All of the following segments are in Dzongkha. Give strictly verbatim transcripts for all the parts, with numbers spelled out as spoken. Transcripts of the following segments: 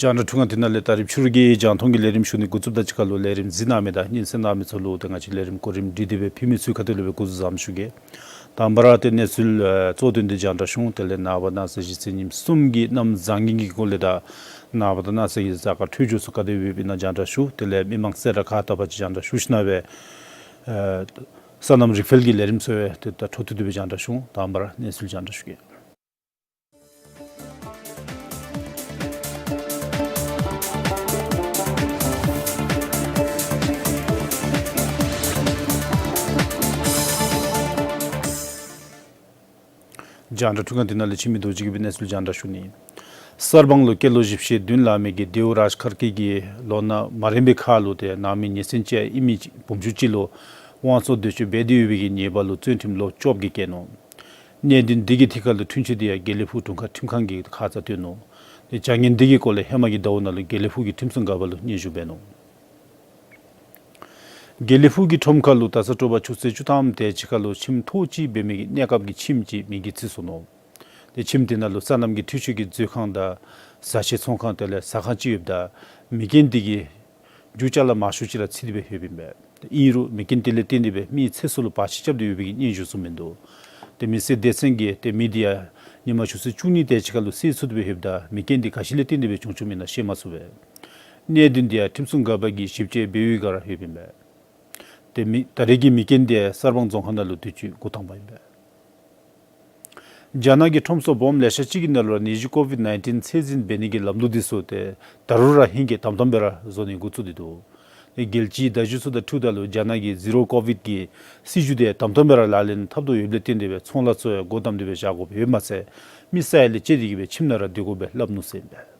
རྒྱང་བསྒྲགས་འཕྲུལ་ཁང་འདི་ནང་ལས་ད་རིས་ཕྱི་རུ་གི་རྒྱང་མཐོང་གི་ལས་རིམ་ཞུ་ནི་འགོ་བཙུགསཔ་དང་གཅིག་ཁར་ལུ་ལས་རིམ་གཟིགས་གནང་མི་དང་སྙན་གསན་གནང་མི་ཚུ་ལུ་ཏེ་ང་བཅས་ལས་རིམ་གོ་རིམ་སྒྲིག་སྟེ་སྦེ་ཕུལ་མི་ཚུ་ཁ་ཐུག་ལས་སྦེ་སྐུ་གཟུགས་བཟང་པོ་ཞུ་གེ། དང་པ་ར་ཏེ་གནས་ཚུལ་ཨེ་གཙོ་དོན་འདི་རྒྱང་བསྒྲགས་ཞུ་འོང་། དེ་ལས་ནངས་པ་གནངས་ཚེ་གཞེས་ཚེ་ཉིནམ་གསུམ་གྱི་གནམ་བཟང་ངན་གྱི་སྐོར་ལས་དང་ནངས་པ་དང་གནངས་ཚེ་གི་གཟའ་སྐར་འཕྲོད་སྦྱོར་ཚུ་ག་དེ་སྦེ་ཡོདཔ་ཨིན་ན་རྒྱང་བསྒྲགས་ཞུ། དེ་ལས་མི་མང་གསལ་བསྒྲགས་ཁག་ལྟ་བུ་ཅིག་རྒྱང་བསྒྲགས་ཞུ་ཞིནམ་ལས་ཨེ་སོ་ནམ་རིག་འཕེལ་གྱི་ལས་རིམ་ཚུ་ཡང་ཏེ་ད་འཕྲོ་མཐུད་དེ་སྦེ་རྒྱང་བསྒྲགས་ཞུ་འོང་། དང་པ་ར་གནས་ཚུལ་རྒྱང་བསྒྲགས་ཞུ་གེ། རྒྱང་བསྒྲགས་འཕྲུལ་ཁང་འདི་ནང་ལས་འཆི་མེད་རྡོ་རྗེ་གིས་སྦེ་གནས་ཚུལ་རྒྱང་བསྒྲགས་ཞུ་ནི། གསར་སྤང་ལུ་སྐྱེས་ལོ་བཞི་བཅུ་ཞེ་བདུན་ལང་མི་གི་ལྡེའུ་རཱཇ་ཁར་ཀི་གིས་ལོ་ན་མ་རན་པའི་ཁར་ལུ་ཏེ་ནང་མི་ཉེས་ཅན་ཅིག་ཡང་ཨིན་མི་ཅིག་བུམ་ཆུང་ཅིག་ལུ་དབང་བཙོང་འདོད་སྤྱོད་འབད་དེ་ཡོད་པའི་གི་ཉེས་པ་ལུ་བཙོན་ཁྲིམས་ལོ་བཅོ་བརྒྱད་བཀལ་ནུག། གནད་དོན་འདི་གི་ཐད་ཁར་ལུ་འཁྲུན་ཆོད་འདི་ཡང་དགེ་ལེགས་ཕུག་དྲུང་ཁག་ཁྲིམས་ཁང་གི་ཁ་ཙ་བཏོན་ནུག། ཏེ་བྱ་ངན་འདི་གི་སྐོར་ལས་ཧེ་མ་གི་ཟླཝ་ནང་ལུ་དགེ་ལེགས་ཕུག་གི་ཁྲིམས་སྲུང་འགག་པ་ལུ་སྙན་ཞུ་འབད་ནུག། དགེ་ལེགས་ཕུག་གི་ཁྲོམ་ཁར་ལུ་ད་ས་དྲོ་པ་ཆུ་ཚོད་བཅུ་ཐམ་དེ་ཅིག་ཁར་ལུ་ཁྱིམ་ཐོག་གཅིག་འབད་མི་གི་གནས་སྐབས་ཀྱི་ཁྱིམ་ཅིག་མེ་གིས་འཚིག་སོ་ནུག། ཏེ་ཁྱིམ་དེ་ནང་ལུ་སོ་ནམ་གྱི་འཕྲུལ་ཆས་ཀྱི་མཛོད་ཁང་དང་ཟ་ཆས་ཚོང་ཁང་དེ་ལས་ཟ་ཁང་ཅིག་ཡོདཔ་ད་མེ་རྐྱེན་འདི་གིས་རྒྱུ་ཅ་ལ་མང་ཤོས་ཅིག་ར་འཚིག་སྟེ་སྦེ་ཡོདཔ་ཨིན་པས། ཏེ་ཨིན་རུང་མེ་རྐྱེན་དེ་ལས་བརྟེན་ཏེ་སྦེ་མི་ཚེ་སྲོག་ལུ་བར་ཆད་རྐྱབ་སྟེ་ཡོད་པའི་གི་སྙན་ཞུ་ཚུ་མིན་འདུག། ཏེ་མི་སེར་སྡེ་ཚན་གྱིས་ཏེ་མི་འདི་ཡང་ཉིན་མ་ཆུ་ཚོད་བཅུ་གཉིས་དེ་ཅིག་ཁར་ལུ་བསད་ཚུགས་ཏེ་སྦེ་ཡོདཔ་ད་མེ་རྐྱེན་འདི་ག་ཅི་ལས་བརྟེན་ཏེ་སྦེ་བྱུང་བྱུངམ་ཨིན་ན་ཤེས་མ་ཚུགས་པས། གནད་དོན་འདི་ཡང་ཁྲིམས་སྲུང་འགག་པ་གིས་ཞིབ་དཔྱད་འབད་བའི་བསྒང་ར་ཡོདཔ་ཨིན་པས། ཏེ་མི་ད་རེས་ཀྱི་མེ་རྐྱེན་འདི་གསར་སྤང་རྫོང་ཁག་ནང་ལུ་དུས་ཅི་འགོ་དང་པ་ཨིན་པས། རྒྱ་ནག་གི་ཁྲོམ་ཚོགས་སྦོམ་ལེ་ཤ་ཅིག་གི་ནང་ལུ་ར་ནད་གཞི་ཀོ་ཝིཌ་ནའིན་ཊིན་ཚད་འཛིན་འབད་ནི་གི་ལམ་ལུགས་འདི་ཚུ་ཏེ་ད་རུང་ར་ཧེང་སྐལ་དམ་དམ་སྦེ་ར་བཟོ་ནི་འགོ་བཙུགས་ཏེ་འདུག། ཏེ་རྒྱལ་སྤྱིའི་བརྡ་བརྒྱུད་ཚུ་དང་འཁྲིལཝ་ད་ལུ་རྒྱ་ནག་གི་ཟི་རོ་ཀོ་ཝིཌ་ཀྱི་སྲིད་བྱུས་དེ་དམ་དམ་སྦེ་ར་ལག་ལེན་འཐབ་དོ་ཡོདཔ་ལས་བརྟེན་ཏེ་སྦེ་ཚོང་ལཱ་ཚུ་ཡང་སྒོ་བསྡམས་ཏེ་སྦེ་བཞག་དགོཔ་ཡོདཔ་མ་ཚད་མི་ས་ཡ་ལས་བཅད་དེ་གི་སྦེ་ཁྱིམ་ནང་ར་སྡོད་དགོ་པའི་སླབ་ནུག་ཟེར་ཨིན་པས།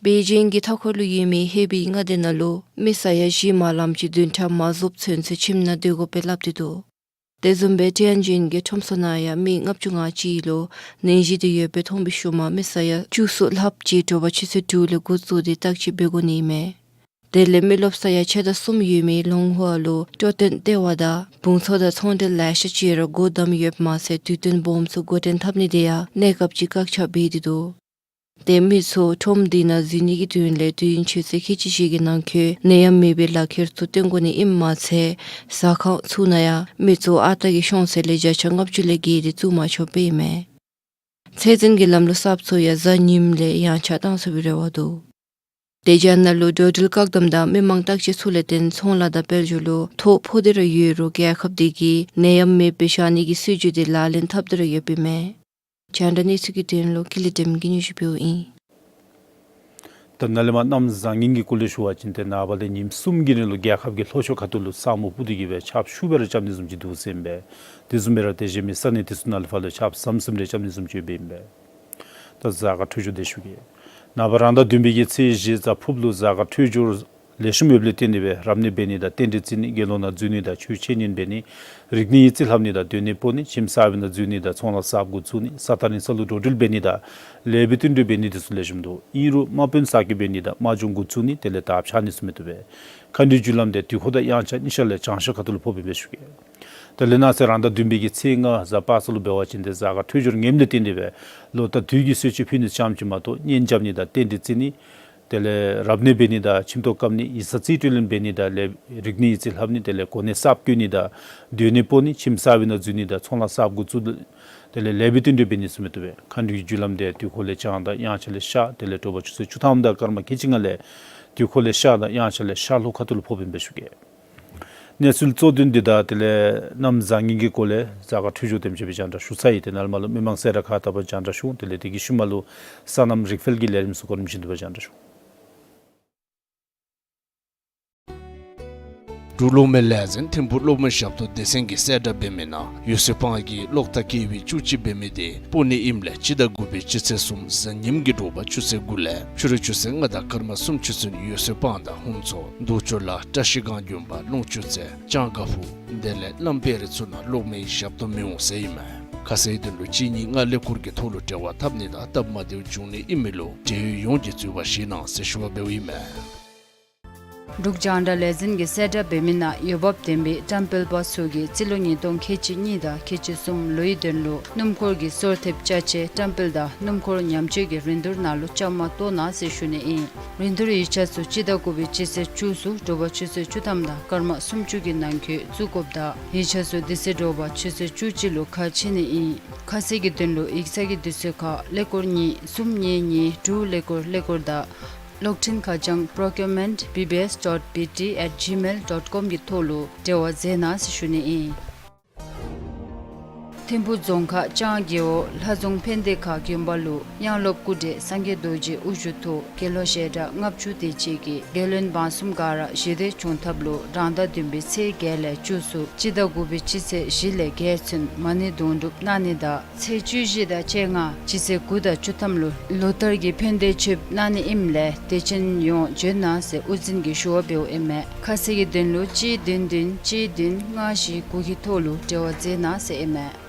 པེ་ཅིང་གི་མཐའ་འཁོར་ལུ་ཡོད་མི་ཧེ་པི་མངའ་སྡེ་ནང་ལུ་མི་ས་ཡ་བཞི་མ་ལངམ་ཅིག་བདུན་ཕྲག་མ་རྫོགསཔ་ཚུན་ཚོད་ཁྱིམ་ནང་སྡོད་དགོ་པའི་སླབ་སྟེ་འདུག། དེ་བཟུམ་སྦེ་ཊིའན་ཇིན་གྱི་ཁྲོམ་ཚོགས་ནང་ཡང་མི་ལྔ་བཅུ་ང་གཅིག་ལུ་ནད་གཞི་འདི་ཡོད་པའི་མཐོང་བའི་ཤུལ་མ་མི་ས་ཡ་བཅུ་གསུམ་ལྷགཔ་ཅིག་དྲོ་པ་ཆུ་ཚོད་དྲུག་ལས་འགོ་བཙུགས་ཏེ་བརྟག་དཔྱད་འབད་དགོ་ནི་ཨིན་མས། དེ་ལས་མི་རློབས་ས་ཡ་ཕྱེད་དང་གསུམ་ཡོད་མི་ལོང་ཧྭ་ལུ་སྤྲོ་སྟོན་ལྟེ་བ་དང་བང་མཛོད་དང་ཚོང་འབྲེལ་ལེ་ཤ་ཅིག་ར་སྒོ་བསྡམས་ཡོདཔ་མ་ཚད་དུས་སྟོན་སྦོམ་ཚུ་འགོ་འདྲེན་འཐབ་ནི་དེ་ཡང་གནས་སྐབས་ཀྱི་བཀག་ཆ་འབད་དེ་འདུག། ཏེ་མི་ཚུ་ཁྲོམ་འདི་ནང་འཛུལ་ནི་གི་དོན་ལས་དུས་ཡུན་ཆུ་ཚོད་ཁལ་གཅིག་ཅིག་གི་ནང་འཁོད་ནད་ཡམས་མེད་པའི་ལག་ཁྱེར་ཚུ་སྟོན་དགོ་ནི་ཨིནམ་མ་ཚད་ཟ་ཁང་ཚུ་ནང་ཡང་མི་ཚུ་ཨ་རྟག་གི་ཤོང་ཚད་ལས་བརྒྱ་ཆ་ལྔ་བཅུ་ལས་བརྒལ་ཏེ་བཙུགས་མ་ཆོགཔ་ཨིན་མས། ཚད་འཛིན་གྱི་ལམ་ལུགས་གསརཔ་ཚུ་ཡང་གཟའ་ཉིམ་ལས་ཡངས་ཆག་བཏང་ཚུགས་པའི་རེ་བ་འདུག། ཏེ་རྒྱ་ནག་ལུ་འགྲོ་འགྲུལ་བཀག་དམ་དང་མི་མང་བརྟག་དཔྱད་ཚུ་ལས་བརྟེན་ཚོང་ལཱ་དང་དཔལ་འབྱོར་ལུ་ཐོ་ཕོག་སྟེ་ར་ཡོད་རུང་རྒྱལ་ཁབ་འདི་གིས་ནད་ཡམས་མེདཔ་སྦེ་བཞག་ནི་གི་སྲིད་བྱུས་འདི་ལག་ལེན་འཐབ་སྟེ་ར་ཡོདཔ་ཨིན་མས། རྒྱང་བསྒྲགས་གནས་ཚུལ་གྱི་དོན་ལུ་ཀུན་ལེགས་བདེམ་གིས་སྙན་ཞུ་ཕུལཝ་ཨིན། ད་ནཱ་ལས་མར་གནམ་བཟང་ངན་གྱི་སྐོར་ལས་ཞུ་བ་ཅིན་ཏེ་ནངས་པ་ལས་ཉིནམ་གསུམ་གྱི་རིང་ལུ་རྒྱལ་ཁབ་ཀྱི་ལྷོ་ཕྱོགས་ཁ་ཐུག་ལུ་ས་སྨུག་སྤུབས་ཏེ་གི་སྦེ་ཆརཔ་ཤུགས་སྦེ་ར་རྐྱབ་ནི་བཟུམ་ཅིག་འདུག་ཟེར་ཨིན་པས། དེ་བཟུམ་སྦེ་ར་དེ་བཞིན་མི་ས་གནས་དེ་ཚུ་ནང་ལུ་ཕར་ལུ་ཆརཔ་ཟམ་ཟིམ་རེ་རྐྱབ་ནི་བཟུམ་ཅིག་ཡོདཔ་ཨིན་པས། ད་གཟའ་སྐར་འཕྲོད་སྦྱོར་དེ་ཞུ་གེ། ནངས་པ་རང་ཟླ་བདུན་པའི་གི་ཚེས་བཞི་གཟའ་ཕུརཔ་ལུ་གཟའ་སྐར་འཕྲོད་སྦྱོར་ ལེགས་ཤོམ་ཡོདཔ་ལས་བརྟེན་ཏེ་སྦེ་རབ་གནས་འབད་ནི་དང་རྟེན་འབྲེལ་བརྩི་ནི་དགེ་སློང་ནང་འཛུལ་ནི་དང་ཆོས་འཆད་ཉན་འབད་ནི་རིག་གནས་ཡིག་རྩིས་ལྷབ་ནི་དང་སྡོད་གནས་སྤོ་ནི་ཁྱིམ་གསར་པའི་ནང་འཛུལ་ནི་དང་ཚོང་ལཱ་གསརཔ་འགོ་བཙུགས་ནི་ས་ཐག་རིང་ས་ལུ་འགྲོ་འགྲུལ་འབད་ནི་དང་ལེགས་པའི་བསྟུན་གྲོས་འབད་ནི་འདི་ཚུ་ལེགས་ཤོམ་འདུག། ཨིན་རུང་དམག་དཔོན་གསར་བསྐོ་འབད་ནི་དང་དམག་སྦྱོང་འགོ་བཙུགས་ནི་དེ་ལས་དར་འཕྱར་ནི་ཚུ་མི་བཏུབ་པས། མཁའ་འགྲོའི་རྒྱུ་ལམ་འདི་དུས་འཁོར་དང་དབྱངས་འཆར་གཉིས་ཆ་ལས་བྱང་ཤར་ཁ་ཐུག་ལུ་ཕོགཔ་ཨིན་པས་ཞུ་གེ། དེ་ལས་གནངས་ཚེ་རང་ཟླ་བདུན་པའི་གི་ཚེས་ལྔ་གཟའ་པ་སངས་ལུ་འབད་བ་ཅིན་ཏེ་གཟའ་སྐར་འཕྲོད་སྦྱོར་ངནམ་ལས་བརྟེན་ཏེ་སྦེ་ལོ་ཟླ་དུས་ཀྱི་གསོལ་མཆོད་ཕུལ་ནི་ཙམ་ཅིག་མ་གཏོགས་གཉེན་རྐྱབ་ནི་དང་རྟེན་འབྲེལ་བརྩི་ནི་དེ་ལས་རབ་གནས་འབད་ནི་དང་ཁྱིམ་ཐོག་བཀབ་ནི་ཡིག་ཚང་རྩིས་སྤྲོད་ལེན་འབད་ནི་དང་ལེགས་རིག་གནས་ཡིག་རྩིས་ལྷབ་ནི་དེ་ལས་གོ་གནས་གསརཔ་བསྐོ་ནི་དང་སྡོད་གནས་སྤོ་ནི་ཁྱིམ་གསར་པའི་ནང་འཛུལ་ནི་དང་ཚོང་ལཱ་གསརཔ་འགོ་བཙུགས་དེ་ལས་ལེགས་པའི་བསྟུན་གྲོས་འབད་ནི་ཚུ་མི་བཏུབ་པས། མཁའ་འགྲོའི་རྒྱུ་ལམ་འདི་དུས་འཁོར་ལས་བྱང་དང་དབྱངས་འཆར་ལས་ཤར་དེ་ལས་དྲོ་པ་ཆུ་ཚོད་བཅུ་ཐམ་དང་སྐར་མ་ཁལ་གཅིག་ལྔ་ལས་དུས་འཁོར་ལས་ཤར་དང་དབྱངས་འཆར་ལས་ཤར་ལྷོ་ཁ་ཐུག་ལུ་ཕོགཔ་ཨིན་པས་ཞུ་གེ། གནས་ཚུལ་གཙོ་དོན་འདི་དང་དེ་ལས་གནམ་བཟང་ངན་གྱི་སྐོར་ལས་གཟའ་སྐར་འཕྲོད་སྦྱོར་དེམ་ཅིག་སྦེ་རྒྱང་བསྒྲགས་ཞུ་ཚར་ཡི། དེ་ནང་ལུ་མི་མང་གསལ་བསྒྲགས་ཁག་བལྟ་བར་རྒྱང་བསྒྲགས་ཞུ། དེ་ལས་དེ་གི་ཤུལ་མ་ལུ་སོ་ནམ་རིག་འཕེལ་གྱི་ལས་རིམ་ཚུ་གོ་རིམ་བཞིན་དུ་སྦེ་རྒྱང་བསྒྲགས་ཞུ། འབྲུག་གློག་མེ་ལས་འཛིན་ཐིམ་ཕུག་གློག་མེ་ཞབས་ཏོག་སྡེ་ཚན་གྱིས་གསལ་བསྒྲགས་འབད་མི་ནང་འོད་ཟེར་སྤང་གི་གློག་ཐག་ཀེ་ཝི་བཅུ་གཅིག་འབད་མི་དེ་སྤོ་ནི་ཨིནམ་ལས་སྤྱི་ཟླ་དགུ་པའི་སྤྱི་ཚེས་གསུམ་གཟའ་ཉིམ་གྱི་དྲོ་པ་ཆུ་ཚོད་དགུ་ལས་ཕྱི་རུ་ཆུ་ཚོད་ལྔ་དང་སྐར་མ་སུམ་ཅུ་ཚུན་འོད་ཟེར་སྤང་དང་ཧུན་མཚོ་རྡོ་ཆུ་ལ་བཀྲ་ཤིས་སྒང་དགོན་པ་ལུང་ཆུ་རྩེ་ལྕང་དཀར་ཕུ་དེ་ལས་གླང་དཔལ་རི་ཚུ་ནང་གློག་མེའི་ཞབས་ཏོག་མི་འོང་ཟེར་ཨིན་མས། ཁ་གསལ་དོན་ལུ་གཅིག་གཉིས་ལྔ་ཀླད་ཀོར་གྱི་ཐོག་ལུ་འབྲེལ་བ་འཐབ་ནི་དང་སྟབས་མ་བདེཝ་འབྱུང་ནི་ཨིན་མི་ལུ་འབྲེལ་ཡོད་ཡོངས་ཀྱིས་འཛོལ་བ་བཞེས་གནང་ཟེར་ཞུ་བ་འབདཝ་ཨིན་མས། འབྲུག་རྒྱང་བསྒྲགས་ལས་འཛིན་གྱིས་གསལ་བསྒྲགས་འབད་མི་ནང་འོས་འབབ་ལྡན་པའི་བཀྲམ་སྤེལ་པ་ཚུ་གིས་རྩིས་ལོ་ཉིས་སྟོང་ཁལ་གཅིག་གཉིས་དང་ཁལ་གཅིག་གསུམ་ལོའི་དོན་ལུ་སྣུམ་འཁོར་གྱི་སོར་ཐེབས་ཅ་ཆས་བཀྲམ་སྤེལ་དང་སྣུམ་འཁོར་ཉམས་བཅོས་ཀྱི་རིན་བསྡུར་ནང་ལུ་བཅའ་མར་གཏོགས་གནང་ཟེར་ཞུ་ནི་ཨིན། རིན་བསྡུར་ཡིག་ཆ་ཚུ་སྤྱི་ཟླ་དགུ་པའི་སྤྱི་ཚེས་བཅུ་ཚུ་དྲོ་པ་ཆུ་ཚོད་བཅུ་ཐམ་དང་སྐར་མ་སུམ་ཅུ་གི་ནང་འཁོད་བཙུགས་དགོཔ་དང་ཡིག་ཆ་ཚུ་དེ་ཚེ་དྲོ་པ་ཆུ་ཚོད་བཅུ་གཅིག་ལུ་ཁ་ཕྱེ་ནི་ཨིན། ཁ་གསལ་གྱི་དོན་ལུ་ཡིག་ཚང་གི་དུས་ཚོད་ཁར་ཀླད་ཀོར་གཉིས་གསུམ་གཉིས་གཉིས་དྲུག་ཀླད་ཀོར་ཀླད་ཀོར་དང་གློག་འཕྲིན་ཁ་བྱང་procurement B B S dot B T at gmail dot com གི་ཐོག་ལུ་འབྲེལ་བ་མཛད་གནང་ཟེར་ཞུ་ནི་ཨིན། ཐིམ་ཕུ་རྫོང་ཁག་ལྕང་རྒེད་འོག་ལྷ་རྫོང་ཕན་བདེ་ཁ་དགོན་པ་ལུ་དབྱངས་སློབ་སྐུ་བགྲེས་སངས་རྒྱས་རྡོ་རྗེ་དབུ་བཞུགས་ཐོག་དགེ་སློང་ཞལ་གྲངས་ལྔ་བཅུ་དེ་ཅིག་གིས་རྒྱལ་བློན་འབངས་གསུམ་ག་ར་ཞི་བདེ་བྱུང་ཐབས་ལུ་རང་ཟླ་བདུན་པའི་ཚེས་བརྒྱད་ལས་བཅུ་ཚུན་སྤྱི་ཟླ་དགུ་པའི་སྤྱི་ཚེས་བཞི་ལས་བརྒྱད་ཚུན་མ་ཎི་དུང་སྒྲུབ་གནང་ནི་དང་ཚེས་བཅུ་བཞི་དང་བཅོ་ལྔ་སྤྱི་ཚེས་དགུ་དང་བཅུ་ཐམ་ལུ་ལོ་ལྟར་གྱི་ཕན་བདེ་མཆོདཔ་གནང་ནི་ཨིནམ་ལས་དད་ཅན་ཡོངས་བྱོན་གནང་ཟེར་དབུ་འཛིན་གྱིས་ཞུ་བ་འབདཝ་ཨིན་མས། ཁ་གསལ་གྱི་དོན་ལུ་གཅིག་བདུན་བདུན་གཅིག་བདུན་ལྔ་བཞི་དགུ་གི་ཐོག་ལུ་འབྲེལ་བ་མཛད་གནང་ཟེར་ཨིན་མས།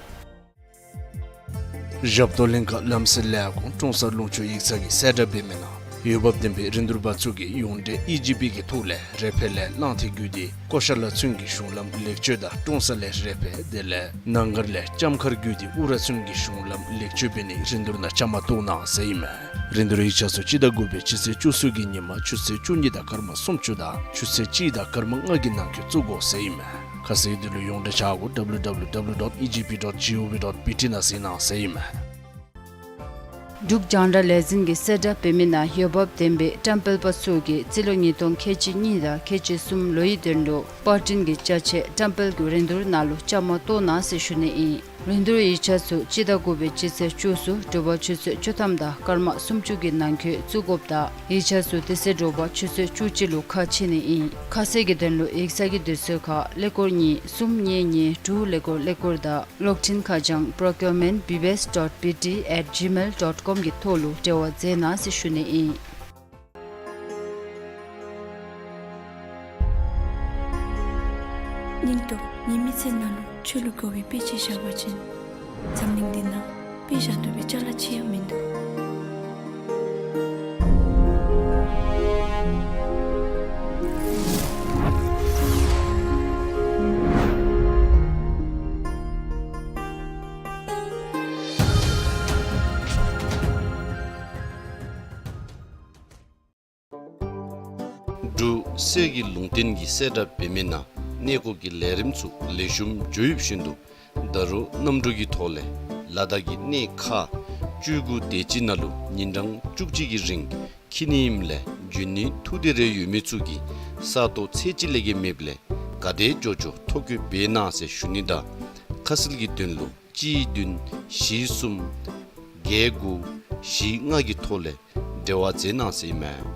ཞབས་ཏོག་ལྷན་ཁག་ལམ་སེལ་ལས་ཁུངས་ཀྲོང་གསར་ལུང་ཕྱོགས་ཡིག་ཚང་གིས་གསལ་བསྒྲགས་འབད་མི་ནང་འོས་འབབ་ལྡན་པའི་རིན་བསྡུར་པ་ཚུ་གིས་ཡོངས་འབྲེལ་ཨི་ཇི་པི་གི་ཐོག་ལས་རེ་ཕེ་ལས་གླང་མཐིལ་བརྒྱུད་དེ་ཀོ་ཤ་ལ་ཚུན་གྱི་གཞུང་ལམ་ལེགས་བཅོས་དང་ཀྲོང་གསར་ལས་རེ་ཕེ་དེ་ལས་ནང་སྒར་ལས་ལྕམ་མཁར་བརྒྱུད་དེ་ཨུ་ར་ཚུན་གྱི་གཞུང་ལམ་ལེགས་བཅོས་འབད་ནིའི་རིན་བསྡུར་ནང་བཅའ་མར་གཏོགས་གནང་ཟེར་ཨིན་མས། རིན་བསྡུར་ཡིག་ཆ་ཚུ་སྤྱི་ཟླ་དགུ་པའི་སྤྱི་ཚེས་བཅུ་གསུམ་གྱི་ཉིན་མ་ཆུ་ཚོད་བཅུ་གཉིས་དང་སྐར་མ་སུམ་ཅུ་དང་ཆུ་ཚོད་གཅིག་དང་སྐར་མ་ལྔ་གི་ནང་འཁོད་བཙུགས་དགོ་ཟེར་ཨིན་མས། ཁ་གསལ་དོན་ལུ་ཡོངས་འབྲེལ་ཆ་བགོས་W W W dot E G P dot G O V dot B T ནང་གཟིགས་གནང་ཟེར་ཨིན་མས། འབྲུག་རྒྱང་བསྒྲགས་ལས་འཛིན་གྱིས་གསལ་བསྒྲགས་འབད་མི་ནང་འོས་འབབ་ལྡན་པའི་བཀྲམ་སྤེལ་པ་ཚུ་གིས་རྩིས་ལོ་ཉིས་སྟོང་ཁལ་གཅིག་གཉིས་དང་ཁལ་གཅིག་གསུམ་ལོའི་དོན་ལུ་པར་སྐྲུན་གྱི་ཅ་ཆས་བཀྲམ་སྤེལ་གྱི་རིན་བསྡུར་ནང་ལུ་བཅའ་མར་གཏོགས་གནང་ཟེར་ཞུ་ནི་ཨིན། རིན་བསྡུར་ཡིག་ཆ་ཚུ་སྤྱི་ཟླ་དགུ་པའི་སྤྱི་ཚེས་བཅུ་ཚུ་དྲོ་པ་ཆུ་ཚོད་བཅུ་ཐམ་དང་སྐར་མ་སུམ་ཅུ་གི་ནང་འཁོད་བཙུགས་དགོཔ་དང་ཡིག་ཆ་ཚུ་དེ་ཚེ་དྲོ་པ་ཆུ་ཚོད་བཅུ་གཅིག་ལུ་ཁ་ཕྱེ་ནི་ཨིན། ཁ་གསལ་གྱི་དོན་ལུ་ཡིག་ཚང་གི་དུས་ཚོད་ཁར་ཀླད་ཀོར་གཉིས་གསུམ་གཉིས་གཉིས་དྲུག་ཀླད་ཀོར་ཀླད་ཀོར་དང་གློག་འཕྲིན་ཁ་བྱང་procurement B B S dot B T at gmail dot com གི་ཐོག་ལུ་འབྲེལ་བ་མཛད་གནང་ཟེར་ཞུ་ནི་ཨིན། སྙིང་སྟོབས་ཉིད་མི་ཚེ་ནང་ལུ་ཆོས་ལུ་དགའ་བའི་དཔེ་ཅིག་བཞག་པ་ཅིན་འཛམ་གླིང་འདི་ནང་དཔེ་བཞག་བཏུབ་པའི་ཅ་ལ་ཅིག་ཡང་མིན་འདུག། འབྲུག་གསེར་གྱི་ལུང་བསྟན་གྱིས་གསལ་བསྒྲགས་འབད་མི་ནང་གནས་སྐོར་གྱི་ལས་རིམ་ཚུ་ལེགས་ཤོམ་འགྱོ་ཡོདཔ་བཞིན་དུ་ད་རུང་གནམ་གྲུ་གི་ཐོག་ལས་ལ་དྭགས་ཀྱི་གནས་ཁག་བཅུ་དགུ་དེ་ཅིག་ནང་ལུ་ཉིན་གྲངས་བཅུ་གཅིག་གི་རིང་འཁྱིད་ནི་ཨིནམ་ལས་འབྱོན་ནི་ཐུགས་འདོད་རེ་ཡོད་མི་ཚུ་གིས་ས་སྟོང་ཚད་གཅིག་ལས་བརྒལ་མེདཔ་ལས་ག་དེ་མགྱོགས་མགྱོགས་ཐོ་བཀོད་འབད་གནང་ཟེར་ཞུ་ནི་དང་ཁ་གསལ་གྱི་དོན་ལུ་གཅིག་བདུན་བཞི་གསུམ་བརྒྱད་དགུ་བཞི་ལྔ་གི་ཐོག་ལས་འབྲེལ་བ་མཛད་གནང་ཟེར་ཨིན་མས།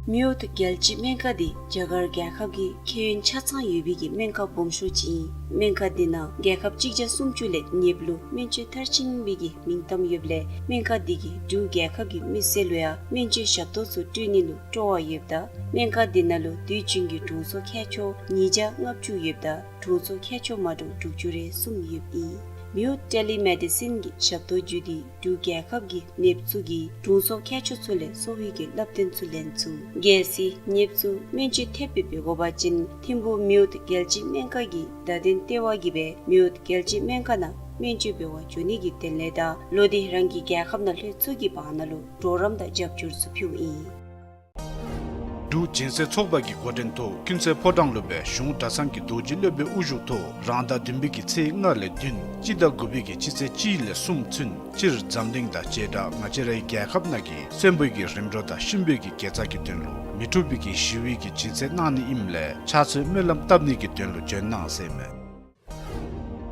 མེའོཊ་རྒྱལ་སྤྱི་སྨན་ཁང་འདི་རྒྱ་གར་རྒྱལ་ཁབ་ཀྱི་ཁེ་ཡོན་ཆ་ཚང་ཡོད་པའི་གི་སྨན་ཁང་སྦོམ་ཤོས་ཅིག་ཨིན། སྨན་ཁང་འདི་ནང་རྒྱལ་ཁབ་གཅིག་བརྒྱ་སུམ་ཅུ་ལས་ཉེ་བ་ལུ་སྨན་བཅོས་མཐར་ཕྱིན་པའི་གི་མིང་གཏམ་ཡོདཔ་ལས་སྨན་ཁང་འདི་གིས་འབྲུག་རྒྱལ་ཁབ་ཀྱི་མི་སེར་ལུ་ཡང་སྨན་བཅོས་ཞབས་ཏོག་ཚུ་སྤྲོད་ནི་ལུ་སྤྲོ་བ་ཡོདཔ་ད་སྨན་ཁང་འདི་ནང་ལུ་སྡོད་བྱིན་གྱི་དྲུང་འཚོ་མཁས་མཆོག་ཉིས་བརྒྱ་ལྔ་བཅུ་ཡོདཔ་ད་དྲུང་འཚོ་མཁས་མཆོག་མ་འདྲཝ་དྲུག་ཅུ་རེ་གསུམ་ཡོདཔ་ཨིན། མེའོཊ་ཊེ་ལི་མེ་ཌི་སིན་གྱི་ཞབས་ཏོག་བརྒྱུད་དེ་འབྲུག་རྒྱལ་ཁབ་ཀྱི་ནདཔ་ཚུ་གིས་དྲུང་འཚོ་མཁས་མཆོག་ཚུ་ལས་གསོ་བའི་གི་བསླབ་སྟོན་ཚུ་ལེན་ཚུགས། གལ་སྲིད་ནདཔ་ཚུ་སྨན་བཅོས་ཐེབས་སྦེ་འབད་དགོ་པ་ཅིན་ཐིམ་ཕུག་མེའོཊ་རྒྱལ་སྤྱི་སྨན་ཁང་གི་བརྡ་དོན་ལྟེ་བ་གིས་སྦེ་མེའོཊ་རྒྱལ་སྤྱི་སྨན་ཁང་ནང་སྨན་བཅོས་འབད་བར་འགྱོ་ནི་གི་དོན་ལས་དང་ལོག་སྟེ་རང་གི་རྒྱལ་ཁབ་ནང་ལྷོད་ཚུགས་ཀྱི་བར་ན་ལུ་གྲོགས་རམ་དང་རྒྱབ་སྐྱོར་ཚུ་ཕུལཝ་ཨིན། འབྲུག་སྦྱིན་སྲེག་ཚོགས་པ་གི་འགོ་འདྲེན་ཐོག་ཀུན་གསལ་ཕོ་བྲང་ལུ་སྦེ་གཞུང་གྲྭ་ཚང་གི་རྡོ་རྗེ་སློབ་དཔོན་དབུ་བཞུགས་ཐོག་རང་ཟླ་བདུན་པའི་གི་ཚེས་ལྔ་ལས་བདུན་སྤྱི་ཟླ་དགུ་པའི་གི་སྤྱི་ཚེས་གཅིག་ལས་གསུམ་ཚུན་སྤྱིར་འཛམ་གླིང་དང་བྱེ་བྲག་ང་བཅས་རའི་རྒྱལ་ཁབ་ནང་གི་གསོན་པོའི་གི་རིམ་གྲོ་དང་གཤིན་པོའི་གི་དགེ་རྩ་གི་དོན་ལུ་མི་འཁྲུགས་པའི་གི་ཞི་བའི་གི་སྦྱིན་སྲེག་གནང་ནི་ཨིནམ་ལས་ཕྱག་འཚལ་སྨོན་ལམ་བཏབ་ནི་གི་དོན་ལུ་བྱོན་གནང་ཟེར་མས།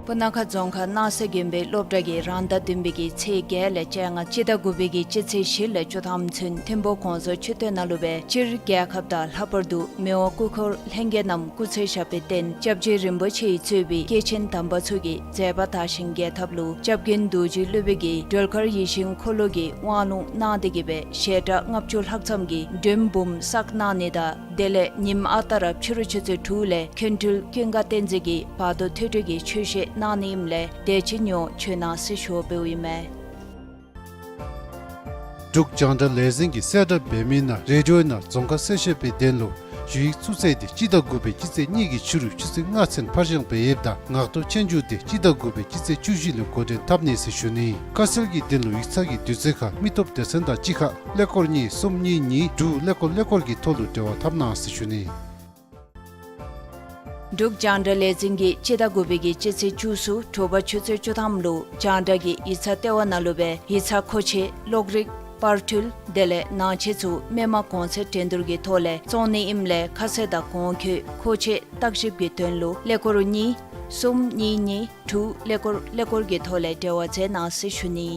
སྤུ་ན་ཁ་རྫོང་ཁག་སྣང་གསལ་དགོན་པའི་སློབ་གྲྭ་གིས་རང་ཟླ་བདུན་པའི་གི་ཚེས་བརྒྱད་ལས་བཅོ་ལྔ་སྤྱི་ཟླ་དགུ་པའི་གི་སྤྱི་ཚེས་བཞི་ལས་བཅུ་ཐམ་ཚུན་ཐིམ་ཕུག་གོང་ས་མཆོག་མཆོད་རྟེན་ནང་ལུ་སྦེ་སྤྱིར་རྒྱལ་ཁབ་དང་ལྷག་པར་དུ་མི་དབང་སྐུ་འཁོར་ལྷན་རྒྱས་རྣམས་སྐུ་ཚེ་ཞབས་པད་བརྟན་སྐྱབས་རྗེ་རིན་པོ་ཆེ་ཡིས་གཙོས་པའི་སྐྱེས་ཆེན་དམ་པ་ཚུ་གི་མཛད་པ་དར་ཞིང་རྒྱས་ཐབས་ལུ་སྐྱབས་མགོན་རྡོ་རྗེ་སློབ་དཔོན་གྱིས་སྒྲོལ་དཀར་ཡིད་བཞིན་འཁོར་ལོ་གི་དབང་ལུང་གནང་སྟེ་གི་སྦེ་ཞལ་གྲངས་ལྔ་བཅུ་ལྷག་ཙམ་གྱི་མགྲོན་འབུམ་བསགས་གནང་ནི་དང་དེ་ལས་ཉིནམ་ཨ་རྟག་ར་ཕྱི་རུ་ཆུ་ཚོད་དྲུག་ལས་མཁན་སྤྲུལ་ཀུན་དགའ་བསྟན་འཛིན་གྱིས་བར་དོ་ཐོས་གྲོལ་གྱི་ཆོས་བཤད་གནང་ནི་ཨིནམ་ལས་དེ་ཅིག་ཉོ་བྱོན་གནང་ཟེར་ཞུ་བ་འབདཝ་ཨིན་མས། འབྲུག་རྒྱང་བསྒྲགས་ལས་འཛིན་གྱིས་གསལ་བསྒྲགས་འབད་མི་ནང་རེ་ཌི་ཡོ་ནང་རྫོང་ཁ་གསལ་བཤད་པའི་དོན་ལུ་ཞུ་ཡིག་ཚུ་བསྩལ་ཏེ་སྤྱི་ཟླ་དགུ་པའི་སྤྱི་ཚེས་གཉིས་ཀྱི་ཕྱི་རུ་ཆུ་ཚོད་ལྔ་ཚུན་ཕར་འགྱངས་འབད་ཡོདཔ་ད་ངག་ཐོག་ཆོས་རྒྱུགས་དེ་སྤྱི་ཟླ་དགུ་པའི་སྤྱི་ཚེས་བཅུ་བཞི་ལུ་འགོ་འདྲེན་འཐབ་ནི་ཟེར་ཞུ་ནི། ཁ་གསལ་གྱི་དོན་ལུ་ཡིག་ཚང་གི་དུས་ཚོད་ཁར་མི་སྟོབས་སྡེ་ཚན་དང་གཅིག་ཁར་ཀླད་ཀོར་གཉིས་གསུམ་གཉིས་གཉིས་དྲུག་ཀླད་ཀོར་ཀླད་ཀོར་གྱི་ཐོག་ལུ་འབྲེལ་བ་འཐབ་གནང་ཟེར་ཞུ་ནི། འབྲུག་རྒྱང་བསྒྲགས་ལས་འཛིན་གྱིས་སྤྱི་ཟླ་དགུ་པའི་གི་སྤྱི་ཚེས་བཅུ་གསུམ་དྲོ་པ་ཆུ་ཚོད་བཅུ་ཐམ་ལུ་རྒྱང་བསྒྲགས་ཀྱི་ཡིག་ཚང་ལྟེ་བ་ནང་ལུ་སྦེ་ཡིག་ཚང་མཁོ་ཆས་གློག་རིག་པར་འཕྲུལ་དེ་ལས་ནང་ཆས་ཚུ་མི་མང་གོང་ཚད་འགྲན་བསྡུར་གྱི་ཐོག་ལས་བཙོང་ནི་ཨིནམ་ལས་ཁ་གསལ་དང་གོང་འཁོད་མཁོ་ཆས་བརྟག་ཞིབ་ཀྱི་དོན་ལུ་ཀླད་ཀོར་གཉིས་གསུམ་གཉིས་གཉིས་དྲུག་ཀླད་ཀོར་ཀླད་ཀོར་གྱི་ཐོག་ལས་འབྲེལ་བ་མཛད་གནང་ཟེར་ཞུ་ནི།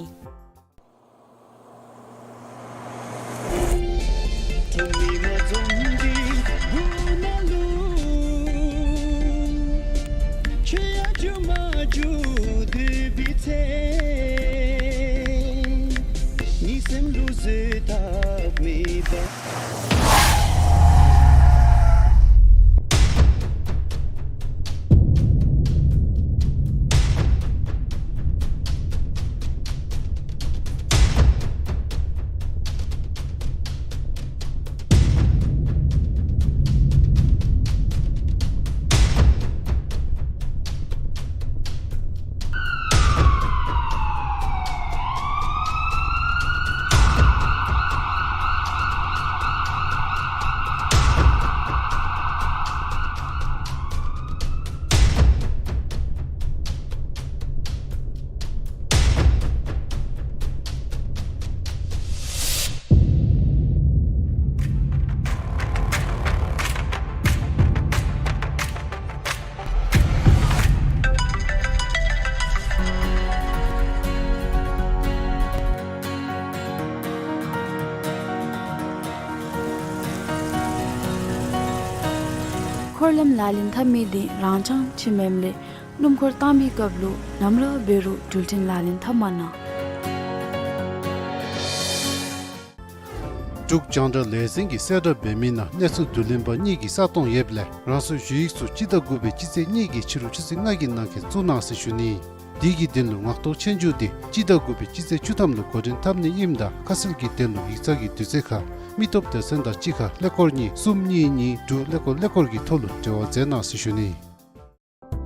འཁོར་ལམ་ལག་ལེན་འཐབ་མི་དེ་རང་རྐྱང་ཅིག་མེནམ་ལས་སྣུམ་འཁོར་བཏང་མིའི་སྐབས་ལུ་ནམ་ར་འབད་རུང་འགྲུལ་འཕྲིན་ལག་ལེན་འཐབ་མ་གནང་། འབྲུག་རྒྱང་བསྒྲགས་ལས་འཛིན་གྱིས་གསལ་བསྒྲགས་འབད་མི་ནང་གནས་ཚུལ་བསྡུ་ལེན་པ་གཉིས་ཀྱིས་གསལ་སྟོན་ཡོདཔ་ལས་རང་སོའི་ཞུ་ཡིག་ཚུ་སྤྱི་ཟླ་དགུ་པའི་སྤྱི་ཚེས་གཉིས་ཀྱི་ཕྱི་རུ་ཆུ་ཚོད་ལྔ་གི་ནང་འཁོད་བཙུགས་གནང་ཟེར་ཞུ་ནི། དེ་གི་དོན་ལུ་ངག་ཐོག་ཆོས་རྒྱུགས་དེ་སྤྱི་ཟླ་དགུ་པའི་སྤྱི་ཚེས་བཅུ་ཐམ་ལུ་འགོ་འདྲེན་འཐབ་ནི་ཨིནམ་ད་ཁ་གསལ་གྱི་དོན་ལུ་ཡིག་ཚང་གི་དུས་ཚོད་ཁར་མི་སྟོབས་སྡེ་ཚན་དང་གཅིག་ཁར་ཀླད་ཀོར་གཉིས་གསུམ་གཉིས་གཉིས་དྲུག་ཀླད་ཀོར་ཀླད་ཀོར་གྱི་ཐོག་ལུ་འབྲེལ་བ་མཛད་གནང་ཟེར་ཞུ་ནི།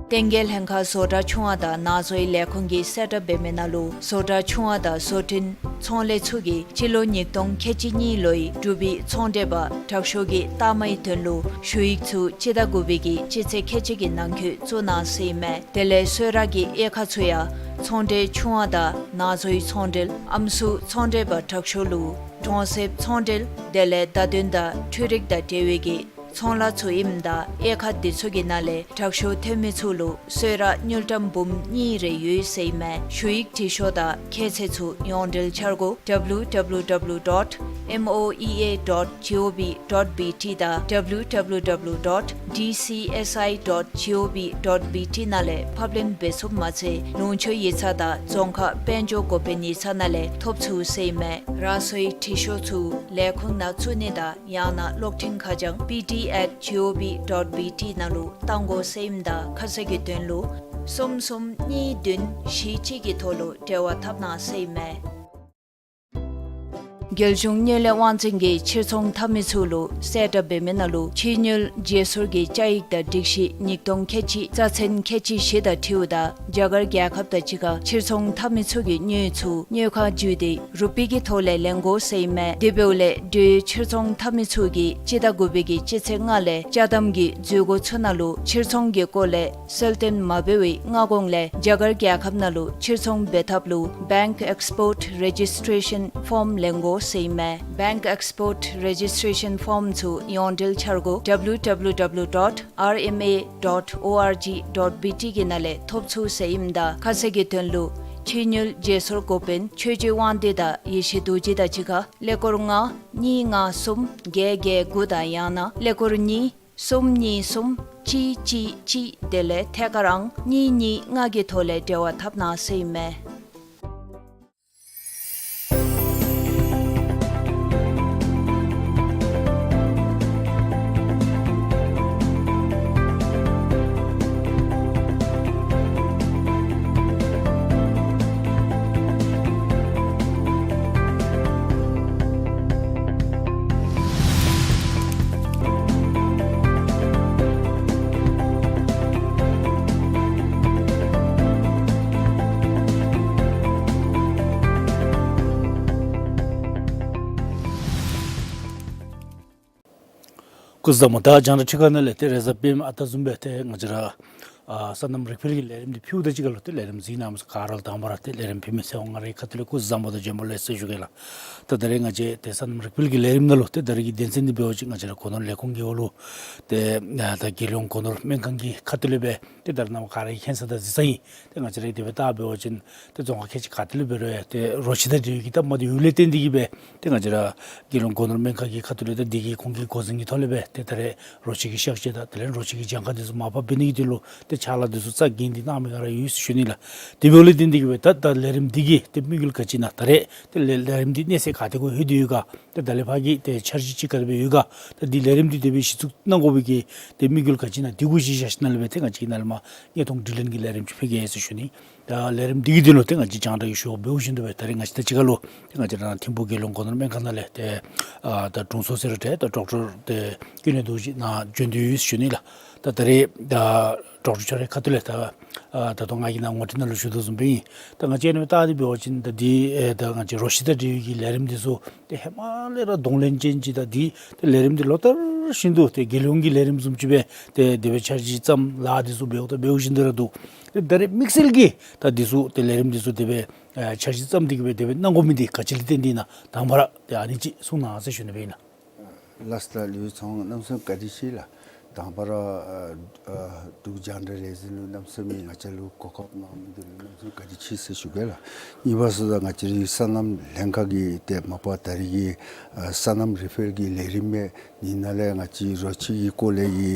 བསྟན་རྒྱས་ལྷན་ཁག་བཟོ་གྲྭ་ཆུང་བ་དང་ནང་བཟོའི་ལས་ཁུངས་ཀྱིས་གསལ་བསྒྲགས་འབད་མི་ནང་ལུ་བཟོ་གྲྭ་ཆུང་བ་དང་བཟོ་སྐྲུན་ཚོང་ལས་ཚུ་གིས་སྤྱི་ལོ་ཉིས་སྟོང་ཁལ་གཅིག་གཉིས་ལོའི་འབྲུག་པའི་ཚོང་འབྲེལ་པ་དྲག་ཤོས་ཀྱི་རྟགས་མའི་དོན་ལུ་ཞུ་ཡིག་ཚུ་སྤྱི་ཟླ་དགུ་པའི་གི་སྤྱི་ཚེས་ཁལ་གཅིག་གི་ནང་འཁོད་བཙུགས་གནང་ཟེར་ཨིན་མས། དེ་ལས་གསོལ་རས་ཀྱི་དབྱེ་ཁག་ཚུ་ཡང་ཚོང་འབྲེལ་ཆུང་བ་དང་ནང་བཟོའི་ཚོང་འབྲེལ་ཨམ་སྲུ་ཚོང་འབྲེལ་པ་དྲག་ཤོས་ལུ་གྲོང་གསེབ་ཚོང་འབྲེལ་དེ་ལས་བརྡ་དོན་དང་འཕྲུལ་རིག་དང་འབྲེལ་བའི་གི་ ཚོང་ལཱ་ཚུ་ཨིནམ་ད་དབྱེ་ཁག་འདི་ཚུ་གི་ནང་ལས་དྲག་ཤོས་ཐོན་མི་ཚུ་ལུ་གསོལ་རས་དངུལ་ཀྲམ་འབུམ་གཉིས་རེ་ཡོད་ཟེར་ཨིན་མས། ཞུ་ཡིག་འབྲི་ཤོག་དང་ཁྱད་ཚད་ཚུ་ཡོངས་འབྲེལ་འཆར་སྒོ་W W W dot M O E A dot G O V dot B T དང་W W W dot D C S I dot G O V dot B T ནང་ལས་ཕབ་ལེན་འབད་ཚུགསཔ་མ་ཚད་ལུང་ཕྱོགས་ཡིག་ཚང་དང་རྫོང་ཁག་དཔལ་འབྱོར་འགོ་དཔོན་ཡིག་ཚང་ནང་ལས་ཐོབ་ཚུགས་ཟེར་ཨིན་མས། རང་སོའི་འབྲི་ཤོག་ཚུ་ལས་ཁུངས་ནང་བཙུགས་ནི་དང་ཡང་ན་གློག་འཕྲིན་ཁ་བྱང་P T at G O V dot B T ནང་ལུ་བཏང་དགོ་ཟེར་ཨིནམ་ད་ཁ་གསལ་གྱི་དོན་ལུ་གསུམ་གསུམ་གཉིས་བདུན་བཞི་གཅིག་གི་ཐོག་ལུ་འབྲེལ་བ་འཐབ་གནང་ཟེར་ཨིན་མས། རྒྱལ་གཞུང་དངུལ་ལས་དབང་འཛིན་གྱིས་ཕྱིར་ཚོང་འཐབ་མི་ཚུ་ལུ་གསལ་བསྒྲགས་འབད་མི་ནང་ལུ་ཕྱི་དངུལ་བརྗེ་སོར་གྱི་བཅའ་ཡིག་དང་སྒྲིག་གཞི་ཉིས་སྟོང་ཁལ་གཅིག་རྩ་ཚན་ཁལ་གཅིག་བཞི་དང་འཁྲིལཝ་ད་རྒྱ་གར་རྒྱལ་ཁབ་དང་གཅིག་ཁར་ཕྱིར་ཚོང་འཐབ་མི་ཚུ་གིས་དངུལ་ཚུ་དངུལ་ཁང་བརྒྱུད་དེ་རུ་པི་གི་ཐོག་ལས་ལེན་དགོ་ཟེར་ཨིན་མས། དེ་འབདཝ་ལས་འབྲེལ་ཡོད་ཕྱིར་ཚོང་འཐབ་མི་ཚུ་གིས་སྤྱི་ཟླ་དགུ་པའི་གི་སྤྱི་ཚེས་ལྔ་ལས་ཅ་དམ་གྱི་འཛུལ་སྒོ་ཚུ་ནང་ལུ་ཕྱིར་ཚོང་གི་སྐོར་ལས་གསལ་སྟོན་མ་འབད་བའི་སྔ་གོང་ལས་རྒྱ་གར་རྒྱལ་ཁབ་ནང་ལུ་ཕྱིར་ཚོང་འབད་ཐབས་ལུ་Bank Export Registration Form ལེན་དགོ་ཟེར་ཨིན་མས། Bank Export Registration Form ཚུ་ཡོངས་འབྲེལ་འཆར་སྒོ་W W W dot R M A dot O R G dot B T གི་ནང་ལས་ཐོབ་ཚུགས་ཟེར་ཨིནམ་ད་ཁ་གསལ་གྱི་དོན་ལུ་ཕྱི་དངུལ་བརྗེ་སོར་འགོ་དཔོན་ཆོས་རྗེ་དབང་འདུས་དང་ཡེ་ཤེས་རྡོ་རྗེ་དང་གཅིག་ཁར་ཀླད་ཀོར་ལྔ་གཉིས་ལྔ་གསུམ་བརྒྱད་བརྒྱད་དགུ་དང་ཡང་ན་ཀླད་ཀོར་གཉིས་གསུམ་གཉིས་གསུམ་གཅིག་གཅིག་གཅིག་དེ་ལས་ཐད་ཀར་ཨང་གཉིས་གཉིས་ལྔ་གི་ཐོག་ལས་འབྲེལ་བ་འཐབ་གནང་ཟེར་ཨིན་མས། སྐུ་གཟུགས་བཟང་པོ། ད་རྒྱང་བསྒྲགས་ཁྲི་ཁ་ནང་ལས་ཏེ་རེས་གཟའ་སྤེནམ་ཨ་རྟག་བཟུམ་སྦེ་ཏེ་ང་བཅས་ར་ཨ་སོ་ནམ་རིག་འཕེལ་གྱི་ལས་རིམ་འདི་ཕུལཝ་ད་གཅིག་ཁར་ལུ་ཏེ་ལས་རིམ་གཟིགས་གནང་མི་ཚུ་ག་ར་ལུ་དང་པ་ར་ཏེ་ལས་རིམ་ཕུལ་མི་ཚེ་དབང་ང་རའི་ཁ་ཐུག་ལས་སྐུ་གཟུགས་བཟང་པོ་དང་བྱོན་པ་ལེགས་ཟེར་ཞུ་གེ་ལགས། ད་ད་རེས་ང་བཅས་ཏེ་སོ་ནམ་རིག་འཕེལ་གྱི་ལས་རིམ་ནང་ལུ་ཏེ་ད་རེས་ཀྱི་དོན་ཚན་འདི་འབད་བ་ཅིན་ང་བཅས་ར་སྒོ་ནོར་ལས་ཁུངས་ཀྱི་འོག་ལུ་ཏེ་ད་རྒྱལ་ཡོངས་སྒོ་ནོར་སྨན་ཁང་གི་ཁ་ཐུག་ལས་སྦེ་ཏེ་ད་རེས་ནངས་པ་ག་ར་གིས་མཁྱེན་ས་དང་གཟིགས་ས་ཨིན། ཏེ་ང་བཅས་ར་གིས་དེ་སྦེ་བལྟ་འབད་བ་ཅིན་ཏེ་རྫོང་ཁག་ཁལ་གཅིག་ག་ཏེ་ལུ་འབད་རུང་ཡང་ཏེ་རོ་ཁྱི་དང་འབྲེལ་བའི་གི་སྟབས་མ་བདེཝ་ལས་བརྟེན་ཏེ་གིས་སྦེ་ཏེ་ང་བཅས་ར་རྒྱལ་ཡོངས་སྒོ་ནོར་སྨན་ཁང་གི་ཁ་ཐུག་ལས་ད་འདི་གི་ཁོང་གི་འགོ་འཛིན་གྱི་ཐོག་ལས་སྦེ་ཏེ་ད་རེས་རོ་ཁྱི་གི་གཤག་བཅོས་དང་དེ་ལས་རོ་ཁྱི་གི་གྱངས་ཁ་འདི་ཚུ་མར་ཕབ་འབད་ནི་གི་དོན་ལུ་ཏེ་ཕྱག་ལཱ་འདི་ཚུ་རྩ་འགེངས་ཏེ་གནང་མི་ག་ར་ཡོད་ཟེར་ཞུ་ནི་ལགས། དེ་འབདཝ་ལས་བརྟེན་ཏེ་གིས་སྦེ་ད་ད་ལས་རིམ་འདི་གི་ཏེ་དམིགས་ཡུལ་ག་ཅི་ཨིན་ན་ད་རེས་ཏེ་ལས་ལས་རིམ་འདི་གནས་ཚད་ག་ཏེ་གུ་ལྷོད་དེ་ཡོད་ག། ཏེ་ད་ལས་ཕར་གྱི་ཏེ་འཆར་གཞི་ཅིག་ག་དེ་སྦེ་ཡོད་ག། ཏེ་འདི་ལས་རིམ་འདི་དེ་སྦེ་གཞི་བཙུགས་གནང་དགོ་པའི་གི་ཏེ་དམིགས་ཡུལ་ག་ཅི་ཨིན་ན་འདི་གུ་གཞི་བཞག་ཞིནམ་ལས་སྦེ་ཏེ་ང་བཅས་ཀྱིས་ནཱ་ལས་མར་དངོས་མཐོང་དྲི་ལན་གྱི་ལས་རིམ་ཅིག་ཕུལ་གེ་ཟེར་ཞུ་ནི། ད་ལས་རིམ་འདི་གི་དོན་ལུ་ཏེ་ང་བཅས་རྒྱང་བསྒྲགས་ཀྱི་ཞུ་བ་འབདཝ་བཞིན་དུ་སྦེ་ད་རེས་ང་བཅས་ད་ཅི་ཁར་ལུ་ཏེ་ང་བཅས་ར་ཐིམ་ཕུག་རྒྱལ་ཡོངས་སྒོ་ནོར་སྨན་ཁང་ནང་ལས་ཏེ་ཨ་ད་དྲུང་འཚོ་ཟེར་རུང་ཏེ་ད་ཌོག་ཊར་ཏེ་ཀུན་ལེགས་རྡོ་རྗེ་ནཱ་བྱོན་ཏེ་ཡོད་ཟེར་ཞུ་ནི་ལགས། ད་ད་རེས་ད་ཌོག་ཊར་ཁྱོད་རའི་ཁ་ཐུག་ལས་ད་ཨ་ད་ལྟོ་ང་གིས་ནཱ་ངོ་སྤྲོད་ནང་ལུ་ཞུ་དོ་བཟུམ་སྦེ་ཨིན། ད་ང་བཅས་ནཱ་བལྟ་སྟེ་འབད་བ་ཅིན་ད་འདི་ཨེ་ད་ང་བཅས་རོ་ཁྱི་དང་འབྲེལ་བའི་གི་ལས་རིམ་འདི་ཚུ་ཏེ་ཧེ་མ་ལས་ར་གདོང་ལེན་ཅན་ཅིག་དང་འདི་ཏེ་ལས་རིམ་འདི་ལོ་ལྟར་བཞིན་དུ་ཏེ་རྒྱལ་ཡོངས་ཀྱི་ལས་རིམ་བཟུམ་ཅིག་སྦེ་ཏེ་དེ་སྦེ་འཆར་གཞི་བརྩམ་ལཱ་འདི་ཚུ་འབདཝ་ད་འབདཝ་བཞིན་དུ་ར་འདུག། ཏེ་ད་རེས་དམིགས་བསལ་གྱིས་ད་འདི་ཚུ་ཏེ་ལས་རིམ་འདི་ཚུ་དེ་སྦེ་ཨེ་འཆར་གཞི་བརྩམས་ཏེ་གིས་སྦེ་དེ་སྦེ་གནང་དགོ་མི་འདི་ག་ཅི་ལས་བརྟེན་ཏེ་ཨིན་ན་དང་པ་ར་ཏེ་ཨ་ནི་ཅིག་གསུང་གནང་ཟེར་ཞུ་ནི་སྦེ་ཨིན་ལགས། ལགས་སོ་ལགས། ལེགས་པའི་ཚོགས་རྣམ་གསུམ་བཀའ་དྲིན་ཆེ་ལགས། དང་པ་ར་ཨ་ཨ་འབྲུག་རྒྱང་བསྒྲགས་ལས་འཛིན་ལུ་གནམ་མེད་ས་མེད་ང་བཅས་ལུ་གོ་སྐབས་གནང་མི་འདི་ལུ་གནམ་མེད་ས་མེད་བཀའ་དྲིན་ཆེ་ཟེར་ཞུ་གེ་ལགས། གཉིས་པ་ཟེརཝ་ད་ང་བཅས་རའི་སོ་ནམ་ལྷན་ཁག་གི་ཏེ་མ་པ་ད་རེས་ཀྱི་ཨ་སོ་ནམ་རིག་འཕེལ་གྱི་ལས་རིམ་སྦེ་ཨིན་ན་ལས་ང་བཅས་རོ་ཁྱི་གི་སྐོར་ལས་ཀྱི་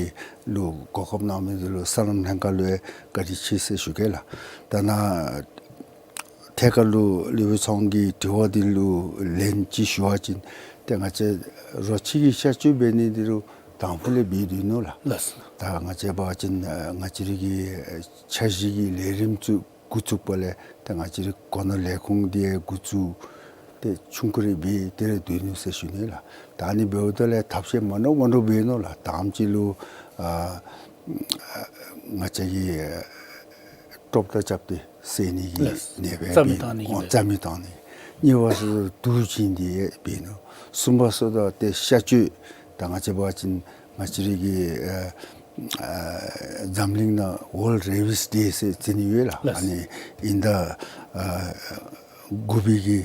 ལུ་གོ་སྐབས་གནང་མི་འདི་ལུ་སོ་ནམ་ལྷན་ཁག་ལུ་ཡང་བཀའ་དྲིན་ཆེ་ཟེར་ཞུ་གེ་ལགས། ད་ནཱ་ཐད་ཀར་ལུ་ལེགས་པའི་ཚོགས་ཀྱི་དྲི་བ་འདི་ལུ་ལན་ཅིག་ཞུ་བ་ཅིན་ཏེ་ང་བཅས་རོ་ཁྱི་གི་གཤག་བཅོས་འབད་ནི་འདི་ལུ་དང་ཕུ་ལས་འབད་དེ་ནུག་ལགས། ལགས་སོ། ད་ང་བཅས་འབད་བ་ཅིན་ཨ་ང་བཅས་རའི་གི་འཆར་གཞི་གི་ལས་རིམ་ཚུ་འགོ་བཙུགས་པ་ལས་ཏེ་ང་བཅས་རའི་སྒོ་ནོར་ལས་ཁུངས་འདི་འགོ་བཙུགས་ཏེ་ཆུང་ཀུ་རེ་འབད་དེ་ར་སྡོད་ནུག་ཟེར་ཞུ་ནི་ལགས། ད་ཨ་ནི་འབདཝ་ད་ལས་ཐབས་ཤེས་མ་འདྲཝ་མ་འདྲཝ་འབད་ནུག་ལགས། དང་པ་ཅིག་ལུ་ཨ་ང་བཅས་ཀྱིས་ཨ་ཀྲོབ་ཏ་རྐྱབ་སྟེ་བསད་ནི་གི་ལགས། ནདཔ་རྩ་མེད་བཏང་ནི་གི་འབད། རྩ་མེད་བཏང་ནི། གཉིས་པ་ཟེརཝ་ད་དུག་བྱིན་ཏེ་འབད་ནུག། གསུམ་པ་ཟེརཝ་ད་ཏེ་གཤག་བཅོས། ད་ང་བཅས་འབད་བ་ཅིན་ང་བཅས་རའི་གི་ཨ་ཨ་འཛམ་གླིང་ནང་World Rabies Day ཟེར་བརྩི་ནི་ཡོད་ལགས། ལགས། ཨ་ནི་དབྱིན་ཟླ་ཨ་དགུ་པའི་གི་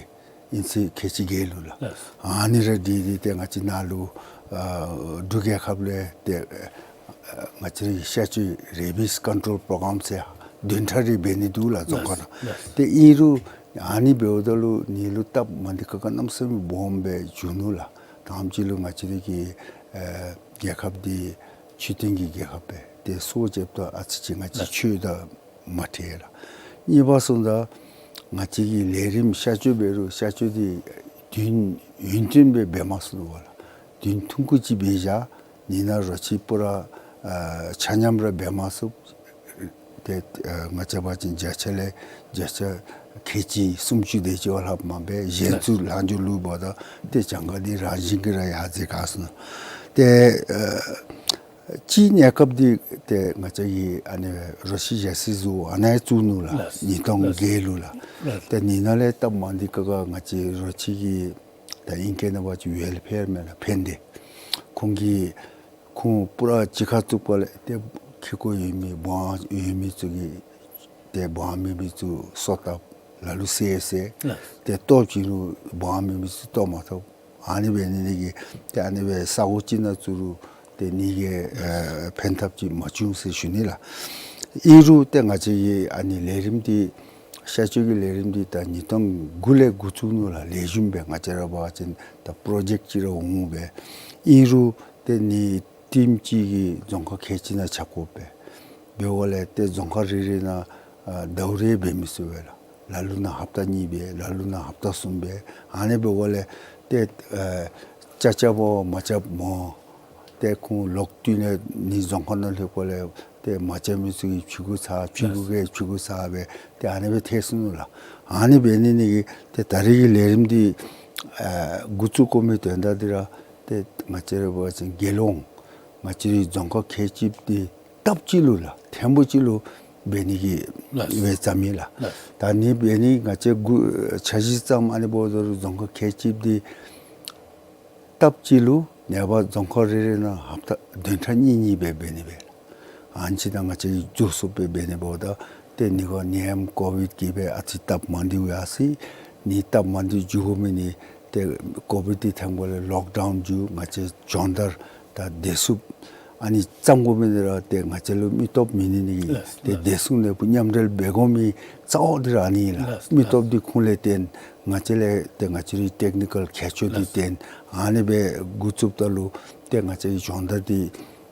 དབྱིན་ཚེས་ཁལ་གཅིག་བརྒྱད་ལུ་ལགས། ལགས། ཨ་ནི་ར་འདི་འདི་ཏེ་ང་བཅས་ནཱ་ལུ་ ཨ་འབྲུག་རྒྱལ་ཁབ་ལས་ཏེ་ཨ་ང་བཅས་རའི་ཤ་བཅོས་རེ་བིས་ཀོན་ཊོལ་པྲོ་གརམ་ཟེར་བདུན་ཕྲག་རེ་འབད་ནི་འདུག་ལགས་རྫོང་ཁག་ནང་། ལགས། ཏེ་ཨིན་རུང་ཨ་ནི་འབདཝ་ད་ལུ་ནི་ལུ་སྟབས་མ་བདེ་ཁག་ཁ་གནམ་མེད་ས་མེད་སྦོམ་སྦེ་བྱུང་ནུག་ལགས། དང་པ་ཅིག་ལུ་ང་བཅས་རའི་གི་ཨ་རྒྱལ་ཁབ་འདི་ཆོས་ལྡན་གྱི་རྒྱལ་ཁབ་སྦེ་ཏེ་སྲོག་བཅད་ད་ཨ་ཙི་ཅིག་ང་བཅས་ཆོས་དང་མ་འཁྲིལ་ལགས། གཉིས་པ་སོང་ཙང་ང་བཅས་ཀྱི་ལས་རིམ་ཤ་བཅོས་འབད་རུང་ཤ་བཅོས་འདི་དུས་ཡུན་བརྟན་སྦེ་འབད་མ་ཚུགས་ནུག་པ་ལགས། དུས་ཐུང་ཀུ་ཅིག་འབད་བཞག་ནི་ནང་རོ་ཁྱི་པུ་ར་ཨ་ཆ་མཉམ་ར་འབད་མ་ཚུགས། ཏེ་ཨ་ང་བཅས་འབད་བ་ཅིན་བརྒྱ་ཆ་ལས་བརྒྱ་ཆ་ཁལ་གཅིག་སུམ་ཅུ་དེ་ཅིག་བ་ལྷགཔ་མ་འབད། གཞན་ཚུ་ལྷག་འགྱོ་ལུ་འབདཝ་ད་ཏེ་གྱངས་ཁ་འདི་རང་བཞིན་གྱིས་ར་ཡར་འཛེགས་ཁ་སོང་ནུག། ཏེ་ཨ་སྤྱིའི་གནས་སྐབས་འདི་ཏེ་ང་བཅས་ཀྱི་ཨ་ནི་རོ་ཁྱི་ཞ་སི་ཟུར་ཨ་ནཱ་བཙུགས་ནུག་ལགས། ལགས། ཉིས་སྟོང་བརྒྱད་ལུ་ལགས། ལགས། ཏེ་ནི་ནང་ལས་སྟབས་མ་བདེ་ཁག་ཁ་ང་བཅས་རོ་ཁྱི་གི་ད་ཨིང་སྐད་ནང་འབད་བ་ཅིན་ཝེལ་ཕེར་མེན་ན་ཕན་བདེ་ཁོང་གིས་ཁོང་པུ་ར་གཅིག་ཁར་བཙུགས་པ་ལས་ཏེ་ཁེ་ཀོ་ཡོད་མི་སྦོམ་ཡོད་མི་ཚུ་གིས་ཏེ་སྦོམ་མེད་མི་ཚུ་སོ་བཏབ། ལ་ལུ་བསད་བསད། ལགས། ཏེ་བཏོག་བཅུག་རུང་སྦོམ་མེད་མི་ཚུ་བཏོག་མ་ཐོབ། ཨ་ནི་འབད་ནི་འདི་གིས་ཏེ་ཨ་ནི་སྦེ་ས་གོ་ཅིག་ནང་བཙུགས་རུང་ཏེ་ནི་གི་ཨ་ཕན་ཐབས་ཅིག་མ་བྱུང་ཟེར་ཞུ་ནི་ལགས། ཨིན་རུང་ཏེ་ང་བཅས་ཀྱི་ཨ་ནི་ལས་རིམ་འདི་ཤ་བཅོས་ཀྱི་ལས་རིམ་འདི་ད་ཉིས་སྟོང་དགུ་ལས་འགོ་བཙུགས་ནུག་ལགས། ལེགས་ཤོམ་སྦེ་ང་བཅས་ར་འབད་བ་ཅིན་ད་པྲོ་ཇེཀཊ་ཅིག་ར་འོང་སྦེ། ཨིན་རུང་ཏེ་ནི་ཊིམ་གཅིག་གིས་རྫོང་ཁག་ཁལ་གཅིག་ནང་ཆ་བགོ་སྦེ་འབདཝ་ལས་ཏེ་རྫོང་ཁག་རེ་རེ་ནང་ཨ་ཟླཝ་རེ་འབད་མི་ཚུགས་པས་ལགས། ལ་ལུ་ནང་ཧབ་ཏ་གཉིས་འབད། ལ་ལུ་ནང་ཧབ་ཏ་གསུམ་འབད། ཨ་ནི་འབདཝ་ལས་ཏེ་ཨ་ཅ་རྐྱབ་མ་རྐྱབ་སྨོ། ཏེ་ཁོང་ལོག་སྟེ་ནི་རྫོང་ཁག་ནང་ལྷོད་པ་ལས་ཏེ་མ་རྐྱབ་མི་ཚུ་གིས་ཕྱི་གུ་ཚ་ཕྱི་གུ་གིས་ཕྱི་གུ་ཚ་སྦེ་ཏེ་ཨ་ནི་སྦེ་ཐལ་སོང་ནུག་ལགས། ཨ་ནི་འབད་ནི་འདི་གིས་ཏེ་ད་རེས་ཀྱི་ལས་རིམ་འདི་ཨ་འགོ་བཙུགས་དགོ་མི་དོན་དག་འདི་ར་ཏེ་ང་བཅས་ར་འབད་བ་ཅིན་དགེ་སློང་ང་བཅས་རའི་རྫོང་ཁག་ཁལ་གཅིག་འདི་སྟབས་གཅིག་ལུ་ལགས་ཐེངས་པོ་གཅིག་ལུ་འབད་ནི་གི་ལགས། འབད་བརྩམས་ཡི་ལགས། ལགས། ད་ནི་འབད་ནི་ང་བཅས་འགོ་འཆར་གཞི་བརྩམས། ཨ་ནི་འབདཝ་ད་ལུ་རྫོང་ཁག་ཁལ་གཅིག་འདི་སྟབས་གཅིག་ལུ་ནངས་པ་རྫོང་ཁག་རེ་རེ་ནང་ཧབ་ཏ་བདུན་ཕྲག་གཉིས་གཉིས་སྦེ་འབད་ནི་སྦེ་ཨ་ནི་ཅིག་ད་ང་བཅས་ཀྱིས་མགྱོགས་སུ་སྦེ་འབད་ནི་འབདཝ་ད་ཏེ་ནི་ག་ནད་ཡམས་ཀོ་བིཌ་གིས་སྦེ་ཨ་ཙི་སྟབས་མ་བདེཝ་ཡར་སོ་ཡི། ནི་སྟབས་མ་བདེཝ་འགྱོ་དགོ་མི་ནི་ཏེ་ཀོ་བིཌ་འདི་ཐོན་པ་ལས་ལོག་ཌའུན་འགྱོ། ང་བཅས་སྦྱོང་བརྡར་དང་བདེ་སྲུངཔ་ཨ་ནི་བརྩམ་དགོ་མི་འདི་ར་ཏེ་ང་བཅས་ལུ་མི་སྟོབས་མེད་ནི་འདི་གིས་ལགས། ཏེ་ལགས། བདེ་སྲུང་ལས་སྦེ་མཉམ་འབྲེལ་འབད་དགོ་མི་རྩ་བ་འདི་ར་ཨ་ནི་ལགས། ལགས། མི་སྟོབས་འདི་ཁོང་ལས་བརྟེན་ང་བཅས་ལས་ཏེ་ང་བཅས་རའི་ཊེཀ་ནི་ཀཱལ་ཁྱད་ཆོས་འདི་ལགས། བརྟེན་ཨ་ནི་སྦེ་འགོ་བཙུགསཔ་ད་ལུ་ཏེ་ང་བཅས་ཀྱི་སྦྱོང་བརྡར་འདི་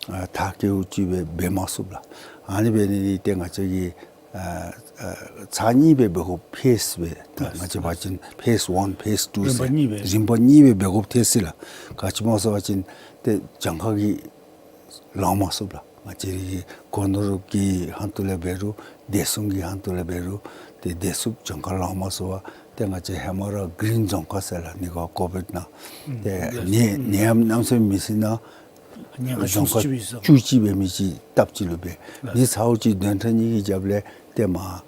ཨ་མཐར་འཁྱོལཝ་ཅིག་སྦེ་འབད་མ་ཚུགས་ལགས། ཨ་ནི་འབད་ནི་འདི་ཏེ་ང་བཅས་ཀྱིས་ཨ་ཨ་ཚར་གཉིས་སྦེ་འབད་དགོཔ་ཕེསི་སྦེ་ད་ལགས། ང་བཅས་འབད་བ་ཅིན་ཕེསི་ཝན་ཕེསི་ཊུ་རིམ་པ་ཟེར་གཉིས་སྦེ། རིམ་པ་གཉིས་སྦེ་འབད་དགོཔ་ཐལ་སོ་ཡི་ལགས། ག་ཅི་སྨོ་ཟེར་བ་ཅིན་ཏེ་གྱངས་ཁ་གིས་ལང་མ་ཚུགས་ལགས། ང་བཅས་རའི་གོ་ནོར་གྱི་ཧོངས་ལས་འབད་རུང་བདེ་སྲུང་གི་ཧོངས་ལས་འབད་རུང་ཏེ་བདེ་སྲུངཔ་གྱངས་ཁ་ལང་མ་ཚུགས་པར་ཏེ་ང་བཅས་ཧེ་མ་ར་གིརིན་རྫོང་ཁག་ཟེར་ལགས། ནི་ག་ཀོ་བིཌ་ནང་ཏེ་ནད་ནད་ཡམས་གནམ་མེད་ས་མེད་མི་སྲིད་ནང་ཉེན་ཁ་རྫོང་ཁག་བཅུ་གཅིག་སྦེ་མི་ཅིག་སྟབས་གཅིག་ལུ་འབད། ནི་ཚརཝ་ཅིག་བདུན་ཕྲག་གཉིས་ཀྱི་རྒྱབ་ལས་ཏེ་མར་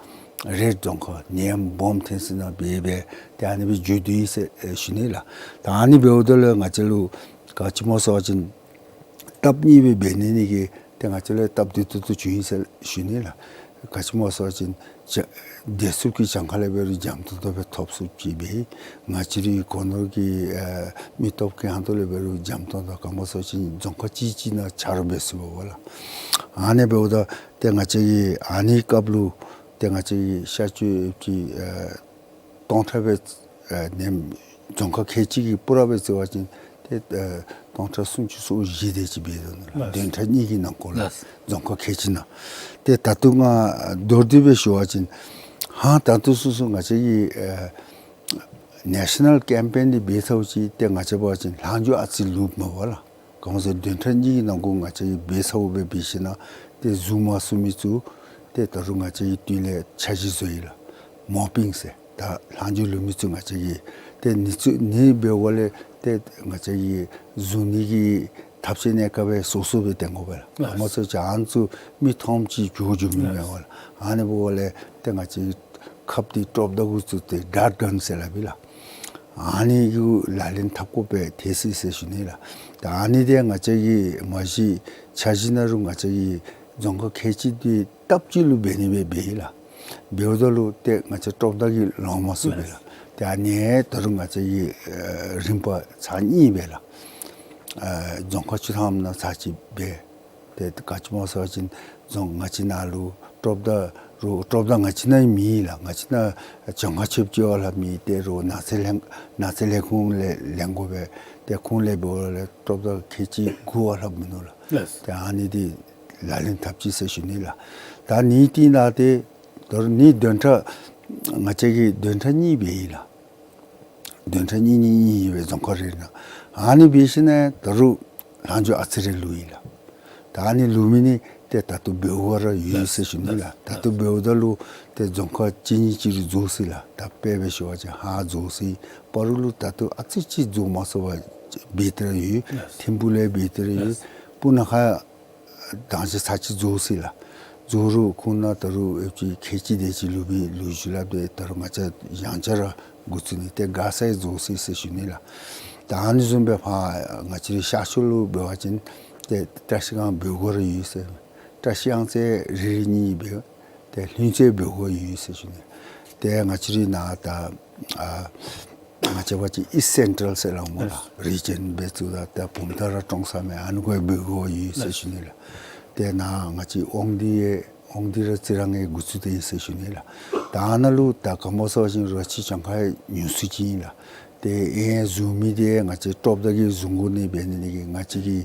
རེཌ་རྫོང་ཁག་ནད་ཡམས་སྦོམ་ཐོན་ས་ནང་འབད་འབད་ཏེ་ཨ་ནི་སྦེ་འགྱོ་དོ་ཡོད་ཟེར་ཞུ་ནི་ལགས། ད་ཨ་ནི་འབདཝ་ད་ལུ་ང་བཅས་ལུ་ག་ཅི་སྨོ་ཟེར་བ་ཅིན་སྟབས་གཉིས་སྦེ་འབད་ནི་འདི་གིས་ཏེ་ང་བཅས་ལུ་སྟབས་བདེ་ཏོག་ཏོ་བྱུང་ཡི་ཟེར་ཞུ་ནི་ལགས། ག་ཅི་སྨོ་ཟེར་བ་ཅིན་བདེ་སྲུངཔ་གི་གྱངས་ཁ་ལས་འབད་རུང་འཇམ་ཏོང་ཏོ་སྦེ་ཐོབ་ཚུགསཔ་ཅིག་འབད། ང་བཅས་རའི་གོ་ནོར་གྱི་ཨ་མི་སྟོབས་ཀྱི་ཧོངས་ལས་འབད་རུང་འཇམ་ཏོང་ཏོ་ག་སྨོ་ཟེར་བ་ཅིན་རྫོང་ཁག་གཅིག་གཅིག་ནང་ཆ་རོགས་འབད་ཚུགས་པས་ལགས། ཨ་ནི་འབདཝ་ད་ཏེ་ང་བཅས་ཀྱིས་ཨ་ནི་སྐབས་ལུ་ཏེ་ང་བཅས་ཀྱིས་ཤ་བཅོས་ཀྱི་ཨ་སྟོང་ཕྲག་སྦེ་ཨ་ནེམ་རྫོང་ཁག་ཁལ་གཅིག་གི་པུ་ར་སྦེ་བརྩི་བ་ཅིན་ཏེ་ཨ་སྟོང་ཕྲག་སུམ་ཅུ་སོ་བཞི་དེ་ཅིག་འབད་དོ་ནུག་ལགས། ལགས། བདུན་ཕྲག་གཉིས་ཀྱི་ནང་འཁོད་ལགས། ལགས། རྫོང་ཁག་ཁལ་གཅིག་ནང་། ཏེ་ད་ལྟོ་ང་མདོར་བསྡུས་སྦེ་ཞུ་བ་ཅིན་ཧང་ད་ལྟོ་སོ་སོ་ང་བཅས་ཀྱི་ཨ་ནེ་ཤ་ནཱལ་ཀེམ་པེན་འདི་འབད་ཚརཝ་ཅིག་ཏེ་ང་བཅས་འབད་བ་ཅིན་ལྷག་འགྱོ་ཨ་ཙི་ལུསཔ་མས་པ་ལགས། ག་སྨོ་ཟེར་བདུན་ཕྲག་གཉིས་ཀྱི་ནང་འཁོད་ང་བཅས་ཀྱིས་འབད་ཚརཝ་སྦེ་འབད་ཞིན་ན་ཏེ་འཛུལ་མ་ཚུགས་མི་ཚུ་ཏེ་ད་རུང་ང་བཅས་ཀྱིས་ཏེ་ལས་འཆར་གཞི་བཟོ་ཡི་ལགས། མོ་པིང་ཟེར་ད་ལྷག་འགྱོ་ལུས་མི་ཚུ་ང་བཅས་ཀྱིས་ཏེ་ནི་ཚུ་ནི་འབདཝ་ལས་ཏེ་ང་བཅས་ཀྱིས་འཛུལ་ནི་གི་ཐབས་ཤེས་གནས་སྐབས་སྦེ་སོ་སོ་སྦེ་སྟོན་དགོ་པས་ལགས། ག་སྨོ་ཟེར་བ་ཅིན་ཨ་ནི་ཚུ་མི་མཐོངམ་ཅིག་འགྱོ་འགྱོ་མི་མས་པ་ལགས། ཨ་ནི་འབདཝ་ལས་ཏེ་ང་བཅས་ཁབ་འདི་དཀྲོགཔ་ད་གུ་ཚུ་ཏེ་ཌཊ་གཱན་ཟེར་སླབ་ཨིན་ལགས། ཨ་ནི་གུ་ལག་ལེན་འཐབ་དགོཔ་སྦེ་ཐལ་སོ་ཡི་ཟེར་ཞུ་ནི་ལགས། ད་ཨ་ནི་འདི་ང་བཅས་ཀྱིས་མ་གཞི་འཆར་གཞི་ནང་ལུ་ང་བཅས་ཀྱིས་རྫོང་ཁག་ཁལ་གཅིག་འདི་སྟབས་གཅིག་ལུ་འབད་ནི་སྦེ་འབད་ཡི་ལགས། འབདཝ་ད་ལུ་ཏེ་ང་བཅས་དཀྲོགཔ་ད་གི་ལང་མ་ཚུགས་པས་ལགས། ཏེ་ཨ་ནི་ད་རུང་ང་བཅས་ཀྱིས་ཨ་རིམ་པ་ཚར་གཉིས་སྦེ་ལགས། ཨ་རྫོང་ཁག་བཅུ་ཐམ་ནང་ཚར་གཅིག་འབད། ཏེ་ག་ཅི་སྨོ་ཟེར་བ་ཅིན་རྫོང་ང་བཅས་ནང་ལུ་སྟོབས་དང་རུང་སྟོབས་དང་ང་བཅས་ནང་མེད་ལགས། ང་བཅས་ནང་གྱངས་ཁ་ཆེཝ་ཅིག་བ་ལྷག་མེད། ཏེ་རུང་ནགས་ཚལ་ལྷན་ནགས་ཚལ་ལས་ཁུངས་ལས་ལེན་དགོ་པས། ཏེ་ཁུངས་ལས་འབདཝ་ལས་སྟོབས་དང་ཁལ་གཅིག་དགུ་བ་ལྷག་མིན་ནུག་ལགས། ལགས། ཏེ་ཨ་ནི་འདི་ལག་ལེན་འཐབ་ཅི་ཟེར་ཞུ་ནི་ལགས། ད་ཨ་ནི་འདི་ནང་ཏེ་ད་རུང་ཨ་ནི་བདུན་ཕྲག་ང་བཅས་ཀྱིས་བདུན་ཕྲག་གཉིས་འབད་ཡི་ལགས། བདུན་ཕྲག་གཉིས་གཉིས་གཉིས་ཡོད་པའི་རྫོང་ཁག་རེ་ནང་ཨ་ནི་འབད་ཞིནམ་ལས་ད་རུང་ལྷག་འཕྲོ་ཨ་ཙི་རེ་ལུས་ཡི་ལགས། ད་ཨ་ནི་ལུས་མི་འདི་ཏེ་ད་ལྟོ་འབདཝ་ར་ཡོད་ཟེར་ཞུ་ནི་ལགས། ད་ལྟོ་འབདཝ་ད་ལུ་ཏེ་རྫོང་ཁག་གཅིག་གཉིས་ཅིག་ར་རྫོགས་སོ་ཡི་ལགས། ད་དཔེ་འབད་ཞུ་བ་ཅིན་ཧཱ་རྫོགས་སོ་ཡི། སྤ་རོ་ལུ་ད་ལྟོ་ཨ་ཙི་ཅིག་རྫོགས་མ་ཚུགས་པར་འབད་དེ་ར་ཡོད། ཐིམ་ཕུ་ལས་འབད་དེ་ར་ཡོད། སྤུ་ན་ཁ་ད་ཅི་ཚར་གཅིག་རྫོགས་སོ་ཡི་ལགས། རྫོགས་རུང་ཁོང་ནང་ད་རུང་ཨེབ་ཅིག་ཁལ་གཅིག་དེ་ཅིག་ལུས་པའི་ལུས་ཞུ་ལགས། ཏེ་ད་རུང་ང་བཅས་ཡང་བསྐྱར་ར་འགོ་བཙུགས་ནི། ཏེ་མགར་ས་ཡང་རྫོགས་སོ་ཡི་ཟེར་ཞུ་ནི་ལགས། ད་ཨ་ནི་བཟུམ་སྦེ་ཕར་ང་བཅས་རའི་ཤར་ཕྱོགས་ལུ་འབད་བ་ཅིན་ཏེ་བཀྲིས་སྒང་འབདཝ་ར་ཡོད་ཟེར། བཀྲིས་སྒང་ཚུན་རེ་རེ་གཉིས་འབད། ཏེ་ལྷུན་རྩེ་འབདཝ་ཡོད་ཟེར་ཞུ་ནི། ཏེ་ང་བཅས་རའི་ནང་ད་ཨ་ང་བཅས་འབད་བ་ཅིན་ཨིསཊ་སེན་ཊཱལ་ཟེར་སླབ་སྨོ་ལགས། རི་ཇན་འབད་ཚུགས་ད་ཏེ་བུམ་ཐང་ར་ཀྲོང་གསར་མས། ཨ་ནི་གུ་འབདཝ་ཡོད་ཟེར་ཞུ་ནི་ལགས། ཏེ་ནཱ་ང་བཅས་དབང་འདུས་ཡང་དབང་འདུས་ར་རྩི་རང་ཡང་འགོ་བཙུགས་ཏེ་ཨིན་ཟེར་ཞུ་ནི་ལགས། ད་ཨ་ནཱ་ལུ་ད་ག་སྨོ་ཟེར་བ་ཅིན་རོ་ཁྱི་གྱངས་ཁ་ཉུང་སུ་ཅིག་ཨིན་ལགས། ཏེ་ཨེ་བཟུང་མི་འདི་ང་བཅས་སྟོབས་དང་གིས་བཟུང་དགོ་ནི་འབད་ནི་འདི་གིས་ང་བཅས་ཀྱི་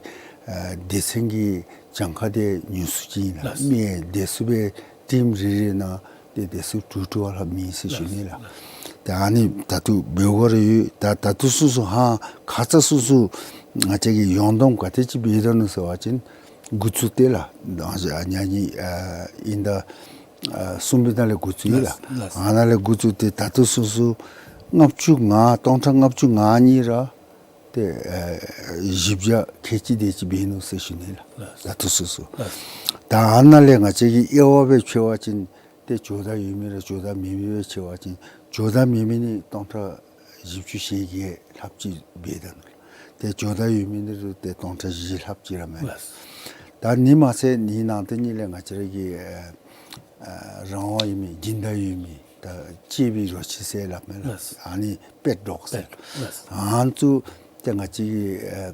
ཨ་སྡེ་ཚན་གྱི་གྱངས་ཁ་འདི་ཉུང་སུ་ཅིག་ཨིན་ལགས། མི་སྡེ་ཚུ་སྦེ་ཊིམ་རེ་རེ་ནང་ཏེ་སྡེ་ཚན་དྲུག་དྲུག་བ་ལྷག་མེད་ཟེར་ཞུ་ནི་ལགས། ད་ཨ་ནི་ད་ལྟོ་འབདཝ་ར་ཡོད། ད་ད་ལྟོ་སོ་སོ་ཧ་ཁ་ཙ་སོ་སོ་ང་བཅས་ཀྱིས་ཡོངས་བསྡོམས་ག་དེ་ཅིག་འབད་དོ་ནུག་ཟེར་བ་ཅིན་འགོ་བཙུགས་ཏེ་ལགས། ད་ཨ་ཉ་ཉི་ཨ་ཨིན་ཟླ་ཨ་གསུམ་པའི་ནང་ལས་འགོ་བཙུགས་ཡི་ལགས། ལགས། ཨ་ནཱ་ལས་འགོ་བཙུགས་ཏེ་ད་ལྟོ་སོ་སོ་ལྔ་བཅུ་ང་སྟོང་ཕྲག་ལྔ་བཅུ་ང་གཉིས་ར་ཏེ་ཨ་བཞི་བརྒྱ་ཁལ་གཅིག་དེ་ཅིག་འབད་ནུག་ཟེར་ཞུ་ནི་ལགས། ད་ལྟོ་སོ་སོ། ད་ཨ་ནཱ་ལས་ང་བཅས་ཀྱིས་དབྱེ་བ་སྦེ་ཕྱེ་བ་ཅིན་ཏེ་ཇོ་བདག་ཡོད་མི་ར་ཇོ་བདག་མེད་མི་སྦེ་ཕྱེ་བ་ཅིན་ཇོ་བདག་མེད་མི་འདི་སྟོང་ཕྲག་བཞི་བཅུ་ཞེ་བརྒྱད་ལྷགཔ་ཅིག་འབད་དོ་ནུག། ཏེ་ཇོ་བདག་ཡོད་མི་འདི་རུང་ཏེ་སྟོང་ཕྲག་བཞི་ལྷགཔ་ཅིག་ར་མས། ད་ཨ་ནི་མ་ཚད་ཨ་ནི་ནང་དེ་ཉིད་ལས་ང་བཅས་ར་གི་ཨ་ཨ་རང་དབང་ཡོད་མི་སྦྱིན་བདག་ཡོད་མི་ད་གཅེས་པའི་རོ་ཁྱི་ཟེར་སླབ་མས་ལགས། ཨ་ནི་པེཊ་ཌོག་ཟེར། ཨ་ནི་ཚུ་ཏེ་ང་བཅས་ཀྱི་ཨ་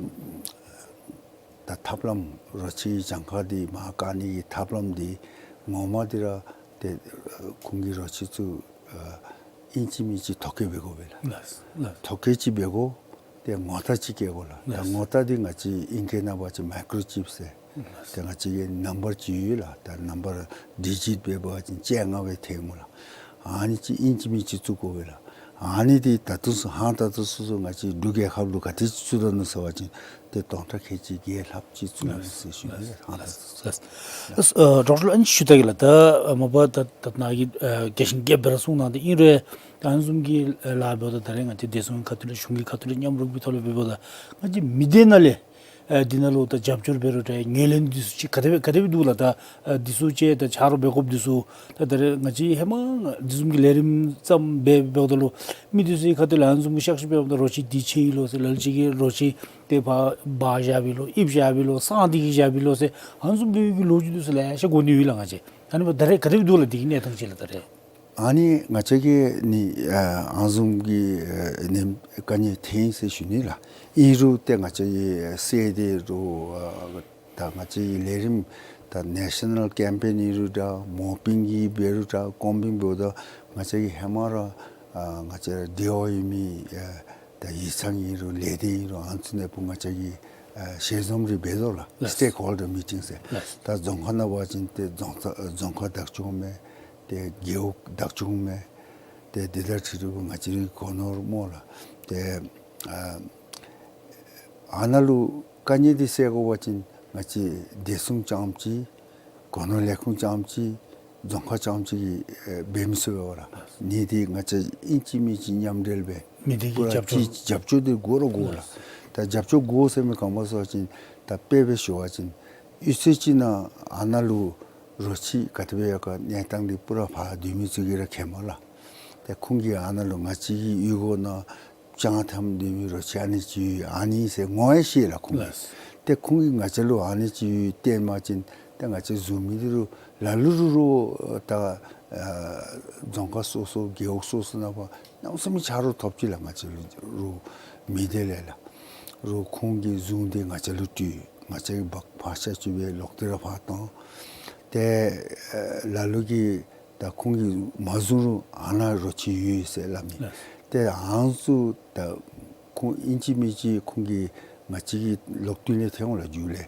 ད་ཐབས་ལམ་རོ་ཁྱི་གྱངས་ཁ་འདི་མར་བཀག་ནི་གི་ཐབས་ལམ་འདི་ངོ་མ་འདི་ར་ཏེ་ཁོང་གི་རོ་ཁྱི་ཚུ་ཨ་ཨིན་ཅི་མིན་ཅི་ཐོ་བཀོད་འབད་དགོ་པས་ལགས། ཐོ་བཀོད་ཅིག་འབད་དགོ། ཏེ་ངོ་རྟགས་ཅིག་བཀལ་དགོ་ལགས། ད་ངོ་རྟགས་འདི་ང་བཅས་ཨིང་སྐད་ནང་འབད་བ་ཅིན་མའི་ཀྲོ་ཅིབ་ཟེར། ཏེ་ང་བཅས་ཀྱི་ནམ་བར་ཅིག་ཡོད་ལགས། ད་ནམ་བར་ཌི་ཇིཊ་སྦེ་འབད་བ་ཅིན་བཅོ་ལྔ་སྦེ་ཐོན་འོང་ལགས། ཨ་ནི་ཅིག་ཨིན་ཅི་མིན་ཅི་བཙུགས་དགོ་པས་ལགས། ཨ་ནི་འདི་ད་ལྟོ་ཚུན་ཧང་ད་ལྟོ་ཚུན་ཚུན་ང་བཅས་འབྲུག་རྒྱལ་ཁབ་ལུ་ག་དེ་ཅིག་བཙུགས་ད་ནུག་ཟེར་བ་ཅིན་ཏེ་སྟོང་ཕྲག་ཁལ་གཅིག་བརྒྱད་ལྷགཔ་ཅིག་བཙུགས་ནུག་ཟེར་ཞུ་ནི་ལགས། ཨ་ཨ་ཨ་ཨ་ཌོག་ཊར་ལུ་ཨ་ནི་ཞུ་ད་གེ་ལགས། ད་མ་པ་ད་ད་ནཱ་གིས་ཨ་རྒྱས་ཤིང་རྒྱསཔ་སྦེ་ར་གསུངས་གནང་སྟེ་ཨིན་རུང་ད་ཨ་ནི་བཟུམ་གྱི་ཨ་ལཱ་འབདཝ་ད་ད་རེས་ང་བཅས་བདེ་སྲུང་ཁ་ཐུག་ལས་གཞུང་གི་ཁ་ཐུག་ལས་མཉམ་རོགས་ཀྱི་ཐོག་ལས་འབདཝ་ད་ང་བཅས་མི་སྡེ་ནང་ལས་ཨ་འདི་ནང་ལུ་ད་རྒྱབ་སྐྱོར་འབད་རུང་འདྲ་ངོས་ལེན་འདི་ཚུ་ཅིག་ག་དེ་སྦེ་ག་དེ་སྦེ་འདུག་ལགས། ད་ཨ་འདི་ཚུ་ཅིག་ད་ཆ་རོགས་འབད་དགོཔ་འདི་ཚུ་ད་ད་རེས་ང་བཅས་ཧེ་མ་འདི་བཟུམ་གྱི་ལས་རིམ་བརྩམས་འབད་འབདཝ་ད་ལུ་མི་འདི་ཚུ་གི་ཁ་ཐུག་ལས་ཨ་ནི་བཟུམ་གྱི་བཤགས་ཤིང་འབདཝ་ད་རོ་ཁྱི་འདི་ཆད་ཡི་ལོ་ཟེར་ལ་ལུ་ཅིག་གིས་རོ་ཁྱི་ཏེ་ཕར་འབག་བཞག་པས་ལོ་ཨིབ་བཞག་པས་ལོ་སྲང་འདི་གིས་བཞག་པས་ལོ་ཟེར་ཨ་ནི་བཟུམ་འབད་བའི་གི་ལོ་རྒྱུས་འདི་ཚུ་ལེ་ཤ་གོ་ནི་ཡོད་ལགས། ང་བཅས་ཨ་ནི་འབདཝ་ད་ད་རེས་ག་དེ་སྦེ་འདུག་ལགས་འདི་གི་གནས་སྟངས་ཅིག་ལགས་ད་རེས། ཨ་ནི་ང་བཅས་ཀྱིས་ནི་ཨ་ཨ་ནི་བཟུམ་གྱི་ཨ་ནི་དཀའ་ངལ་ཐོན་ཡི་ཟེར་ཞུ་ནི་ལགས། ཨིན་རུང་ཏེ་ང་བཅས་ཀྱིས་སེལ་ཏེ་རུང་ཨ་ད་ང་བཅས་ཀྱི་ལས་རིམ་ད་ནེ་ཤ་ནཱལ་ཀེམ་པེན་ཨིན་རུང་འདྲ་མོ་པིང་གི་འབད་རུང་འདྲ་ཀོམ་བིང་འབདཝ་ད་ང་བཅས་ཀྱིས་ཧེ་མ་ར་ཨ་ང་བཅས་ར་འབྲེལ་བ་ཡོད་མི་ཨ་ད་ཡིག་ཚང་ཨིན་རུང་ལས་སྡེ་ཨིན་རུང་ཨ་ནི་ཚུ་ནང་ཕར་ང་བཅས་ཀྱིས་ཨ་ཞལ་འཛོམས་རེ་འབད་དོ་ལགས། ལགས། སི་ཊེཀ་ཧོལ་ཌར་མི་ཊིང་ཟེར། ལགས། ད་རྫོང་ཁག་ནང་འབད་བ་ཅིན་ཏེ་རྫོང་ཁག་རྫོང་ཁག་བདག་སྐྱོང་མས། ཏེ་རྒེད་འོག་བདག་སྐྱོང་མས། ཏེ་དེ་དང་འཁྲིལ་ཏེ་ང་བཅས་རའི་སྒོ་ནོར་སྨོ་ལགས། ཏེ་ཨ་ཨ་ནཱ་ལུ་དཀའ་ངལ་འདི་སེལ་དགོ་པ་ཅིན་ང་བཅས་བདེ་སྲུང་རྐྱངམ་ཅིག་སྒོ་ནོར་ལས་ཁུངས་རྐྱངམ་ཅིག་རྫོང་ཁག་རྐྱངམ་ཅིག་གིས་ཨེ་འབད་མི་ཚུགས་པས་ལགས། ཨ་ནི་འདི་ང་བཅས་ཨིན་ཅི་མིན་ཅི་མཉམ་འབྲེལ་སྦེ་མི་སྡེ་གི་པུ་ར་རྒྱབ་སྐྱོར་ཅིག་རྒྱབ་སྐྱོར་འདི་དགོ་ར་དགོ་ལགས། ད་རྒྱབ་སྐྱོར་དགོ་ཟེར་མི་ག་སྨོ་ཟེར་བ་ཅིན་ད་དཔེ་སྦེ་ཞུ་བ་ཅིན་གཡུས་ཚན་ཅིག་ནང་ཨ་ནཱ་ལུ་རོ་ཁྱི་ག་དེ་སྦེ་ཡོད་ག་གནས་སྟངས་འདི་པུ་ར་ཕར་སྡོད་མི་ཚུ་གིས་ར་མཁྱེནམ་ལགས། ཏེ་ཁོང་གིས་ཨ་ནཱ་ལུ་ང་བཅས་ཀྱི་གཡུས་སྒོ་ནང་སྤྱང་འཐམ་སྡོད་མི་རོ་ཁྱི་ཨ་ནི་ཅིག་ཡོད་ཨ་ནི་ཟེར་ངོ་ཡང་ཤེས་ལགས་ཁོང་གིས། ལགས། ཏེ་ཁོང་གིས་ང་བཅས་ལུ་ཨ་ནི་ཅིག་ཡོད་སྟོན་པ་ཅིན་ཏེ་ང་བཅས་བཟུང་མི་འདི་རུང་ལ་ལུ་རུང་རུང་ད་ཨ་རྫོང་ཁག་སོ་སོ་རྒེད་འོག་སོ་སོ་ནང་ཕར་གནམ་མེད་ས་མེད་ཆ་རོགས་ཐོབ་ཅི་ལགས། ང་བཅས་ལུ་རུང་མི་སྡེ་ལས་ལགས། རུང་ཁོང་གིས་བཟུང་སྟེ་ང་བཅས་ལུ་སྤྲོད། ང་བཅས་ཀྱིས་འབག་ཕར་ཤར་ཕྱོགས་སྦེ་ལོག་སྟེ་ར་ཕར་བཏང་། ཏེ་ཨེ་ལ་ལུ་གིས་ད་ཁོང་གིས་མ་བཟུང་རུང་ཨ་ནཱ་རོ་ཁྱི་ཡོད་ཟེར་སླབ་ནི། ལགས། ཏེ་ཨ་ནཱ་ཚུ་ད་ཁོང་ཨིན་ཅི་མིན་ཅི་ཁོང་གིས་ང་བཅས་ཀྱི་ལོག་སྟེ་ལས་ཐོན་འོང་ལགས། མཇུག་ལས་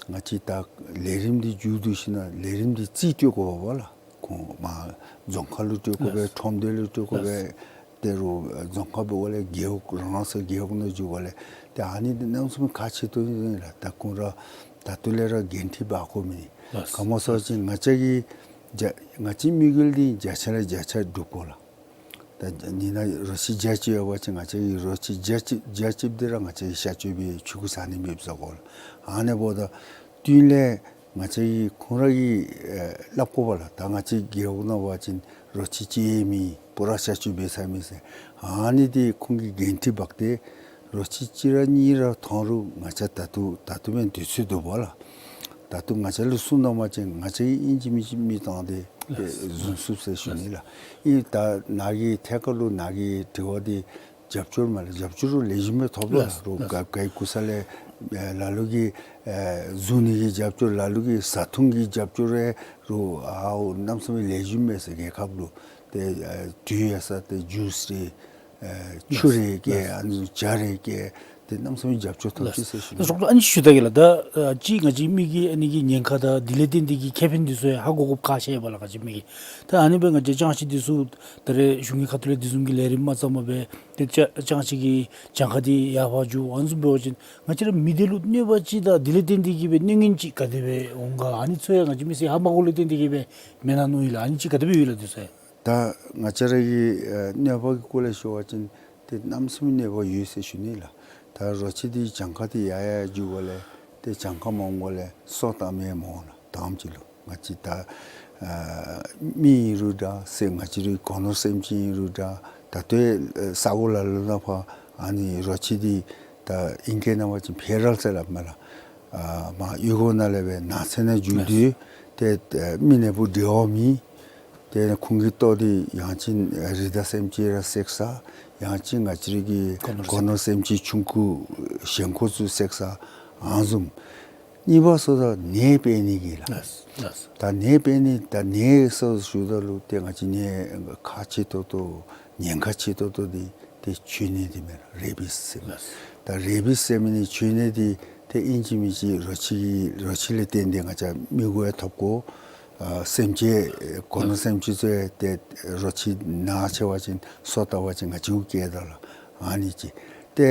ང་བཅས་ད་ལས་རིམ་འདི་མཇུག་བསྡུ་ཞིནམ་ལས་རིམ་འདི་རྩིས་སྤྲོད་དགོ་པས་ལགས། ཁོང་མར་རྫོང་ཁག་ལུ་སྤྲོད་དགོ་པས། ལགས། ཁྲོམ་སྡེ་ལུ་སྤྲོད་དགོ་པས། ལགས། ཏེ་རུང་རྫོང་ཁག་འབདཝ་ལས་རྒེད་འོག་རང་སོའི་རྒེད་འོག་ནང་འགྱོ་དགོཔ་ལས། ཏེ་ཨ་ནི་འདི་གནམ་མེད་ས་མེད་ཁག་ཆེ་ཏོག་ཏོ་ཨིན་ལགས། ད་ཁོང་ར་ད་ལྟོ་ལས་ར་འགན་འཁྲི་འབག་དགོ་མི་ནི། ལགས། ག་མོ་ཟེར་བ་ཅིན་ང་བཅས་ཀྱི་རྒྱ་ང་བཅས་དམིགས་ཡུལ་འདི་བརྒྱ་ཆ་ལས་བརྒྱ་ཆ་སྒྲུབ་དགོ་ལགས། ད་ཨ་ནི་ནང་རོ་ཁྱི་བརྒྱ་ཅིག་ཡོད་པ་ཅིན་ང་བཅས་ཀྱིས་རོ་ཁྱི་བརྒྱ་ཅིག་བརྒྱ་ཅིག་འདི་ར་ང་བཅས་ཀྱིས་ཤར་ཕྱོགས་སྦེ་ཆུང་ཀུ་བཟའ་ནི་མེདཔ་བཟོ་དགོ་ལགས། ཨ་ནི་འབདཝ་ད་ལྟོ་ལས་ང་བཅས་ཀྱིས་ཁོང་ར་གིས་ཨེ་སླབ་དགོ་པས་ལགས། ད་ང་བཅས་རྒེད་འོག་ནང་འབད་བ་ཅིན་རོ་ཁྱི་གཅིག་ཡང་མེད། སྤུ་ར་ཤར་ཕྱོགས་སྦེ་བཟའ་མི་ཟེར། ཨ་ནི་འདི་ཁོང་གིས་འགན་འཁྲི་འབག་སྟེ་རོ་ཁྱི་གཅིག་ར་གཉིས་ར་ཐོན་རུང་ང་བཅས་ད་ལྟོ་ད་ལྟོ་མེན་དུས་ཚོད་འདུག་པས་ལགས། ད་ལྟོ་ང་བཅས་ལུ་གསུངས་གནང་པ་ཅིན་ང་བཅས་ཀྱིས་ཨིན་ཅི་མིན་ཅི་མི་བཏང་སྟེ་ལགས། བཟུང་ཚུགས་ཟེར་ཞུ་ནི་ལགས། ཨིན་ད་ནཱ་གི་ཐད་ཁར་ལུ་ནཱ་གི་དྲི་བ་འདི་རྒྱབ་སྐྱོར་མས་ལགས། རྒྱབ་སྐྱོར་རུང་ལེགས་ཤོམ་སྦེ་ཐོབ་ལོ་ལགས། ལགས། རུང་ག་ག་གིས་གོ་ས་ལས་ཨེ་ལ་ལུ་གིས་ཨེ་བཟུང་ནི་གི་རྒྱབ་སྐྱོར། ལ་ལུ་གིས་བཟའ་འཐུང་གི་རྒྱབ་སྐྱོར་རེ་རུང་ཨའོ་གནམ་མེད་ས་མེད་ལེགས་ཤོམ་མས་ཟེར། རྒྱལ་ཁབ་ལུ་ཏེ་ཨེ་དུས་ཡང་ས་ཏེ་ཇུས་རེ་ཨེ་ཆུ་རེ་ལགས། བསྐྱལ། ལགས། ཨ་ནི་ཇ་རེ་བསྐྱལ། ཏེ་གནམ་མེད་ས་མེད་རྒྱབ་སྐྱོར་ཐོབ་ཅི་ཟེར་ཞུ་ནི། ལགས། ཨ་ནི་ཞུ་ད་གེ་ལགས། ད་ཨ་ཅི་ང་བཅས་མི་གི་ཨ་ནི་གི་ཉེན་ཁ་དང་དེ་ལས་བརྟེན་ཏེ་གི་ཁེ་ཕན་འདི་ཚུ་ཡང་ཧ་གོ་དགོཔ་ཁག་ཆེ་བས་ལགས། ང་བཅས་མི་གིས་ད་ཨ་ནི་སྦེ་ང་བཅས་ཅང་ཤེས་འདི་ཚུ་ད་རེས་གཞུང་གི་ཁ་ཐུག་ལས་དེ་བཟུམ་གྱི་ལས་རིམ་མ་བརྩམས་པར་སྦེ་ཏེ་ཅ་ཅང་ཤེས་ཀྱི་གྱངས་ཁ་འདི་ཡར་འཕར་འགྱོ། ཨ་ནི་བཟུམ་འབད་བ་ཅིན་ང་བཅས་ར་མི་སྡེ་ལུ་གནོད་པ་ཅིག་དང་དེ་ལས་བརྟེན་ཏེ་གི་སྦེ་གནོད་ཉེན་ཅིག་ག་དེ་སྦེ་འོང་ག། ཨ་ནི་ཚུ་ཡང་ང་བཅས་མི་སེར་ཧ་མ་གོཝ་ལས་བརྟེན་ཏེ་གི་སྦེ་མེན་ན་མནོ་ཡི་ལགས། ཨ་ནི་ཅིག་ག་དེ་སྦེ་ཡོད་ལགས་འདི་ཚུ་ཡང། ད་ང་བཅས་ར་གི་ཨེ་གནོད་པ་གི་སྐོར་ལས་ཞུ་བ་ཅིན་ཏེ་གནམ་མེད་ས་མེད་གནོད་པ་ཡོད་ཟེར་ཞུ་ནི་ལགས། ད་རོ་ཁྱི་འདི་གྱངས་ཁ་འདི་ཡར་ཡར་འགྱོ་དགོཔ་ལས་ཏེ་གྱངས་ཁ་མང་དགོཔ་ལས་སོ་བཏབ་མི་མང་ལགས། དང་པ་ཅིག་ལུ་ང་བཅས་ད་ཨ་མི་ཨིན་རུང་འདྲ་ཟེར། ང་བཅས་རའི་གོ་ནོར་སེམས་ཅན་ཨིན་རུང་འདྲ། ད་ལྟོ་ཨེ་ས་གོ་ལ་ལུ་ནང་ཕར་ཨ་ནི་རོ་ཁྱི་འདི་ད་ཨིང་སྐད་ནང་འབད་བ་ཅིན་ཕེ་རཱལ་ཟེར་སླབ་མས་ལགས། ཨ་མར་གཡུས་སྒོ་ནང་ལས་སྦེ་ནགས་ཚལ་ནང་འགྱོ་དོ། ཏེ་ཨེ་མི་ནང་འབོ་འབྲེལ་བ་མེད། ཏེ་ཁོང་གི་ལྟོ་འདི་ཡང་ཅིན་རི་དྭགས་སེམས་ཅན་ར་བསད་ས། ཡང་ཅིན་ང་བཅས་རའི་གི་གོ་ནོར་གོ་ནོར་སེམས་ཅན་ཆུང་ཀུ་ཞན་ཁོག་ཚུ་བསད་ས། ཨ་ནི་བཟུམ། གཉིས་པ་སོ་ད་ནད་འབད་ནི་གི་ལགས། ལགས། ལགས། ད་ནད་འབད་ནི་ད་ནད་ཟེར་ཞུཝ་ད་ལུ་ཏེ་ང་བཅས་ནད་ཁག་ཆེ་ཏོག་ཏོ་ཉེན་ཁ་ཆེ་ཏོག་ཏོ་འདི་ཏེ་བཅོས་ནད་འདི་མས་ལགས། རེ་བིས་ཟེར། ལགས། ད་རེ་བིས་ཟེར་མི་ནི་བཅོས་ནད་འདི་ཏེ་ཨིན་ཅི་མིན་ཅི་རོ་ཁྱི་གི་རོ་ཁྱི་ལས་བརྟེན་ཏེ་ང་བཅས་མི་གུ་ཡང་ཐོབ་དགོ། ཨ་སེམས་ཅན་གོ་ནོར་སེམས་ཅན་ཚུ་ཡང་ཏེ་རོ་ཁྱི་ནད་ཆེ་བ་ཅིན་སོ་བཏབ་པ་ཅིན་ང་བཅས་གུ་བཀལ་ད་ལགས། ཨ་ནི་ཅིག། ཏེ་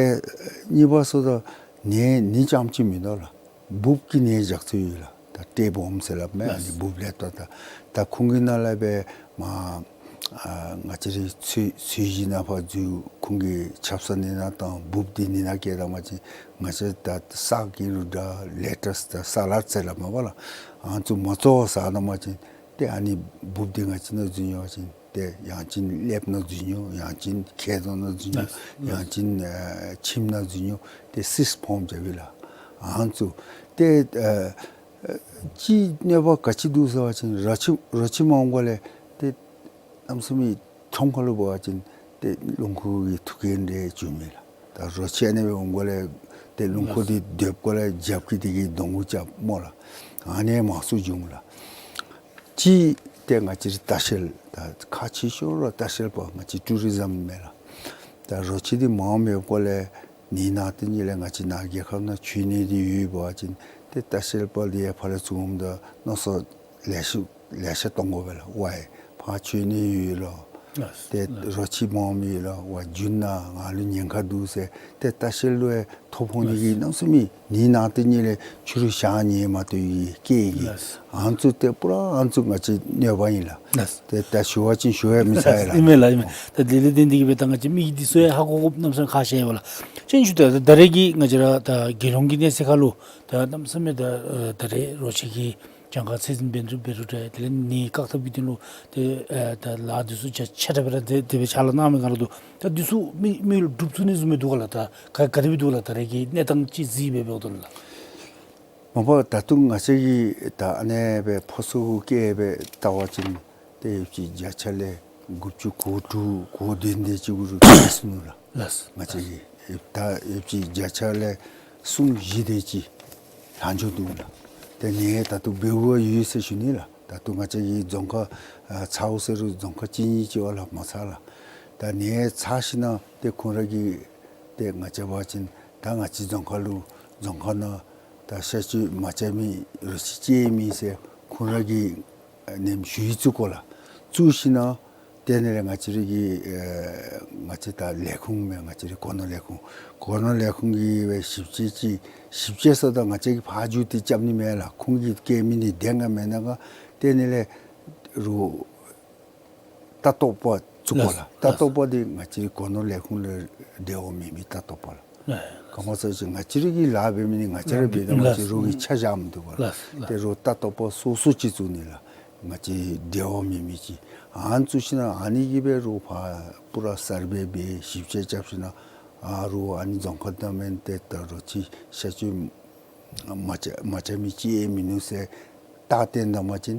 གཉིས་པ་སོ་ད་ནད་ནི་རྐྱངམ་ཅིག་མིན་འདུག་ལགས། འབུཔ་གི་ནད་ཇག་ཚོད་ཡོད་ལགས། ད་ཊེབ་ཝོརམ་ཟེར་སླབ་མས། ཨ་ནི་ལགས། འབུཔ་ལས་བཏོན་ད་ད་ཁོང་གི་ནང་ལས་སྦེ་མར་ཨ་ང་བཅས་རའི་ཚོས་ཚོས་གཞི་ནང་ཕར་འཛུལ། ཁོང་གི་ཆབ་གསང་ནང་ན་བཏང་། འབུཔ་འདི་ནང་ན་བསྐྱལ་ད་པ་ཅིན་ང་བཅས་ད་སག་ཨིན་རུང་འདྲ་ལེ་ཊས་ད་ས་ལཌ་ཟེར་སླབ་མས་པ་ལགས། ཨ་ནི་ཚུ་མ་བཙོ་བར་ཟ་ད་པ་ཅིན་ཏེ་ཨ་ནི་འབུཔ་འདི་ང་བཅས་ནང་འཛུལ་འགྱོ་བ་ཅིན་ཏེ་ཡང་ཅིན་ཀླདཔ་ནང་འཛུལ་འགྱོ། ཡང་ཅིན་མཁལ་རྡོག་ནང་འཛུལ་འགྱོ། ལགས། ཡང་ཅིན་ཨ་མཆིནམ་ནང་འཛུལ་འགྱོ། ཏེ་སིསཊ་ཕོརམ་འབྱུང་བས་ལགས། ཨ་ནི་ཚུ་ཏེ་ཨ་ཨ་ཅིག་གནོད་པ་ག་ཅི་འདུག་ཟེར་བ་ཅིན་རོ་ཁྱི་རོ་ཁྱི་མང་དགོཔ་ལས་ཏེ་གནམ་མེད་ས་མེད་ཁྲོམ་ཁ་ལུ་འབད་བ་ཅིན་ཏེ་རླུང་འཁོར་གྱི་ཐུག་རྐྱེན་རེ་འབྱུངམ་མས་ལགས། ད་རོ་ཁྱི་ཨ་ནི་སྦེ་འོང་དགོཔ་ལས་ཏེ་རླུང་འཁོར་འདི་རྡོབ་དགོཔ་ལས་རྒྱབ་ཀྱི་འདི་གིས་གདོང་གུ་རྐྱབ་སྨོ་ལགས། ཨ་ནི་མང་སུ་འབྱུང་ལགས། ཅིག་ཏེ་ང་བཅས་ལྟ་བཤལ་ད་ཁག་ཆེ་ཤོས་ར་ལྟ་བཤལ་པ་ང་བཅས་ཊུ་རི་ཛམ་མས་ལགས། ད་རོ་ཁྱི་འདི་མངམ་ཡོདཔ་ལས་ནི་ནང་དེ་ཉིད་ལས་ང་བཅས་ནཱ་རྒྱལ་ཁབ་ནང་བཅོས་ནད་འདི་ཡོདཔ་འབད་བ་ཅིན་ཏེ་ལྟ་བཤལ་པ་འདི་ཡང་ཕར་ལས་ཚུར་འོངམ་ད་མནོ་བསམ་ལེ་ཤ་ལེ་ཤ་གཏང་དགོ་པས་ལགས། ཝའི་ཕར་བཅོས་ནད་ཡོད་ལོ། ལགས། ཏེ་ལགས། རོ་ཁྱི་མངམ་ཡོད་ལོ། ཝའི་རྒྱུན་ནང་ང་ལུ་ཉེན་ཁ་འདུག་ཟེར་ཏེ་ལྟ་བཤལ་ལུ་ཡང་ཐོ་ཕོག་ནི་གི་ལགས། གནམ་མེད་ས་མེད་ནི་ནང་དེ་ཉིད་ལས་ཕྱི་རུ་བཞག་ནི་མ་གཏོགས་ཡི་སྐད་ཀྱི། ལགས། ཨ་ནི་ཚུ་ཏེ་པུ་ར་ཨ་ནི་ཚུ་ང་བཅས་གནོད་པ་ཨིན་ལགས། ལགས། ཏེ་ད་ཞུ་བ་ཅིན་ཞུ་ཡང་མི་ཚར་ལགས། ཨིན་མས་ལགས། ཨིན་མས། ད་དེ་ལས་བརྟེན་ཏེ་གི་སྦེ་ད་ང་བཅས་མི་གིས་འདི་ཚུ་ཡང་ཧ་གོ་དགོཔ་གནམ་མེད་ས་མེད་ཁག་ཆེ་བས་ལགས། ཅིན་ཞུ་ད་ད་རེས་ཀྱི་ང་བཅས་ར་ད་རྒྱལ་ཡོངས་ཀྱི་གནས་ཚད་ཁར་ལུ་ད་གནམ་མེད་ས་མེད་ད་ཨ་ད་རེས་རོ་ཁྱི་གི་གྱངས་ཁ་ཚད་འཛིན་འབད་རུང་འབད་རུང་འདྲ། དེ་ལས་ནད་བཀག་ཐབས་ཀྱི་དོན་ལུ་ཏེ་ཨ་ད་ལཱ་འདི་ཚུ་རྒྱ་ཆེ་དྲགས་སྦེ་ར་དེ་དེ་སྦེ་ཕྱག་ལཱ་གནང་མི་ག་ར་འདུག། ད་འདི་ཚུ་མི་མི་ལུ་སྒྲུབ་ཚུགས་ནི་བཟུམ་སྦེ་འདུག་ག་ལགས། ད་ག་ག་དེ་སྦེ་འདུག་ལགས། ད་རེས་ཀྱི་གནས་སྟངས་ཅིག་གཟིགས་སྦེ་འབདཝ་ད་ལགས། མ་པ་ད་ལྟོ་ང་བཅས་ཀྱིས་ད་ཨ་ནི་སྦེ་ཕོ་སོ་གུ་བཀལ་སྦེ་བལྟ་བ་ཅིན་ཏེ་ཡོདཔ་ཅིག་བརྒྱ་ཆ་ལས་དགུ་བཅུ་གོ་དྲུག་གོ་བདུན་དེ་ཅིག་གུ་རུང་བཀལ་སོང་ནུག་ལགས། ལགས། ང་བཅས་ཀྱིས་ ཡོདཔ་ད་ཡོདཔ་ཅིག་བརྒྱ་ཆ་ལས་གསུམ་བཞི་དེ་ཅིག་ལྷག་འགྱོ་འདུག་ལགས། ཏེ་ཨ་ནི་ད་ལྟོ་འབད་འོང་ཡོད་ཟེར་ཞུ་ནི་ལགས། ད་ལྟོ་ང་བཅས་ཀྱི་རྫོང་ཁག་ཨ་ཚཝ་ཟེར་རུང་རྫོང་ཁག་གཅིག་གཉིས་ཅིག་བ་ལྷག་མ་ཚར་ལགས། ད་ཨ་ནི་ཚར་ཞིནམ་ཏེ་ཁོང་ར་གིས་ཏེ་ང་བཅས་འབད་བ་ཅིན་ད་ང་བཅས་རྫོང་ཁག་ལུ་རྫོང་ཁག་ནང་ད་གཤག་བཅོས་མ་རྐྱབ་མི་རོ་ཁྱི་ཅིག་ཡང་མེད་ཟེར་ཁོང་ར་གིས་ཨ་ནེམ་ཞུ་ཡིག་བཙུགས་དགོ་ལགས། བཙུགས་ཞིནམ་ཏེ་ཨ་ནི་ལས་ང་བཅས་རའི་གི་ཨེ་ང་བཅས་ད་ལས་ཁུངས་མས། ང་བཅས་རའི་སྒོ་ནོར་ལས་ཁུངས་སྒོ་ནོར་ལས་ཁུངས་ཀྱིས་སྦེ་ཞིབ་དཔྱད་ཅིག་ཞིབ་དཔྱད་ཟེརཝ་ད་ང་བཅས་ཀྱིས་ཕར་འགྱོ་སྟེ་རྐྱབ་ནི་མེན་ལགས། ཁོང་གིས་བཀལ་མི་ནི་དེ་ག་མེན་ན་ག་ཏེ་ཨ་ནི་ལས་རོགས་ལྟ་རྟོག་པ་བཙུགས་དགོ་ལགས། ལགས། ལྟ་རྟོག་པ་འདི་ང་བཅས་སྒོ་ནོར་ལས་ཁུངས་ལས་འབྲེལ་བ་མེད་མི་ལྟ་རྟོག་པ་ལགས། ལགས། ག་མ་ཚད་ཅིག་ང་བཅས་རའི་གི་ལཱ་འབད་མི་ནི་ང་བཅས་ར་འབད་དོ། ང་བཅས་རོགས་ཀྱིས་ཆ་བཞག་མི་བཏུབ་པ་ལགས། ལགས། ལགས། ཏེ་རོགས་ལྟ་རྟོག་པ་སོ་སོ་ཅིག་བཙུགས་ནི་ལགས། ང་བཅས་འབྲེལ་བ་མེད་མི་ཅིག་ཨ་ནི་བཙུགས་ཞིནམ་ཨ་ནི་གིས་སྦེ་རོགས་ཕར་པུ་ར་སར་བེ་འབད་ཞིབ་དཔྱད་རྐྱབ་ཞིནམ་ཨ་རོགས་ཨ་ནི་རྫོང་ཁག་ནང་མེན་ཏེ་ད་རོ་ཁྱི་གཤག་བཅོས་མ་རྐྱབ་མ་རྐྱབ་མི་ཅིག་ཡང་མིན་ནུག་ཟེར་རྟགས་བསྟན་ད་པ་ཅིན་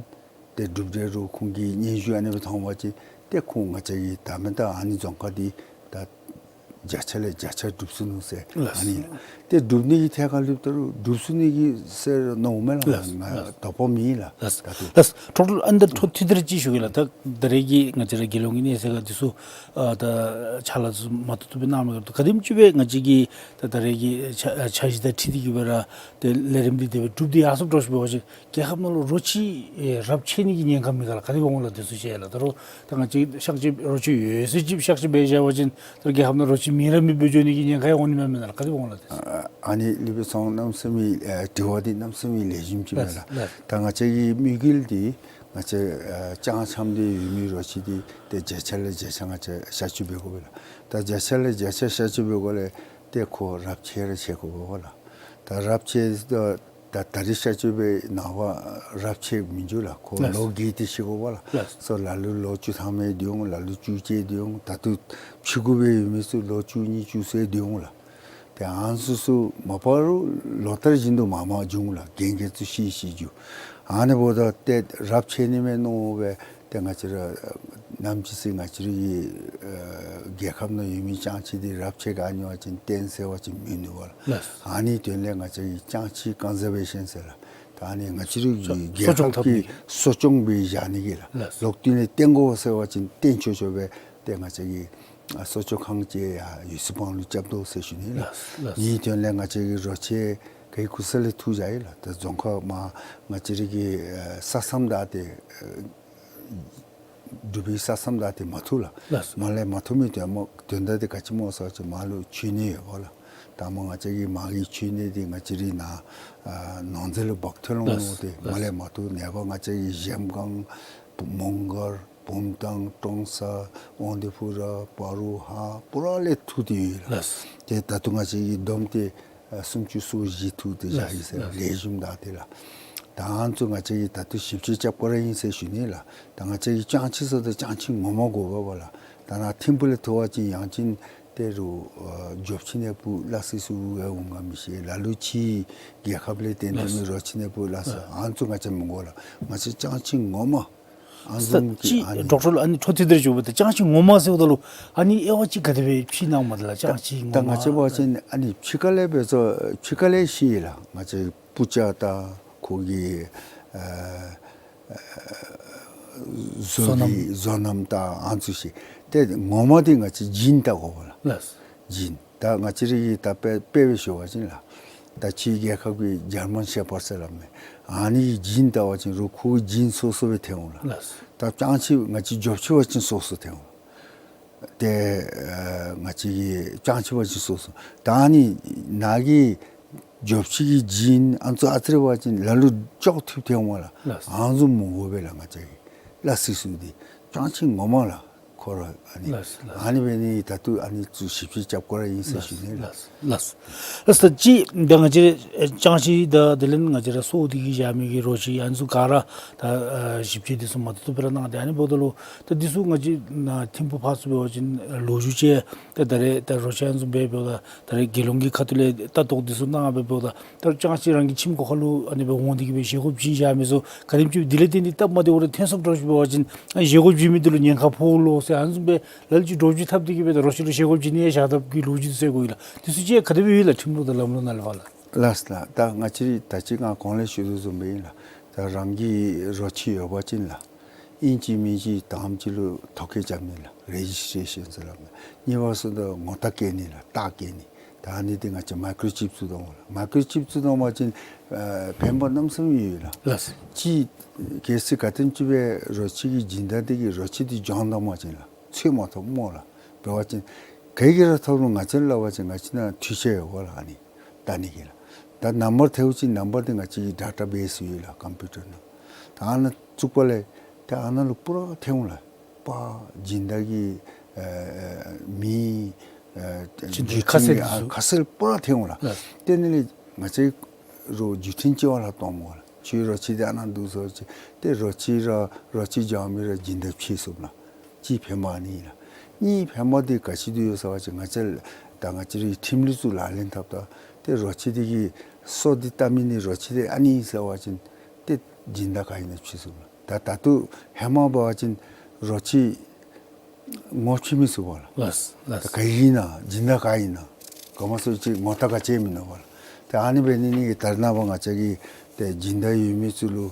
ཏེ་གྲུབ་འབྲས་རོགས་ཁོང་གིས་སྙན་ཞུ་ཨ་ནི་སྦེ་ཐོན་པ་ཅིན་ཏེ་ཁོང་ང་བཅས་ཀྱིས་ད་མེན་ད་ཨ་ནི་རྫོང་ཁག་འདི་ད་བརྒྱ་ཆ་ལས་བརྒྱ་ཆ་འགྲུབ་སོ་ནུག་ཟེར། ལགས། ཨ་ནི་ཏེ་འགྲུབ་ནི་གི་ཐད་ཁར་ལྷོདཔ་ད་རུང་འགྲུབ་སོ་ནི་གི་ཟེར་མནོཝ་མས་ལགས། ལགས། ང་ལགས། དོགས་པ་མེད་ལགས། ལགས། ད་ལྟོ། ལགས། ཁྲོ་ཁྲོ་ཨ་ནི་ད་འཕྲོ་མཐུད་དེ་ར་ཅིག་ཞུ་གེ་ལགས། ད་ད་རེས་ཀྱི་ང་བཅས་ར་དགེ་སློང་གི་གནས་ཚད་ཁར་འདི་ཚུ་ཨ་ད་ཕྱག་ལཱ་ཚུ་མ་ཐུབ་ཐུབ་སྦེ་གནང་མི་ག་ད་ག་དེམ་ཅིག་སྦེ་ང་བཅས་ཀྱི་ད་ད་རེས་ཀྱི་འཆར་འཆར་གཞི་དང་འཁྲིལ་ཏེ་གིས་སྦེ་ར་ཏེ་ལས་རིམ་འདི་དེ་སྦེ་གྲུབ་སྟེ་ཡར་སོངམ་འདྲཝ་ཅིག་འབད་བ་ཅིན་རྒྱལ་ཁབ་ནང་ལུ་རོ་ཁྱི་ཨེ་རབས་ཆད་ནི་གི་ཉེན་ཁ་མེད་ག་ལགས། ག་དེ་སྦེ་འོང་ལགས། དེ་ཚུ་ཤེས་ལགས། ད་རུང་ད་ང་བཅས་གཤག་བཅོས་རོ་ཁྱི་ཡོད་ཚད་ཅིག་གཤག་བཅོས་འབད་བཞག་པ་ཅིན་ད་རུང་རྒྱལ་ཁབ་ནང་རོ་ཁྱི་མེད་ར་མེདཔ་འགྱོ་ནི་གི་ཉེན་ཁ་ཡང་འོང་ནི་མས་མེན་ན་ལགས། ག་དེ་སྦེ་འོང་ལགས། དེ་ཚུ། ཨ་ཨ་ནི་ལུ་སྦེ་སོང་གནམ་མེད་ས་མེད་ཨེ་དྲི་བ་འདི་གནམ་མེད་ས་མེད་ལེགས་ཤོམ་ཅིག་མས་ལགས། ལགས། ད་ང་བཅས་ཀྱི་དམིགས་ཡུལ་འདི་ང་བཅས་ཨ་ལྕང་ཁྱམ་འདི་ཡོད་མི་རོ་ཁྱི་འདི་ཏེ་བརྒྱ་ཆ་ལས་བརྒྱ་ཆ་ང་བཅས་གཤག་བཅོས་འབད་དགོ་པས་ལགས། ད་བརྒྱ་ཆ་ལས་བརྒྱ་ཆ་གཤག་བཅོས་འབད་དགོ་ལས་ཏེ་ཁོ་རབས་ཆད་ར་ཆད་དགོ་པས་ལགས། ད་རབས་ཆད་ད་ད་རེས་གཤག་བཅོས་འབད་ནངས་པ་རབས་ཆད་མི་འགྱོ་ལགས། ཁོ་ལགས། ལོ་རྒས་ཏེ་ཤི་དགོ་པས་ལགས། ལགས། སོ་ལ་ལུ་ལོ་བཅུ་ཐམ་མས་སྡོད་འོང་། ལ་ལུ་བཅུ་གཅིག་སྡོད་འོང་། ད་ལྟོ་ཕྱི་གུ་སྦེ་ཡོད་མི་ཚུ་ལོ་བཅུ་གཉིས་བཅུ་གསུམ་སྡོད་འོང་ལགས། ཏེ་ཨ་ནི་ཚུ་ཚུ་མ་པ་རུང་ལོ་ལྟར་བཞིན་དུ་མར་མར་འགྱོ་འོང་ལགས། རྒན་རྒས་ཚུ་ཤི་ཤི་འགྱོ། ཨ་ནི་འབདཝ་ད་ཏེ་རབས་ཆད་ནི་མས་མནོ་སྦེ་ཏེ་ང་བཅས་ར་ནམ་ཅིག་ཟེར་ང་བཅས་རའི་ཨ་རྒྱལ་ཁབ་ནང་ཡོད་མི་ལྕང་ཁྱི་འདི་རབས་ཆད་ག་ནི་བ་ཅིན་བརྟན་གསལ་བ་ཅིག་མིན་ནུག་པ་ལགས། ལགས། ཨ་ནི་དོན་ལས་ང་བཅས་ཀྱིས་ལྕང་ཁྱི་ཀོན་ཟར་བེ་ཤཱན་ཟེར་ལགས། ད་ཨ་ནི་ང་བཅས་རའི་གི་གསོ་རྒྱལ་སྐྱོང་ཁབ་འཐབ་ཀྱི་ནི། གསོ་སྐྱོང་འབད་བཞག་ནི་གི་ལགས། ལགས། ལོག་སྟེ་ནི་བརྟན་དགོ་ཟེར་བ་ཅིན་བརྟན་ཆོག་ཆོག་སྦེ་ཏེ་ང་བཅས་ཀྱིས་ཨ་གསོ་སྐྱོང་ཁང་ཅིག་ཡར་འོད་ཟེར་སྤང་ལུ་རྐྱབ་དོ་ཟེར་ཞུ་ནི་ལགས། ལགས། ལགས། ཨ་ནི་དོན་ལས་ང་བཅས་ཀྱིས་རོ་ཁྱི་ག་གི་གུ་ས་ལས་འཐུ་བཞག་ཡི་ལགས། ད་རྫོང་ཁག་མར་ང་བཅས་རའི་གི་ཨ་ས་མཚམས་བདའ་སྟེ་ཨ་འབྲུག་པའི་ས་མཚམས་བདའ་སྟེ་མར་འཐུ་ལགས། ལགས། མར་ལས་མར་འཐུ་མི་དོན་མ་དོན་དག་འདི་ག་ཅི་སྨོ་ཟེར་བ་ཅིན་མར་ལུ་མཆོད་གནས་ཡོདཔ་ལགས། ད་མར་ང་བཅས་ཀྱི་མར་གྱི་མཆོད་གནས་འདི་ང་བཅས་རའི་ནཱ་ཨ་ནོར་རྫས་ལུ་འབག་འཐོན་འོང་ནུག། ལགས། ཏེ་མར་ལས་མར་འཐུ་ནངས་པ་ང་བཅས་ཀྱི་གཞལམ་སྒང་མོང་སྒར་བུམ་ཐང་ཀྲོང་གསར་དབང་འདུས་ཕུ་ར་སྤ་རོ་ཧཱ་པུ་ར་ལས་འཐུ་སྟེ་ཡོད་ལགས། ལགས། ཏེ་ད་ལྟོ་ང་བཅས་ཀྱིས་བསྡོམས་ཏེ་ཨ་སུམ་ཅུ་སོ་བཞི་འཐུ་སྟེ་བཞག་ཡི་ཟེར། ལགས། ལེགས་ཤོམ་བདའ་སྟེ་ལགས། ད་ཨ་ནི་ཚུ་ང་བཅས་ཀྱིས་ད་ལྟོ་ཞིབ་དཔྱད་རྐྱབ་དགོ་ར་ཨིན་ཟེར་ཞུ་ནི་ལགས། ད་ང་བཅས་ཀྱིས་ལྕང་ཁྱི་ཟེརཝ་ད་ལྕང་ཁྱི་ངོ་མ་དགོ་པས་ལགས། ད་ནཱ་ཐིམ་ཕུག་ལས་འཐུ་བ་ཅིན་ཡང་ཅིན་ཏེ་རུང་ཨ་འབྲོག་ཁྱི་ནད་དཔུང་སླ་བསྲེ་ཚུ་ཡང་འོང་ག་མི་ཤེས། ལ་ལུ་ཕྱི་རྒྱལ་ཁབ་ལས་བཏོན་ཏེ་མི་རོ་ཁྱི་ནད་དཔུང་སླ་བསྲེ་ཨ་ནི་ཚུ་ང་བཅས་མི་དགོ་ལགས། ང་བཅས་ལྕང་ཁྱི་ངོ་མ་ཨ་ནི་ཚུ་ཅིག་ཨ་ནི་ཌོག་ཊར་ལུ་ཨ་ནི་འཕྲོ་མཐུད་དེ་ར་ཞུ་བ་ད་ལྕང་ཁྱི་ངོ་མ་ཟེརཝ་ད་ལུ་ཨ་ནི་དབྱེ་བ་ཅིག་ག་དེ་སྦེ་ཕྱེ་གནངམ་ད་ལགས། ལྕང་ཁྱི་ངོ་མ། ད་ང་བཅས་འབད་བ་ཅིན་ཨ་ནི་ཕྱི་ཁ་ལས་འབད་ཚུ་ཕྱི་ཁ་ལས་ཤེས་ལགས། ང་བཅས་སྤུ་ཆ་དང་ཁོ་གི་ཨ་ཨ་བཟོ་བཟོ་རྣམ། རིག་བཟོ་རྣམ་དང་ཨ་ནི་ཚུ་ཤེས། ཏེ་ངོ་མ་འདི་ང་བཅས་ཇིན་བལྟ་དགོ་པས་ལགས། ལགས། ཇིན། ད་ང་བཅས་ར་གི་ད་དཔེ་དཔེ་སྦེ་ཞུ་བ་ཅིན་ལགས། ད་ཕྱི་རྒྱལ་ཁབ་ཀྱི་ཇར་མན་ཤེ་ཕརཌ་ཟེར་སླབ་མས། ཨ་ནི་གི་ཇིན་བལྟ་བ་ཅིན་རུང་ཁོ་གི་ཇིན་སོ་སོ་སྦེ་ཐོན་འོང་ལགས། ལགས། ད་ལྕང་ཁྱི་ང་བཅས་འབྲོག་ཁྱི་འབད་བ་ཅིན་སོ་སོ་ཐོན་འོང་། ཏེ་ཨ་ང་བཅས་ཀྱི་ལྕང་ཁྱི་འབད་བ་ཅིན་སོ་སོ། ད་ཨ་ནི་ནཱ་གི་འབྲོག་ཁྱི་གི་ཇིན་ཨ་ནི་ཚུ་ཨ་ཙི་རེ་འབད་བ་ཅིན་ལ་ལུ་ཅོག་འཐདཔ་ཐོན་འོང་ལགས། ལགས། ཨ་ནི་ཚུ་མི་དགོ་པས་ལགས། ང་བཅས་ཀྱིས་སླ་བསྲེ་ཚུ་འདི་ལྕང་ཁྱི་ངོ་མ་ལགས། ཁོ་ར་ཨ་ནི། ལགས་ལགས། ཨ་ནི་འབད་ནི་ད་ལྟོ་ཨ་ནི་ཚུ་ཞིབ་དཔྱད་རྐྱབ་དགོ་ར་ཨིན་ཟེར་ཞུ་ནི་ལགས། ལགས་ལགས། ལགས་ད་ཅི་ད་ང་བཅས་ལྕང་ཁྱི་དང་དེ་ལས་ང་བཅས་ར་གསོ་སྟེ་གིས་བཞག་མི་གི་རོ་ཁྱི་ཨ་ནི་ཚུ་ག་ར་ད་ཨ་ཞིབ་དཔྱད་འདི་ཚུ་མ་ཐུབ་ཐུབ་སྦེ་ར་གནང་སྟེ་ཨ་ནི་འབདཝ་ད་ལུ་ད་འདི་ཚུ་ང་བཅས་ནཱ་ཐིམ་ཕུག་ཕར་ཚུ་འབད་བ་ཅིན་ལོ་རྒྱུས་ཅིག་ད་ད་རེས་ད་རོ་ཁྱི་ཨ་ནི་ཚུ་འབད་འབདཝ་ད་ད་རེས་དགེ་སློང་གི་ཁ་ཐུག་ལས་ལྟ་རྟོག་འདི་ཚུ་གནང་སྦེ་འབདཝ་ད་ད་ལྕང་ཁྱི་རང་གི་ཁྱིམ་སྒོ་ཁར་ལུ་ཨ་ནི་སྦེ་འོང་སྟེ་གིས་སྦེ་བཞེས་སྒོ་བྱིན་བཞག་མི་ཚུ་ག་དེམ་ཅིག་འདི་ལས་བརྟེན་ཏེ་སྟབས་མ་བདེཝ་རེ་ཐོན་སོངམ་འདྲཝ་ཅིག་འབད་བ་ཅིན་ཨ་བཞེས་སྒོ་བྱིན་མི་འདི་ལུ་ཉེན་ཁ་ཕོག་ལོ། ཨ་ནི་བཟུམ་སྦེ་ལ་ལུ་ཅིག་འདྲོག་བྱེལ་འཐབ་སྟེ་གི་སྦེ་ད་རོ་ཁྱི་ལུ་བཞེས་སྒོ་བྱིན་ནི་ཡང་བཞག་དཔ་གི་ལོ་རྒྱུས་ཚུ་གསལ་གོ་ཡི་ལགས། དེ་ཚུ་ཅིག་ག་དེ་སྦེ་ཡོད་ལགས་ཁྲིམས་ལུགས་དང་ལམ་ལུགས་ནང་ལས་ཕར་ལགས། ལགས་ལགས། ད་ང་བཅས་ར་ད་ཅི་ང་གོང་ལས་ཞུ་དོ་བཟུམ་སྦེ་ཨིན་ལགས། ད་རང་གི་རོ་ཁྱི་ཡོད་པ་ཅིན་ལགས། ཨིན་ཅི་མིན་ཅི་དང་པ་ཅིག་ལུ་ཐོ་བཀོད་རྐྱབ་ནི་ལགས། རེ་ཇིས་ཊེ་ཤཱན་ཟེར་སླབ་མས། གཉིས་པ་ཟེར་ད་ངོ་རྟགས་བཀོད་ནི་ལགས། རྟགས་བཀོད་ནི། ད་ཨ་ནི་འདི་ང་བཅས་མའི་ཀོརོ་ཅིབ་བཙུགས་དོ་སྨོ་ལགས། མའི་ཀོརོ་ཅིབ་བཙུགས་དོ་སྨོ་ཅིན་ཨ་ཕན་པ་གནམ་མེད་ས་མེད་ཡོད་ལགས། ལགས། ཅིག་གལ་སྲིད་ག་དེམ་ཅིག་སྦེ་རོ་ཁྱི་གི་སྦྱིན་བདག་འདི་གིས་རོ་ཁྱི་འདི་བྱང་དོ་སྨོ་ཅིན་ལགས། འཚོལ་མ་ཐོབ་སྨོ་ལགས། འབད་བ་ཅིན་ག་གིས་ར་ཐོབ་རུང་ང་བཅས་ལུ་སླབ་པ་ཅིན་ང་བཅས་ནང་འཕྲུལ་ཆས་ཡོད་ག་ལགས། ཨ་ནི་བལྟ་ནི་གི་ལགས། ད་ནམ་བར་ཐལཝ་ཅིག་ནམ་བར་འདི་ང་བཅས་ཀྱི་ཌེ་ཊ་བེསི་ཡོད་ལགས་ཀམ་པིའུ་ཊར་ནང་། ད་ཨ་ནཱ་བཙུགས་པ་ལས་ཏེ་ཨ་ནཱ་ལུ་པུ་ར་ཐོན་འོང་ལགས། པ་སྦྱིན་བདག་གི་ཨ་མིང་ཨ་སྦྱིན་བདག་ཁ་གསལ་འདི་ཚུ་ཁ་གསལ་པུ་ར་ཐོན་འོང་ལགས། ལགས། དེ་ནི་ལས་ང་བཅས་རོགས་རྒྱུ་མཐུན་ཅིག་བ་ལྷག་གཏང་སྨོ་ལགས། ཁྱོད་རོ་ཁྱི་འདི་ཨ་ནཱ་འདུག་ཟེར་བ་ཅིན་ཏེ་རོ་ཁྱི་ར་རོ་ཁྱི་བྱང་མི་ར་སྦྱིན་བདག་ཕྱད་ཚུགས་ལགས། གཅིག་ཕན་པ་ཨ་ནི་ལགས། གཉིས་ཕན་པ་འདི་ག་ཅི་འདི་ཡོད་ཟེར་བ་ཅིན་ང་བཅས་ད་ང་བཅས་རའི་ཁྲིམས་ལུགས་ཚུ་ལག་ལེན་འཐབ་ད་ཏེ་རོ་ཁྱི་འདི་གི་སོ་འདི་བལྟ་མི་ནི་རོ་ཁྱི་འདི་ཨ་ནི་ཟེར་བ་ཅིན་ཏེ་སྦྱིན་བདག་ག་ཨིན་ན་ཕྱད་ཚུགས་ལགས། ད་ད་ལྟོ་ཧེ་མ་འབད་བ་ཅིན་རོ་ཁྱི་ངོ་ཕྱེ་མི་ཚུགས་པས་ལགས། ལགས་ལགས། ད་ག་ཨིན་ན་སྦྱིན་བདག་ག་ཨིན་ན་ག་མ་སོ་ཅིག་ངོ་རྟགས་ག་ཅི་མིན་འདུག་པས་ལགས། ད་ཨ་ནི་འབད་ནི་ནི་ད་རེས་ནངས་པ་ང་བཅས་ཀྱི་ཏེ་སྦྱིན་བདག་ཡོད་མི་ཚུ་ལུ་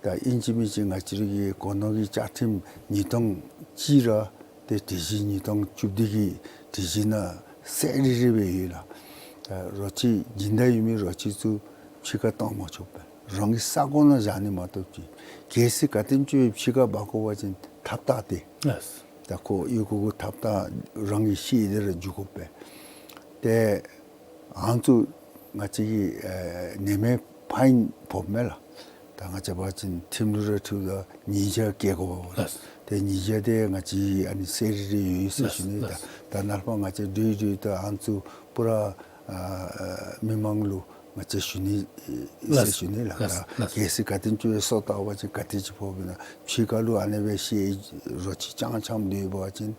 ད་ཨིན་ཅི་མིན་ཅི་ང་བཅས་རའི་གི་སྒོ་ནོར་གྱི་བཅའ་ཁྲིམས་ཉིས་སྟོང་གཅིག་ར་ཏེ་སྒྲིག་གཞི་ཉིས་སྟོང་བཅུ་བདུན་གྱི་སྒྲིག་གཞི་ནང་གསལ་རི་རི་སྦེ་ཡོད་ལགས། ད་རོ་ཁྱི་སྦྱིན་བདག་ཡོད་མི་རོ་ཁྱི་ཚུ་ཕྱི་ཁར་གཏང་མ་ཆོག་པས། རང་གི་ས་གོ་ནང་བཞག་ནི་མ་གཏོགས་ཅིག་གལ་སྲིད་ག་དེམ་ཅིག་སྦེ་ཕྱི་ཁར་འབག་དགོ་པ་ཅིན་ཐགཔ་བཏགས་ཏེ། ལགས། ད་ཁོ་གཡུས་ཁོག་གུ་ཐགཔ་བཏགས་རང་གི་ཤེད་དེ་ར་འགྱོ་དགོ་པས། ཏེ་ཨ་ནི་ཚུ་ང་བཅས་ཀྱིས་ཨེ་ནེ་མེ་ཕའིན་ཕོགཔ་མས་ལགས། ད་ང་བཅས་འབད་བ་ཅིན་ཁྲིམས་ལུགས་ར་འཁྲིལཝ་ད་ཉེས་བྱ་བཀལ་དགོཔ་ལགས། ལགས། ཏེ་ཉེས་བྱ་འདི་ང་བཅས་ཨ་ནི་གསལ་རི་རི་ཡོད་ཟེར་ཞུ་ནི། ལགས། ད་ད་ནཱ་ལས་ཕར་ང་བཅས་འདྲི་འདྲི་ད་ཨ་ནི་ཚུ་པུ་ར་ཨ་མི་མང་ལུ་ང་བཅས་ཞུ་ནི་ཨེ་ལགས། ཟེར་ཞུ་ནི་ལགས། ལགས། ད་ལགས། གལ་སྲིད་ག་དེམ་ཅིག་སྦེ་སོ་བཏབ་པ་ཅིན་ག་དེ་ཅིག་ཕོགཔ་ཨིན་ན། ཕྱི་ཁ་ལུ་ཨ་ནི་སྦེ་ཤེད་རོ་ཁྱི་རྐྱངམ་རྐྱངམ་སྡོད་པ་ཅིན་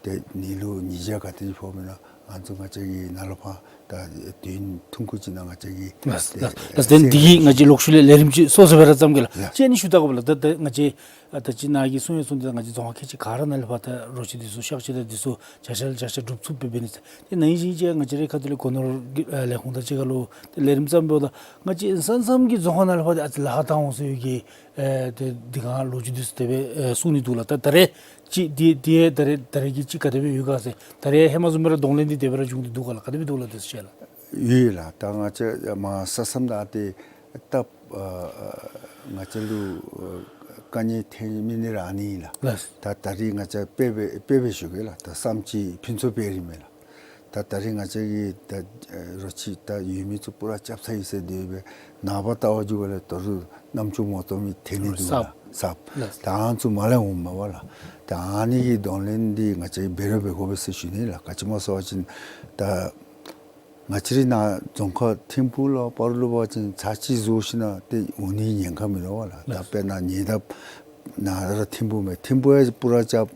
ཏེ་ཨ་ནི་ལུ་ཉེས་བྱ་ག་དེ་ཅིག་ཕོགཔ་ཨིན་ན། ཨ་ནི་ཚུ་ང་བཅས་ཀྱིས་ནཱ་ལས་ཕར་ད་དུས་ཐུང་ཀུ་ཅིག་ནང་ང་བཅས་ཀྱིས་ལགས། ཏེ་ལགས། ལགས། ཏེ་འདི་གིས་ང་བཅས་ལོག་ཤུལ་ལས་ལས་རིམ་ཅིག་སོ་སོ་སྦེ་ར་བརྩམ་གེ་ལགས། ལགས། ཅིག་ཨ་ནི་ཞུ་ད་གོ་ལགས། ད་ད་ང་བཅས་ཨ་ད་ཅི་ནཱ་གིས་གསུང་ཡང་གསུངས་ཏེ་ད་ང་བཅས་རྫོང་ཁག་ཁལ་གཅིག་ག་ར་ནང་ལས་ཕར་ད་རོ་ཁྱི་འདི་ཚུ་གཤག་བཅོས་དང་འདི་ཚུ་བརྒྱ་ཆ་ལས་བརྒྱ་ཆ་སྒྲུབ་ཚུགསཔ་སྦེ་འབད་ནི་ཟེར། ཏེ་ནཱ་ཨིན་ཅི་ཅིག་ང་བཅས་རའི་ཁ་ཐུག་ལས་སྒོ་ནོར་གྱི་ཨ་ལས་ཁུངས་དང་གཅིག་ཁར་ལུ་ཏེ་ལས་རིམ་བརྩམ་འབདཝ་ད་ང་བཅས་ས་མཚམས་ཀྱི་རྫོང་ཁག་ནང་ལས་ཕར་ཏེ་ཨ་ཙི་ལཱ་ཁག་བཏང་འོང་ཟེར་བའི་གི་ཨེ་ཏེ་འདི་ག་ལོ་རྒྱུས་འདི་ཚུ་དེ་སྦེ་ཨེ་གསུང་ནི་འདུག་ལགས། ད་ད་རེས་ཅིག་འདི་འདི་ད་རེས་ད་རེས་ཀྱི་ཅིག་ག་དེ་སྦེ་ཡོད་ག་ཟེར། ད་རེས་ཧེ་མ་བཟུམ་སྦེ་ར་གདོང་ལེན་འདི་དེ་སྦེ་ར་བྱུང་སྟེ་འདུག་ག་ལགས། ག་དེ་སྦེ་འདུག་ལགས། དེ་ཚུ་ཅིག་ལགས། ཡོད་ལགས། ད་ང་བཅས་མར་ས་མཚམས་ད་ཏེ་སྟབས་ཨ་ང་བཅས་ལུ་ཨ་དཀའ་ངལ་ཐོན་མི་ནི་ར་ཨ་ནི་ལགས། ལགས། ད་ད་རེས་ང་བཅས་དཔེ་སྦེ་དཔེ་སྦེ་ཞུ་གེ་ལགས། ད་བསམ་སྤྱི་ཕུན་ཚོགས་དཔལ་རི་མས་ལགས། ད་ད་རེས་ང་བཅས་ཀྱི་ད་ཨེ་རོ་ཁྱི་ད་ཡོད་མི་ཚུ་པུ་ར་རྐྱབ་ཚར་ཡི་ཟེར་དེ་སྦེ་ནངས་པ་ལྟ་བར་འགྱོཝ་ལས་ད་རུང་རྣམ་ཅོ་མ་གཏོགས་མི་ཐོན་ནི་འདུག་གསརཔ་ལགས། གསརཔ། ལགས། ད་ཨ་ནི་ཚུ་མར་ལས་འོངམ་མས་པ་ལགས། ད་ཨ་ནི་གི་གདོང་ལེན་འདི་ང་བཅས་འབད་ར་འབད་དགོ་པས་ཟེར་ཞུ་ནི་ལགས། ག་ཅི་སྨོ་ཟེར་བ་ཅིན་ད་ང་བཅས་རའི་ནཱ་རྫོང་ཁག་ཐིམ་ཕུག་ལུ་སྤ་རོ་ལུ་འབད་བ་ཅིན་ཚར་གཅིག་བཟོ་ཞིན་ན་ཏེ་འོང་ནི་ཉེན་ཁ་མིན་འདུག་པ་ལགས། ད་ལགས། དཔེར་ན་ཉེ་འདབས་ནཱ་ར་ཐིམ་ཕུག་མས། ཐིམ་ཕུག་ཡང་པུ་ར་རྐྱབ་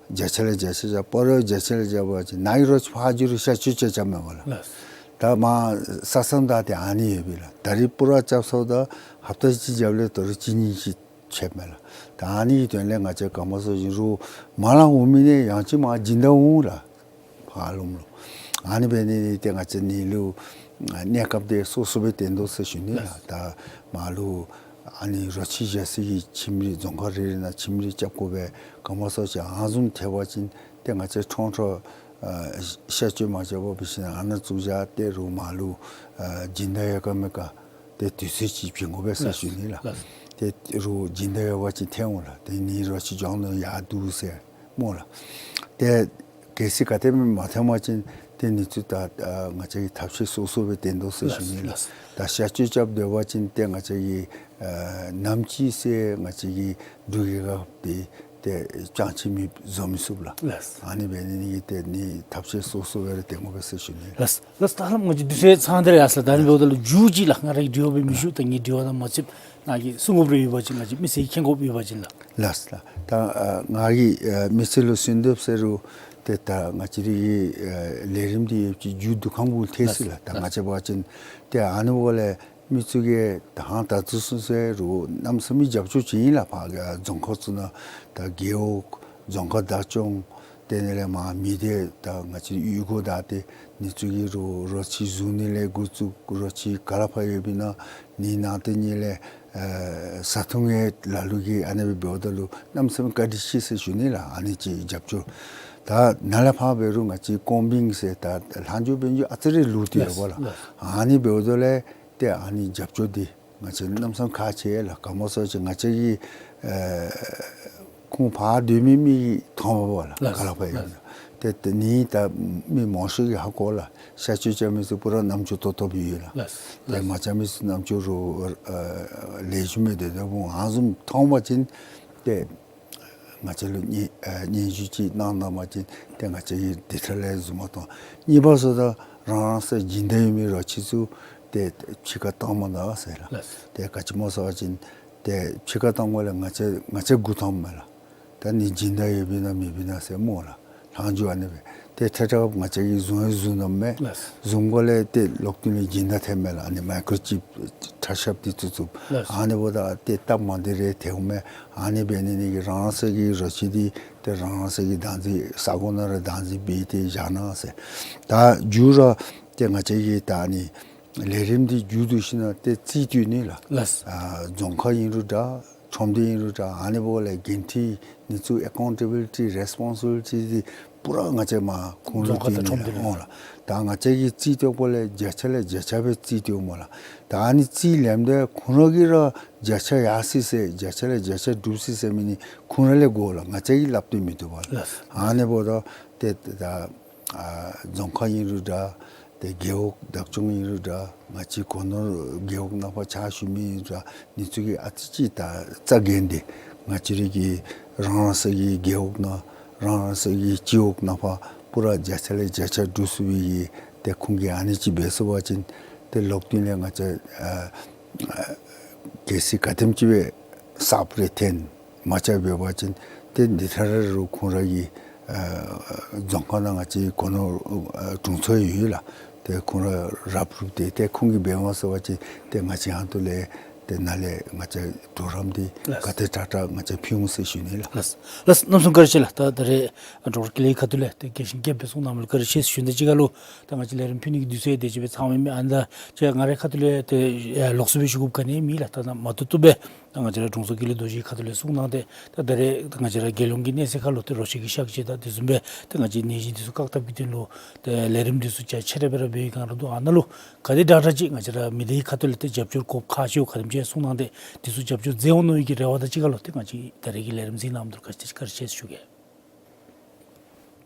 བརྒྱ་ཆ་ལས་བརྒྱ་ཆ་རྐྱབ། སྤ་རོ་བརྒྱ་ཆ་ལས་བརྒྱ་ཆ་རྐྱབ་པ་ཅིན་ནཱ་གི་རོ་ཁྱི་ཕར་འགྱོ་རུང་གཤག་བཅོས་རྐྱབ་རྐྱབ་མས་པ་ལགས། ལགས། ད་མར་ས་མཚམས་ད་ཏེ་ཨ་ནི་ཡོད་པས་ལགས། ད་རེས་པུ་ར་རྐྱབ་སོངམ་ད་ཧབ་ཏ་གཅིག་རྐྱབ་ལས་ད་རུང་གཅིག་གཉིས་ཅིག་ཆད་མས་ལགས། ད་ཨ་ནི་གི་དོན་ལས་ང་བཅས་ག་སྨོ་ཟེར་བ་ཅིན་རོགས་མར་ལས་འོང་མི་ནི་ཡང་ཅིན་མར་སྦྱིན་བདག་འོང་ལགས། ཕར་ལུ་མར་ལུ་ཨ་ནི་འབད་ནི་འདི་ཏེ་ང་བཅས་ནཱ་ལུ་གནས་སྐབས་འདི་སོ་སོ་སྦེ་བརྟེན་དོ་ཟེར་ཞུ་ནི་ལགས། ད་མར་ལུ་ཨ་ནི་རོ་ཁྱི་བཞག་ས་གི་ཁྱིམ་རིགས་རྫོང་ཁག་རེ་རེ་ནང་ཁྱིམ་རིགས་རྐྱབ་དགོ་པས། ག་སྨོ་ཟེར་བ་ཅིན་ཨ་ནི་བཟུམ་ཐལ་བ་ཅིན་ཏེ་ང་བཅས་ཁྲོང་ཁྲོ་ཨ་གཤག་བཅོས་མ་རྐྱབ་པར་འབད་ཞིན་ན་ཨ་ནཱ་བཙུགས་བཞག་སྟེ་རོགས་མར་ལུ་ཨ་སྦྱིན་བདག་ཡོད་ག་མེད་ག་ཏེ་དུས་ཚོད་ཅིག་བྱིན་དགོ་པས་ཟེར་ཞུ་ནི་ལགས། ལགས། ཏེ་རོགས་སྦྱིན་བདག་ཡོད་པ་ཅིན་ཐོན་འོང་ལགས། ཏེ་ནི་རོ་ཁྱི་བྱང་ནུག་ཡར་འདུག་ཟེར་སྨོ་ལགས། ཏེ་གལ་སྲིད་ག་དེ་སྦེ་མ་ཐོནམ་ཅིན་ཏེ་ཨ་ནི་ཚུ་ད་ཨ་ང་བཅས་ཀྱིས་ཐབས་ཤེས་སོ་སོ་སྦེ་བཏོན་དོ་ཟེར་ཞུ་ནི་ལགས། ལགས། ད་གཤག་བཅོས་རྐྱབ་སྡོད་པ་ཅིན་ཏེ་ང་བཅས་ཀྱིས་ཨ་ནམ་ཅིག་ཟེར་ང་བཅས་ཀྱིས་འབྲུག་རྒྱལ་ཁབ་འདི་ཏེ་ཅང་ཅིག་མེདཔ་བཟོ་མི་ཚུགས་ལགས། ལགས། ཨ་ནི་འབད་ནི་འདི་གིས་ཏེ་ཨ་ནི་ཐབས་ཤེས་སོ་སོ་སྦེ་ར་བཏོན་དགོ་པས་ཟེར་ཞུ་ནི་ལགས། ལགས། ལགས། ད་ཧ་ལམ་ང་བཅས་དུས་ཚོད་ཚང་སྟེ་ར་ཡར་སོ་ལགས། ད་ཨ་ནི་འབདཝ་ད་ལུ་མཇུག་ཅིག་ལགས་ང་རའི་དྲི་བ་སྦེ་མི་ཞུ། ད་ངེའི་དྲི་བ་ནང་མ་ཚུདཔ་ནཱ་གིས་གསུང་དགོཔ་རེ་ཡོད་པ་ཅིན་ང་བཅས་མི་སེར་མཁྱེན་དགོཔ་ཡོད་པ་ཅིན་ལགས། ལགས་ལགས། ད་ཨ་ང་གིས་ཨ་མི་སེར་ལུ་གསོལ་འདེབས་ཟེར་རུང་ཏེ་ད་ང་བཅས་རའི་ཨ་ལས་རིམ་འདི་ཡོད་ཅིག་མཇུག་བསྡུ་ཁམས་གུ་ཐལ་ཅི་ལགས། ད་ང་བཅས་འབད་བ་ཅིན་ཏེ་ཨ་ནི་འབདཝ་ལས་མི་ཚུ་གིས་ད་ཧང་ད་ཚུ་ཚུ་ཟེར་རུང་གནམ་མེད་ས་མེད་རྒྱབ་སྐྱོར་བྱིན་ཡི་ལགས། ཕར་རྫོང་ཁག་ཚུ་ནང་ད་རྒེད་འོག་ རྫོང་ཁག་བདག་སྐྱོང་དེ་ནང་ལས་མར་མི་སྡེ་དང་ང་བཅས་གཡུས་སྒོ་བདའ་སྟེ་ནི་ཚུ་གི་རོ་རོ་ཁྱི་བཟུང་ནི་ལས་འགོ་བཙུགས་རོ་ཁྱི་ག་ལས་ཕར་ཡོདཔ་ཨིན་ན་ནི་ནང་དེ་ནང་ལས་ཨེ་བཟའ་འཐུང་ཡང་ལ་ལུ་གིས་ཨ་ནི་སྦེ་འབདཝ་ད་ལུ་གནམ་མེད་ས་མེད་བཀའ་དྲིན་ཆེ་ཟེར་ཞུ་ནི་ལགས། ཨ་ནི་ཅིག་རྒྱབ་སྐྱོར། ད་ནཱ་ལས་ཕར་འབད་རུང་ང་བཅས་ཀོང་བིང་ཟེར་ད་ལྷག་འཕྲོ་འབད་རུང་ཨ་ཙི་རེ་ལུ་སྟེ་ཡོད་པ་ལགས། ལགས། ཨ་ནི་འབདཝ་ད་ལས་ཏེ་ཨ་ནི་རྒྱབ་སྐྱོར་འདི་ང་བཅས་གནམ་མེད་ས་མེད་ཁག་ཆེ་ལགས། ག་མོ་ཟེར་བ་ཅིན་ང་བཅས་ཀྱི་ཨེ་ཁོང་ཕར་སྡོད་མི་མི་གིས་མཐོང་པས་ལགས། ལགས། ག་ལས་ཕར་ཡོད་ན། ཏེ་ཏེ་ནི་ད་མི་མང་ཤོས་ཀྱིས་ཧ་གོ་ལགས། ཤ་བཅོས་རྐྱབ་མི་ཚུ་པུ་ར་རྣམ་ཅོ་ཏོག་ཏོ་སྦེ་ཡོད་ལགས། ལགས། ཏེ་ལགས། མ་རྐྱབ་མི་ཚུ་རྣམ་ཅོ་རོ་ཨེ་ལེགས་ཤོམ་སྦེ་སྡོད་སྡོདཔ་ཨ་ནི་བཟུམ་མཐོང་པ་ཅིན་ཏེ་ང་བཅས་ལུ་སྙན་ཨེ་སྙན་ཞུ་ཅིག་གནང་གནང་པ་ཅིན་ཏེ་ང་བཅས་ཀྱིས་དེ་ཐད་ལས་བཟུམ་མ་གཏོགས། གཉིས་པ་ཟེརཝ་ད་རང་རང་སོའི་སྦྱིན་བདག་ཡོད་མི་རོ་ཁྱི་ཚུ་ཏེ་ཕྱི་ཁར་བཏང་མ་ད་ཟེར་ལགས། ལགས། ཏེ་ག་ཅི་སྨོ་ཟེར་བ་ཅིན་ཏེ་ཕྱི་ཁར་བཏང་དགོཔ་ལས་ང་བཅས་ང་བཅས་མགུ་འཐོམ་མས་ལགས། ད་ནི་སྦྱིན་བདག་ཡོདཔ་ཨིན་ན་མེདཔ་ཨིན་ན་ཟེར་སྨོ་ལགས། ལྷག་འཕྲོ་ཨ་ནི་སྦེ། ཏེ་ཐད་ཀར་ང་བཅས་ཀྱིས་བཟུང་ཡང་བཟུང་ནི་མས། ལགས། བཟུང་དགོཔ་ལས་ཏེ་ལོག་སྟེ་ལས་སྦྱིན་བདག་ཐོནམ་མས་ལགས། ཨ་ནི་མའི་ཀོརོ་ཅིབ་ཁྲ་ཤབ་འདི་བཙུགས་བཙུགསཔ། ལགས། ཨ་ནི་འབདཝ་ད་ཏེ་སྟབས་མ་བདེ་རེ་ཐོནམ་མས། ཨ་ནི་འབད་ནི་འདི་གིས་རང་རང་སོའི་གི་རོ་ཁྱི་འདི་ཏེ་རང་རང་སོའི་གི་བདག་འཛིན་ས་གོ་ནང་ར་བདག་འཛིན་འབད་དེ་བཞག་གནང་ཟེར། ད་མཇུག་ར་ཏེ་ང་བཅས་ཀྱིས་ད་ཨ་ནི་ལས་རིམ་འདི་མཇུག་བསྡུ་ཞིནམ་ལས་ཏེ་རྩིས་སྤྲོད་ནི་ལགས། ལགས། ཨ་རྫོང་ཁག་ཨིན་རུང་འདྲ། ཁྲོམ་སྡེ་ཨིན་རུང་འདྲ། ཨ་ནི་འབདཝ་ལས་འགན་འཁྲི་ནི་ཚུ་ཨེ་ཀའུན་ཊེ་བི་ལི་ཊི་རེསི་པོན་སི་བི་ལི་ཊི་འདི་པུ་ར་ང་བཅས་མར་ཁོང་ལུ་རྫོང་ཁག་དང་ཁྲོམ་སྡེ་ལུ་སྤྲོད་ནི་ལགས། ད་ང་བཅས་ཀྱིས་རྩིས་སྤྲོད་དགོཔ་ལས་བརྒྱ་ཆ་ལས་བརྒྱ་ཆ་སྦེ་རྩིས་སྤྲོདཔ་སྨོ་ལགས། ད་ཨ་ནི་རྩིས་ལེནམ་ད་ཁོང་ར་གིས་ར་བརྒྱ་ཆ་ཡར་སོ་ཡི་ཟེར་བརྒྱ་ཆ་ལས་བརྒྱ་ཆ་སྒྲུབ་སོ་ཡི་ཟེར་མི་འདི་ཁོང་ར་ལས་གོ་ལགས། ང་བཅས་ཀྱིས་སླབ་སྟེ་མི་བཏུབ་པས་ལགས། ལགས། ཨ་ནི་འབདཝ་ད་ཏེ་ད་ཨ་རྫོང་ཁག་ཨིན་རུང་འདྲ། ཏེ་རྒེད་འོག་བདག་སྐྱོང་ཨིན་རུང་འདྲ། ང་བཅས་གོ་ནོར་རྒེད་འོག་ནང་ཕར་ཕྱག་ཞུ་མི་ཨིན་རུང་འདྲ། ནི་ཚུ་གིས་ཨ་ཙི་ཅིག་ད་རྩ་འགེངས་ཏེ་ང་བཅས་རའི་གི་རང་རང་སོའི་གི་རྒེད་འོག་ནང་རང་རང་སོའི་གི་སྤྱི་འོག་ནང་ཕར་པུ་ར་བརྒྱ་ཆ་ལས་བརྒྱ་ཆ་སྒྲུབ་ཚུགས་པའི་གི་ཏེ་ཁོང་གིས་ཨ་ནི་ཅིག་འབད་ཚུགས་པ་ཅིན་ཏེ་ལོག་སྟེ་ལས་ང་བཅས་ཨ་ཨ་གལ་སྲིད་ག་དེམ་ཅིག་སྦེ་གསརཔ་རེ་འཐོན་མ་ཆགས་འབད་བ་ཅིན་ཏེ་འདི་ཐད་ར་རུང་ཁོང་ར་གི་ཨ་རྫོང་ཁག་ནང་ང་བཅས་གོ་ནོར་ཨ་དྲུང་འཚོ་ཡོད་ལགས། ཏེ་ཁོང་ར་རབ་རུབ་སྟེ་ཏེ་ཁོང་གིས་འབད་མ་ཚུགས་པ་ཅིན་ཏེ་ང་བཅས་ཧོངས་ལས་ཏེ་ནཱ་ལས་ང་བཅས་གྲོགས་རམ་འདི་ལགས། ག་དེ་དྲག་དྲག་ང་བཅས་ཕུལ་འོང་ཟེར་ཞུ་ནི་ལགས། ལགས། ལགས། གནམ་མེད་ས་མེད་བཀའ་དྲིན་ཆེ་ལགས། ད་ད་རེས་ཨ་ཌོག་ཊར་ཀུན་ལེགས་ཁ་ཐུག་ལས་ཏེ་རྒྱས་ཤིང་རྒྱསཔ་སྦེ་གསུང་གནངམ་ལུ་བཀའ་དྲིན་ཆེ་ཟེར་ཞུ་ནི་དང་གཅིག་ཁར་ལུ་ད་ང་བཅས་ལས་རིམ་ཕུལ་ནི་གི་དུས་ཚོད་དེ་ཅིག་སྦེ་ཚང་མི་མེད། ཨ་ནི་ད་ཅིག་ང་རའི་ཁ་ཐུག་ལས་ཏེ་ཨེ་ལོགས་སུ་སྦེ་ཞུ་དགོཔ་ག་ནི་མེད་ལགས། ད་ནཱ་མ་བཏུབ་བཏུབ་སྦེ་ད་ང་བཅས་ར་དྲུང་འཚོ་ཀུན་ལེགས་རྡོ་རྗེ་གི་ཁ་ཐུག་ལས་གསུང་གནང་སྟེ་ད་ད་རེས་ད་ང་བཅས་ར་རྒྱལ་ཡོངས་ཀྱི་གནས་ཚད་ཁར་ལུ་ཏེ་རོ་ཁྱི་གི་གཤག་བཅོས་དང་དེ་བཟུམ་སྦེ་ད་ང་བཅས་ནད་གཞི་འདི་ཚུ་བཀག་ཐབས་ཀྱི་དོན་ལུ་ཏེ་ལས་རིམ་འདི་ཚུ་རྒྱ་ཆེ་ར་སྦེ་ར་འབད་བའི་སྒང་ར་འདུག། ཨ་ནཱ་ལུ་ག་དེ་དྲག་དྲག་ཅིག་ང་བཅས་ར་མི་སྡེའི་ཁ་ཐུག་ལས་ཏེ་རྒྱབ་སྐྱོར་དགོཔ་ཁག་ཆེཝ་ག་དེམ་ཅིག་གསུང་གནང་སྟེ་འདི་ཚུ་རྒྱབ་སྐྱོར་མཛད་འོང་མནོ་བའི་གི་རེ་བ་དང་གཅིག་ཁར་ལུ་ཏེ་ང་བཅས་ད་རེས་ཀྱི་ལས་རིམ་གཟིགས་གནངམ་ལུ་བཀའ་དྲིན་བཀའ་དྲིན་ཆེ་ཟེར་ཞུ་གེ།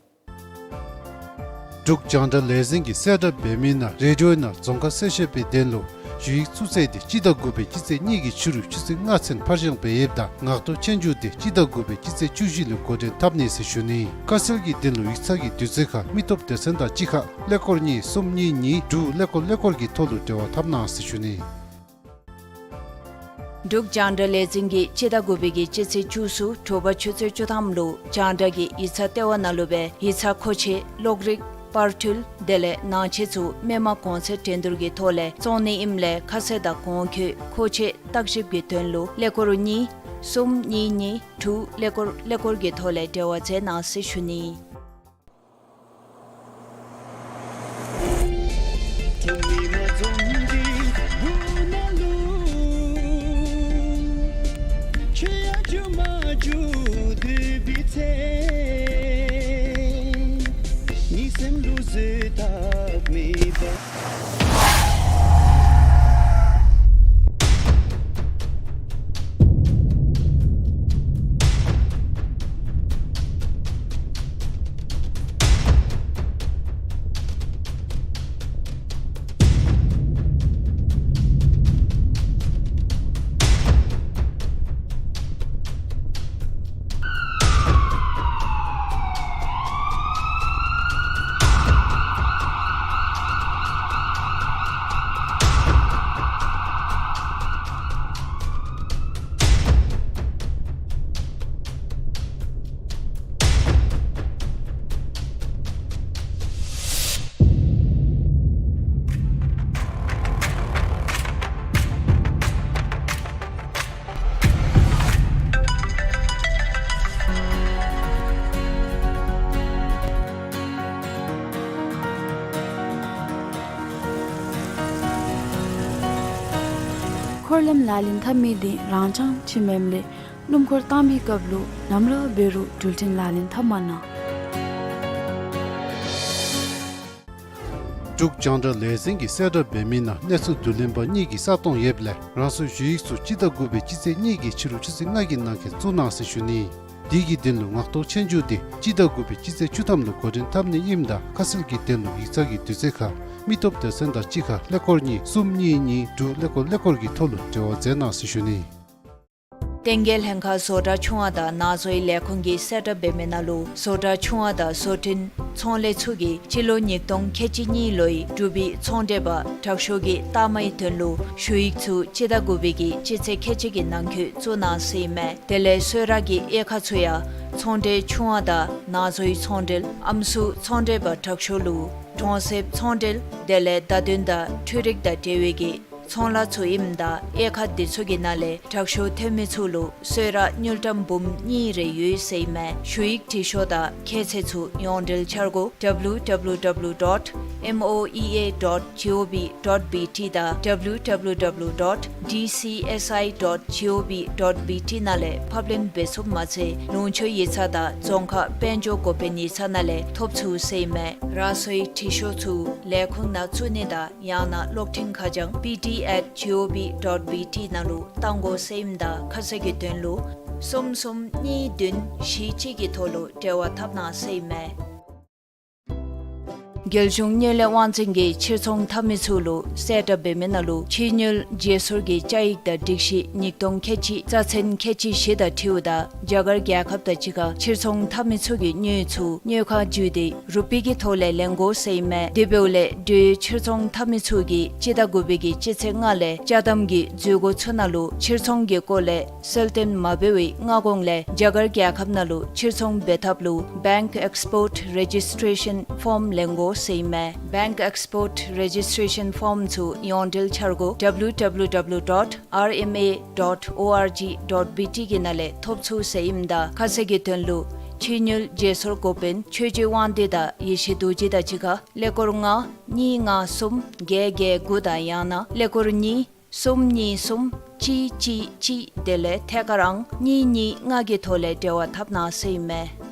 འབྲུག་རྒྱང་བསྒྲགས་ལས་འཛིན་གྱིས་གསལ་བསྒྲགས་འབད་མི་ནང་རེ་ཌི་ཡོ་ནང་རྫོང་ཁ་གསལ་བཤད་པའི་དོན་ལུ་ཞུ་ཡིག་བཙུགས་ཚད་འདི་སྤྱི་ཟླ་དགུ་པའི་སྤྱི་ཚེས་གཉིས་ཀྱི་ཕྱི་རུ་ཆུ་ཚོད་ལྔ་ཚུན་ཕར་འགྱངས་འབད་ཡོདཔ་ད་ངག་ཐོག་སྤྱོད་འཇུག་འདི་སྤྱི་ཟླ་དགུ་པའི་སྤྱི་ཚེས་བཅུ་བཞི་ལུ་འགོ་འདྲེན་འཐབ་ནི་ཟེར་ཞུ་ནི། དཀའ་སེལ་གྱི་དོན་ལུ་ཡིག་ཚང་གི་དུས་ཚོད་ཁར་མི་སྟོབས་སྡེ་ཚན་དང་གཅིག་ཁར་ཀླད་ཀོར་གཉིས་གསུམ་གཉིས་གཉིས་དྲུག་ཀླད་ཀོར་ཀླད་ཀོར་གྱི་ཐོག་ལུ་འབྲེལ་བ་འཐབ་གནང་ཟེར་ཞུ་ནི། འབྲུག་རྒྱང་བསྒྲགས་ལས་འཛིན་གྱིས་སྤྱི་ཟླ་དགུ་པའི་གི་སྤྱི་ཚེས་བཅུ་གསུམ་དྲོ་པ་ཆུ་ཚོད་བཅུ་ཐམ་ལུ་རྒྱང་བསྒྲགས་ཀྱི་ཡིག་ཚང་ལྟེ་བ་ནང་ལུ་སྦེ་ཡིག་ཚང་མཁོ་ཆས་གློག་རིག་པར་འཕྲུལ་དེ་ལས་ནང་ཆས་ཚུ་མི་མང་གོང་ཚད་འགྲན་བསྡུར་གྱི་ཐོག་ལས་བཙོང་ནི་ཨིནམ་ལས་ཁ་གསལ་དང་གོང་འཁོད་མཁོ་ཆས་བརྟག་ཞིབ་ཀྱི་དོན་ལུ་ཀླད་ཀོར་གཉིས་གསུམ་གཉིས་གཉིས་དྲུག་ཀླད་ཀོར་ཀླད་ཀོར་གྱི་ཐོག་ལས་འབྲེལ་བ་མཛད་གནང་ཟེར་ཞུ་ནི། འཁོར་ལམ་ལག་ལེན་འཐབ་མི་དེ་རང་འཚང་ཁྱིམ་མེམ་ལས་སྣུམ་འཁོར་བཏང་བའི་སྐབས་ལུ་ནམ་ར་འབད་རུང་འགྲུལ་འཕྲིན་ལག་ལེན་འཐབ་མ་གནང་། འབྲུག་རྒྱང་བསྒྲགས་ལས་འཛིན་གྱིས་གསལ་བསྒྲགས་འབད་མི་ནང་གནས་ཚུལ་བསྡུ་ལེན་པ་གཉིས་ཀྱིས་ས་སྟོང་ཡོདཔ་ལས་རང་སོའི་ཞུ་ཡིག་ཚུ་སྤྱི་ཟླ་དགུ་པའི་སྤྱི་ཚེས་གཉིས་ཀྱི་ཕྱི་རུ་ཆུ་ཚོད་ལྔ་གི་ནང་འཁོད་བཙུགས་གནང་ཟེར་ཞུ་ནི། དེ་གི་དོན་ལུ་ངག་ཐོག་ཆོས་རྒྱུགས་དེ་སྤྱི་ཟླ་དགུ་པའི་སྤྱི་ཚེས་བཅུ་ཐམ་ལུ་འགོ་འདྲེན་འཐབ་ནི་ཨིནམ་ད་ཁ་གསལ་གྱི་དོན་ལུ་ཡིག་ཚང་གི་དུས་ཚོད་ཁར་མི་སྟོབས་སྡེ་ཚན་དང་གཅིག་ཁར་ཀླད་ཀོར་གཉིས་གསུམ་གཉིས་གཉིས་དྲུག་ཀླད་ཀོར་ཀླད་ཀོར་གྱི་ཐོག་ལུ་འབྲེལ་བ་མཛད་གནང་ཟེར་ཞུ་ནི། ལྟེང་རྒྱས་ལྷན་ཁག་བཟོ་གྲྭ་ཆུང་བ་དང་ནང་བཟོའི་ལས་ཁུངས་ཀྱིས་གསལ་བསྒྲགས་འབད་མི་ནང་ལུ་བཟོ་གྲྭ་ཆུང་བ་དང་བཟོ་སྐྲུན་ཚོང་ལས་ཚུ་གིས་སྤྱི་ལོ་ཉིས་སྟོང་ཁལ་གཅིག་གཉིས་ལོའི་འབྲུག་པའི་ཚོང་འབྲེལ་པ་དྲག་ཤོས་ཀྱི་རྟགས་མའི་དོན་ལུ་ཞུ་ཡིག་ཚུ་སྤྱི་ཟླ་དགུ་པའི་གི་སྤྱི་ཚེས་ཁལ་གཅིག་གི་ནང་འཁོད་བཙུགས་གནང་ཟེར་ཨིན་མས། དེ་ལས་གསོལ་རས་ཀྱི་དབྱེ་ཁག་ཚུ་ཡང་ཚོང་འབྲེལ་ཆུང་བ་དང་ནང་བཟོའི་ཚོང་འབྲེལ་ཨམ་སྲུ་ཚོང་འབྲེལ་པ་དྲག་ཤོས་ལུ་གྲོང་གསེབ་ཚོང་འབྲེལ་དེ་ལས་བརྡ་དོན་དང་འཕྲུལ་རིག་དང་འབྲེལ་བའི་གི་ཚོང་ལཱ་ཚུ་ཨིནམ་ད་དབྱེ་ཁག་དེ་ཚུ་གི་ནང་ལས་དྲག་ཤོས་ཐོན་མི་ཚུ་ལུ་གསོལ་རས་དངུལ་ཀྲམ་འབུམ་གཉིས་རེ་ཡོད་ཟེར་ཨིན་མས། ཞུ་ཡིག་འབྲི་ཤོག་དང་ཁྱད་ཚད་ཚུ་ཡོངས་འབྲེལ་འཆར་སྒོ་W W W dot M O E A dot G O V dot B T དང་W W W dot D C S I dot G O V dot B T ནང་ལས་ཕབ་ལེན་འབད་ཚུགསཔ་མ་ཚད་ལུང་ཕྱོགས་ཡིག་ཚང་དང་རྫོང་ཁག་དཔལ་འབྱོར་འགོ་དཔོན་ཡིག་ཚང་ནང་ལས་ཐོབ་ཚུགས་ཟེར་ཨིན་མས། རང་སོའི་འབྲི་ཤོག་ཚུ་ལས་ཁུངས་ནང་བཙུགས་ནི་དང་ཡང་ན་གློག་འཕྲིན་ཁ་བྱང་B T at G O V dot B T ནང་ལུ་གཏང་དགོ་ཟེར་ཨིནམ་ད་ཁ་གསལ་གྱི་དོན་ལུ་གསུམ་གསུམ་གཉིས་བདུན་བཞི་གཅིག་གི་ཐོག་ལུ་འབྲེལ་བ་འཐབ་གནང་ཟེར་ཨིན་མས། རྒྱལ་གཞུང་དངུལ་ལས་དབང་འཛིན་གྱིས་ཕྱིར་ཚོང་འཐབ་མི་ཚུ་ལུ་གསལ་བསྒྲགས་འབད་མི་ནང་ལུ་ཕྱི་དངུལ་བརྗེ་སོར་གྱི་བཅའ་ཡིག་དང་སྒྲིག་གཞི་ཉིས་སྟོང་ཁལ་གཅིག་རྩ་ཚན་ཁལ་གཅིག་བཞི་དང་འཁྲིལཝ་ད་རྒྱ་གར་རྒྱལ་ཁབ་དང་གཅིག་ཁར་ཕྱིར་ཚོང་འཐབ་མི་ཚུ་གིས་དངུལ་ཚུ་དངུལ་ཁང་བརྒྱུད་དེ་རུ་པི་གི་ཐོག་ལས་ལེན་དགོ་ཟེར་ཨིན་མས། དེ་འབདཝ་ལས་འབྲེལ་ཡོད་ཕྱིར་ཚོང་འཐབ་མི་ཚུ་གིས་སྤྱི་ཟླ་དགུ་པའི་གི་སྤྱི་ཚེས་ལྔ་ལས་ཅ་དམ་གྱི་འཛུལ་སྒོ་ཚུ་ནང་ལུ་ཕྱིར་ཚོང་གི་སྐོར་ལས་གསལ་སྟོན་མ་འབད་བའི་སྔ་གོང་ལས་རྒྱ་གར་རྒྱལ་ཁབ་ནང་ལུ་ཕྱིར་ཚོང་འབད་ཐབས་ལུ་Bank Export Registration Form ལེན་དགོ་ཟེར་ཨིན་མས། Bank Export Registration Form ཚུ་ཡོངས་འབྲེལ་འཆར་སྒོ་W W W dot R M A dot O R G dot B T གི་ནང་ལས་ཐོབ་ཚུགས་ཟེར་ཨིནམ་ད་ཁ་གསལ་གྱི་དོན་ལུ་ཕྱི་དངུལ་བརྗེ་སོར་འགོ་དཔོན་ཆོས་རྗེ་དབང་འདུས་དང་ཡེ་ཤེས་རྡོ་རྗེ་དང་གཅིག་ཁར་ཀླད་ཀོར་ལྔ་གཉིས་ལྔ་གསུམ་བརྒྱད་བརྒྱད་དགུ་དང་ཡང་ན་ཀླད་ཀོར་གཉིས་གསུམ་གཉིས་གསུམ་གཅིག་གཅིག་གཅིག་དེ་ལས་ཐད་ཀར་ཨང་གཉིས་གཉིས་ལྔ་གི་ཐོག་ལས་འབྲེལ་བ་འཐབ་གནང་ཟེར་ཨིན་མས།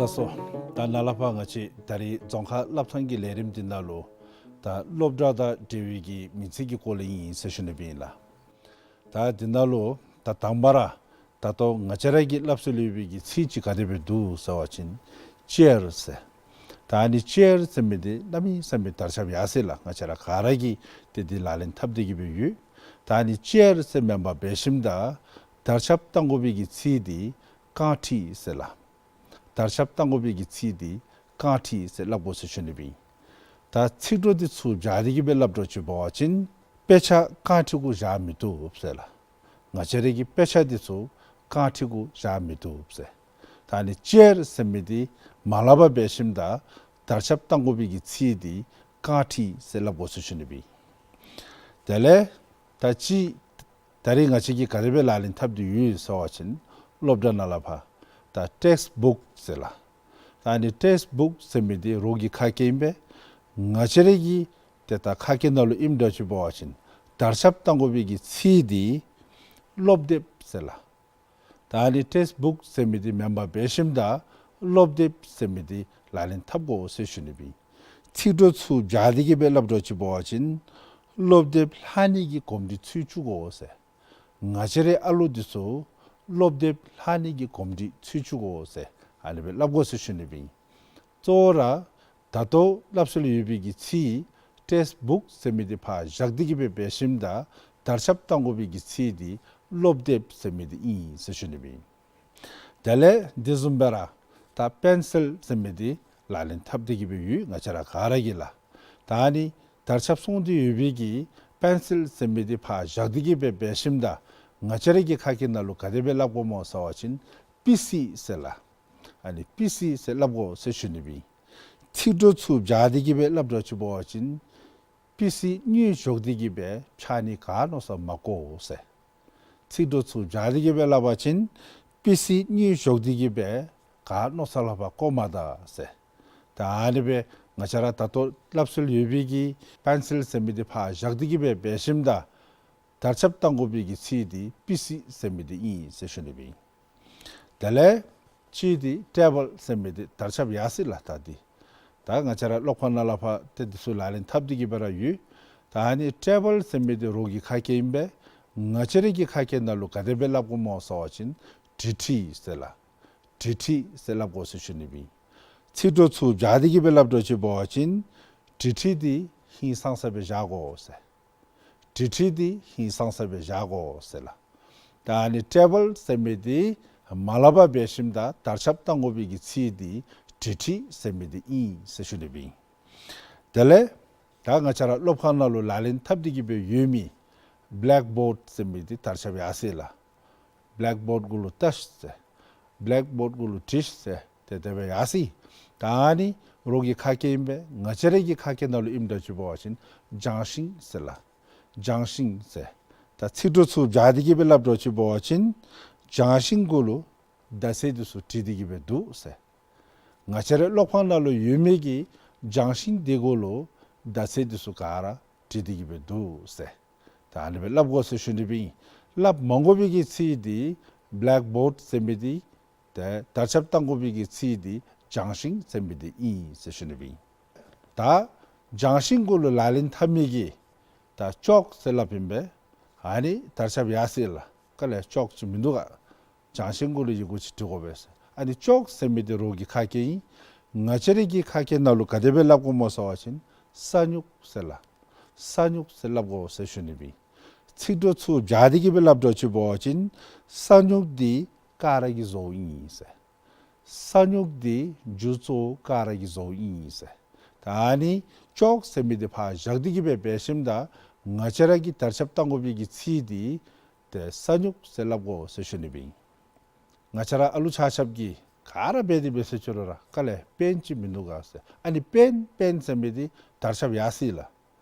ལགས་སོ། ད་ནཱ་ལས་ཕར་ང་བཅས་ད་རིས་རྫོང་ཁ་སློབ་ཐོན་གྱི་ལས་རིམ་འདི་ནང་ལུ་ད་སློབ་གྲྭ་དང་འབྲེལ་བའི་གི་མིང་ཚིག་གི་སྐོར་ལས་ཨིན་ཟེར་ཞུ་ནི་སྦེ་ཨིན་ལགས། ད་འདི་ནང་ལུ་ད་དང་པ་ར་ད་ལྟོ་ང་བཅས་ར་གི་སླབ་སྲོལ་ཡོད་པའི་གི་ཚིག་ཅིག་ག་དེ་སྦེ་འདུག་ཟེར་བ་ཅིན་ཅེར་ཟེར། ད་ཨ་ནི་ཅེར་ཟེར་མི་འདི་གནམ་མེད་ས་མེད་དར་ཁྱབ་ཡར་སོ་ཡི་ལགས། ང་བཅས་ར་ག་ར་གིས་ཏེ་འདི་ལག་ལེན་འཐབ་སྟེ་གི་སྦེ་ཡོད། ད་ཨ་ནི་ཅེར་ཟེར་མེན་པར་འབད་ཞིནམ་ད་དར་ཁྱབ་གཏང་དགོ་པའི་གི་ཚིག་འདི་རྐང་ཁྲི་ཟེར་ལགས། དར་ཁྱབ་གཏང་དགོ་པའི་གི་ཚིག་འདི་རྐང་ཁྲི་ཟེར་སླབ་དགོ་ཟེར་ཞུ་ནི་སྦེ་ཨིན། ད་ཚིག་གྲོགས་འདི་ཚུ་སྦྱར་ཏེ་གི་སྦེ་སླབ་དགོཔ་ཅིག་འབད་བ་ཅིན་དཔེ་ཆ་རྐང་ཁྲི་གུ་བཞག་མི་བཏུབ་ཟེར་ལགས། ང་བཅས་ར་གི་དཔེ་ཆ་འདི་ཚུ་རྐང་ཁྲི་གུ་བཞག་མི་བཏུབ་ཟེར། ད་ཨ་ནི་ཅེར་ཟེར་མི་འདི་མ་སླབ་པར་འབད་ཞིནམ་ད་དར་ཁྱབ་གཏང་དགོ་པའི་གི་ཚིག་འདི་རྐང་ཁྲི་ཟེར་སླབ་དགོ་ཟེར་ཞུ་ནི་སྦེ་ཨིན། དེ་ལས་ད་ཅི་ད་རིས་ང་བཅས་ཀྱིས་ག་དེ་སྦེ་ལག་ལེན་འཐབ་སྟེ་ཡོད་ཟེར་བ་ཅིན་སློབ་གྲྭ་ནང་ལས་ཕར་ད་ཊེགསི་བུཀ་ཟེར་ལགས། ད་ཨ་ནི་ཊེགསི་བུཀ་ཟེར་མི་འདི་རོགས་ཀྱི་ཁ་སྐད་ཨིན་པས། ང་བཅས་ར་གི་ཏེ་ད་ཁ་སྐད་ནང་ལུ་ཨིནམ་འདྲཝ་ཅིག་འབད་བ་ཅིན་དར་ཁྱབ་གཏང་དགོ་པའི་གི་ཚིག་འདི་སློབ་དེབ་ཟེར་ལགས། ད་ཨ་ནི་ཊེགསི་བུཀ་ཟེར་མི་འདི་མེན་པར་འབད་ཞིནམ་ད་སློབ་དེབ་ཟེར་མི་འདི་ལག་ལེན་འཐབ་དགོ་ཟེར་ཞུ་ནི་སྦེ་ཨིན། ཚིག་གྲོགས་ཚུ་སྦྱར་ཏེ་གི་སྦེ་སླབ་དགོཔ་ཅིག་འབད་བ་ཅིན་སློབ་དེབ་ལྷག་ནི་གི་གོམས་འདྲིས་ཚུད་བཅུག་དགོ་ཟེར། ང་བཅས་རའི་ཨ་ལུ་འདི་ཚུ་སློབ་དེབ་ལྷག་ནི་གི་གོམས་འདྲིས་ཚུད་བཅུག་དགོ་ཟེར་ཨ་ནི་སྦེ་སླབ་དགོ་ཟེར་ཞུ་ནི་སྦེ་ཨིན། གཙོ་བོ་ར་ད་ལྟོ་སླབ་སྲོལ་ཡོད་པའི་གི་ཚིག་ཊེགསི་བུཀ་ཟེར་མི་འདི་ཕར་བཞག་སྟེ་གི་སྦེ་འབད་ཞིནམ་ད་དར་ཁྱབ་གཏང་དགོ་པའི་གི་ཚིག་འདི་སློབ་དེབ་ཟེར་མི་འདི་ཨིན་ཟེར་ཞུ་ནི་སྦེ་ཨིན། དེ་ལས་འདི་བཟུམ་སྦེ་ར་ད་པེན་སིལ་ཟེར་མི་འདི་ལག་ལེན་འཐབ་སྟེ་གི་སྦེ་ཡོད་ང་བཅས་ར་ག་ར་གིས་ལགས། ད་ཨ་ནི་དར་ཁྱབ་སོང་སྟེ་ཡོད་པའི་གི་པེན་སིལ་ཟེར་མི་འདི་ཕར་བཞག་སྟེ་གི་སྦེ་འབད་ཞིནམ་ད་ང་བཅས་ར་གི་ཁ་སྐད་ནང་ལུ་ག་དེ་སྦེ་སླབ་དགོཔ་སྨོ་ཟེར་བ་ཅིན་པི་སི་ཟེར་ལགས། ཨ་ནི་པི་སི་ཟེར་སླབ་དགོ་ཟེར་ཞུ་ནི་སྦེ་ཨིན། ཚིག་གྲོགས་ཚུ་སྦྱར་ཏེ་གི་སྦེ་སླབ་དགོཔ་ཅིག་འབད་བ་ཅིན་པི་སི་དངུལ་འཇོག་སྟེ་གི་སྦེ་འཕྱག་ནི་ག་མནོ་ས་མ་དགོ་ཟེར། ཚིག་གྲོགས་ཚུ་སྦྱར་ཏེ་གི་སྦེ་སླབ་པ་ཅིན་ པི་སི་གཉིས་འཇོག་སྟེ་གི་སྦེ་ག་མནོ་ས་ལྷག་པ་བཀོ་མ་ད་ཟེར། ད་ཨ་ནི་སྦེ་ང་བཅས་ར་ད་ལྟོ་སླབ་སྲོལ་ཡོད་པའི་གི་པེན་སིལ་ཟེར་མི་འདི་ཕར་བཞག་སྟེ་གི་སྦེ་འབད་ཞིནམ་ད་དར་ཁྱབ་བཏང་དགོ་པའི་གི་ཚིག་འདི་པི་སི་ཟེར་མི་འདི་ཨིན་ཟེར་ཞུ་ནི་སྦེ་ཨིན། དེ་ལས་གཅིག་འདི་ཊེ་བཱལ་ཟེར་མི་འདི་དར་ཁྱབ་ཡར་སོ་ཡི་ལགས། ད་འདི་ད་ང་བཅས་ར་སློབ་ཁང་ནང་ལུ་ཕར་ཏེ་འདི་ཚུ་ལག་ལེན་འཐབ་སྟེ་གི་སྦེ་ར་ཡོད། ད་ཨ་ནི་ཊེ་བཱལ་ཟེར་མི་འདི་རོགས་ཀྱི་ཁ་སྐད་ཨིན་པས། ང་བཅས་རའི་གི་ཁ་སྐད་ནང་ལུ་ག་དེ་སྦེ་སླབ་དགོཔ་སྨོ་ཟེར་བ་ཅིན་དྲི་ཁྲི་ཟེར་ལགས། དྲི་ཁྲི་ཟེར་སླབ་དགོ་ཟེར་ཞུ་ནི་སྦེ་ཨིན། ཚིག་གྲོགས་ཚུ་སྦྱར་ཏེ་གི་སྦེ་སླབ་དོ་ཅིག་འབད་བ་ཅིན་དྲི་ཁྲི་འདི་ཧིང་སངས་ས་སྦེ་བཞག་དགོ་ཟེར། དྲི་ཁྲི་འདི་ཧིང་སངས་ས་སྦེ་བཞག་དགོ་ཟེར་ལགས། ད་ཨ་ནི་ཊེ་བཱལ་ཟེར་མི་འདི་མ་སླབ་པར་འབད་ཞིནམ་ད་དར་ཁྱབ་བཏང་དགོ་པའི་གི་ཚིག་འདི་དྲི་ཁྲི་ཟེར་མི་འདི་ཨིན་ཟེར་ཞུ་ནི་སྦེ་ཨིན། དེ་ལས་ད་ང་བཅས་ར་སློབ་ཁང་ནང་ལུ་ལག་ལེན་འཐབ་སྟེ་གི་སྦེ་ཡོད་མི་བེ་ལེཀ་བོཌ་ཟེར་མི་འདི་དར་ཁྱབ་ཡར་སོ་ཡི་ལགས། བེ་ལེཀ་བོཌ་གུ་ལུ་ཏ་ཤི་ཟེར། བེ་ལེཀ་བོཌ་གུ་ལུ་ཏྲི་ཤི་ཟེར། ཏེ་དེ་སྦེ་ཡར་སོ་ཡི། ད་ཨ་ནི་རོགས་ཀྱི་ཁ་སྐད་ཨིན་པས། ང་བཅས་རའི་གི་ཁ་སྐད་ནང་ལུ་ཨིནམ་འདྲཝ་ཅིག་འབད་བ་ཅིན་ལྗང་ཤིང་ཟེར་ལགས། ལྗང་ཤིང་ཟེར། ད་ཚིག་གྲོགས་ཚུ་སྦྱར་ཏེ་གི་སྦེ་སླབ་དོ་ཅིག་འབད་བ་ཅིན་ལྗང་ཤིང་གུ་ལུ་མདའ་རྩེ་འདི་ཚུ་བྲིས་ཏེ་གི་སྦེ་འདུག་ཟེར། ང་བཅས་རའི་སློབ་ཁང་ནང་ལུ་ཡོད་མི་གི་ལྗང་ཤིང་འདི་གུ་ལུ་མདའ་རྩེ་འདི་ཚུ་ག་ར་བྲིས་ཏེ་གི་སྦེ་འདུག་ཟེར། ད་ཨ་ནི་སྦེ་སླབ་དགོ་ཟེར་ཞུ་ནི་སྦེ་ཨིན། སླབ་མ་དགོ་པའི་གི་ཚིག་འདི་བེ་ལེཀ་བོཌ་ཟེར་མི་འདི་ཏེ་དར་ཁྱབ་བཏང་དགོ་པའི་གི་ཚིག་འདི་ལྗང་ཤིང་ཟེར་མི་འདི་ཨིན་ཟེར་ཞུ་ནི་སྦེ་ཨིན། ད་ལྗང་ཤིང་གུ་ལུ་ལག་ལེན་འཐབ་མི་གི་ད་ཅོག་ཟེར་སླབ་ཨིན་པས། ཨ་ནི་དར་ཁྱབ་ཡར་སོ་ཡི་ལགས། ག་ལས་ཅོག་ཅིག་མིན་འདུག་ག། ལྗང་ཤིང་གུ་ལུ་ཡི་གུ་ཅིག་བྲི་དགོ་པས་ཟེར། ཨ་ནི་ཅོག་ཟེར་མི་འདི་རོགས་ཀྱི་ཁ་སྐད་ཨིན། ང་བཅས་རའི་གི་ཁ་སྐད་ནང་ལུ་ག་དེ་སྦེ་སླབ་དགོཔ་སྨོ་ཟེར་བ་ཅིན་ས་སྨྱུག་ཟེར་ལགས། ས་སྨྱུག་ཟེར་སླབ་དགོ་ཟེར་ཞུ་ནི་སྦེ་ཨིན། ཚིག་གྲོགས་ཚུ་སྦྱར་ཏེ་གི་སྦེ་སླབ་དོ་ཅིག་འབད་བ་ཅིན་ས་སྨྱུག་འདི་ཀ་ར་གི་བཟོ་བོ་ཨིན་ཟེར། ས་སྨྱུག་འདི་མཇུག་གཙོ་བོ་ཀ་ར་གི་བཟོ་བོ་ཨིན་ཟེར། ད་ཨ་ནི་ཅོག་ཟེར་མི་འདི་ཕར་བཞག་སྟེ་གི་སྦེ་འབད་ཞིནམ་ད་ང་བཅས་ར་གིས་དར་ཁྱབ་བཏང་དགོ་པའི་གི་ཚིག་འདི་ཏེ་ས་སྨྱུག་ཟེར་སླབ་དགོ་ཟེར་ཞུ་ནི་སྦེ་ཨིན། ང་བཅས་ར་ཨ་ལུ་ཆ་ཁྱབ་ཀྱིས་ག་ར་འབད་དེ་འབད་ཟེར་ཅི་རུང་ར་ག་ལས་པེན་ཅིག་མིན་འདུག་ག་ཟེར། ཨ་ནི་པེན་པེན་ཟེར་མི་འདི་དར་ཁྱབ་ཡར་སོ་ཡི་ལགས།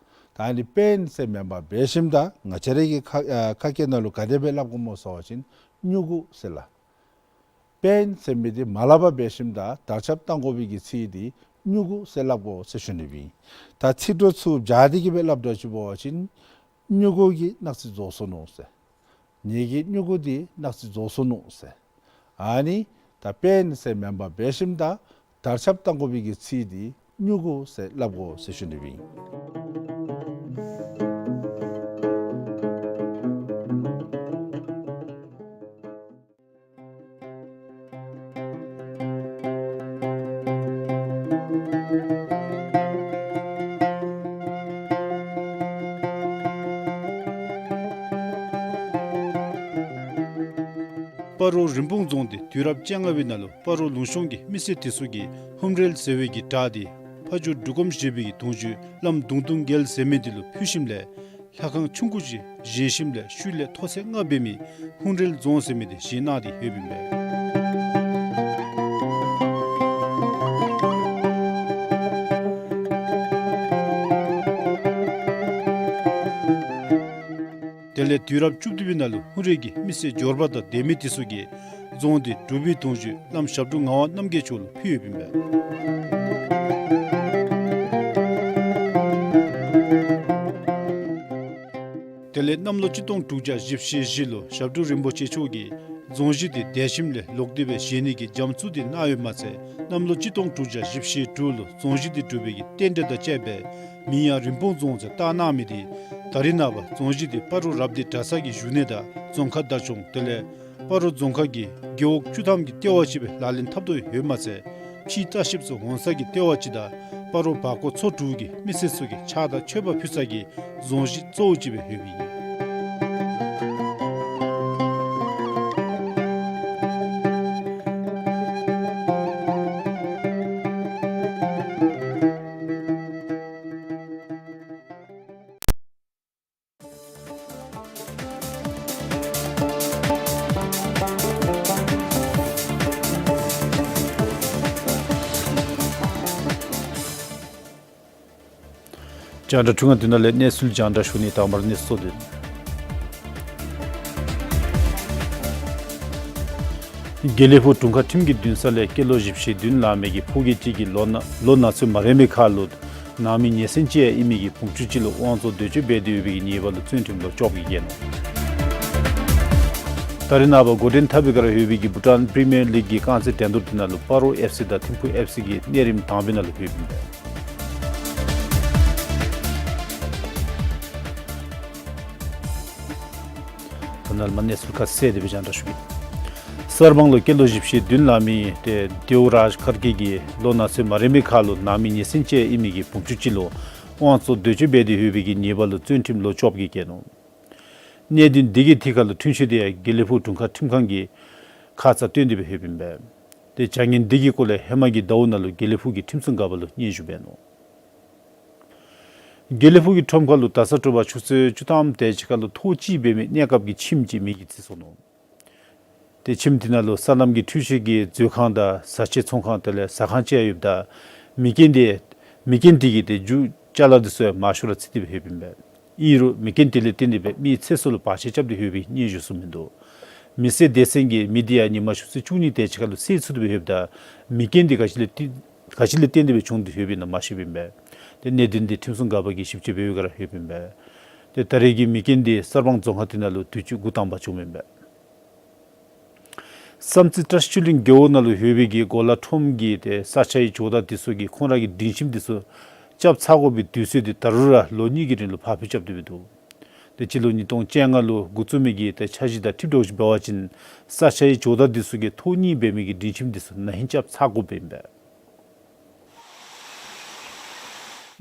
ད་ཨ་ནི་པེན་ཟེར་མེན་པར་འབད་ཞིནམ་ད་ང་བཅས་ར་གི་ཁ་ཨ་ཁ་སྐད་ནང་ལུ་ག་དེ་སྦེ་སླབ་དགོཔ་སྨོ་ཟེར་བ་ཅིན་སྨྱུ་གུ་ཟེར་ལགས། པེན་ཟེར་མི་འདི་མ་སླབ་པར་འབད་ཞིནམ་ད་དར་ཁྱབ་བཏང་དགོ་པའི་གི་ཚིག་འདི་སྨྱུ་གུ་ཟེར་སླབ་དགོ་ཟེར་ཞུ་ནི་སྦེ་ཨིན། ད་ཚིག་གྲོགས་ཚུ་སྦྱར་ཏེ་གི་སྦེ་སླབ་དོ་ཅིག་འབད་བ་ཅིན་སྨྱུ་གུ་གིས་སྣག་རྩི་རྫོགས་སོ་ནུག་ཟེར། ངེ་གི་སྨྱུ་གུ་འདི་སྣག་རྩི་རྫོགས་སོ་ནུག་ཟེར། ཨ་ནི་ད་པེན་ཟེར་མེན་པར་འབད་ཞིནམ་ད་དར་ཁྱབ་བཏང་དགོ་པའི་གི་ཚིག་འདི་སྨྱུ་གུ་ཟེར་སླབ་དགོ་ཟེར་ཞུ་ནི་སྦེ་ཨིན། སྤ་རོ་རིན་སྤུངས་རྫོང་འདི་དུས་རབས་བཅོ་ལྔ་པའི་ནང་ལུ་སྤ་རོ་ལུང་གཤོང་གི་མི་སེར་དེ་ཚུ་གིས་ཧུམ་རལ་ཟེར་བའི་གི་བྲག་འདི་ཕ་ཇོ་འབྲུག་སྒོམ་ཞེས་པའི་གི་གདུང་བརྒྱུད་བླམ་གདུང་སྟོང་རྒྱལ་ཟེར་མི་འདི་ལུ་ཕུལ་ཞིནམ་ལས་ལྷ་ཁང་ཆུང་ཀུ་ཅིག་བཞེངས་ཞིནམ་ལས་ཤུལ་ལས་མཐོ་ཚད་ལྔ་འབད་མི་ཧུམ་རལ་རྫོང་ཟེར་མི་འདི་བཞེངས་གནང་སྟེ་ཡོདཔ་ཨིན་པས། དེ་ལས་དུས་རབས་བཅུ་བདུན་པའི་ནང་ལུ་ཧུམ་རལ་གྱི་མི་སེར་འབྱོར་པ་དང་ལྡན་མི་དེ་ཚུ་གིས་རྫོང་འདི་འབྲུག་པའི་གདུང་བརྒྱུད་བླམ་ཞབས་དྲུང་ངག་དབང་རྣམ་རྒྱལ་མཆོག་ལུ་ཕུལ་ཡོདཔ་ཨིན་པས། དེ་ལས་གནམ་ལོ་གཅིག་སྟོང་དྲུག་བརྒྱ་བཞི་བཅུ་ཞེ་བཞི་ལུ་ཞབས་དྲུང་རིན་པོ་ཆེ་མཆོག་གིས་རྫོང་གཞི་འདི་འདས་ཞིནམ་ལས་ལོག་སྟེ་སྦེ་བཞེངས་ནི་གི་རྒྱ་མཚོ་འདི་གནང་ཡོདཔ་མ་ཚད་གནམ་ལོ་གཅིག་སྟོང་དྲུག་བརྒྱ་བཞི་བཅུ་ཞེ་དྲུག་ལུ་རྫོང་གཞི་འདི་གྲུབ་པའི་གི་རྟེན་འབྲེལ་དང་བཅས་པའི་མིང་ཡང་རིན་སྤུངས་རྫོང་ཟེར་བཏགས་གནང་མི་འདི་ད་རེས་ནངས་པ་རྫོང་གཞི་འདི་སྤ་རོ་རབ་སྡེ་གྲྭ་ཚང་གི་བཞུགས་གནས་དང་རྫོང་ཁ་བདག་སྐྱོང་དེ་ལས་སྤ་རོ་རྫོང་ཁག་གི་རྒེད་འོག་བཅུ་ཐམ་གྱི་ལྟེ་བ་ཅིག་སྦེ་ལག་ལེན་འཐབ་དོ་ཡོདཔ་མ་ཚད་ཕྱིའི་ལྟ་བཤལཔ་ཚུ་འོང་ས་གི་ལྟེ་བ་ཅིག་དང་སྤ་རོ་བར་སྐོར་ཚོ་དྲུག་གི་མི་སེར་ཚུ་གིས་ཕྱག་དང་མཆོད་པ་ཕུལ་ས་གི་རྫོང་གཞི་གཙོ་བོ་ཅིག་སྦེ་ཡོདཔ་ཨིན། རྒྱང་བསྒྲགས་འཕྲུལ་ཁང་འདི་ནང་ལས་གནས་ཚུལ་རྒྱང་བསྒྲགས་ཞུ་ནི། དང་པ་ར་གནས་ཚུལ་འདི། དགེ་ལེགས་ཕུག་དྲུང་ཁག་ཁྲིམས་ཀྱི་འདུན་ས་ལས་སྐྱེས་ལོ་བཞི་བཅུ་ཞེ་བདུན་ལང་མི་གི་ཕོ་སྐྱེས་ཅིག་གིས་ལོ་ན་ལོ་ན་ཚོད་མ་རན་པའི་ཁར་ལུ་ནང་མི་ཉེ་ཚན་ཅིག་ཡང་ཨིན་མི་གི་བུམོ་ཆུང་ཅིག་ལུ་དབང་བཙོང་འདོད་སྤྱོད་འབད་དེ་ཡོད་པའི་གི་ཉེས་པ་ལུ་བཙོན་ཁྲིམས་ལོ་བཅོ་བརྒྱད་བཀལ་ནུག། ད་རེས་ནངས་པ་འགོ་འདྲེན་འཐབ་པའི་སྒང་ར་ཡོད་པའི་གི་བྷུ་ཊཱན་པི་རི་མི་ཡར་ལིག་གི་རྐང་རྩེད་འགྲན་བསྡུར་དེ་ནང་ལུ་སྤ་རོ་ཨེཕ་སི་དང་ཐིམ་ཕུ་ཨེཕ་སི་གིས་གནས་རིམ་དང་པའི་ནང་ལུ་ལྷོདཔ་ཨིན་པས། ད་ནཱ་ལས་མར་གནས་ཚུལ་ཁ་གསལ་དེ་སྦེ་རྒྱང་བསྒྲགས་ཞུ་གེ། གསར་སྤང་ལུ་སྐྱེས་ལོ་བཞི་བཅུ་ཞེ་བདུན་ལང་མི་ཏེ་དེའུ་རཱཇ་ཁར་གེ་གིས་ལོ་ན་ཚོད་མ་རན་པའི་ཁར་ལུ་ནང་མི་ཉེ་ཚན་ཅིག་ཨིན་མི་གི་བུམོ་ཆུང་ཅིག་ལུ་དབང་བཙོང་འདོད་སྤྱོད་འབད་དེ་ཡོད་པའི་གི་ཉེས་པ་ལུ་བཙོན་ཁྲིམས་ལོ་བཅོ་བརྒྱད་བཀལ་ནུག། གནད་དོན་འདི་གི་ཐད་ཁར་ལུ་འཁྲུན་ཆོད་དེ་ཡང་དགེ་ལེགས་ཕུག་དྲུང་ཁག་ཁྲིམས་ཁང་གིས་ཁ་ཙ་བཏོན་ཏེ་སྦེ་ཡོདཔ་ཨིན་པས། ཏེ་བྱ་ངན་འདི་གི་སྐོར་ལས་ཧེ་མ་གི་ཟླཝ་ནང་ལུ་དགེ་ལེགས་ཕུག་གི་ཁྲིམས་སྲུང་འགག་པ་ལུ་སྙན་ཞུ་འབད་ནུག། དགེ་ལེགས་ཕུག་གི་ཁྲོམ་ཁ་ལུ་ད་ས་དྲོ་པ་ཆུ་ཚོད་བཅུ་ཐམ་དེ་ཅིག་ཁར་ལུ་ཐོག་གཅིག་འབད་མི་གནས་སྐབས་ཀྱི་ཁྱིམ་ཅིག་མེ་གིས་འཚིག་སོང་ནུག། ཏེ་ཁྱིམ་དེ་ནང་ལུ་སོ་ནམ་གྱི་འཕྲུལ་ཆས་ཀྱི་མཛོད་ཁང་དང་བཟའ་ཆས་ཚོང་ཁང་དེ་ལས་ཟ་ཁང་ཅིག་ཡང་ཡོདཔ་ད་མེ་རྐྱེན་དེ་མེ་རྐྱེན་དེ་གིས་ཏེ་རྒྱུ་ཅ་ལ་དེ་ཚུ་ཡང་མང་ཤོས་ར་འཚིག་སྟེ་སྦེ་ཡོདཔ་ཨིན་པས། ཨིན་རུང་མེ་རྐྱེན་དེ་ལས་བརྟེན་ཏེ་སྦེ་མི་ཚེ་སྲོག་ལུ་བར་ཆད་རྐྱབ་སྟེ་ཡོད་པའི་སྙན་ཞུ་ཚུ་མིན་འདུག། མེ་སེལ་སྡེ་ཚན་གྱིས་མེ་དེ་ཡང་ཉིན་མ་ཆུ་ཚོད་བཅུ་གཉིས་དེ་ཅིག་ཁར་ལུ་སེལ་ཚུགས་ཏེ་སྦེ་ཡོདཔ་ད་མེ་རྐྱེན་དེ་ག་ཅི་ལས་བརྟེན་ག་ཅི་ལས་བརྟེན་ཏེ་སྦེ་བྱུང་སྟེ་ཡོད་པའི་ནང་མ་ཤེསཔ་ཨིན་པས། ཏེ་གནད་དོན་དེ་ཁྲིམས་སྲུང་འགག་པ་གིས་ཞིབ་དཔྱད་འབད་བའི་བསྒང་ར་ཡོདཔ་ཨིན་པས། ཏེ་ད་རེས་ཀྱི་མེ་རྐྱེན་དེ་གསར་སྤང་རྫོང་ཁག་དེ་ནང་ལུ་དུས་ཅི་འགོ་དང་པ་བྱུངམ་ཨིན་པས། བསམ་རྩེ་བཀྲ་ཤིས་ཆོས་གླིང་རྒེད་འོག་ནང་ལུ་ཡོད་པའི་གི་གོ་ལ་ཁྲོམ་གྱི་ཏེ་ས་ཆའི་ཇོ་བདག་དེ་ཚུ་གིས་ཁོང་ར་གི་སྒྲིང་ཁྱིམ་དེ་ཚུ་རྐྱབ་ཚར་དགོ་པའི་དུས་ཚོད་དེ་ད་རུང་ར་ལོ་གཉིས་ཀྱི་རིང་ལུ་ཕར་འགྱངས་རྐྱབ་སྟེ་སྦེ་འདུག། ཏེ་སྤྱི་ལོ་ཉིས་སྟོང་བཅོ་ལྔ་ལུ་འགོ་བཙུགས་མི་གི་ཏེ་འཆར་གཞི་དང་འཁྲིལ་དོ་ཅིག་འབད་བ་ཅིན་ས་ཆའི་ཇོ་བདག་དེ་ཚུ་གིས་ཐོག་གཉིས་འབད་མི་གི་སྒྲིང་ཁྱིམ་དེ་ཚུ་ན་ཧིང་རྐྱབ་ཚར་དགོཔ་ཨིན་པས།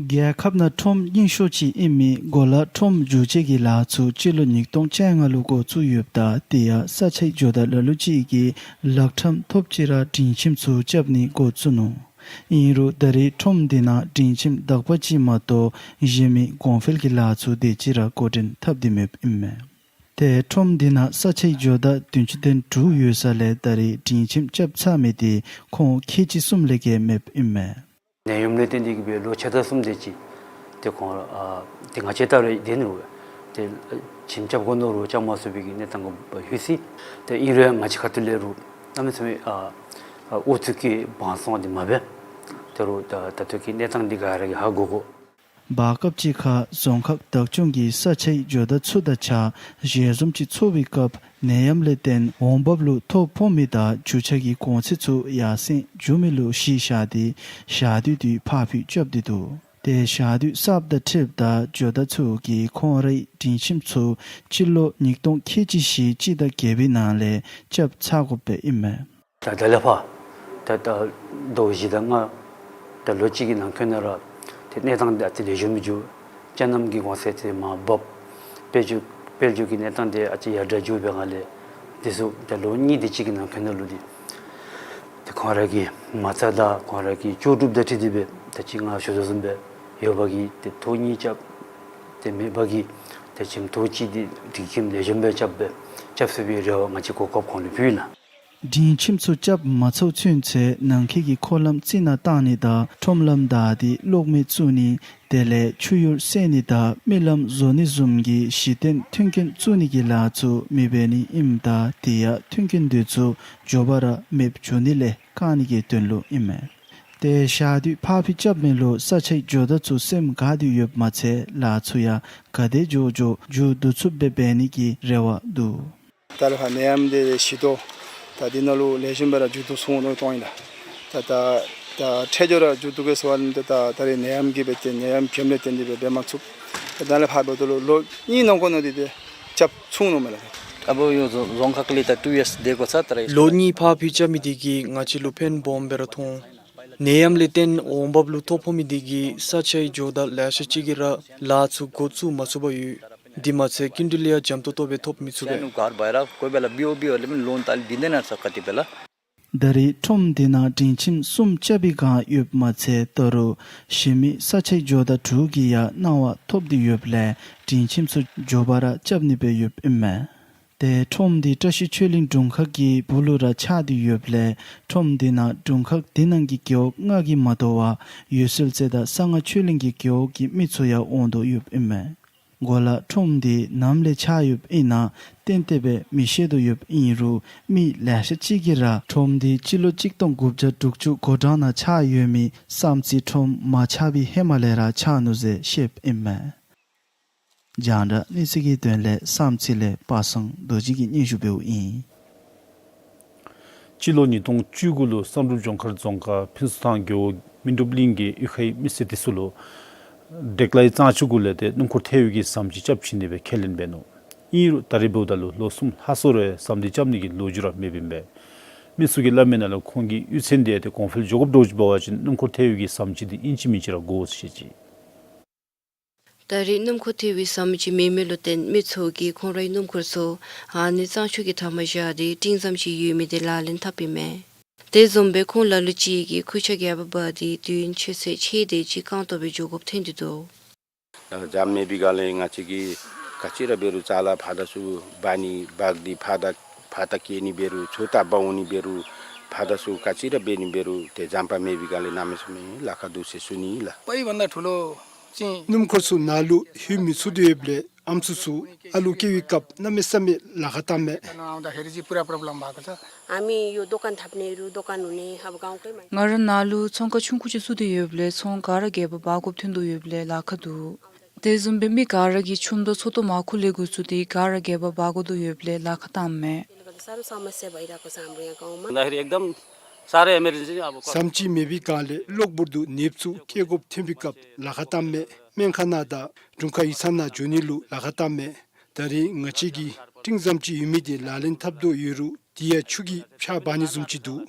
རྒྱལ་ཁབ་ནང་ཁྲོམ་རྙིང་ཤོས་ཅིག་ཨིན་མི་གོ་ལ་ཁྲོམ་བསྒྱུར་བཅོས་ཀྱི་ལཱ་ཚུ་སྤྱི་ལོ་ཉིས་སྟོང་བཅོ་ལྔ་ལུ་འགོ་བཙུགས་ཡོདཔ་ད་དེ་ཡང་ས་ཆའི་ཇོ་བདག་ལ་ལུ་ཅིག་གིས་ལག་ཁྲམ་ཐོབ་ཅི་ར་སྒྲིང་ཁྱིམ་ཚུ་རྐྱབ་ནི་འགོ་བཙུགས་ནུག། ཨིན་རུང་ད་རེས་ཁྲོམ་དེ་ནང་སྒྲིང་ཁྱིམ་དག་པ་ཅིག་མ་གཏོགས་གཞན་མི་གོང་འཕེལ་གྱི་ལཱ་ཚུ་དེ་ཅིག་ར་འགོ་འདྲེན་འཐབ་སྟེ་མེདཔ་ཨིན་མས། ཏེ་ཁྲོམ་དེ་ནང་ས་ཆའི་ཇོ་བདག་བདུན་ཅུ་དོན་དྲུག་ཡོད་ས་ལས་ད་རེས་སྒྲིང་ཁྱིམ་རྐྱབ་ཚར་མི་དེ་ཁོང་ཁལ་གཅིག་གསུམ་ལས་བརྒལ་མེདཔ་ཨིན་མས། ནད་ཡམས་ལས་བརྟེན་ཏེ་གིས་སྦེ་ལོ་ཕྱེད་དང་གསུམ་དེ་ཅིག་ཏེ་ཁོང་ཨ་ཏེ་ང་བཅས་ད་རེས་དེ་ནང་ལུ་ཏེ་ཁྱིམ་རྐྱབ་དགོ་མནོ་རུང་རྐྱབ་མ་ཚུགས་པའི་གི་གནས་སྟངས་ཀྱི་ལུ་ལྷོད་ཅི། ཏེ་ཨིན་རུང་ང་བཅས་ཁ་ཐུག་ལས་རུང་གནམ་མེད་ས་མེད་ཨ་ཨ་ཨུ་ཚུགས་ཀྱིས་བང་བཙོང་འདི་མ་འབད། ད་རུང་ད་ད་ལྟོ་གི་གནས་སྟངས་འདི་ག་ར་གིས་ཧ་གོ་གོ། བར་སྐབས་ཅིག་ཁར་རྫོང་ཁག་བདག་སྐྱོང་གིས་ས་ཆའི་ཇོ་བདག་ཚུ་དང་གཅིག་ཁར་ཞལ་འཛོམས་ཅིག་ཚོགས་པའི་སྐབས་ནད་ཡམས་ལས་བརྟེན་འོང་འབབ་ལུ་ཐོ་ཕོག་མི་དང་རྒྱུ་ཆ་གི་གོང་ཚད་ཚུ་ཡར་སེང་འགྱོ་མི་ལུ་གཞི་བཞག་སྟེ་ཞག་དུས་དེ་ཕར་འགྱངས་རྐྱབ་སྟེ་འདུག། ཏེ་ཞག་དུས་གསརཔ་དང་འཁྲིལཝ་ད་ཇོ་བདག་ཚུ་གིས་ཁོང་རའི་སྒྲིང་ཁྱིམ་ཚུ་སྤྱི་ལོ་ཉིས་སྟོང་ཁལ་གཅིག་བཞི་སྤྱི་ཟླ་བརྒྱད་པའི་ནང་ལས་རྐྱབ་ཚར་དགོཔ་སྦེ་ཨིན་མས། ད་ད་ལས་ཕར་ད་ད་ཟླཝ་བཞི་དང་ལྔ་ད་ལོ་གཅིག་གི་ནང་འཁོད་ནང་ར་ཏེ་གནས་སྟངས་འདི་ཨ་ཙི་ལེགས་ཤོམ་མི་འགྱོ། ཅ་ལ་གི་གོང་ཚད་དེ་མར་བབས། དཔལ་འབྱོར་དཔལ་འབྱོར་གྱི་གནས་སྟངས་དེ་ཨ་ཙི་ཡར་དྲག་འགྱོ་བའི་སྒང་ལས་དེ་ཚུ་ད་ལོ་གཉིས་དེ་ཅིག་གི་ནང་འཁོད་ནང་ལུ་དེ་ཏེ་ཁོང་ར་གི་མ་རྩ་དང་ཁོང་ར་གི་ལྕོགས་གྲུབ་དང་འཁྲིལ་ཏེ་སྦེ་ད་ཅི་ང་ཞུ་དོ་བཟུམ་སྦེ་ཡོད་པ་གིས་ཏེ་ཐོག་གཉིས་རྐྱབ། ཏེ་མེད་པ་གིས་ཏེ་ཁྱིམ་ཐོག་གཅིག་དེ་སྒྲིང་ཁྱིམ་ལེགས་ཤོམ་སྦེ་རྐྱབ་སྦེ་རྐྱབ་ཚུགས་པའི་རེ་བ་ང་བཅས་གོ་སྐབས་ཁོང་ལུ་ཕུལ་ཡི་ལགས། སྒྲིང་ཁྱིམ་ཚུ་རྐྱབ་མ་ཚརཝ་ཚུན་ཚོད་ནང་འཁོད་ཀྱི་འཁོར་ལམ་རྩི་ནག་བཏང་ནི་དང་ཁྲོམ་ལམ་བདའ་སྟེ་གློག་མེ་བཙུགས་ནི་དེ་ལས་ཆུ་གཡུར་བསལ་ནི་དང་རྨི་ལམ་བཟོ་ནི་བཟུམ་གྱི་གཞི་རྟེན་མཐུན་རྐྱེན་བཙུགས་ནི་གི་ལཱ་ཚུ་མི་འབད་ནི་ཨིནམ་ད་དེ་ཡང་མཐུན་རྐྱེན་དེ་ཚུ་མགྱོགས་པ་ར་མེདཔ་འགྱོ་ནི་ལས་བཀག་ནི་གི་དོན་ལུ་ཨིན་མས། ཏེ་ཞག་དུས་ཕར་འགྱངས་རྐྱབ་མི་ལུ་ས་ཆའི་ཇོ་བདག་ཚུ་སེམས་དགའ་སྟེ་ཡོདཔ་མ་ཚད་ལཱ་ཚུ་ཡང་ག་དེ་མགྱོགས་མགྱོགས་མཇུག་བསྡུ་ཚུགསཔ་སྦེ་འབད་ནི་གི་རེ་བ་འདུག། ད་ལས་ཕར་ནད་ཡམས་དེ་ཞི་དོ། ད་འདི་ནང་ལུ་ལེགས་ཤོམ་སྦེ་ར་མཇུག་བསྡུ་ཚུགས་ནུག་མནོ་བསམ་བཏང་ཡི་ལགས། ད་ད་ད་འཕྲལ་མགྱོགས་ར་མཇུག་བསྡུ་གེ་ཟེར་བ་ནི་ད་ད་རེས་ནད་ཡམས་ཀྱིས་འབད་དེ་ནད་ཡམས་གྱོངམ་ལས་བརྟེན་ཏེ་སྦེ་འབད་མ་ཚུགས། ད་ལས་ཕར་འབདཝ་ད་ལུ་ལོ་གཉིས་ནང་འཁོད་ནང་འདི་ཏེ་རྐྱབ་ཚུགས་ནུག་མེན་ན་ལགས། ཨ་བོ་ཡོ་རྫོང་རྫོང་ཁག་ལས་ད་ཊུ་ཡརསི་དེ་གོ་ས་ད་རེས། ལོ་གཉིས་ཕར་འགྱངས་རྐྱབ་མི་དེ་གིས་ང་བཅས་ལུ་ཕན་སྦོམ་སྦེ་ར་ཐོགས། ནད་ཡམས་ལས་བརྟེན་འོང་འབབ་ལུ་ཐོ་ཕོག་མི་དེ་གིས་ས་ཆའི་ཇོ་བདག་ལེ་ཤ་ཅིག་གིས་ར་ལཱ་ཚུ་འགོ་བཙུགས་མ་ཚུགས་པར་ཡོད། དེ་མ་ཚད་སྐྱིན་འགྲུལ་ཡང་འཇམ་ཏོང་ཏོ་སྦེ་ཐོབ་མི་ཚུགས་པས། ནུ་གར་བའི་ར་ཀོ་བེ་ལ་བིའོ་བིའོ་ལེ་མིན་ལོན་ཏ་ལི་བི་དེ་ན་ས་ཀ་ཏི་བེ་ལ། ད་རེས་ཁྲོམ་དེ་ནང་སྒྲིང་ཁྱིམ་གསུམ་རྐྱབ་པའི་བསྒང་ཡོདཔ་མ་ཚད་ད་རུང་གཞན་མི་ས་ཆའི་ཇོ་བདག་དྲུག་གིས་ཡང་གནང་བ་ཐོབ་སྟེ་ཡོདཔ་ལས་སྒྲིང་ཁྱིམ་ཚུ་མགྱོགས་པ་ར་རྐྱབ་ནི་སྦེ་ཡོདཔ་ཨིན་མས། ཏེ་ཁྲོམ་དེ་བཀྲ་ཤིས་ཆོས་གླིང་དྲུང་ཁག་གི་སྦུག་ལུ་ར་ཆགས་ཏེ་ཡོདཔ་ལས་ཁྲོམ་དེ་ནང་དྲུང་ཁག་དེ་ནང་གི་རྒེད་འོག་ལྔ་གིས་མ་དོ་བར་འོད་གསལ་རྩེ་དང་གསང་སྔགས་ཆོས་གླིང་གི་རྒེད་འོག་གི་མི་ཚུ་ཡང་འོང་དོ་ཡོདཔ་ཨིན་མས། གོ་ལ་ཁྲོམ་འདི་ནམ་ལས་ཆགས་ཡོདཔ་ཨིན་ན་ཏན་ཏན་སྦེ་མི་ཤེས་དོ་ཡོདཔ་ཨིན་རུང་མི་ལེ་ཤ་ཅིག་གིས་ར་ཁྲོམ་འདི་སྤྱི་ལོ་གཅིག་སྟོང་དགུ་བརྒྱ་དྲུག་ཅུ་གོ་གྲངས་ནང་ཆགས་ཡོད་མི་བསམ་རྩེ་ཁྲོམ་མ་ཆགས་པའི་ཧེ་མ་ལས་ར་ཆགས་ནུག་ཟེར་བཤདཔ་ཨིན་མས། རྒྱང་བསྒྲགས་གནས་ཚུལ་གྱི་དོན་ལས་བསམ་རྩེ་ལས་པ་སངས་རྡོ་རྗེ་གིས་སྙན་ཞུ་འབདཝ་ཨིན། སྤྱི་ལོ་ཉིས་སྟོང་བཅུ་དགུ་ལུ་བསམ་གྲུབ་ལྗོངས་མཁར་རྫོང་ཁག་ཕུན་ཚོགས་ཐང་རྒེད་འོག་སྨིན་གྲུབ་གླིང་གི་གཡུས་ཁའི་མི་སེར་དེ་ཚུ་ལུ་དྲེག་ལའི་གཙང་ཆུ་གུ་ལས་ཏེ་སྣུམ་འཁོར་ཐལ་བའི་གི་ཟམ་ཅིག་རྐྱབ་བྱིན་ནི་སྦེ་ཁས་ལེན་འབད་ནུག། ཨིན་རུང་ད་རེས་འབདཝ་ད་ལུ་ལོ་གསུམ་ལྷག་སོང་རུང་ཟམ་འདི་རྐྱབ་ནི་གི་ལོ་རྒྱུས་ར་མེདཔ་ཨིན་པས། མི་ཚུ་གིས་སླབ་མི་ནང་ལུ་ཁོང་གི་གཡུས་ཚན་འདི་ཡང་ཏེ་གོང་འཕེལ་འགྱོ་དགོཔ་འདྲཝ་ཅིག་འབད་བ་ཅིན་སྣུམ་འཁོར་ཐལ་བའི་གི་ཟམ་ཅིག་འདི་ཨིན་ཅི་མིན་ཅི་ར་དགོ་ཟེར་བཤད་ཅི། ད་རེས་སྣུམ་འཁོར་ཐལ་བའི་ཟམ་ཅིག་མེད་མི་ལུ་བརྟེན་མི་ཚུ་གིས་ཁོང་རའི་སྣུམ་འཁོར་ཚུ་ཨ་ནི་གཙང་ཆུ་གི་མཐའ་མར་བཞག་སྟེ་སྤྲིན་ཟམ་ཅིག་ཡོད་མི་འདི་ལག་ལེན་འཐབ་ཨིན་མས། དེ་བཟུམ་སྦེ་ཁོང་ལ་ལུ་ཅིག་གིས་ཁུར་ཆ་རྒྱབ་འབག་སྟེ་དུས་ཡུན་ཆུ་ཚོད་ཕྱེད་དེ་ཅིག་རྐང་སྟོང་སྦེ་འགྱོ་དགོཔ་ཐོན་ཏེ་འདུག། ཟམ་མེད་པའི་སྒང་ལས་ང་བཅས་ཀྱིས་ག་ཅི་ར་འབད་རུང་ཅ་ལ་ཕར་དང་ཚུར་འབག་ནི་འབག་སྟེ་ཕར་དང་ཕར་དང་སྐྱེལ་ནི་འབད་རུང་ཚུར་དང་འབག་འོང་ནི་འབད་རུང་ཕར་དང་ཚུར་ག་ཅི་ར་འབད་ནི་འབད་རུང་ཏེ་ཟམ་པ་མེད་པའི་སྒང་ལས་གནམ་མེད་ས་མེད་ལཱ་ཁག་འདུག་ཟེར་ཞུ་ནི་ལགས། སྣུམ་འཁོར་ཚུ་ནང་ལུ་ལྷོད་མི་ཚུགས་དོ་ཡོདཔ་ལས་ཨམ་སྲུ་ཚུ་ཨ་ལུ་སྐྱེ་བའི་སྐབས་གནམ་མེད་ས་མེད་ལཱ་ཁག་བཏངམ་མས། ང་ར་ནང་ལུ་ཚོང་ཁང་ཆུང་ཀུ་ཅིག་བཙུགས་ཏེ་ཡོདཔ་ལས་ཚོང་ག་ར་རྒྱབ་འབག་དགོཔ་ཐོན་དོ་ཡོདཔ་ལས་ལཱ་ཁག་འདུག། དེ་བཟུམ་སྦེ་མི་ག་ར་གིས་ཆུམ་དང་ཚོད་བསྲེ་མར་ཁུ་ལས་འགོ་བཙུགས་ཏེ་ག་ར་རྒྱབ་འབག་དགོ་དོ་ཡོདཔ་ལས་ལཱ་ཁག་བཏངམ་མས། ཟམ་ཅིག་མེད་པའི་སྒང་ལས་གློ་བུར་དུ་ནདཔ་ཚུ་སྐྱེ་དགོཔ་ཐོན་པའི་སྐབས་ལཱ་ཁག་བཏངམ་མས། སྨན་ཁང་ནང་དང་དྲུང་ཁག་ཡིག་ཚང་ནང་འགྱོ་ནི་ལུ་ལཱ་ཁག་བཏངམ་མས། ད་རེས་ང་བཅས་ཀྱིས་སྤྲིན་ཟམ་ཅིག་ཡོད་མི་འདི་ལག་ལེན་འཐབ་དོ་ཡོད་རུང་དེ་ཡང་ཆུ་གིས་ཕྱགས་འབག་ནི་བཟུམ་ཅིག་འདུག།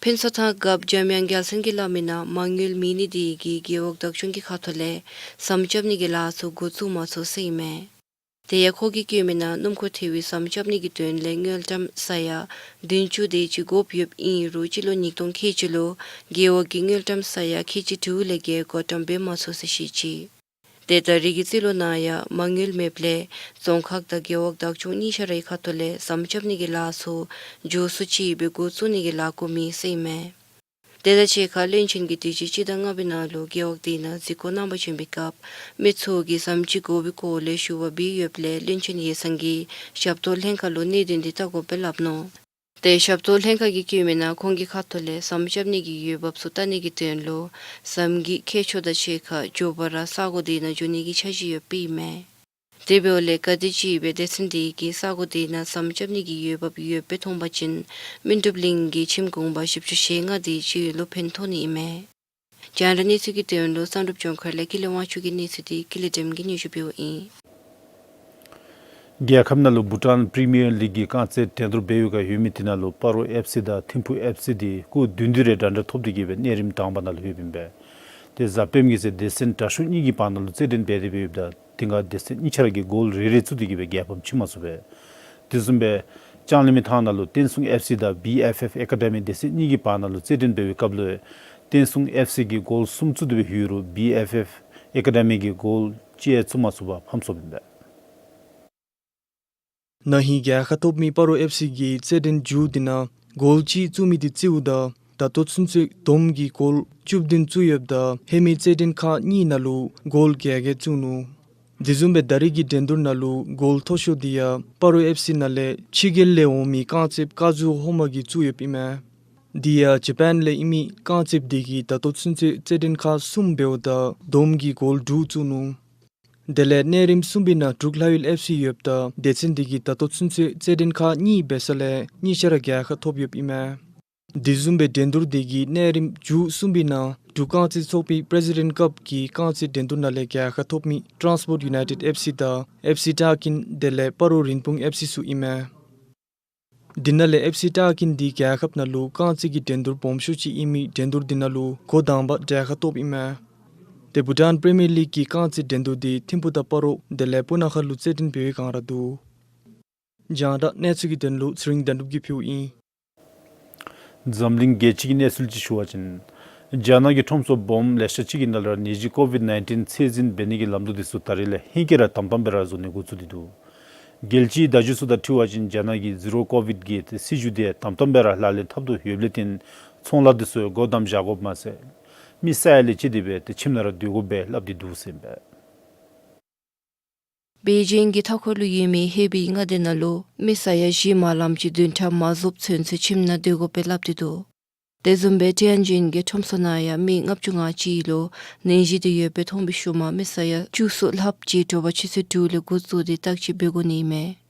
ཕུན་ཚོགས་ཐང་རྒཔོ་འཇམ་དབྱངས་རྒྱལ་མཚན་གྱིས་སླབ་མི་ནང་མ་དངུལ་མེད་ནི་དེ་གིས་རྒེད་འོག་བདག་སྐྱོང་གི་ཁ་ཐུག་ལས་ཟམ་རྐྱབ་ནི་གི་ལཱ་ཚུ་འགོ་བཙུགས་མ་ཚུགས་ཟེར་ཨིན་མས། དེ་ཡང་ཁོ་གིས་བཀོད་མི་ནང་སྣུམ་འཁོར་ཐལ་བའི་ཟམ་རྐྱབ་ནི་གི་དོན་ལས་དངུལ་ཀྲམ་ས་ཡ་བདུན་ཅུ་དེ་ཅིག་དགོཔ་ཡོདཔ་ཨིན་རུང་སྤྱི་ལོ་ཉིས་སྟོང་ཁལ་གཅིག་ལུ་རྒེད་འོག་གིས་དངུལ་ཀྲམ་ས་ཡ་ཁལ་གཅིག་དྲུག་ལས་བརྒལ་བགོ་བཀྲམ་འབད་མ་ཚུགས་ཟེར་བཤད་ཅི། ཏེ་ད་རེས་ཀྱི་རྩིས་ལོ་ནང་ཡང་མ་དངུལ་མེདཔ་ལས་རྫོང་ཁག་དང་རྒེད་འོག་བདག་སྐྱོང་གཉིས་ཆ་རའི་ཁ་ཐུག་ལས་ཟམ་རྐྱབ་ནི་གི་ལཱ་ཚུ་མགྱོགས་སུ་ཅིག་སྦེ་འགོ་བཙུགས་ནི་གི་ལཱ་འགོ་མི་ཟེར་ཨིན་མས། དེ་དང་གཅིག་ཁར་བློན་ཆེན་གྱིས་དུས་ཅི་སྤྱི་ཟླ་ལྔ་པའི་ནང་ལུ་རྒེད་འོག་དེ་ནང་གཟིགས་སྐོར་གནང་པར་བྱོན་པའི་སྐབས་མི་ཚུ་གིས་ཟམ་ཅིག་དགོ་པའི་སྐོར་ལས་ཞུ་བ་འབད་ཡོདཔ་ལས་བློན་ཆེན་ཡེ་སང་གིས་ཞབས་ཏོག་ལྷན་ཁག་ལུ་གནད་དོན་འདི་བལྟ་དགོཔ་སྦེ་སླབ་ནུག། ཏེ་ཞབས་ཏོག་ལྷན་ཁག་གིས་བཀོད་མི་ནང་ཁོང་གི་ཁ་ཐུག་ལས་ཟམ་རྐྱབ་ནི་གི་འོས་འབབ་ཚུ་བལྟ་ནི་གི་དོན་ལུ་ཟམ་གྱི་ཁྱད་ཆོས་དང་གཅིག་ཁར་མགྱོགས་པ་ར་ས་གོ་དེ་ནང་འགྱོ་ནི་གི་འཆར་གཞི་ཡོདཔ་ཨིན་མས། དེ་འབདཝ་ལས་ག་དེམ་ཅིག་སྦེ་སྡེ་ཚན་དེ་གིས་ས་གོ་དེ་ནང་ཟམ་རྐྱབ་ནི་གི་འོས་འབབ་ཡོདཔ་སྦེ་མཐོང་པ་ཅིན་སྨིན་གྲུབ་གླིང་གི་ཁྱིམ་གུང་པ་བཞི་བཅུ་ཞེ་ལྔ་དེ་ཅིག་ལུ་ཕན་ཐོགས་ནི་ཨིན་མས། རྒྱང་བསྒྲགས་གནས་ཚུལ་གྱི་དོན་ལུ་བསམ་གྲུབ་ལྗོངས་མཁར་ལས་ཀུན་ལེགས་དབང་ཕྱུག་གི་གནས་ཚུལ་འདི་ཀུན་ལེགས་སྒྲོལམ་གིས་སྙན་ཞུ་འབདཝ་ཨིན། རྒྱལ་ཁབ་ནང་ལུ་བྷུ་ཊཱན་པི་རི་མི་ཡར་ལིག་གི་རྐང་རྩེད་འགྲན་བསྡུར་འབད་བའི་སྒང་ཡོད་མི་དེ་ནང་ལུ་སྤ་རོ་ཨེཕ་སི་དང་ཐིམ་ཕུ་ཨེཕ་སི་དེ་སྐུགས་བསྡུ་བསྡུ་རེ་འདྲ་འདྲ་ཐོབ་སྟེ་གི་སྦེ་གནས་རིམ་དང་པ་ནང་ལུ་ཡོདཔ་ཨིན་པས། ཏེ་གཟའ་སྤེནམ་གི་ཚེ་སྡེ་ཚན་དྲག་ཤོས་གཉིས་ཀྱི་བར་ན་ལུ་རྩེད་འགྲན་འབད་དེ་འབད་ཡོདཔ་ད་དེ་སྒང་སྡེ་ཚན་གཉིས་ཆ་ར་གིས་གོལ་རེ་རེ་བཙུགས་ཏེ་གི་སྦེ་རྒྱལ་ཕམ་བྱིན་མ་ཚུགས་པས། དེ་བཟུམ་སྦེ་ལྕང་གླིང་མི་ཐང་ནང་ལུ་བསྟན་སྲུང་ཨེཕ་སི་དང་བི་ཨེཕ་ཨེཕ་ཨེ་ཀ་ཌེ་མི་སྡེ་ཚན་གཉིས་ཀྱི་བར་ན་ལུ་རྩེད་འགྲན་འབད་བའི་སྐབས་ལུ་བསྟན་སྲུང་ཨེཕ་སི་གིས་གོལ་གསུམ་བཙུགས་ཏེ་སྦེ་ལྷོད་རུང་བི་ཨེཕ་ཨེཕ་ཨེ་ཀ་ཌེ་མི་གིས་གོལ་གཅིག་ཡང་བཙུགས་མ་ཚུགས་པར་ཕམ་སོཔ་ཨིན་པས། ན་ཧིང་རྒྱལ་ཁ་ཐོབ་མི་སྤ་རོ་ཨེཕ་སི་གིས་རྩེད་འགྲན་མཇུག་དེ་ནང་གོལ་གཅིག་བཙུགས་མི་དེ་རྩིཝ་ད་ད་ལྟོ་ཚུན་ཚོད་བསྡོམས་ཀྱིས་གོལ་བཅུ་བདུན་བཙུགས་ཡོདཔ་ད་ཧེ་མའི་རྩེད་འགྲན་ཁག་གཉིས་ནང་ལུ་གོལ་བརྒྱད་བརྒྱད་བཙུགས་ནུག། དེ་བཟུམ་སྦེ་ད་རེས་ཀྱི་འགྲན་བསྡུར་ནང་ལུ་གོལ་མཐོ་ཤོས་དེ་ཡང་སྤ་རོ་ཨེཕ་སི་ནང་ལས་ཕྱི་རྒྱལ་ལས་འོང་མི་རྐང་རྩེདཔ་ཀ་ཛུ་ཧོ་མ་གིས་བཙུགས་ཡོདཔ་ཨིན་མས། དེ་ཡང་ཇ་པཱན་ལས་ཨིན་མི་རྐང་རྩེདཔ་དེ་གིས་ད་ལྟོ་ཚུན་ཚོད་རྩེད་འགྲན་ཁག་གསུམ་འབདཝ་ད་བསྡོམས་ཀྱིས་གོལ་དྲུག་བཙུགས་ནུག། དེ་ལས་གནས་རིམ་གསུམ་པའི་ནང་འབྲུག་ལྷ་ཡུལ་ཨེཕ་སི་ཡོདཔ་ད་སྡེ་ཚན་དེ་གིས་ད་ལྟོ་ཚུན་ཚོད་རྩེད་འགྲན་ཁག་གཉིས་འབད་ས་ལས་གཉིས་ཆ་ར་རྒྱལ་ཁ་ཐོབ་ཡོདཔ་ཨིན་མས། དེ་བཟུམ་སྦེ་འགྲན་བསྡུར་དེ་གི་གནས་རིམ་མཇུག་གསུམ་པའི་ནང་འབྲུག་རྐང་རྩེད་ཚོགས་པའི་པི་རེ་སི་ཌེནཊ་ཀབ་ཀྱི་རྐང་རྩེད་འགྲན་བསྡུར་ནང་ལས་རྒྱལ་ཁ་ཐོབ་མི་ཊཱནསི་པོརཊ་ཡུ་ནའི་ཊེཌ་ཨེཕ་སི་དང་ཨེཕ་སི་ཊཱ་ཀིན་དེ་ལས་སྤ་རོ་རིན་སྤུངས་ཨེཕ་སི་ཚུ་ཨིན་མས། དེ་ནང་ལས་ཨེཕ་སི་ཊཱ་ཀིན་འདི་རྒྱལ་ཁབ་ནང་ལུ་རྐང་རྩེད་ཀྱི་འགྲན་བསྡུར་སྦོམ་ཤོས་ཅིག་ཨིན་མི་འགྲན་བསྡུར་དེ་ནང་ལུ་འགོ་དང་པ་རྒྱལ་ཁ་ཐོབ་ཨིན་མས། ཏེ་བྷུ་ཊཱན་པི་རི་མི་ཡར་ལིག་གི་རྐང་རྩེད་འགྲན་བསྡུར་འདི་ཐིམ་ཕུ་དང་སྤ་རོ་དེ་ལས་སྤུ་ན་ཁ་ལུ་རྩེད་འགྲན་འབད་བའི་བསྒང་ར་འདུག། རྒྱང་བསྒྲགས་གནས་ཚུལ་གྱི་དོན་ལུ་ཚེ་རིང་དོན་གྲུབ་ཀྱིས་ཕུལཝ་ཨིན། འཛམ་གླིང་རྒྱལ་སྤྱི་གི་གནས་ཚུལ་ཅིག་ཞུ་བ་ཅིན་རྒྱ་ནག་གི་ཁྲོམ་ཚུ་སྦོམ་ལེ་ཤ་ཅིག་གི་ནང་ལུ་ར་ནད་གཞི་ཀོ་ཝིཌ་ནའིན་ཊིན་ཚད་འཛིན་འབད་ནི་གི་ལམ་ལུགས་འདི་ཚུ་ད་རེས་ལས་ཧེང་སྐལ་ར་དམ་དམ་སྦེ་ར་བཟོ་ནི་འགོ་བཙུགས་ཏེ་འདུག། རྒྱལ་སྤྱིའི་བརྡ་བརྒྱུད་ཚུ་དང་འཁྲིལ་བ་ཅིན་རྒྱ་ནག་གི་ཟི་རོ་ཀོ་ཝིཌ་གི་སྲིད་བྱུས་འདི་དམ་དམ་སྦེ་ར་ལག་ལེན་འཐབ་དོ་ཡོདཔ་ལས་བརྟེན་ཚོང་ལཱ་འདི་ཚུ་སྒོ་བསྡམས་བཞག་དགོཔ་མ་ཚད་ མི་ས་ཡ་ལས་བཅད་དེ་སྦེ་ཏེ་ཁྱིམ་ནང་ར་སྡོད་དགོ་པས་སླབ་སྟེ་འདུག་ཟེར་ཨིན་པས། པེ་ཅིང་གི་མཐའ་འཁོར་ལུ་ཡོད་མི་ཧེ་པི་མངའ་སྡེ་ནང་ལུ་མི་ས་ཡ་བཞི་མ་ལངམ་ཅིག་བདུན་ཕྲག་མ་རྫོགསཔ་ཚུན་ཚོད་ཁྱིམ་ནང་སྡོད་དགོ་པས་སླབ་སྟེ་འདུག། དེ་བཟུམ་སྦེ་ཊེན་ཇིན་གྱི་ཁྲོམ་ས་ནང་ཡང་མི་ལྔ་བཅུ་ང་གཅིག་ལུ་ནད་གཞི་དེ་ཡོདཔ་སྦེ་མཐོང་བའི་ཤུལ་མ་མི་ས་ཡ་བཅུ་གསུམ་ལྷགཔ་ཅིག་དྲོ་པ་ཆུ་ཚོད་དྲུག་ལས་འགོ་བཙུགས་ཏེ་བརྟག་དཔྱད་འབད་དགོ་ནི་ཨིན་མས།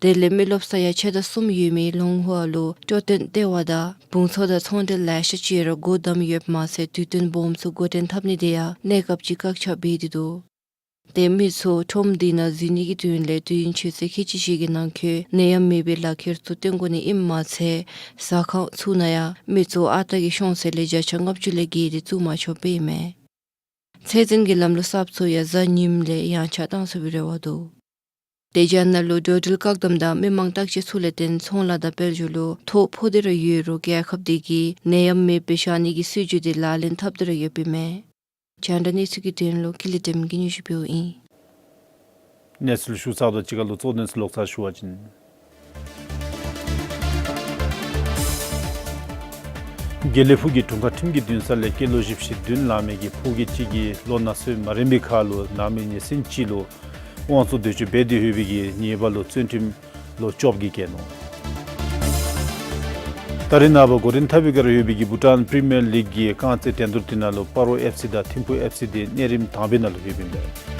དེ་ལས་མི་རློབས་ས་ཡ་ཕྱེད་དང་གསུམ་ཡོད་མི་ལོང་ཧྭ་ལུ་སྤྲོ་སྟོན་ལྟེ་བ་དང་བང་མཛོད་དང་ཚོང་འབྲེལ་ལེ་ཤ་ཅིག་ར་སྒོ་བསྡམས་ཡོདཔ་མ་ཚད་དུས་སྟོན་སྦོམ་ཚུ་འགོ་འདྲེན་འཐབ་ནི་དེ་ཡང་གནས་སྐབས་ཀྱི་བཀག་ཆ་འབད་དེ་འདུག། ཏེ་མི་ཚུ་ཁྲོམ་འདི་ནང་འཛུལ་ནི་གི་དོན་ལས་དུས་ཡུན་ཆུ་ཚོད་ཁལ་གཅིག་ཅིག་གི་ནང་འཁོད་ནད་ཡམས་མེད་པའི་ལག་ཁྱེར་ཚུ་སྟོན་དགོ་ནི་ཨིནམ་མ་ཚད་ཟ་ཁང་ཚུ་ནང་ཡང་མི་ཚུ་ཨ་རྟག་གི་ཤོང་ཚད་ལས་བརྒྱ་ཆ་ལྔ་བཅུ་ལས་བརྒལ་ཏེ་བཙུགས་མ་ཆོགཔ་ཨིན་མས། ཚད་འཛིན་གྱི་ལམ་ལུགས་གསརཔ་ཚུ་ཡང་གཟའ་ཉིམ་ལས་ཡང་ཆ་བཏང་ཚུགས་པའི་རེ་བ་འདུག། ཏེ་རྒྱ་ནག་ལུ་འགྲོ་འགྲུལ་བཀག་དམ་དང་མི་མང་བརྟག་དཔྱད་ཚུ་ལས་བརྟེན་ཚོང་ལཱ་དང་དཔལ་འབྱོར་ལུ་ཐོ་ཕོག་སྟེ་ར་ཡོད་རུང་རྒྱལ་ཁབ་དེ་གིས་ནད་ཡམས་མེདཔ་སྦེ་བཞག་ནི་གི་སྲིད་བྱུས་དེ་ལག་ལེན་འཐབ་སྟེ་ར་ཡོདཔ་ཨིན་མས། རྒྱང་བསྒྲགས་གནས་ཚུལ་གྱི་དོན་ལུ་ཀུན་ལེགས་སྒྲོལམ་གྱིས་སྙན་ཞུ་ཕུལཝ་ཨིན། གནས་ཚུལ་ཞུ་ཚརཝ་དང་གཅིག་ཁར་ལུ་གཙོ་དོན་ཚུ་ལོག་ཚར་ཞུ་བ་ཅིན། དགེ་ལེགས་ཕུག་གི་དྲུང་ཁག་ཁྲིམས་ཀྱི་འདུན་ས་ལས་སྐྱེས་ལོ་བཞི་བཅུ་ཞེ་བདུན་ལང་མི་གི་ཕོ་སྐྱེས་ཅིག་གིས་ལོ་ན་སོ་མ་རན་པའི་ཁར་ལུ་ནང་མི་ཉེ་ཚན་ཅིག་ལུ་དབང་བཙོང་འདོད་སྤྱོད་འབད་དེ་ཡོད་པའི་གི་ཉེས་པ་ལུ་བཙོན་ཁྲིམས་ལོ་བཅོ་བརྒྱད་བཀལ་ནུག། ད་རེས་ནངས་པ་འགོ་འདྲེན་འཐབ་པའི་བསྒང་ར་ཡོད་པའི་གི་བྷུ་ཊཱན་པི་རི་མི་ཡར་ལིག་གི་རྐང་རྩེད་འགྲན་བསྡུར་དེ་ནང་ལུ་སྤ་རོ་ཨེཕ་སི་དང་ཐིམ་ཕུ་ཨེཕ་སི་དེ་གནས་རིམ་དང་པའི་ནང་ལུ་ཡོདཔ་ཨིན་པས།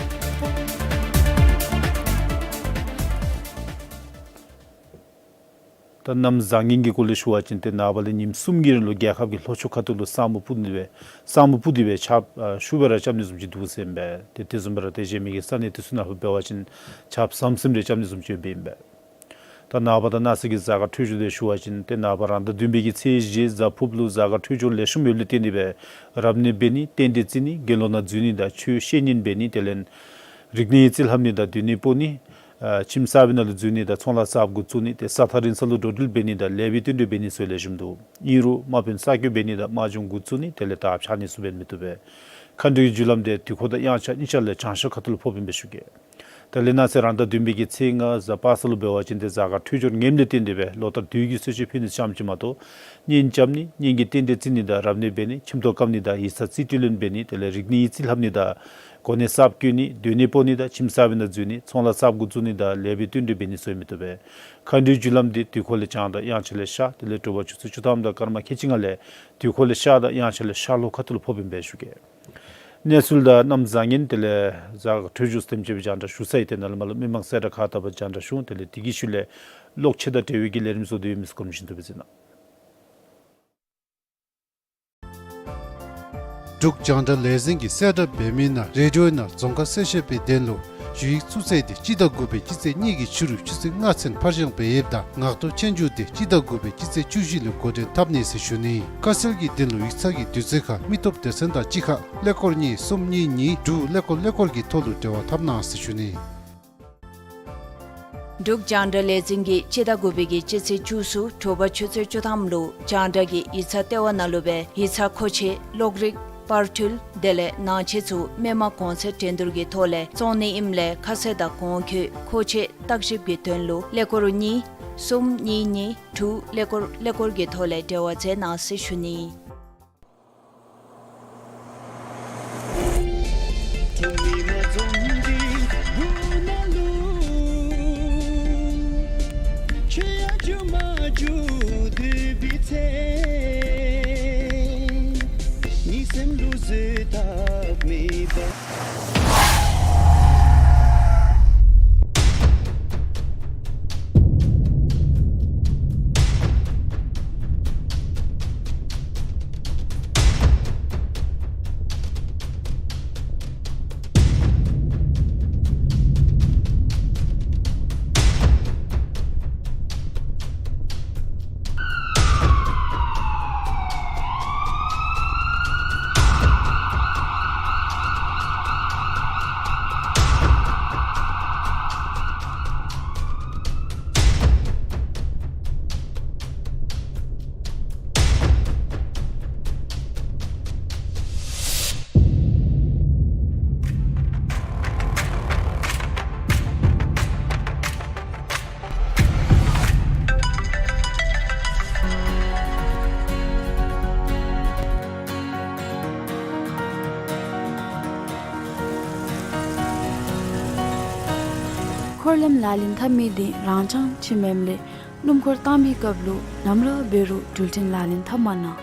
ད་གནམ་བཟང་ངན་གྱི་སྐོར་ལས་ཞུ་བ་ཅིན་ཏེ་ནངས་པ་ལས་ཉིནམ་གསུམ་གྱི་རིང་ལུ་རྒྱལ་ཁབ་ཀྱི་ལྷོ་ཕྱོགས་ཁ་ཐུག་ལུ་ས་སྨུག་སྤུབས་ཏེ་སྦེ་ས་སྨུག་སྤུབས་ཏེ་སྦེ་ཆརཔ་ཨ་ཤུགས་སྦེ་ར་རྐྱབ་ནི་བཟུམ་ཅིག་འདུག་ཟེར་ཨིན་པས། ཏེ་དེ་བཟུམ་སྦེ་ར་ཏེ་གཞན་མི་གི་ས་གནས་དེ་ཚུ་ནང་ལུ་འབད་བ་ཅིན་ཆརཔ་ཟམ་ཟིམ་རེ་རྐྱབ་ནི་བཟུམ་ཅིག་ཡོདཔ་ཨིན་པས། ད་ནངས་པ་དང་གནངས་ཚེ་གི་གཟའ་སྐར་འཕྲོད་སྦྱོར་དེ་ཞུ་བ་ཅིན་ཏེ་ནངས་པ་རང་ཟླ་བདུན་པའི་གི་ཚེས་བཞི་གཟའ་ཕུརཔ་ལུ་གཟའ་སྐར་འཕྲོད་སྦྱོར་ལེགས་ཤོམ་ཡོདཔ་ལས་བརྟེན་ཏེ་སྦེ་རབ་གནས་འབད་ནི་རྟེན་འབྲེལ་རྩི་ནི་དགེ་སློང་ནང་འཛུལ་ནི་དང་ཆོས་བཤད་ཉན་འབད་ནི་དེ་ལས་རིག་གནས་ཡིག་རྩིས་ལྷབ་ནི་དང་སྡོད་གནས་སྤོ་ནི་ཨ་ཁྱིམ་གསར་པའི་ནང་ལུ་འཛུལ་ནི་དང་ཚོང་ལཱ་གསརཔ་འགོ་བཙུགས་ནི་ཏེ་ས་ཐག་རིང་ས་ལུ་འགྲོ་འགྲུལ་འབད་ནི་དང་ལེགས་པའི་བསྟུན་གྲོས་འབད་ནི་ཚུ་ལེགས་ཤོམ་འདུག། ཨིན་རུང་དམག་དཔོན་གསར་བསྐོ་འབད་ནི་དང་དམག་སྦྱོང་འགོ་བཙུགས་ནི་དེ་ལས་དར་འཕྱར་ནི་ཚུ་འབད་མི་བཏུབ་པས། མཁའ་འགྲོའི་རྒྱུ་ལམ་དེ་དུས་འཁོར་དང་དབྱངས་འཆར་གཉིས་ཆ་ལས་བྱང་ཤར་ཁ་ཐུག་ལུ་ཕོགཔ་ཨིན་པས་ཞུ་གེ། དེ་ལས་གནངས་ཚེ་རང་ཟླ་བདུན་པའི་གི་ཚེས་ལྔ་གཟའ་པ་སངས་ལུ་འབད་བ་ཅིན་ཏེ་གཟའ་སྐར་འཕྲོད་སྦྱོར་ངནམ་ལས་བརྟེན་ཏེ་སྦེ་ལོ་ལྟར་དུས་ཀྱི་གསོལ་མཆོད་ཕུལ་ནི་ཙམ་ཅིག་མ་གཏོགས་གཉེན་རྐྱབ་ནི་གཉེན་གྱི་རྟེན་འབྲེལ་རྩི་ནི་དང་རབ་གནས་འབད་ནི་ཁྱིམ་ཐོག་བཀབ་ནི་དང་ཡིག་ཚང་རྩིས་སྤྲོད་ལེན་འབད་ནི་དེ་ལས་རིག་གནས་ཡིག་རྩིས་ལྷབ་ནི་དང་གོ་གནས་གསརཔ་བསྐོ་ནི་སྡོད་གནས་སྤོ་ནི་དང་ཁྱིམ་གསར་པའི་ནང་འཛུལ་ནི་ཚོང་ལཱ་གསརཔ་འགོ་བཙུགས་ནི་དང་ལེགས་པའི་བསྟུན་གྲོས་འབད་ནི་ཚུ་ཡང་མི་བཏུབ་པས། མཁའ་འགྲོའི་རྒྱུ་ལམ་དེ་དུས་འཁོར་ལས་བྱང་དང་དབྱངས་འཆར་ལས་ཤར་དེ་ལས་དྲོ་པ་ཆུ་ཚོད་བཅུ་ཐམ་དང་སྐར་མ་ཁལ་གཅིག་ལྔ་ལས་དུས་འཁོར་ལས་ཤར་དང་དབྱངས་འཆར་ལས་ཤར་ལྷོ་ཁ་ཐུག་ལུ་ཕོགཔ་ཨིན་པས་ཞུ་གེ། གནས་ཚུལ་དང་གནམ་བཟང་ངན་དེ་ལས་གཟའ་སྐར་འཕྲོད་སྦྱོར་དེམ་ཅིག་སྦེ་རྒྱང་བསྒྲགས་ཞུ་ཚར་ཡི། ཏེ་ནཱ་ལས་མར་ལུ་མི་མང་གསལ་བསྒྲགས་ཁག་ལྟ་བུ་རྒྱང་བསྒྲགས་ཞུ་འོང་། དེ་ལས་དེ་གི་ཤུལ་ལས་གློག་ཆས་དང་འབྲེལ་བའི་གི་ལས་རིམ་བཟོ་སྟེ་ཡོད་མི་ཚུ་སྐོར་བཞིན་དུ་སྦེ་གཟིགས་གནང་། འབྲུག་རྒྱང་བསྒྲགས་ལས་འཛིན་གྱིས་གསལ་བསྒྲགས་འབད་མི་ནང་རེ་ཌི་ཡོ་ནང་རྫོང་ཁ་གསལ་བཤད་པའི་དོན་ལུ་ཞུ་ཡིག་བཙུགས་ཚེས་དེ་སྤྱི་ཟླ་དགུ་པའི་སྤྱི་ཚེས་གཉིས་ཀྱི་ཕྱི་རུ་ཆུ་ཚོད་ལྔ་ཚུན་ཕར་འགྱངས་འབད་ཡོདཔ་ད་ངག་ཐོག་ཆོས་རྒྱུགས་དེ་སྤྱི་ཟླ་དགུ་པའི་སྤྱི་ཚེས་བཅུ་བཞི་ལས་འགོ་འདྲེན་འཐབ་ནི་ཟེར་ཞུ་ནི། དཀའ་སེལ་གྱི་དོན་ལུ་ཡིག་ཚང་གི་དུས་ཚོད་ཁར་མི་སྟོབས་སྡེ་ཚན་དང་གཅིག་ཁར་ཀླད་ཀོར་གཉིས་གསུམ་གཉིས་གཉིས་དྲུག་ཀླད་ཀོར་ཀླད་ཀོར་གྱི་ཐོག་ལུ་འབྲེལ་བ་འཐབ་གནང་ཟེར་ཞུ་ནི། འབྲུག་རྒྱང་བསྒྲགས་ལས་འཛིན་གྱིས་སྤྱི་ཟླ་དགུ་པའི་གི་སྤྱི་ཚེས་བཅུ་གསུམ་དྲོ་པ་ཆུ་ཚོད་བཅུ་ཐམ་ལུ་རྒྱང་བསྒྲགས་ཀྱི་ཡིག་ཚང་ལྟེ་བ་ནང་ལུ་སྦེ་ཡིག་ཚང་མཁོ་ཆས་གློག་རིག་པར་འཕྲུལ་དེ་ལས་ནང་ཆས་ཚུ་མི་མང་གོང་ཚད་འགྲན་བསྡུར་གྱི་ཐོག་ལས་བཙོང་ནི་ཨིནམ་ལས་ཁ་གསལ་དང་གོང་འཁོད་མཁོ་ཆས་བརྟག་ཞིབ་ཀྱི་དོན་ལུ་ཀླད་ཀོར་གཉིས་གསུམ་གཉིས་གཉིས་དྲུག་ཀླད་ཀོར་ཀླད་ཀོར་གྱི་ཐོག་ལས་འབྲེལ་བ་མཛད་གནང་ཟེར་ཞུ་ནི། འཁོར་ལམ་ལག་ལེན་འཐབ་མི་དེ་རང་འཚང་ཆེ་མེནམ་ལས་སྣུམ་འཁོར་བཏང་མི་སྐབས་ལུ་ནམ་ར་འབད་རུང་འགྲུལ་འཕྲིན་ལག་ལེན་འཐབ་མ་གནང་།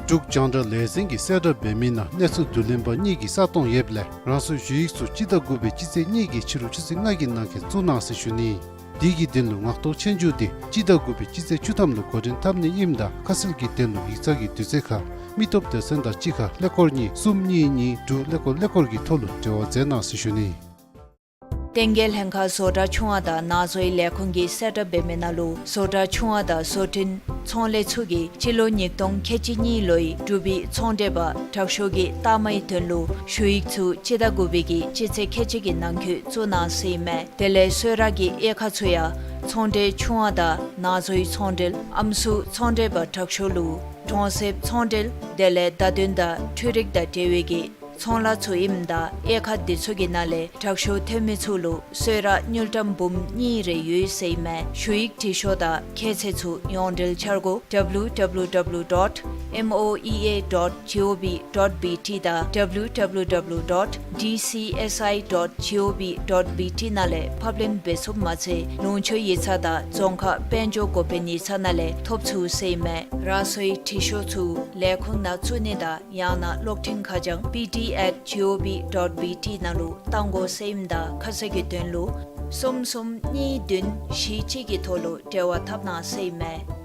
འབྲུག་རྒྱང་བསྒྲགས་ལས་འཛིན་གྱིས་གསལ་བསྒྲགས་འབད་མི་ནང་གནས་ཚུལ་བསྡུ་ལེན་པ་གཉིས་ཀྱི་ས་སྟོང་ཡོདཔ་ལས་རང་སོའི་ཞུ་ཡིག་ཚུ་སྤྱི་ཟླ་དགུ་པའི་སྤྱི་ཚེས་གཉིས་ཀྱི་ཕྱི་རུ་ཆུ་ཚོད་ལྔ་གི་ནང་འཁོད་བཙུགས་གནང་ཟེར་ཞུ་ནི། དེ་གི་དོན་ལུ་ངག་ཐོག་ཆོས་རྒྱུགས་དེ་སྤྱི་ཟླ་དགུ་པའི་སྤྱི་ཚེས་བཅུ་ཐམ་ལུ་འགོ་འདྲེན་འཐབ་ནི་ཨིནམ་ད་ཁ་གསལ་གྱི་དོན་ལུ་ཡིག་ཚང་གི་དུས་ཚོད་ཁར་མི་སྟོབས་སྡེ་ཚན་དང་གཅིག་ཁར་ཀླད་ཀོར་གཉིས་གསུམ་གཉིས་གཉིས་དྲུག་ཀླད་ཀོར་ཀླད་ཀོར་གྱི་ཐོག་ལུ་འབྲེལ་བ་མཛད་གནང་ཟེར་ཞུ་ནི། བསྟན་རྒྱས་ལྷན་ཁག་བཟོ་གྲྭ་ཆུང་བ་དང་ནང་བཟོའི་ལས་ཁུངས་ཀྱིས་གསལ་བསྒྲགས་འབད་མི་ནང་ལུ་བཟོ་གྲྭ་ཆུང་བ་དང་བཟོ་སྐྲུན་ཚོང་ལས་ཚུ་གིས་སྤྱི་ལོ་ཉིས་སྟོང་ཁལ་གཅིག་གཉིས་ལོའི་འབྲུག་པའི་ཚོང་འབྲེལ་པ་དྲག་ཤོས་ཀྱི་ལྟ་མའི་དོན་ལུ་ཞུ་ཡིག་ཚུ་སྤྱི་ཟླ་དགུ་པའི་གི་སྤྱི་ཚེས་ཁལ་གཅིག་གི་ནང་འཁོད་བཙུགས་གནང་ཟེར་ཨིན་མས། དེ་ལས་གསོལ་རས་ཀྱི་དབྱེ་ཁག་ཚུ་ཡང་ཚོང་འབྲེལ་ཆུང་བ་དང་ནང་བཟོའི་ཚོང་འབྲེལ་ཨམ་སྲུ་ཚོང་འབྲེལ་པ་དྲག་ཤོས་ལུ་གྲོང་གསེབ་ཚོང་འབྲེལ་དེ་ལས་བརྡ་དོན་དང་འཕྲུལ་རིག་དང་འབྲེལ་བའི་གི་ཚོང་ལཱ་ཚུ་ཨིནམ་ད་དབྱེ་ཁག་འདི་ཚུ་གི་ནང་ལས་དྲག་ཤོས་ཐོན་མི་ཚུ་ལུ་གསོལ་རས་དངུལ་ཀྲམ་འབུམ་གཉིས་རེ་ཡོད་ཟེར་ཨིན་མས། ཞུ་ཡིག་འབྲི་ཤོག་དང་ཁྱད་ཚད་ཚུ་ཡོངས་འབྲེལ་འཆར་སྒོ་W W W dot M O E A dot G O V dot B T དང་W W W dot D C S I dot G O V dot B T ནང་ལས་ཕབ་ལེན་འབད་ཚུགསཔ་མ་ཚད་ལུང་ཕྱོགས་ཡིག་ཚང་དང་རྫོང་ཁག་དཔལ་འབྱོར་འགོ་དཔོན་ཡིག་ཚང་ནང་ལས་ཐོབ་ཚུགས་ཟེར་ཨིན་མས། རང་སོའི་འབྲི་ཤོག་ཚུ་ལས་ཁུངས་ནང་བཙུགས་ནི་དང་ཡང་ན་གློག་འཕྲིན་ཁ་བྱང་P D at G O V dot B T ནང་ལུ་གཏང་དགོ་ཟེར་ཨིནམ་ད་ཁ་གསལ་གྱི་དོན་ལུ་གསུམ་གསུམ་གཉིས་བདུན་བཞི་གཅིག་གི་ཐོག་ལུ་འབྲེལ་བ་འཐབ་གནང་ཟེར་ཨིན་མས།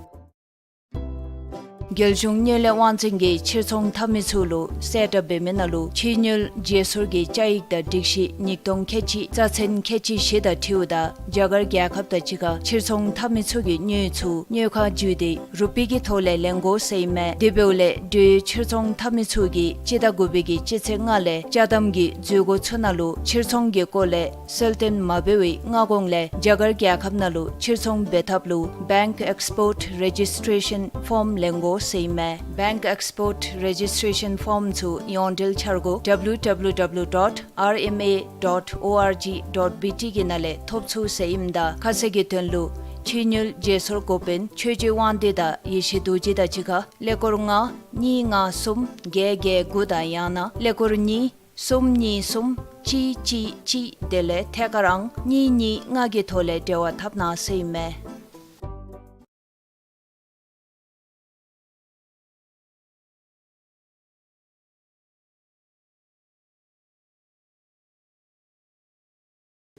རྒྱལ་གཞུང་དངུལ་ལས་དབང་འཛིན་གྱིས་ཕྱིར་ཚོང་འཐབ་མི་ཚུ་ལུ་གསལ་བསྒྲགས་འབད་མི་ནང་ལུ་ཕྱི་དངུལ་བརྗེ་སོར་གྱི་བཅའ་ཡིག་དང་སྒྲིག་གཞི་ཉིས་སྟོང་ཁལ་གཅིག་རྩ་ཚན་ཁལ་གཅིག་བཞི་དང་འཁྲིལཝ་ད་རྒྱ་གར་རྒྱལ་ཁབ་དང་གཅིག་ཁར་ཕྱིར་ཚོང་འཐབ་མི་ཚུ་གིས་དངུལ་ཚུ་དངུལ་ཁང་བརྒྱུད་དེ་རུ་པི་གི་ཐོག་ལས་ལེན་དགོ་ཟེར་ཨིན་མས། དེ་འབདཝ་ལས་འབྲེལ་ཡོད་ཕྱིར་ཚོང་འཐབ་མི་ཚུ་གིས་སྤྱི་ཟླ་དགུ་པའི་གི་སྤྱི་ཚེས་ལྔ་ལས་ཅ་དམ་གྱི་འཛུལ་སྒོ་ཚུ་ནང་ལུ་ཕྱིར་ཚོང་གི་སྐོར་ལས་གསལ་སྟོན་མ་འབད་བའི་སྔ་གོང་ལས་རྒྱ་གར་རྒྱལ་ཁབ་ནང་ལུ་ཕྱིར་ཚོང་འབད་ཐབས་ལུ་Bank Export Registration Form ལེན་དགོ་ཟེར་ཨིན་མས། Bank Export Registration Form ཚུ་ཡོངས་འབྲེལ་འཆར་སྒོ་W W W dot R M A dot O R G dot B T གི་ནང་ལས་ཐོབ་ཚུགས་ཟེར་ཨིནམ་ད་ཁ་གསལ་གྱི་དོན་ལུ་ཕྱི་དངུལ་བརྗེ་སོར་འགོ་དཔོན་ཆོས་རྗེ་དབང་འདུས་དང་ཡེ་ཤེས་རྡོ་རྗེ་དང་གཅིག་ཁར་ཀླད་ཀོར་ལྔ་གཉིས་ལྔ་གསུམ་བརྒྱད་བརྒྱད་དགུ་དང་ཡང་ན་ཀླད་ཀོར་གཉིས་གསུམ་གཉིས་གསུམ་གཅིག་གཅིག་གཅིག་དེ་ལས་ཐད་ཀར་ཨང་གཉིས་གཉིས་ལྔ་གི་ཐོག་ལས་འབྲེལ་བ་འཐབ་གནང་ཟེར་ཨིན་མས།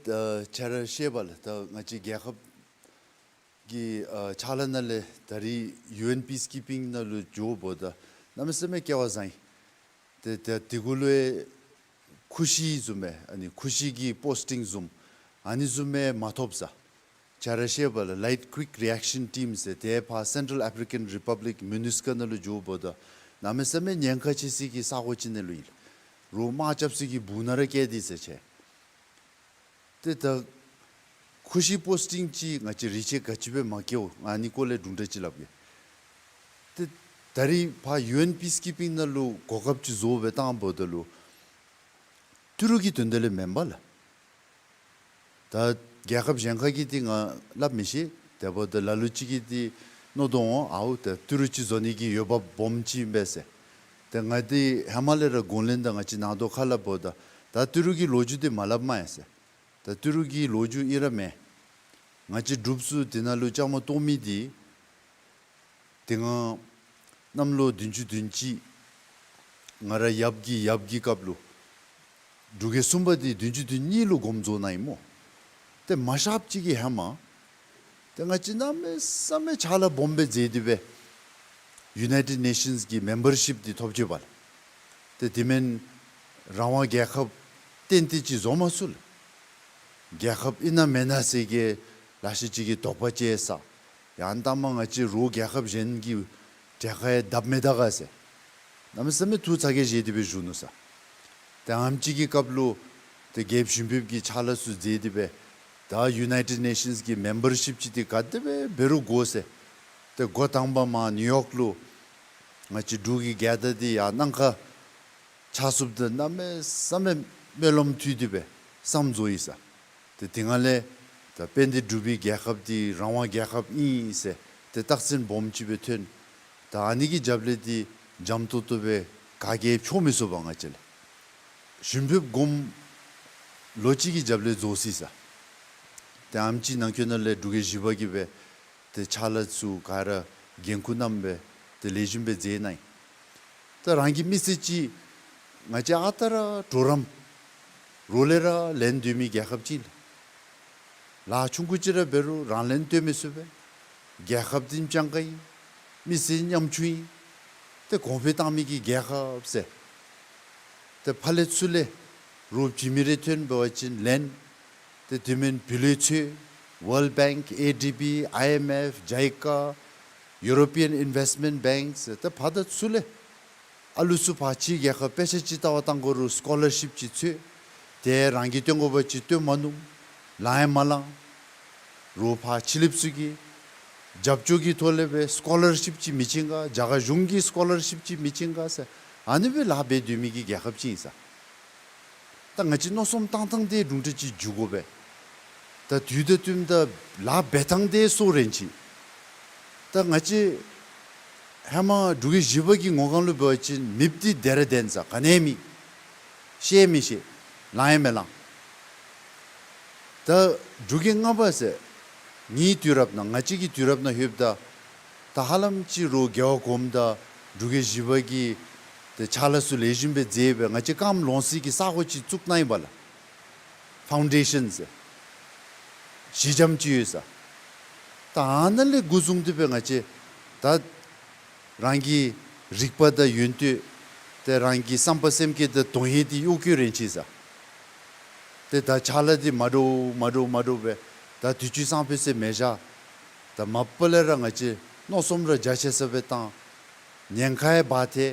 ད་བཅའ་ར་བཤད་པ་ལགས། ད་ང་བཅས་རྒྱལ་ཁབ་ཀྱི་ཨ་ཕྱག་ལཱ་ནང་ལས་ད་རིས་ཡུ་ཨེན་པིསི་ཀིཔིང་ནང་ལུ་འགྱོཝ་ད་གནམ་མེད་ས་མེད་སྐལ་བ་བཟང་ཡི། ཏེ་ད་དེ་གུ་ལུ་ཁུ་ཤི་བཟུམ་སྦེ་ཨ་ནི་ཁུ་ཤི་གི་པོསི་ཊིང་བཟུམ་ཨ་ནི་བཟུམ་སྦེ་མ་ཐོབ་ས། བཅའ་ར་བཤད་པ་ལགས། Light Quick Reaction Team ཟེར་ཏེ་ཕར་Central African Republic MINUSCA ནང་ལུ་འགྱོཝ་ད་གནམ་མེད་ས་མེད་ཉེན་ཁ་ཆེ་སའི་གི་ས་གོ་ཅིག་ནང་ལུ་ཨིན་ལགས། རོགས་དམག་རྐྱབ་སའི་གི་སྦུག་ནང་ར་བསྐྱལ་ཏེ་ཟེར་ཅི། ཏེ་ད་ཁུ་ཤི་པོསི་ཊིང་ཅིག་ང་བཅས་རིག་བྱེད་ག་ཅི་སྦེ་མ་བསྐྱལཝ། ཨ་ནི་སྐོར་ལས་དྲུང་འདྲ་ཅིག་སླབ་གེ། ཏེ་ད་རིས་ཕར་ཡུ་ཨེན་པིསི་ཀིཔིང་ནང་ལུ་གོ་སྐབས་ཅིག་བཟོ་སྦེ་བཏངམ་ད་ལུ་ཏི་རུ་གི་དོན་དག་ལས་མེན་པ་ལགས། ད་རྒྱལ་ཁབ་གཞན་ཁ་གི་འདི་ང་སླབ་མི་ཤེས། དེ་འབདཝ་ད་ལ་ལུ་ཅིག་གིས་འདི་མནོ་དོ་འོང་། ཨའུ་ད་ཏི་རུ་ཅིག་བཟོ་ནི་གི་འོས་འབབ་སྦོམ་ཅིག་ཨིན་པས་ཟེར། ཏེ་ང་འདི་ཧེ་མ་ལས་ར་དགོངས་ལེན་དང་ང་བཅས་གནང་དོ་ཁ་སླབ་འབདཝ་ད་ད་ཏི་རུ་གི་ལོ་རྒྱུས་འདི་མ་སླབ་མས་ཟེར། ད་ཏི་རུ་གི་ལོ་རྒྱུས་ཨིན་ར་མེན། ང་བཅས་འབྲུགཔ་ཚུ་འདི་ནང་ལུ་བཅའ་མར་གཏོགས་མི་འདི་དེ་སྔ་གནམ་ལོ་བདུན་ཅུ་དོན་གཅིག་ང་ར་ཡབ་ཀྱི་ཡབ་ཀྱི་སྐབས་ལུ་འབྲུག་རྒྱལ་གསུམ་པ་འདི་བདུན་ཅུ་དོན་གཉིས་ལུ་དགོངས་རྫོགས་གནང་ཡི་སྨོ། ཏེ་མ་གཞགཔ་ཅིག་གི་ཧེ་མ་ཏེ་ང་བཅས་གནམ་མེད་ས་མེད་ཕྱག་ལཱ་སྦོམ་སྦེ་མཛད་དེ་སྦེ་ཡུ་ནའི་ཊེཌ་ནེ་ཤཱནསི་གི་མེམ་བར་ཤིཔ་འདི་ཐོབ་ཅི་པ་ལགས། ཏེ་དེ་མེན་རང་དབང་རྒྱལ་ཁབ་གཏན་གཏན་ཅིག་བཟོ་མ་ཚུགས་ལགས། རྒྱལ་ཁབ་ཨིན་ན་མེན་ན་ཟེར་གྱི་ལེ་ཤ་ཅིག་གིས་དོགས་པ་སྐྱེ་ས། ཡང་ལྟ་མ་ང་བཅས་རོགས་རྒྱལ་ཁབ་གཞན་གྱི་གྲལ་ཁར་ཡང་བསྡབ་མི་ད་ག་ཟེར་གནམ་མེད་ས་མེད་ཐུགས་ཚ་གྱང་བཞེས་ཏེ་སྦེ་བཞུགས་ནུག་ས། ཏེ་ཨ་ནེམ་ཅིག་གི་སྐབས་ལུ་ཏེ་རྒྱལཔོ་ཞུན་བེབ་ཀྱིས་ཕྱག་ལཱ་ཚུ་མཛད་དེ་སྦེ་ད་ཡུ་ནའི་ཊེཌ་ནེ་ཤཱནསི་གི་མེམ་བར་ཤིཔ་ཅིག་འདི་ག་དེ་སྦེ་འབད་རུང་དགོ་ཟེར། ཏེ་འགོ་དང་པ་མར་ནིའུ་ཡོག་ལུ་ང་བཅས་འབྲུག་གི་རྒྱལ་དར་འདི་ཡར་གནང་ཁར་ཕྱག་ཚུགསཔ་ད་གནམ་མེད་ས་མེད་སྨོན་ལམ་མཐུད་དེ་སྦེ་བསངས་རྫོགས་ཡི་ས། ཏེ་དེ་སྒང་ལས་ད་དཔལ་ལྡན་འབྲུག་པའི་རྒྱལ་ཁབ་འདི་རང་དབང་རྒྱལ་ཁབ་ཨིན་ཟེར་ཏེ་རྟགས་མཚན་སྦོམ་ཅིག་སྦེ་ཐོན། ད་ཨ་ནི་གི་རྒྱབ་ལས་འདི་འཇམ་ཏོང་ཏོ་སྦེ་ག་གིས་འཕྱོག་མི་ཚུགས་པས་ང་བཅས་ལས། ཞུན་ཕེབས་སྒོམ་ལོ་གཅིག་གི་རྒྱབ་ལས་རྫོགས་སོ་ཡི་ཟེར། ཏེ་ཨེམ་ཆི་ནང་འཁོད་ནང་ལས་འབྲུག་རྒྱལ་བཞི་པ་གིས་སྦེ་ཏེ་ཕྱག་ལཱ་ཚུ་ག་ར་འགན་ཁུར་གནངམ་སྦེ་ཏེ་ལེགས་ཤོམ་སྦེ་མཛད་གནང་ཡི། ད་རང་གི་མི་སེར་ཅིག་ང་བཅས་ཨ་རྟག་ར་གྲོགས་རམ་རོགས་ལས་ར་ལེན་སྡོད་མི་རྒྱལ་ཁབ་ཅིག་ལགས། ལཱ་ཆུང་ཀུ་ཅིག་ར་འབད་རུང་རང་ལན་སྟོན་མི་ཚུགས་པས། རྒྱལ་ཁབ་འདི་སྤྱང་ཀ་ཨིན། མི་སེར་ཉམ་ཆུང་ཨིན། ཏེ་གོང་འཕེལ་བཏང་མི་གི་རྒྱལ་ཁབ་ཟེར། ཏེ་ཕར་ལས་ཚུར་ལས་རོགས་བྱིན་མི་རེ་ཐོན་པ་ཅིན་ལེན། ཏེ་དེ་མེན་བུ་ལོན་འཚོལ། World Bank, A D B, I M F, JICA, European Investment Bank ཟེར་ཏེ་ཕར་དང་ཚུར་ལས་ཨ་ལུ་ཚུ་ཕར་ཕྱི་རྒྱལ་ཁབ་དཔེ་ཆ་ཅིག་ལྟ་བར་བཏང་དགོ་རུང་སི་ཀོ་ལར་ཤིབ་ཅིག་འཚོལ། ཏེ་རང་གིས་སྟོན་དགོ་པ་ཅིན་སྟོན་མ་ནུམ། ལང་ཡང་མ་ལང་། རོགས་ཕར་ཕྱི་གླིངཔ་ཚུ་གིས་རྒྱབ་སྐྱོར་གྱི་ཐོག་ལས་སྦེ་སི་ཀོ་ལར་ཤིབ་ཅིག་མི་བྱིན་ག། རྒྱ་གར་གཞུང་གིས་སི་ཀོ་ལར་ཤིབ་ཅིག་མི་བྱིན་ག་ཟེར་ཨ་ནི་སྦེ་ལཱ་འབད་སྡོད་མི་གི་རྒྱལ་ཁབ་ཅིག་ཨིན་ཟེར། ད་ང་བཅས་མནོ་བསམ་བཏང་ཐངས་འདི་དྲུང་འདྲ་ཅིག་འགྱུར་དགོ་པས། ད་དུས་དང་བསྟུནམ་ད་ལཱ་འབད་ཐངས་འདི་སོར་རན་ཅི། ད་ང་བཅས་ཧེ་མ་འབྲུག་རྒྱལ་བཞི་པ་གི་ངོ་གང་ལུ་འབད་བ་ཅིན་མེདཔ་འདི་དེ་ར་བདེན་ཟེར། ག་ནི་མེད། ཤེས་མི་ཤེས། ལང་ཡང་མི་ལང་། ད་འབྲུག་རྒྱལ་ལྔ་པ་ཟེར་ངེའི་དུས་རབས་ནང་ང་བཅས་ཀྱི་དུས་རབས་ནང་ལྷོདཔ་ད་ད་ཧ་ལམ་ཅིག་རོགས་རྒྱལ་བ་གོངམ་ད་འབྲུག་རྒྱལ་བཞི་པ་གིས་ཏེ་ཕྱག་ལཱ་ཚུ་ལེགས་ཤོམ་སྦེ་མཛད་སྦེ་ང་བཅས་ཀརྨ་ལོངས་སྲིད་ཀྱི་ས་གོ་ཅིག་བཙུགས་གནང་ཡི་པ་ལགས། ཕའུན་ཌེ་ཤཱན་ཟེར་གཞི་འགྱམ་ཅིག་ཡོད་ཟེར། ད་ཨ་ནཱ་ལས་འགོ་བཟུང་སྟེ་སྦེ་ང་བཅས་ད་རང་གི་རིག་པ་དང་ཡོན་ཏན་ཏེ་རང་གི་བསམ་པ་སེམས་བསྐྱེད་དང་དོན་ཧིང་འདི་གཡོག་བཀོལ་རན་ཅི་ཟེར། ཏེ་ད་ཕྱག་ལཱ་འདི་མ་འདྲཝ་མ་འདྲཝ་མ་འདྲཝ་སྦེ་ད་དུས་ཅི་སང་ཕོད་ཟེར་མེད་བཞག། ད་མ་པ་ལས་ར་ང་བཅས་མནོ་བསམ་ར་རྒྱ་ཆེ་ས་སྦེ་བཏང་། ཉེན་ཁ་ཡང་འབག་སྟེ་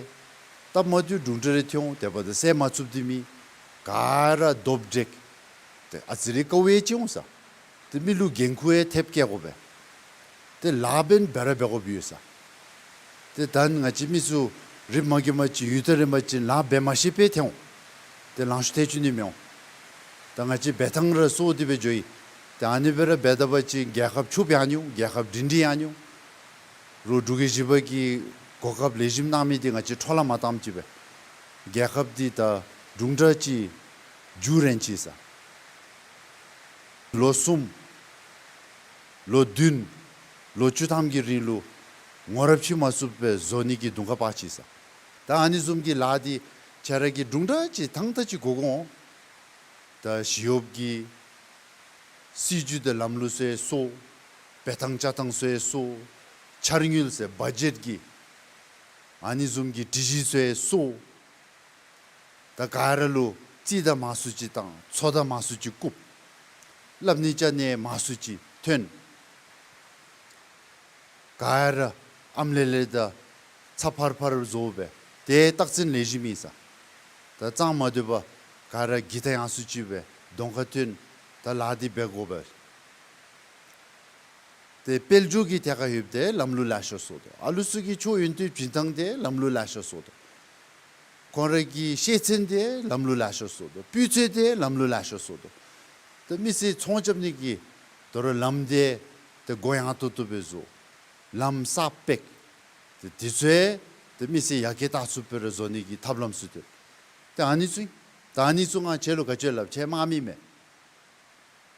སྟབས་མ་བདེཝ་དྲུང་འདྲ་རེ་ཐོན་འོང་། དེ་འབདཝ་ད་སེལ་མ་ཚུགསཔ་འདི་མེད། ག་ར་རྡོབ་འདྲེག། ཏེ་ཨ་ཙི་རེ་དཀའཝ་ཡང་སྤྱད་འོང་ཟེར། ཏེ་མི་ལུ་འགན་ཁུར་ཡང་ཐེབས་བཀལ་དགོ་པས། ཏེ་ལཱ་འབདན་འབད་ར་འབད་དགོཔ་ཡོད་ཟེར། ཏེ་ད་ང་བཅས་མི་ཚུ་རིམ་མ་གི་མ་ཅིག་ཡུན་ཐུང་རིམ་པ་ཅིག་ལཱ་འབད་མ་ཤེས་པས་ཐོན་འོང་། ཏེ་ལང་ཤོར་ཐལ་བཅུག་ནི་མི་འོང་། ད་ང་བཅས་འབད་ཐངས་ར་སོར་ཏེ་སྦེ་འགྱོ་ཡི། ཏེ་ཨ་ནི་སྦེ་ར་འབད་ད་པ་ཅིན་རྒྱལ་ཁབ་ཕྱུགཔོ་ཡང་ནི་འོང་། རྒྱལ་ཁབ་སྒྲིང་སྒྲི་ཡང་ནི་འོང་། རོགས་འབྲུག་རྒྱལ་བཞི་པ་གིས་གོ་སྐབས་ལེགས་ཤོམ་གནང་མི་འདི་ང་བཅས་འཕྲོ་བརླག་མ་བཏངམ་ཅིག་སྦེ་རྒྱལ་ཁབ་འདི་ད་དྲུང་འདྲ་ཅིག་འགྱུར་རན་ཅི་ཟེར། ལོ་གསུམ་ལོ་བདུན་ལོ་བཅུ་ཐམ་གྱི་རིང་ལུ་ངོ་རབས་ཕྱེ་མ་ཚུགསཔ་སྦེ་བཟོ་ནི་གི་དུང་ཁ་ཕར་ཕྱེ་ཟེར། ད་ཨ་ནི་བཟུམ་གྱི་ལཱ་འདི་ཁྱེད་ར་གིས་དྲུང་འདྲ་ཅིག་ཐང་ཐང་ཅིག་གོ་དགོ་འོང་། ད་ཞི་གཡོགཔ་གི་སྲིད་བྱུས་དང་ལམ་ལུགས་ཚུ་ཡང་སོར། འབད་ཐངས་བཅའ་ཐངས་ཚུ་ཡང་སོར། འཆར་དངུལ་ཟེར་བ་ཇེཊ་གི་ཨ་ནི་བཟུམ་གྱི་སྒྲིག་གཞི་ཚུ་ཡང་སོར། ད་ག་ར་ལུ་རྩིས་དང་མང་སུ་ཅིག་བཏང་། ཚོགས་བརྡ་མང་སུ་ཅིག་བཀུག། སླབ་ནི་བཅའ་ནི་མང་སུ་ཅིག་ཐོན། ག་ར་ཨམ་ལས་ལས་དང་ཚ་ཕར་ཕར་བཟོ་སྦེ་ཏེ་རྟགས་མཚན་ལེགས་ཤོམ་ཨིན་ཟེར། ད་གཙང་མ་སྡོད་པར་ག་ར་གི་ཐ་ཡངས་སུ་ཅིག་སྦེ་གདོང་ཁར་ཐོན། ད་ལཱ་འདི་འབད་དགོ་པས། ཏེ་དཔལ་འབྱོར་གྱི་ཐད་ཁར་ལྷོདཔ་ད་ལམ་ལུགས་ལེགས་ཤོམ་སོར་དོ། ཨ་ལུ་ཚུ་གི་ཆོས་ཡོན་ཏན་སྦྱིན་ཐངས་འདི་ལམ་ལུགས་ལེགས་ཤོམ་སོར་དོ། ཁོང་ར་གི་ཤེས་ཚད་འདི་ལམ་ལུགས་ལེགས་ཤོམ་སོར་དོ། སྤུས་ཚད་འདི་ལམ་ལུགས་ལེགས་ཤོམ་སོར་དོ། ཏེ་མི་སེར་ཚོང་རྐྱབ་ནི་གི་དོ་རུང་ལམ་འདི་ཏེ་གོ་ཡངས་ཏོག་ཏོ་སྦེ་བཟོ། ལམ་གསརཔ་སྤེག། ཏེ་དེ་ཚུ་ཡང་ཏེ་མི་སེར་ཡར་རྒྱས་བཏང་ཚུགསཔ་སྦེ་ར་བཟོ་ནི་གི་ཐབས་ལམ་ཚུ་ཏེ། ཏེ་ཨ་ནི་ཚུ་ཨིན། ད་ཨ་ནི་ཚུ་ང་ཁྱེད་ལུ་ག་ཅི་སླབ། ཁྱེད་དམག་མི་མས།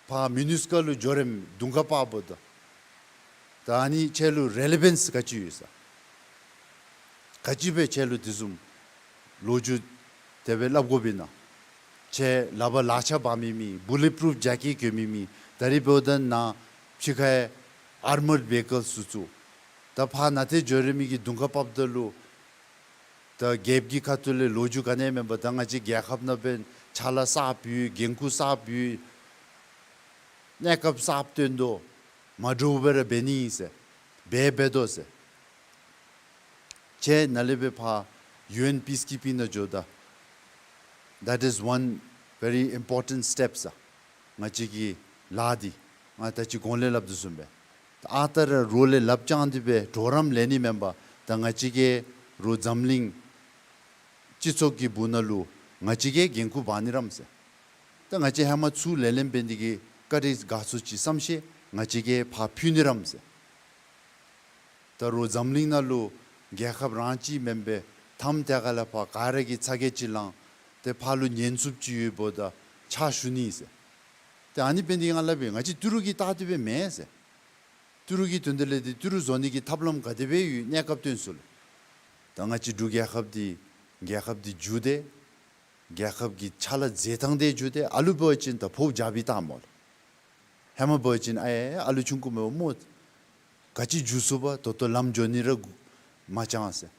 ཕར་མི་ནུས་ཀ་ལུ་འགྱོ་རན་མི་དུང་ཁ་པར་འབོ་དོ། ད་ཨ་ནི་ཁྱེད་ལུ་རེ་ལེ་བཱནསི་ག་ཅི་ཡོད་ཟེར། ག་ཅི་སྦེ་ཁྱེད་ལུ་དེ་བཟུམ་ལོ་རྒྱུས་དེ་སྦེ་སླབ་དགོཔ་ཨིན་ན། ཁྱེད་ལག་པར་ལག་ཆ་འབག་མི་མེད། བུ་ལེཊ་པུ་རུཕ་ཇེ་ཀེཊ་གྱོན་མི་མེད། ད་རིས་འབདཝ་ད་ནཱ་ཕྱི་ཁར་ཡང་ཨར་མརཌ་བེ་ཧི་ཀཱལ་ཚུ་བཙུགས། ད་ཕར་ནཱ་ཏེ་འགྱོ་རན་མི་གི་དུང་ཁ་པརཔ་ད་ལུ་ད་རྒྱལཔོ་གི་ཁ་ཐུག་ལས་ལོ་རྒྱུས་ག་ནི་མེད་པར་ད་ང་བཅས་རྒྱལ་ཁབ་ནང་འབདན་ཕྱག་ལཱ་གསརཔ་ཡོད། འགན་ཁུར་གསརཔ་ཡོད། གནས་སྐབས་གསརཔ་བཏོན་དོ། མ་འདྲཝ་སྦེ་ར་འབད་ནི་ཨིན་ཟེར། འབད་འབད་དོ་ཟེར། ཁྱེད་ནཱ་ལས་སྦེ་ཕར་ཡུ་ཨེན་པིསི་ཀིཔ་པིང་ནང་འགྱོཝ་ད་that is one very important step ཟེར། ང་བཅས་ཀྱི་ལཱ་འདི་ང་ད་ཅི་གོང་ལས་སླབ་དོ་བཟུམ་སྦེ་ད་ཨ་རྟག་ར་རོགས་ལས་ལགཔ་བརྐྱངས་ཏེ་སྦེ་གྲོགས་རམ་ལེན་ནི་མེན་པར་ད་ང་བཅས་ཀྱིས་རོགས་འཛམ་གླིང་སྤྱི་ཚོགས་ཀྱི་སྦུག་ནང་ལུ་ང་བཅས་ཀྱིས་འགན་ཁུར་འབག་ནི་རམ་ཟེར། ད་ང་བཅས་ཧེ་མ་ཚུར་ལས་ལེན་འབད་ནི་འདི་གིས་བཀའ་དྲིན་དགའ་ཚོར་ཅིག་བསམ་ཤེས་ང་བཅས་ཀྱིས་ཕར་ཕུལ་ནི་རམ་ཟེར། ད་རོགས་འཛམ་གླིང་ནང་ལུ་རྒྱལ་ཁབ་རང་གཅིག་མེན་པར་མཐའམ་དེ་ཁ་ལས་ཕར་ག་ར་གིས་ཚ་གྱང་ཅིག་ལང་། ཏེ་ཕར་ལུ་ཉན་ཚུགསཔ་ཅིག་ཡོདཔ་ད་ཕྱག་ཞུ་ནི་ཟེར། ཏེ་ཨ་ནི་འབད་ནི་ང་ལུ་འབད་ང་བཅས་ཏི་རུ་གིས་བལྟ་སྟེ་འབད་མེན་ཟེར། ཏི་རུ་གི་དོན་དག་ལས་ཏེ་ཏི་རུ་བཟོ་ནི་གི་ཐབས་ལམ་ག་དེ་སྦེ་ཡོད་གནས་སྐབས་སྟོན་ཚུགས་ལགས། ད་ང་བཅས་འབྲུག་རྒྱལ་ཁབ་འདི་རྒྱལ་ཁབ་འདི་འགྱུར་ཏེ་རྒྱལ་ཁབ་ཀྱི་ཕྱག་ལཱ་མཛད་ཐངས་འདི་འགྱུར་ཏེ་ཨ་ལུ་འབད་བ་ཅིན་ད་ཕོཝ་རྒྱགས་པའི་རྟགས་སྨོ་ལགས། ཧེ་མ་འབད་བ་ཅིན་ཨའེ་ཨ་ལུ་ཆུང་ཀུ་མེན་པ་སྨོ། ག་ཅི་འགྱོ་ཚུགས་པ་ད་ལྟོ་ལམ་འགྱོ་ནི་ར་མ་ཚང་ཟེར།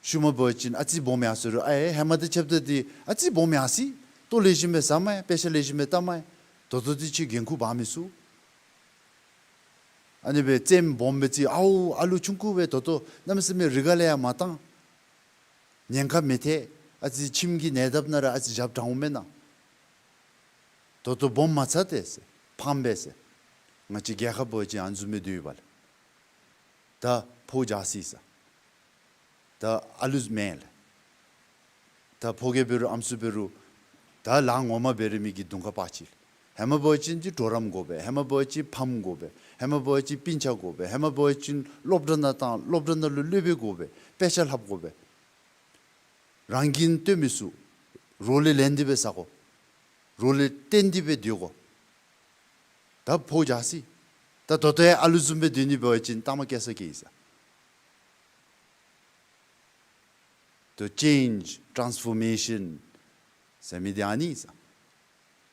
ཤུལ་མ་འབད་བ་ཅིན་ཨ་ཙི་སྦོམ་ཡར་སོང་རུང་ཨའེ་ཧེ་མ་དང་ཕྱདཔ་ད་འདི་ཨ་ཙི་སྦོམ་ཡར་སོ་ཡི། ལྟོ་ལེགས་ཤོམ་སྦེ་བཟའ་མས། དཔེ་ཆ་ལེགས་ཤོམ་སྦེ་བལྟ་མས། ད་ལྟོ་འདི་ཁྱོད་འགན་ཁུར་འབག་མི་ཚུགས། ཨ་ནི་སྦེ་རྩེདམོ་སྦོམ་སྦེ་རྩེ་ཨའོ་ཨ་ལུ་ཆུང་ཀུ་སྦེ་ད་ལྟོ་གནམ་མེད་ས་མེད་རི་ཁ་ལས་ཡར་མ་བཏང་། ཉེན་ཁ་མི་ཐེག། ཨ་ཙི་ཁྱིམ་གྱི་ཉེ་འདབས་ནང་ར་ཨ་ཙི་རྒྱབ་དྲངས་འོང་མེན་ན། ད་ལྟོ་སྦོམ་མ་ཚར་ཏེ་ཟེར་ཕངས་པས་ཟེར། ང་བཅས་རྒྱལ་ཁབ་འབད་བ་ཅིན་ཨ་ནི་བཟུམ་སྦེ་སྡོད་ཡོདཔ་ལགས། ད་ཕོཝ་རྒྱགས་སོ་ཡི་ཟེར། ད་ཨ་ལུ་མེན་ལགས། ད་ཕོ་རྒས་འབད་རུང་ཨམ་སྲུ་འབད་རུང་ད་ལཱ་ངོ་མ་འབད་རུང་མི་གི་དུང་ཁ་པ་ཅིག་ལགས། ཧེ་མ་འབད་བ་ཅིན་ཏེ་གྲོགས་རམ་དགོ་པས། ཧེ་མ་འབད་བ་ཅིན་ཕམ་དགོ་པས། ཧེ་མ་འབད་བ་ཅིན་སྤུན་ཆ་དགོ་པས། ཧེ་མ་འབད་བ་ཅིན་སློབ་གྲྭ་ནང་བཏང་སློབ་གྲྭ་ནང་ལུ་སློབ་དཔོན་དགོ་པས། དཔེ་ཆ་ལྷབ་དགོ་པས། རང་འགན་བཏོན་མི་ཚུགས། རོགས་ལས་ལེན་ཏེ་སྦེ་བཟའ་དགོ། རོགས་ལས་བརྟེན་ཏེ་སྦེ་སྡོད་དགོ། ད་ཕོཝ་རྒྱགས་སོ་ཡི། ད་ད་ལྟོ་ཡང་ཨ་ལུ་བཟུམ་སྦེ་སྡོད་ནི་འབད་བ་ཅིན་ལྟ་མ་སྐྱེ་ས་སྐྱེ་ཡི་ཟེར། ད་ཅེནཇ་ཊཱནསི་ཕོར་མེ་ཤཱན་ཟེར་མི་འདི་ཨ་ནི་ཟེར།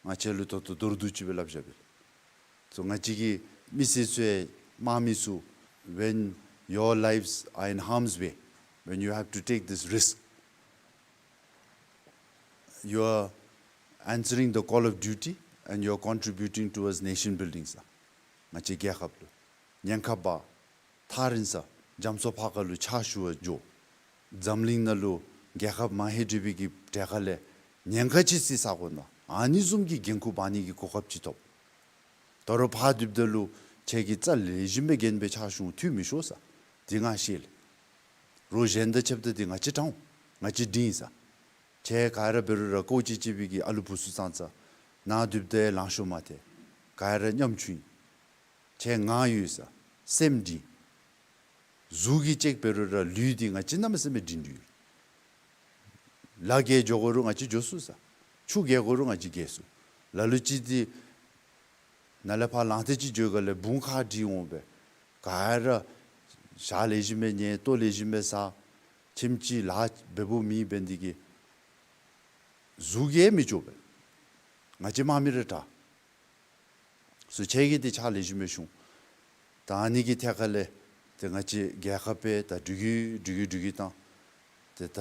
ང་བཅས་ལུ་ད་ལྟོ་མདོར་བསྡུས་ཅིག་སྦེ་སླབ་བཞག་པས། ད་ང་བཅས་ཀྱི་མི་སེར་ཚུ་ཡང་དམག་མི་ཚུ་when your lives are in harm's way, when you have to take this risk, you are answering the call of duty and you are contributing towards nation building ཟེར། ང་བཅས་རྒྱལ་ཁབ་ལུ་ཉེན་ཁ་འབག་ཐག་རིང་ས་རྒྱ་མཚོ་ཕར་ཁ་ལུ་ཕྱག་ཞུ་བར་འགྱོ། འཛམ་གླིང་ནང་ལུ་རྒྱལ་ཁབ་མང་ཧེང་སྒྲིག་པའི་གི་གྲལ་ཁ་ལས་ཉེན་ཁ་ཅིག་བཟོ་ས་གོ་ནོ། ཨ་ནི་བཟུམ་གྱི་འགན་ཁུར་འབག་ནི་གི་གོ་སྐབས་ཅིག་ཐོབ། ད་རུང་ཕར་སྡོདཔ་ད་ལུ་ཁྱོད་ཀྱིས་རྩ་ལེགས་ཤོམ་སྦེ་འགན་སྦེ་ཕྱག་ཞུ་འཐུས་མི་ཤོར་ཟེར། འདི་ང་ཤེས་ལགས། རོགས་གཞན་དང་ཕྱདཔ་ད་འདི་ང་བཅས་དྲང་ང་བཅས་སྒྲིང་ཟེར། ཁྱོད་ག་ར་འབད་རུང་ར་ཀོ་ཅི་ཅི་པའི་གི་ཨ་ལུ་བུ་ཚུ་ཙང་ཙ་ནཱ་སྡོདཔ་ད་ལང་ཤོར་མ་ཐལ། ག་ར་ཉམ་ཆུང་ཨིན། ཁྱོད་ང་ཡོད་ཟེར་སེམས་སྒྲིང་། གཟུགས་ཀྱིས་ཅིག་འབད་རུང་ར་ལུས་འདི་ང་བཅས་གནམ་མེད་ས་མེད་སྒྲིང་སྒྲིང་ཡོད། ལ་རྒས་འགྱོ་དགོ་རུང་ང་བཅས་འགྱོ་ཚུགས་ཟེར། ཆུ་རྒལ་དགོ་རུང་ང་བཅས་རྒལ་ཚུགས། ལ་ལུ་ཅིག་འདི་ནཱ་ལས་ཕར་ལངས་ཏེ་ཅིག་འགྱོ་ག་ལས་བུང་ཁ་འདྲིལ་འོང་པས། ག་ར་ཞག་ལེགས་ཤོམ་སྦེ་ཉལ་ལྟོ་ལེགས་ཤོམ་སྦེ་བཟའ། ཁྱིམ་གཅིག་ལཱ་འབདཝ་མེད་པས་འདི་གིས་གཟུགས་ཀྱིས་མི་འགྱོ་པས། ང་བཅས་དམག་མི་ར་དྲག། སུ་ཁྱོད་ཀྱིས་ཏེ་ཕྱག་ལེགས་ཤོམ་སྦེ་ཞུ། ད་ཨ་ནི་གི་ཐད་ཁ་ལས་ཏེ་ང་བཅས་རྒྱལ་ཁབ་སྦེ་ད་འགྲུལ་བསྐྱོད་འགྲུལ་བསྐྱོད་འགྲུལ་བསྐྱོད་བཏང་། ཏེ་ད་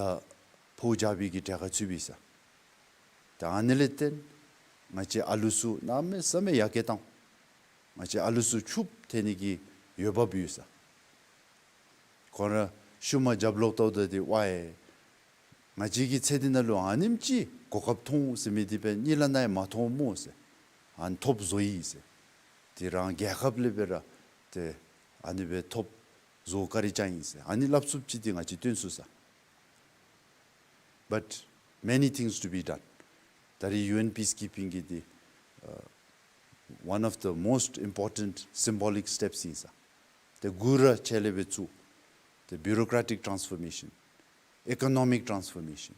ཕོཝ་རྒྱག་པའི་གི་གྲལ་ཁར་ཚུད་པས་ཟེར། ད་ཨ་ནི་ལས་བརྟེན་ང་བཅས་ཨ་ལུ་ཚུ་གནམ་མེད་ས་མེད་ཡར་རྒྱས་བཏང་། ང་བཅས་ཨ་ལུ་ཚུ་ཕྱུགཔོ་ཐོན་ནི་གི་འོས་འབབ་ཡོད་ཟེར། ཁོང་ར་ཤུལ་མ་རྒྱབ་ལོག་ལྟཝ་ད་འདི་ཝའེ་ང་བཅས་ཀྱི་ཚེ་འདི་ནང་ལུ་ཨ་ནེམ་ཅིག་གོ་སྐབས་ཐོབ་འོང་ཟེར་མི་འདི་འབདན་གཉིད་ལམ་ནང་ཡང་མ་མཐོང་སྨོ་ཟེར། ཨ་ནི་ཐོབ་བཟོ་ཡི་ཟེར། ཏེ་རང་རྒྱལ་ཁབ་ལས་འབད་ར་ཏེ་ཨ་ནི་སྦེ་ཐོབ་བཟོ་བཀའ་དྲིན་བསྐྱངས་ཡི་ཟེར། ཨ་ནི་སླབ་ཚུགསཔ་ཅིག་འདི་ང་བཅས་སྟོན་ཚུགས་ཟེར། But many things to be done. ད་རིས་ཡུ་ཨེན་པིསི་ཀིཔིང་གི་འདི་ཨ་one of the most important symbolic steps ཨིན་ཟེར། ཏེ་འགོ་ར་ཁྱོད་ལས་འབད་ཚུགས། ཏེ་bureaucratic transformation, economic transformation,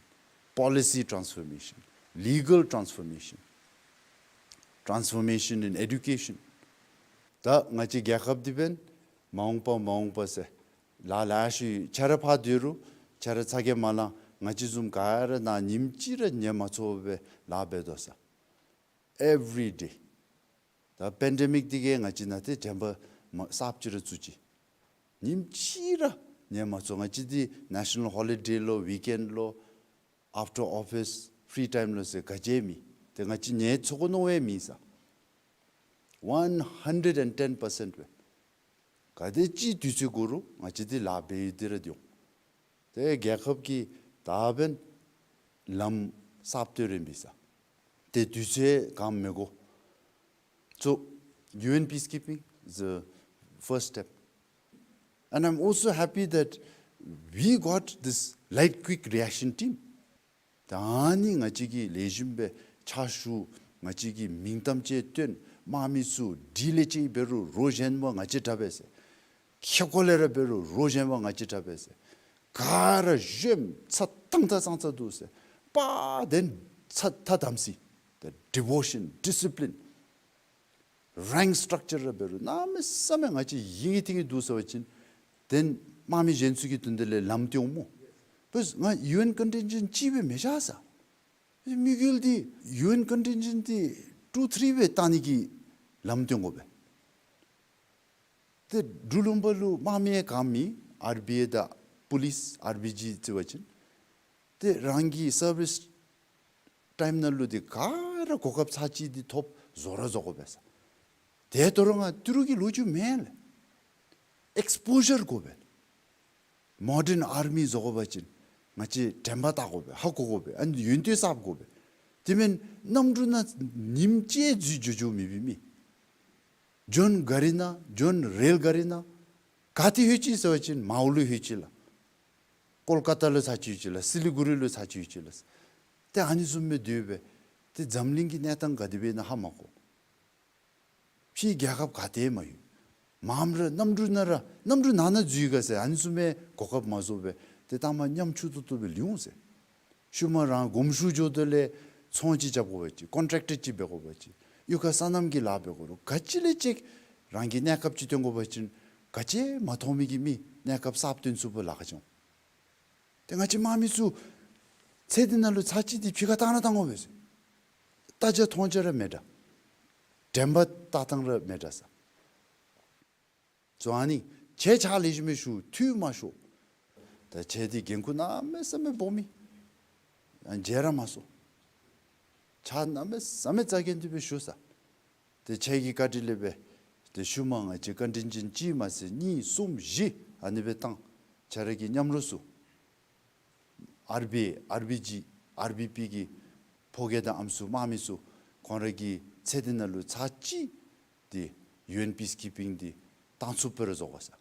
policy transformation, legal transformation, transformation in education. ད་ང་བཅས་རྒྱལ་ཁབ་འདི་འབདན་མ་འོངས་པ་མ་འོངས་པ་ཟེར་ལཱ་ལཱ་ཤུལ་ཁྱོད་ར་ཕར་སྡོད་རུང་ཁྱོད་ར་ཚ་གྱང་མ་ལང་། ང་བཅས་བཟུམ་ག་ར་ནཱ་ཉིནམ་གཅིག་ར་ཉལ་མ་ཚུགས་པར་སྦེ་ལཱ་འབད་དོ་ཟེར། Every day. ད་པེན་ཌེ་མིཀ་འདི་གིས་ང་བཅས་ནང་ཏེ་དྲན་པ་མ་གསརཔ་ཅིག་ར་བཙུགས་ཅི། ཉིནམ་གཅིག་ར་ཉལ་མ་ཚུགས། ང་བཅས་འདི་ནེ་ཤ་ནཱལ་ཧོ་ལི་ཌེ་ལོ་ཝིཀ་ཨེནཌ་ལོ་ཨཕ་ཊར་ཨོ་ཕིས་ཕི་རི་ཊའིམ་ལོ་ཟེར་ག་ཅི་མེད། ཏེ་ང་བཅས་ཉལ་ཚུགས་དགོ་མནོ་བའི་མེད་ཟེར། One hundred and ten percent སྦེ་ག་དེ་ཅིག་དུས་ཚོད་འགོར་རུང་ང་བཅས་འདི་ལཱ་འབད་ཡི་འདི་ར་སྡོད་འོང་། ཏེ་རྒྱལ་ཁབ་ཀྱི་ད་འབདན་ལམ་གསརཔ་བཏོན་རན་པས་ཟེར། ཏེ་དུས་ཚོད་གང་མི་འགོར། So U N peacekeeping is the first step. And I'm also happy that we got this light quick reaction team. ད་ཨ་ནི་ང་བཅས་ཀྱིས་ལེགས་ཤོམ་སྦེ་ཕྱག་ཞུ། ང་བཅས་ཀྱིས་མིང་གཏམ་ཅིག་སྟོན། དམག་མི་ཚུ་དྲིས་ལན་ཅིག་འབད་རུང་རོགས་གཞན་པ་ང་བཅས་དྲག་པས་ཟེར། ཁེ་ཀོ་ལས་ར་འབད་རུང་རོགས་གཞན་པ་ང་བཅས་དྲག་པས་ཟེར། ག་ར་གཞོནམ་ཚ་ཏང་ཏ་ཙང་ཙ་འདུག་ཟེར། པ་དེ་ཚ་ཐ་དམ་སི། ད་ཌི་བོ་ཤཱན་ཌི་སི་པི་ལིན་རེང་སི་ཊག་ཅར་ར་འབད་རུང་གནམ་མེད་ས་མེད་ང་བཅས་ཡིད་ངེས་ཐིང་ངེས་འདུག་ཟེར་བ་ཅིན་དེ་དམག་མི་གཞན་ཚུ་གི་དོན་དེ་ལས་ལམ་སྟོན་འོང་སྨོ། བས་ང་ཡུ་ཨེན་ཀོན་ཊིན་ཇེནཊ་གཅིག་སྦེ་མི་བཞག་ཟེར། དམིགས་ཡུལ་འདི་ཡུ་ཨེན་ཀོན་ཊིན་ཇེནཊ་འདི་ཊུ་ཐི་རི་སྦེ་བཏང་ནི་གི་ལམ་སྟོན་དགོ་པས། ཏེ་འབྲུག་ལུང་པ་ལུ་དམག་མི་ག་མེད། ཨར་བི་ཨེ་དང་པུ་ལིསི་ཨར་བི་ཇི་ཟེར་བ་ཅིན་ཏེ་རང་གི་སར་བིསི་ཊའིམ་ནང་ལུ་འདི་ག་ར་གོ་སྐབས་ཚར་གཅིག་འདི་ཐོབ་བཟོ་ར་བཟོ་དགོ་པས་ཟེར། ཏེ་ད་རུང་ང་ཏི་རུ་གི་ལོ་རྒྱུས་མེན་ལགས། ཨེགསི་པོ་ཞར་དགོ་པས། མོ་ཌརན་ཨར་མི་བཟོ་དགོ་པ་ཅིན་ང་བཅས་དྲན་པ་བལྟ་དགོ་པས། ཧ་གོ་དགོ་པས། ཨ་ནི་ཡོན་ཏན་གསརཔ་དགོ་པས། དེ་མེན་གནམ་གྲུ་ནང་ཉིནམ་གཅིག་འཛུལ་འགྱོ་འགྱོཝ་མེད་པའི་མི། འགྱོ་ནི་ག་རི་ནང་འགྱོ་ནི་རེལ་ག་རི་ནང་། ག་ཏེ་ལྷོད་ཅི་ཟེར་བ་ཅིན་མའོ་ལུ་ལྷོད་ཅི་ལགས། ཀོལ་ཀ་ཏ་ལུ་ཚར་གཅིག་ལྷོད་ཅི་ལགས། སི་ལི་གུ་རི་ལུ་ཚར་གཅིག་ལྷོད་ཅི་ལགས། ཏེ་ཨ་ནི་བཟུམ་སྦེ་སྡོད་པས། ཏེ་འཛམ་གླིང་གི་གནས་སྟངས་ག་དེ་སྦེ་ཨིན་ན་ཧ་མ་གོ། ཕྱི་རྒྱལ་ཁབ་ག་ཏེ་མ་ཡོད། མངམ་ར་གནམ་གྲུ་ནང་ར་གནམ་གྲུ་ནང་ན་འཛུལ་ག་ཟེར་ཨ་ནི་བཟུམ་སྦེ་གོ་སྐབས་མ་བཟོ་བས། ཏེ་ལྟ་མ་ཉམ་ཆུང་ཏོག་ཏོ་སྦེ་ལུས་འོང་ཟེར། ཤུལ་མ་རང་དགོངསམ་ཞུ་འགྱོཝ་ད་ལས་ཚོང་ཅིག་རྐྱབ་དགོ་པ་ཅིན་ཀོན་ཊེཀ་ཊར་ཅིག་འབད་དགོ་པ་ཅིན་གཡུས་ཁ་སོ་ནམ་གྱི་ལཱ་འབད་དགོ་རུང་ག་ཅི་ལས་ཅིག་རང་གི་གནས་སྐབས་ཅིག་སྟོན་དགོ་པ་ཅིན་ག་ཅི་མ་མཐོང་མི་གི་མི་གནས་སྐབས་གསརཔ་སྟོན་ཚུགས་པར་ལཱ་ཁག་ཅིག་འོང་། ཏེ་ང་བཅས་དམག་མི་ཚུ་ཚེ་འདི་ནང་ལུ་ཚར་གཅིག་འདི་ཕྱི་ཁར་བཏང་ར་བཏང་དགོ་པས་ཟེར། ལྟ་རྒྱ་མཐོང་རྒྱ་ར་མེད་དྲགས། དྲན་པ་བལྟ་ཐངས་ར་མེད་དྲགས་ཟེར། ཚུ་ཨ་ནི་ཁྱེད་ཕྱག་ལེགས་ཤོམ་སྦེ་ཞུ། འཐུས་མ་ཤོར། ད་ཁྱེད་འདི་འགན་ཁུར་གནམ་མེད་ས་མེད་སྦོམ་ཨིན། ཡང་བརྗེད་ར་མ་སོང་། ཕྱག་གནམ་མེད་ས་མེད་རྩ་འགེངས་ཏེ་སྦེ་ཞུ་ཟེར། ཏེ་ཁྱེད་ཀྱི་བཀའ་དྲིན་ལས་སྦེ་ཏེ་ཤུལ་མ་ང་བཅས་ཀོན་ཊིན་ཇེནཊ་གཅིག་མ་ཚད་གཉིས་གསུམ་བཞི་ཨ་ནི་སྦེ་བཏང་། ཁྱེད་ར་གི་མཉམ་རོགས་ཚུ་ཨར་བི་ཨེ་ཨར་བི་ཇི་ཨར་བི་པི་གི་ཕོ་སྐྱེས་དང་ཨམ་སྲུ་དམག་མི་ཚུ་ཁོང་ར་གི་ཚེ་འདི་ནང་ལུ་ཚར་གཅིག་འདི་ཡུ་ཨེན་པིསི་ཀིཔ་པིང་འདི་བཏང་ཚུགས་པར་བཟོ་དགོ་ཟེར།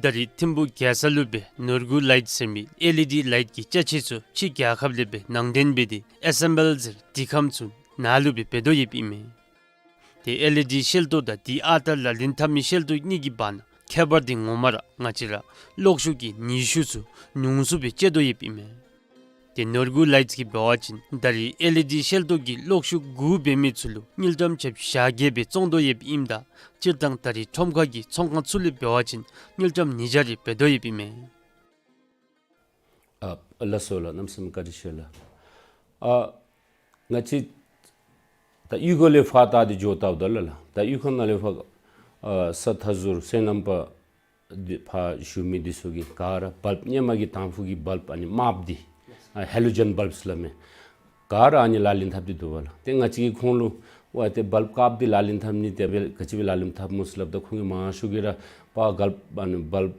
ད་རིས་ཐིམ་ཕུག་རྒྱལ་ས་ལུ་སྦེ་ནོར་བུ་ལའིཊ་ཟེར་མི་ཨེལ་ཨི་ཌི་ལའིཊ་གི་ཅ་ཆས་ཚུ་ཕྱི་རྒྱལ་ཁབ་ལས་སྦེ་ནང་འདྲེན་འབད་དེ་ཨེ་སེམ་བཱལ་ཟེར་དུས་ཁམས་ཚུ་ནཱ་ལུ་སྦེ་འབད་དོ་ཡོདཔ་ཨིན་མས། ཏེ་ཨེལ་ཨི་ཌི་ཤེལ་ཏོག་དང་དེ་ཨ་རྟག་ལག་ལེན་འཐབ་མི་ཤེལ་ཏོག་གཉིས་ཀྱི་བར་ན་ཁྱད་པར་འདི་ངོ་མ་ར་ང་བཅས་ར་གློག་ཤུགས་ཀྱི་ནུས་ཤུགས་ཚུ་ཉུང་སུ་སྦེ་སྤྱོད་དོ་ཡོདཔ་ཨིན་མས། ཏེ་ནོར་བུ་ལའིཊ་ཀྱིས་འབད་བ་ཅིན་ད་རིས་ཨེལ་ཨི་ཌི་ཤེལ་ཏོག་གི་གློག་ཤུགས་དགུ་འབད་མི་ཚུ་ལུ་དངུལ་ཀྲམ་ཆ་བཞག་བརྒྱད་སྦེ་བཙོང་དོ་ཡོདཔ་ཨིནམ་ད་སྤྱིར་བཏང་ད་རིས་ཁྲོམ་ཁ་གི་ཚོང་ཁང་ཚུ་ལུ་འབད་བ་ཅིན་དངུལ་ཀྲམ་ཉིས་བརྒྱ་རེ་འབད་དོ་ཡོདཔ་ཨིན་མས། ཨ་ལགས་སོ་ལགས། གནམ་མེད་ས་མེད་བཀའ་དྲིན་ཆེ་ལགས། ཨ་ང་བཅས་ད་གཡུས་སྒོ་ལས་ཕར་བལྟ་སྟེ་འགྱོ་བལྟཝ་ད་ལགས་ལགས། ད་གཡུས་ཁ་ནང་ལས་ཕར་ཨ་ས་མཐའ་ཟུར་སོ་ནམ་པ་འདི་ཕར་བཞུགས་མི་འདི་ཚུ་གིས་ག་ར་བལཔ་ཧེ་མ་གི་དང་ཕུ་གི་བལཔ་ཨ་ནི་དམརཔོ་འདི་ཨ་ཧེ་ལོ་ཇེན་བལཔ་ཟེར་སླབ་མས། ག་ར་ཨ་ནི་ལག་ལེན་འཐབ་སྟེ་འདུག་པ་ལགས། ཏེ་ང་བཅས་ཀྱིས་ཁོང་ལུ་ཝའེ་ཏེ་བལཔ་དཀརཔོ་འདི་ལག་ལེན་འཐབ་ནི་དེ་སྦེ་ག་ཅི་སྦེ་ལག་ལེན་འཐབ་སྨོ་ཟེར་སླབ་ད་ཁོང་གིས་མང་ཤོས་ཀྱིས་ར་པ་བལཔ་ཨ་ནི་བལཔ་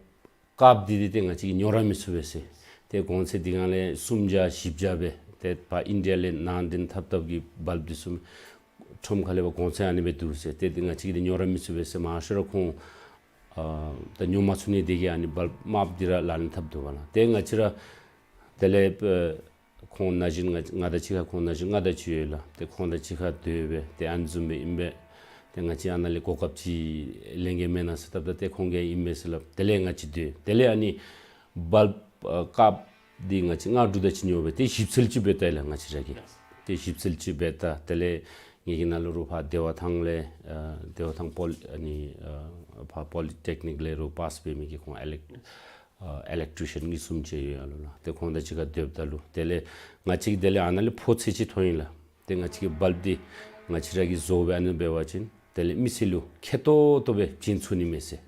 དཀརཔོ་འདི་འདི་ཏེ་ང་བཅས་ཀྱིས་ཉོ་ར་མི་ཚུགས་པས་ཟེར། ཏེ་གོང་ཚད་འདི་གང་ལས་སུམ་བརྒྱ་བཞི་བརྒྱ་སྦེ་ཏེ་ཕར་ཨིན་ཌི་ཡ་ལས་ནང་འདྲེན་འཐབ་འཐབ་ཀྱི་བལཔ་འདི་ཚུ་ཁྲོམ་ཁ་ལས་ཕར་གོང་ཚད་ཨ་ནི་སྦེ་འདུག་ཟེར། ཏེ་འདི་ང་བཅས་ཀྱིས་འདི་ཉོ་ར་མི་ཚུགས་པས་ཟེར། མང་ཤོས་ར་ཁོང་ཨ་ད་ཉོ་མ་ཚུགས་ནི་དེ་གིས་ཨ་ནི་བལཔ་དམརཔོ་འདི་ར་ལག་ལེན་འཐབ་འདུག་པ་ལགས། ཏེ་ང་བཅས་ར་དེ་ལས་ཨེ་ཁོང་ན་གཞོན་ང་ང་དང་གཅིག་ཁར་ཁོང་ན་གཞོན་ལྔ་དང་བཅུ་ཡོད་ལགས། ཏེ་ཁོང་དང་གཅིག་ཁར་སྡོད་སྦེ་ཏེ་ཨ་ནི་བཟུམ་སྦེ་ཨིན་པས། ཏེ་ང་བཅས་ཨ་ནཱ་ལས་གོ་སྐབས་ཅིག་ལེན་གེ་མེན་ན་ཟེར་སླབ་ད་ཏེ་ཁོང་གིས་ཨིན་པས་ཟེར་སླབ། དེ་ལས་ང་བཅས་སྡོད། དེ་ལས་ཨ་ནི་བལཔ་ཨ་དཀརཔོ་འདི་ང་བཅས་ལྔ་དྲུག་དེ་ཅིག་ཉོ་སྦེ་ཏེ་ཞིབ་འཚོལ་ཅིག་འབད་ད་ཡི་ལགས་ང་བཅས་ར་གིས། ཏེ་ཞིབ་འཚོལ་ཅིག་འབད་ད་དེ་ལས་ངེ་གི་ནང་ལུ་རུང་ཕར་བདེ་བ་ཐང་ལས་ཨ་བདེ་བ་ཐང་པོ་ལི་ཨ་ནི་ཨ་ཕར་པོ་ལི་ཊེག་ནིཀ་ལས་རུང་པཱསི་འབད་མི་གི་ཁོང་ཨི་ལེག་ཨ་ཨི་ལེག་ཊི་རི་ཤཱན་གཉིས་གསུམ་ཅིག་ཡོད་ཡར་ལུ་ལགས། ཏེ་ཁོང་དང་གཅིག་ཁར་སྡོདཔ་ད་ལུ་དེ་ལས་ང་བཅས་ཀྱིས་དེ་ལས་ཨ་ནཱ་ལས་ཕོ་ཚོད་ཅིག་མཐོང་ཡི་ལགས། ཏེ་ང་བཅས་ཀྱིས་བལཔ་འདི་ང་བཅས་ར་གིས་བཟོ་སྦེ་ཨ་ནི་འབད་བ་ཅིན་དེ་ལས་མི་སེར་ལུ་ཁེ་ཏོག་ཏོ་སྦེ་བྱིན་ཚུགས་ནི་མས་ཟེར།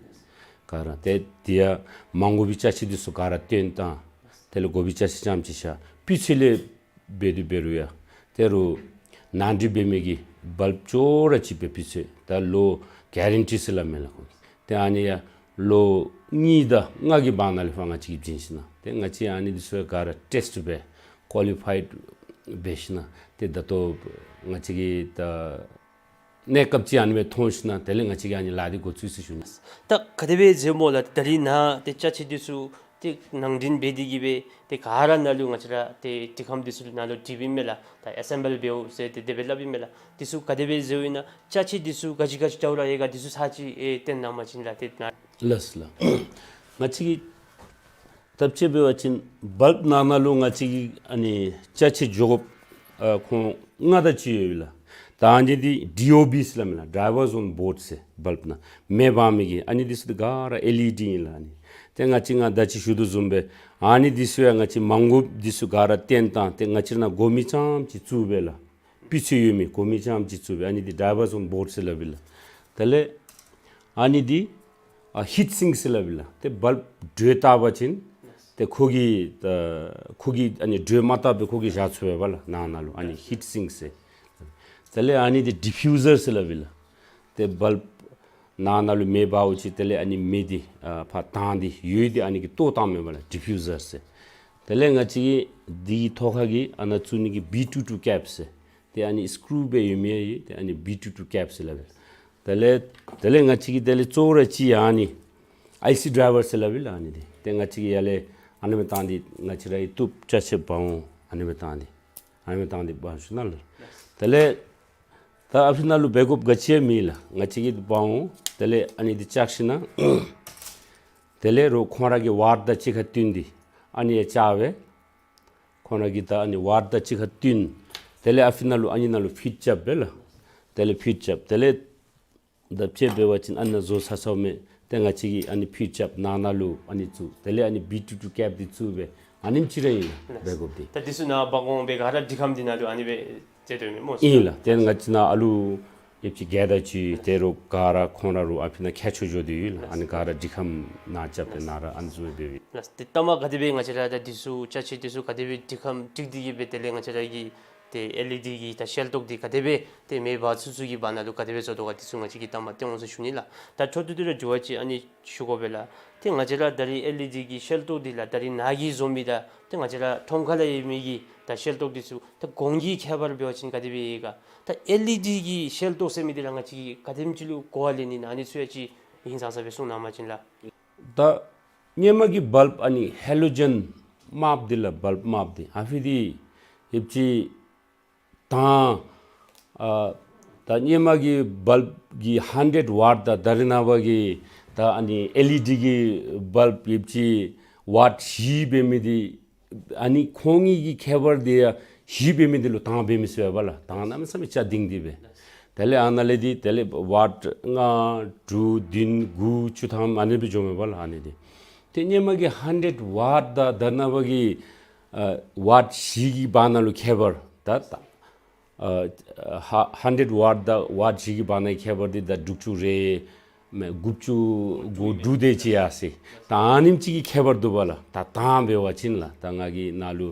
ག་ར་ཏེ་དེ་ཡང་མ་དགོ་པའི་ཅ་ཆས་འདི་ཚུ་ག་ར་བཏོན་བཏང་། དེ་ལས་དགོ་པའི་ཅ་ཆས་རྐྱངམ་ཅིག་བཞག། སྤུས་ཚད་ལས་འབད་དེ་འབད་རུང་ཡང་ད་རུང་ནང་འདྲེན་འབད་མི་གི་བལཔ་ཅོག་ར་གཅིག་སྦེ་སྤུས་ཚད་ད་ལོ་གེ་རན་ཊི་ཟེར་སླབ་མས་ལགས་ཁོང་གིས། ཏེ་ཨ་ནི་ཡང་ ལོ་གཉིས་དང་ལྔ་གི་བར་ན་ལས་ཕར་ང་བཅས་ཀྱིས་བྱིན་ཞིན་ན་ཏེ་ང་བཅས་ཨ་ནི་འདི་ཚུ་ག་ར་ཊེསཊ་འབད་ཀོ་ལི་ཕའིཌ་འབད་ཞིན་ན་ཏེ་ད་ལྟོ་ང་བཅས་ཀྱིས་ད་གནས་སྐབས་ཅིག་ཨ་ནི་སྦེ་མཐོང་ཞིན་ན་དེ་ལས་ང་བཅས་ཀྱིས་ཨ་ནི་ལཱ་འདི་འགོ་བཙུགས་ཡི་ཟེར་ཞུ་ནི། ད་ག་དེ་སྦེ་མཛད་སྨོ་ལགས། ད་རིས་ནཱ་ཏེ་ཅ་ཆས་འདི་ཚུ་ཏེ་ནང་འདྲེན་འབད་དེ་གིས་སྦེ་ཏེ་ག་ར་ནཱ་ལུ་ང་བཅས་ར་ཏེ་འདི་ཁམས་འདི་ཚུ་ནཱ་ལུ་སྒྲིགཔ་ཨིན་མས་ལགས། ད་ཨེ་སེམ་བཱལ་འབདཝ་ཟེར་ཏེ་དེ་སྦེ་སླབ་ཨིན་མས་ལགས། འདི་ཚུ་ག་དེ་སྦེ་མཛདཝ་ཨིན་ན་ཅ་ཆས་འདི་ཚུ་ག་ཅི་ག་ཅི་འདྲཝ་ར་ཡོད་ག་འདི་ཚུ་ཚར་ཅིག་ཨེ་སྟོན་གནང་པ་ཅིན་ལགས། ཏེ་ནཱ་ལགས་ལགས། ང་བཅས་ཀྱིས་ད་དཔྱེ་འབད་བ་ཅིན་བཱལབ་ནང་ན་ལུ་ང་བཅས་ཀྱི་ཨ་ནི་ཅ་ཆས་འགྱོ་དགོཔ་ཨ་ཁོང་ལྔ་དང་ཅིག་ཡོད་ལགས། ད་ཨ་ནི་འདི་ཌི་ཨོ་བི་ཟེར་སླབ་མས་ལགས། ཌའི་ཝར་ཨོན་བོརཌ་ཟེར་བཱལབ་ནང་མེ་འབར་མི་གི་ཨ་ནི་འདི་ཚུ་འདི་ག་ར་ཨེལ་ཨི་ཌི་ཨིན་ལགས། ཨ་ནི་ཏེ་ང་བཅས་ང་ད་ཅི་ཞུ་དོ་བཟུམ་སྦེ་ཨ་ནི་འདི་ཚུ་ཡང་ང་བཅས་མང་དགོཔ་འདི་ཚུ་ག་ར་བཏོན་བཏང་སྟེ་ང་བཅས་ནང་དགོ་མི་ཙམ་ཅིག་བཙུགས་སྦེ་ལགས། སྤུས་ཚད་ཡོད་མི་དགོ་མི་ཙམ་ཅིག་བཙུགས་སྦེ་ཨ་ནི་འདི་ཌའི་ཝར་ཨོན་བོརཌ་ཟེར་སླབ་ཨིན་ལགས། དེ་ལས་ཨ་ནི་འདི་ཨ་ཧིཊ་སིང་ཟེར་སླབ་ཨིན་ལགས། ཏེ་བཱལབ་དྲོད་བཏབ་པ་ཅིན་ཏེ་ཁོ་གིས་ཨ་ཁོ་གིས་ཨ་ནི་དྲོད་མ་བཏབ་པར་ཁོ་གིས་བཞག་ཚུགས་པས་ལགས་ནང་ན་ལུ། ཨ་ནི་ཧིཊ་སིང་ཟེར། དེ་ལས་ཨ་ནི་འདི་ཌི་ཕིའུ་ཟར་ཟེར་སླབ་ཨིན་ལགས། ཏེ་བཱལབ་ནང་ན་ལུ་མེ་འབརཝ་ཅིག་དེ་ལས་ཨ་ནི་མེ་འདི་ཨ་ཕར་དྭངས་འདི་འོད་འདི་ཨ་ནི་གིས་གཏོར་བཏངམ་མས་ལགས། ཌི་ཕིའུ་ཟར་ཟེར། དེ་ལས་ང་བཅས་ཀྱི་འདི་གི་ཐོག་ཁ་གི་ཨ་ནཱ་བཙུགས་ནི་གི་བི་ཊུ་ཊུ་ཀེབ་ཟེར། ཏེ་ཨ་ནི་སི་ཀུ་རུ་སྦེ་ཡོད་མི་ཡང་ཡོད། ཏེ་ཨ་ནི་བི་ཊུ་ཊུ་ཀེབ་ཟེར་སླབ་ཨིན། དེ་ལས་དེ་ལས་ང་བཅས་ཀྱི་དེ་ལས་གཙོ་བོ་ར་ཅིག་ཨ་ནི་ཨའི་སི་ཌའི་ཝར་ཟེར་སླབ་ཨིན་ལགས། ཨ་ནི་འདི་ཏེ་ང་བཅས་ཀྱིས་ཡར་ལས་ཨ་ནི་སྦེ་བཏང་སྟེ་ང་བཅས་ར་གི་གཏུབ་ཅ་ཆས་འབག་འོང་ཨ་ནི་སྦེ་བཏང་སྟེ་ཨ་ནི་སྦེ་བཏང་སྟེ་འབག་ཞུ་ནི་ལགས། དེ་ལས་ད་ཨ་ཕི་ནང་ལུ་འབད་དགོཔ་ག་ཅི་ཡང་མེད་ལགས། ང་བཅས་ཀྱིས་འབག་འོང་། དེ་ལས་ཨ་ནི་འདི་བཅག་ཞིན་ན་དེ་ལས་རོགས་ཁོང་ར་གི་ཝཱཊ་དང་གཅིག་ཁར་བསྟུན་ཏེ་ཨ་ནི་ཡང་བཅག་སྦེ་ཁོང་ར་གི་ད་ཨ་ནི་ཝཱཊ་དང་གཅིག་ཁར་བསྟུན། དེ་ལས་ཨ་ཕི་ནང་ལུ་ཨ་ནི་ནང་ལུ་ཕིཊ་རྐྱབ་སྦེ་ལགས། དེ་ལས་ཕིཊ་རྐྱབ། དེ་ལས་ད་དཔྱེ་འབད་བ་ཅིན་ཨ་ནཱ་བཟོ་ཚར་ཚརཝ་མས། ཏེ་ང་བཅས་ཀྱིས་ཨ་ནི་ཕིཊ་རྐྱབ་ནང་ན་ལུ་ཨ་ནི་བཙུགས། དེ་ལས་ཨ་ནི་བི་ཊུ་ཊུ་ཀེབ་འདི་བཙུགས་སྦེ་ཨ་ནེམ་ཅིག་ར་ཨིན་ལགས། འབད་དགོཔ་འདི། ད་འདི་ཚུ་ནཱ་འབག་འོང་སྦེ་ག་ར་འདི་ཁམས་འདི་ནང་ལུ་ཨ་ནི་སྦེ་མཛད་དོ་མས་སྨོ། ཨིན་ལགས། ཏེ་ང་བཅས་ནཱ་ཨ་ལུ་ཡོདཔ་ཅིག་ག་དང་ཅིག་ཏེ་རོགས་ག་ར་ཁོང་ར་རོགས་ཨ་ཕི་ནང་ཁྱད་ཆོས་འགྱོ་སྟེ་ཡོད་ལགས། ཨ་ནི་ག་ར་འདི་ཁམས་ནང་རྐྱབ་སྟེ་ནཱ་ར་ཨ་ནི་བཟུམ་སྦེ་ཡོད། ལགས། ཏེ་ལྟ་མ་ག་དེ་སྦེ་ང་བཅས་ར་ད་འདི་ཚུ་ཅ་ཆས་འདི་ཚུ་ག་དེ་སྦེ་འདི་ཁམས་སྒྲིག་སྟེ་གིས་སྦེ་དེ་ལས་ང་བཅས་ར་གི་ཏེ་ཨེལ་ཨི་ཌི་གི་ད་ཤེལ་ཏོག་འདི་ག་དེ་སྦེ་ཏེ་མེ་འབར་ཚུན་ཚོད་ཀྱི་བར་ན་ལུ་ག་དེ་སྦེ་བཟོ་དོ་ག་འདི་ཚུ་ང་བཅས་ཀྱིས་ལྟ་མ་སྟོན་འོང་ཟེར་ཞུ་ནི་ལགས། ད་འཕྲོ་མཐུད་དེ་ར་འགྱུར་བ་ཅིག་ཨ་ནི་ཞུ་དགོ་པས་ལགས། ཏེ་ང་བཅས་ར་ད་རིས་ཨེལ་ཨི་ཌི་གི་ཤེལ་ཏོག་འདི་ལགས་ད་རིས་ནཱ་གིས་བཟོ་མི་དང་ཏེ་ང་བཅས་ར་ཁྲོམ་ཁ་ལུ་ཡོད་མི་གི་ད་ཤེལ་ཏོག་འདི་ཚུ་ད་གོང་གི་ཁྱད་པར་འབད་བ་ཅིན་ག་དེ་སྦེ་ཡོད་ག། ད་ཨེལ་ཨི་ཌི་གི་ཤེལ་ཏོག་ཟེར་མི་འདི་ལགས་ང་བཅས་ཀྱིས་ག་དེམ་ཅིག་ལུ་གོ་བ་ལེན་ནི་ཨིན་ན་ཨ་ནི་ཚུ་ཡང་ཅིག་ཧིང་སངས་ས་སྦེ་གསུང་གནང་པ་ཅིན་ལགས། ད་སྔོན་མ་གི་བཱལབ་ཨ་ནི་ཧེ་ལོ་ཇེན་དམརཔོ་འདི་ལགས། བཱལབ་དམརཔོ་འདི་ཨ་ཕི་འདི་ཡོདཔ་ཅིག་དང་ཨ་ད་སྔོན་མ་གི་བཱལབ་གི་ཧན་ཌེཌ་ཝཱཊ་དང་ད་རེས་ནངས་པ་གི་ད་ཨ་ནི་ཨེལ་ཨི་ཌི་གི་བཱལབ་ཡོདཔ་ཅིག་ཝཱཊ་བཞི་འབད་མི་འདི་ཨ་ནི་ཁོང་གཉིས་ཀྱི་ཁྱད་པར་འདི་ཡང་བཞི་འབད་མི་འདི་ལུ་དྭངས་འབད་མི་ཚུ་ཡོད་པས་ལགས། དྭངས་གནམ་མེད་ས་མེད་ཅིག་ལྡིང་སྟེ་སྦེ། དེ་ལས་ཨ་ནཱ་ལས་འདི་དེ་ལས་ཝཱཊ་ལྔ་དྲུག་བདུན་དགུ་བཅུ་ཐམ་ཨ་ནི་སྦེ་འགྱོཝ་མས་པ་ལགས། ཨ་ནི་འདི་ཏེ་སྔོན་མ་གི་ཧན་ཌེཌ་ཝཱཊ་དང་ད་རེས་ནངས་པ་གི་ཨ་ཝཱཊ་བཞི་གི་བར་ན་ལུ་ཁྱད་པར་ད་ད་ཨ་ཧ་ཧན་ཌེཌ་ཝཱཊ་དང་ཝཱཊ་བཞི་གི་བར་ན་ཁྱད་པར་འདི་ད་དྲུག་ཅུ་རེ་མེན་དགུ་བཅུ་གོ་དྲུག་དེ་ཅིག་ཡར་སོ་ཡི། ད་ཨ་ནེམ་ཅིག་གི་ཁྱད་པར་འདུག་པ་ལགས། ད་དྭངས་འབད་བ་ཅིན་ལགས། ད་ང་གིས་ནཱ་ལུ་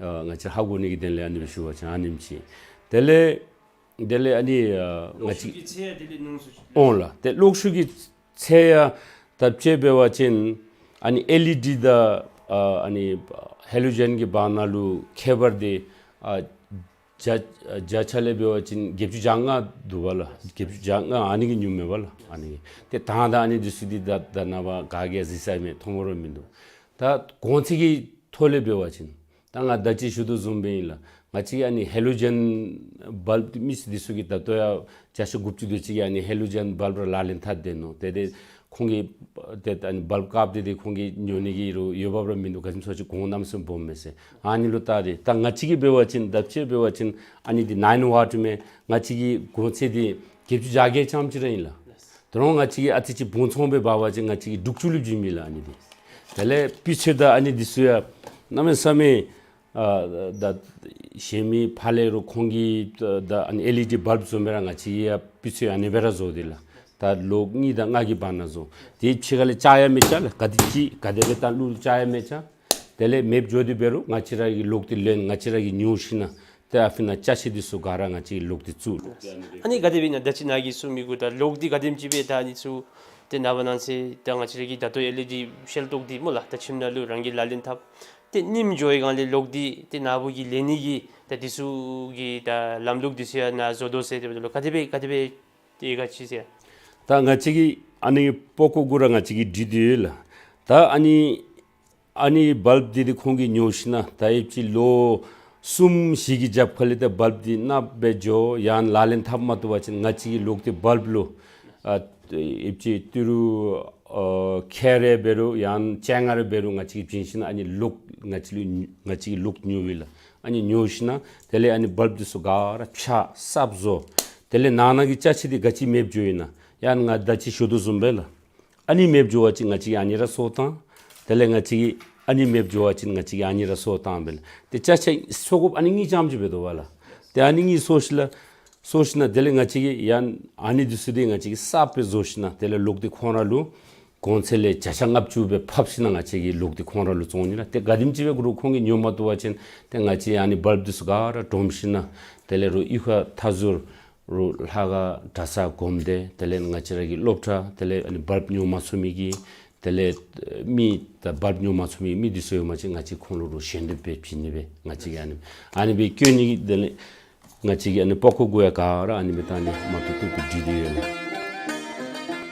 ཨ་ང་བཅས་ཧ་གོ་ནི་གི་དོན་ལས་ཨ་ནི་སྦེ་ཞུ་བ་ཅིན་ཨ་ནེམ་ཅིག། དེ་ལས་དེ་ལས་ཨ་ནི་ཨ་ང་བཅས་གློག་ཤུགས་ཀྱི་ཚད་ཡང་དེ་ལས་ཉུང་སུ་ཅིག། འོང་ལགས། ཏེ་གློག་ཤུགས་ཀྱི་ཚད་ཡང་ད་དཔྱེ་འབད་བ་ཅིན་ཨ་ནི་ཨེལ་ཨི་ཌི་དང་ཨ་ཨ་ནི་ཧེ་ལོ་ཇེན་གྱི་བར་ན་ལུ་ཁྱད་པར་འདི་ཨ་བརྒྱ་བརྒྱ་ཆ་ལས་འབད་བ་ཅིན་བརྒྱད་ཅུ་གྱ་ལྔ་འདུག་པ་ལགས། བརྒྱད་ཅུ་གྱ་ལྔ་ཨ་ནི་གིས་ཉུངམ་མས་པ་ལགས། ཨ་ནི་གིས་ཏེ་དྭངས་དང་ཨ་ནི་འདི་ཚུ་འདི་ད་ད་རེས་ནངས་པ་ག་གིས་ཡང་གཟིགས་ས་མེད། མཐོང་བ་ར་མིན་འདུག། ད་གོང་ཚད་ཀྱི་ཐོག་ལས་འབད་བ་ཅིན་ད་ང་ད་ཅི་ཞུ་དོ་བཟུམ་སྦེ་ཨིན་ལགས། ང་བཅས་ཀྱི་ཨ་ནི་ཧེ་ལོ་ཇེན་བཱལབ་མི་ཚུ་འདི་ཚུ་གིས་ད་ལྟོ་ཡང་བརྒྱ་ཆ་དགུ་བཅུ་དེ་ཅིག་གིས་ཨ་ནི་ཧེ་ལོ་ཇེན་བཱལབ་ར་ལག་ལེན་འཐབ་སྡོད་ནུག། ཏེ་ཏེ་ཁོང་གིས་ཏེ་ཨ་ནི་བཱལབ་དཀརཔོ་འདི་ཏེ་ཁོང་གིས་ཉོ་ནི་གི་རོགས་འོས་འབབ་ར་མིན་འདུག། ག་ཅི་སྨོ་ཟེར་གོང་གནམ་མེད་ས་མེད་སྦོམ་མས་ཟེར། ཨ་ནི་ལུ་བལྟ་སྟེ་ད་ང་བཅས་ཀྱིས་འབད་བ་ཅིན་ད་དཔྱེ་འབད་བ་ཅིན་ཨ་ནི་འདི་ནཱའིན་ཝཱཊ་མས། ང་བཅས་ཀྱི་གོང་ཚད་འདི་བརྒྱད་ཅུ་གྱ་བརྒྱད་ཙམ་ཅིག་ར་ཨིན་ལགས། ད་རུང་ང་བཅས་ཀྱིས་ཨ་ཙི་ཅིག་སྦོམ་ཚོང་སྦེ་འབག་པ་ཅིན་ང་བཅས་ཀྱིས་དྲུག་ཅུ་ལུ་བྱིན་མི་ལགས། ཨ་ནི་འདི་དེ་ལས་སྤུས་ཚད་དང་ཨ་ནི་འདི་ཚུ་ཡང་གནམ་མེད་ས་མེད་ཨ་ད་གཞན་མི་ཕར་ལས་རོགས་ཁོང་གིས་ད་ཨ་ནི་ཨེལ་ཨི་ཌི་བཱལབ་བཟོ་མི་ར་ང་བཅས་ཀྱིས་ཡང་སྤུས་ཚད་ཨ་ནི་སྦེ་ར་བཟོ་སྟེ་ལགས། ད་ལོ་གཉིས་དང་ལྔ་གི་བར་ན་བཟོ། དེ་ཕྱི་ཁ་ལས་ཆག་ཡང་མི་ཆག་ལགས། ག་དེ་ཅིག་ག་དེ་སྦེ་བཏང་བླུགས་ཆག་ཡང་མི་ཆག། དེ་ལས་མེདཔ་འགྱོ་སྟེ་འབད་རུང་ང་བཅས་ར་གིས་ལོག་སྟེ་ལེན། ང་བཅས་ར་གིས་ཉོ་ཞིན་ན་ཏེ་ཨ་ཕི་ནང་ཅ་ཆས་འདི་ཚུ་ག་ར་ང་བཅས་ལོག་སྟེ་བཙུགས། ཨ་ནི་ག་དེ་སྦེ་ཨིན་ན་ད་ཅི་ནཱ་གིས་གསུང་མི་གུ་ད་ལོག་སྟེ་ག་དེམ་ཅིག་སྦེ་ད་ཨ་ནི་ཚུ་ ཏེ་ནངས་པ་གནངས་ཚེ་ད་ང་བཅས་ར་གི་ད་ལྟོ་ཨེལ་ཨི་ཌི་ཤེལ་ཏོག་འདི་སྨོ་ལགས། ད་ཁྱིམ་ནང་ལུ་རང་གིས་ལག་ལེན་འཐབ། ཏེ་ཉིམ་འགྱོ་བའི་སྒང་ལས་ལོག་སྟེ་ཏེ་ནཱ་བུ་གིས་ལེན་ནི་གི་ད་འདི་ཚུ་གི་ད་ལམ་ལུགས་འདི་ཚུ་ཡང་ནཱ་བཟོ་དོ་ཟེར། དེ་འབདཝ་ད་ལུ་ག་དེ་སྦེ་ག་དེ་སྦེ་ཏེ་ག་ཅི་ཟེར། ད་ང་བཅས་ཀྱིས་ཨ་ནི་པག་ཀོ་གུ་ར་ང་བཅས་ཀྱིས་འདྲི་དེས་ལགས། ད་ཨ་ནི་ཨ་ནི་བཱལབ་འདི་ཏེ་ཁོང་གིས་ཉོ་ཞིན་ན་ད་ཨེབ་ཅིག་ལོ་གསུམ་བཞི་གི་རྒྱབ་ཁ་ལས་ད་བཱལབ་འདི་ནགཔ་སྦེ་འགྱོ་ཡང་ལག་ལེན་འཐབ་མ་བཏུབ་པ་ཅིན་ང་བཅས་ཀྱིས་ལོག་སྟེ་བཱལབ་ལུ་ཨ་ཨེབ་ཅིག་ཏི་རུ་ཨ་ཁལ་རེ་འབད་རུང་ཡང་ཅ་ལྔ་རེ་འབད་རུང་ང་བཅས་ཀྱིས་བྱིན་ཞིན་ན་ཨ་ནི་ལོག་ང་བཅས་ལུ་ང་བཅས་ཀྱིས་ལོག་ཉོ་བས་ལགས། ཨ་ནི་ཉོ་ཞིན་ན་དེ་ལས་ཨ་ནི་བཱལབ་འདི་ཚུ་ག་ར་ཕྱགས་གསརཔ་བཟོ། དེ་ལས་ནང་ན་གི་ཅ་ཆས་འདི་ག་ཅི་མེདཔ་འགྱོ་ཡི་ན་ཡང་ང་ད་ཅི་ཞུ་དོ་བཟུམ་སྦེ་ལགས། ཨ་ནི་མེདཔ་འགྱོ་བ་ཅིན་ང་བཅས་ཀྱིས་ཨ་ནི་ར་གསོ་བཏང་། དེ་ལས་ང་བཅས་ཀྱིས་ཨ་ནི་མེདཔ་འགྱོ་བ་ཅིན་ང་བཅས་ཀྱིས་ཨ་ནི་ར་གསོ་བཏང་སྦེ་ལགས། ཏེ་ཅ་ཆས་གསོ་དགོཔ་ཨ་ནི་གཉིས་རྐྱངམ་ཅིག་འབད་དོ་བ་ལགས། ཏེ་ཨ་ནི་གཉིས་གསོ་ཞིནམ་ལས་གསོ་ཞིནམ་ལས་དེ་ལས་ང་བཅས་ཀྱིས་ཡང་ཨ་ནི་འདི་ཚུ་འདི་ང་བཅས་ཀྱིས་གསརཔ་སྦེ་བཟོ་ཞིནམ་ལས་དེ་ལས་ལོག་སྟེ་ཁོང་ར་ལུ་གོང་ཚད་ལས་བརྒྱ་ཆ་ལྔ་བཅུ་སྦེ་ཕབ་ཞིནམ་ལས་ང་བཅས་ཀྱིས་ལོག་སྟེ་ཁོང་ར་ལུ་བཙོང་ནི་ལགས། ཏེ་ག་དེམ་ཅིག་སྦེ་གུ་རུ་ཁོང་གིས་ཉོ་མ་བཏུབ་པ་ཅིན་ཏེ་ང་བཅས་ཨ་ནི་བཱལབ་འདི་ཚུ་ག་ར་སྒྲོམ་ཞིནམ་ལས་དེ་ལས་རུང་གཡུས་ཁ་མཐའ་ཟུར་རུང་ལྷ་ཁང་གྲྭ་ས་སྒོམ་སྡེ་དེ་ལས་ང་བཅས་ར་གི་སློབ་གྲྭ་དེ་ལས་ཨ་ནི་བཱལབ་ཉོ་མ་ཚུགས་མི་གི་དེ་ལས་མི་ད་བཱལབ་ཉོ་མ་ཚུགས་མི་མི་འདི་ཚུ་ཡོད་པ་ཅིན་ང་བཅས་ཁོང་ལུ་རུང་ཞལ་འདེབས་སྦེ་བྱིན་ནི་སྦེ་ང་བཅས་ཀྱིས་ཨ་ནི་ཨ་ནི་སྦེ་བཀོད་ནི་གི་དེ་ལས་ང་བཅས་ཀྱིས་ཨ་ནི་པག་ཀོ་གུ་ཡང་ག་ར་ཨ་ནི་སྦེ་ད་ཨ་ནི་མ་བཏུབ་བཏུབ་སྦེ་འདྲི་སྟེ་ཡོད་ལགས།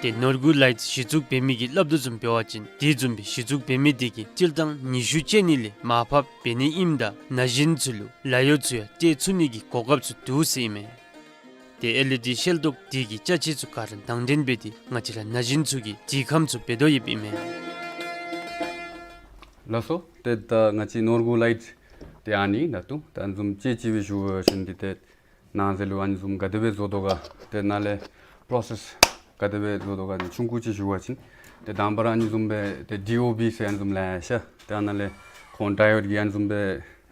ཏེ་ནོར་བུ་ལའིཊ་གཞི་བཙུགས་འབད་མི་གིས་སླབ་དོ་བཟུམ་འབད་བ་ཅིན་དེ་བཟུམ་སྦེ་གཞི་བཙུགས་འབད་མི་དེ་གིས་སྤྱིར་བཏང་ཉི་ཤུ་ཅན་ནི་ལས་མར་ཕབ་འབད་ནི་ཨིནམ་ད་ན་གཞོན་ཚུ་ལུ་ལཱ་གཡོག་ཚུ་ཡང་སྤྲོད་ཚུགས་ནི་གི་གོ་སྐབས་ཚུ་འདུག་ཟེར་ཨིན་མས། ཏེ་ཨེལ་ཨི་ཌི་ཤེལ་ཏོག་དེ་གི་ཅ་ཆས་ཚུ་ག་ར་དང་འདོན་འབད་དེ་ང་བཅས་ར་ན་གཞོན་ཚུ་གི་དྲི་ཁམས་ཚུ་འབད་དོ་ཡོདཔ་ཨིན་མས། ལགས་སོ། ཏེ་ད་ང་བཅས་ནོར་བུ་ལའིཊ་ཏེ་ཨ་ནི་ད་ལྟོ་ད་བཟུམ་ཅིག་ཅིག་སྦེ་ཞུ་བ་ཅིན་འདི་ཏེ་ནང་ཟེར་ལུ་ཨ་ནི་བཟུམ་ག་དེ་སྦེ་བཟོ་དོ་ག་ཏེ་ནཱ་ལས་པྲོ་སེསི་ག་དེ་སྦེ་བཟོ་དོ་ག་ནི་ཆུང་ཀུ་ཅིག་ཞུ་བ་ཅིན་ཏེ་དང་པ་ར་ཨ་ནི་བཟུམ་སྦེ་ཏེ་ཌི་ཨོ་བི་ཟེར་ཨ་ནི་བཟུམ་ལས་ཤ་ཏེ་ཨ་ནཱ་ལས་ཁོང་ཌའི་ཡོཌ་ཀྱི་ཨ་ནི་བཟུམ་སྦེ་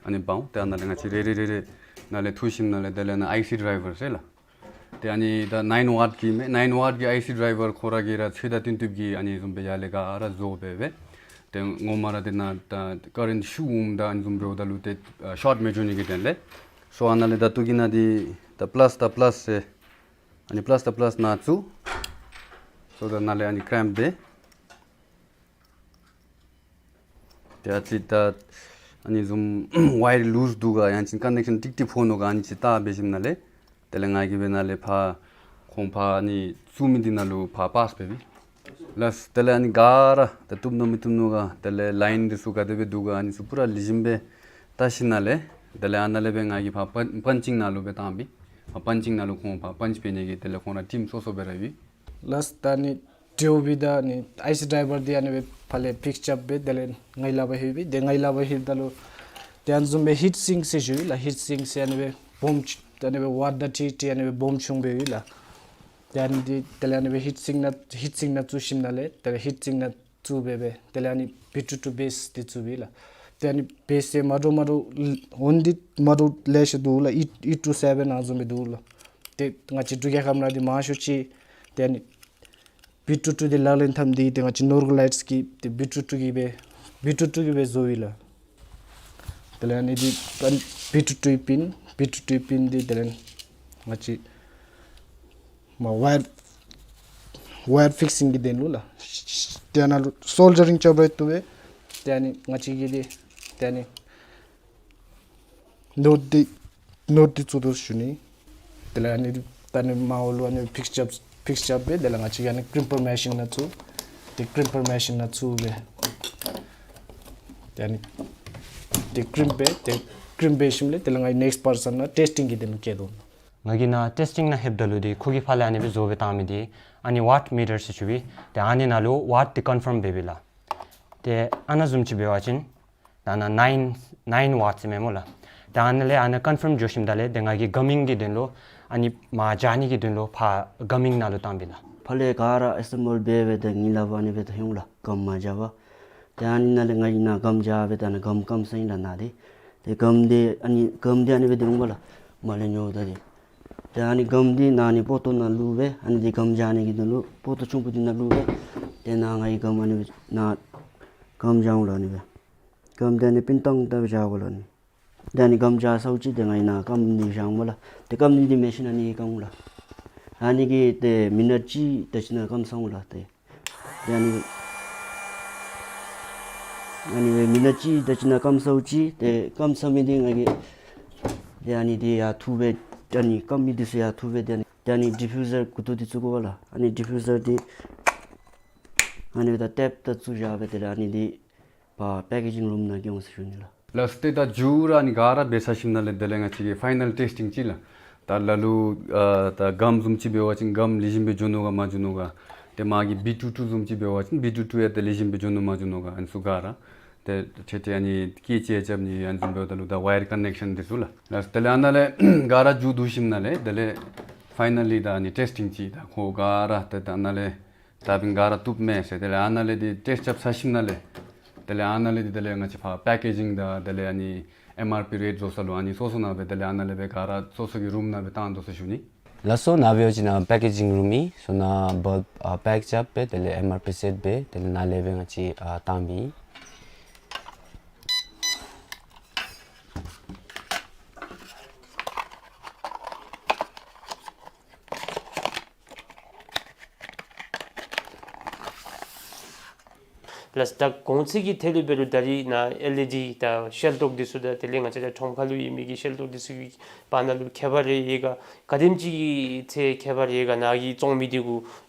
ཨ་ནི་འབག་འོང་། ཏེ་ཨ་ནཱ་ལས་ང་བཅས་རེ་རེ་རེ་རེ་ནཱ་ལས་འཐུ་ཞིནམ་ལས་དེ་ལས་ཨ་ནཱ་ཨའི་སི་ཌའི་བར་ཟེར་ལགས། ཏེ་ཨ་ནི་ད་ནའིན་ཝཊ་གི་མས། ནའིན་ཝཊ་གི་ཨའི་སི་ཌའི་བར་ཁོ་ར་གིས་ར་ཚོད་ལྟ་བཏོན་བཏོནམ་གིས་ཨ་ནི་བཟུམ་སྦེ་ཡར་ལས་ག་ར་བཟོ་སྦེ་སྦེ། ཏེ་ངོ་མ་ར་ཏེ་ནཱ་ད་ཀ་རེནཊ་ཤོརཊ་འོངམ་ད་ཨ་ནི་བཟུམ་འབདཝ་ད་ལུ་ཏེ་ཨ་ཤོརཊ་མི་འགྱོ་ནི་གི་དོན་ལས། སོ་ཨ་ནཱ་ལས་ད་ལྟོ་གི་ནཱ་འདི་ད་པ་ལཱསི་ད་པ་ལཱསི་ཟེར་ཨ་ནི་པ་ལཱསི་ད་པ་ལཱསི་ནཱ་བཙུགས། སོ་ད་ནཱ་ལས་ཨ་ནི་ཀེམ་པ་འབད། ཏེ་ཨ་ཙི་ད་ཨ་ནི་བཟུམ་ཝ་ཡར་ལུསི་འདུག་ག་ཡང་ཅིན་ཀོ་ནེག་ཤཱན་ཀྲིག་ཀྲི་ཕོག་ནུག་ག་ཨ་ནི་ཅིག་བལྟ་འབད་ཞིནམ་ལས་དེ་ལས་ང་གིས་སྦེ་ནཱ་ལས་ཕར་ཁོང་ཕར་ཨ་ནི་བཙུགས་མི་འདི་ནང་ལུ་ཕར་པཱསི་འབད་བས། ལགས་དེ་ལས་ཨ་ནི་ག་ར་ད་བཏུབ་ནུག་མི་བཏུབ་ནུག་ག་དེ་ལས་ལའིན་འདི་ཚུ་ག་དེ་སྦེ་འདུག་ག་ཨ་ནི་ཚུ་པུ་ར་ལེགས་ཤོམ་སྦེ་བལྟ་ཞིནམ་ལས་དེ་ལས་ཨ་ནཱ་ལས་སྦེ་ང་གིས་ཕར་པན་པན་ཅིང་ནང་ལུ་སྦེ་བཏང་འབད། ཕར་པན་ཅིང་ནང་ལུ་ཁོང་ཕར་པན་ཅི་འབད་ནི་གི་དེ་ལས་ཁོང་ར་ཊིམ་སོ་སོ་སྦེ་ར་ཡོད། ལགས་ད་ཨ་ནི་ཌི་ཨོ་བི་དང་ཨ་ནི་ཨའི་སི་ཌའི་བར་འདི་ཨ་ནི་སྦེ་ཕར་ལས་ཕིགསི་རྐྱབ་སྦེ་དེ་ལས་ངེའི་ལག་པར་ལྷོད་པས། ཏེ་ངེའི་ལག་པར་ལྷོདཔ་ད་ལུ་ཏེ་ཨ་ནི་བཟུམ་སྦེ་ཧིཊ་སིང་ཟེར་ཞུ་ཡི་ལགས། ཧིཊ་སིང་ཟེར་ཨ་ནི་སྦེ་སྦོམ་ཅིག་ཨ་ནི་སྦེ་ཝཊ་དང་འཁྲིལ་འཁྲིལ་ཨ་ནི་སྦེ་སྦོམ་ཆུང་སྦེ་ཡོད་ལགས། ཏེ་ཨ་ནི་འདི་དེ་ལས་ཨ་ནི་སྦེ་ཧིཊ་སིང་ནང་ཧིཊ་སིང་ནང་བཙུགས་ཞིནམ་ལས་དེ་ལས་ཧིཊ་སིང་ནང་བཙུགས་སྦེ་སྦེ་དེ་ལས་ཨ་ནི་བི་ཊུ་ཊུ་བེསི་འདི་བཙུགས་པས་ལགས། ཏེ་ཨ་ནི་བེསི་ཡང་མ་འདྲཝ་མ་འདྲཝ་འོང་འདི་མ་འདྲཝ་ལེ་ཤ་འདུག་ལགས། ཨེཊ་ཨེཊ་ཊུ་སེ་བེན་ཨ་ནི་བཟུམ་སྦེ་འདུག་ལགས། ཏེ་ང་བཅས་འབྲུག་རྒྱལ་ཁབ་ནང་འདི་མང་ཤོས་ཅིག་ཏེ་ཨ་ནི་བི་ཊུ་ཊུ་འདི་ལག་ལེན་འཐབ་ནི་འདི་ཏེ་ང་བཅས་ནོར་བུ་ལའིཊ་གིས་ཏེ་བི་ཊུ་ཊུ་གིས་སྦེ་བི་ཊུ་ཊུ་གིས་སྦེ་བཟོ་ཡི་ལགས། དེ་ལས་ཨ་ནི་འདི་བི་ཊུ་ཊུ་པིན་བི་ཊུ་ཊུ་པིན་འདི་དེ་ལས་ང་བཅས་མ་ཝ་ཡར་ཝ་ཡར་ཕིགསིང་གི་དོན་ལུ་ལགས། ཏེ་ཨ་ནཱ་ལུ་སོལ་ཌརིང་རྐྱབ་རུང་བཏུབ་པས། ཏེ་ཨ་ནི་ང་བཅས་ཀྱིས་འདི་ཏེ་ཨ་ནི་ནོཊ་འདི་ནོཊ་འདི་བཙུགས་དོ་ཞུ་ནི། དེ་ལས་ཨ་ནི་ད་ཨ་ནི་མར་འོག་ལུ་ཨ་ནི་ཕིགསི་རྐྱབ་ཕིགསི་རྐྱབ་སྦེ་དེ་ལས་ང་བཅས་ཀྱིས་ཨ་ནི་ཀིམ་པར་མེ་ཤིན་ནང་བཙུགས། ཏེ་ཀིམ་པར་མེ་ཤིན་ནང་བཙུགས་སྦེ་ཏེ་ཨ་ནི་ཏེ་ཀིམ་འབད་ཏེ་ཀིམ་འབད་ཞིནམ་ལས་དེ་ལས་ང་གིས་ནེགསི་པར་སཱན་ནང་ཊེསི་ཊིང་གི་དོན་ལུ་བསྐྱལ་དོ། ང་གིས་ནཱ་ཊེསི་ཊིང་ནང་ལྷོདཔ་ད་ལུ་འདི་ཁོ་གིས་ཕར་ལས་ཨ་ནི་སྦེ་བཟོ་སྦེ་བཏང་མི་འདི་ཨ་ནི་ཝཊ་མི་ཊར་ཟེར་ཞུ་བས། ཏེ་ཨ་ནི་ནང་ལུ་ཝཊ་འདི་ཀོན་ཕརམ་འབད་བས་ལགས། ཏེ་ཨ་ནཱ་བཟུམ་ཅིག་འབད་བ་ཅིན་ད་ནཱ་ནའིན་ནའིན་ཝཊ་ཟེར་མས་སྨོ་ལགས། ད་ཨ་ནཱ་ལས་ཨ་ནཱ་ཀོན་ཕརམ་འགྱོ་ཞིནམ་ད་ལས་ཏེ་ང་གིས་གམ་མིང་གི་དོན་ལུ་ཨ་ནི་མར་འགྱོ་ནི་གི་དོན་ལུ་ཕར་གམ་མིང་ནང་ལུ་བཏང་འབད་ལགས། ཕར་ལས་ག་ར་ཨེ་སེམ་བཱལ་འབད་འབད་ཏེ་ངེའི་ལག་པར་ཨ་ནི་སྦེ་ད་ལྷོད་འོང་ལགས། གམ་མར་འགྱོ་བར། ཏེ་ཨ་ནི་ནང་ལས་ང་གིས་ནཱ་གམ་འགྱོ་སྦེ་ད་ནཱ་གམ་ཀམ་སོང་ཡི་ལགས་ནཱ་འདི། ཏེ་གམ་འདི་ཨ་ནི་གམ་འདི་ཨ་ནི་སྦེ་འདི་འོང་པ་ལགས། མར་ལས་ཉོཝ་ད་འདི། ཏེ་ཨ་ནི་གམ་འདི་ནཱ་ཨ་ནི་པོ་ཏོ་ནང་བླུགས་སྦེ་ཨ་ནི་འདི་གམ་འགྱོ་ནི་གི་དོན་ལུ་པོ་ཏོ་ཆུང་ཀུ་འདི་ནང་བླུགས་སྦེ། ཏེ་ནཱ་ང་གིས་གམ་ཨ་ནི་སྦེ་ནཱ་གམ་འགྱོ་འོང་ལགས་ཨ་ནི་སྦེ། གམ་འདི་ཨ་ནི་པིན་ཏང་ཏ་སྦེ་འགྱོ་དགོ་ལགས་ཨ་ནི། ཏེ་ཨ་ནི་གམ་འགྱོ་ཚརཝ་ཅིག་ཏེ་ང་གིས་ནཱ་ཀམ་འདི་བཞག་འོང་པ་ལགས། ཏེ་ཀམ་འདི་འདི་མེ་ཤིན་ཨ་ནི་གིས་བཀང་འོང་ལགས། ཨ་ནི་གིས་ཏེ་མི་ནཊ་གཅིག་དེ་ཅིག་ནང་ཀམ་སོང་འོང་ལགས། ཏེ་ ཏེ་ཨ་ནི་ཨ་ནི་སྦེ་མི་ནག་ཅིག་ད་ཅི་ནཱ་སྐམ་ཚཝ་ཅིག། ཏེ་སྐམ་ཚ་མི་འདི་ང་གིས་ཏེ་ཨ་ནི་འདི་ཡར་འཐུ་སྦེ་ཨ་ནི་སྐམ་མི་འདི་ཚུ་ཡར་འཐུ་སྦེ་ཏེ་ཨ་ནི་ཏེ་ཨ་ནི་ཌི་ཕིའུ་ཟར་མགུ་ཏོ་འདི་བཙུགས་དགོ་པས་ལགས། ཨ་ནི་ཌི་ཕིའུ་ཟར་འདི་ཨ་ནི་སྦེ་ད་ཊེབ་ད་བཙུགས་བཞག་སྦེ་ཏེ་ཨ་ནི་འདི་ཕར་པེ་ཀེ་ཇིང་རུམ་ནང་འགྱོ་འོང་ཟེར་ཞུ་ནི་ལགས། ལགས་སོ། ཏེ་ད་མཇུག་ར་ཨ་ནི་ག་ར་འབད་ཚར་ཞིནམ་ལས་དེ་ལས་ང་བཅས་ཀྱིས་ཕའི་ནཱལ་ཊེསི་ཊིང་ཅིག་ལགས། ད་ལ་ལུ་ཨ་ད་གམ་བཟུམ་ཅིག་འབད་བ་ཅིན་གམ་ལེགས་ཤོམ་སྦེ་འགྱོ་ནུག་ག་མ་འགྱོ་ནུག་ག། ཏེ་མ་གི་བི་ཊུ་ཊུ་བཟུམ་ཅིག་འབད་བ་ཅིན་བི་ཊུ་ཊུ་ཡང་ཏེ་ལེགས་ཤོམ་སྦེ་འགྱོ་ནུག་མ་འགྱོ་ནུག་ག། ཨ་ནི་ཚུ་ག་ར་ཏེ་ཆེ་ཏེ་ཨ་ནི་ཀེ་ཅི་ཨེཆ་ཨེཕ་ནི་ཨ་ནི་བཟུམ་འབདཝ་ད་ལུ་ད་ཝའི་ཡར་ཀ་ནེག་ཤཱན་འདི་ཚུ་ལགས། ལགས་སོ། དེ་ལས་ཨ་ནཱ་ལས་ག་ར་མཇུག་བསྡུ་ཞིནམ་ལས་དེ་ལས་ཕའི་ནཱལ་ལི་ད་ཨ་ནི་ཊེསི་ཊིང་ཅིག་ད་ཁོ་ག་ར་ཏེ་ད་ཨ་ནཱ་ལས་ད་འབདན་ག་ར་བཏུབ་མས་ཟེར། དེ་ལས་ཨ་ནཱ་ལས་འདི་ཊེསི་ཊི་རྐྱབ་ཚར་ཞིནམ་ལས་དེ་ལས་ཨ་ནཱ་ལས་འདི་དེ་ལས་ང་བཅས་ཕར་པེ་ཀེ་ཇིང་དང་དེ་ལས་ཨ་ནི་ཨེམ་ཨར་པི་རེཊ་བཟོ་ས་ལུ་ཨ་ནི་སོ་སོ་ནང་སྦེ་དེ་ལས་ཨ་ནཱ་ལས་སྦེ་ག་ར་སོ་སོ་གི་རུམ་ནང་སྦེ་བཏང་དོ་ཟེར་ཞུ་ནི། ལགས་སོ། ནཱ་འབད་བ་ཅིན་ནཱ་པེ་ཀེ་ཇིང་རུམ་ཨིན། སོ་ནཱ་བཱལབ་ཨ་པེཀ་རྐྱབ་སྦེ་དེ་ལས་ཨེམ་ཨར་པི་སེཊ་འབད་དེ་ལས་ནཱ་ལས་སྦེ་ང་བཅས་ཨ་བཏང་མི་ཨིན། ལགས། ད་གོང་ཚད་ཀྱི་ཐད་ལུ་འབད་རུང་ད་རིས་ནཱ་ཨེལ་ཨི་ཌི་དང་ཤེལ་ཏོག་འདི་ཚུ་དང་དེ་ལས་ང་བཅས་ར་ཁྲོམ་ཁ་ལུ་ཡོད་མི་གི་ཤེལ་ཏོག་འདི་ཚུ་གི་བར་ན་ལུ་ཁྱད་པར་རེ་ཡོད་ག། ག་དེམ་ཅིག་གི་ཚད་ཁྱད་པར་ཡོད་ག། ནཱ་གིས་བཙོང་མི་འདི་གུ་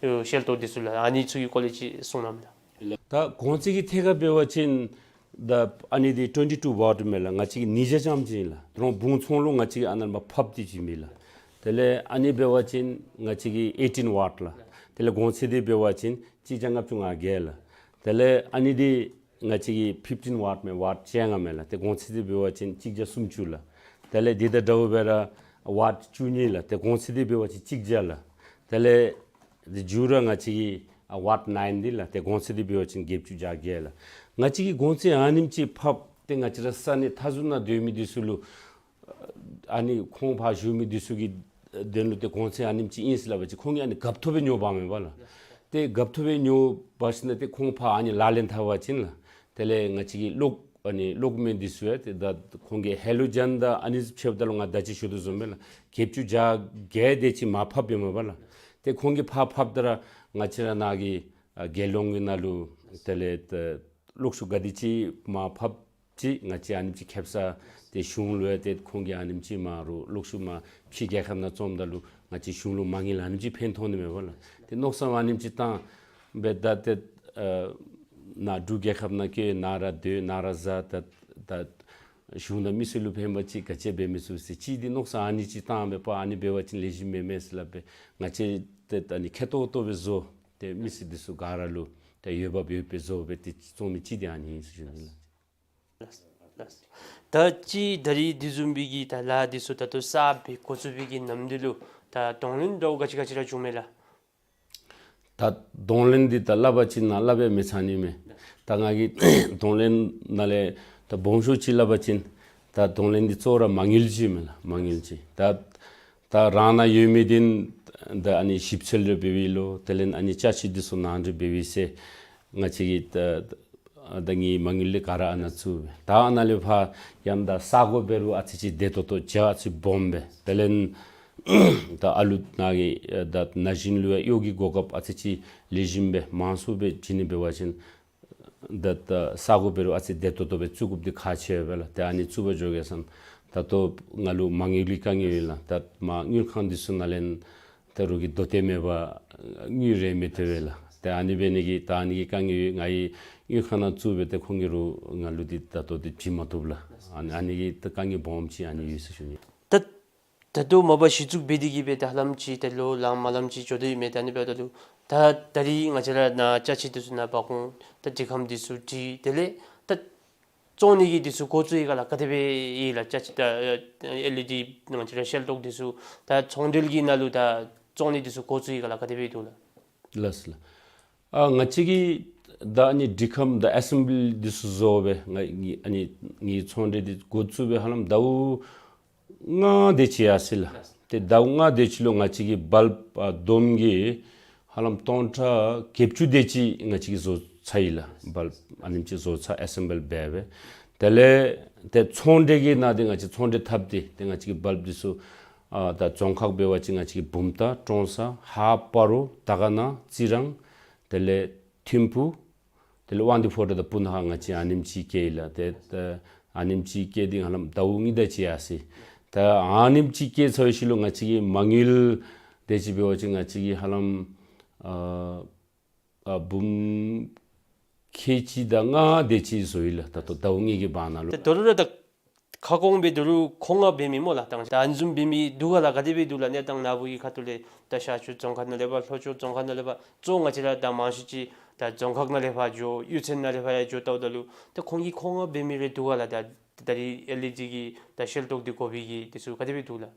ཤེལ་ཏོག་འདི་ཚུ་ལགས། ཨ་ནི་ཚུ་གི་སྐོར་ལས་ཅིག་གསུང་གནང་མས་ལགས། ད་གོང་ཚད་ཀྱི་ཐད་ཁར་འབད་བ་ཅིན་ད་ཨ་ནི་འདི་ཊུ་ཝེན་ཊི་ཊུ་ཝཊ་མས་ལགས། ང་བཅས་ཀྱི་ཉིས་བརྒྱ་ཙམ་ཅིག་ཨིན་ལགས། ད་རུང་བུང་ཚོང་ལུ་ང་བཅས་ཀྱིས་ཨ་ནཱ་ཕར་ཕབ་སྟེ་ཅིག་མས་ལགས། དེ་ལས་ཨ་ནི་འབད་བ་ཅིན་ང་བཅས་ཀྱི་ཨེ་ཊིན་ཝཊ་ལགས། དེ་ལས་གོང་ཚད་འདི་འབད་བ་ཅིན་གཅིག་བརྒྱ་ལྔ་བཅུ་ང་བརྒྱད་ལགས། དེ་ལས་ཨ་ནི་འདི་ང་བཅས་ཀྱི་ཕིཕ་ཊིན་ཝཊ་མས། ཝཊ་བཅོ་ལྔ་མས་ལགས། ཏེ་གོང་ཚད་འདི་འབད་བ་ཅིན་གཅིག་བརྒྱ་སུམ་ཅུ་ལགས། དེ་ལས་འདི་དང་འདྲཝ་སྦེ་ར་ཝཊ་བཅུ་གཉིས་ལགས། ཏེ་གོང་ཚད་འདི་འབད་བ་ཅིན་གཅིག་བརྒྱ་ལགས། དེ་ལས་འདི་མཇུག་ར་ང་བཅས་ཀྱི་ཨ་ཝཊ་ནའིན་འདི་ལགས། ཏེ་གོང་ཚད་འདི་འབད་བ་ཅིན་བརྒྱད་ཅུ་གྱ་བརྒྱད་ལགས། ང་བཅས་ཀྱིས་གོང་ཚད་ཨ་ནེམ་ཅིག་ཕབ་སྟེ་ང་བཅས་ར་ས་གནས་མཐའ་ཟུར་ནང་སྡོད་མི་འདི་ཚུ་ལུ་ཨ་ནི་ཁོང་ཕར་བཞུགས་མི་འདི་ཚུ་གི་དོན་ལུ་ཏེ་གོང་ཚད་ཨ་ནེམ་ཅིག་ཨིན་ཟེར་སླབ་པ་ཅིན་ཁོང་གིས་ཨ་ནི་རྒཔོ་ཐོབ་སྦེ་ཉོ་འབག་མས་པ་ལགས། ཏེ་རྒཔོ་ཐོབ་སྦེ་ཉོ་འབག་ཞིནམ་ལས་ཏེ་ཁོང་ཕར་ཨ་ནི་ལག་ལེན་འཐབ་པ་ཅིན་ལགས། དེ་ལས་ང་བཅས་ཀྱི་གློག་ཨ་ནི་གློག་མེན་འདི་ཚུ་ཡང་ཏེ་ད་ཁོང་གིས་ཧེ་ལོ་ཇེན་དང་ཨ་ནི་ཕྱདཔ་ད་ལུ་ང་ད་ཅི་ཞུ་དོ་བཟུམ་སྦེ་ལགས། བརྒྱད་ཅུ་གྱ་བརྒྱད་དེ་ཅིག་མར་ཕབ་ཡོདཔ་མས་པ་ལགས། ཏེ་ཁོང་གིས་ཕར་ཕབ་ད་ར་ང་བཅས་ར་ནཱ་གི་ཨ་རྒྱལ་ཡོངས་ཀྱི་ནང་ལུ་དེ་ལས་ད་གློག་ཤུགས་ག་དེ་ཅིག་མར་ཕབ་ཅིག་ང་བཅས་ཨ་ནེམ་ཅིག་ཁེབ་ས་ཏེ་གཞུང་ལུ་ཡང་ཏེ་ཁོང་གིས་ཨ་ནེམ་ཅིག་མར་རུང་གློག་ཤུགས་མར་ཕྱི་རྒྱལ་ཁབ་ནང་བཙོངམ་ད་ལུ་ང་བཅས་གཞུང་ལུ་མ་དངུལ་ཨ་ནེམ་ཅིག་ཕན་ཐོགས་ནི་མས་པ་ལགས། ཏེ་མནོ་བསམ་ཨ་ནེམ་ཅིག་བཏང་སྦེ་ད་ཏེ་ཨ་ནཱ་འབྲུག་རྒྱལ་ཁབ་ནང་བཀོད་ནཱ་ར་སྡོད་ནཱ་ར་བཟའ་ད་ད་གཞུང་དང་མི་སེར་ལུ་ཕན་པ་ཅིག་ག་ཅི་འབད་མི་ཚུགས་ཟེར་ཅིག་འདི་མནོ་བསམ་ཨ་ནི་ཅིག་བཏང་སྦེ་པ་ཨ་ནི་འབད་བ་ཅིན་ལེགས་ཤོམ་མེན་མས་ཟེར་སླབ་སྦེ་ང་བཅས་ཏེ་ད་ཨ་ནི་མཁྱེན་ཏོག་ཏོ་སྦེ་བཟོ་སྟེ་མི་སེར་འདི་ཚུ་ག་ར་ལུ་ད་འོས་འབབ་ཡོདཔ་སྦེ་བཟོ་སྦེ་ཏེ་བཙོང་མི་ཅིག་འདི་ཨ་ནི་ཨིན་ཟེར་ཞུ་ནི་ལགས། ལགས། ད་ཅི་ད་རིས་འདི་བཟུམ་སྦེ་གི་ད་ལཱ་འདི་ཚུ་ད་ལྟོ་གསརཔ་སྦེ་འགོ་བཙུགས་པའི་གི་ནམ་དུས་ལུ་ད་གདོང་ལེན་འདྲཝ་ག་ཅི་ག་ཅི་ར་བྱུང་མས་ལགས། ད་གདོང་ལེན་འདི་ད་སླབ་པ་ཅིན་ནཱ་སླབ་སྦེ་མི་ཚར་ནི་མས། ད་ང་གིས་གདོང་ལེན་ནང་ལས་ད་སྦོམ་ཤོས་ཅིག་སླབ་པ་ཅིན་ད་གདོང་ལེན་འདི་གཙོ་བོ་ར་མ་དངུལ་ཅིག་མས་ལགས། མ་དངུལ་ཅིག། ད་ད་རང་ནཱ་ཡོད་མི་འདི་ད་ཨ་ནི་ཞིབ་འཚོལ་རེ་འབད་བའི་ལོ་དེ་ལས་ཨ་ནི་ཅ་ཆས་འདི་ཚུ་ནང་འདྲེན་འབད་བའི་ཚེ་ང་བཅས་ཀྱིས་ད་ཨ་ད་ངེའི་མ་དངུལ་འདི་ག་ར་ཨ་ནཱ་བཙུགས་སྦེ། ད་ཨ་ནཱ་ལས་ཕར་ཡང་ད་ས་གོ་འབད་རུང་ཨ་ཙི་ཅིག་བདེ་ཏོག་ཏོ་རྒྱ་ཨ་ཙི་སྦོམ་སྦེ། དེ་ལས་ད་ཨ་ལུ་ནཱ་གི་ཨ་ད་ན་གཞོན་ལུ་ཡང་གཡོག་གི་གོ་སྐབས་ཨ་ཙི་ཅིག་ལེགས་ཤོམ་སྦེ་མང་སུ་སྦེ་བྱིན་ནི་འབད་བ་ཅིན་ད་ད་ས་གོ་འབད་རུང་ཨ་ཙི་བདེ་ཏོག་ཏོ་སྦེ་བཙུགས་དགོཔ་འདི་ཁག་ཆེ་བས་ལགས། ཏེ་ཨ་ནི་བཙུགས་པར་འགྱོ་གེ་ཟེར་ད་ལྟོ་ང་ལུ་མ་དངུལ་གྱི་དཀའ་ངལ་ཡོད་ལགས། ད་མ་དངུལ་ཁང་འདི་ཚུ་ནང་ལས་ད་རོགས་ཀྱིས་དོ་ཏེ་མེད་པར་དངུལ་རེ་མི་སྟེར་བས་ལགས། ཏེ་ཨ་ནི་འབད་ནི་གིས་ད་ཨ་ནི་གི་དཀའ་ངལ་ཡོད། ང་གིས་དངུལ་ཁང་ནང་བཙུགས་སྦེ་ཏེ་ཁོང་གིས་རོགས་ང་ལུ་འདི་ད་ལྟོ་འདི་བྱིན་མ་བཏུབ་ལགས། ཨ་ནི་ཨ་ནི་གི་ད་དཀའ་ངལ་སྦོམ་ཅིག་ཨ་ནི་ཡོད་ཟེར་ཞུ་ནི། ད་ད་ལྟོ་མ་པ་གཞི་བཙུགས་འབད་དེ་གིས་སྦེ་ད་ཧ་ལམ་ཅིག་ད་ལོ་ལངམ་ལངམ་ཅིག་འགྱོ་དོ་ཡོད་མས། ད་ཨ་ནི་འབདཝ་ད་ལུ་ད་ད་རིས་ང་བཅས་ར་ནཱ་ཅ་ཆས་འདི་ཚུ་ནཱ་འབག་འོང་ད་འདི་ཁམས་འདི་ཚུ་བྲིས་དེ་ལས་ད་བཙོང་ནི་གི་འདི་ཚུ་འགོ་བཙུགས་ཡི་ག་ལགས། ག་དེ་སྦེ་ཡི་ལགས། ཅ་ཆས་ད་ཨེལ་ཨི་ཌི་ང་བཅས་ར་ཤེལ་ཏོག་འདི་ཚུ་ད་ཚོང་འབྲེལ་གྱི་ནང་ལུ་ད་བཙོང་ནི་འདི་ཚུ་འགོ་བཙུགས་ཡི་ག་ལགས། ག་དེ་སྦེ་འདུག་ལགས། ལགས་སོ་ལགས། ཨ་ང་བཅས་ཀྱིས་ད་ཨ་ནི་འདི་ཁམས་ད་ཨེ་སེམ་བི་ལི་འདི་ཚུ་བཟོ་སྦེ་ང་ཨ་ནི་ངེའི་ཚོང་འབྲེལ་འདི་འགོ་བཙུགས་སྦེ་ཧ་ལམ་ཟླཝ་ལྔ་དེ་ཅིག་ཡར་སོ་ཡི་ལགས། ཏེ་ཟླཝ་ལྔ་དེ་ཅིག་ལུ་ང་བཅས་ཀྱིས་བཱལབ་ཨ་བསྡོམས་ཀྱིས་ཧ་ལམ་སྟོང་ཕྲག་བརྒྱད་ཅུ་དེ་ཅིག་ང་བཅས་ཀྱིས་བཟོ་ཚར་ཡི་ལགས། བཱལབ་ཨ་ནེམ་ཅིག་བཟོ་ཚར་ཨེ་སེམ་བི་ལི་འབད་སྦེ། དེ་ལས་ཏེ་ཚོང་འབྲེལ་གྱི་ནང་འདི་ང་བཅས་ཚོང་འབྲེལ་འཐབ་སྟེ་ཏེ་ང་བཅས་ཀྱིས་བཱལབ་འདི་ཚུ་ཨ་ད་རྫོང་ཁག་འབད་བ་ཅིན་ང་བཅས་ཀྱིས་བུམ་ཐང་ཀྲོང་གསར་ཧཱ་སྤ་རོ་དར་དཀར་ན་རྩི་རང་དེ་ལས་ ཐིམ་ཕུ། དེ་ལས་དབང་འདུས་ཕོ་བྲང་དང་སྤུ་ན་ཁ་ང་བཅས་ཨ་ནེམ་ཅིག་བསྐྱལ་ཡི་ལགས། ཏེ་ད་ཨ་ནེམ་ཅིག་བསྐྱལ་ཏེ་ཧ་ལམ་ཟླཝ་གཉིས་དེ་ཅིག་ཡར་སོ་ཡི། ད་ཨ་ནེམ་ཅིག་བསྐྱལ་ཚར་བའི་ཤུལ་ལུ་ང་བཅས་ཀྱིས་མ་དངུལ་དེ་ཅིག་འབད་བ་ཅིན་ང་བཅས་ཀྱིས་ཧ་ལམ་ཨ་ཨ་འབུམ་ཁལ་གཅིག་དང་ལྔ་དེ་ཅིག་བཟོ་ཡི་ལགས། ད་ལྟོ་ཟླཝ་གཉིས་ཀྱི་བར་ན་ལུ། ད་ད་རུང་ར་ད་ཁ་སྐོང་སྦེ་ད་རུང་མཁོ་མངགས་འབད་མི་སྨོ་ལགས། ད་ཨ་ནི་བཟུམ་འབད་མི་འདུག་ག་ལགས། ག་དེ་སྦེ་འདུག་ལགས། གནས་སྟངས་ནཱ་བུ་གི་ཁ་ཐུག་ལས་ད་ཤར་ཕྱོགས་རྫོང་ཁག་ནང་ལས་ཕར་ལྷོ་ཕྱོགས་རྫོང་ཁག་ནང་ལས་ཕར་གཙོ་བོ་ང་བཅས་ར་ད་མང་ཤོས་ཅིག་ད་རྫོང་ཁག་ནང་ལས་ཕར་འགྱོ་གཡུས་ཚན་ནང་ལས་ཕར་ཡར་འགྱོ་ལྟཝ་ད་ལུ་ད་ཁོང་གིས་མཁོ་མངགས་འབད་མི་རེ་འདུག་ག་ལགས། ད་ད་རིས་ཨེལ་ཨི་ཌི་གི་ད་ཤེལ་ཏོག་འདི་དགོ་པའི་གི་དེ་ཚུ་ག་དེ་སྦེ་འདུག་ལགས།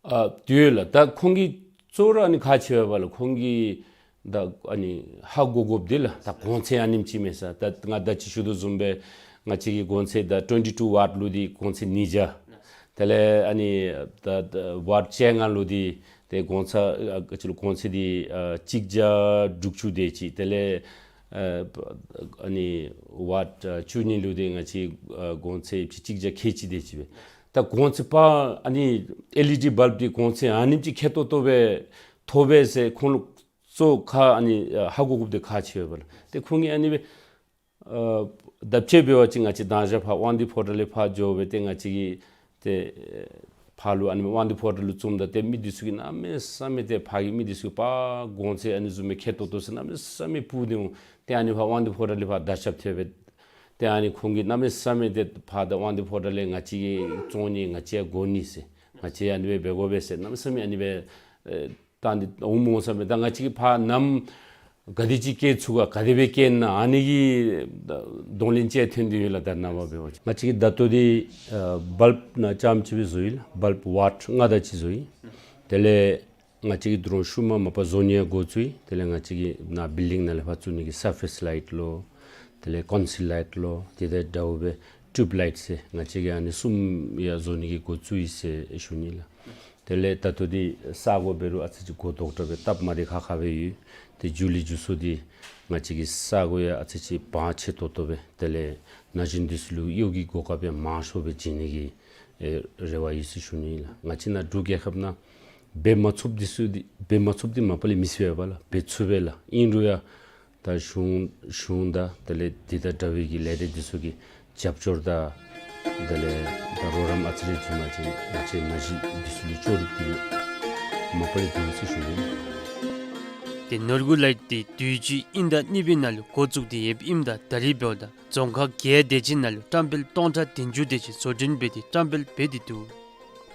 ཨ་དེ་ཡོད་ལགས། ད་ཁོང་གིས་གཙོ་བོ་ར་ཨ་ནི་ག་ཅི་འབད་བ་ལགས། ཁོང་གིས་ད་ཨ་ནི་ཧ་གོ་དགོཔ་འདི་ལགས། ད་གོང་ཚད་ཨ་ནེམ་ཅིག་མས་ཟེར། ད་ང་ད་ཅི་ཞུ་དོ་བཟུམ་སྦེ་ང་བཅས་ཀྱི་གོང་ཚད་ད་ཊུ་ཝེན་ཊི་ཊུ་ཝཊ་ལུ་འདི་གོང་ཚད་ཉིས་བརྒྱ། དེ་ལས་ཨ་ནི་ད་ད་ཝཊ་བཅོ་ལྔ་ལུ་འདི་ཏེ་གོང་ཚད་ཨ་ག་ཅི་ལོ་གོང་ཚད་འདི་ཨ་གཅིག་བརྒྱ་དྲུག་ཅུ་དེ་ཅིག། དེ་ལས་ཨ་ཨ་ནི་ཝཊ་ཨ་བཅུ་གཉིས་ལུ་འདི་ང་བཅས་ཨ་གོང་ཚད་གཅིག་བརྒྱ་ཁལ་གཅིག་དེ་ཅིག་སྦེ། ད་གོང་ཚད་ཕར་ཨ་ནི་ཨེལ་ཨི་ཌི་བཱལབ་འདི་གོང་ཚད་ཨ་ནེམ་ཅིག་ཁེ་ཏོག་ཏོ་སྦེ་ཐོབ་པས་ཟེར་ཁོང་ལུ་གཙོ་ཁ་ཨ་ནི་ཨ་ཧ་གོ་དགོཔ་འདི་ག་ཅི་འབད་བ་ལགས། ཏེ་ཁོང་གིས་ཨ་ནི་སྦེ་ཨ་ད་དཔྱེ་འབད་བ་ཅིན་ང་བཅས་ད་ཞག་ཕར་དབང་འདུས་ཕོ་བྲང་ལས་ཕར་འགྱོ་སྦེ་ཏེ་ང་བཅས་ཀྱིས་ཏེ་ཕར་ལུ་ཨ་ནི་དབང་འདུས་ཕོ་བྲང་ལུ་བཙུགསམ་ད་ཏེ་མི་འདི་ཚུ་གིས་གནམ་མེད་ས་མེད་ཏེ་ཕར་གྱི་མི་འདི་ཚུ་གིས་ཕར་གོང་ཚད་ཨ་ནི་བཟུམ་མའི་ཁེ་ཏོག་ཏོ་ཟེར་གནམ་མེད་ས་མེད་ཕུལ་ཏེ་འོང་། ཏེ་ཨ་ནི་ཕར་དབང་འདུས་ཕོ་བྲང་ལས་ཕར་ད་ཞག་ཐོན་སྦེ་ཏེ་ཨ་ནི་ཁོང་གིས་གནམ་མེད་ས་མེད་ཏེ་ཕར་ད་དབང་འདུས་ཕོ་བྲང་ལས་ང་བཅས་ཀྱིས་བཙོང་ནི་ང་བཅས་ཡང་དགོ་ནི་ཟེར་ང་བཅས་ཡང་ཨ་ནི་སྦེ་འབད་དགོ་པས་ཟེར་གནམ་མེད་ས་མེད་ཨ་ནི་སྦེ་ཨེ་བཏང་སྟེ་འོངམ་འོང་ས་མེད། ད་ང་བཅས་ཀྱིས་ཕར་ནམ་ག་དེ་ཅིག་བསྐྱལ་ཚུགས་ག་ག་དེ་སྦེ་བསྐྱལ་ན་ཨ་ནི་གི་གདོང་ལེན་ཅིག་ཐོན་ཏེ་ཡོད་ལགས། ད་ནངས་པ་འབད་བ་ཅིན་ང་བཅས་ཀྱིས་ད་ལྟོ་འདི་ཨ་བཱལབ་ནང་རྐྱངམ་ཅིག་སྦེ་བཟོ་ཡི་ལགས། བཱལབ་ཝཊ་ལྔ་དེ་ཅིག་བཟོ་ཡི། དེ་ལས་ང་བཅས་ཀྱིས་ད་རུང་ཤུལ་མ་མ་པ་བཟོ་ནི་ཡང་འགོ་བཙུགས་ཡི། དེ་ལས་ང་བཅས་ཀྱིས་ནཱ་བིལ་ཌིང་ནང་ལས་ཕར་བཙུགས་ནི་གི་སར་ཕེསི་ལའིཊ་ལོ། དེ་ལས་ཀོན་སིལ་ལའིཊ་ལོ། དེ་དང་འདྲཝ་སྦེ་ཊིའུབ་ལའིཊ་ཟེར་ང་བཅས་ཀྱིས་ཨ་ནི་གསུམ་ཡང་བཟོ་ནི་གི་འགོ་བཙུགས་ཡི་ཟེར་ཞུ་ནི་ལགས། དེ་ལས་ད་ལྟོ་འདི་ས་གོ་འབད་རུང་ཨ་ཙི་ཅིག་གོ་དོག་དྲགས་སྦེ་སྟབས་མ་བདེ་ཁག་ཁ་སྦེ་ཡོད། ཏེ་འགྱོ་ལས་འགྱོ་སོ་འདི་ང་བཅས་ཀྱི་ས་གོ་ཡང་ཨ་ཙི་ཅིག་བང་ཆེ་ཏོག་ཏོ་སྦེ་དེ་ལས་ན་གཞོན་འདི་ཚུ་ལུ་གཡོག་གི་གོ་སྐབས་ཡང་མང་ཤོས་སྦེ་བྱིན་ནི་གི་ཨེ་རེ་བ་ཡོད་ཟེར་ཞུ་ནི་ཨིན་ལགས། ང་བཅས་ནཱ་འབྲུག་རྒྱལ་ཁབ་ནང་འབད་མ་ཚུགསཔ་འདི་ཚུ་འདི་འབད་མ་ཚུགསཔ་འདི་མ་པ་ལས་མི་ཚུགས་པས་ལགས། འབད་ཚུགས་པས་ལགས། ཨིན་རུང་ཡང་ད་གཞུང་གཞུང་དང་དེ་ལས་འདི་དང་འདྲ་བའི་གི་ལས་སྡེ་འདི་ཚུ་གི་རྒྱབ་སྐྱོར་དང་དེ་ལས་ད་རོགས་རམ་ཨ་ཙི་རེ་བྱིན་པ་ཅིན་ང་བཅས་ན་གཞོན་འདི་ཚུ་ལུ་ལྕོགས་གྲུབ་འདི་མ་པ་ལས་འདུག་ཟེར་ཞུ་ནི། ཏེ་ནོར་བུ་ལའིཊ་འདི་དུས་ཅི་དབྱིན་ཟླ་གཉིས་པའི་ནང་ལུ་འགོ་བཙུགས་ཏེ་ཡོདཔ་ཨིནམ་ད་ད་རིས་འབདཝ་ད་རྫོང་ཁག་བརྒྱད་དེ་ཅིག་ནང་ལུ་བཀྲམ་སྤེལ་སྟོང་ཕྲག་བདུན་ཅུ་དེ་ཅིག་བཟོ་སྐྲུན་འབད་དེ་བཀྲམ་སྤེལ་འབད་དེ་འདུག།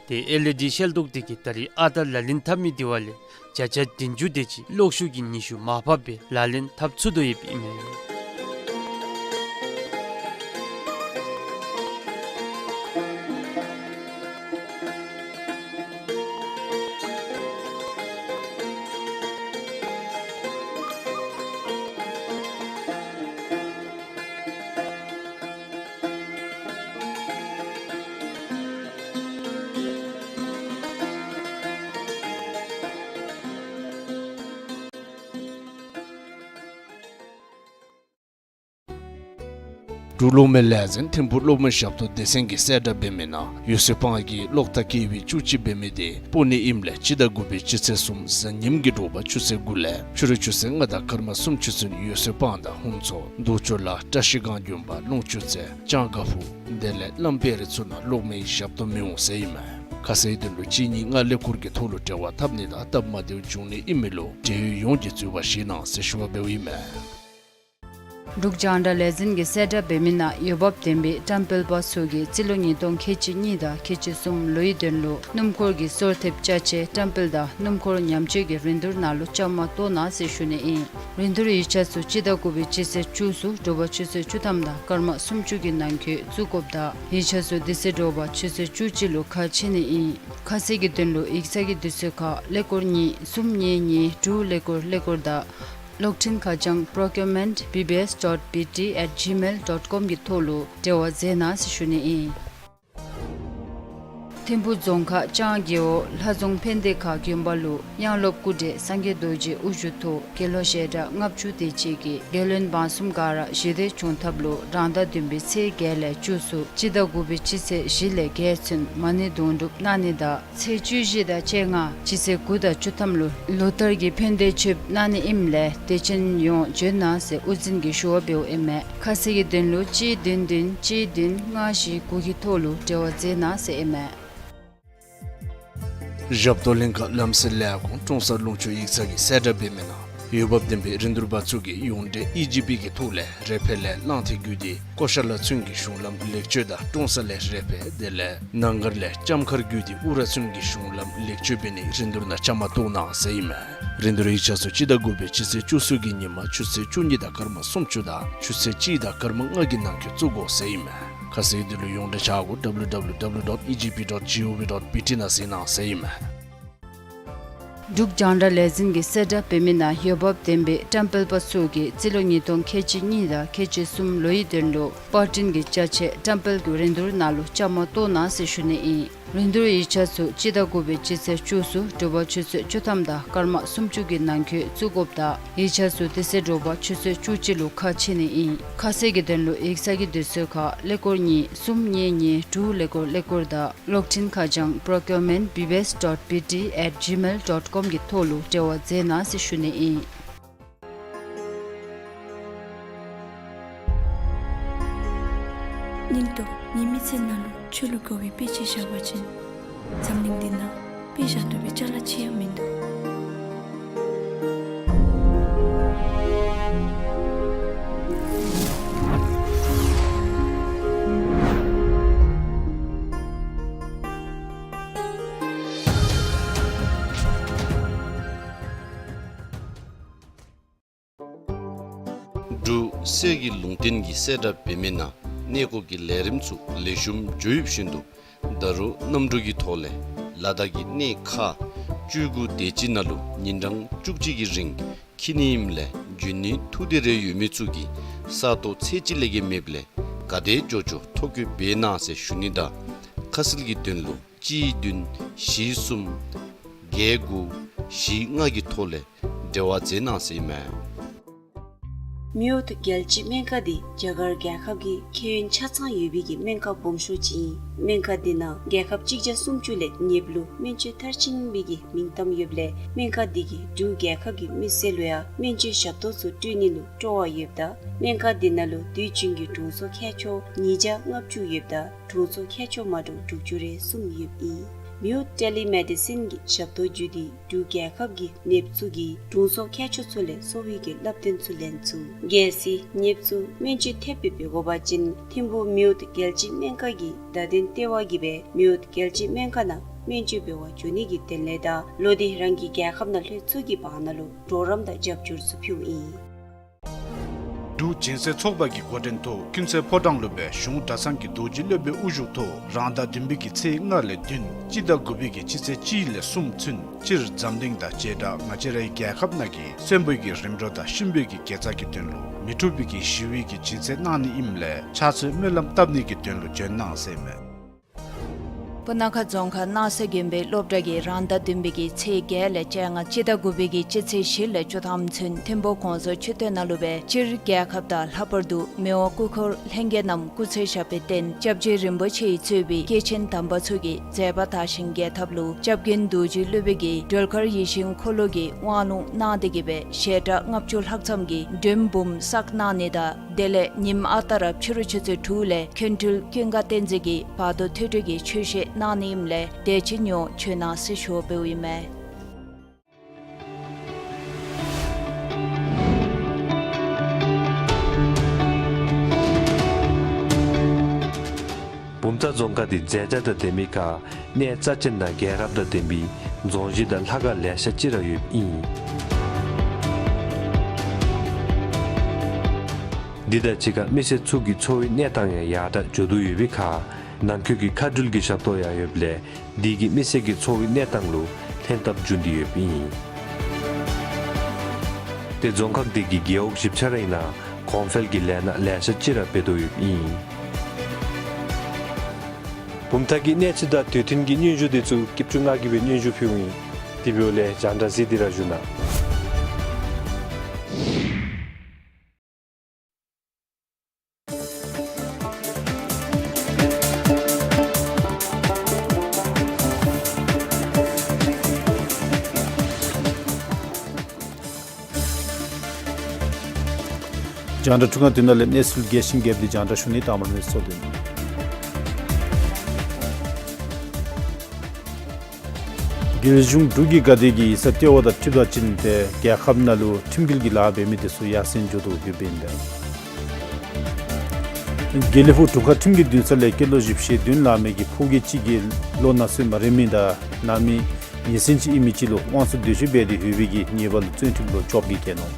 ཏེ་ཨེལ་ཨི་ཌི་ཤེལ་ཏོག་འདི་གིས་ད་རིས་ཨ་རྟག་ལག་ལེན་འཐབ་མི་འདི་བ་ལས་བརྒྱ་ཆ་བདུན་ཅུ་དེ་ཅིག་གློག་ཤུགས་ཀྱི་ནུས་ཤུགས་མར་ཕབ་སྦེ་ལག་ལེན་འཐབ་ཚུགས་དོ་ཡོདཔ་ཨིན་མས། འབྲུག་གློག་མེ་ལས་འཛིན་ཐིམ་ཕུག་གློག་མེ་ཞབས་ཏོག་སྡེ་ཚན་གྱིས་གསལ་བསྒྲགས་འབད་མི་ནང་འོད་ཟེར་སྤང་གི་གློག་ཐག་ཀེ་ཝི་བཅུ་གཅིག་འབད་མི་དེ་སྤོ་ནི་ཨིནམ་ལས་སྤྱི་ཟླ་དགུ་པའི་སྤྱི་ཚེས་གསུམ་གཟའ་ཉིམ་གྱི་དྲོ་པ་ཆུ་ཚོད་དགུ་ལས་ཕྱི་རུ་ཆུ་ཚོད་ལྔ་དང་སྐར་མ་སུམ་ཅུ་ཚུན་འོད་ཟེར་སྤང་དང་ཧུན་མཚོ་རྡོ་ཆུ་ལ་བཀྲ་ཤིས་སྒང་དགོན་པ་ལུང་ཆུ་རྩེ་ལྕང་དཀར་ཕུ་དེ་ལས་གླང་བེ་རི་ཚུ་ནང་གློག་མེའི་ཞབས་ཏོག་མི་འོང་ཟེར་ཨིན་མས། ཁ་གསལ་དོན་ལུ་གཅིག་གཉིས་ལྔ་ཀླད་ཀོར་གྱི་ཐོག་ལུ་འབྲེལ་བ་འཐབ་ནི་དང་སྟབས་མ་བདེཝ་འབྱུང་ནི་ཨིན་མི་ལུ་འབྲེལ་ཡོད་ཡོངས་ཀྱིས་འཛོལ་བ་བཞེས་གནང་ཟེར་ཞུ་བ་འབདཝ་ཨིན་མས། འབྲུག་རྒྱང་བསྒྲགས་ལས་འཛིན་གྱིས་གསལ་བསྒྲགས་འབད་མི་ནང་འོས་འབབ་ལྡན་པའི་བཀྲམ་སྤེལ་པ་ཚུ་གིས་རྩིས་ལོ་ཉིས་སྟོང་ཁལ་གཅིག་གཉིས་དང་ཁལ་གཅིག་གསུམ་ལོའི་དོན་ལུ་སྣུམ་འཁོར་གྱི་སོར་ཐེབས་ཅ་ཆས་བཀྲམ་སྤེལ་དང་སྣུམ་འཁོར་ཉམས་བཅོས་ཀྱི་རིན་བསྡུར་ནང་ལུ་བཅའ་མར་གཏོགས་གནང་ཟེར་ཞུ་ནི་ཨིན། རིན་བསྡུར་ཡིག་ཆ་ཚུ་སྤྱི་ཟླ་དགུ་པའི་སྤྱི་ཚེས་བཅུ་ཚུ་དྲོ་པ་ཆུ་ཚོད་བཅུ་ཐམ་དང་སྐར་མ་སུམ་ཅུ་གི་ནང་འཁོད་བཙུགས་དགོཔ་དང་ཡིག་ཆ་ཚུ་དེ་ཚེ་དྲོ་པ་ཆུ་ཚོད་བཅུ་གཅིག་ལུ་ཁ་ཕྱེ་ནི་ཨིན། ཁ་གསལ་གྱི་དོན་ལུ་ཡིག་ཚང་གི་དུས་ཚོད་ཁར་ཀླད་ཀོར་གཉིས་གསུམ་གཉིས་གཉིས་དྲུག་ཀླད་ཀོར་ཀླད་ཀོར་དང་གློག་འཕྲིན་ཁ་བྱང་procurement B B S dot B T at gmail dot com གི་ཐོག་ལུ་འབྲེལ་བ་མཛད་གནང་ཟེར་ཞུ་ནི་ཨིན། ཐིམ་ཕུ་རྫོང་ཁག་ལྕང་རྒེད་འོག་ལྷ་རྫོང་ཕན་བདེ་ཁ་དགོན་པ་ལུ་དབྱངས་སློབ་སྐུ་བགྲེས་སངས་རྒྱས་རྡོ་རྗེ་དབུ་བཞུགས་ཐོག་དགེ་སློང་ཞལ་གྲངས་ལྔ་བཅུ་དེ་ཅིག་གིས་རྒྱལ་བློན་འབངས་གསུམ་ག་ར་ཞི་བདེ་བྱུང་ཐབས་ལུ་རང་ཟླ་བདུན་པའི་ཚེས་བརྒྱད་ལས་བཅུ་ཚུན་སྤྱི་ཟླ་དགུ་པའི་སྤྱི་ཚེས་བཞི་ལས་བརྒྱད་ཚུན་མ་ཎི་དུང་སྒྲུབ་གནང་ནི་དང་ཚེས་བཅུ་བཞི་དང་བཅོ་ལྔ་སྤྱི་ཚེས་དགུ་དང་བཅུ་ཐམ་ལུ་ལོ་ལྟར་གྱི་ཕན་བདེ་མཆོདཔ་གནང་ནི་ཨིནམ་ལས་དད་ཅན་ཡོངས་བྱོན་གནང་ཟེར་དབུ་འཛིན་གྱིས་ཞུ་བ་འབདཝ་ཨིན་མས། ཁ་གསལ་གྱི་དོན་ལུ་གཅིག་བདུན་བདུན་གཅིག་བདུན་ལྔ་བཞི་དགུ་གི་ཐོག་ལུ་འབྲེལ་བ་མཛད་གནང་ཟེར་ཨིན་མས། ཞབས་ཏོག་ལྷན་ཁག་ལམ་སེལ་ལས་ཁུངས་ཀྲོང་གསར་ལུང་ཕྱོགས་ཡིག་ཚང་གིས་གསལ་བསྒྲགས་འབད་མི་ནང་འོས་འབབ་ལྡན་པའི་རིན་བསྡུར་པ་ཚུ་གིས་ཡོངས་འབྲེལ་ཨི་ཇི་པི་གི་ཐོག་ལས་རེ་ཕེ་ལས་གླང་མཐིལ་བརྒྱུད་དེ་ཀོ་ཤ་ལ་ཚུན་གྱི་གཞུང་ལམ་ལེགས་བཅོས་དང་ཀྲོང་གསར་ལས་རེ་ཕེ་དེ་ལས་ནང་སྒར་ལས་ལྕམ་མཁར་བརྒྱུད་དེ་ཨུ་ར་ཚུན་གྱི་གཞུང་ལམ་ལེགས་བཅོས་འབད་ནིའི་རིན་བསྡུར་ནང་བཅའ་མར་གཏོགས་གནང་ཟེར་ཨིན་མས། རིན་བསྡུར་ཡིག་ཆ་ཚུ་སྤྱི་ཟླ་དགུ་པའི་སྤྱི་ཚེས་བཅུ་གསུམ་གྱི་ཉིན་མ་ཆུ་ཚོད་བཅུ་གཉིས་དང་སྐར་མ་སུམ་ཅུ་དང་ཆུ་ཚོད་གཅིག་དང་སྐར་མ་ལྔ་གི་ནང་འཁོད་བཙུགས་དགོ་ཟེར་ཨིན་མས། ཁ་གསལ་དོན་ལུ་ཡོངས་འབྲེལ་ཆ་གོ་W W W dot E G P dot G O V dot B T ནང་གཟིགས་གནང་ཟེར་ཨིན་མས། འབྲུག་རྒྱང་བསྒྲགས་ལས་འཛིན་གྱིས་གསལ་བསྒྲགས་འབད་མི་ནང་འོས་འབབ་ལྡན་པའི་བཀྲམ་སྤེལ་པ་ཚུ་གིས་རྩིས་ལོ་ཉིས་སྟོང་ཁལ་གཅིག་གཉིས་དང་ཁལ་གཅིག་གསུམ་ལོའི་དོན་ལུ་པར་སྐྲུན་གྱི་ཅ་ཆས་བཀྲམ་སྤེལ་གྱི་རིན་བསྡུར་ནང་ལུ་བཅའ་མར་གཏོགས་གནང་ཟེར་ཞུ་ནི་ཨིན། རིན་བསྡུར་ཡིག་ཆ་ཚུ་སྤྱི་ཟླ་དགུ་པའི་སྤྱི་ཚེས་བཅུ་གསུམ་དྲོ་པ་ཆུ་ཚོད་བཅུ་ཐམ་དང་སྐར་མ་སུམ་ཅུ་གི་ནང་འཁོད་བཙུགས་དགོཔ་དང་ཡིག་ཆ་ཚུ་དེ་ཚེ་དྲོ་པ་ཆུ་ཚོད་བཅུ་གཅིག་ལུ་ཁ་ཕྱེ་ནི་ཨིན། ཁ་གསལ་གྱི་དོན་ལུ་ཡིག་ཚང་གི་དུས་ཚོད་ཁར་ཀླད་ཀོར་གཉིས་གསུམ་གཉིས་གཉིས་དྲུག་ཀླད་ཀོར་ཀླད་ཀོར་དང་གློག་འཕྲིན་ཁ་བྱང་procurement B B S dot B T at gmail dot com གི་ཐོག་ལུ་འབྲེལ་བ་མཛད་གནང་ཟེར་ཞུ་ནི་ཨིན། སྙིང་སྟོབས། ངེའི་མི་ཚེ་ནང་ལུ་ཆོས་ལུ་དགའ་བའི་དཔེ་ཅིག་བཞག་པ་ཅིན་འཛམ་གླིང་འདི་ནང་དཔེ་བཞག་བཏུབ་པའི་ཅ་ལ་ཅིག་ཡང་མིན་འདུག། འབྲུག་གསེར་གྱི་ལུང་བསྟན་གྱིས་གསལ་བསྒྲགས་འབད་མི་ནང་གནས་སྐོར་གྱི་ལས་རིམ་ཚུ་ལེགས་ཤོམ་འགྱོ་ཡོདཔ་བཞིན་དུ་ད་རུང་གནམ་གྲུ་གི་ཐོག་ལས་ལ་དྭགས་ཀྱི་གནས་ཁག་བཅུ་དགུ་དེ་ཅིག་ནང་ལུ་ཉིན་གྲངས་བཅུ་གཅིག་གི་རིང་འཁྱིད་ནི་ཨིནམ་ལས་འབྱོན་ནི་ཐུགས་འདོད་རེ་ཡོད་མི་ཚུ་གིས་ས་སྟོང་ཚད་གཅིག་ལས་བརྒལ་མེདཔ་ལས་ག་དེ་མགྱོགས་མགྱོགས་ཐོ་བཀོད་འབད་གནང་ཟེར་ཞུ་ནི་དང་ཁ་གསལ་གྱི་དོན་ལུ་གཅིག་བདུན་བཞི་གསུམ་བརྒྱད་དགུ་བཞི་ལྔ་གི་ཐོག་ལས་འབྲེལ་བ་མཛད་གནང་ཟེར་ཨིན་མས། མེ་འོད་རྒྱལ་སྤྱིའི་སྨན་ཁང་འདི་རྒྱ་གར་རྒྱལ་ཁབ་ཀྱི་ཁྱད་ཡོན་ཆ་ཚང་ཡོད་པའི་གི་སྨན་ཁང་སྦོམ་ཤོས་ཅིག་ཨིན། སྨན་ཁང་འདི་ནང་རྒྱལ་ཁབ་གཅིག་བརྒྱ་སུམ་ཅུ་ལས་ཉེ་བ་ལུ་སྨན་བཅོས་མཐར་ཕྱིན་པའི་གི་མིང་གཏམ་ཡོདཔ་ལས་སྨན་ཁང་འདི་གིས་འབྲུག་རྒྱལ་ཁབ་ཀྱི་མི་སེར་ལུ་ཡང་སྨན་བཅོས་ཞབས་ཏོག་ཚུ་སྤྲོད་ནི་ལུ་སྤྲོ་བ་ཡོདཔ་ད་སྨན་ཁང་འདི་ནང་ལུ་དུས་རྒྱུན་གྱི་དྲུང་འཚོ་མཁས་མཆོག་ཉིས་བརྒྱ་ལྔ་བཅུ་ཡོདཔ་ད་དྲུང་འཚོ་མཁས་མཆོག་མ་འདྲཝ་དྲུག་ཅུ་རེ་གསུམ་ཡོདཔ་ཨིན། མེ་འོད་ཊེ་ལི་མེ་ཌི་སིན་གྱི་ཞབས་ཏོག་བརྒྱུད་དེ་འབྲུག་རྒྱལ་ཁབ་ཀྱི་ནདཔ་ཚུ་གིས་དྲུང་འཚོ་མཁས་མཆོག་ཚུ་ལས་གསོ་བའི་གི་བསླབ་སྟོན་ཚུ་ལེན་ཚུགས། གལ་སྲིད་ནདཔ་ཚུ་སྨན་བཅོས་ཐེབས་སྦེ་འབད་དགོ་པ་ཅིན་ཐིམ་ཕུག་མེ་འོད་རྒྱལ་སྤྱིའི་སྨན་ཁང་གི་བརྡ་དོན་ལྟེ་བ་གིས་སྦེ་མེ་འོད་རྒྱལ་སྤྱིའི་སྨན་ཁང་ནང་སྨན་བཅོས་འབད་བར་འགྱོ་ནི་གི་དོན་ལས་དང་ལོག་སྟེ་རང་གི་རྒྱལ་ཁབ་ནང་ལྷོད་ཚུགས་ཀྱི་བར་ན་ལུ་གྲོགས་རམ་དང་རྒྱབ་སྐྱོར་ཚུ་ཕུལཝ་ཨིན། འབྲུག་སྦྱིན་སྲེག་ཚོགས་པ་གི་འགོ་འདྲེན་ཐོག་ཀུན་གསལ་ཕོ་བྲང་ལུ་སྦེ་གཞུང་གྲྭ་ཚང་གི་རྡོ་རྗེ་སློབ་དཔོན་དབུ་བཞུགས་ཐོག་རང་ཟླ་བདུན་པའི་གི་ཚེས་ལྔ་ལས་བདུན་སྤྱི་ཟླ་དགུ་པའི་གི་སྤྱི་ཚེས་གཅིག་ལས་གསུམ་ཚུན་སྤྱིར་འཛམ་གླིང་དང་བྱེ་བྲག་ང་བཅས་རའི་རྒྱལ་ཁབ་ནང་གི་གསོན་པོའི་གི་རིམ་གྲོ་དང་གཤིན་པོའི་གི་དགེ་རྩ་གི་དོན་ལུ་མི་འཁྲུགས་པའི་གི་ཞི་བའི་གི་སྦྱིན་སྲེག་གནང་ནི་ཨིནམ་ལས་ཕྱག་ཚོད་སྨོན་ལམ་བཏབ་ནི་གི་དོན་ལུ་བྱོན་གནང་ཟེར་ཨིན་མས། སྤུ་ན་ཁ་རྫོང་ཁག་སྣང་ས་དགོན་པའི་སློབ་གྲྭ་གིས་རང་ཟླ་བདུན་པའི་གི་ཚེས་བརྒྱད་ལས་བཅོ་ལྔ་སྤྱི་ཟླ་དགུ་པའི་གི་སྤྱི་ཚེས་བཞི་ལས་བཅུ་ཐམ་ཚུན་ཐིམ་ཕུག་གོང་ས་མཆོག་སྟོད་ནང་ལུ་སྦེ་སྤྱིར་རྒྱལ་ཁབ་དང་ལྷག་པར་དུ་མི་དབང་སྐུ་འཁོར་ལྷན་རྒྱས་རྣམས་སྐུ་ཚེ་ཞབས་པད་བརྟན་སྐྱབས་རྗེ་རིན་པོ་ཆེ་གིས་གཙོས་པའི་སྐྱེས་ཆེན་དམ་པ་ཚུ་གི་མཛད་པ་དར་ཞིང་རྒྱས་ཐབས་ལུ་སྐྱབས་མགོན་རྡོ་རྗེ་སློབ་དཔོན་གྱིས་སྒྲོལ་དཀར་ཡིད་བཞིན་འཁོར་ལོ་གི་དབང་ལུང་གནང་སྟེ་གི་སྦེ་ཞལ་གྲངས་ལྔ་བཅུ་ལྷག་ཙམ་གྱི་མགྲོན་འབུམ་བསགས་གནང་ནི་དང་དེ་ལས་ཉིནམ་ཨ་རྟག་ར་ཕྱི་རུ་ཆུ་ཚོད་དྲུག་ལས་མཁན་སྤྲུལ་ཀུན་དགའ་བསྟན་འཛིན་གྱིས་བར་དོ་ཐོས་གྲོལ་གྱི་ཆོས་བཤད་གནང་ནི་ཨིནམ་ལས་དད་ཅན་ཡོངས་བྱོན་གནང་ཟེར་ཞུ་བ་འབདཝ་ཨིན་མས། བུམ་ཐང་རྫོང་ཁག་འདི་མཛེས་ཆ་དང་ལྡན་མི་ཁར་གནས་རྩ་ཅན་དང་རྒྱལ་རབས་དང་ལྡན་པའི་རྫོང་གཞི་དང་ལྷ་ཁང་ལེ་ཤ་ཅིག་ར་ཡོདཔ་ཨིན། འདི་དང་གཅིག་ཁར་མི་སེར་ཚུ་གི་འཚོ་བའི་གནས་སྟངས་ཡང་ཡར་དྲག་འགྱོ་དོ་ཡོད་པའི་ཁར་ནང་འཁོད་ཀྱི་མཁའ་འགྲུལ་གྱི་ཞབས་ཏོག་ཡང་ཡོདཔ་ལས་འདི་གིས་མི་སེར་གྱི་འཚོ་བའི་གནས་སྟངས་ལུ་ལྷན་ཐབས་འབྱུང་སྟེ་ཡོདཔ་ཨིན། ཏེ་རྫོང་ཁག་འདི་གི་རྒེད་འོག་བཞི་ཆ་རའི་ནང་གོང་འཕེལ་གྱི་ལས་སྣ་ལེ་ཤ་ཅིག་ར་འབད་དོ་ཡོདཔ་ཨིན། བུམ་ཐང་གི་གནས་ཚུལ་དང་དུས་མཐུན་གྱི་སྙན་ཞུ་དེ་ཚུ་སྐྱིད་ཆུ་ང་གིས་སྦེ་སྙན་ཞུ་ཕུལཝ་ཨིན། དེ་འབདཝ་ལས་རྒྱང་བསྒྲགས་གཟིགས་ཏེ་ར་བཞུགས་གནང་། རྒྱང་བསྒྲགས་འཕྲུལ་ཁང་འདི་ནང་ལས་གནས་ཚུལ་རྒྱས་ཤིང་རྒྱསཔ་དེ་རྒྱང་བསྒྲགས་ཞུ་ནི། དང་པ་ར་གནས་ཚུལ་ཚུ་དེ་རྒྱལ་གཞུང་འབྲུག་གི་དགའ་དད་ཀྱི་ཡིག་ཚང་ལྟེ་བ་དང་འཁྲིལཝ་ད་ཅིན་ཏེ་རྒྱལ་ཁབ་ནང་ལུ་ཁྲིམས་འགལ་གྱི་ལཱ་འབད་མི་དེ་ཚུ་ཡར་སེང་འགྱོ་དོ་ཡོདཔ་ཨིན་པས། དགེ་ལེགས་ཕུག་དྲུང་ཁག་ཁྲིམས་ཀྱི་འདུན་ས་ལས་སྐྱེས་ལོ་བཞི་བཅུ་ཞེ་བདུན་ལང་མི་གི་ཕོ་སྐྱེས་ཅིག་གིས་ལོ་ན་ཚོད་མ་རན་མི་དང་ནང་མི་ཉེས་ཅན་ཅིག་ཨིན་མི་ཅིག་ལུ་དབང་བཙོང་འདོད་སྤྱོད་འབད་དེ་ཡོད་པའི་གི་ཉེས་པ་ལུ་བཙོན་ཁྲིམས་ལོ་བཅོ་བརྒྱད་བཀལ་ནུག།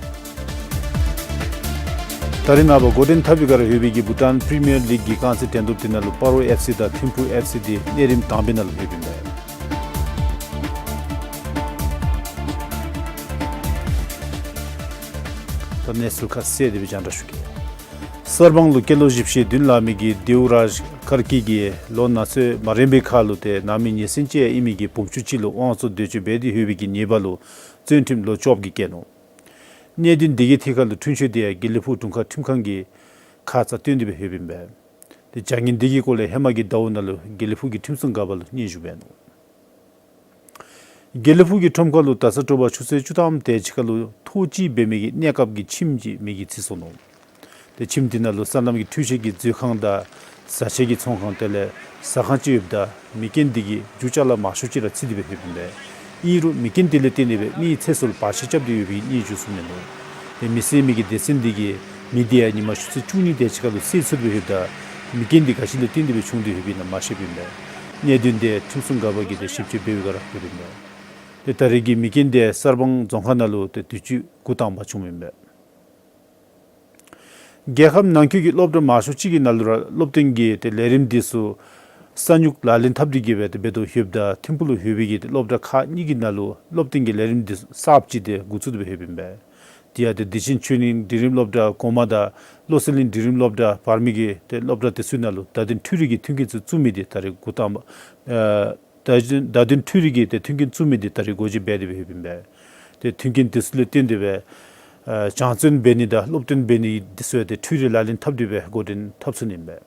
ད་རེས་ནངས་པ་འགོ་འདྲེན་འཐབ་པའི་སྒང་ར་ཡོད་པའི་གི་བྷུ་ཊཱན་པི་རི་མི་ཡར་ལིག་གི་རྐང་རྩེད་འགྲན་བསྡུར་དེ་ནང་ལུ་སྤ་རོ་ཨེཕ་སི་དང་ཐིམ་ཕུ་ཨེཕ་སི་དེ་གནས་རིམ་དང་པའི་ནང་ལུ་ལྷོདཔ་ཨིན་པས། ད་གནས་ཚུལ་ཁ་གསལ་དེ་སྦེ་རྒྱང་བསྒྲགས་ཞུ་གེ། གསར་སྤང་ལུ་སྐྱེས་ལོ་བཞི་བཅུ་ཞེ་བདུན་ལང་མི་གི་དེའུ་རཱཇ་ཀར་ཀི་གིས་ལོ་ན་ཚོད་མ་རན་པའི་ཁར་ལུ་ཏེ་ནང་མི་ཉེས་ཅན་ཅིག་ཨིན་མི་གི་བུམོ་ཅིག་ལུ་དབང་བཙོང་འདོད་སྤྱོད་འབད་དེ་ཡོད་པའི་གི་ཉེས་པ་ལུ་བཙོན་ཁྲིམས་ལོ་བཅོ་བརྒྱད་བཀལ་ནུག། གནད་དོན་དེ་གི་ཐད་ཁར་ལུ་འཁྲུན་ཆོད་དེ་ཡང་དགེ་ལེགས་ཕུག་དྲུང་ཁག་ཁྲིམས་ཁང་གིས་ཁ་ཙ་བཏོན་ཏེ་སྦེ་ཡོདཔ་ཨིན་པས། ཏེ་བྱ་ངན་དེ་གི་སྐོར་ལས་ཧེ་མ་གི་ཟླཝ་ནང་ལུ་དགེ་ལེགས་ཕུག་གི་ཁྲིམས་སྲུང་འགག་པ་ལུ་སྙན་ཞུ་འབད་ནུག། དགེ་ལེགས་ཕུག་གི་ཁྲོམ་ཁ་ལུ་ད་ས་དྲོ་པ་ཆུ་ཚོད་བཅུ་ཐམ་དེ་ཅིག་ཁར་ལུ་ཐོག་བཅད་འབད་མི་གི་གནས་སྐབས་ཀྱི་ཁྱིམ་ཅིག་མེ་གིས་འཚིག་སོང་ནུག། ཏེ་ཁྱིམ་དེ་ནང་ལུ་སོ་ནམ་གྱི་འཕྲུལ་ཆས་ཀྱི་མཛོད་ཁང་དང་བཟའ་ཆས་ཀྱི་ཚོང་ཁང་དེ་ལས་ཟ་ཁང་ཅིག་ཡོདཔ་ད་མེ་རྐྱེན་དེ་གིས་རྒྱུ་ཅ་ལ་མང་ཤོས་ཅིག་ར་འཚིག་སྟེ་སྦེ་ཡོདཔ་ཨིན་པས། ཨིན་རུང་མེ་རྐྱེན་དེ་ལས་བརྟེན་ཏེ་སྦེ་མི་ཚེ་སྲོག་ལུ་བར་ཆད་རྐྱབ་སྟེ་ཡོད་པའི་གི་སྙན་ཞུ་ཚུ་མིན་འདུག། ཏེ་མེ་བསད་མི་གི་སྡེ་ཚན་དེ་གིས་མེ་དེ་ཡང་ཉིན་མ་ཆུ་ཚོད་བཅུ་གཉིས་དེ་ཅིག་ཁར་ལུ་བསད་ཚུགས་པའི་ཡོདཔ་ད་མེ་རྐྱེན་དེ་ག་ཅི་ལས་བརྟེན་ཏེ་སྦེ་བྱུང་སྟེ་ཡོདཔ་ཨིན་ན་མ་ཤེསཔ་ཨིན་པས། གནད་དོན་དེ་ཁྲིམས་སྲུང་འགག་པ་གིས་ཏེ་ཞིབ་དཔྱད་འབད་བའི་སྒང་ར་ཡོདཔ་ཨིན་པས། ཏེ་ད་རེས་ཀྱི་མེ་རྐྱེན་དེ་གསར་སྤང་རྫོང་ཁག་ནང་ལུ་ཏེ་དུས་ཅི་འགོ་དང་པ་བྱུངམ་ཨིན་པས། རྒྱལ་ཁབ་ནང་འཁོད་ཀྱི་སློབ་གྲྭ་མང་ཤོས་ཅིག་གི་ནང་ལུ་ར་སློབ་སྟོན་གྱི་ཏེ་ལས་རིམ་དེ་ཚུ་ས་སྨྱུག་ལག་ལེན་འཐབ་སྟེ་གི་སྦེ་ཏེ་འབད་དོ་ཡོདཔ་ད་ཐིམ་ཕུག་ལུ་ཡོད་པའི་གི་ཏེ་སློབ་གྲྭ་ཁག་གཉིས་ཀྱི་ནང་ལུ་སློབ་སྟོན་གྱི་ལས་རིམ་དེ་ཚུ་གསརཔ་ཅིག་ཏེ་འགོ་བཙུགས་ཏེ་སྦེ་ཡོདཔ་ཨིན་པས། དེ་ཡང་ཏེ་བདེ་ཆེན་ཆོས་གླིང་འབྲིང་རིམ་སློབ་གྲྭ་གོང་མ་དང་བློ་གསལ་གླིང་འབྲིང་རིམ་སློབ་གྲྭ་བར་མའི་གི་ཏེ་སློབ་གྲྭ་དེ་ཚུ་ནང་ལུ་བརྡ་དོན་འཕྲུལ་རིག་གི་མཐུན་རྐྱེན་ཚུ་བཙུགས་མི་དེ་ད་རེས་འགོ་དང་པ་ཨ་བརྡ་བརྡ་དོན་འཕྲུལ་རིག་གི་ཏེ་མཐུན་རྐྱེན་བཙུགས་མི་དེ་ད་རེས་འགོ་འབྱེད་འབད་དེ་སྦེ་ཡོདཔ་ཨིན་པས། ཏེ་མཐུན་རྐྱེན་དེ་ཚུ་ལས་བརྟེན་ཏེ་སྦེ་ཨ་སྦྱང་བརྩོན་འབད་ནི་དང་སློབ་སྟོན་འབད་ནི་དེ་ཚུ་ཡང་ཏེ་འཕྲུལ་རིག་ལག་ལེན་འཐབ་སྟེ་སྦེ་འགོ་འདྲེན་འཐབ་ཚུགས་ནི་ཨིན་པས།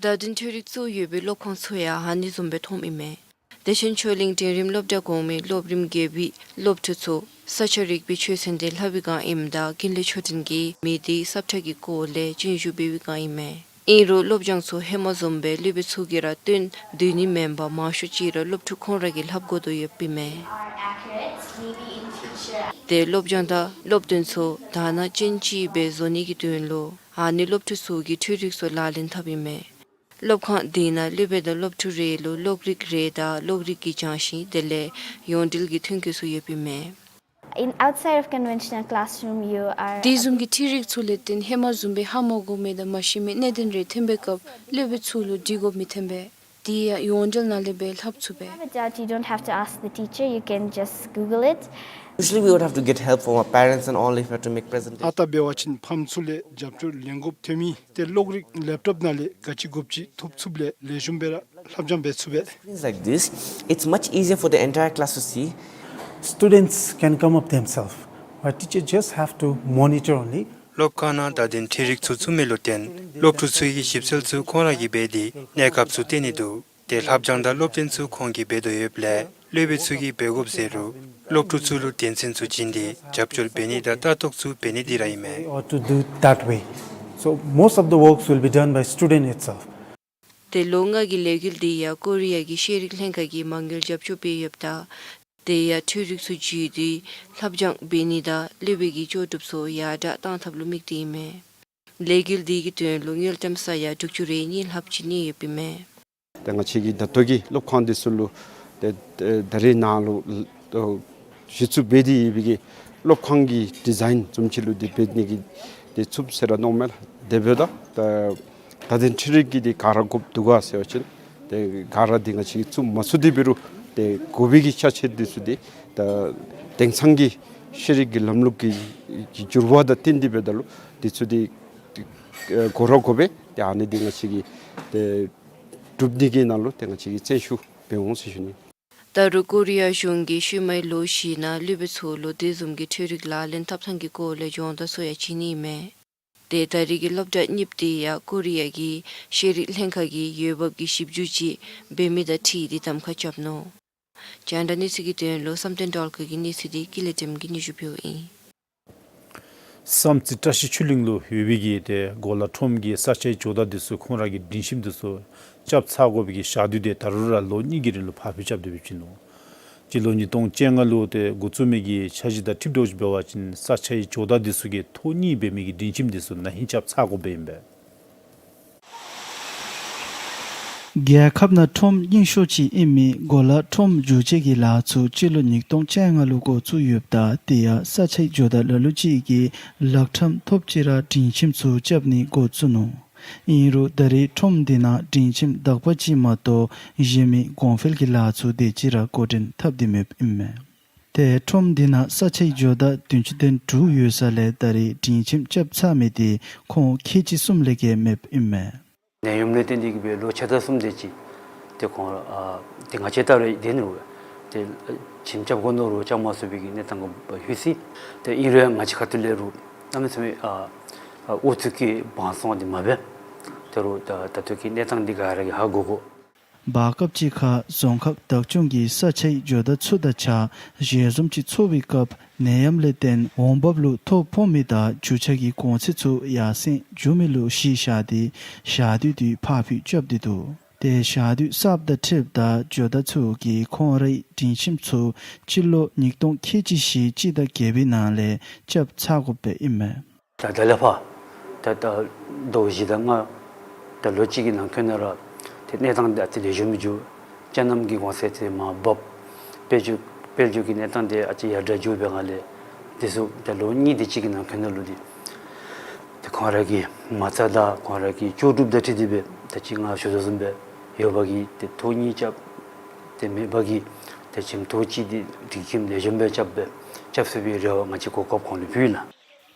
བརྡ་དོན་འཕྲུལ་རིག་བཙུགས་ཡོད་པའི་སློབ་ཁང་ཚུ་ཡང་ཨ་ནི་བཟུམ་སྦེ་མཐོངམ་ཨིན་མས། བདེ་ཆེན་ཆོས་གླིང་འབྲིང་རིམ་སློབ་གྲྭ་གོང་མའི་སློབ་རིམ་བརྒྱད་པའི་སློབ་ཕྲུག་ཚུ་ས་ཆ་རིག་པའི་ཆོས་ཚན་དེ་ལྷབ་པའི་སྒང་ཨིནམ་ད་ཀུན་ལེགས་མཆོག་སྤྲུལ་གྱིས་མེ་དེའི་སབ་ཁྲ་གི་སྐོར་ལས་སྤྱན་ཞུ་འབད་བའི་སྒང་ཨིན་མས། ཨིན་རུང་སློབ་སྦྱོང་ཚུ་ཧེ་མ་བཟུམ་སྦེ་སློབ་དཔོན་ཚུ་གིས་ར་སྟོན་སྡོད་ནི་མེན་པར་མང་ཤོས་ཅིག་ར་སློབ་ཕྲུག་ཁོང་ར་གིས་ལྷབ་དགོ་དོ་ཡོདཔ་ཨིན་མས། ཏེ་སློབ་སྦྱོང་དང་སློབ་སྟོན་ཚུ་དང་ན་ཅན་ཅིག་སྦེ་བཟོ་ནི་གི་དོན་ལུ་ཨ་ནི་སློབ་ཕྲུག་ཚུ་གིས་འཕྲུལ་རིག་ཚུ་ལག་ལེན་འཐབ་ཨིན་མས། སློབ་ཁང་དེ་ནང་སློབ་དཔོན་དང་སློབ་ཕྲུག་རེ་ལུ་གློག་རིག་རེ་དང་གློག་རིག་གི་སྦྱང་ཤིང་དེ་ལས་ཡོངས་འབྲེལ་གྱི་མཐུན་རྐྱེན་ཚུ་ཡོདཔ་ཨིན་མས། In outside of conventional classroom, you are དེ་བཟུམ་གྱི་འཕྲུལ་རིག་ཚུ་ལས་བརྟེན་ཧེ་མ་བཟུམ་སྦེ་ཧ་མ་གོ་མི་དང་མ་ཤེས་མི་གནད་དོན་རེ་ཐོན་པའི་སྐབས་སློབ་དཔོན་ཚུ་ལུ་དྲི་དགོཔ་མི་ཐོན་པས། དེ་ཡང་ཡོངས་འབྲེལ་ནང་ལས་སྦེ་ལྷབ་ཚུགས་པས། Have a doubt, you don't have to ask the teacher, you can just Google it. Usually we would have to get help from our parents and all if we had to make presentation. ཨ་རྟག་འབད་བ་ཅིན་ཕམ་ཚུ་ལས་རྒྱབ་སྐྱོར་ལེན་དགོཔ་ཐོན་མི་ཏེ་གློག་རིག་ལེབ་ཊོབ་ནང་ལས་ག་ཅི་དགོཔ་ཅིག་ཐོབ་ཚུགསཔ་ལས་ལེགས་ཤོམ་སྦེ་ར་ལྷབ་སྦྱང་འབད་ཚུགས་པས། Screens like this, it's much easier for the entire class to see. Students can come up themselves, but teacher just have to monitor only. སློབ་ཁང་ནང་བརྡ་དོན་འཕྲུལ་རིག་ཚུ་བཙུགས་མི་ལུ་བརྟེན་སློབ་ཕྲུག་ཚུ་གིས་ཞིབ་འཚོལ་ཚུ་ཁོང་ར་གིས་འབད་དེ་གནས་སྐབས་ཚུ་བཏོན་ནི་འདུག། ཏེ་ལྷབ་སྦྱང་དང་སློབ་སྟོན་ཚུ་ཁོང་གིས་འབད་དོ་ཡོདཔ་ལས་སློབ་དཔོན་ཚུ་གིས་འབད་དགོཔ་ཟད་རུང་སློབ་ཕྲུག་ཚུ་ལུ་དོན་ཚན་ཚུ་བྱིན་ཏེ་རྒྱབ་སྐྱོར་འབད་ནི་དང་ལྟ་རྟོག་ཚུ་འབད་ནི་འདི་ར་ཨིན་མས། Ought to do that way. So most of the works will be done by student itself. ཏེ་ལོ་ལྔ་གི་ལས་འགུལ་འདི་ཡང་ཀོ་རི་ཡ་གི་ཤེས་རིག་ལྷན་ཁག་གིས་མ་དངུལ་རྒྱབ་སྐྱོར་འབད་ཡོདཔ་ད་དེ་ཡང་འཕྲུལ་རིག་ཚུ་བརྒྱུད་དེ་ལྷབ་སྦྱང་འབད་ནི་དང་སློབ་དཔོན་གྱི་ལྕོགས་གྲུབ་ཚུ་ཡར་དྲག་གཏང་ཐབས་ལུ་དམིགས་ཏེ་ཨིན་མས། ལས་འགུལ་འདི་གི་དོན་ལུ་དངུལ་ཀྲམ་ས་ཡ་དྲུག་ཅུ་རེ་གཉིས་ལྷགཔ་ཅིག་གནས་ཡོདཔ་ཨིན་མས། ཏེ་ང་བཅས་ཀྱི་ད་ལྟོ་གི་སློབ་ཁང་འདི་ཚུ་ལུ་ཏེ་ད་རེས་ནཱ་ལུ་ཨ་གཞི་བཙུགས་འབད་དེ་ཡོད་པའི་གི་སློབ་ཁང་གི་ཌི་ཛའིན་བཟུམ་ཅིག་ལུ་འདི་འབད་ནི་གི་འདི་བཙུགས་ཟེར་ར་མནོཝ་མས་ལགས། དེ་འབདཝ་ད་ད་བརྡ་དོན་འཕྲུལ་རིག་གི་འདི་ག་ར་དགོཔ་འདུག་ག་ཟེར་བ་ཅིན་ཏེ་ག་ར་འདི་ང་བཅས་ཀྱིས་བཙུགས་མ་ཚུགས། དེ་འབད་རུང་ཏེ་དགོ་པའི་གི་ཆ་ཤས་འདི་ཚུ་འདི་ད་དེང་སང་གི་ཤེས་རིག་གི་ལམ་ལུགས་ཀྱི་ཀྱི་འགྱུར་བ་དང་བསྟུན་ཏེ་འབདཝ་ད་ལུ་འདི་ཚུ་འདི་ཨ་དགོ་ར་དགོ་པས། ཏེ་ཨ་ནི་འདི་ང་བཅས་ཀྱིས་ཏེ་ གྲུབ་འདི་གི་ནང་ལུ་ཏེ་ང་བཅས་ཀྱིས་བརྩོན་ཤུགས་འབད་འོང་ཟེར་ཞུ་ནི། ད་རུང་ཀོ་རི་ཡ་གཞུང་གིས་ཤུལ་མའི་ལོ་བཞི་ནང་སློབ་དཔོན་ཚུ་ལུ་དེ་བཟུམ་གྱི་འཕྲུལ་རིག་ལག་ལེན་འཐབ་ཐངས་ཀྱི་སྐོར་ལས་སྦྱོང་བརྡར་ཚུ་ཡང་བྱིན་ནི་ཨིན་མས། ཏེ་ད་རེས་ཀྱི་སློབ་གྲྭ་གཉིསཔོ་དེ་ཡང་ཀོ་རི་ཡ་གི་ཤེས་རིག་ལྷན་ཁག་གིས་འོས་འབབ་ཀྱི་ཞིབ་འཇུག་ཅིག་འབད་མི་དང་འཁྲིལ་ཏེ་གདམ་ཁ་རྐྱབ་ནུག། རྒྱང་བསྒྲགས་གནས་ཚུལ་གྱི་དོན་ལུ་བསམ་གཏན་སྒྲོལ་དཀར་གྱི་གནས་ཚུལ་འདི་ཀུན་ལེགས་སྒྲོལམ་གྱིས་སྙན་ཞུ་ཕུལཝ་ཨིན། བསམ་རྩེ་བཀྲ་ཤིས་ཆོས་གླིང་ལུ་ཡོད་པའི་གི་ཏེ་གོ་ལ་ཁྲོམ་གྱི་ས་ཆའི་ཇོ་བདག་འདི་ཚུ་ཁོང་ར་གི་སྒྲིང་ཁྱིམ་འདི་ཚུ་རྐྱབ་ཚར་དགོ་པའི་གི་ཞག་དུས་དེ་ད་རུང་ར་ལོ་གཉིས་ཀྱི་རིང་ལུ་ཕར་འགྱངས་རྐྱབ་སྟེ་སྦེ་བྱིན་ནུག། སྤྱི་ལོ་ཉིས་སྟོང་བཅོ་ལྔ་ལུ་ཏེ་འགོ་བཙུགས་མི་གི་འཆར་གཞི་དང་འཁྲིལཝ་ད་འབད་བ་ཅིན་ས་ཆའི་ཇོ་བདག་འདི་ཚུ་གིས་ཐོག་གཉིས་འབད་མི་གི་སྒྲིང་ཁྱིམ་འདི་ཚུ་ན་ཧིང་རྐྱབ་ཚར་དགོཔ་ཨིན་པས། རྒྱལ་ཁབ་ནང་ཁྲོམ་རྙིང་ཤོས་ཅིག་ཨིན་མི་གོ་ལ་ཁྲོམ་འགྱུར་བཅོས་ཀྱི་ལཱ་ཚུ་སྤྱི་ལོ་ཉིས་སྟོང་བཅོ་ལྔ་ལུ་འགོ་བཙུགས་ཡོདཔ་ད་དེ་ཡང་ས་ཆའི་ཇོ་བདག་ལ་ལུ་ཅིག་གིས་ལག་ཁྲམ་ཐོབ་ཅི་ར་སྒྲིང་ཁྱིམ་ཚུ་རྐྱབ་ནི་འགོ་བཙུགས་ནུག། ཨིན་རུང་ད་རེས་ཁྲོམ་འདི་ནང་སྒྲིང་ཁྱིམ་དག་པ་ཅིག་མ་གཏོགས་གཞན་མི་གོང་འཕེལ་གྱི་ལཱ་ཚུ་དེ་ཅིག་ར་འགོ་འདྲེན་འཐབ་སྟེ་མེདཔ་ཨིན་མས། ཏེ་ཁྲོམ་འདི་ནང་ས་ཆའི་ཇོ་བདག་བདུན་ཅུ་དོན་དྲུག་ཡོད་ས་ལས་ད་རེས་སྒྲིང་ཁྱིམ་རྐྱབ་ཚར་མི་དེ་ཁོང་ཁལ་གཅིག་གསུམ་ལས་བརྒལ་མེདཔ་ཨིན་མས། ནད་ཡམས་ལས་བརྟེན་ཏེ་གིས་སྦེ་ལོ་ཕྱེད་དང་གསུམ་དེ་ཅིག་ཏེ་ཁོང་ཨ་ཏེ་ང་བཅས་ད་རེས་དེ་ནང་ལུ་ཏེ་ཁྱིམ་རྐྱབ་དགོ་མནོ་རུང་རྐྱབ་མ་ཚུགས་པའི་གི་གནས་སྟངས་ཀྱི་ཧུད་སི། ཏེ་ཨིན་རུང་ང་བཅས་ཁ་ཐུག་ལས་རུང་གནམ་མེད་ས་མེད་ཨ་ཨ་ཨུ་ཚུགས་ཀྱིས་བང་སོང་སྟེ་མ་འབད། ད་རུང་ད་ད་ལྟོ་གི་གནས་སྟངས་འདི་ག་ར་གིས་ཧ་གོ་དགོ། བར་སྐབས་ཅིག་ཁར་རྫོང་ཁག་བདག་སྐྱོང་གིས་ས་ཆའི་ཇོ་བདག་ཚུ་དང་གཅིག་ཁར་ཞལ་འཛོམས་ཅིག་ཚོགས་པའི་སྐབས་ནད་ཡམས་ལས་བརྟེན་འོང་འབབ་ལུ་ཐོ་ཕོག་མི་དང་རྒྱུ་ཆ་གི་གོང་ཚད་ཚུ་ཡར་སེང་འགྱོ་མི་ལུ་གཞི་བཞག་སྟེ་ཞག་དུས་དེ་ཕར་འགྱངས་རྐྱབ་སྟེ་འདུག། ཏེ་ཞག་དུས་གསརཔ་དང་འཁྲིལཝ་ད་ཇོ་བདག་ཚུ་གིས་ཁོང་རའི་སྒྲིང་ཁྱིམ་ཚུ་སྤྱི་ལོ་ཉིས་སྟོང་ཁལ་གཅིག་བཞི་སྤྱི་ཟླ་བརྒྱད་པའི་ནང་ལས་རྐྱབ་ཚར་དགོཔ་ཨིན་མས། ད་ད་ལས་ཕར་ད་ད་ཟླཝ་བཞི་དང་ལྔ་ད་ལོ་གཅིག་གི་ནང་འཁོད་ནང་ར་ཏེ་གནས་སྟངས་འདི་ཨ་ཙི་ལེགས་ཤོམ་མི་འགྱོ། ཅ་རྣམ་གྱི་གོང་ཚད་ཚུ་མར་བབས། དཔལ་འབྱོར་དཔལ་འབྱོར་གྱི་གནས་སྟངས་འདི་ཨ་ཙི་ཡར་དྲག་འགྱོ་བའི་སྒང་ལས་དེ་ཚུ་ད་ལོ་གཉིས་དེ་ཅིག་གི་ནང་འཁོད་ནང་ལུ་འདི་ཏེ་ཁོང་ར་གི་མ་རྩ་དང་ཁོང་ར་གི་ལྕོགས་གྲུབ་དང་འཁྲིལ་ཏེ་སྦེ་ད་ཅི་ང་ཞུ་དོ་བཟུམ་སྦེ་ཡོད་པ་གིས་ཏེ་ཐོག་གཉིས་རྐྱབ། ཏེ་མེད་པ་གིས་ཏེ་ཁྱིམ་ཐོག་གཅིག་འདི་སྒྲིང་ཁྱིམ་ལེགས་ཤོམ་སྦེ་རྐྱབ་སྦེ་རྐྱབ་ཚུགས་པའི་རེ་བ་ང་བཅས་གོ་སྐབས་ཁོང་ལུ་ཕུལ་ནི།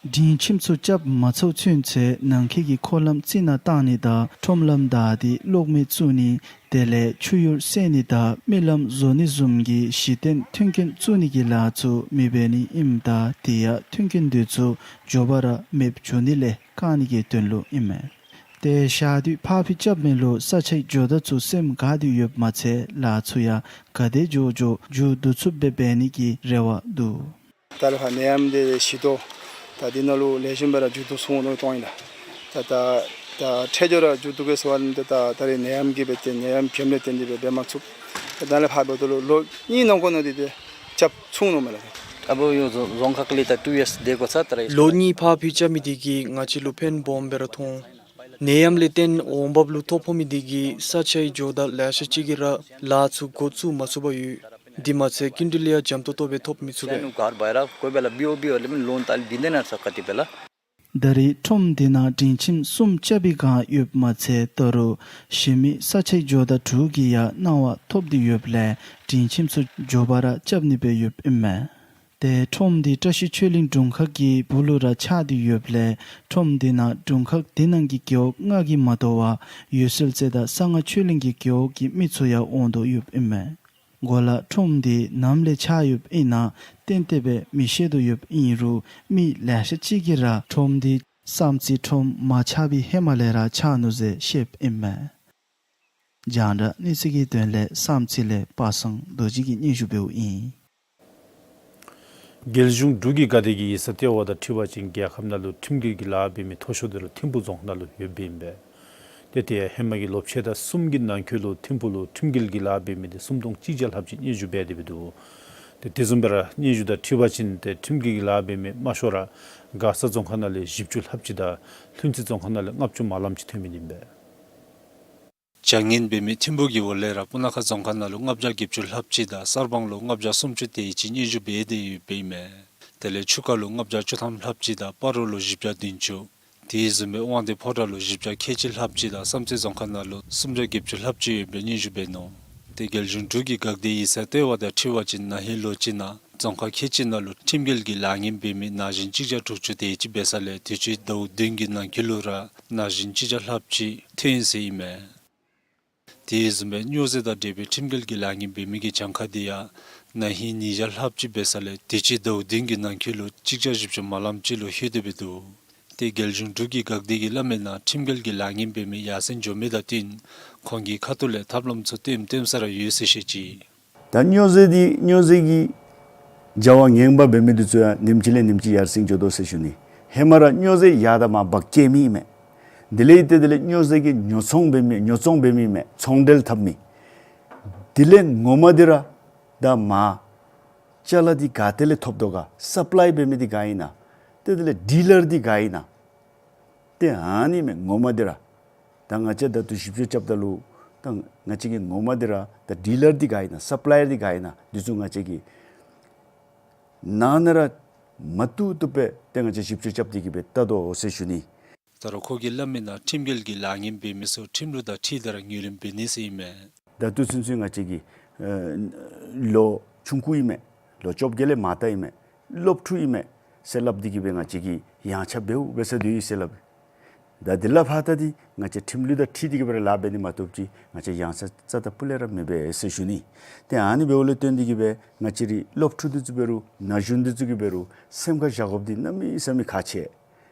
སྒྲིང་ཁྱིམ་ཚུ་རྐྱབ་མ་ཚརཝ་ཚུན་ཚོད་ནང་འཁོད་ཀྱི་འཁོར་ལམ་རྩི་ནག་བཏང་ནི་དང་ཁྲོམ་ལམ་བདའ་སྟེ་གློག་མེ་བཙུགས་ནི་དེ་ལས་ཆུ་གཡུར་བསལ་ནི་དང་རྨི་ལམ་བཟོ་ནི་བཟུམ་གྱི་གཞི་རྟེན་མཐུན་རྐྱེན་བཙུགས་ནི་གི་ལཱ་ཚུ་མི་འབད་ནི་ཨིནམ་ད་དེ་ཡང་མཐུན་རྐྱེན་དེ་ཚུ་མགྱོགས་པ་ར་མེདཔ་འགྱོ་ནི་ལས་བཀག་ནི་གི་དོན་ལུ་ཨིན་མས། ཏེ་ཞག་དུས་ཕར་འགྱངས་རྐྱབ་མི་ལུ་ས་ཆའི་ཇོ་བདག་ཚུ་སེམས་དགའ་སྟེ་ཡོདཔ་མ་ཚད་ལཱ་ཚུ་ཡང་ག་དེ་མགྱོགས་མགྱོགས་མཇུག་བསྡུ་ཚུགསཔ་སྦེ་འབད་ནི་གི་རེ་བ་འདུག། ད་རེས་ཕར་ནད་ཡམས་འདི་ཞི་དོ། ད་འདི་ནང་ལུ་ལེགས་ཤོམ་སྦེ་ར་མཇུག་བསྡུ་ཚུགས་འོང་མནོ་བའི་དོན་ཨིན་ལགས། ད་ད་ད་འཕྲལ་མགྱོགས་ར་མཇུག་བསྡུ་གེ་ཟེར་བ་ནི་ད་ད་རེས་ནད་ཡམས་ཀྱིས་འབད་དེ་ནད་ཡམས་གྱོངམ་ལས་བརྟེན་ཏེ་སྦེ་འབད་མ་ཚུགས། ད་ད་ལས་ཕར་འབདཝ་ད་ལུ་ལོ་གཉིས་ནང་འཁོད་ནང་འདི་ཏེ་རྐྱབ་ཚུགས་འོང་མནོཝ་མས་ལགས། ཨ་བོ་ཡོ་རྫོང་རྫོང་ཁག་ལས་ད་ཊུ་ཡརསི་དེ་འགོ་ཚར་ད་ར་ལོ་གཉིས་ཕར་འགྱངས་རྐྱབ་མི་དེ་གིས་ང་བཅས་ལུ་ཕན་སྦོམ་སྦེ་ར་ཐོགས། ནད་ཡམས་ལས་བརྟེན་འོང་འབབ་ལུ་ཐོ་ཕོག་མི་དེ་གིས་ས་ཆའི་ཇོ་བདག་ལེ་ཤ་ཅིག་གིས་ར་ལཱ་ཚུ་འགོ་བཙུགས་མ་ཚུགས་པར་ཡོད། དེ་མ་ཚད་སྐྱིན་འགྲུལ་ཡང་འཇམ་ཏོང་ཏོ་སྦེ་ཐོབ་མི་ཚུགས་པས། ད་རེས་ཁྲོམ་འདི་ནང་སྒྲིང་ཁྱིམ་གསུམ་རྐྱབ་པའི་སྒང་ཡོདཔ་མ་ཚད་ད་རུང་གཞན་མི་ས་ཆའི་ཇོ་བདག་དྲུག་གིས་ཡང་གནང་བ་ཐོབ་སྟེ་ཡོདཔ་ལས་སྒྲིང་ཁྱིམ་ཚུ་མགྱོགས་པ་ར་རྐྱབ་ནི་སྦེ་ཡོདཔ་ཨིན་མས། ཏེ་ཁྲོམ་འདི་བཀྲ་ཤིས་ཆོས་གླིང་དྲུང་ཁག་གི་སྦུག་ལུ་ར་ཆགས་ཏེ་ཡོདཔ་ལས་ཁྲོམ་འདི་ནང་དྲུང་ཁག་དེ་ནང་གི་རྒེད་འོག་ལྔ་གིས་མ་དོ་བར་འོད་གསལ་རྩེ་དང་གསང་སྔགས་ཆོས་གླིང་གི་རྒེད་འོག་གི་མི་ཚུ་ཡང་འོང་དོ་ཡོདཔ་ཨིན་མས། གོ་ལ་ཁྲོམ་འདི་ནམ་ལས་ཆགས་ཡོདཔ་ཨིན་ན་ཏན་ཏན་སྦེ་མི་ཤེས་དོ་ཡོདཔ་ཨིན་རུང་མི་ལེ་ཤ་ཅིག་གིས་ར་ཁྲོམ་འདི་བསམ་རྩེ་ཁྲོམ་མ་ཆགས་པའི་ཧེ་མ་ལས་ར་ཆགས་ནུག་ཟེར་བཤདཔ་ཨིན་མས། རྒྱང་བསྒྲགས་གནས་ཚུལ་གྱི་དོན་ལས་བསམ་རྩེ་ལས་པ་སངས་རྡོ་རྗེ་གིས་སྙན་ཞུ་འབདཝ་ཨིན། རྒྱལ་གཞུང་འབྲུག་གི་དགའ་སྡེ་གི་ཡིག་ཚང་ལྟེ་བ་དང་འཁྲིལ་བ་ཅིན་རྒྱལ་ཁབ་ནང་ལུ་ཁྲིམས་འགལ་གྱི་ལཱ་འབད་མི་མཐོ་ཤོས་དེ་ར་ཐིམ་ཕུ་རྫོང་ཁག་ནང་ལུ་ཡོདཔ་ཨིན་པས། ཏེ་དེ་ཡང་ཧེ་མ་གི་ལོ་ཕྱེད་དང་གསུམ་གྱི་ནང་འཁོད་ལུ་ཐིམ་ཕུ་ལུ་ཁྲིམས་འགལ་གྱི་ལཱ་འབད་མི་དེ་སུམ་སྟོང་གཅིག་བརྒྱ་ལྷགཔ་ཅིག་སྙན་ཞུ་འབད་དེ་སྦེ་འདུག། ཏེ་དེ་བཟུམ་སྦེ་ར་སྙན་ཞུ་དང་འཁྲིལ་བ་ཅིན་ཏེ་ཁྲིམས་འགལ་གྱི་ལཱ་འབད་མི་དམའ་ཤོས་ར་མགར་ས་རྫོང་ཁག་ནང་ལས་བཞི་བཅུ་ལྷགཔ་ཅིག་དང་ལྷུན་རྩེ་རྫོང་ཁག་ནང་ལས་ལྔ་བཅུ་མ་ལངམ་ཅིག་ཐོན་མི་ཨིན་པས། བྱ་ངན་འབད་མི་ཐིམ་ཕུ་གི་འོག་ལས་ར་སྤུ་ན་ཁ་རྫོང་ཁག་ནང་ལུ་ལྔ་བརྒྱ་བརྒྱད་ཅུ་ལྷགཔ་ཅིག་དང་གསར་སྤང་ལུ་ལྔ་བརྒྱ་སུམ་ཅུ་དེ་ཅིག་སྙན་ཞུ་འབད་དེ་ཡོདཔ་ཨིན་མས། དེ་ལས་ཆུ་ཁ་ལུ་ལྔ་བརྒྱ་བཅུ་ཐམ་ལྷགཔ་ཅིག་དང་སྤ་རོ་ལུ་བཞི་བརྒྱ་བདུན་ཅུ། དེ་བཟུམ་སྦེ་དབང་འདུས་ཕོ་བྲང་ལུ་བཞི་བརྒྱ་ཁལ་གཅིག་ལྷགཔ་ཅིག་དང་བསམ་རྩེ་རྫོང་ཁག་ནང་ལུ་སུམ་བརྒྱ་བརྒྱད་ཅུ་ལྷགཔ་ཅིག་ཡོད་པའི་སྙན་ཞུ་འབད་ནུག། ཏེ་རྒྱལ་གཞུང་འབྲུག་གི་དགའ་སྡེ་ཡིག་ཚང་ལྟེ་བ་དང་འཁྲིལ་བ་ཅིན་ན་ཧིང་ལོ་གཅིག་ནང་རྫོང་ཁག་ཁལ་གཅིག་ནང་ལུ་ཁྲིམས་འགལ་གྱི་ལཱ་ངན་འབད་མི་ན་གཞོན་གཅིག་བརྒྱ་དྲུག་ཅུ་དེ་ཅིག་འབད་ས་ལས་དུས་ཅི་ཟླཝ་བདུན་གྱི་ནང་འཁོད་ལུ་ར་ན་གཞོན་གཅིག་བརྒྱ་ལྷགཔ་ཅིག་ཐོན་ཡི་ཟེར་ཨིན་མས། དེ་བཟུམ་སྦེ་སྨྱོ་རྫས་དང་འབྲེལ་བའི་ཁྲིམས་འགལ་གྱི་ལཱ་ངན་འབད་མི་གི་གྱངས་ཁ་དེ་ཡང་ན་ཧིང་ཉིས་བརྒྱ་ལྷགཔ་ཅིག་འབད་ས་ལས་དུས་ཅི་ཟླཝ་བདུན་གྱི་ནང་འཁོད་ལུ་གཅིག་བརྒྱ་བཞི་བཅུ་མ་ལངམ་ཅིག་ལུ་ལྷོད་དེ་འབད་འདུག། ཏེ་རྒྱལ་གཞུང་འབྲུག་གི་འགག་སྡེ་གིས་སླབ་མིའི་ནང་ཁྲིམས་འགལ་གྱི་ལཱ་ངན་འབད་མི་ཡར་སེང་འགྱོ་མི་དང་བསྟུན་ཁོང་གི་ཁ་ཐུག་ལས་ཐབས་ལམ་ཚུ་ལྟེམ་ལྟེམ་ས་ར་ཡོད་ཟེར་བཤད་ཅི། ད་སྨྱོ་རྫས་འདི་སྨྱོ་རྫས་ཀྱི་བྱ་བ་ངན་པ་འབད་མི་འདི་ཚུ་ཡང་ཉིནམ་གཅིག་ལས་ཉིནམ་གཅིག་ཡར་སེང་འགྱོ་དོ་ཟེར་ཞུ་ནི། ཧེ་མ་ར་སྨྱོ་རྫས་ཡར་དང་མར་འབག་སྐྱེལ་མི་ཨིན་མས། དེ་ལས་ཏེ་དེ་ལས་སྨྱོ་རྫས་ཀྱི་ཉོ་ཚོང་འབད་མི་ཉོ་ཚོང་འབད་མི་ཨིན་མས། ཚོང་འབྲེལ་འཐབ་མི། དེ་ལས་ངོ་མ་འདི་ར་ད་མར་ཅ་ལ་འདི་ག་ཏེ་ལས་ཐོབ་དོ་ག་སབ་ལའི་འབད་མི་འདི་ག་ཨིན་ན། ཏེ་དེ་ལས་ཌི་ལར་འདི་ག་ཨིན་ན། ཏེ་ཨ་ནི་མས་ངོ་མ་འདི་ར། ད་ང་བཅས་ད་ལྟོ་ཞིབ་དཔྱད་རྐྱབ་ད་ལུ་ད་ང་བཅས་ཀྱི་ངོ་མ་འདི་ར་ད་ཌི་ལར་འདི་ག་ཨིན་ན་སབ་ལའི་ཡར་འདི་ག་ཨིན་ན་འདི་ཚུ་ང་བཅས་ཀྱིས་ནང་ན་ར་མ་བཏུབ་བཏུབ་སྦེ་ཏེ་ང་བཅས་ཞིབ་དཔྱད་རྐྱབ་སྟེ་གི་སྦེ་བལྟ་དོ་ཟེར་ཞུ་ནི། ད་རུང་ཁོ་གིས་སླབ་མིའི་ནང་ཁྲིམས་འགལ་གྱི་ལཱ་ངན་འབད་མི་ཚུ་ཁྲིམས་ལུགས་དང་འཁྲིལ་ཏེ་ར་ངོས་ལེན་འབད་ནི་ཟེར་ཨིན་མས། ད་ལྟོ་ཚུན་ཚོད་ང་བཅས་ཀྱི་ཨེ་ལོ་ཆུང་ཀུ་ཨིན་མས། ལོ་བཅོ་བརྒྱད་ལས་མར་ལྟ་ཨིན་མས། སློབ་ཕྲུག་ཨིན་མས་ཟེར་སླབ་སྟེ་གི་སྦེ་ང་བཅས་ཀྱིས་ཡངས་ཆག་འབདཝ་འབད་ས་འདི་ཨིན་ཟེར་སླབ། ད་དེ་ལས་ཕར་ད་འདི་ང་བཅས་ཁྲིམས་ལུགས་དང་འཁྲིལ་ཏེ་གི་སྦེ་ར་ལཱ་འབད་ནི་མ་གཏོགས་ཅིག་ང་བཅས་ཡངས་ཆག་རྩ་དང་སྤུ་ལས་ར་མི་འབད་ཟེར་ཞུ་ནི། ཏེ་ཨ་ནི་འབདཝ་ལས་བརྟེན་ཏེ་གི་སྦེ་ང་བཅས་རའི་སློབ་ཕྲུག་འདི་ཚུ་འབད་རུང་ན་གཞོན་འདི་ཚུ་གིས་འབད་རུང་སེམས་ཁར་བཞག་དགོཔ་འདི་གནམ་མེད་ས་མེད་ཁག་ཆེ།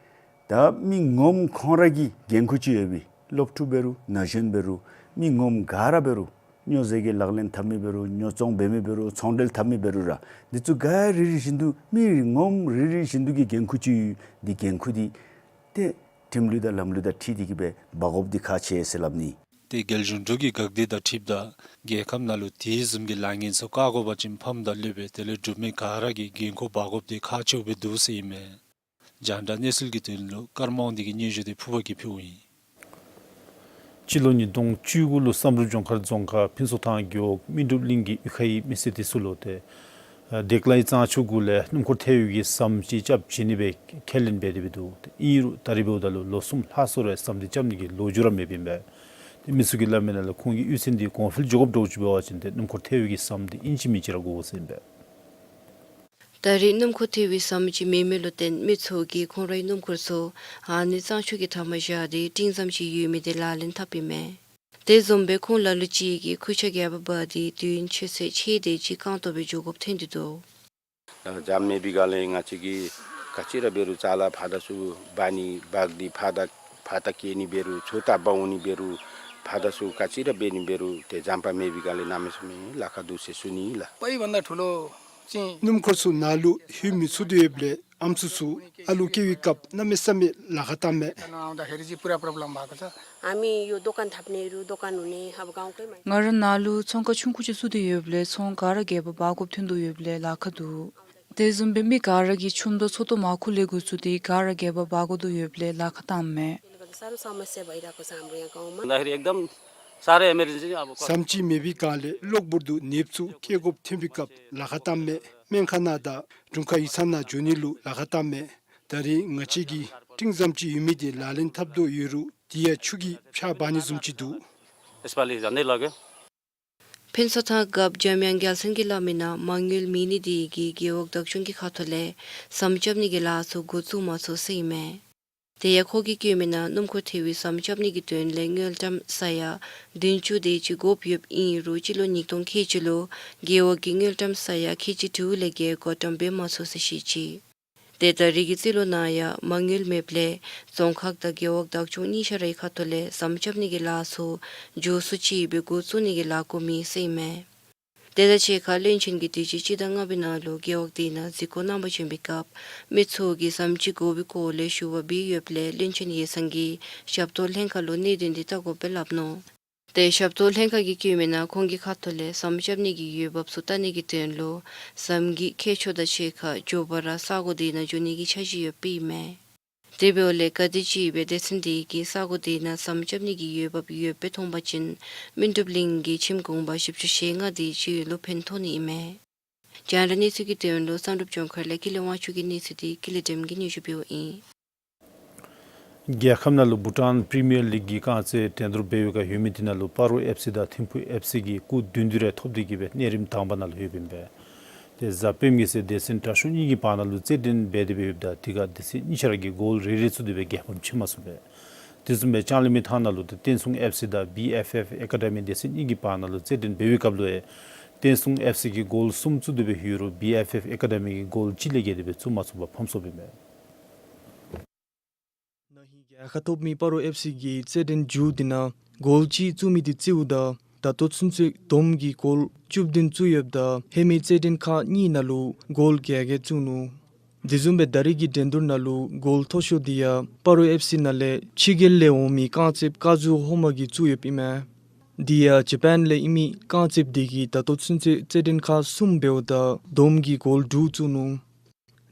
ད་མི་ངོམ་ཁོང་ར་གི་འགན་ཁུར་ཅིག་ཡོད་པས། སློབ་ཕྲུག་འབད་རུང་ན་གཞོན་འབད་རུང་མི་ངོམ་ག་ར་འབད་རུང་སྨྱོ་རྫས་ཀྱི་ལག་ལེན་འཐབ་མི་འབད་རུང་ཉོ་ཚོང་འབད་མི་འབད་རུང་ཚོང་འབྲེལ་འཐབ་མི་འབད་རུང་ར་འདི་ཚུ་ག་ར་རེ་རེ་བཞིན་དུ་མི་ངོམ་རེ་རེ་བཞིན་དུ་གི་འགན་ཁུར་ཅིག་ཡོད། འདི་འགན་ཁུར་འདི་ཏེ་ཁྲིམས་ལུགས་དང་ལམ་ལུགས་དང་འཁྲིལ་ཏེ་གི་སྦེ་འབག་དགོཔ་འདི་ཁག་ཆེ་ཟེར་སླབ་ནི། ཏེ་རྒྱལ་གཞུང་འབྲུག་གི་འགག་སྡེ་དང་འཁྲིལཝ་ད་རྒྱལ་ཁབ་ནང་ལུ་དེ་བཟུམ་གྱི་ལཱ་ངན་ཚུ་བཀག་དགོ་པ་ཅིན་ཕམ་དང་སློབ་དཔོན་དེ་ལས་འབྲུག་མི་ག་ར་གིས་འགན་ཁུར་འབག་དགོཔ་འདི་ཁག་ཆེཝ་སྦེ་འདུག་ཟེར་ཨིན་མས། རྒྱང་བསྒྲགས་གནས་ཚུལ་གྱི་དོན་ལུ་ཀརྨ་དབང་འདུས་ཀྱི་སྙན་ཞུ་འདི་ཕུརཔ་གིས་ཕུལཝ་ཨིན། སྤྱི་ལོ་ཉིས་སྟོང་བཅུ་དགུ་ལུ་བསམ་གྲུབ་ལྗོངས་མཁར་རྫོང་ཁག་ཕུན་ཚོགས་ཐང་རྒེད་འོག་སྨིན་གྲུབ་གླིང་གི་གཡུས་ཁའི་མི་སེར་འདི་ཚུ་ལུ་ཏེ་ཨ་དེ་ཀ་ལའི་གཙང་ཆུ་གུ་ལས་སྣུམ་འཁོར་ཐལ་བའི་གི་ཟམ་ཅིག་རྐྱབ་བྱིན་ནི་སྦེ་ཁས་ལེན་འབད་དེ་སྦེ་འདུག། ཏེ་ཨིན་རུང་ད་རེས་འབདཝ་ད་ལུ་ལོ་གསུམ་ལྷག་སོང་རུང་ཟམ་འདི་རྐྱབ་ནི་གི་ལོ་རྒྱུས་ར་མེདཔ་ཨིན་པས། ཏེ་མི་ཚུ་གིས་སླབ་མིའི་ནང་ལུ་ཁོང་གི་གཡུས་ཚན་འདི་གོང་འཕེལ་འགྱོ་དགོཔ་འདྲཝ་ཅིག་འབད་བ་ཅིན་ཏེ་སྣུམ་འཁོར་ཐལ་བའི་གི་ཟམ་འདི་ཨིན་ཅི་མིན་ཅི་ར་དགོ་ཟེར་ཨིན་པས། ད་རེས་སྣུམ་འཁོར་ཐལ་བའི་ཟམ་ཅིག་མེད་མི་ལུ་བརྟེན་མི་ཚུ་གིས་ཁོང་རའི་སྣུམ་འཁོར་ཚུ་ཨ་ནི་གཙང་ཆུ་གི་མཐའ་མར་བཞག་སྟེ་སྤྲིན་ཟམ་ཅིག་ཡོད་མི་འདི་ལག་ལེན་འཐབ་ཨིན་མས། དེ་བཟུམ་སྦེ་ཁོང་ལ་ལུ་ཅིག་གིས་ཁུར་ཆ་རྒྱབ་འབག་སྟེ་དུས་ཡུན་ཆུ་ཚོད་ཕྱེད་དེ་ཅིག་རྐང་སྟོང་སྦེ་འགྱོ་དགོཔ་ཐོན་ཏེ་འདུག། ཨ་ཟམ་མེད་པའི་སྒང་ལས་ང་བཅས་ཀྱིས་ག་ཅི་ར་འབད་རུང་ཅ་ལ་ཕར་དང་ཚུར་འབག་ནི་འབག་སྟེ་ཕར་དང་ཕར་དང་སྐྱེལ་ནི་འབད་རུང་ཚུར་དང་འབག་འོང་ནི་འབད་རུང་ཕར་དང་ཚུར་ག་ཅི་ར་འབད་ནི་འབད་རུང་ཏེ་ཟམ་པ་མེད་པའི་སྒང་ལས་གནམ་མེད་ས་མེད་ལཱ་ཁག་འདུག་ཟེར་ཞུ་ནི་ལགས། པའི་བ་ན་ཐུ་ལོ་ཅིན་སྣུམ་འཁོར་ཚུ་ནཱ་ལུ་ལྷོད་མི་ཚུགས་ཏེ་ཡོདཔ་ལས་ཨམ་སྲུ་ཚུ་ཨ་ལུ་སྐྱེ་བའི་སྐབས་གནམ་མེད་ས་མེད་ལཱ་ཁག་བཏངམ་མས། ད་ནཱ་ད་ཧེ་རི་ཇི་པུ་ར་པྲོབ་ལེམ་བ་ག་ཚ། ཨ་མི་ཡོ་དོ་ཀན་ཐབ་ནི་རུ་དོ་ཀན་ནུ་ནི་ཧབ་གང་ཀོ་མ། ང་ར་ནཱ་ལུ་ཚོང་ཁང་ཆུང་ཀུ་ཅིག་བཙུགས་ཏེ་ཡོདཔ་ལས་ཚོང་ག་ར་རྒྱབ་འབག་འབག་དགོཔ་ཐོན་དོ་ཡོདཔ་ལས་ལཱ་ཁག་འདུག། དེ་བཟུམ་སྦེ་མི་ག་ར་གིས་ཆུམ་དང་ཚོད་ལྟོ་མར་ཁུར་ལས་འགོ་བཙུགས་ཏེ་ག་ར་རྒྱབ་འབག་འབག་དགོ་དོ་ཡོདཔ་ལས་ལཱ་ཁག་བཏངམ་མས། ད་ཧེ་རི་ཨེག་དམ་སཱ་རེ་ཨི་མར་ཇེན་སི་ཨ་བོ་ཟམ་ཅིག་མེད་པའི་སྒང་ལས་གློག་འབུར་དུ་ནདཔ་ཚུ་སྐྱེ་དགོཔ་ཐོན་པའི་སྐབས་ལཱ་ཁག་བཏངམ་མས། སྨན་ཁང་ནང་དང་དྲུང་ཁག་ཡིག་ཚང་ནང་འགྱོ་ནི་ལུ་ལཱ་ཁག་བཏངམ་མས། ད་རེས་ང་བཅས་ཀྱིས་སྤྲིན་ཟམ་ཅིག་ཡོད་མི་འདི་ལག་ལེན་འཐབ་དོ་ཡོད་རུང་དེ་ཡང་ཆུ་གིས་ཕྱགས་འབག་ནི་བཟུམ་ཅིག་འདུག། ཕུན་ཚོགས་ཐང་རྒཔོ་འཇམ་དབྱངས་རྒྱལ་མཚན་གྱིས་སླབ་མིའི་ནང་མ་དངུལ་མེད་ནི་དེ་གིས་རྒེད་འོག་བདག་སྐྱོང་གི་ཁ་ཐུག་ལས་ཟམ་རྐྱབ་ནི་གི་ལཱ་ཚུ་འགོ་བཙུགས་མ་ཚུགས་ཟེར་ཨིན་མས། དེ་ཡང་ཁོ་གིས་བཀོད་མིའི་ནང་སྣུམ་འཁོར་ཐལ་བའི་ཟམ་རྐྱབ་ནི་གི་དོན་ལས་དངུལ་ཀྲམ་ས་ཡ་བདུན་ཅུ་དེ་ཅིག་དགོཔ་ཡོདཔ་ཨིན་རུང་སྤྱི་ལོ་ཉིས་སྟོང་ཁལ་གཅིག་ལུ་རྒེད་འོག་གིས་དངུལ་ཀྲམ་ས་ཡ་ཁལ་གཅིག་དྲུག་ལས་བརྒལ་བཀོད་གྲངས་འབད་མ་ཚུགས་ཟེར་བཤད་ཅི། ཏེ་ད་རེས་ཀྱི་རྩིས་ལོ་ནང་ཡང་མ་དངུལ་མེདཔ་ལས་རྫོང་ཁག་དང་རྒེད་འོག་བདག་སྐྱོང་གཉིས་ཆ་རའི་ཁ་ཐུག་ལས་ཟམ་རྐྱབ་ནི་གི་ལཱ་ཚུ་མགྱོགས་སུ་ཅིག་སྦེ་འགོ་བཙུགས་ནི་གི་ལཱ་བཀོད་མི་ཟེར་ཨིན་མས། དེ་དང་གཅིག་ཁར་བློན་ཆེན་གྱིས་དུས་ཅི་སྤྱི་ཟླ་ལྔ་པའི་ནང་ལུ་རྒེད་འོག་དེ་ནང་གཟིགས་སྐོར་གནང་པར་བྱོན་པའི་སྐབས་མི་ཚུ་གིས་ཟམ་ཅིག་དགོ་པའི་སྐོར་ལས་ཞུ་བ་འབད་ཡོདཔ་ལས་བློན་ཆེན་ཡེ་སང་གིས་ཞབས་ཏོག་ལྷན་ཁག་ལུ་གནད་དོན་འདི་བལྟ་དགོཔ་སྦེ་སླབ་ནུག། ཏེ་ཞབས་ཏོག་ལྷན་ཁག་གིས་བཀོད་མིའི་ནང་ཁོང་གི་ཁ་ཐུག་ལས་ཟམ་རྐྱབ་ནི་གི་འོས་འབབ་ཚུ་བལྟ་ནི་གི་དོན་ལུ་ཟམ་གྱི་ཁྱད་ཆོས་དང་གཅིག་ཁར་མགྱོགས་པ་ར་ས་གོ་དེ་ནང་འགྱོ་ནི་གི་འཆར་གཞི་ཡོདཔ་ཨིན་མས། དེ་འབདཝ་ལས་ག་དེམ་ཅིག་སྦེ་སྡེ་ཚན་དེ་གིས་ས་གོ་དེ་ནང་ཟམ་རྐྱབ་ནི་གི་འོས་འབབ་ཡོདཔ་སྦེ་མཐོང་པ་ཅིན་སྨིན་གྲུབ་གླིང་གི་ཁྱིམ་གུང་པ་བཞི་བཅུ་ཞེ་ལྔ་དེ་ཅིག་ལུ་ཕན་ཐོགས་ནི་ཨིན་མས། རྒྱང་བསྒྲགས་གནས་ཚུལ་གྱི་དོན་ལུ་བསམ་གྲུབ་ལྗོངས་མཁར་ལས་ཀུན་ལེགས་དབང་ཕྱུག་གི་གནས་ཚུལ་འདི་ཀུན་ལེགས་སྒྲོལ་མ་གིས་སྙན་ཞུ་འབདཝ་ཨིན། རྒྱལ་ཁབ་ནང་ལུ་བྷུ་ཊཱན་པི་རི་མི་ཡར་ལིག་གི་རྐང་རྩེད་འགྲན་བསྡུར་འབད་བའི་ཁར་ཡོད་མི་དེ་ནང་ལུ་སྤ་རོ་ཨེཕ་སི་དང་ཐིམ་ཕུ་ཨེཕ་སི་གིས་སྐུགས་བདུན་བདུན་རེ་ཐོབ་སྟེ་གི་སྦེ་གནས་རིམ་དང་པ་ནང་ལུ་ལྷོདཔ་ཨིན་པས། ཏེ་གཟའ་སྤེནམ་གི་ཚེ་སྡེ་ཚན་དྲག་ཤོས་གཉིས་ཀྱི་བར་ན་ལུ་རྩེད་འགྲན་འབད་དེ་སྦེ་ཡོདཔ་ད་དེ་ཁར་སྡེ་ཚན་གཉིས་ཆ་ར་གིས་གོལ་རེ་རེ་བཙུགས་ཏེ་སྦེ་རྒྱལ་ཕམ་ཕྱེ་མ་ཚུགས་པས། དེ་བཟུམ་སྦེ་ལྕང་གླིང་མི་ཐང་ནང་ལུ་ཏེ་བསྟན་སྲུང་ཨེཕ་སི་དང་བི་ཨེཕ་ཨེཕ་ཨེ་ཀ་ཌ་མི་སྡེ་ཚན་གཉིས་ཀྱི་བར་ན་ལུ་རྩེད་འགྲན་འབད་བའི་སྐབས་ལུ་ཡང་བསྟན་སྲུང་ཨེཕ་སི་གིས་གོལ་གསུམ་བཙུགས་ཏེ་སྦེ་ལྷོད་རུང་བི་ཨེཕ་ཨེཕ་ཨེ་ཀ་ཌ་མི་གིས་གོལ་གཅིག་ལས་བརྒལ་ཏེ་སྦེ་བཙུགས་མ་ཚུགས་པར་ཕམ་སོཔ་ཨིན་མས། ན་ཧིང་རྒྱལ་ཁ་ཐོབ་མི་སྤ་རོ་ཨེཕ་སི་གིས་རྩེད་འགྲན་མཇུག་འདི་ནང་གོལ་གཅིག་བཙུགས་མི་འདི་རྩིཝ་ད་ད་ལྟོ་ཚུན་ཚོད་བསྡོམས་ཀྱིས་གོལ་བཅུ་བདུན་བཙུགས་ཡོདཔ་ད་ཧེ་མའི་རྩེད་འགྲན་ཁག་གཉིས་ནང་ལུ་གོལ་བརྒྱད་བརྒྱད་བཙུགས་ནུག། དེ་བཟུམ་སྦེ་ད་རིས་ཀྱི་འགྲན་བསྡུར་ནང་ལུ་གོལ་མཐོ་ཤོས་འདི་ཡང་སྤ་རོ་ཨེཕ་སི་ནང་ལས་ཕྱི་རྒྱལ་ལས་འོང་མི་རྐང་རྩེདཔ་ཀ་ཛུ་ཧོ་མ་གིས་བཙུགས་ཡོདཔ་ཨིན་མས། དེ་ཡང་ཇ་པཱན་ལས་ཨིན་མི་རྐང་རྩེདཔ་འདི་གིས་ད་ལྟོ་ཚུན་ཚོད་རྩེད་འགྲན་ཁག་གསུམ་འབདཝ་ད་བསྡོམས་ཀྱིས་གོལ་དྲུག་བཙུགས་ནུག།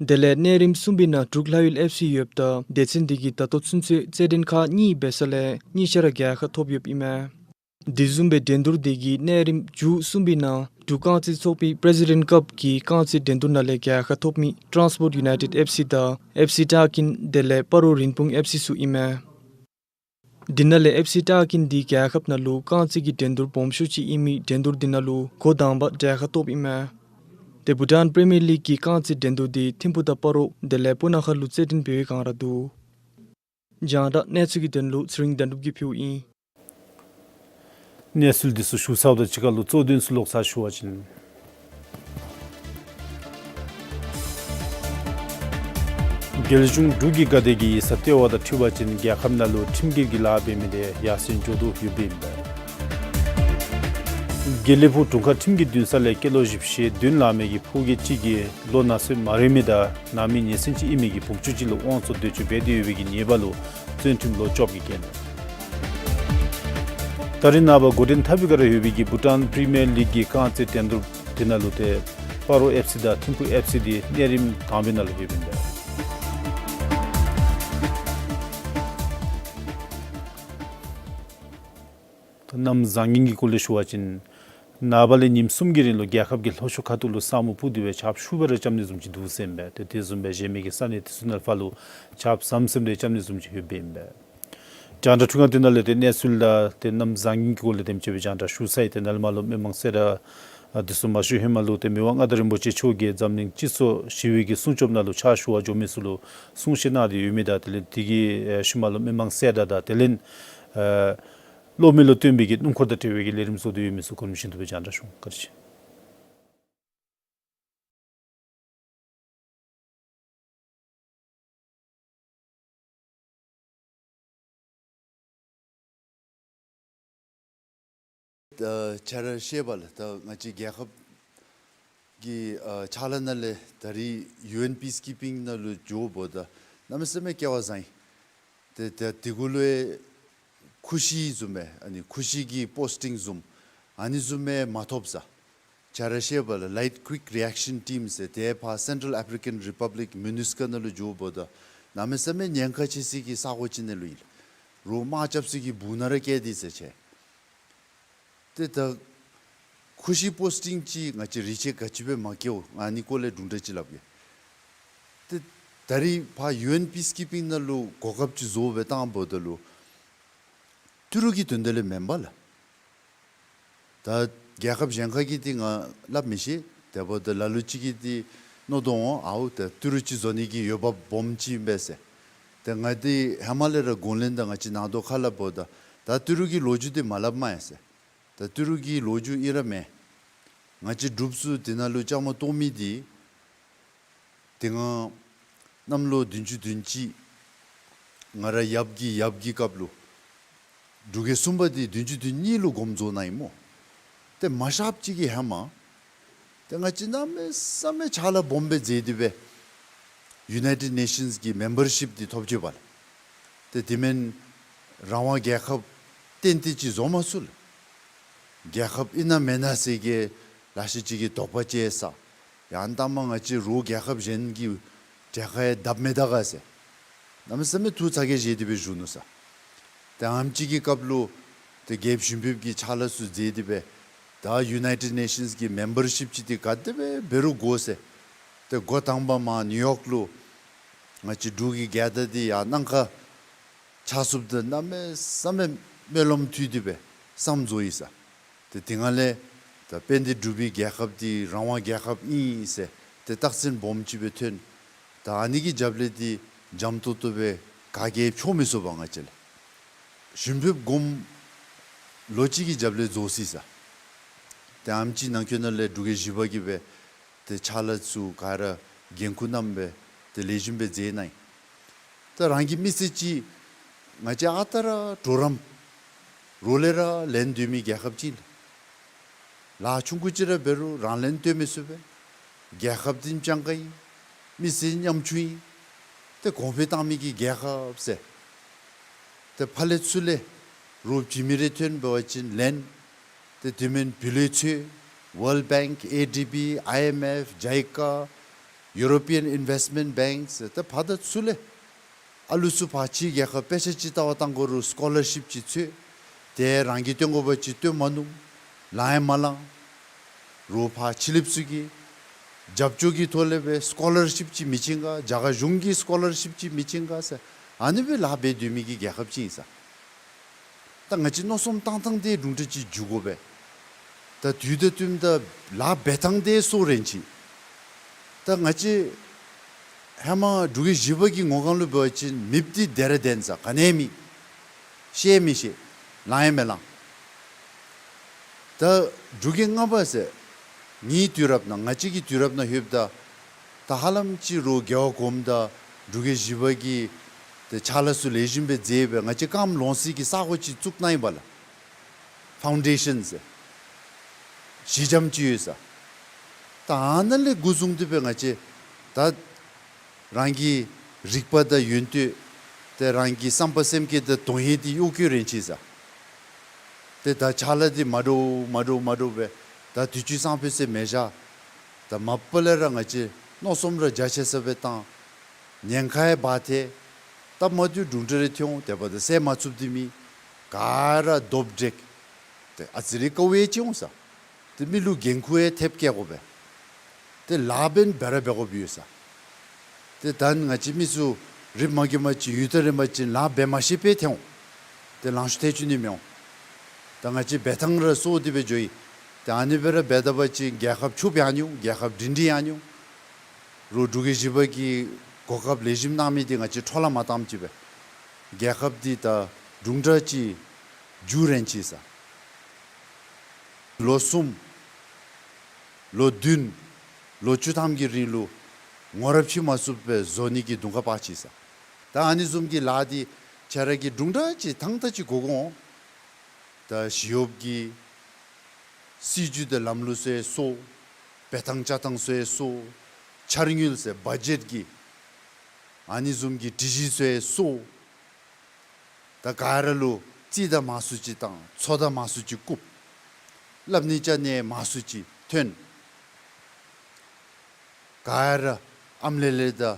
དེ་ལས་གནས་རིམ་གསུམ་པའི་ནང་འབྲུག་ལྷ་ཡུལ་ཨེཕ་སི་ཡོདཔ་ད་སྡེ་ཚན་འདི་གིས་ད་ལྟོ་ཚུན་ཚོད་རྩེད་འགྲན་ཁག་གཉིས་འབད་ས་ལས་གཉིས་ཆ་ར་རྒྱལ་ཁ་ཐོབ་ཡོདཔ་ཨིན་མས། དེ་བཟུམ་སྦེ་འགྲན་བསྡུར་འདི་གི་གནས་རིམ་མཇུག་གསུམ་པའི་ནང་འབྲུག་རྐང་རྩེད་ཚོགས་པའི་པི་རེ་སི་ཌེནཊ་ཀབ་ཀྱི་རྐང་རྩེད་འགྲན་བསྡུར་ནང་ལས་རྒྱལ་ཁ་ཐོབ་མི་ཊཱན་སི་པོརཊ་ཡུ་ནའི་ཊེཌ་ཨེཕ་སི་དང་ཨེཕ་སི་ཊཱ་ཀིན་དེ་ལས་སྤ་རོ་རིན་སྤུངས་ཨེཕ་སི་ཚུ་ཨིན་མས། དེ་ནང་ལས་ཨེཕ་སི་ཊཱ་ཀིན་འདི་རྒྱལ་ཁབ་ནང་ལུ་རྐང་རྩེད་ཀྱི་འགྲན་བསྡུར་སྦོམ་ཤོས་ཅིག་ཨིན་མི་འགྲན་བསྡུར་འདི་ནང་ལུ་འགོ་དང་པ་རྒྱལ་ཁ་ཐོབ་ཨིན་མས། ཏེ་བྷུ་ཊཱན་པི་རི་མི་ཡར་ལིག་གི་རྐང་རྩེད་འགྲན་བསྡུར་འདི་ཐིམ་ཕུ་དང་སྤ་རོ་དེ་ལས་སྤུ་ན་ཁ་ལུ་རྩེད་འགྲན་འབད་བའི་བསྒང་ར་འདུག། རྒྱང་བསྒྲགས་གནས་ཚུལ་གྱི་དོན་ལུ་ཚེ་རིང་དོན་གྲུབ་ཀྱིས་ཕུལཝ་ཨིན། གནས་ཚུལ་འདི་ཚུ་ཞུ་ཚརཝ་དང་གཅིག་ཁར་ལུ་གཙོ་དོན་ཚུ་ལོག་ཚར་ཞུ་བ་ཅིན། རྒྱལ་གཞུང་འབྲུག་གི་དགའ་དད་ཀྱི་ཡིག་ཚང་ལྟེ་བ་དང་འཁྲིལ་བ་ཅིན་རྒྱལ་ཁབ་ནང་ལུ་ཁྲིམས་འགལ་གྱི་ལཱ་འབད་མི་འདི་ཡར་སེང་འགྱོ་དོ་ཡོདཔ་ཨིན་པས། དགེ་ལེགས་ཕུག་དྲུང་ཁག་ཁྲིམས་ཀྱི་འདུན་ས་ལས་སྐྱེས་ལོ་བཞི་བཅུ་ཞེ་བདུན་ལང་མི་གི་ཕོ་སྐྱེས་ཅིག་གིས་ལོ་ན་སོ་མ་རན་མི་དང་ནང་མི་ཉེ་ཚན་ཅིག་ཨིན་མི་གི་བུམོ་ཅིག་ལུ་དབང་བཙོང་འདོད་སྤྱོད་འབད་དེ་ཡོད་པའི་གི་ཉེས་པ་ལུ་བཙོན་ཁྲིམས་ལོ་བཅོ་བརྒྱད་ཀྱི་བཀལ་ནུག། ད་རེས་ནངས་པ་འགོ་འདྲེན་འཐབ་པའི་བསྒང་ར་ཡོད་པའི་གི་བྷུ་ཊཱན་པི་རི་མི་ཡར་ལིག་གི་རྐང་རྩེད་འགྲན་བསྡུར་འདི་ནང་ལུ་ཏེ་སྤ་རོ་ཨེཕ་སི་དང་ཐིམ་ཕུ་ཨེཕ་སི་འདི་གནས་རིམ་དང་པའི་ནང་ལུ་ཡོདཔ་ཨིན་པས། ད་གནམ་བཟང་ངན་གྱི་སྐོར་ལས་ཞུ་བ་ཅིན་ནངས་པ་ལས་ཉིནམ་གསུམ་གྱི་རིང་ལུ་རྒྱལ་ཁབ་ཀྱི་ལྷོ་ཕྱོགས་ཁ་ཐུག་ལུ་ས་སྨུག་སྤུབས་ཏེ་སྦེ་ཆརཔ་ཤུགས་སྦེ་ར་རྐྱབ་ནི་བཟུམ་ཅིག་འདུག་ཟེར་ཨིན་པས། ཏེ་དེ་བཟུམ་སྦེ་གཞན་མི་གི་ས་གནས་དེ་ཚུ་ནང་ཕར་ལུ་ཆརཔ་ཟམ་ཟིམ་རེ་རྐྱབ་ནི་བཟུམ་ཅིག་ཡོདཔ་ཨིན་པས། རྒྱང་བསྒྲགས་འཕྲུལ་ཁང་འདི་ནང་ལས་ཏེ་གནས་ཚུལ་དང་ཏེ་གནམ་བཟང་ངན་གྱི་སྐོར་ལས་དེམ་ཅིག་སྦེ་རྒྱང་བསྒྲགས་ཞུ་ཚར་ཡི། ཏེ་ནཱ་ལས་མར་ལུ་མི་མང་གསལ་བསྒྲགས་ཨ་འདི་ཚུ་མ་ཞུ་ཧེ་མ་ལུ་ཏེ་མི་དབང་མངའ་བདག་རིན་པོ་ཆེ་མཆོག་གིས་འཛམ་གླིང་སྤྱི་ཚོགས་ཞི་བའི་གི་སྲུང་སྐྱོབ་ནང་ལུ་ཕྱག་ཞུ་བར་འགྱོ་མི་ཚུ་ལུ་གསུང་བཤད་གནང་སྟེ་ཡོད་མི་དང་དེ་ལས་དེ་གི་ཨེ་ཤུལ་མ་ལུ་མི་མང་གསལ་བསྒྲགས་དང་དེ་ལས་ཨེ་གློག་མེ་ལུ་བརྟེན་པའི་གི་སྣུམ་འཁོར་དང་འབྲེལ་བའི་གི་ལས་རིམ་བཟོ་སྟེ་ཡོད་མི་ཚུ་གོ་རིམ་བཞིན་དུ་སྦེ་རྒྱང་བསྒྲགས་ཞུ་འོང་། བཀའ་དྲིན་ཆེ། ད་ཆ་ར་ཤེས་པ་ལགས། ད་ང་བཅས་རྒྱལ་ཁབ་ཀྱི་ཨ་ཕྱག་ལཱ་ནང་ལས་ད་རིས་ཡུ་ཨེན་པི་སི་ཀིཔ་པིང་ནང་ལུ་འགྱོཝ་ད་གནམ་མེད་ས་མེད་སྐལ་བ་བཟང་ཡི། ཏེ་ད་དེ་གུ་ལུ་ཡང་ཁུ་ཤི་བཟུམ་སྦེ་ཨ་ནི་ཁུ་ཤི་གི་པོསི་ཊིང་བཟུམ་ཨ་ནི་བཟུམ་སྦེ་མ་ཐོབ་ས། ཆ་ར་ཤེས་པ་ལགས། Light Quick Reaction Team ཟེར་ཏེ་ཕར་Central African Republic MINUSCA ནང་ལུ་འགྱོཝ་ད་གནམ་མེད་ས་མེད་ཉེན་ཁ་ཆེ་སའི་གི་ས་གོ་ཅིག་ནང་ལུ་ཨིན་ལགས། རོགས་དམག་རྐྱབ་སའི་གི་སྦུག་ནང་ར་བསྐྱལ་ཏེ་ཟེར་ཅི། ཏེ་ད་ཁུ་ཤི་པོསི་ཊིང་ཅིག་ང་བཅས་རིག་བྱེད་ག་ཅི་སྦེ་མ་བཀལཝ། ཨ་ནི་སྐོར་ལས་དྲུང་འདྲི་ཅིག་སླབ་གེ། ཏེ་ད་རིས་ཕར་ཡུ་ཨེན་པི་སི་ཀིཔ་པིང་ནང་ལུ་གོ་སྐབས་ཅིག་བཟོ་སྦེ་བཏངམ་ད་ལུ་ཏི་རུ་གི་དོན་དག་ལས་མེན་པ་ལགས། ད་རྒྱལ་ཁབ་གཞན་ཁ་གི་འདི་ང་སླབ་མི་ཤེས། དེ་འབདཝ་ད་ལ་ལུ་ཅིག་གིས་འདི་མནོ་དོ་འོང་། ཨའོ་ད་ཏི་རུ་ཅིག་བཟོ་ནི་གི་འོས་འབབ་སྦོམ་ཅིག་ཨིན་པས་ཟེར། ཏེ་ང་འདི་ཧེ་མ་ལས་ར་དགུང་ལན་དང་ང་བཅས་ནང་དོག་ཁ་སླབ་འབདཝ་ད་ད་ཏི་རུ་གི་ལོ་རྒྱུས་འདི་མ་སླབ་མས་ཟེར། ད་ཏི་རུ་གི་ལོ་རྒྱུས་ཨིན་ར་མེན། ང་བཅས་འབྲུགཔ་ཚུ་འདི་ནང་ལུ་བཅའ་མར་གཏོགས་མི་འདི་དེ་སྔ་གནམ་ལོ་བདུན་ཅུ་དོན་གཅིག་ང་ར་ཡབ་ཀྱི་ཡབ་ཀྱི་སྐབས་ལུ་འབྲུག་རྒྱལ་གསུམ་པ་འདི་བདུན་ཅུ་དོན་གཉིས་ལུ་དགོངམ་རྫོགས་གནང་ཡི་སྨོ། ཏེ་མ་གཞི་ཅིག་གི་ཧེ་མ་ཏེ་ང་བཅས་གནམ་མེད་ས་མེད་ཕྱག་ལཱ་སྦོམ་སྦེ་མཛད་དེ་སྦེ་ཡུ་ནའི་ཊེཌ་ནེ་ཤཱནསི་གི་མེམ་བར་ཤིཔ་འདི་ཐོབ་ཅི་པ་ལགས། ཏེ་དེ་མེན་རང་དབང་རྒྱལ་ཁབ་གཏན་གཏན་ཅིག་བཟོ་མ་ཚུགས་ལགས། རྒྱལ་ཁབ་ཨིན་ན་མེན་ན་ཟེར་གྱི་ལེ་ཤ་ཅིག་གིས་དོགས་པ་སྐྱེ་ས། ཡང་ལྟ་མ་ང་བཅས་རོགས་རྒྱལ་ཁབ་གཞན་གྱི་གྲལ་ཁར་ཡང་བསྡབ་མི་ད་ག་ཟེར། གནམ་མེད་ས་མེད་ཐུགས་ཚ་གྱང་བཞེས་ཏེ་སྦེ་བཞུགས་ནུག་ས། ཏེ་ཨ་ནེམ་ཅིག་གི་སྐབས་ལུ་ཏེ་རྒྱལཔོ་ཞུན་བིབ་ཀྱིས་ཕྱག་ལཱ་ཚུ་མཛད་དེ་སྦེ་ད་ཡུ་ནའི་ཊེཌ་ནེ་ཤཱནསི་གི་མེམ་བར་ཤིཔ་ཅིག་འདི་ག་དེ་སྦེ་འབད་རུང་དགོ་ཟེར། ཏེ་འགོ་དང་པ་མར་ནིའུ་ཡོག་ལུ་ང་བཅས་འབྲུག་གི་རྒྱལ་དར་འདི་ཡར་གནང་ཁ་ཕྱག་སུབ་ད་གནམ་མེད་ས་མེད་སྨོན་ལམ་ཐུགས་ཏེ་སྦེ་བསངམ་རྫོགས་ཡི་ས། ཏེ་དེ་སྒང་ལས་ད་དཔལ་ལྡན་འབྲུག་པའི་རྒྱལ་ཁབ་འདི་རང་དབང་རྒྱལ་ཁབ་ཨིན་ཟེར་ཏེ་རྟགས་མཚན་སྦོམ་ཅིག་སྦེ་ཐོན། ད་ཨ་ནི་གི་རྒྱབ་ལས་འདི་འཇམ་ཏོང་ཏོ་སྦེ་ག་གིས་འཕྱོག་མི་ཚུགས་པས་ང་བཅས་ལགས། ཞུན་འབེབས་སྒོམ་ལོ་གཅིག་གི་རྒྱབ་ལས་རྫོགས་སོ་ཡི་ཟེར། ཏེ་ཨེམ་ཆི་ནང་འཁོད་ནང་ལས་འབྲུག་རྒྱལ་བཞི་པ་གིས་སྦེ་ཏེ་ཕྱག་ལཱ་ཚུ་ག་ར་འགན་ཁུར་གནངམ་སྦེ་ཏེ་ལེགས་ཤོམ་སྦེ་མཛད་གནང་ཡི། ད་རང་གི་མི་སེར་ཅིག་ང་བཅས་ཨ་རྟག་ར་གྲོགས་རམ་རོགས་ལས་ར་ལེན་སྡོད་མི་རྒྱལ་ཁབ་ཅིག་ལགས། ལཱ་ཆུང་ཀུ་ཅིག་ར་འབད་རུང་རང་ལེན་སྡོད་མི་ཚུགས་པས། རྒྱལ་ཁབ་འདི་སྤྱང་ཀ་ཨིན། མི་སེར་ཉམ་ཆུང་ཨིན། ཏེ་གོང་འཕེལ་བཏང་མི་གི་རྒྱལ་ཁབ་ཟེར། ཏེ་ཕར་ལས་ཚུར་ལས་རོགས་བྱིན་མི་རེ་ཐོན་འབད་བ་ཅིན་ལེན། ཏེ་དེ་མེན་བུ་ལོན་འཚོལ། World Bank, A D B, I M F, JICA, European Investment Bank ཟེར་ཏེ་ཕར་དང་ཚུར་ལས་ཨ་ལུ་ཚུ་ཕར་ཕྱི་རྒྱལ་ཁབ་དཔེ་ཆ་ཅིག་ལྟ་བར་བཏང་དགོ་རུང་སི་ཀོ་ལར་ཤིབ་ཅིག་འཚོལ། ཏེ་རང་གིས་སྟོན་དགོ་པ་ཅིན་སྟོན་མ་ནུམ། ལང་ཡང་མ་ལང་། རོགས་ཕར་ཕྱི་གླིངཔ་ཚུ་གིས་རྒྱབ་སྐྱོར་གྱི་ཐོག་ལས་སྦེ་སི་ཀོ་ལར་ཤིབ་ཅིག་མི་བྱིན་ག། རྒྱ་གར་གཞུང་གིས་སི་ཀོ་ལར་ཤིབ་ཅིག་མི་བྱིན་ག་ཟེར་ཨ་ནི་སྦེ་ལཱ་འབད་སྡོད་མི་གི་རྒྱལ་ཁབ་ཅིག་ཨིན་ཟེར། ད་ང་བཅས་མནོ་བསམ་བཏང་ཐངས་འདི་དྲུང་འཕྲུལ་ཅིག་འགྱུར་དགོ་པས། ད་དུས་དང་བསྟུནམ་ད་ལཱ་འབད་ཐངས་འདི་སོར་རན་ཅི། ད་ང་བཅས་ཧེ་མ་འབྲུག་རྒྱལ་བཞི་པ་གི་ངོ་གང་ལུ་འབད་བ་ཅིན་མེདཔ་འདི་དེ་ར་བདེན་ཟེར། ག་ནི་མེད། ཤེས་མི་ཤེས། ལང་ཡང་མི་ལང་། ད་འབྲུག་རྒྱལ་ལྔ་པ་ཟེར་ངེའི་དུས་རབས་ནང་ང་བཅས་ཀྱི་དུས་རབས་ནང་ལྷོདཔ་ད་ད་ཧ་ལམ་ཅིག་རོགས་རྒྱལ་བ་གོངམ་ད་འབྲུག་རྒྱལ་བཞི་པ་གིས་ཏེ་ཕྱག་ལཱ་ཚུ་ལེགས་ཤོམ་སྦེ་མཛད་སྦེ་ང་བཅས་ཀམ་ལོངས་སི་གི་ས་གོ་ཅིག་བཙུགས་གནང་ཡི་བ་ལགས། ཕའུན་ཌེ་ཤཱན་ཟེར་གཞི་འགྱམ་ཅིག་ཡོད་ཟེར། ད་ཨ་ནཱ་ལས་འགོ་བཟུང་སྟེ་སྦེ་ང་བཅས་ད་རང་གི་རིག་པ་དང་ཡོན་ཏན་ཏེ་རང་གི་བསམ་པ་སེམས་བསྐྱེད་དང་དོན་ཧིང་འདི་གཡོ་བཀོལ་རན་ཅི་ཟེར། ཏེ་ད་ཕྱག་ལཱ་འདི་མ་འདྲཝ་མ་འདྲཝ་མ་འདྲཝ་སྦེ་ད་དུས་ཅི་སང་ཕོད་ཟེར་མི་བཞག། ད་མ་པ་ལས་ར་ང་བཅས་མནོ་བསམ་ར་རྒྱ་ཆེ་ས་སྦེ་བཏང་། ཉེན་ཁ་ཡང་འབག་སྟེ་སྟབས་མ་བདེཝ་དྲུང་འཕྲུལ་རེ་ཐོན་འོང་། དེ་འབདཝ་ད་སེལ་མ་ཚུགསཔ་འདི་མེད། ག་ར་རྡོབ་འདྲེག། ཏེ་ཨ་ཙི་རེ་དཀའཝ་ཡང་སྤྱད་འོང་ཟེར། ཏེ་མི་ལུ་འགན་ཁུར་ཡང་ཐེབས་བཀལ་དགོ་པས། ཏེ་ལཱ་འབདན་འབད་ར་འབད་དགོཔ་ཡོད་ཟེར། ཏེ་ད་ང་བཅས་མི་ཚུ་རིགཔ་མ་དགོ་མ་ཅིག་ཡུན་ཐག་རིངམ་ཅིག་ལཱ་འབད་མ་ཤེས་པར་ཐལ་འོང་། ཏེ་ལང་ཤོར་ཐལ་བཅུག་ནི་མི་འོང་། ད་ང་བཅས་འབད་ཐངས་ར་སོར་ཏེ་སྦེ་འགྱོ་ཡི། ཏེ་ཨ་ནི་སྦེ་ར་འབད་ད་པ་ཅིན་རྒྱལ་ཁབ་ཕྱུགཔ་ཡང་ནི་འོང་། རྒྱལ་ཁབ་སྒྲིང་སྒྲི་ཡང་ནི་འོང་། རོགས་འབྲུག་རྒྱལ་བཞི་པ་གིས་གོ་སྐབས་ལེགས་ཤོམ་གནང་མི་འདི་ང་བཅས་འཕྲོ་བརླག་མ་བཏངམ་ཅིག་སྦེ་རྒྱལ་ཁབ་འདི་ད་དྲུང་འཕྲུལ་ཅིག་འགྱུར་རན་ཅི་ཟེར། ལོ་གསུམ་ལོ་བདུན་ལོ་བཅུ་ཐམ་གྱི་རིང་ལུ་ངོ་རབས་ཕྱེ་མ་ཚུགསཔ་སྦེ་བཟོ་ནི་གི་དུང་ཁ་ཕར་ཕྱེ་ཟེར། ད་ཨ་ནི་བཟུམ་གྱི་ལཱ་འདི་ཁྱེད་ར་གིས་དྲུང་འཕྲུལ་ཅིག་ཐང་ཐང་ཅིག་གོ་དགོ་འོང་། ད་ཞི་གཡོགཔ་གི་སྲིད་བྱུས་དང་ལམ་ལུགས་ཚུ་ཡང་སོར། འབད་ཐངས་བཅའ་ཐངས་ཚུ་ཡང་སོར། འཆར་དངུལ་ཟེར་བ་ཇེཊ་གི་ཨ་ནི་བཟུམ་གྱི་སྒྲིག་གཞི་ཚུ་ཡང་སོར། ད་ག་ར་ལུ་རྩིས་དང་མང་སུ་ཅིག་བཏང་། ཚོགས་དང་མང་སུ་ཅིག་བཀུག། སླབ་ནི་བཅའ་ནི་མང་སུ་ཅིག་ཐོན། ག་ར་ཨམ་ལེ་ལེ་དང་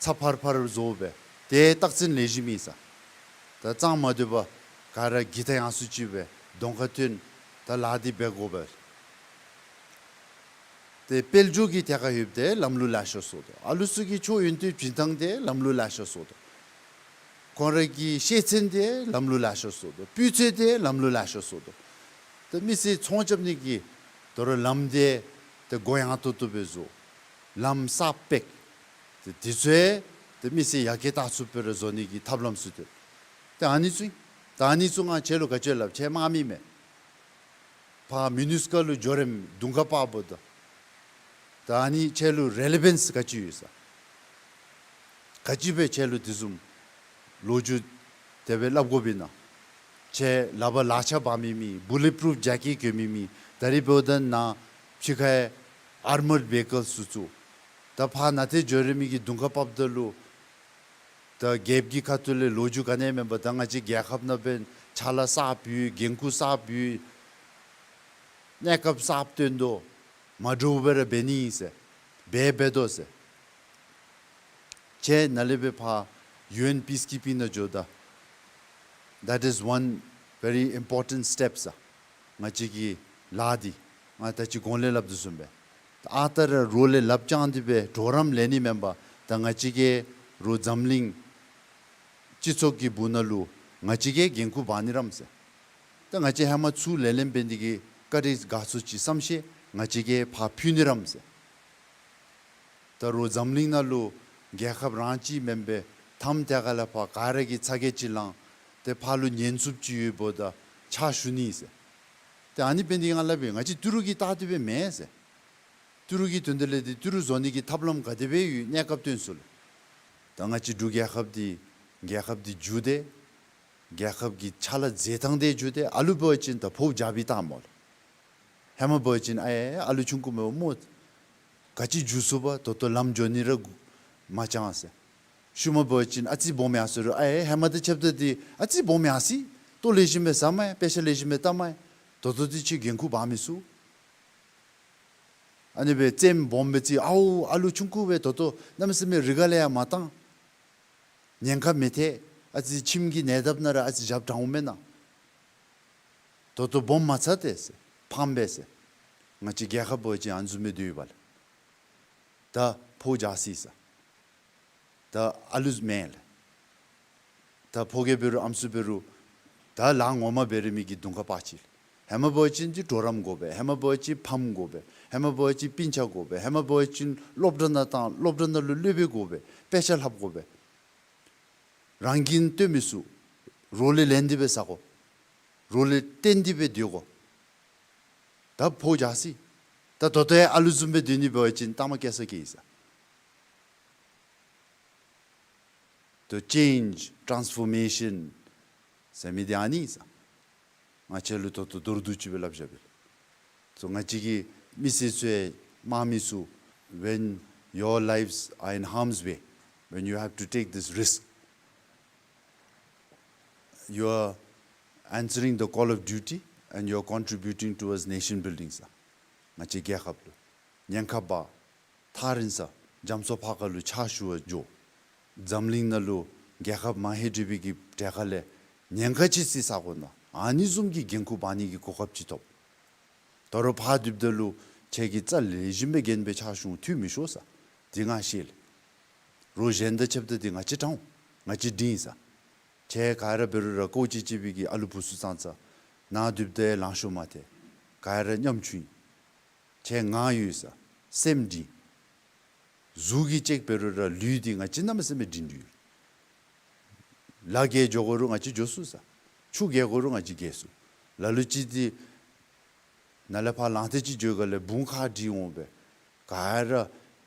ཚ་ཕར་ཕར་བཟོ་སྦེ་ཏེ་རྟགས་མཚན་ལེགས་ཤོམ་ཨིན་ཟེར། ད་གཙང་མ་སྡོད་པར་ག་ར་གི་ད་ཡང་སུ་ཅིག་སྦེ་གདོང་ཁར་ཐོན། ད་ལཱ་འདི་འབད་དགོ་པས། ཏེ་དཔལ་འབྱོར་གྱི་ཐད་ཁར་ལྷོདཔ་ད་ལམ་ལུགས་ལེགས་ཤོམ་སོར་དོ། ཨ་ལུ་ཚུ་གི་ཆོས་ཡོན་ཏན་སྦྱིན་ཐངས་འདི་ལམ་ལུགས་ལེགས་ཤོམ་སོར་དོ། ཁོང་ར་གི་ཤེས་ཚད་འདི་ལམ་ལུགས་ལེགས་ཤོམ་སོར་དོ། སྤུས་ཚད་འདི་ལམ་ལུགས་ལེགས་ཤོམ་སོར་དོ། ཏེ་མི་སེར་ཚོང་རྐྱབ་ནི་གི་དོ་རུང་ལམ་འདི་ཏེ་གོ་ཡངས་ཏོག་ཏོ་སྦེ་བཟོ། ལམ་གསརཔ་བཏེག། ཏེ་དེ་ཚུ་ཡང་ཏེ་མི་སེར་ཡར་རྒྱས་བཏང་ཚུགསཔ་སྦེ་ར་བཟོ་ནི་གི་ཐབས་ལམ་ཚུ་ཏེ་ད་ཨ་ནི་ཚུ་ཨིན། ད་ཨ་ནི་ཚུ་ང་ཁྱེད་ལུ་ག་ཅི་སླབ། ཁྱེད་དམག་མི་མས། ཕར་མི་ནུས་ཀ་ལུ་འགྱོ་རན་མི་དུང་ཁ་ཕར་འབོ་དོ། ད་ཨ་ནི་ཁྱེད་ལུ་རེ་ལེ་བཱནསི་ག་ཅི་ཡོད་ཟེར། ག་ཅི་སྦེ་ཁྱེད་ལུ་དེ་བཟུམ་ལོ་རྒྱུས་དེ་སྦེ་སླབ་དགོཔ་ཨིན་ན། ཁྱེད་ལག་པར་ལག་ཆ་འབག་མི་མེད། བུ་ལེཊ་པུ་རུཕ་ཇེ་ཀེཊ་གྱོན་མི་མེད། ད་རིས་འབདཝ་ད་ནཱ་ཕྱི་ཁར་ཡང་ཨར་མརཌ་བེ་ཧི་ཀཱལ་ཚུ་བཙུགས། ད་ཕར་ནཱ་ཏེ་འགྱོ་རན་མི་གི་དུང་ཁ་ཕབ་ད་ལུ་ད་རྒྱལཔོ་གི་ཁ་ཐུག་ལས་ལོ་རྒྱུས་ག་ནི་མེད་པར་ད་ང་བཅས་རྒྱལ་ཁབ་ནང་འབདན་ཕྱག་ལཱ་གསརཔ་ཡོད། འགན་ཁུར་གསརཔ་ཡོད། གནས་སྐབས་གསརཔ་བཏོན་དོ། མ་འདྲཝ་སྦེ་ར་འབད་ནི་ཨིན་ཟེར། འབད་འབད་དོ་ཟེར། ཁྱེད་ནཱ་ལས་སྦེ་ཕར་ཡུ་ཨེན་པིསི་ཀིཔ་པིང་ནང་འགྱོཝ་ད་that is one very important step ཟེར། ང་བཅས་ཀྱི་ལཱ་འདི་ང་ད་ཅི་གོང་ལས་སླབ་དོ་བཟུམ་སྦེ་ད་ཨ་རྟག་ར་རོགས་ལས་ལགཔ་བརྐྱངས་ཏེ་སྦེ་གྲོགས་རམ་ལེན་ནི་མེན་པར་ད་ང་བཅས་ཀྱིས་རོགས་འཛམ་གླིང་སྤྱི་ཚོགས་ཀྱི་སྦུག་ནང་ལུ་ང་བཅས་ཀྱིས་འགན་ཁུར་འབག་ནི་རམ་ཟེར། ད་ང་བཅས་ཧེ་མ་ཚུར་ལས་ལེན་འབད་ནི་འདི་གིས་བཀའ་དྲིན་དགའ་ཚོར་ཅིག་བསམ་ཤེས་ང་བཅས་ཀྱིས་ཕར་ཕུལ་ནི་རམ་ཟེར། ད་རུང་འཛམ་གླིང་ནང་ལུ་རྒྱལ་ཁབ་རང་གཅིག་མེན་པར་མཐའམ་ཐད་ཁ་ལས་ཕར་ག་ར་གིས་ཚ་གྱང་ཅིག་ལང་། ཏེ་ཕར་ལུ་ཉན་ཚུགསཔ་ཅིག་ཡོདཔ་ད་ཕྱག་ཞུ་ནི་ཟེར། ཏེ་ཨ་ནི་འབད་ནི་ང་སླབ་པས། ང་བཅས་ཏི་རུ་གིས་བལྟ་སྟེ་སྦེ་མེན་ཟེར། ཏི་རུ་གི་དོན་དག་ལས་ཏེ་ཏི་རུ་བཟོ་ནི་གི་ཐབས་ལམ་ག་དེ་སྦེ་ཡོད་གནས་སྐབས་སྟོན་ཚུགས་ལགས། ད་ང་བཅས་འབྲུག་རྒྱལ་ཁབ་འདི་རྒྱལ་ཁབ་འདི་འགྱུར་ཏེ་རྒྱལ་ཁབ་ཀྱི་ཕྱག་ལཱ་མཛད་ཐངས་འདི་འགྱུར་ཏེ་ཨ་ལུ་འབད་བ་ཅིན་ད་ཕོཝ་རྒྱག་པའི་ཐངས་སྨོ་ལགས། ཧེ་མ་འབད་བ་ཅིན་ཨའེ་ཨ་ལུ་ཆུང་ཀུ་མས་སྨོ། ག་ཅི་འགྱུར་སོང་པ། ད་ལྟོ་ལམ་འགྱོ་ནི་ར་མ་བྱང་ཟེར། ཤུལ་མ་འབད་བ་ཅིན་ཨ་ཙི་སྦོམ་ཡར་སོང་རུང་ཨའེ་ཧེ་མ་དང་ཕྱདཔ་ད་འདི་ཨ་ཙི་སྦོམ་ཡར་སོ་ཡི། ལྟོ་ལེགས་ཤོམ་སྦེ་བཟའ་མས། དཔེ་ཆ་ལེགས་ཤོམ་སྦེ་བལྟ་མས། ད་ལྟོ་འདི་ཁྱོད་འགན་ཁུར་འབག་མི་ཚུགས། ཨ་ནི་སྦེ་རྩེདམོ་སྦོམ་སྦེ་རྩེ། ཨའོ་ཨ་ལུ་ཆུང་ཀུ་སྦེ་ད་ལྟོ་གནམ་མེད་ས་མེད་རི་ཁ་ལས་ཡར་མ་བཏང་། ཉེན་ཁ་མི་ཐེག། ཨ་ཙི་ཁྱིམ་གྱི་ཉེ་འདབས་ནང་ར་ཨ་ཙི་རྒྱབ་དྲངས་འོང་མེན་ན། ད་ལྟོ་སྦོམ་མ་ཚར་ཏེ་ཟེར། ཕངས་པས་ཟེར། ང་བཅས་རྒྱལ་ཁབ་འབད་བ་ཅིན་ཨ་ནི་བཟུམ་སྦེ་སྡོད་ཡོདཔ་ལགས། ད་ཕོཝ་རྒྱག་སོ་ཡི་ཟེར། ད་ཨ་ལུ་མེན་ལགས། ད་ཕོ་རྒས་འབད་རུང་ཨམ་སྲུ་འབད་རུང་ད་ལཱ་ངོ་མ་འབད་རུང་མི་གི་དུང་ཁ་ཕར་ཕྱིན། ཧེ་མ་འབད་བ་ཅིན་ཏེ་གྲོགས་རམ་དགོ་པས། ཧེ་མ་འབད་བ་ཅིན་ཕམ་དགོ་པས། ཧེ་མ་འབད་བ་ཅིན་སྤུན་ཆ་དགོ་པས། ཧེ་མ་འབད་བ་ཅིན་སློབ་གྲྭ་ནང་བཏང་། སློབ་གྲྭ་ནང་ལུ་སློབ་དཔོན་དགོ་པས། དཔེ་ཆ་ལྷབ་དགོ་པས། རང་གིས་སྟོན་མི་ཚུགས། རོགས་ལས་ལེན་ཏེ་སྦེ་ཟ་དགོ། རོགས་ལས་བརྟེན་ཏེ་སྦེ་སྡོད་དགོ། ད་ཕོཝ་རྒྱག་སོ་ཡི། ད་ད་ལྟོ་ཡང་ཨ་ལུ་བཟུམ་སྦེ་སྡོད་ནི་འབད་བ་ཅིན་མཐའ་མ་སྐྱེལ་ས་སྐྱེལ་ཡི་ཟེར། ད་ཅེནཇ་ཊཱནསི་ཕོར་མེ་ཤཱན་ཟེར་མི་འདི་ཨ་ནི་ཨིན་ཟེར། ང་བཅས་ལུ་ད་ལྟོ་མདོར་བསྡུས་ཅིག་སྦེ་སླབ་བཞག་པས། ད་ང་བཅས་ཀྱི་མི་སེར་ཚུ་ཡང་དམག་མི་ཚུ། When your lives are in harm's way, when you have to take this risk, you are answering the call of duty and you are contributing towards nation building ཟེར། ང་བཅས་རྒྱལ་ཁབ་ལུ་ཉེན་ཁ་འབག། ཐག་རིང་ས་རྒྱ་མཚོ་ཕར་ཁ་ལུ་ཕྱག་ཞུ་བར་འགྱོ། འཛམ་གླིང་ནང་ལུ་རྒྱལ་ཁབ་མང་ཧེ་འགྲིག་པའི་གི་གྲལ་ཁ་ལས་ཉེན་ཁ་ཅིག་བརྩི་ས་གོ་ན་ཨ་ནི་བཟུམ་གྱི་འགན་ཁུར་འབག་ནི་གི་གོ་སྐབས་ཅིག་ཐོབ། ད་རུང་ཕར་སྡོདཔ་ད་ལུ་ཁྱེད་ཀྱིས་རྩ་ལས་བཞིན་སྦེ་འགན་སྦེ་ཕྱག་ཞུ་འཐུས་མི་ཤོར་ཟེར། འདི་ང་ཤེས་ལགས། རོགས་གཞན་དང་ཕྱདཔ་ད་འདི་ང་བཅས་དྲང་། ང་བཅས་འདི་ཨིན་ཟེར། ཁྱེད་ག་ར་འབད་རུང་ར་ཀོ་ཅི་ཅི་བི་གི་ཨ་ལུ་བུ་ཚུ་ཙང་ཙ། ནཱ་སྡོདཔ་ད་ལང་ཤོར་མ་ཐལ། ག་ར་ཉམ་ཆུང་ཨིན། ཁྱེད་ངག་ཡོད་ཟེར། སེམས་འདི་གཟུགས་ཀྱིས་ཅིག་འབད་རུང་ར་ལུས་འདི་ང་བཅས་གནམ་མེད་ས་མེད་འདི་འདི་ཡོད། ལ་རྒྱལ་འགྱོ་དགོ་རུང་ང་བཅས་འགྱོ་ཚུགས་ཟེར། ཆུ་རྒལ་དགོ་རུང་ང་བཅས་རྒལ་ཚུགས། ལ་ལུ་ཅིག་འདི་ནཱ་ལས་ཕར་ལང་སྟེ་ཅིག་འགྱོ་ག་ལས་བུང་ཁ་འདི་འོང་སྦེ་ག་ར་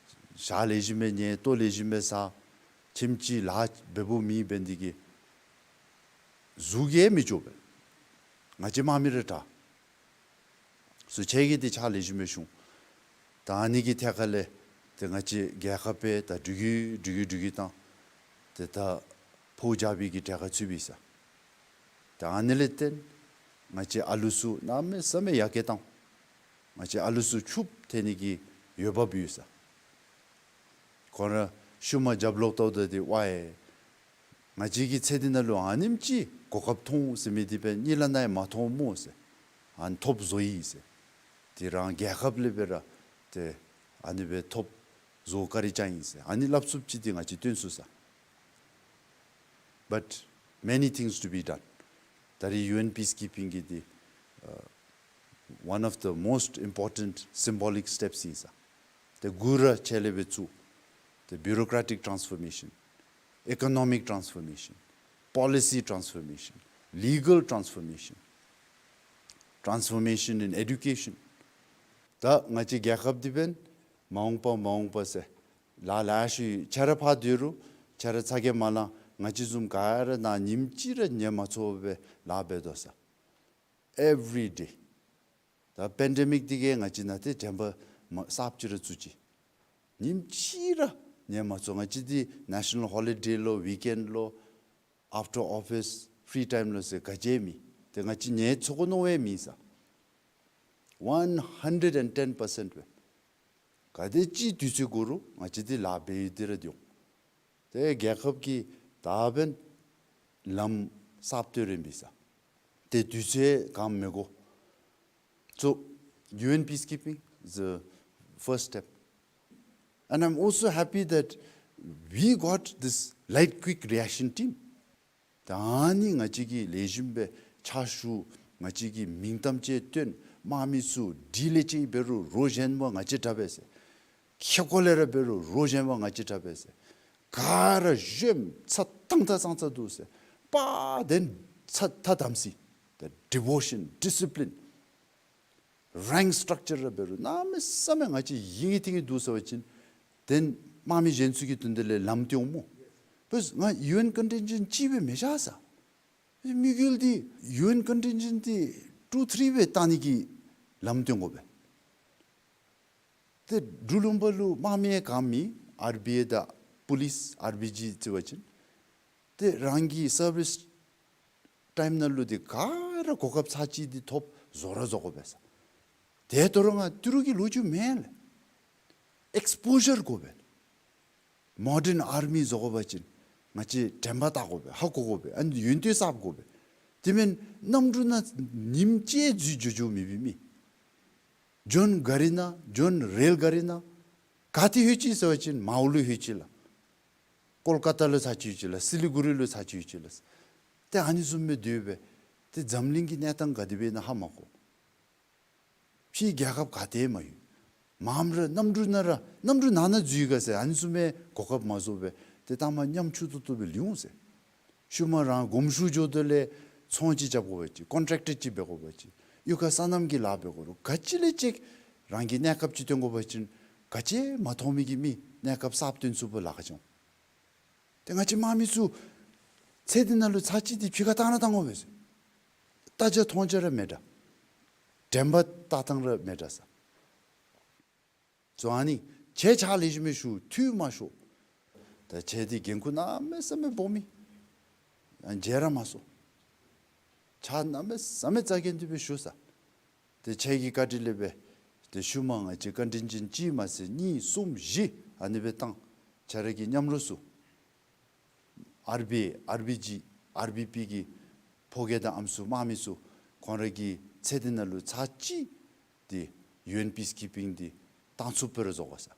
ཞག་ལས་བཞིན་སྦེ་ཉལ། ལྟོ་ལས་བཞིན་སྦེ་ཟ། ཁྱིམ་གྱི་ལཱ་འབདཝ་མེད་པས། འདི་གིས་གཟུགས་ཀྱིས་མི་ལྕོགས་པས། ང་བཅས་དམག་མི་ར་དྲག། སོ་ཁྱེད་ཀྱིས་འདི་ཕྱག་ལེགས་ཤོམ་སྦེ་ཞུ། ད་ཨ་ནི་གི་ཐད་ཁ་ལས་ཏེ་ང་བཅས་རྒྱལ་ཁབ་སྦེ་ད་འགྲུལ་བཞུད་འགྲུལ་བཞུད་འགྲུལ་བཞུད་བཏང་། ཏེ་ད་ཕོཝ་རྒྱག་པའི་གི་གྲལ་ཁར་ཚུད་པས་ཟེར། ད་ཨ་ནི་ལས་བརྟེན་ང་བཅས་ཨ་ལུ་ཚུ་གནམ་མེད་ས་མེད་ཡར་རྒྱས་བཏང་། ང་བཅས་ཨ་ལུ་ཚུ་ཕྱུགཔོ་ཐོན་ནི་གི་འོས་འབབ་ཡོད་ཟེར། ཁོང་ར་ཤུལ་མ་རྒྱབ་ལོག་ལྟཝ་ད་འདི་ཝའེ་ང་བཅས་ཀྱིས་ཚེ་འདི་ནང་ལུ་ཨ་ནེམ་ཅིག་གོ་སྐབས་མཐོང་ཟེར་མི་འདི་འབདན་གཉིད་ལམ་ནང་ཡང་མ་མཐོང་སྨོ་ཟེར། ཨ་ནི་ཐོབ་བཟོ་ཡི་ཟེར། དེ་རང་རྒྱལ་ཁབ་ལས་འབད་ར་ཏེ་ཨ་ནི་སྦེ་ཐོབ་བཟོ་བཀའ་དྲིན་བསྐྱངས་ཡི་ཟེར། ཨ་ནི་སླབ་ཚུགསཔ་ཅིག་འདི་ང་བཅས་སྟོན་ཚུགས་ཟེར། But many things to be done. ད་རིས་ཡུ་ཨེན་པིསི་ཀིཔིང་གི་འདི་ཨ་one of the most important symbolic steps ཨིན་ཟེར། ཏེ་འགོ་ར་ཁྱེད་ལས་འབད་ཚུགས། ཏེ་bureaucratic transformation, economic transformation, policy transformation, legal transformation, transformation in education. ད་ང་བཅས་རྒྱལ་ཁབ་འདི་འབདན་མ་འོངས་པ་མ་འོངས་པ་ཟེར་ལཱ་ལཱ་ཤུལ་ཁྱེད་ར་ཕར་སྡོད་རུང་ཁྱེད་ར་ཚ་གྱང་མ་ལང་། ང་བཅས་བཟུམ་ག་ར་ནཱ་ཉིནམ་གཅིག་ར་ཉལ་མ་ཚུགས་པར་ལཱ་འབད་དོ་ཟེར། Every day. ད་པེན་ཌེ་མིཀ་འདི་གིས་ང་བཅས་ནང་ཏེ་དྲན་པ་མ་གསརཔ་ཅིག་ར་བཙུགས་ཅི། ཉིནམ་གཅིག་ར་ཉལ་མ་ཚུགས། ང་བཅས་འདི་ནེ་ཤ་ནཱལ་ཧོ་ལི་ཌེ་ལོ་ཝིཀ་ཨེནཌ་ལོ་ཨཕ་ཊར་ཨོ་ཕིས་ཕི་རི་ཊའིམ་ལོ་ཟེར་ག་ཅི་མེད། ཏེ་ང་བཅས་ཉལ་ཚུགས་དགོ་མནོ་བ་མེད་ཟེར། One hundred and ten percent སྦེ་ག་དེ་ཅིག་དུས་ཚོད་འགོར་རུང་ང་བཅས་འདི་ལཱ་འབད་ཡི་འདི་ར་འདི་འོང་། ཏེ་རྒྱལ་ཁབ་ཀྱིས་ད་འབདན་ལམ་གསརཔ་བཏོད་རན་པས་ཟེར། ཏེ་དུས་ཚོད་གང་མི་དགོ། So, U N peacekeeping is the first step. And I'm also happy that we got this light quick reaction team. ད་ཨ་ནི་ང་བཅས་ཀྱིས་ལེགས་ཤོམ་སྦེ་ཕྱག་ཞུ། ང་བཅས་ཀྱིས་མིང་གཏམ་ཅིག་སྟོན། དམག་མི་ཚུ་སྒྲིག་ལེ་ཅིག་འབད་རུང་རོགས་གཞན་པ་ང་བཅས་དྲག་པས་ཟེར། ཁེ་ཀོ་ལས་ར་འབད་རུང་རོགས་གཞན་པ་ང་བཅས་དྲག་པས་ཟེར། ག་ར་གཞོནམ་ཚ་ཏང་ཏ་ཙང་ཙ་འདུག་ཟེར། པ་དེ་ཚ་ཐ་དམ་སྲི་ད་ཌི་བོ་ཤཱན་ཌི་སི་པི་ལིན་རེང་སི་ཊག་ཅར་ར་འབད་རུང་གནམ་མེད་ས་མེད་ང་བཅས་ཡིད་ངེས་ཐིང་ངེ་འདུག་ཟེར་བ་ཅིན་དེ་དམག་མི་གཞན་ཚུ་གི་དོན་དེ་ལས་ལམ་སྟོན་འོང་སྨོ། བས་ང་ཡུ་ཨེན་ཀོན་ཊིན་ཇེནཊ་ཅིག་སྦེ་མི་བཞག་ཟེར། དམིགས་ཡུལ་འདི་ཡུ་ཨེན་ཀོན་ཊིན་ཇེནཊ་འདི་ཊུ་ཐི་རི་སྦེ་བཏང་ནི་གི་ལམ་སྟོན་དགོ་པས། ཏེ་འབྲུག་ལུང་པ་ལུ་དམག་མི་ག་མེད། ཨར་བི་ཨེ་དང་པུ་ལིསི་ཨར་བི་ཇི་ཟེར་བ་ཅིན་ཏེ་རང་གི་སར་བིསི་ཊའིམ་ནང་ལུ་འདི་ག་ར་གོ་སྐབས་ཚར་གཅིག་འདི་ཐོབ་བཟོ་ར་བཟོ་དགོ་པས་ཟེར། ཏེ་ད་རུང་ང་ཏི་རུ་གི་ལོ་རྒྱུས་མེན་ལགས། ཨེགསི་པོ་ཞར་དགོ་པས། མོ་ཌརན་ཨར་མི་བཟོ་དགོ་པ་ཅིན་ང་བཅས་དྲན་པ་བལྟ་དགོ་པས། ཧ་གོ་དགོ་པས། ཨ་ནི་ཡོན་ཏན་གསབ་དགོ་པས། དེ་མེན་གནམ་གྲུ་ནང་ཉིནམ་གཅིག་འཛུལ་འགྱོ་འགྱོཝ་མེད་པའི་མི། འགྱོ་ནི་གཱ་རི་ནང་འགྱོ་ནི་རེལ་གཱ་རི་ནང་། ག་ཏེ་ལྷོད་ཅི་ཟེར་བ་ཅིན་མའོ་ལུ་ལྷོད་ཅི་ལགས། ཀོལ་ཀ་ཏ་ལུ་ཚར་གཅིག་ལྷོད་ཅི་ལགས། སི་ལི་གུ་རི་ལུ་ཚར་གཅིག་ལྷོད་ཅི་ལགས། ཏེ་ཨ་ནི་བཟུམ་སྦེ་སྡོད་པས། ཏེ་འཛམ་གླིང་གི་གནས་སྟངས་ག་དེ་སྦེ་ཨིན་ན་ཧ་མ་གོ། ཕྱི་རྒྱལ་ཁབ་ག་ཏེ་མ་ཡོད། མངམ་ར་གནམ་གྲུ་ནང་ར་གནམ་གྲུ་ནང་ན་འཛུལ་ཡི་ག་ཟེར་ཨ་ནི་བཟུམ་སྦེ་གོ་སྐབས་མ་བཟོ་བས། ཏེ་ལྟ་མ་ཉམ་ཆུང་ཏོག་ཏོ་སྦེ་ལུས་འོང་ཟེར། ཤུལ་མ་རང་དགོངསམ་ཞུ་འགྱོ་དོ་ལས་ཚོང་ཅིག་རྐྱབ་དགོ་པ་ཅིན་ཀོན་ཊེཀ་ཊར་ཅིག་འབད་དགོ་པ་ཅིན་གཡུས་ཁ་སོ་ནམ་གྱི་ལཱ་འབད་དགོ་རུང་ག་ཅི་ལས་ཅིག་རང་གི་གནས་སྐབས་ཅིག་སྟོན་དགོ་པ་ཅིན་ག་ཅི་མ་མཐོང་མི་གི་མི་གནས་སྐབས་གསརཔ་སྟོན་ཚུགས་པར་ལཱ་ཁག་འགྱོ་འོང་། ཏེ་ང་བཅས་དམག་མི་ཚུ་ཚེ་འདི་ནང་ལུ་ཚར་གཅིག་འདི་ཕྱི་ཁར་བཏང་ར་བཏང་དགོ་པས་ཟེར། ལྟ་རྒྱ་མཐོང་རྒྱ་ར་མེད་དྲགས། དྲན་པ་བལྟ་ཐངས་ར་མེད་དྲགས་ཟེར། ཟེར་ཨ་ནི་ཁྱེད་ཕྱག་ལེགས་ཤོམ་སྦེ་ཞུ། འཐུས་མ་ཤོར། ད་ཁྱེད་འདི་འགན་ཁུར་གནམ་མེད་ས་མེད་སྦོམ་ཨིན། ཡང་མཇལ་ར་མ་སོང་། ཕྱག་གནམ་མེད་ས་མེད་རྩ་འགེངས་ཏེ་སྦེ་ཞུ་ཟེར། ཏེ་ཁྱེད་ཀྱི་བཀའ་དྲིན་ལས་སྦེ་ཏེ་ཤུལ་མ་ང་བཅས་ཀོན་ཊིན་ཇེནཊ་གཅིག་མ་ཚད་གཉིས་གསུམ་བཞི་ཨ་ནི་སྦེ་བཏང་། ཁྱེད་ར་གི་མཉམ་རོགས་ཚུ་ཨར་བི་ཨེ་ཨར་བི་ཇི་ཨར་བི་པི་གི་ཕོ་སྐྱེས་དང་ཨམ་སྲུ་དམག་མི་ཚུ་ཁོང་ར་གི་ཚེ་འདི་ནང་ལུ་ཚར་གཅིག་འདི་ཡུ་ཨེན་པིསི་ཀིཔ་པིང་འདི་བཏང་ཚུགས་པར་བཟོ་དགོ་ཟེར།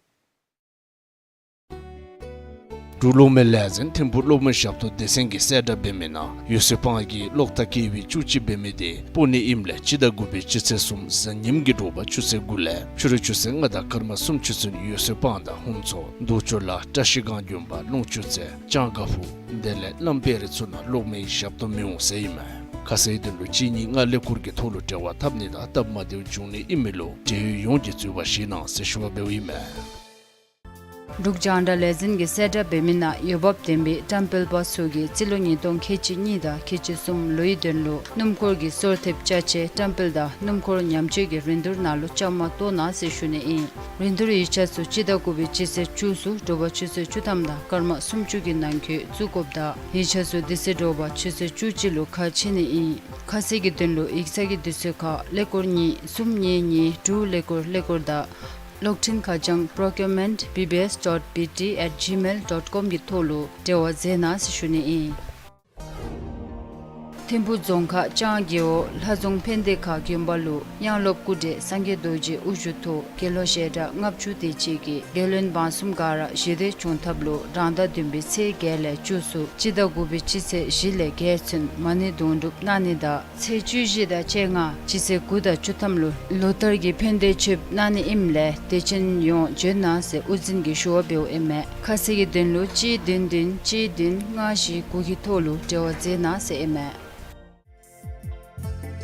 འབྲུག་གློག་མེ་ལས་འཛིན་ཐིམ་ཕུག་གློག་མེ་ཞབས་ཏོག་སྡེ་ཚན་གྱིས་གསལ་བསྒྲགས་འབད་མི་ནང་འོད་ཟེར་སྤང་གི་གློག་ཐག་ཀེ་ཝི་བཅུ་གཅིག་འབད་མི་དེ་སྤོ་ནི་ཨིནམ་ལས་སྤྱི་ཟླ་དགུ་པའི་སྤྱི་ཚེས་གསུམ་གཟའ་ཉིམ་གྱི་དྲོ་པ་ཆུ་ཚོད་དགུ་ལས་ཕྱི་རུ་ཆུ་ཚོད་ལྔ་དང་སྐར་མ་སུམ་ཅུ་ཚུན་འོད་ཟེར་སྤང་དང་ཧུན་ཚོ་རྡོ་ཆུ་ལ་བཀྲ་ཤིས་སྒང་དགོན་པ་ལུང་ཆུ་རྩེ་ལྕང་དཀར་ཕུ་དེ་ལས་བླམ་དཔལ་རི་ཚུ་ནང་གློག་མེའི་ཞབས་ཏོག་མི་འོང་ཟེར་ཨིན་མས། ཁ་གསལ་དོན་ལུ་གཅིག་གཉིས་ལྔ་ཀླད་ཀོར་གྱི་ཐོག་ལུ་འབྲེལ་བ་འཐབ་ནི་དང་སྟབས་མ་བདེཝ་འབྱུང་ནི་ཨིན་མི་ལུ་འབྲེལ་ཡོད་ཡོངས་ཀྱིས་འཛོལ་བ་བཞེས་གནང་ཟེར་ཞུ་བ་འབདཝ་ཨིན་མས། འབྲུག་རྒྱང་བསྒྲགས་ལས་འཛིན་གྱིས་གསལ་བསྒྲགས་འབད་མི་ནང་འོས་འབབ་ལྡན་པའི་བཀྲམ་སྤེལ་པ་ཚུ་གིས་རྩིས་ལོ་ཉིས་སྟོང་ཁལ་གཅིག་གཉིས་དང་ཁལ་གཅིག་གསུམ་ལོའི་དོན་ལུ་སྣུམ་འཁོར་གྱི་སོར་ཐེབས་ཅ་ཆས་བཀྲམ་སྤེལ་དང་སྣུམ་འཁོར་ཉམས་བཅོས་ཀྱི་རིན་བསྡུར་ནང་ལུ་བཅའ་མར་གཏོགས་གནང་ཟེར་ཞུ་ནི་ཨིན། རིན་བསྡུར་ཡིག་ཆ་ཚུ་སྤྱི་ཟླ་དགུ་པའི་སྤྱི་ཚེས་བཅུ་ཚུ་དྲོ་པ་ཆུ་ཚོད་བཅུ་ཐམ་དང་སྐར་མ་སུམ་ཅུ་གི་ནང་འཁོད་བཙུགས་དགོཔ་དང་ཡིག་ཆ་ཚུ་དེ་ཚེ་དྲོ་པ་ཆུ་ཚོད་བཅུ་གཅིག་ལུ་ཁ་ཕྱེ་ནི་ཨིན། ཁ་གསལ་གྱི་དོན་ལུ་ཡིག་ཚང་གི་དུས་ཚོད་ཁར་ཀླད་ཀོར་གཉིས་གསུམ་གཉིས་གཉིས་དྲུག་ཀླད་ཀོར་ཀླད་ཀོར་དང་གློག་འཕྲིན་ཁ་བྱང་procurement B B S dot B T at gmail dot com གི་ཐོག་ལུ་འབྲེལ་བ་མཛད་གནང་ཟེར་ཞུ་ནི་ཨིན། ཐིམ་ཕུག་རྫོང་ཁག་ལྕང་རྒེད་འོག་ལྷ་རྫོང་ཕན་བདེ་ཁ་དགོན་པ་ལུ་དབྱངས་སློབ་སྐུ་བགྲེས་སངས་རྒྱས་རྡོ་རྗེའི་དབུ་བཞུགས་ཐོག་དགེ་སློང་ཞལ་གྲངས་ལྔ་བཅུ་དེ་ཅིག་གིས་རྒྱལ་བློན་འབངས་གསུམ་ག་ར་ཞི་བདེ་བྱུང་ཐབས་ལུ་རང་ཟླ་བདུན་པའི་ཚེས་བརྒྱད་ལས་བཅུ་ཚུན་སྤྱི་ཟླ་དགུ་པའི་སྤྱི་ཚེས་བཞི་ལས་བརྒྱད་ཚུན་མ་ཎི་དུང་སྒྲུབ་གནང་ནི་དང་ཚེས་བཅུ་བཞི་དང་བཅོ་ལྔ་སྤྱི་ཚེས་དགུ་དང་བཅུ་ཐམ་ལུ་ལོ་ལྟར་གྱི་ཕན་བདེ་མཆོདཔ་གནང་ནི་ཨིནམ་ལས་དད་ཅན་ཡོངས་འབྱོན་གནང་ཟེར་དབུ་འཛིན་གྱིས་ཞུ་བ་འབདཝ་ཨིན་མས། ཁ་གསལ་གྱི་དོན་ལུ་གཅིག་བདུན་བདུན་གཅིག་བདུན་ལྔ་བཞི་དགུ་གི་ཐོག་ལུ་འབྲེལ་བ་མཛད་གནང་ཟེར་ཨིན་མས།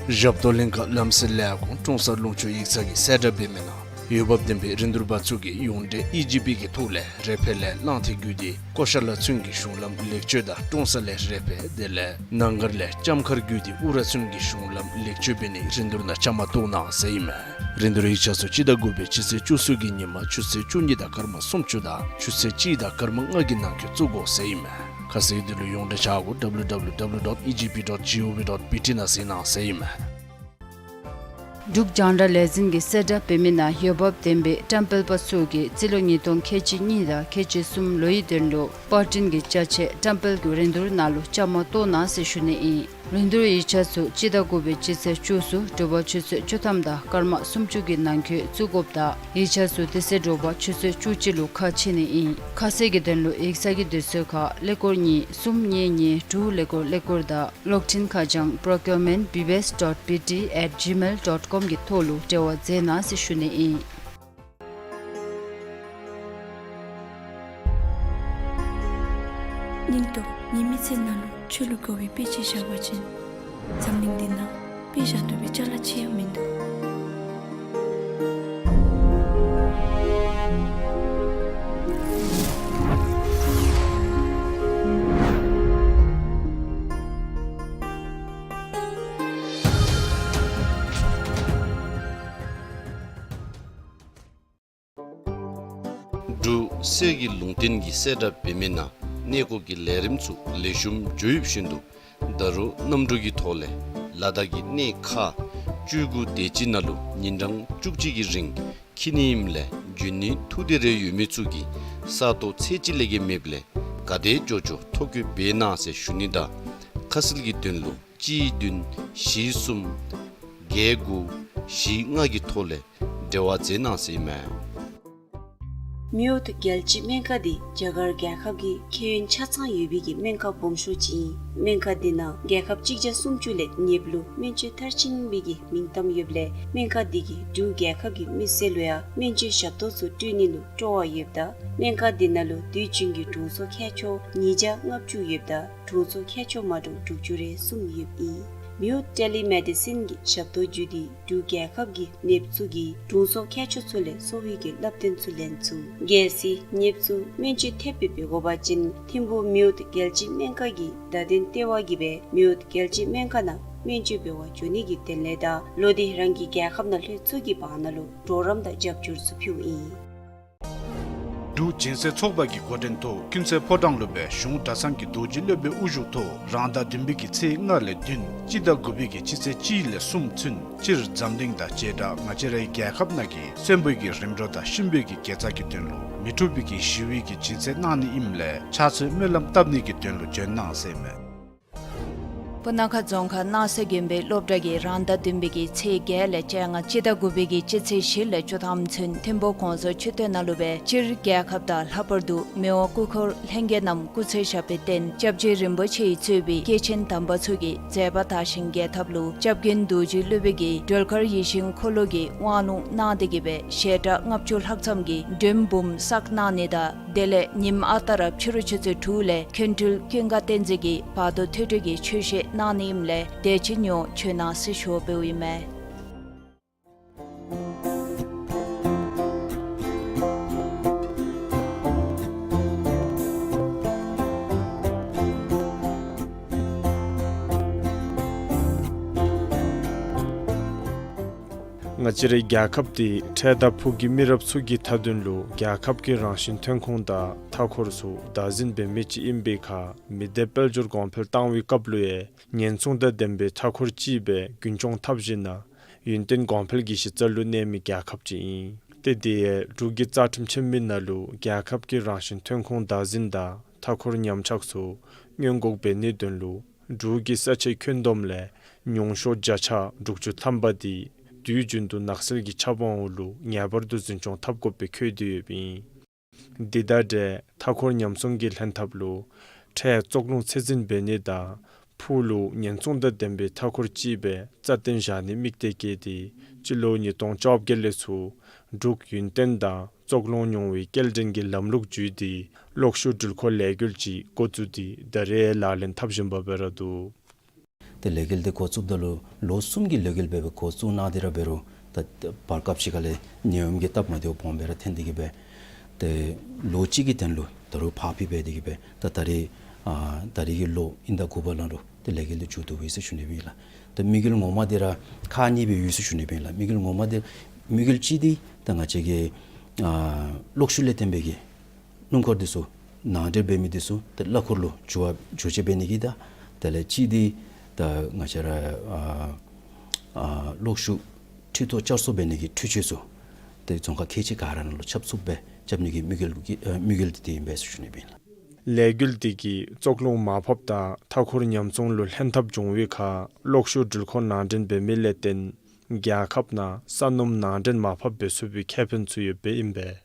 ཞབས་ཏོག་ལྷན་ཁག་ལམ་སེལ་ལས་ཁུངས་ཀྲོང་གསར་ལུང་ཕྱོགས་ཡིག་ཚང་གིས་གསལ་བསྒྲགས་འབད་མི་ནང་འོས་འབབ་ལྡན་པའི་རིན་བསྡུར་པ་ཚུ་གིས་ཡོངས་འབྲེལ་ཨི་ཇི་པི་གི་ཐོག་ལས་རེ་ཕེ་ལས་གླང་མཐིལ་བརྒྱུད་དེ་ཀོ་ཤ་ལ་ཚུན་གྱི་གཞུང་ལམ་ལེགས་བཅོས་དང་ཀྲོང་གསར་ལས་རེ་ཕེ་དེ་ལས་ནང་སྒར་ལས་ལྕམ་མཁར་བརྒྱུད་དེ་ཨུ་ར་ཚུན་གྱི་གཞུང་ལམ་ལེགས་བཅོས་འབད་ནིའི་རིན་བསྡུར་ནང་བཅའ་མར་གཏོགས་གནང་ཟེར་ཨིན་མས། རིན་བསྡུར་ཡིག་ཆ་ཚུ་སྤྱི་ཟླ་དགུ་པའི་སྤྱི་ཚེས་བཅུ་གསུམ་གྱི་ཉིན་མ་ཆུ་ཚོད་བཅུ་གཉིས་དང་སྐར་མ་སུམ་ཅུ་དང་ཆུ་ཚོད་གཅིག་དང་སྐར་མ་ལྔ་གི་ནང་འཁོད་བཙུགས་དགོ་ཟེར་ཨིན་མས། ཁ་གསལ་དོན་ལུ་ཡོངས་འབྲེལ་ཆ་བགོས་W W W dot E G P dot G O V dot B T ནང་གཟིགས་གནང་ཟེར་ཨིན་མས། འབྲུག་རྒྱང་བསྒྲགས་ལས་འཛིན་གྱིས་གསལ་བསྒྲགས་འབད་མི་ནང་འོས་འབབ་ལྡན་པའི་བཀྲམ་སྤེལ་པ་ཚུ་གིས་རྩིས་ལོ་ཉིས་སྟོང་ཁལ་གཅིག་གཉིས་དང་ཁལ་གཅིག་གསུམ་ལོའི་དོན་ལུ་པར་སྐྲུན་གྱི་ཅ་ཆས་བཀྲམ་སྤེལ་གྱི་རིན་བསྡུར་ནང་ལུ་བཅའ་མར་གཏོགས་གནང་ཟེར་ཞུ་ནི་ཨིན། རིན་བསྡུར་ཡིག་ཆ་ཚུ་སྤྱི་ཟླ་དགུ་པའི་སྤྱི་ཚེས་བཅུ་ཚུ་དྲོ་པ་ཆུ་ཚོད་བཅུ་ཐམ་དང་སྐར་མ་སུམ་ཅུ་གི་ནང་འཁོད་བཙུགས་དགོཔ་དང་ཡིག་ཆ་ཚུ་དེ་ཚེ་དྲོ་པ་ཆུ་ཚོད་བཅུ་གཅིག་ལུ་ཁ་ཕྱེ་ནི་ཨིན། ཁ་གསལ་གྱི་དོན་ལུ་ཡིག་ཚང་གི་དུས་ཚོད་ཁར་ཀླད་ཀོར་གཉིས་གསུམ་གཉིས་གཉིས་དྲུག་ཀླད་ཀོར་ཀླད་ཀོར་དང་གློག་འཕྲིན་ཁ་བྱང་procurement B B S dot B T at gmail dot com གི་ཐོག་ལུ་འབྲེལ་བ་མཛད་གནང་ཟེར་ཞུ་ནི་ཨིན། སྙིང་སྟོབས་ཉི་མའི་ སེམས་ནང་ལུ་ཆོས་ལུ་དགའ་བའི་དཔེ་ཅིག་བཞག་པ་ཅིན་འཛམ་གླིང་འདི་ནང་དཔེ་བཞག་བཏུབ་པའི་ཅ་ལ་ཅིག་ཡང་མིན་འདུག། འབྲུག་གསེར་གྱི་ལུང་བསྟན་གྱི་གསལ་བསྒྲགས་འབད་མི་ནང་གནས་སྐོར་གྱི་ལས་རིམ་ཚུ་ལེགས་ཤོམ་འགྱོ་ཡོདཔ་བཞིན་དུ་ད་རུང་གནམ་གྲུ་གི་ཐོག་ལས་ལ་དྭགས་ཀྱི་གནས་ཁག་བཅུ་དགུ་དེ་ཅིག་ནང་ལུ་ཉིན་གྲངས་བཅུ་གཅིག་གི་རིང་འཁྱིད་ནི་ཨིནམ་ལས་འབྱོན་ནི་ཐུགས་འདོད་རེ་ཡོད་མི་ཚུ་གིས་ས་སྟོང་ཚད་གཅིག་ལས་བརྒལ་མེདཔ་ལས་ག་དེ་མགྱོགས་མགྱོགས་ཐོ་བཀོད་འབད་གནང་ཟེར་ཞུ་ནི་དང་ཁ་གསལ་གྱི་དོན་ལུ་གཅིག་བདུན་བཞི་གསུམ་བརྒྱད་དགུ་བཞི་ལྔ་གི་ཐོག་ལས་འབྲེལ་བ་མཛད་གནང་ཟེར་ཨིན་མས། མིའུ་ཐུ་རྒྱལ་སྤྱིའི་སྨན་ཁང་འདི་རྒྱ་གར་རྒྱལ་ཁབ་ཀྱི་ཁེ་ཡོན་ཆ་ཚང་ཡོད་པའི་གི་སྨན་ཁང་སྦོམ་ཤོས་ཅིག་ཨིན། སྨན་ཁང་འདི་ནང་རྒྱལ་ཁབ་གཅིག་བརྒྱ་སུམ་ཅུ་ལས་ཉེ་བ་ལུ་སྨན་བཅོས་མཐར་ཕྱིན་པའི་གི་མིང་གཏམ་ཡོདཔ་ལས་སྨན་ཁང་འདི་གིས་འབྲུག་རྒྱལ་ཁབ་ཀྱི་མི་སེར་ལུ་ཡང་སྨན་བཅོས་ཞབས་ཏོག་ཚུ་སྤྲོད་ནི་ལུ་སྤྲོ་བ་ཡོདཔ་ད་སྨན་ཁང་འདི་ནང་ལུ་དུས་རྒྱུན་གྱི་དྲུང་འཚོ་མཁས་མཆོག་ཉིས་བརྒྱ་ལྔ་བཅུ་ཡོདཔ་ད་དྲུང་འཚོ་མཁས་མཆོག་མ་འདྲཝ་དྲུག་ཅུ་རེ་གསུམ་ཡོདཔ་ཨིན། མིའུ་ཐུ་ཊེ་ལི་མེ་ཌི་སིན་གྱི་ཞབས་ཏོག་བརྒྱུད་དེ་འབྲུག་རྒྱལ་ཁབ་ཀྱི་ནདཔ་ཚུ་གིས་དྲུང་འཚོ་མཁས་མཆོག་ཚུ་ལས་གསོ་བའི་གི་བསླབ་སྟོན་ཚུ་ལེན་ཚུགས། གལ་སྲིད་ནདཔ་ཚུ་སྨན་བཅོས་ཐེབས་སྦེ་འབད་དགོ་པ་ཅིན་ཐིམ་ཕུག་མིའུ་ཐུ་རྒྱལ་སྤྱིའི་སྨན་ཁང་གི་བརྡ་དོན་ལྟེ་བ་གིས་སྦེ་མིའུ་ཐུ་རྒྱལ་སྤྱིའི་སྨན་ཁང་ནང་སྨན་བཅོས་འབད་བར་འགྱོ་ནི་གི་དོན་ལས་དང་ལོག་སྟེ་རང་གི་རྒྱལ་ཁབ་ནང་ལྷོད་ཚུགས་ཀྱི་བར་ན་ལུ་གྲོགས་རམ་དང་རྒྱབ་སྐྱོར་ཚུ་ཕུལཝ་ཨིན། འབྲུག་སྦྱིན་སྲེག་ཚོགས་པ་གི་འགོ་འདྲེན་ཐོག་ཀུན་གསལ་ཕོ་བྲང་ལུ་སྦེ་གཞུང་གྲྭ་ཚང་གི་རྡོ་རྗེ་སློབ་དཔོན་དབུ་བཞུགས་ཐོག་རང་ཟླ་བདུན་པའི་གི་ཚེས་ལྔ་ལས་བདུན་སྤྱི་ཟླ་དགུ་པའི་གི་སྤྱི་ཚེས་གཅིག་ལས་གསུམ་ཚུན་སྤྱིར་འཛམ་གླིང་དང་བྱེ་བྲག་ང་བཅས་རའི་རྒྱལ་ཁབ་ནང་གི་གསོན་པོའི་གི་རིམ་གྲོ་དང་གཤིན་པོའི་གི་དགེ་རྩ་གི་དོན་ལུ་མི་འཁྲུགས་པའི་གི་ཞི་བའི་གི་སྦྱིན་སྲེག་གནང་ནི་ཨིནམ་ལས་ཕྱག་ཚོད་སྨོན་ལམ་བཏབ་ནི་གི་དོན་ལུ་བྱོན་གནང་ཟེར་མས། སྤུ་ན་ཁ་རྫོང་ཁག་སྣང་ས་དགོན་པའི་སློབ་གྲྭ་གིས་རང་ཟླ་བདུན་པའི་གི་ཚེས་བརྒྱད་ལས་བཅོ་ལྔ་སྤྱི་ཟླ་དགུ་པའི་གི་སྤྱི་ཚེས་བཞི་ལས་བཅུ་ཐམ་ཚུན་ཐིམ་ཕུག་གོང་ས་མཆོག་སྤྱི་འཐུས་ནང་ལུ་སྦེ་སྤྱིར་རྒྱལ་ཁབ་དང་ལྷག་པར་དུ་མི་དབང་སྐུ་འཁོར་ལྷན་རྒྱས་རྣམས་སྐུ་ཚེ་ཞབས་པད་བརྟན་སྐྱབས་རྗེ་རིན་པོ་ཆེ་ཡིས་གཙོས་པའི་སྐྱེས་ཆེན་དམ་པ་ཚུ་གི་མཛད་པ་དར་ཞིང་རྒྱས་ཐབས་ལུ་སྐྱབས་མགོན་རྡོ་རྗེ་སློབ་དཔོན་གྱིས་སྒྲོལ་དཀར་ཡིད་བཞིན་འཁོར་ལོ་གི་དབང་ལུང་གནང་སྟེ་གི་སྦེ་ཞལ་གྲངས་ལྔ་བཅུ་ལྷག་ཙམ་གྱི་མགྲོན་འབུམ་བསགས་གནང་ནི་དང་དེ་ལས་ཉིནམ་ཨ་རྟག་ར་ཕྱི་རུ་ཆུ་ཚོད་དྲུག་ལས་མཁན་སྤྲུལ་ཀུན་དགའ་བསྟན་འཛིན་གྱིས་བར་དོ་ཐོས་གྲོལ་གྱི་ཆོས་བཤད་གནང་ནི་ཨིནམ་ལས་དེ་ཅིག་ཡང་བྱོན་གནང་ཟེར་ཞུ་བ་འབདཝ་ཨིན་མས། ང་བཅས་རའི་རྒྱལ་ཁབ་འདི་འཕྲལ་དང་ཕུགས་ཀྱི་མི་རབས་ཚུ་གི་མཐའ་དོན་ལུ་རྒྱལ་ཁབ་ཀྱི་རང་བཞིན་ཐོན་ཁུངས་དང་མཐའ་འཁོར་ཚུ་བདག་འཛིན་འབད་མི་ཅིག་ཨིན་པའི་ཁར་མི་སྡེ་དཔལ་འབྱོར་གོང་འཕེལ་བཏང་བའི་སྐབས་ལུ་ཡང་ཉེན་སྲུང་དང་ལྡན་པའི་མཐའ་འཁོར་ཅིག་སྦེ་རྒྱུན་སྐྱོང་འཐབ་ཞིནམ་ལས་ཡུན་བརྟན་གོང་འཕེལ་གྱི་གཞི་རྩ་ལུ་གནས་མི་རྒྱལ་ཁབ་ཅིག་ཨིན། ཏེ་དེ་ཡང་འབྲུག་གི་རྩ་ཁྲིམས་ཆེན་མོའི་ནང་ལུ་རྒྱལ་ཁབ་ཀྱི་རང་བཞིན་ཐོན་ཁུངས་བདག་འཛིན་དང་མཐའ་འཁོར་ཉམས་ཆག་ཚུ་སྔོན་འགོག་འབད་ནིའི་དོན་ལུ་འབྲུག་གི་ས་ཆའི་ཁྱོན་བསྡོམས་ལས་ཉུང་ཤོས་བརྒྱ་ཆ་དྲུག་ཅུ་ཐམ་པ་དེ་དུས་རྒྱུན་དུ་ནགས་ཚལ་གྱི་ཆབ་འོག་ལུ་ངེས་པར་དུ་འཛིན་སྐྱོང་འཐབ་དགོཔ་སྦེ་འཁོད་དེ་ཡོདཔ་ཨིན། འདི་དང་འབྲེལ་མཐའ་འཁོར་ཉམས་སྲུང་གི་ལྷན་ཐབས་ལུ་འཕྲལ་བཙོག་རླུང་ཚད་འཛིན་འབད་ནི་དང་ཕུགས་ལུ་ཉེན་སྲུང་དང་ལྡན་པའི་མཐའ་འཁོར་ཅིག་སྦེ་རྩ་བརྟན་བཞག་ནི་དམིགས་གཏད་བསྐྱེད་དེ་སྤྱི་ལོ་ཉིས་སྟོང་བཅོ་བརྒྱད་ལས་ཚུར་འབྲུག་ཡུན་བརྟན་དང་བཙོག་རླུང་ཉུང་བའི་སྐྱེལ་འདྲེན་གྱི་ལམ་ལུགས་བརྒྱུད་དེ་གློག་ཤུགས་འགྲུལ་འཁོར་ལས་འགུལ་ཅིག་འགོ་བཙུགས་ཏེ་ད་རེས་ལག་ལེན་འཐབ་བཞིན་པ་སྦེ་ར་འདུག། ཏེ་ལས་འགུལ་འདི་འགོ་བཙུགསཔ་ད་ལུ་ལོ་གསུམ་གྱི་ལས་འགུལ་སྦེ་སྦེ་འགོ་བཙུགས་གནང་སྟེ་ར་འབད་རུང་ད་བར་སྐབས་ཅིག་ཁ་ལས་ནད་ཡམས་ཀྱི་སྟབས་མ་བདེཝ་སྦོམ་སྦེ་ར་ཐོན་ཏེ་གི་སྦེ་ཏེ་ལོ་གཅིག་གི་དོན་ལུ་ད་རུང་ཕར་འཕུལ་འབད་དེ་གི་སྦེ་ད་ད་རེས་ཨ་ད་རེས་ཀྱི་ལོ་དབྱིན་ཟླ་དགུ་པ་ལུ་ཏེ་ལས་འགུལ་འདི་མཇུག་བསྡུ་ཡི་ཟེར་ཞུ་ནི་ཨིན་ལགས། ཏེ་དམིགས་ཡུལ་ངོ་མ་འདི་ར་ཁག་གཉིས་སྦེ་ཡོད་ཟེར་ཞུ་ནི་ཨིན་ལགས། དམིགས་ཡུལ་ངོ་མ་འདི་དམིགས་ཡུལ་གཅིག་འདི་ད་ང་བཅས་ཀྱི་ཨ་གློག་ཤུགས་ལས་བརྟེན་པའི་གི་སྣུམ་འཁོར་འདི་ཚུ་ནང་འདྲེན་འབད་མི་འདི་ཚུ་ཏེ་གླ་འཁོར་ལུ་འགྱུར་བ་འགྱུར་བཅོས་འབད་ནི་གི་དང་དེ་ལས་གཅིག་འདི་ད་ང་བཅས་ར་ཨ་ཨ་གློག་ཤུགས་འཕྲུལ་ཐོག་བསྐྱར་གསོ་འབད་ནི་གི་འཕྲུལ་ཆས་ཚུ་ཏེ་རྫོང་ཁག་ཁལ་གཅིག་ག་ར་ནང་ལུ་ཁྱབ་ཚུགསཔ་སྦེ་རྐྱབ་ནི་གི་དམིགས་ཡུལ་གྱི་ཨ་དམིགས་ཡུལ་འདི་དེ་ཨིན་པས་ཟེར་ཞུ་ནི་ཨིན་ལགས། ལས་འགུལ་འདི་གིས་བཙོག་རླུང་མར་ཕབ་དང་མཐའ་འཁོར་ཉམས་སྲུང་ལུ་ལྷན་ཐབས་འབྱུང་བའི་ཁར་གློག་ཤུགས་འགྲུལ་འཁོར་ནང་འདྲེན་འབད་མི་ལས་བརྟེན་རྒྱལ་ཁབ་ནང་ས་སྣུམ་ནང་འདྲེན་མར་ཕབ་འབད་ཚུགས་པའི་ཁེ་ཕན་ཚུ་ཡོདཔ་སྦེ་ཨིན་པས།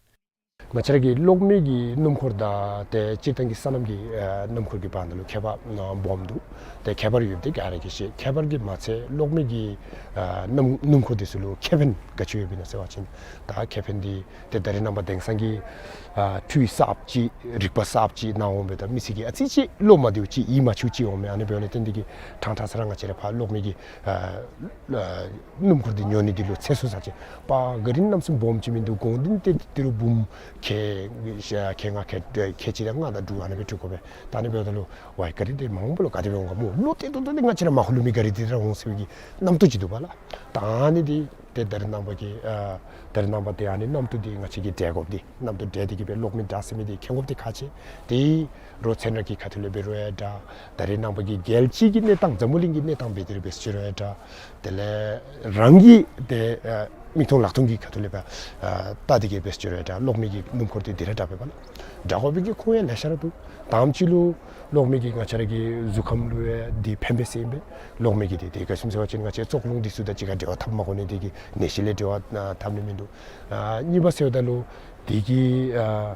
ང་བཅས་ར་གི་གློག་མེ་གི་སྣུམ་འཁོར་དང་ཏེ་སྤྱིར་བཏང་གི་སོ་ནམ་གྱི་ཨ་སྣུམ་འཁོར་གྱི་བར་ན་ལུ་ཁྱད་པར་ཨ་སྦོམ་འདུག། ཏེ་ཁྱད་པར་ཡོདཔ་འདི་ག་ར་གིས་ཤེས། ཁྱད་པར་གྱིས་མ་ཚད་གློག་མེ་གི་ཨ་སྣུམ་སྣུམ་འཁོར་འདི་ཚུ་ལུ་ཁེ་ཕན་ག་ཅི་ཡོདཔ་ཨིན་ན་ཟེར་བ་ཅིན་ད་ཁེ་ཕན་འདི་ཏེ་ད་རེས་ནངས་པ་དེང་སང་གི་ཨ་འཕྲུལ་གསརཔ་ཅིག་རིག་པ་གསརཔ་ཅིག་ནང་འོང་སྦེ་ད་མི་སེར་གྱིས་ཨ་ཙི་ཅིག་བློ་མ་བདེཝ་ཅིག་ཡིད་མ་ཆེས་ཅིག་འོང་མས། ཨ་ནི་འབདཝ་ལས་བརྟེན་ཏེ་གིས་ཕྲང་ཕྲང་ས་ར་ང་བཅས་ར་ཕར་གློག་མེ་གི་ཨ་ཨ་སྣུམ་འཁོར་འདི་ཉོ་ནི་འདི་ལུ་ཚེ་སྲོག་ཟེར་ཅིག་པ་ག་རི་གནམ་མེད་ས་མེད་སྦོམ་ཅིག་མིན་འདུག། གོང་འདི་ཏེ་ཏི་རུ་འབུམ་ཁལ་ཁལ་ལྔ་ཁལ་ཁལ་གཅིག་དང་ལྔ་དང་དྲུག་ཨ་ནི་སྦེ་སྤྲོད་དགོ་པས། ད་ཨ་ནི་འབདཝ་ད་ལུ་ཝའི་ག་རི་འདི་མ་འོངས་པ་ལུ་ག་དེ་སྦེ་འོང་ག་སྨོ། ལོ་ཏེ་ཏོག་ཏོ་འདི་ང་བཅས་ར་མར་ཁུ་ལུ་མི་ག་རི་འདི་ར་འོང་ཟེར་བའི་གི་རྣམ་རྟོག་ཅིག་འདུག་པ་ལགས། ད་ཨ་ནི་འདི་ཏེ་ད་རེས་ནངས་པ་གི་ཨ་ད་རེས་ནངས་པ་འདི་ཨ་ནི་རྣམ་རྟོག་འདི་ང་བཅས་ཀྱིས་བསྒྲལ་དགོཔ་འདི་རྣམ་རྟོག་བསྒྲལ་ཏེ་གིས་སྦེ་གློག་མེ་དྲག་ཟེར་མི་འདི་མཁྱེན་དགོཔ་འདི་ཁག་ཆེ། ཏེ་རོགས་ཚན་ར་གི་ཁ་ཐུག་ལས་འབད་རུང་ཡང་འདྲ། ད་རེས་ནངས་པ་གི་རྒྱལ་སྤྱི་གི་གནས་སྟངས་འཛམ་བུ་གླིང་གི་གནས་སྟངས་འབད་དེ་ར་འབད་ཟེར་རུང་ཡང་འདྲ། དེ་ལས་རང་གི་ཏེ་ཨ་མིག་མཐོང་ལག་མཐོང་གི་ཁ་ཐུག་ལས་འབད་ཨ་བལྟ་སྟེ་གིས་འབད་ཟེར་རུང་ཡང་འདྲ། གློག་མེ་གི་སྣུམ་འཁོར་འདི་འདི་ར་དྲག་པས་པ་ལགས། དྲག་དགོ་པའི་གི་ཁུངས་ཡང་ལེ་ཤ་ར་འདུག། དང་པ་ཅིག་ལུ་གློག་མེ་གིས་ང་བཅས་ར་གི་གཟུགས་ཁམས་ལུ་ཡང་འདི་ཕན་པས་ཟེར་ཨིན་པས། གློག་མེ་གིས་འདི་ཏེ་ག་ཅི་སྨོ་ཟེར་བ་ཅིན་ང་བཅས་བཙོག་རླུང་འདི་ཚུ་དང་གཅིག་ཁར་འབྲེལ་བ་འཐབ་མ་དགོ་ནི་དེ་གིས་ནད་གཞི་ལས་འབྲེལ་བ་ཨ་འཐབ་ནི་མིན་འདུག། ཨ་གཉིས་པ་ཟེརཝ་ད་ལུ་དེ་གིས་ཨ་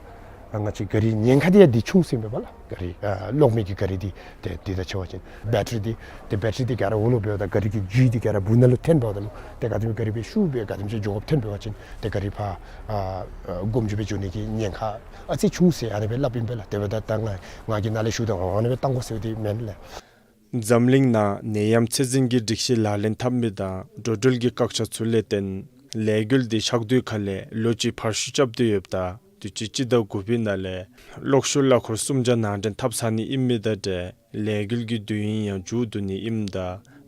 ང་བཅས་ག་རི་ཉེན་ཁ་འདི་ཡང་འདི་ཆུང་ཟེར་ཨིན་པས་པ་ལགས། ག་རི་ཨ་གློག་མེ་གི་ག་རི་འདི་ཏེ་འདི་དང་ཕྱད་པ་ཅིན་བེ་ཊ་རི་འདི་ཏེ་བེ་ཊ་རི་འདི་ག་ར་འོག་ལུ་འབདཝ་ད་ག་རི་གི་རྒྱུ་འདི་ག་ར་སྦུག་ན་ལུ་འཐོན་འབདཝ་ད་ལུ་ཏེ་ག་དེམ་ག་རི་སྦེ་ཤུགས་སྦེ་ག་དེམ་ཅིག་འགྱོ་དགོཔ་འཐོན་འབད་བ་ཅིན་ཏེ་ག་རི་ཕར་ཨ་ཨ་སྒོམ་རྒྱུ་སྦེ་འགྱོ་ནི་གི་ཉེན་ཁ་ཨ་ཙི་ཆུང་ཟེར་ཨ་ནི་སྦེ་སླབ་ཨིན་པས་ལགས། དེ་འབདཝ་ད་ད་ང་ང་གིས་ནཱ་ལས་ཞུཝ་ད་ཨ་ནི་སྦེ་བཏང་དགོ་ཟེར་བ་འདི་མེན་ལགས། འཛམ་གླིང་ནང་ནད་ཡམས་ཚད་འཛིན་གྱི་སྒྲིག་གཞི་ལག་ལེན་འཐབ་མི་དང་འགྲོ་འགྲུལ་གྱི་བཀག་ཆ་ཚུ་ལས་བརྟེན་ལས་འགུལ་འདི་ཆགས་དུས་ཁ་ལས་ལོ་གཅིག་ཕར་བཤུད་རྐྱབ་སྟེ་ཡོདཔ་ད་དུས་ཅི་སྤྱི་ཟླ་དགུ་པའི་ནང་ལས་གློག་ཤུགས་གླ་འཁོར་སུམ་བརྒྱ་ནང་འདྲེན་འཐབ་ཚར་ནི་ཨིན་མི་དང་འབྲེལ་ལས་འགུལ་གྱི་དུས་ཡུན་ཡང་མཇུག་བསྡུ་ནི་ཨིནམ་ད་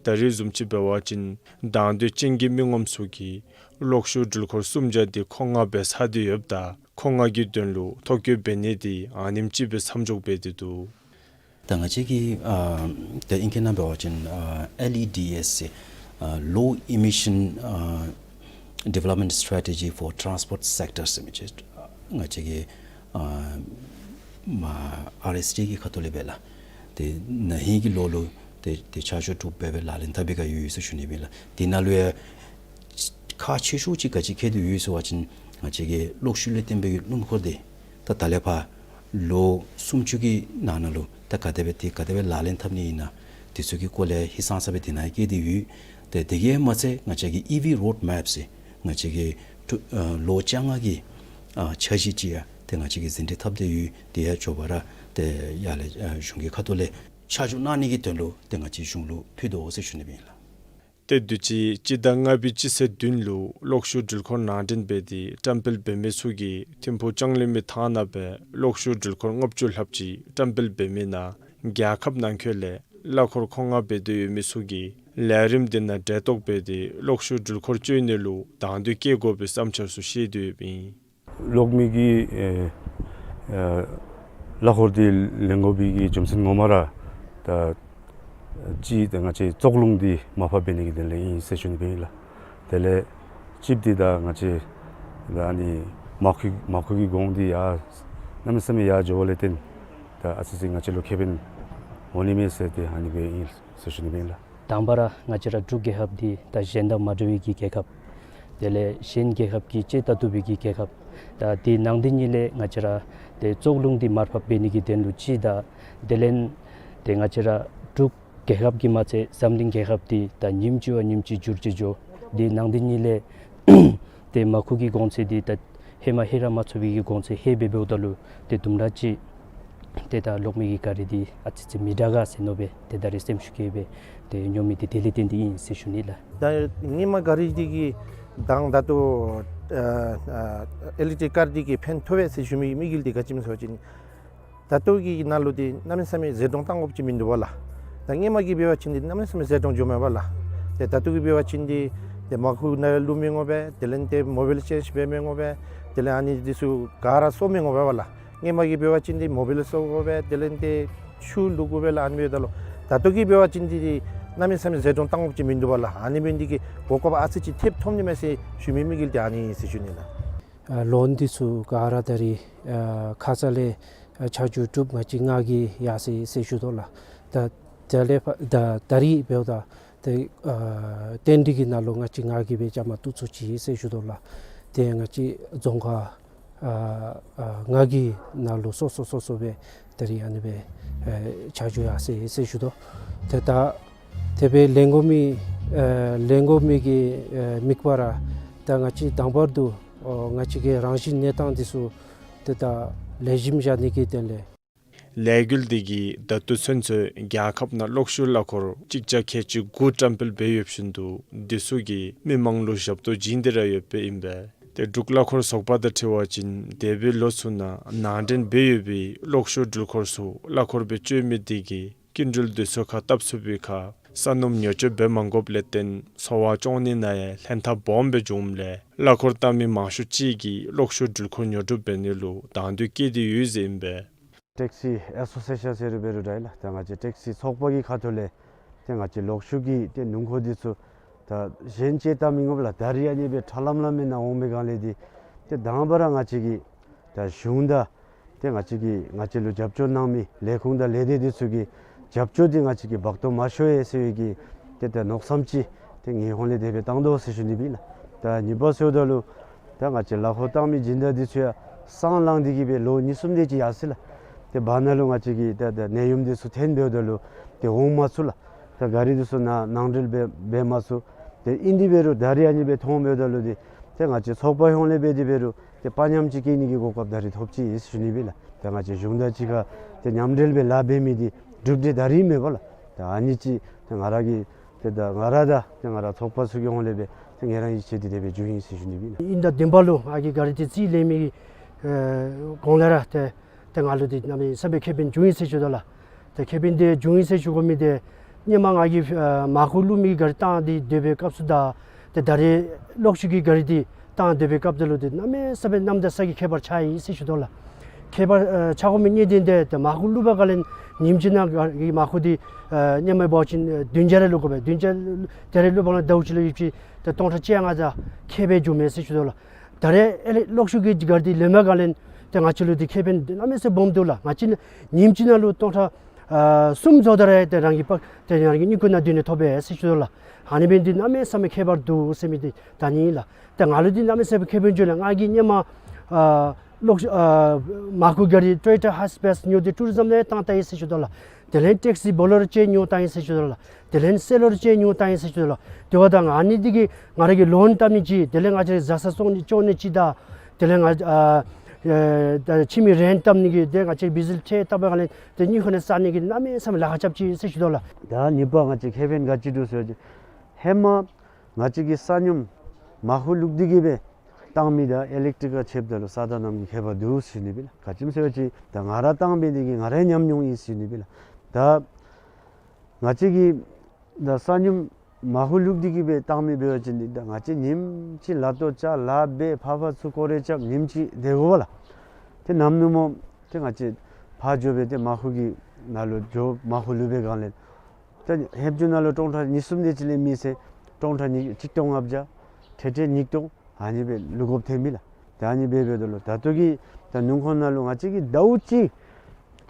ད་རེས་བཟུམ་ཅིག་འབད་བ་ཅིན་དང་འདོད་ཅན་གྱི་མི་ངོམ་ཚུ་གིས་གློག་ཤུགས་འགྲུལ་འཁོར་སུམ་བརྒྱ་འདི་མཁོ་མངགས་འབད་ཚར་ཏེ་ཡོདཔ་ད་མཁོ་མངགས་ཀྱི་དོན་ལུ་ཐོ་བཀོད་འབད་ནི་འདི་ཨ་ནེམ་ཅིག་སྦེ་མཚམས་འཇོག་འབད་དེ་འདུག། ད་ང་བཅས་ཀྱི་ཨ་ད་ཨིང་སྐད་ནང་འབད་བ་ཅིན་ཨ་ཨེལ་ཨི་ཌི་ཨེསི་ཟེར་ཨ་Low Emission ཨ་Development Strategy for Transport Sector ཟེར་མི་ཅིག་ང་བཅས་ཀྱི་ཨ་མ་ཨར་ཨེསི་ཌི་གི་ཁ་ཐུག་ལས་འབད་ལགས། ཏེ་ན་ཧིང་གི་ལོ་ལུ་ཏེ་ཏེ་ཆ་འཇོག་གྲུབ་འབད་སྦེ་ལག་ལེན་འཐབ་པའི་སྒང་ཡོད་ཡོད་ཟེར་ཞུ་ནི་ཨིན་ལགས། དེ་ནང་ལུ་ཡང་ཁག་ཆེ་ཤོས་ཅིག་ག་ཅི་འཁྱིད་དེ་ཡོད་ཟེར་བ་ཅིན་ང་བཅས་ཀྱི་གློག་ཤུགས་ལས་བརྟེན་པའི་གི་སྣུམ་འཁོར་འདི་ད་ད་ལས་ཕར་ལོ་སུམ་ཅུ་གི་ནང་ན་ལུ་ད་ག་དེ་སྦེ་ཏེ་ག་དེ་སྦེ་ལག་ལེན་འཐབ་ནི་ཨིན་ན་དེ་ཚུ་གི་སྐོར་ལས་ཧིང་སངས་ས་སྦེ་དེ་ནང་བཀོད་དེ་ཡོད། ཏེ་དེ་གིས་མ་ཚད་ང་བཅས་ཀྱི་ཨི་ཝི་རོཌ་མེཔ་ཟེར་ང་བཅས་ཀྱི་ཏེ་ཨ་ལོ་བཅོ་ལྔ་གི་ཨ་འཆར་གཞི་ཅིག་ཡང་ཏེ་ང་བཅས་ཀྱིས་ཟིན་བྲིས་འཐབ་སྟེ་ཡོད། དེ་ཡང་མགྱོགས་པ་ར་ཏེ་ཡར་ལས་ཨ་གཞུང་གི་ཁ་ཐུག་ལས་ཆ་འཇོག་གནང་ནི་གི་དོན་ལུ་ཏེ་ང་བཅས་གཞུང་ལུ་ཕུལ་དོ་ཟེར་ཞུ་ནི་ཨིན་ལགས། ཏེ་དུས་ཅི་སྤྱི་ཟླ་ལྔ་པའི་སྤྱི་ཚེས་བདུན་ལུ་གློག་ཤུགས་འགྲུལ་འཁོར་ནང་འདྲེན་འབད་དེ་བཀྲམ་སྤེལ་འབད་མི་ཚུ་གིས་ཐིམ་ཕུག་ལྕང་གླིང་མི་ཐང་ནང་སྦེ་གློག་ཤུགས་འགྲུལ་འཁོར་ལྔ་བཅུ་ལྷགཔ་ཅིག་བཀྲམ་སྤེལ་འབད་མི་ནང་རྒྱལ་ཁབ་ནང་འཁོད་ལས་གླ་འཁོར་མཁོ་མངགས་འབད་དེ་ཡོད་མི་ཚུ་གིས་ལས་རིམ་འདི་ནང་གྲལ་གཏོགས་འབད་དེ་གློག་ཤུགས་འགྲུལ་འཁོར་སྤྱོད་ནི་ལུ་དང་འདོད་བསྐྱེད་དགོ་པའི་བསམ་འཆར་ཚུ་བཤད་དེ་ཡོདཔ་ཨིན། གློག་མེ་གི་ཨེ་ཨེ་གླ་འཁོར་འདི་ལེན་དགོ་པའི་གི་རྒྱུ་མཚན་ངོ་མ་ར་ད་གཅིག་ད་ང་བཅས་བཙོག་རླུང་འདི་མར་ཕབ་འབད་ནི་གི་དོན་ལས་ཨིན་ཟེར་ཞུ་ནི་ཨིན་ལགས། དེ་ལས་གཅིག་འདི་ད་ང་བཅས་ད་ཨ་ནི་མར་ཁུ་མར་ཁུ་གི་གོང་འདི་ཡར་གནམ་མེད་ས་མེད་ཡར་འགྱོཝ་ལས་བརྟེན་ད་ཨ་ཙི་ཅིག་ང་བཅས་ལུ་ཁེ་ཕན་འོང་ནི་མས་ཟེར་ཏེ་ཨ་ནི་སྦེ་ཨིན་ཟེར་ཞུ་ནི་ཨིན་ལགས། དང་པ་ར་ང་བཅས་ར་འབྲུག་རྒྱལ་ཁབ་འདི་ད་གཞན་དང་མ་འདྲ་བའི་གི་རྒྱལ་ཁབ། དེ་ལས་གཞན་རྒྱལ་ཁབ་ཀྱིས་དཔྱེ་ལྟ་བཏུབ་པའི་གི་རྒྱལ་ཁབ། ད་འདི་ནང་འདི་གཉིས་ལས་ང་བཅས་ར་ཏེ་བཙོག་རླུང་འདི་མར་ཕབ་འབད་ནི་གི་དོན་ལུ་གཅིག་དང་དེ་ལས་ཏེ་ང་བཅས་ར་འབྲུག་རྒྱལ་ཁབ་ཀྱིས་མ་ཚད་འཛམ་གླིང་རྒྱལ་ཁབ་འདི་ད་ཉིནམ་གཅིག་བ་ཉིནམ་གཅིག་འགྱུར་ཏེ་འགྱོ། འདི་ནང་འདི་གཉིས་ལས་ཏེ་མར་ཁུ་གི་གོང་ཚད་འདི་ད་ཧེ་མ་ཧེ་ར་མ་ཚུགས་པའི་གི་གོང་ཚད་ཧེ་སྦེ་འབདཝ་ད་ལུ་ཏེ་དུམ་གྲ་ཅིག་ཏེ་ད་གློག་མེ་གི་ག་རི་འདི་ཨ་ཙི་ཅིག་མི་དྲག་ག་ཟེར་མནོ་སྦེ་ཏེ་ད་རེས་སེམས་ཤུགས་བསྐྱེད་སྦེ་ཏེ་ཉོ་མི་འདི་དེ་ལས་བརྟེན་ཏེ་ཨིན་ཟེར་ཞུ་ནི་ལགས། ད་སྔོན་མ་ག་རི་འདི་གིས་དང་ད་ལྟོ་ཨ་ཨ་ཨི་ལེག་ཊི་རིག་ཀར་འདི་གིས་ཕན་ཐོགས་པས་ཟེར་ཞུ་མི་དམིགས་ཡུལ་འདི་ག་ཅི་སྨོ་ཟེར་བ་ཅིན་ད་ལྟོ་གི་ནང་ལུ་འདི་གནམ་མེད་ས་མེད་ཟད་འགྲོ་གཏང་དགོཔ་ཅིག་མིན་འདུག་པ་ལགས། ད་སྔོན་མ་གི་འབད་བ་ཅིན་འདི་གནམ་མེད་ས་མེད་ཟད་འགྲོ་འགྱོཝ་མས་པ་ལགས། ཏེ་ད་ལྟོ་གི་འབད་བ་ཅིན་འདི་ཏེ་མར་ཁུ་ནང་བླུག་མི་འོང་པས། དེ་ལས་ཏེ་མོ་བིལ་ཅེནཇ་འབད་མི་འོང་པས། དེ་ལས་ཨ་ནི་འདི་ཚུ་ག་ར་སོར་མི་འོང་པས་པ་ལགས། སྔོན་མ་གི་འབད་བ་ཅིན་འདི་མོ་བིལ་སོར་དགོ་པས། དེ་ལས་ཏེ་ཆུ་བླུག་དགོ་པས་ལགས། ཨ་ནི་འབདཝ་ད་ལུ་ད་ལྟོ་གི་འབད་བ་ཅིན་འདི་གནམ་མེད་ས་མེད་ཟད་འགྲོ་གཏང་དགོཔ་ཅིག་མིན་འདུག་པ་ལགས། ཨ་ནི་འབད་ནི་འདི་གིས་གོ་སྐབས་ཨ་ཙི་ཅིག་ཐེབས་ཐོབ་ནི་མས་ཟེར་ཞུ་མི་དམིགས་ཡུལ་འདི་ཨ་ནི་ཨིན་ཟེར་ཞུ་ནི་ལགས། ཨ་ལོན་འདི་ཚུ་ག་ར་ད་རེས་ཨ་ཁ་ཙ་ལས་ཨ་ཆ་འཇོག་གྲུབ་ང་བཅས་མངགས་ཀྱི་ཡར་སོ་ཡི་ཟེར་ཞུ་དོ་ལགས། ད་ད་ལས་ཕར་ད་ད་རེས་འབདཝ་ད་ཏེ་ཨ་ཏན་ཏིག་གི་ནང་ལུ་ང་བཅས་མངགས་ཀྱི་སྦེ་བཅའ་མར་གཏོགས་ཚུགས་ཅི་ཟེར་ཞུ་དོ་ལགས། ཏེ་ང་བཅས་རྫོང་ཁག་ ཨ་ཨ་ང་གི་ནང་ལུ་སོ་སོ་སོ་སོ་སྦེ་ད་རིས་ཨ་ནི་སྦེ་ཨེ་ཕྱག་ཞུ་ཡར་སོ་ཡི་ཟེར་ཞུ་དོ། ཏེ་ད་དེ་སྦེ་ལེན་དགོ་མི་ཨེ་ལེན་དགོ་མི་གི་ཨེ་དམིགས་པ་ར་ད་ང་བཅས་དང་པར་དུ་ཨོ་ང་བཅས་ཀྱི་རང་བཞིན་གནས་སྟངས་འདི་ཚུ་ཏེ་ད་ལེགས་ཤོམ་བཞག་ནི་གི་དོན་ལས། ལས་འགུལ་འདི་གིས་ད་ལྟོ་ཚུན་ཚོད་རྒྱལ་ཁབ་ནང་གློག་ཤུགས་གླ་འཁོར་གཅིག་བརྒྱ་ཁལ་གཅིག་དགུ་བཀྲམ་སྤེལ་འབད་ཡོདཔ་བཞིན་དུ་འདི་ཚུ་གིས་མི་མང་ལུ་ཞབས་ཏོག་བྱིན་ཏེ་ར་ཡོདཔ་ཨིན་པས། ཏེ་འབྲུག་གླ་འཁོར་ཚོགས་པ་དང་འཁྲིལ་བ་ཅིན་འདས་པའི་ལོ་ཚུ་ནང་ནང་འདྲེན་འབད་ཡོད་པའི་གློག་ཤུགས་འགྲུལ་འཁོར་ཚུ་གླ་འཁོར་སྦེ་སྤྱོད་མི་འདི་གིས་སྐྱིན་འགྲུལ་འདི་ཚུ་ཁར་བཏབ་ཚུགས་པའི་ཁར་ས་སྣུམ་ཉོ་སྤྱོད་འབད་མ་དགོཔ་ལས་བརྟེན་འཚོ་བ་སྐྱོང་ནི་ནང་ཡང་ལྷན་ཐབས་སྦོམ་སྦེ་འབྱུངམ་ལས་གླ་འཁོར་བཏང་མི་མང་ཤོས་ཅིག་གིས་གློག་ཤུགས་འགྲུལ་འཁོར་ཉོ་སྒྲུབ་འབད་ནི་ལུ་དང་འདོད་བསྐྱེད་དེ་ཡོད་ཟེར་ཨིན་པས། ཊེག་སི་ཨེ་སོ་སི་ཨེ་ཤཱན་ཟེར་རུང་འབད་རུང་འདྲ་ལགས། ད་ང་བཅས་ཊེག་སི་ཚོགས་པ་གི་ཁ་ཐུག་ལས་ཏེ་ང་བཅས་གློག་ཤུགས་ཀྱི་ཏེ་སྣུམ་འཁོར་འདི་ཚུ་ད་གཞན་ཅིག་བཏང་མི་འོང་པས་ལགས། ད་རིས་ཨ་ནི་སྦེ་ཁྲ་ལམ་ལམ་སྦེ་ནཱ་འོང་པའི་སྒང་ལས་འདི་ཏེ་དང་པ་ར་ང་བཅས་ཀྱི་ད་གཞུང་དང་ཏེ་ང་བཅས་ཀྱི་ང་བཅས་ལུ་རྒྱབ་སྐྱོར་གནང་མི་ལས་ཁུངས་དང་ལས་སྡེ་འདི་ཚུ་གི་རྒྱབ་སྐྱོར་འདི་ང་བཅས་ཀྱིས་འབག་སྟོང་མ་ཤོར་ཡི་ཟེར་བའི་གི་ཏེ་ད་མནོ་བསམ་ཅིག་ཏེ་ངེའི་ཧོང་ལས་དེ་སྦེ་བཏང་དོ་ཟེར་ཞུ་ནི་ཨིན་ལགས། ད་གཉིས་པ་ཟེརཝ་ད་ལུ་ད་ང་བཅས་གླ་འཁོར་བཏང་མི་སྦྱིན་བདག་འདི་ཚུ་ཡང་སང་ལངས་ཏེ་གི་སྦེ་ལོ་གཉིས་གསུམ་དེ་ཅིག་ཡར་སོ་ཡི་ལགས། ཏེ་བར་ན་ལུ་ང་བཅས་ཀྱི་ད་ད་ནད་ཡམས་འདི་ཚུ་ཐོན་འབདཝ་ད་ལུ་ཏེ་འོང་མ་ཚུགས་ལགས། ད་གཱ་རི་འདི་ཚུ་ནཱ་ནང་འགྲུལ་འབད་འབད་མ་ཚུགས། ཏེ་ཨིན་ཏེ་འབད་རུང་ད་རིས་ཨ་ནི་སྦེ་མཐོང་འབདཝ་ད་ལུ་འདི་ཏེ་ང་བཅས་ཚོགས་པ་ཧོང་ལས་འབད་དེ་འབད་རུང་ཏེ་དཔའ་ཉམས་ཅིག་སྐྱེ་ནི་གི་གོ་སྐབས་ད་རིས་ཐོབ་ཅི་ཨིན་ཟེར་ཞུ་ནི་ཨིན་ལགས། ད་ང་བཅས་གཞུང་དང་གཅིག་ཁར་ཏེ་མཉམ་འབྲེལ་སྦེ་ལཱ་འབད་མི་འདི་གྲུབ་འབྲས་ད་རིས་མེད་པས་ལགས། ད་ཨ་ནི་ཅིག་ཏེ་ང་ར་གི་ཏེ་ད་ང་ར་དང་ཏེ་ང་ར་ཚོགས་པ་ཚུ་གི་ཧོང་ལས་སྦེ་ཏེ་ངལ་རངས་ཡིད་ཆེས་འདི་དེ་སྦེ་བྱུང་ཡི་ཟེར་ཞུ་ནི་ཨིན་ལགས། ཨིན་ད་བདུན་པ་ལུ་ང་གིས་གཱ་རི་འདི་རྩིས་ལེན་མི་གི་ཨེ་གོང་ལས་ར་ཏེ་ཏེ་ང་ལུ་འདི་གནམ་མེད་ས་མེད་ཁེ་ཕན་བྱུང་ཡི་ཟེར་ཞུ་དོ་ལགས། ཏེ་ཁེ་ཕན་འདི་བྱུང་ཡི་ཟེར་ཞུ་དགོ་མི་འདི་སྔོན་མ་ང་གིས་ཨེ་མར་ཁུ་བླུག་མི་གི་གཱ་རི་བཏང་སྟེ་སྡོད་པའི་སྐབས་སུ་དང་ཏེ་ད་རིས་གློག་ཤུགས་ཀྱི་གཱ་རི་འདི་བཏང་སྡོད་པའི་སྐབས་དེ་ལུ་འདི་གནམ་མེད་ས་མེད་གནམ་དང་ས་གི་ཁྱད་པར་ཆགས་ཡི་ཟེར་ཞུ་དོ་ལགས། ཁྱད་པར་ཨེ་ཆགས་དགོ་མི་གཉིས་འདི་འདི་ཏེ་མར་ཁུ་བླུག་པའི་སྒང་ལས་ཉིནམ་གཅིག་ནང་གི་མར་ཁུ་འདི་ཨེ་སྔོན་མ་འབད་བ་ཅིན་བདུན་བརྒྱ་རེ་བླུག་དགོ་པས། བདུན་བརྒྱ་ད་རིས་བླུག་པའི་སྒང་ལས་ཟླཝ་གཅིག་ལུ་ཡོདཔ་ཅིག་ཏེ་སྟོང་ཕྲག་བཅོ་ལྔ་དང་ཁེ་ཕན་བྱུངམ་མས་ཟེར་ཞུ་དོ་ལགས། ད་རིས་ཨེ་ལེ་གློག་ཤུགས་ཀྱི་གཱ་རི་འདི་ལེན་པའི་སྒང་ལས་ཏེ་ང་བཅས་ལུ་འདི་ཁེ་ཕན་འདི་གནམ་མེད་ས་མེད་སྦོམ་འདུག་ལགས། ང་བཅས་ཉིནམ་གཅིག་ནང་ལུ་སྟོང་ཕྲག་ཨ་གསུམ་བཟོ་ད་ར་ཏེ་རང་གི་པ་ཏེ་རང་གི་མྱུ་གུ་ནང་བསྡུ་ནི་ཐོབ་པས་ཟེར་ཞུ་དོ་ལགས། ཨ་ནི་འབད་ནི་འདི་གནམ་མེད་ས་མེད་ཁྱད་པར་འདུག་ཟེར་མི་འདི་ད་ཨ་ནི་ལགས། ཏེ་ང་ལུ་འདི་གནམ་མེད་ས་མེད་ཁེ་ཕན་བྱུང་ལགས། ང་གིས་སྔོན་མ་ཨ་གློག་ཨ་མར་ཁུ་གཱ་རི་ཊོ་ཡོ་ཊ་ཧའི་སི་པེསི་ཉོ་སྟེ་ཊུ་རི་ཛམ་ནང་བཏང་ད་ཡི་ཟེར་ཞུ་དོ་ལགས། དེ་ལས་ཊེག་སི་བོ་ལེ་རོ་ཅིག་ཉོ་བཏང་ཡི་ཟེར་ཞུ་དོ་ལགས། དེ་ལས་སེ་ལོ་རི་ཅིག་ཉོ་བཏང་ཡི་ཟེར་ཞུ་དོ་ལགས། དེ་འབདཝ་ད་ང་ཨ་ནི་འདི་གིས་ང་ར་གི་ལོན་བཏབ་ནི་ཅིག་དེ་ལས་ང་བཅས་རའི་བཟའ་ཚང་བཙོང་ནི་བཙོང་ནི་ཅིག་དང་དེ་ལས་ང་ཨ་ཨེ་ད་ཁྱིམ་གྱི་རེནཊ་བཏབ་ནི་གི་ཏེ་ང་བཅས་བི་ཇི་ལི་ཁྲལ་བཏབ་པའི་སྒང་ལས་ཏེ་དངུལ་ཁང་ནང་བཙུགས་ནི་གི་གནམ་མེད་ས་མེད་ལཱ་ཁག་རྐྱབ་ཅི་ཟེར་ཞུ་དོ་ལགས། ད་གཉིས་པ་ང་བཅས་ཁེ་ཕན་ག་ཅི་འདུག་ཟེར་བ་ཅིན་ཧེ་མ་ང་བཅས་ཀྱིས་ས་སྣུམ་མར་ཁུ་བླུག་སྟེ་གི་སྦེ་བཏང་མི་དང་ཨི་ལེག་ཊིག་ཁར་ཕྱདཔ་ད་ལུ་ས་དང་གནམ་གྱི་ཁྱད་པར་འདུག་ཟེར་ཞུ་ནི་ཨིན་ལགས། ག་ཅི་སྨོ་ཟེར་བ་ཅིན་ད་ང་ར་བཏང་འབད་ནི་དེ་གིས་ང་རའི་ཉམས་མྱོང་ཨིན་ཟེར་ཞུ་ནི་ཨིན་ལགས། ད་ང་བཅས་ཀྱིས་ད་ས་སྣུམ་མར་ཁུ་བླུག་སྟེ་གི་སྦེ་བཏང་མི་འབད་བ་ཅིན་ད་ང་བཅས་ཉིནམ་གཅིག་ལག་ཏོ་བཅག་ལཱ་འབད་ཕར་ཕར་ཚུར་སྐོར་ར་རྐྱབ་ཉིནམ་གཅིག་སྡོད་དགོ་པས་ལགས། ཏེ་ནམ་ནུབ་མོ་ཏེ་ང་བཅས་ཕར་འགྱོ་སྦེ་ཏེ་མར་ཁུ་གི་ནང་ལུ་འགྱོ་མར་ཁུ་བླུག་པའི་སྒང་ལས་ད་ཧེབ་ཅུང་ནང་ལུ་སྟོང་ཕྲག་གཉིས་གསུམ་དེ་ཅིག་ལས་མེད་ཟེར་སྟོང་ཕྲག་གཉིས་གཅིག་སྟོང་ལྔ་བརྒྱ་ཏེ་ཏེ་ཉིས་སྟོང་ཨ་ནི་སྦེ་བླུག་དགོཔ་ཐོནམ་ཨིན་ལགས། ད་ཨ་ནི་འབད་འབདཝ་ད་ལུ་ད་ལྟོ་གི་ད་སྣུམ་འཁོར་ནང་ལུ་ང་བཅས་ཀྱིས་ཟླཝ་གཅིག་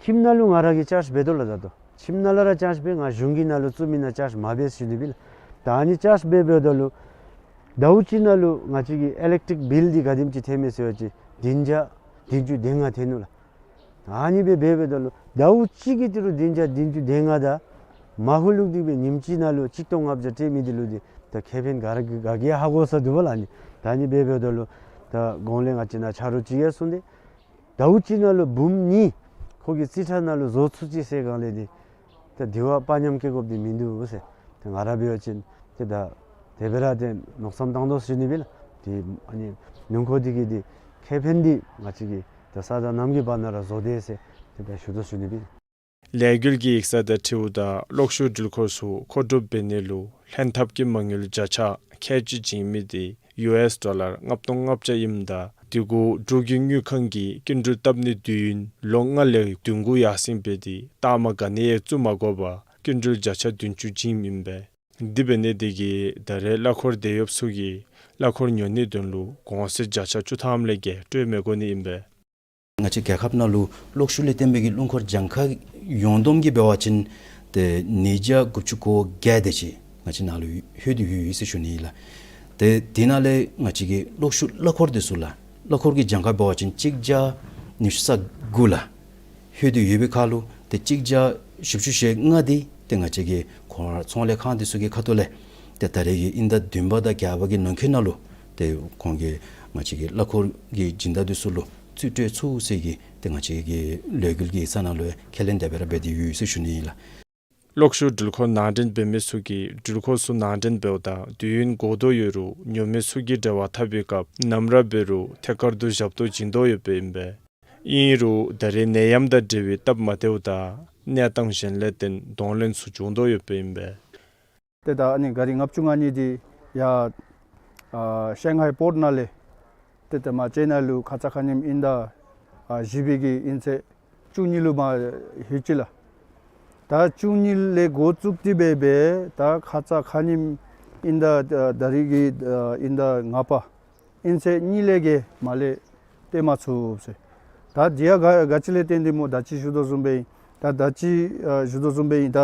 ཁྱིམ་ནང་ལུ་ང་ར་གིས་ཅཱརཇ་འབད་དོ་ལགས། ད་ལྟོ་ཁྱིམ་ནང་ལུ་ར་ཅཱརཇ་འབད། ང་གཞུང་གི་ནང་ལུ་བཙུགས་མི་ནང་ཅཱརཇ་མ་འབད་ཟེར་ཞུ་ནི་ཨིན་ལགས། ད་ཨ་ནི་ཅཱརཇ་འབད་འབདཝ་ད་ལུ་ཟླཝ་གཅིག་ནང་ལུ་ང་བཅས་ཀྱི་ཨི་ལེག་ཊིག་བིལ་འདི་ག་དེམ་ཅིག་ཐོནམ་མས་ཟེར་བ་ཅིན་བདུན་བརྒྱ་བདུན་ཅུ་དོན་ལྔ་ཐོན་ནུག་ལགས། ཨ་ནི་སྦེ་འབད་འབདཝ་ད་ལུ་ཟླཝ་གཅིག་གི་དེ་ལུ་བདུན་བརྒྱ་བདུན་ཅུ་དོན་ལྔ་དང་མར་ཁུ་བླུག་སྟེ་སྦེ་ཉིནམ་གཅིག་ནང་ལུ་གཅིག་སྟོང་ལྔ་བརྒྱ་སྤྲོད་མི་དེ་ལུ་འདི་ད་ཁེ་ཕན་ག་ར་ག་གིས་ཧ་གོ་ས་འདུག་པས་ལགས། ཨ་ནི་ད་ཨ་ནི་འབད་འབདཝ་ད་ལུ་ད་གོང་ལས་ང་བཅས་ནཱ་ཆ་རོགས་ཅིག་གིས་གསུངས་ཏེ་ཟླཝ་གཅིག་ནང་ལུ་འབུམ་གཉིས་ཁོ་གི་རྩིས་ཁྲ་ནང་ལུ་བཟོ་ཚུགས་ཅི་ཟེར་སྒང་ལས་འདི་ད་དེ་བ་དཔའ་ཉམས་སྐྱེ་དགོཔ་འདི་མིན་འདུག་ཟེར། ཏེ་ང་ར་འབད་བ་ཅིན་ཏེ་ད་དེ་སྦེ་ར་ཏེ་མནོ་བསམ་བཏང་དོ་ཟེར་ཞུ་ནི་ཨིན་ལགས། ཏེ་ཨ་ནི་སྣུམ་འཁོར་འདི་གི་འདི་ཁེ་ཕན་འདི་ང་བཅས་ཀྱིས་ད་ས་དང་གནམ་གྱི་བར་ན་ར་བཟོ་དེས་ཟེར་ཏེ་ད་ཞུ་དོ་ཟེར་ཞུ་ནི་ཨིན། ལས་འགུལ་གྱི་ཡིག་ཚང་དང་འཁྲིལཝ་ད་གློག་ཤུགས་འགྲུལ་འཁོར་ཚུ་མཁོ་སྒྲུབ་འབད་ནི་ལུ་ལྷན་ཐབས་ཀྱི་མ་དངུལ་བརྒྱ་ཆ་ཁལ་གཅིག་བྱིན་མི་འདི་ཡུ་ཨེསི་ཌོ་ལར་ལྔ་སྟོང་ལྔ་བརྒྱ་ཨིནམ་ད་དེ་གུ་འབྲུག་གི་དངུལ་ཁང་གིས་སྐྱིན་འགྲུལ་བཏབ་ནིའི་དུས་ཡུན་ལོ་ལྔ་ལས་བདུན་དགུ་ཡར་སེང་འབད་དེ་ལྟག་མ་ག་ནི་ཡང་བཙུགས་མ་དགོ་པར་སྐྱིན་འགྲུལ་བརྒྱ་ཆ་བདུན་ཅུ་བྱིནམ་ཨིན་པས། དེ་འབད་ནི་དེ་གིས་ད་རེས་གླ་འཁོར་དེད་གཡོགཔ་ཚུ་གིས་གླ་འཁོར་ཉོ་ནིའི་དོན་ལུ་གོང་ཚད་བརྒྱ་ཆ་བཅུ་ཐམ་ལས་བརྒལ་སྤྲོད་མི་དགོ་ནི་ཨིན་པས། ང་བཅས་རྒྱལ་ཁབ་ནང་ལུ་གློག་ཤུགས་ལས་བརྟེན་པའི་གི་རླུང་འཁོར་གྱངས་ཁ་ཡོངས་བསྡོམས་ཀྱིས་འབད་བ་ཅིན་ཏེ་ཉིས་བརྒྱ་དགུ་བཅུ་གོ་བརྒྱད་དེ་ཅིག་ང་བཅས་ནང་ལུ་ལྷོད་དེ་ཡོད་ཡོད་ཟེར་ཞུ་ནི་ཨིན་ལགས། ཏེ་དེ་ནང་ལས་ང་བཅས་ཀྱི་གློག་ཤུགས་གླ་འཁོར་དེ་ཚུ་ལགས། གླ་འཁོར་གྱི་གྱངས་ཁ་འབད་བ་ཅིན་གཅིག་བརྒྱ་ཉི་ཤུ་རྩ་དགུ་ལགས། ལྷོད་དེ་ཡོད་པའི་ཁར་ལུ་ཏེ་གཅིག་བརྒྱ་བཞི་བཅུ་ཞེ་ལྔ་འདི་ཏེ་ང་བཅས་ཀྱི་ཁོང་ར་ཚོང་ལས་ཁང་འདི་ཚུ་གི་ཁ་ཐུག་ལས་ཏེ་ད་རེས་ཀྱི་དབྱིན་ཟླ་བདུན་པ་དང་བརྒྱད་པ་གི་ནང་འཁོད་ནང་ལུ་ཏེ་ཁོང་གིས་ང་བཅས་ཀྱི་གླ་འཁོར་གྱི་སྦྱིན་བདག་འདི་ཚུ་ལུ་རྩིས་སྤྲོད་ཚུགས་ཟེར་གྱི་ཏེ་ང་བཅས་ཀྱི་ལས་འགུལ་གྱི་ཡིག་ཚང་ནང་ལུ་ཁས་ལེན་དེ་སྦེ་ར་འབད་དེ་ཡོད་ཟེར་ཞུ་ནི་ཨིན་ལགས། གློག་ཤུགས་འགྲུལ་འཁོར་ནང་འདྲེན་འབད་མི་ཚུ་གིས་འགྲུལ་འཁོར་ཚུ་ནང་འདྲེན་འབདཝ་ད་དུས་ཡུན་འགོར་དོ་ཡོད་རུང་ཉོ་མི་ཚུ་གིས་འབྲེལ་བ་འཐབ་པའི་སྐབས་ནམ་ར་འབད་རུང་ཐད་ཀར་དུ་ཞབས་ཏོག་བྱིན་དོ་ཡོདཔ་ཨིན་པས། ཨིན་རུང་ད་རེས་ནད་ཡམས་དང་འབྲེལ་བའི་སྟབས་མ་བདེཝ་དང་གནས་སྟངས་གཞན་ལས་བརྟེན་གདོང་ལེན་ཚུ་བྱུང་དོ་ཡོདཔ་ཨིན་པས། ཏེ་ད་ཨ་ནི་ག་རི་ལྔ་བཅུ་ང་གཉིས་འདི་ཡར་ཨ་ཤང་ཧའི་པོརཊ་ནང་ལས་ཏེ་ད་མར་ཅེ་ནའི་ལུ་ཁ་ཙ་ཁ་ཉིནམ་དབྱིན་ཟླ་ཨ་བཞི་པའི་གི་དབྱིན་ཚེས་བཅུ་གཉིས་ལུ་མར་ལྷོད་ཅི་ལགས། ད་བཅུ་གཉིས་ལས་འགོ་བཙུགས་ཏེ་འབད་འབད་ད་ཁ་ཙ་ཁ་ཉིནམ་དབྱིན་ཟླ་ད་རིས་ཀྱི་ཨ་དབྱིན་ཟླ་ལྔ་པ་དབྱིན་ཚེས་གཉིས་ལས་གི་མར་ལས་ཏེ་མ་ཚུགས་ཟེར། ད་འདི་ཡང་ག་ག་ཅི་ལས་བརྟེན་ཏེ་སྨོ། ད་ཅི་ཞུ་དོ་བཟུམ་སྦེ་ཨིན། ད་ད་ཅི་ཨ་ཞུ་དོ་བཟུམ་སྦེ་ཨིན། ད་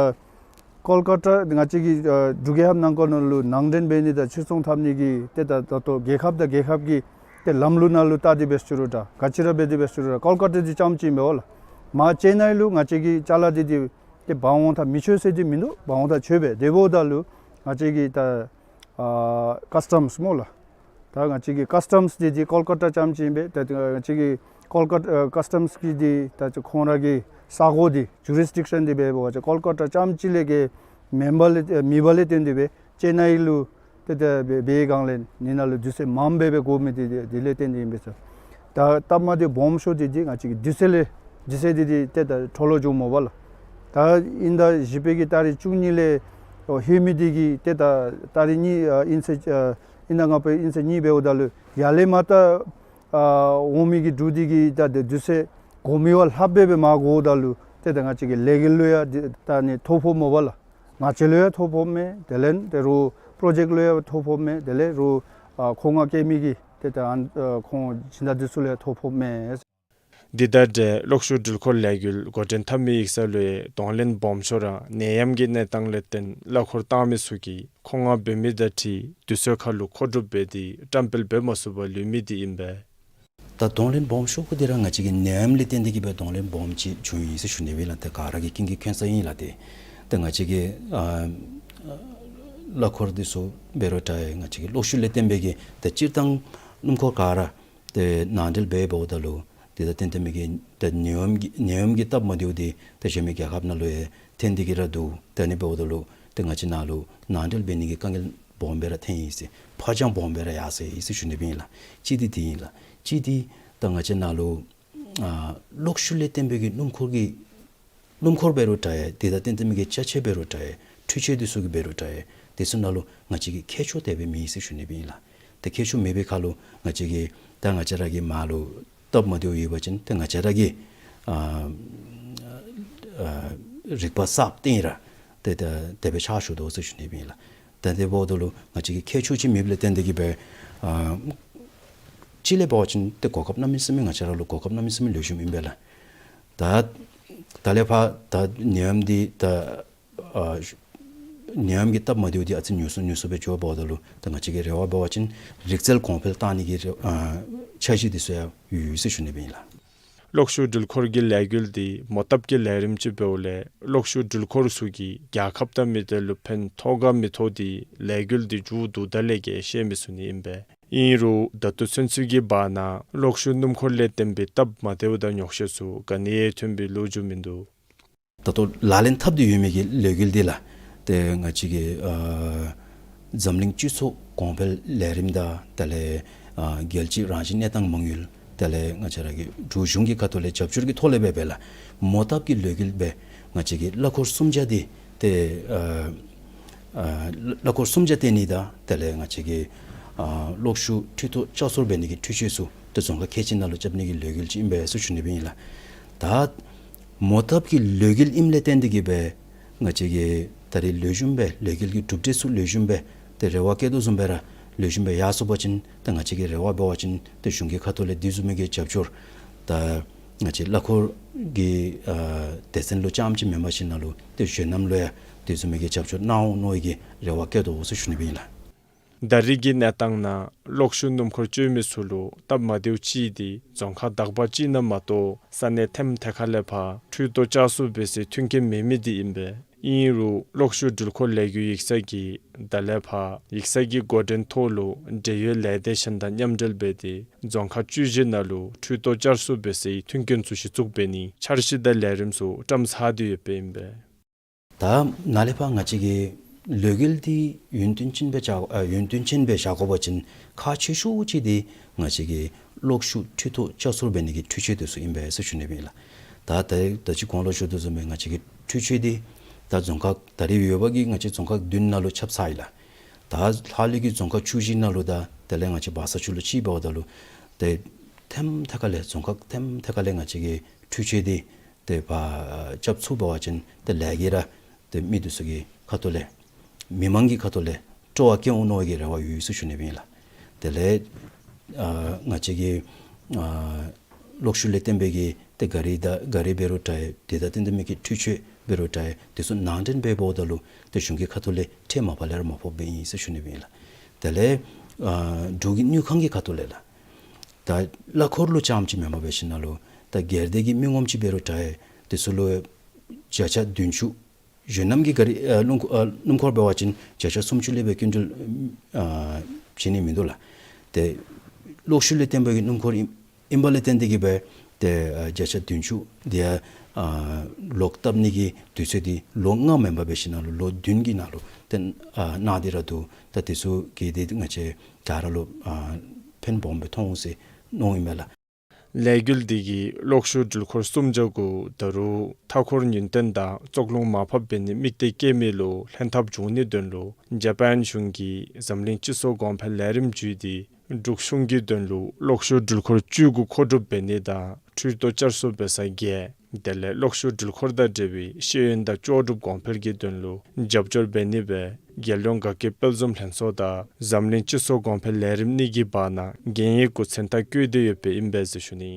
ཀོལ་ཀ་ཏ་ང་བཅས་ཀྱི་ཨ་འབྲུག་རྒྱལ་ཁབ་ནང་འཁོད་ནང་ལུ་ནང་འདྲེན་འབད་ནི་དང་ཕྱིར་ཚོང་འཐབ་ནི་གི་ཏེ་ད་ད་ལྟོ་རྒྱལ་ཁབ་དང་རྒྱལ་ཁབ་ཀྱི་ཏེ་ལམ་ལུགས་ནང་ལུ་བལྟ་སྟེ་འབད་ཞུ་རུང་འདྲ་ག་ཅི་ར་འབད་དེ་འབད་ཞུ་རུང་འདྲ་ཀོལ་ཀ་ཏ་འདི་རྐྱངམ་ཅིག་ཨིན་པས་ལགས། མར་ཅེ་ནའི་ལུ་ང་བཅས་ཀྱི་ཅ་ལ་འདི་འདི་ཏེ་འབག་འོང་ད་མི་ཆོག་ཟེར་འདི་མིན་འདུག། འབག་འོང་ད་ཆོག་པས། དེ་འབདཝ་ད་ལུ་ང་བཅས་ཀྱི་ད་ཨ་ཀཱསི་ཊམསི་སྨོ་ལགས། ད་ང་བཅས་ཀྱི་ཀཱསི་ཊམསི་འདི་འདི་ཀོལ་ཀ་ཏ་རྐྱངམ་ཅིག་ཨིན་པས། ད་ང་བཅས་ཀྱི་ཀོལ་ཀ་ཨ་ཀཱསི་ཊམསི་གི་འདི་ད་ཁོང་ར་གི་ས་གོ་འདི་ཇུ་རིསི་ཌིཀ་ཤཱན་འདི་འབད་བ་ཅིན་ཀོལ་ཀ་ཏ་རྐྱངམ་ཅིག་ལས་གི་མེན་པ་ལས་མེད་པ་ལས་བརྟེན་ཏེ་སྦེ་ཅེ་ནའི་ལུ་ཏེ་ད་འབད་འབད་སྒང་ལས་ནི་ནང་ལུ་དུས་ཚོད་མངམ་སྦེ་སྦེ་འགོར་མི་འདི་འདི་འདི་ལས་བརྟེན་ཏེ་ཨིན་པས་ཟེར། ད་སྟབས་མ་བདེཝ་སྦོམ་ཤོས་འདི་འདི་ང་བཅས་ཀྱི་དུས་ཚོད་ལས་དུས་ཚོད་འདི་འདི་ཏེ་ད་འཕྲོ་བརླག་འགྱོཝ་སྨོ་པ་ལགས། ད་དབྱིན་ཟླ་བཞི་པའི་གི་ཏ་རིག་བཅུ་གཉིས་ལས་ཨོ་ལྷོད་མི་འདི་གིས་ཏེ་ད་ཏ་རིག་གཉིས་ཨ་དབྱིན་ཚེས་ཨ་དབྱིན་ཟླ་ལྔ་པའི་དབྱིན་ཚེས་གཉིས་འབདཝ་ད་ལུ་ཡར་ལས་མར་ད་ཨ་འོང་མི་གི་འབྲུག་འདི་གི་ད་དུས་ཚོད་འགོར་མི་བ་ལྷགཔ་སྦེ་སྦེ་མར་འགོརཝ་ད་ལུ་ཏེ་ད་ང་བཅས་ཀྱི་ལས་འགུལ་ལུ་ཡང་འདི་ད་ནི་ཐོ་ཕོགཔ་སྨོ་པ་ལགས། ང་བཅས་ལུ་ཡང་ཐོ་ཕོགཔ་མས། དེ་ལས་ཏེ་རོགས་པྲོ་ཇེཀཊ་ལུ་ཡང་ཐོ་ཕོགཔ་མས། དེ་ལས་རོགས་ཨ་མཁོ་མངགས་བཀལ་མི་གི་ཏེ་ད་ཨ་ཁོང་སྦྱིན་བདག་འདི་ཚུ་ལུ་ཡང་ཐོ་ཕོགཔ་མས། འདི་དང་འབྲེལ་གློག་ཤུགས་འགྲུལ་འཁོར་ལས་འགུལ་འགོ་འདྲེན་འཐབ་མི་ཡིག་ཚང་ལུ་ཡང་གདོང་ལེན་སྦོམ་ཤོས་ར་ནད་ཡམས་ཀྱི་གནས་སྟངས་ལས་བརྟེན་གླ་འཁོར་བཏང་མི་ཚུ་གིས་མཁོ་མངགས་འབད་མི་དང་འཁྲིལ་དུས་ཚོད་ཁར་ལུ་མཁོ་སྒྲུབ་འབད་དེ་བཀྲམ་སྤེལ་འབད་མ་ཚུགས་པར་ལུས་མི་འདི་ཨིན་པས། ད་གདོང་ལེན་སྦོམ་ཤོས་ཁོ་འདི་ར་ང་བཅས་ཀྱི་ནད་ཡམས་ལས་བརྟེན་ཏེ་གིས་སྦེ་གདོང་ལེན་སྦོམ་ཅིག་བྱུང་ཡི་ཟེར་ཞུ་ནི་སྦེ་ལགས། ཏེ་ག་ར་གིས་ཀུན་གྱིས་མཁྱེན་གསལ་ཨིན་ལགས། ཏེ་ཏེ་ང་བཅས་ཀྱི་ཨ་གླ་འཁོར་འདི་ཚུ་འབད་རུང་འདྲ་ང་བཅས་ཀྱི་གློག་ཤུགས་ལས་བརྟེན་པའི་གི་ཏེ་སྤྱིར་བཏང་སྣུམ་འཁོར་ག་ར་ཏེ་ནང་འདྲེན་འབད་འབདཝ་ད་ལུ་ཏེ་ད་ཏན་ཏན་མི་གི་ཏེ་ནད་ཡམས་ཀྱི་ནད་ཡམས་ཀྱི་སྟབས་མ་བདེཝ་འདི་ཏེ་གཞན་མི་རྒྱལ་ཁབ་ནང་ལུ་ཡང་ཐོན་ཏེ་གིས་ར་འདུག། ཏེ་ཨ་ནི་འབདཝ་ད་ལུ་ཏེ་ང་བཅས་ནང་ལུ་ནང་འདྲེན་འབད་ནི་གི་དཀའ་ངལ་སྦོམ་སྦེ་ར་ཐོན་ཡི་ཟེར། ཕར་འགྱངས་སྦོམ་སྦེ་ར་ཡར་སོང་ཡི་ཟེར་ཞུ་ནི་སྦེ་ཨིན་ལགས། གཅིག་འདི་འདི་ཨིན་ལགས། གཅིག་འདི་ད་ང་བཅས་ནང་ལུ་ཨ་གློག་ཤུགས་ལས་བརྟེན་པའི་གི་སྣུམ་འཁོར་གྱི་སྣུམ་འཁོར་འབད་རུང་འདྲ་ཡང་ཏེ་ད་ཏན་ཏན་མི་གི་ཅ་ཆས་འབད་རུང་འདྲ་ཡང་འཕྲུལ་ཆས་འདི་ཚུ་གི་འབད་རུང་འདྲ་ཡང་དེ་ཚུ་ནང་ལུ་ང་བཅས་ཀྱི་མཁས་མཆོག་དེ་སྦེ་མེད་ཟེར་ཞུ་ནི་སྦེ་ཨིན་ལགས། ཏེ་མཁས་མཆོག་མེད་པའི་ཁར་ལུ་ང་བཅས་ཀྱིས་ད་ང་བཅས་ར་གི་མར་ལུ་སྟབས་མ་བདེཝ་ཡོད་པ་ཅིན་ཏེ་ང་བཅས་ར་གིས་ཨ་ཨ་རིག་པ་གསརཔ་བཏོན་ར་ཏེ་ད་དེ་སྦེ་ཕྱག་ཞུ་དོ་ཟེར་ཞུ་ནི་སྦེ་ཨིན་ལགས། ད་དེ་འབདཝ་ད་ལུ་ང་བཅས་ཀྱི་མཁས་མཆོག་ཅིག་མེདཔ་ལས་བརྟེན་ཏེ་གིས་སྦེ་ཨ་གཅིག་ལས་འབད་བ་ཅིན་ཏེ་གོ་སྐབས་གནམ་མེད་ས་མེད་ང་བཅས་ར་ལུ་གོ་སྐབས་གནམ་མེད་ས་མེད་ལེགས་ཤོམ་ཨིན་པས་ལགས། ད་ད་ལས་ཕར་ད་ནད་ཡམས་འདི་ད་ཨ་ནད་ཡམས་ཀྱི་སྟབས་མ་བདེཝ་འདི་ཨ་ཙི་ཉུང་སུ་ཉུང་སུ་སྦེ་འགྱོ་བ་འབདཝ་ད་ལུ་ད་ང་བཅས་ཀྱི་རེ་བ་འབད་བ་ཅིན་རིག་རྩལ་གོང་འཕེལ་བཏང་ནི་གི་རེ་ཨ་འཆར་གཞི་འདི་ཚུ་ཡང་ཡོད་ཡོད་ཟེར་ཞུ་ནི་སྦེ་ཨིན་ལགས། གློག་ཤུགས་འགྲུལ་འཁོར་གྱི་ལས་འགུལ་འདི་མོ་བཏབ་ཀྱི་ལས་རིམ་ཅིག་འབདཝ་ལས་གློག་ཤུགས་འགྲུལ་འཁོར་ཚུ་གིས་རྒྱལ་ཁབ་དང་མི་སྡེ་ལུ་ཕན་ཐོགས་ག་མི་ཐོགས་འདི་ལས་འགུལ་འདི་མཇུག་བསྡུཝ་ད་ལས་ཀྱི་ཤེས་མི་ཚུགས་ནི་ཨིན་པས། ཨིན་རུང་ད་ལྟོ་ཚུན་ཚོད་ཀྱི་བར་ན་གློག་ཤུགས་སྣུམ་འཁོར་ལས་བརྟེན་པའི་སྟབས་མ་བདེཝ་དང་ཉོགས་བཤད་ཚུ་ག་ནི་ཡང་ཐོན་པའི་ལོ་རྒྱུས་མིན་འདུག། ད་ལྟོ་ལག་ལེན་འཐབ་སྟེ་ཡོད་མི་གི་ལས་འགུལ་འདི་ལགས། ཏེ་ང་བཅས་ཀྱི་ཨ་འཛམ་གླིང་སྤྱི་ཚོགས་གོང་འཕེལ་ལས་རིམ་དང་དེ་ལས་ཨ་རྒྱལ་སྤྱི་རང་བཞིན་གནས་སྟངས་མ་དངུལ་དེ་ལས་ང་བཅས་ར་གི་འབྲུག་གཞུང་གི་ཁ་ཐུག་ལས་རྒྱབ་སྐྱོར་གྱི་ཐོག་ལས་འབད་འབད་ལགས། མོ་བཏབ་ཀྱི་ལས་འགུལ་སྦེ་ང་བཅས་ཀྱི་གླ་འཁོར་སུམ་བརྒྱ་འདི་ཏེ་ཨ་ཨ་གླ་འཁོར་སུམ་བརྒྱ་བཏོན་ནི་དང་དེ་ལས་ང་བཅས་ཀྱི་ཨ་གློག་ཤུགས་འཕྲུལ་ཐོག་ལྕགས་བཟོ་འབད་ནི་གི་འཕྲུལ་ཆས་ཚུ་ཏེ་རྫོང་ཁག་ཁལ་གཅིག་ནང་ལུ་རྐྱབ་ནི་གི་ལས་འགུལ་ཅིག་ཨིན་པས་ཟེར་ཞུ་ནི་སྦེ་ཨིན་ལགས། ད་མོ་བཏབ་ཀྱི་ལས་འགུལ་ཨིནམ་ལས་བརྟེན་ཏེ་གིས་སྦེ་ང་བཅས་ཀྱི་ད་རེས་ལེགས་ཤོམ་སྦེ་ལས་འགུལ་གྱི་གྲུབ་འབྲས་ཚུ་ལེགས་ཤོམ་སྦེ་ཏེ་རེ་བ་བསྐྱེད་དོ་བཟུམ་སྦེ་ར་ལེགས་ཤོམ་སྦེ་ཡར་སོང་པ་ཅིན་ཏེ་ང་བཅས་ཀྱི་རེ་བ་འབད་བ་ཅིན་ཏེ་གཞུང་གི་ཁ་ཐུག་ལས་དེ་བཟུམ་མའི་གི་རྒྱབ་སྐྱོར་ད་ང་བཅས་གླ་འཁོར་གྱི་ཨ་སྡེ་ཚན་ལུ་རྐྱངམ་ཅིག་མེན་པར་ཞིན་ན་ལུ་ཏེ་གཞན་རྣམས་ལུ་ཡང་དེ་བཟུམ་མའི་གི་རྒྱབ་སྐྱོར་གནང་འོང་མནོ་བའི་གི་རེ་བ་བསྐྱེད་དོ་ཟེར་ཞུ་ནི་སྦེ་ཨིན་ལགས། ད་རེས་ཀྱི་གནས་སྟངས་ནང་གློག་ཤུགས་སྣུམ་འཁོར་སྤྱོད་མི་ཚུ་ལུ་སྟབས་མ་བདེཝ་ཅིག་འདི་རྫོང་ཁག་དག་པ་ཅིག་ནང་མ་གཏོགས་ས་གནས་ཐེམ་ཐེ་ཁ་ལས་ཕར་འཕྲུལ་ཐོག་བཅར་ཚུགས་པའི་སའི་མཐུན་རྐྱེན་མེད་མི་འདི་ཨིན་པས། ཨིན་རུང་གློག་ཤུགས་འགྲུལ་འཁོར་ལས་འགུལ་ཡིག་ཚང་གིས་ད་ལས་ཕར་ཡིག་ཚང་གི་འགོ་འདྲེན་ཐོག་ལུ་འབྲེལ་ཡོད་ལས་སྡེ་གཞན་དང་མཉམ་འབྲེལ་འབད་དེ་རྫོང་ཁག་བཅུ་བཞི་ནང་ལུ་འཕྲུལ་ཐོག་བཅར་ཚུགས་པའི་སའི་མཐུན་རྐྱེན་ཚུ་གཞི་བཙུགས་འབད་ནིའི་འཆར་གཞི་དང་ལས་རིམ་ཚུ་བཀྲམ་ཚར་ཏེ་ཡོདཔ་ཨིན་པས། ད་ནཱ་ལས་ཕར་ང་བཅས་ཀྱིས་ལས་འགུལ་འདི་ཡུན་བརྟན་ཅན་སྦེ་བྱ་ཨ་ཡུན་བརྟན་ཅན་སྦེ་བཞག་དགོ་པ་ཅིན་ཁག་ཆེ་ཤོས་ཅིག་འདི་ང་བཅས་ཀྱི་གློག་ཤུགས་འཕྲུལ་ཐོག་བཅའ་ཚོར་འབད་ནི་གི་འཕྲུལ་ཆས་འདི་ཚུ་ཨིན་པས་ཟེར་ཞུ་ནི་ཨིན་ལགས། ད་ད་ད་ཅི་གོང་ལུ་ཞུ་དོ་བཟུམ་སྦེ་ང་བཅས་ཀྱི་འཕྲུལ་ཆས་འདི་ད་རྫོང་ཁག་ད་རེས་ཡོད་པ་གི་ང་བཅས་རྫོང་ཁག་བདུན་ནང་ལུ་ཁྱབ་ཚར་ཡི་ལགས། ད་ལྷག་ལུས་ཀྱི་རྫོང་ཁག་བཅུ་བཞི་ནང་ལུ་ད་དེ་ལས་ང་བཅས་བར་ས་ཆུ་ལུ་ཅིག་འབདཝ་ད་ལུ་ཏེ་ཐེམ་ཐེ་ཁ་ལས་རྫོང་ཁག་ཐེམ་ཐེ་ཁ་ལས་ང་བཅས་ཀྱི་འཕྲུལ་ཆས་འདི་ཏེ་ཕར་རྐྱབ་ཚུགས་པ་ཅིན་ཏེ་ལས་ཀྱི་ར་ཏེ་མི་འདི་ཚུ་གི་ཁ་ཐུག་ལས་མི་མང་གི་ཁ་ཐུག་ལས་སྤྲོ་བ་སྐྱེ་འོང་མནོ་བའི་རེ་བ་ཡོད་ཟེར་ཞུ་ནི་ཨིན་ལགས། དེ་ལས་ཨ་ང་བཅས་ཀྱི་ཨ་གློག་ཤུགས་ལས་བརྟེན་པའི་གི་ཏེ་ག་རི་དང་ག་རི་འབད་རུང་འདྲ་ཡི། དེ་དང་བསྟུན་ཏེ་མི་གི་འཕྲུལ་ཆས་འབད་རུང་འདྲ་ཡི། དེ་ཚུ་ནང་འདྲེན་འབདཝ་ད་ལུ་ཏེ་གཞུང་གི་ཁ་ཐུག་ལས་ཁྲལ་མ་ཕབ་ལས་ར་མ་ཕབ་པའི་ཨིན་ཟེར་ཞུ་ནི་ཨིན་ལགས། དེ་ལས་ཨ་འབྲུག་གི་དངུལ་ཁང་གི་ཁ་ཐུག་ལས་ལགས། ད་གླ་འཁོར་ལུ་རྐྱངམ་ཅིག་མེན་པར་འབད་ཞིནམ་ལས་ད་སྒེར་སྡེ་གི་མི་ངོམ་ཅིག་འབད་རུང་འདྲ་ཡི། དེ་ཚུ་ལུ་བརྒྱ་ཆ་བདུན་ཅུ། གཞན་རྣམས་ཀྱི་ག་རི་ཨ་སྣུམ་ཨ་སྣུམ་འཁོར་འབད་བ་ཅིན་བརྒྱ་ཆ་སུམ་ཅུ་ལས་སྦེ་སྐྱིན་འགྲུལ་ཨ་བྱིན་ནི་མིན་འདུག་ལགས། ཏེ་གློག་ཤུགས་ལས་བརྟེན་པའི་གི་སྣུམ་འཁོར་ཨིན་ཨིན་པ་ལས་བརྟེན་ཏེ་གིས་སྦེ་ཏེ་ཨ་བརྒྱ་ཆ་བདུན་ཅུ་དེ་ཡང་ཨ་ལོག་བཏབ་ནི་གི་དུས་ཚོད་འདི་ལོ་ལྔ་མེན་པར་འབད་ཞིནམ་ལས་ལོ་བདུན་གྱི་ནང་ལུ་ཏེ་ཨ་གནང་སྟེ་ར་འདུག། ད་དེ་ཚུ་གིས་ཏེ་ང་བཅས་ག་ར་ལུ་ཨ་ཕན་སྦོམ་སྦེ་ཐོགས་འོང་ཟེར་མནོཝ་ཨིན་མས་ལགས། ལས་འགུལ་འདི་གིས་གློག་ཤུགས་འགྲུལ་འཁོར་གསུམ་བརྒྱ་གུ་ད་རུང་མཐའ་འཁོར་ཉུན་བཏོན་དང་ཙོག་རླུང་མར་ཕབ་འབད་ནི་དམིགས་གཏད་བསྐྱེད་མི་ལུ་ལྷན་ཐབས་འབྱུང་ནིའི་དོན་ལུ་ཇ་པཱན་གཞུང་གིས་འཛམ་གླིང་སྤྱི་ཚོགས་གོང་འཕེལ་ལས་རིམ་བརྒྱུད་དེ་འབྲུག་གཞུང་གི་དོན་ལུ་གློག་ཤུགས་འགྲུལ་འཁོར་བཅུ་དགུ་མཁོ་སྒྲུབ་འབད་ནི་དང་འཕྲུལ་ཐོག་བཅར་ཚུགས་པའི་ས་བརྒྱད། དེ་ལས་གློག་ཤུགས་འགྲུལ་འཁོར་དང་འབྲེལ་བའི་ཤེས་ཡོན་དང་ལྕོགས་གྲུབ་གོང་འཕེལ་གྱི་དོན་ལུ་རྒྱབ་སྐྱོར་འབད་ནི་སྦེ་རྒྱལ་ཡོངས་དགའ་སྐྱིད་དཔལ་འཛོམས་ལྷན་ཚོགས་དང་འཛམ་གླིང་སྤྱི་ཚོགས་གོང་འཕེལ་ལས་རིམ་གཉིས་ཀྱི་བར་ན་གན་ཡིག་གུ་མཚན་རྟགས་བཀོད་དེ་ཡོདཔ་ཨིན་པས་ཟེར་ཞུ་ནི།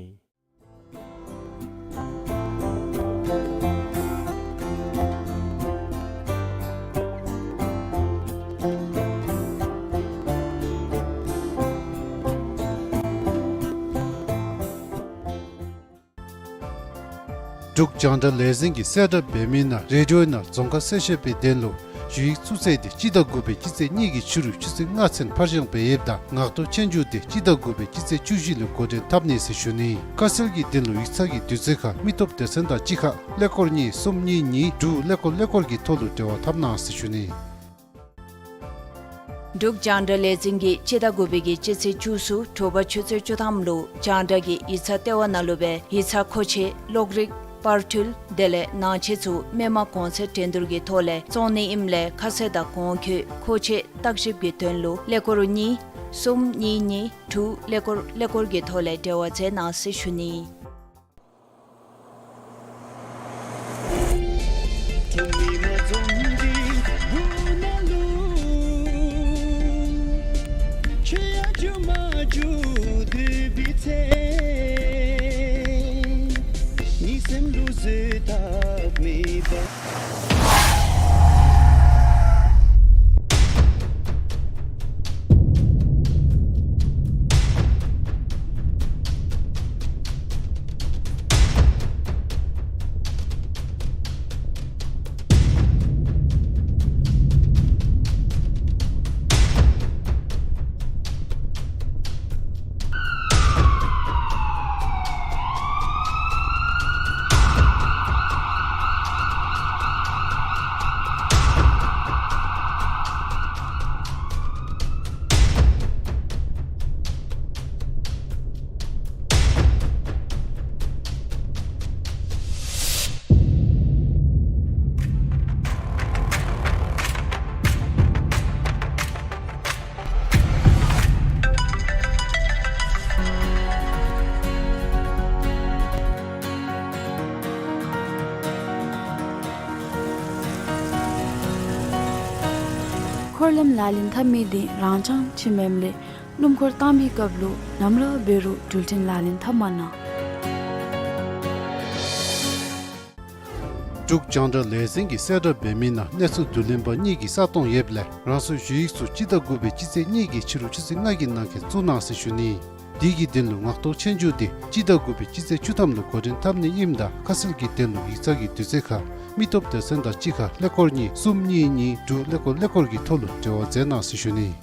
འབྲུག་རྒྱང་བསྒྲགས་ལས་འཛིན་གྱིས་གསལ་བསྒྲགས་འབད་མི་ནང་རེ་ཌི་ཡོ་ནང་རྫོང་ཁ་གསལ་བཤད་པའི་དོན་ལུ་ཞུ་ཡིག་བཙུགས་ཚེས་འདི་སྤྱི་ཟླ་དགུ་པའི་སྤྱི་ཚེས་གཉིས་ཀྱི་ཕྱི་རུ་ཆུ་ཚོད་ལྔ་ཚུན་ཕར་འགྱངས་འབད་ཡོདཔ་ད་ངག་ཐོག་ཆོས་རྒྱུགས་འདི་སྤྱི་ཟླ་དགུ་པའི་སྤྱི་ཚེས་བཅུ་བཞི་ལུ་འགོ་འདྲེན་འཐབ་ནི་ཟེར་ཞུ་ནི། ཁ་གསལ་གྱི་དོན་ལུ་ཡིག་ཚང་གི་དུས་ཚོད་ཁར་མི་སྟོབས་སྡེ་ཚན་དང་གཅིག་ཁར་ཀླད་ཀོར་གཉིས་གསུམ་གཉིས་གཉིས་དྲུག་ཀླད་ཀོར་ཀླད་ཀོར་གྱི་ཐོག་ལུ་འབྲེལ་བ་འཐབ་གནང་ཟེར་ཞུ་ནི། འབྲུག་རྒྱང་བསྒྲགས་ལས་འཛིན་གྱིས་སྤྱི་ཟླ་དགུ་པའི་གི་སྤྱི་ཚེས་བཅུ་གསུམ་དྲོ་པ་ཆུ་ཚོད་བཅུ་ཐམ་ལུ་རྒྱང་བསྒྲགས་ཀྱི་ཡིག་ཚང་ལྟེ་བ་ནང་ལུ་སྦེ་ཡིག་ཚང་མཁོ་ཆས་གློག་རིག་པར་འཕྲུལ་དེ་ལས་ནང་ཆས་ཚུ་མི་མང་གོང་ཚད་འགྲན་བསྡུར་གྱི་ཐོག་ལས་བཙོང་ནི་ཨིནམ་ལས་ཁ་གསལ་དང་གོང་འཁོད་མཁོ་ཆས་བརྟག་ཞིབ་ཀྱི་དོན་ལུ་ཀླད་ཀོར་གཉིས་གསུམ་གཉིས་གཉིས་དྲུག་ཀླད་ཀོར་ཀླད་ཀོར་གྱི་ཐོག་ལས་འབྲེལ་བ་མཛད་གནང་ཟེར་ཞུ་ནི། འཁོར་ལམ་ལག་ལེན་འཐབ་མི་འདི་རང་རྐྱང་ཅིག་མེནམ་ལས་སྣུམ་འཁོར་བཏང་མིའི་སྐབས་ལུ་ནམ་ར་འབད་རུང་འགྲུལ་འཕྲིན་ལག་ལེན་འཐབ་མ་གནང་། འབྲུག་རྒྱང་བསྒྲགས་ལས་འཛིན་གྱིས་གསལ་བསྒྲགས་འབད་མི་ནང་གནས་ཚུལ་བསྡུ་ལེན་པ་གཉིས་ཀྱིས་གསལ་སྟོན་ཡོདཔ་ལས་རང་སོའི་ཞུ་ཡིག་ཚུ་སྤྱི་ཟླ་དགུ་པའི་སྤྱི་ཚེས་གཉིས་ཀྱི་ཕྱི་རུ་ཆུ་ཚོད་ལྔ་གི་ནང་འཁོད་བཙུགས་གནང་ཟེར་ཞུ་ནི། དེ་གི་དོན་ལུ་ངག་ཐོག་ཆོས་རྒྱུགས་དེ་སྤྱི་ཟླ་དགུ་པའི་སྤྱི་ཚེས་བཅུ་ཐམ་ལུ་འགོ་འདྲེན་འཐབ་ནི་ཨིནམ་ད་ཁ་གསལ་གྱི་དོན་ལུ་ཡིག་ཚང་གི་དུས་ཚོད་ཁར་མི་སྟོབས་སྡེ་ཚན་དང་གཅིག་ཁར་ཀླད་ཀོར་གཉིས་གསུམ་གཉིས་གཉིས་དྲུག་ཀླད་ཀོར་ཀླད་ཀོར་གྱི་ཐོག་ལུ་འབྲེལ་བ་མཛད་གནང་ཟེར་ཞུ་ནི།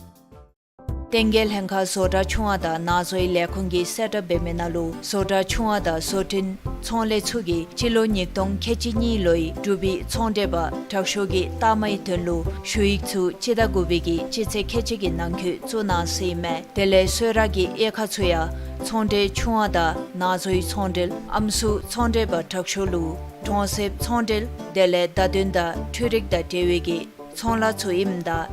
བསྟན་རྒྱས་ལྷན་ཁག་བཟོ་གྲྭ་ཆུང་བ་དང་ནང་བཟོའི་ལས་ཁུངས་ཀྱིས་གསལ་བསྒྲགས་འབད་མི་ནང་ལུ་བཟོ་གྲྭ་ཆུང་བ་དང་བཟོ་སྐྲུན་ཚོང་ལས་ཚུ་གིས་སྤྱི་ལོ་ཉིས་སྟོང་ཁལ་གཅིག་གཉིས་ལོའི་འབྲུག་པའི་ཚོང་འབྲེལ་པ་དྲག་ཤོས་ཀྱི་རྟགས་མའི་དོན་ལུ་ཞུ་ཡིག་ཚུ་སྤྱི་ཟླ་དགུ་པའི་གི་སྤྱི་ཚེས་ཁལ་གཅིག་གི་ནང་འཁོད་བཙུགས་གནང་ཟེར་ཨིན་མས། དེ་ལས་གསོལ་རས་ཀྱི་དབྱེ་ཁག་ཚུ་ཡང་ཚོང་འབྲེལ་ཆུང་བ་དང་ནང་བཟོའི་ཚོང་འབྲེལ་ཨམ་སྲུ་ཚོང་འབྲེལ་པ་དྲག་ཤོས་ལུ་གྲོང་གསེབ་ཚོང་འབྲེལ་དེ་ལས་བརྡ་དོན་དང་འཕྲུལ་རིག་དང་འབྲེལ་བའི་གི་ཚོང་ལཱ་ཚུ་ཨིནམ་ད།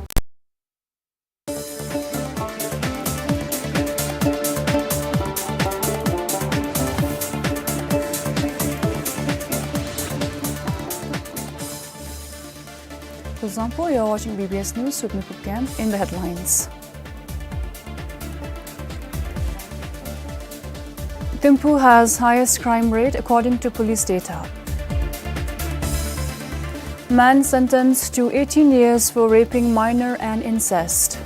For example, you're watching B B S News with me, Phuket, in the headlines. Thimphu has highest crime rate according to police data. Man sentenced to eighteen years for raping minor and incest.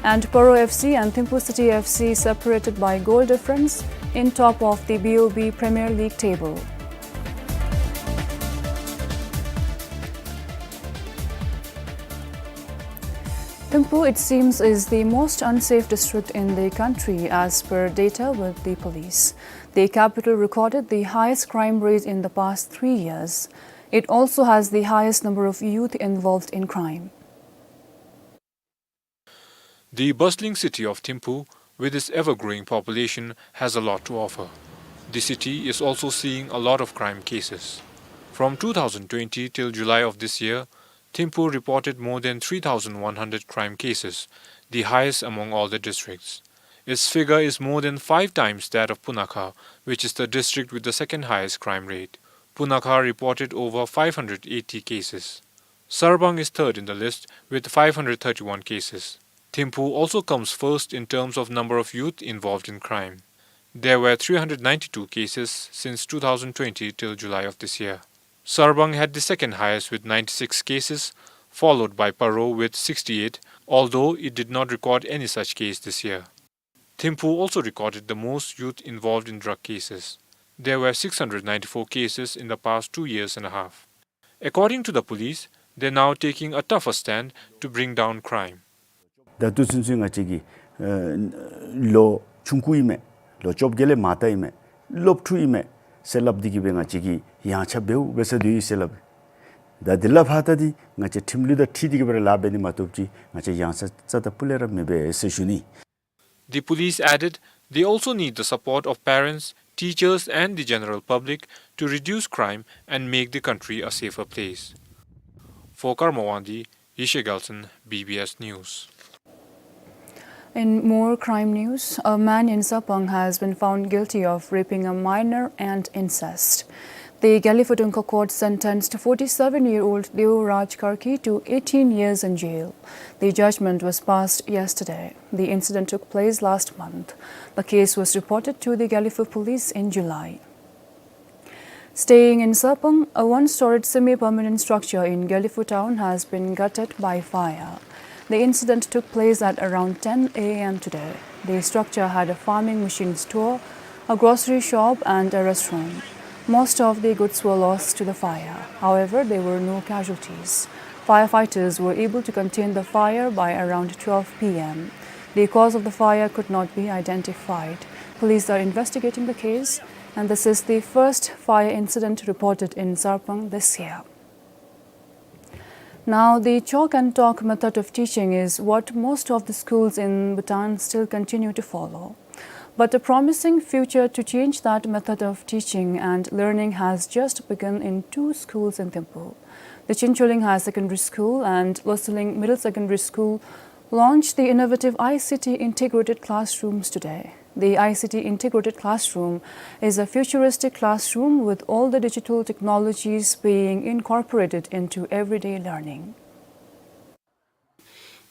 And Paro F C and Thimphu City F C separated by goal difference in top of the B O B Premier League table. Thimphu, it seems, is the most unsafe district in the country as per data with the police. The capital recorded the highest crime rate in the past three years. It also has the highest number of youth involved in crime. The bustling city of Thimphu, with its ever-growing population, has a lot to offer. The city is also seeing a lot of crime cases. From two thousand twenty till July of this year, Thimphu reported more than three thousand one hundred crime cases, the highest among all the districts. Its figure is more than five times that of Punakha, which is the district with the second highest crime rate. Punakha reported over five hundred eighty cases. Sarbang is third in the list with five hundred thirty-one cases. Thimphu also comes first in terms of number of youth involved in crime. There were three hundred ninety-two cases since two thousand twenty till July of this year. Sarbang had the second highest with ninety-six cases, followed by Paro with sixty-eight, although it did not record any such case this year. Thimphu also recorded the most youth involved in drug cases. There were six hundred ninety-four cases in the past two years and a half. According to the police, they're now taking a tougher stand to bring down crime. ད་ལྟོ་ཚུན་ཚོད་ང་བཅས་ཀྱིས་ཨ་ལོ་ཆུང་ཀུ་ཨིན་མས། ལོ་བཅོ་བརྒྱད་ལས་མ་ད་ཨིན་མས། སློབ་ཕྲུག་ཨིན་མས་ཟེར་སླབ་འདི་གིས་སྦེ་ང་བཅས་ཀྱིས་ཡངས་ཆག་འབདཝ་འབད་ས་དེ་ཨིན་ཟེར་སླབ། ད་དེ་ལས་ཕར་ད་འདི་ང་བཅས་ཁྲིམས་ལུགས་དང་འཁྲིལ་འདི་གིས་སྦེ་ར་ལཱ་འབད་ནི་མ་གཏོགས་ཅིག་ང་བཅས་ཡངས་ཆག་རྩ་དང་སྤུ་ལས་ར་མེད་པས་ཟེར་ཞུ་ནི། The police added they also need the support of parents, teachers and the general public to reduce crime and make the country a safer place. For Karma Wangdi, Yeshe Gelson, B B S News. In more crime news, a man in Sarpang has been found guilty of raping a minor and incest. The Gelephu Dungkhag court sentenced forty-seven-year-old Deoraj Karki to eighteen years in jail. The judgment was passed yesterday. The incident took place last month. The case was reported to the Gelephu police in July. Staying in Sarpang, a one-storied semi-permanent structure in Gelephu town has been gutted by fire. The incident took place at around ten A M today. The structure had a farming machine store, a grocery shop and a restaurant. Most of the goods were lost to the fire. However, there were no casualties. Firefighters were able to contain the fire by around twelve P M. The cause of the fire could not be identified. Police are investigating the case, and this is the first fire incident reported in Sarpang this year. Now, the chalk and talk method of teaching is what most of the schools in Bhutan still continue to follow. But a promising future to change that method of teaching and learning has just begun in two schools in Thimphu. The Chincholing Higher Secondary School and Loselling Middle Secondary School launched the innovative I C T integrated classrooms today. The I C T integrated classroom is a futuristic classroom with all the digital technologies being incorporated into everyday learning.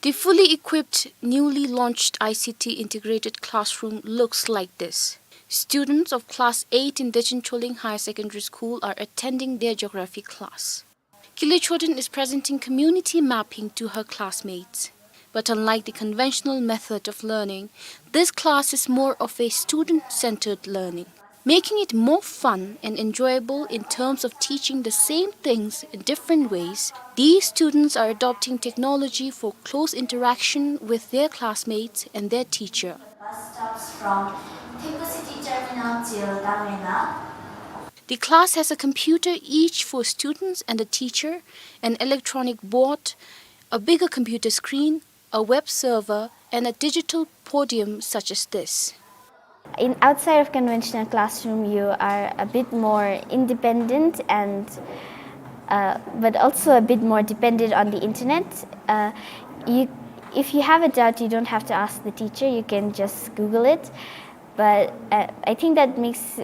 The fully equipped, newly launched I C T integrated classroom looks like this. Students of class eight in Dechen Choling Higher Secondary School are attending their geography class. Kile Choden is presenting community mapping to her classmates. But unlike the conventional method of learning, this class is more of a student-centered learning, making it more fun and enjoyable in terms of teaching the same things in different ways. These students are adopting technology for close interaction with their classmates and their teacher. Bus stops from Theku City Terminal till Tangmena. The class has a computer each for students and a teacher, an electronic board, a bigger computer screen, a web server, and a digital podium such as this. In outside of conventional classroom, you are a bit more independent and, uh, but also a bit more dependent on the internet. Uh, you, if you have a doubt, you don't have to ask the teacher. You can just Google it. But, uh, I think that makes,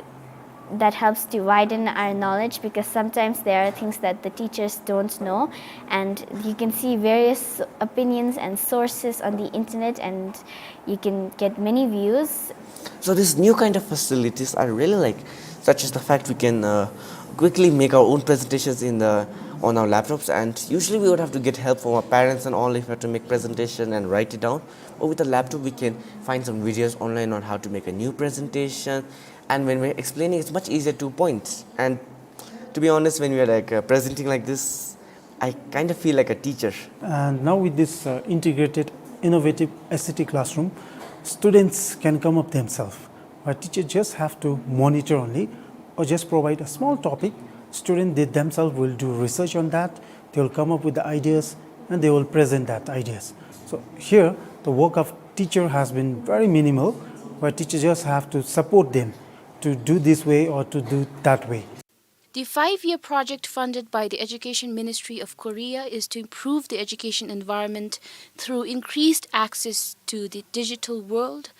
that helps to widen our knowledge, because sometimes there are things that the teachers don't know, and you can see various opinions and sources on the internet, and you can get many views. So these new kind of facilities I really like, such as the fact we can, uh, quickly make our own presentations in the, on our laptops, and usually we would have to get help from our parents and all if we have to make presentation and write it down. But with a laptop, we can find some videos online on how to make a new presentation. And when we're explaining, it's much easier to point. And to be honest, when we are, like, uh, presenting like this, I kind of feel like a teacher. And now with this, uh, integrated, innovative S C T classroom, students can come up themselves. But teacher just have to monitor only, or just provide a small topic. Student, they themselves will do research on that. They will come up with the ideas and they will present that ideas. So here, the work of teacher has been very minimal, where teacher just have to support them to do this way or to do that way. The five-year project funded by the Education Ministry of Korea is to improve the education environment through increased access to the digital world,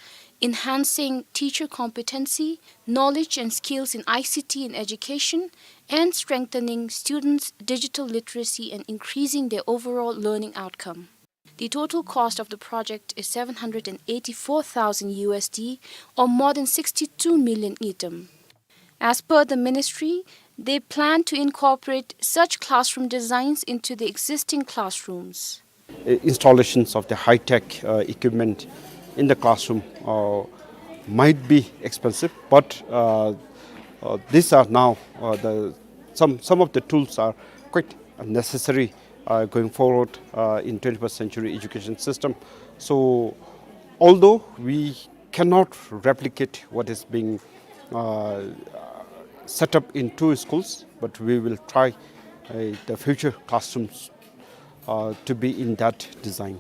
enhancing teacher competency, knowledge and skills in I C T in education, and strengthening students' digital literacy and increasing their overall learning outcome. The total cost of the project is seven hundred and eighty-four thousand U S D, or more than sixty-two million ngultrum. As per the ministry, they plan to incorporate such classroom designs into the existing classrooms. Uh, installations of the high-tech, uh, equipment in the classroom, uh, might be expensive, but, uh, uh, these are now, uh, the, some, some of the tools are quite necessary, uh, going forward, uh, in twenty-first century education system. So, although we cannot replicate what is being, uh, set up in two schools, but we will try, uh, the future classrooms, uh, to be in that design.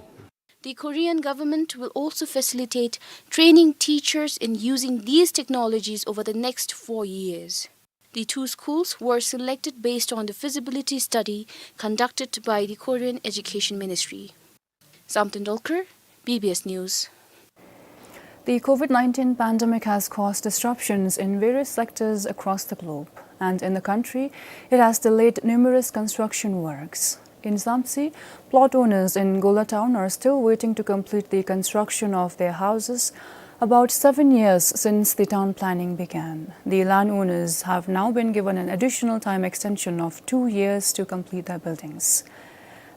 The Korean government will also facilitate training teachers in using these technologies over the next four years. The two schools were selected based on the feasibility study conducted by the Korean Education Ministry. Samten Dolkar, B B S News. The COVID nineteen pandemic has caused disruptions in various sectors across the globe, and in the country, it has delayed numerous construction works. In Samtse, plot owners in Gola town are still waiting to complete the construction of their houses, about seven years since the town planning began. The landowners have now been given an additional time extension of two years to complete their buildings.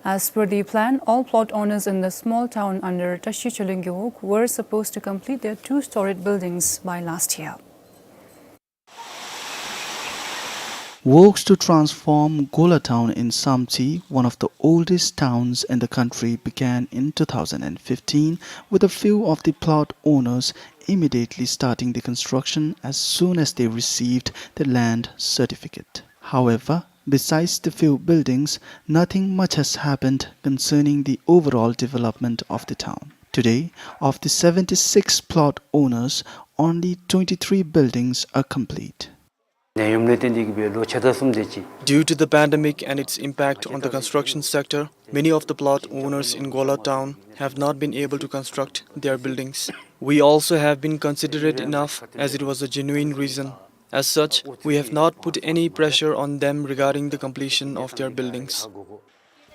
As per the plan, all plot owners in the small town under Tashi Choling Gewog were supposed to complete their two-storied buildings by last year. Works to transform Gola town in Samtse, one of the oldest towns in the country, began in two thousand and fifteen, with a few of the plot owners immediately starting the construction as soon as they received the land certificate. However, besides the few buildings, nothing much has happened concerning the overall development of the town. Today, of the seventy-six plot owners, only twenty-three buildings are complete. Due to the pandemic and its impact on the construction sector, many of the plot owners in Gola town have not been able to construct their buildings. We also have been considerate enough, as it was a genuine reason. As such, we have not put any pressure on them regarding the completion of their buildings.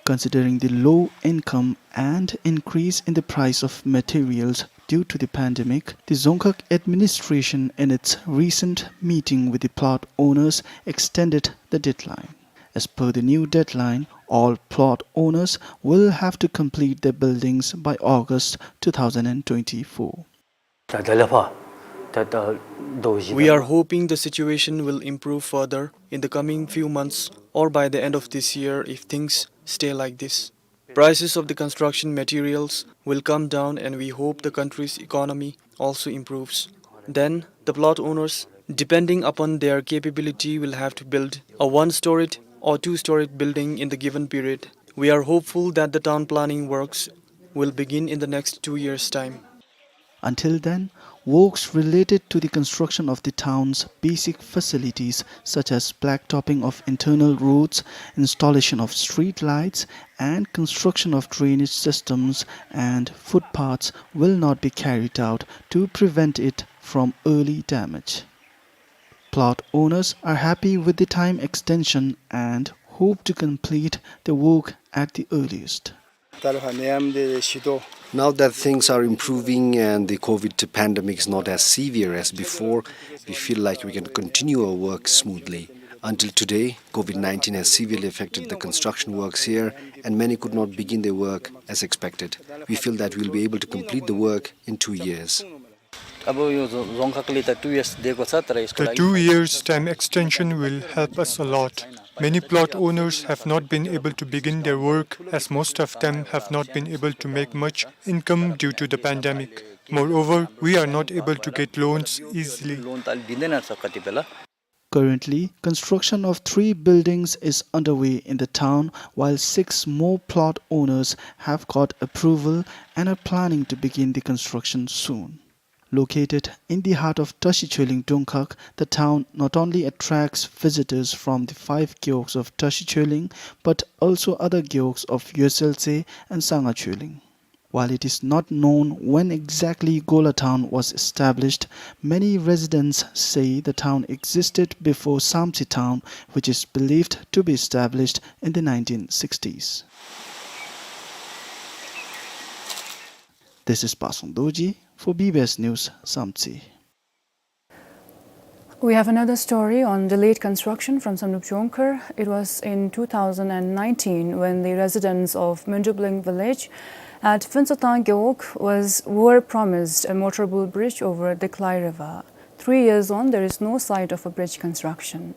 Considering the low income and increase in the price of materials due to the pandemic, the Dzongkhag administration, in its recent meeting with the plot owners, extended the deadline. As per the new deadline, all plot owners will have to complete their buildings by August two thousand and twenty-four. We are hoping the situation will improve further in the coming few months or by the end of this year if things stay like this. Prices of the construction materials will come down, and we hope the country's economy also improves. Then, the plot owners, depending upon their capability, will have to build a one-storied or two-storied building in the given period. We are hopeful that the town planning works will begin in the next two years' time. Until then, works related to the construction of the town's basic facilities, such as blacktopping of internal roads, installation of street lights, and construction of drainage systems and footpaths, will not be carried out to prevent it from early damage. Plot owners are happy with the time extension and hope to complete the work at the earliest. Now that things are improving and the COVID pandemic is not as severe as before, we feel like we can continue our work smoothly. Until today, COVID nineteen has severely affected the construction works here, and many could not begin their work as expected. We feel that we'll be able to complete the work in two years. अब यो जो-, जोङखाकले त two years दिएको छ, तर यसको The लागि two years time extension will help us a lot. Many plot owners have not been able to begin their work, as most of them have not been able to make much income due to the pandemic. Moreover, we are not able to get loans easily. Loan त अलि दिँदैन रहेछ कति बेला। Currently, construction of three buildings is underway in the town, while six more plot owners have got approval and are planning to begin the construction soon. Located in the heart of Tashi Choeling Dongkhag, the town not only attracts visitors from the five gewogs of Tashi Choeling, but also other gewogs of Yoselse and Sanga Choeling. While it is not known when exactly Gola town was established, many residents say the town existed before Samtse town, which is believed to be established in the nineteen sixties. This is Pasang Dorji for B B S News, Samtse. We have another story on delayed construction from Samdrup Jongkhar. It was in two thousand and nineteen when the residents of Myndupling village at Phuntshothang Gewog was, were promised a motorable bridge over the Klai River. Three years on, there is no sight of a bridge construction.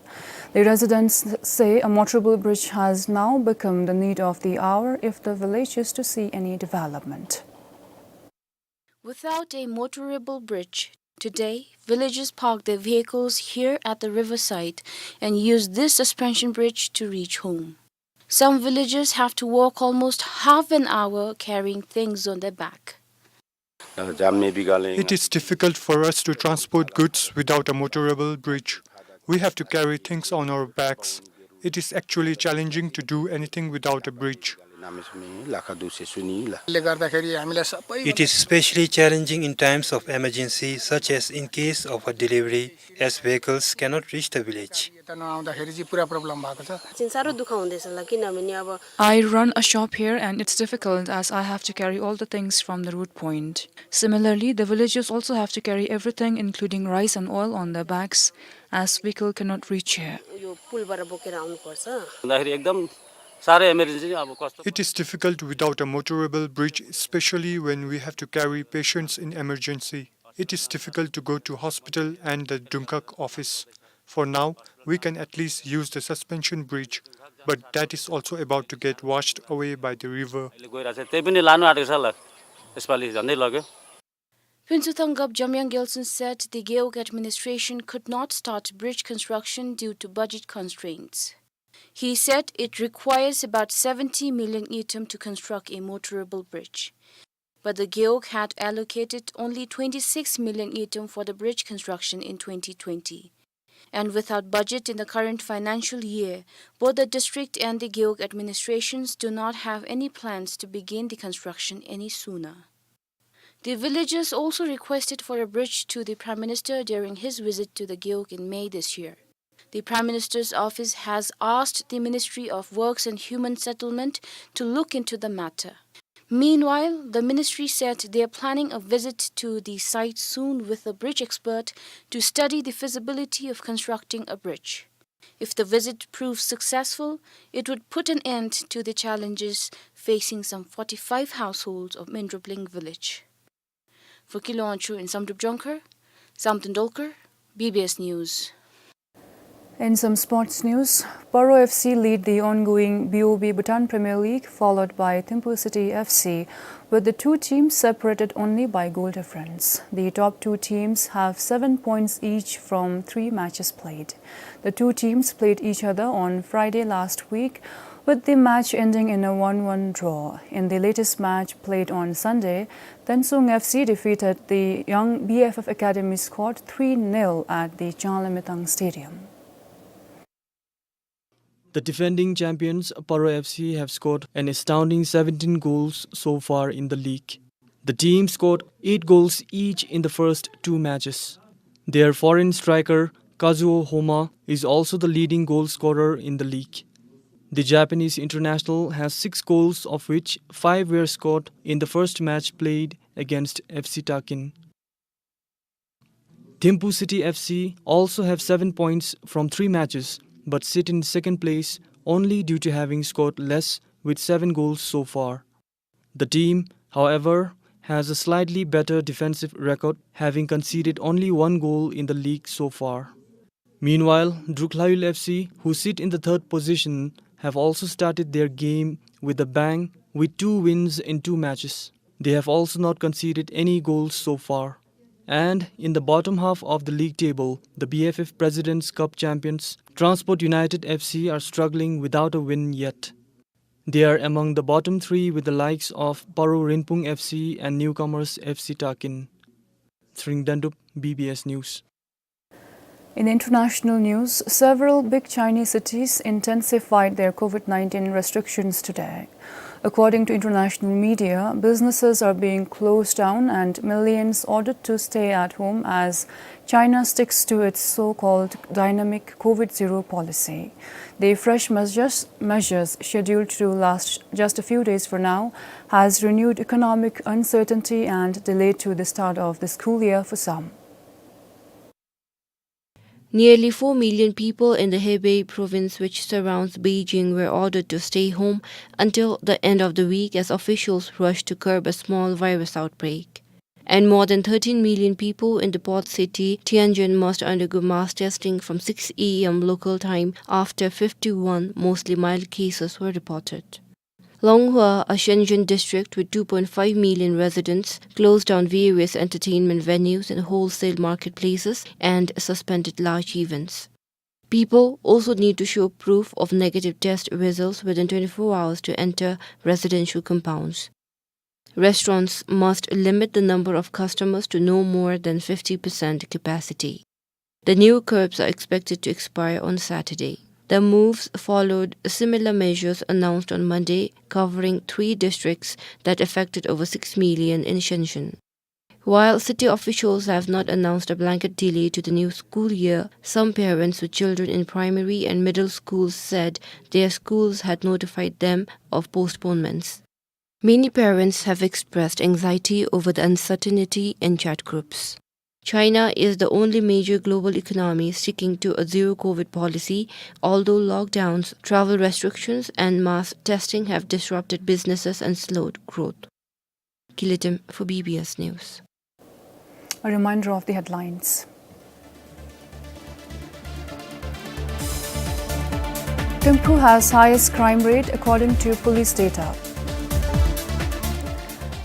The residents say a motorable bridge has now become the need of the hour if the village is to see any development. Without a motorable bridge, today, villagers park their vehicles here at the riverside and use this suspension bridge to reach home. Some villagers have to walk almost half an hour carrying things on their back. It is difficult for us to transport goods without a motorable bridge. We have to carry things on our backs. It is actually challenging to do anything without a bridge. It is especially challenging in times of emergency, such as in case of a delivery, as vehicles cannot reach the village. I run a shop here and it's difficult as I have to carry all the things from the root point. Similarly, the villagers also have to carry everything, including rice and oil, on their backs, as vehicle cannot reach here. यो पुलबाट बोकेर आउनुपर्छ। भन्दाखेरि एकदम साह्रै emergency, अब कस्तो It is difficult without a motorable bridge, especially when we have to carry patients in emergency. It is difficult to go to hospital and the Dungkhag office. For now, we can at least use the suspension bridge, but that is also about to get washed away by the river. अहिले गइरहेछ, त्यही पनि लानु आँटेको छ ल, यसपालि झन्डै लग्यो। Phuntshothang Gap Jamyang Gyaltshen said the Gewog administration could not start bridge construction due to budget constraints. He said it requires about seventy million ngultrum to construct a motorable bridge. But the Gewog had allocated only twenty-six million ngultrum for the bridge construction in twenty twenty. And without budget in the current financial year, both the district and the Gewog administrations do not have any plans to begin the construction any sooner. The villagers also requested for a bridge to the Prime Minister during his visit to the Gewog in May this year. The Prime Minister's office has asked the Ministry of Works and Human Settlement to look into the matter. Meanwhile, the ministry said they are planning a visit to the site soon with a bridge expert to study the feasibility of constructing a bridge. If the visit proves successful, it would put an end to the challenges facing some forty-five households of Mendrupling village. For Kiloanchu in Samdrup Jongkhar, Samten Dolkar, B B S News. In some sports news, Paro F C lead the ongoing B O B Bhutan Premier League, followed by Thimphu City F C, with the two teams separated only by goal difference. The top two teams have seven points each from three matches played. The two teams played each other on Friday last week, with the match ending in a one one draw. In the latest match played on Sunday, Tensung F C defeated the Young B F F Academy squad three nil at the Changlamitang Stadium. The defending champions Paro F C have scored an astounding seventeen goals so far in the league. The team scored eight goals each in the first two matches. Their foreign striker Kazuo Homa is also the leading goal scorer in the league. The Japanese international has six goals, of which five were scored in the first match played against F C Takin. Thimphu City F C also have seven points from three matches, but sit in second place only due to having scored less, with seven goals so far. The team, however, has a slightly better defensive record, having conceded only one goal in the league so far. Meanwhile, Drukhlaiul F C, who sit in the third position, have also started their game with a bang, with two wins in two matches. They have also not conceded any goals so far. And in the bottom half of the league table, the B F F President's Cup champions, Transport United F C, are struggling without a win yet. They are among the bottom three with the likes of Paro Rinpung F C and newcomers F C Takin. Tshering Dendup, B B S News. In international news, several big Chinese cities intensified their COVID nineteen restrictions today. According to international media, businesses are being closed down and millions ordered to stay at home as China sticks to its so-called dynamic COVID zero policy. The fresh measures, measures scheduled to last just a few days for now has renewed economic uncertainty and delay to the start of the school year for some. Nearly four million people in the Hebei province, which surrounds Beijing, were ordered to stay home until the end of the week as officials rush to curb a small virus outbreak. And more than thirteen million people in the port city Tianjin must undergo mass testing from six A M local time after fifty-one mostly mild cases were reported. Longhua, a Shenzhen district with two point five million residents, closed down various entertainment venues and wholesale marketplaces and suspended large events. People also need to show proof of negative test results within twenty-four hours to enter residential compounds. Restaurants must limit the number of customers to no more than fifty percent capacity. The new curbs are expected to expire on Saturday. The moves followed similar measures announced on Monday, covering three districts that affected over six million in Shenzhen. While city officials have not announced a blanket delay to the new school year, some parents with children in primary and middle schools said their schools had notified them of postponements. Many parents have expressed anxiety over the uncertainty in chat groups. China is the only major global economy sticking to a zero COVID policy, although lockdowns, travel restrictions, and mass testing have disrupted businesses and slowed growth. Kilitim for B B S News. A reminder of the headlines. Thimphu has highest crime rate according to police data.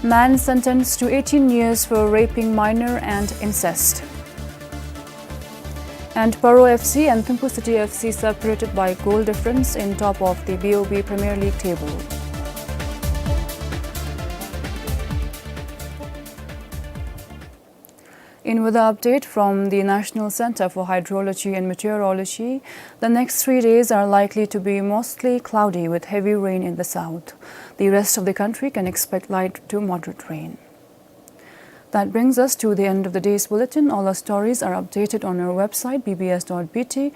Man sentenced to eighteen years for raping minor and incest. And Paro F C and Thimphu City F C separated by goal difference in top of the B O B Premier League table. In weather update from the National Center for Hydrology and Meteorology, the next three days are likely to be mostly cloudy with heavy rain in the south. The rest of the country can expect light to moderate rain. That brings us to the end of the day's bulletin. All our stories are updated on our website, B B S dot B T.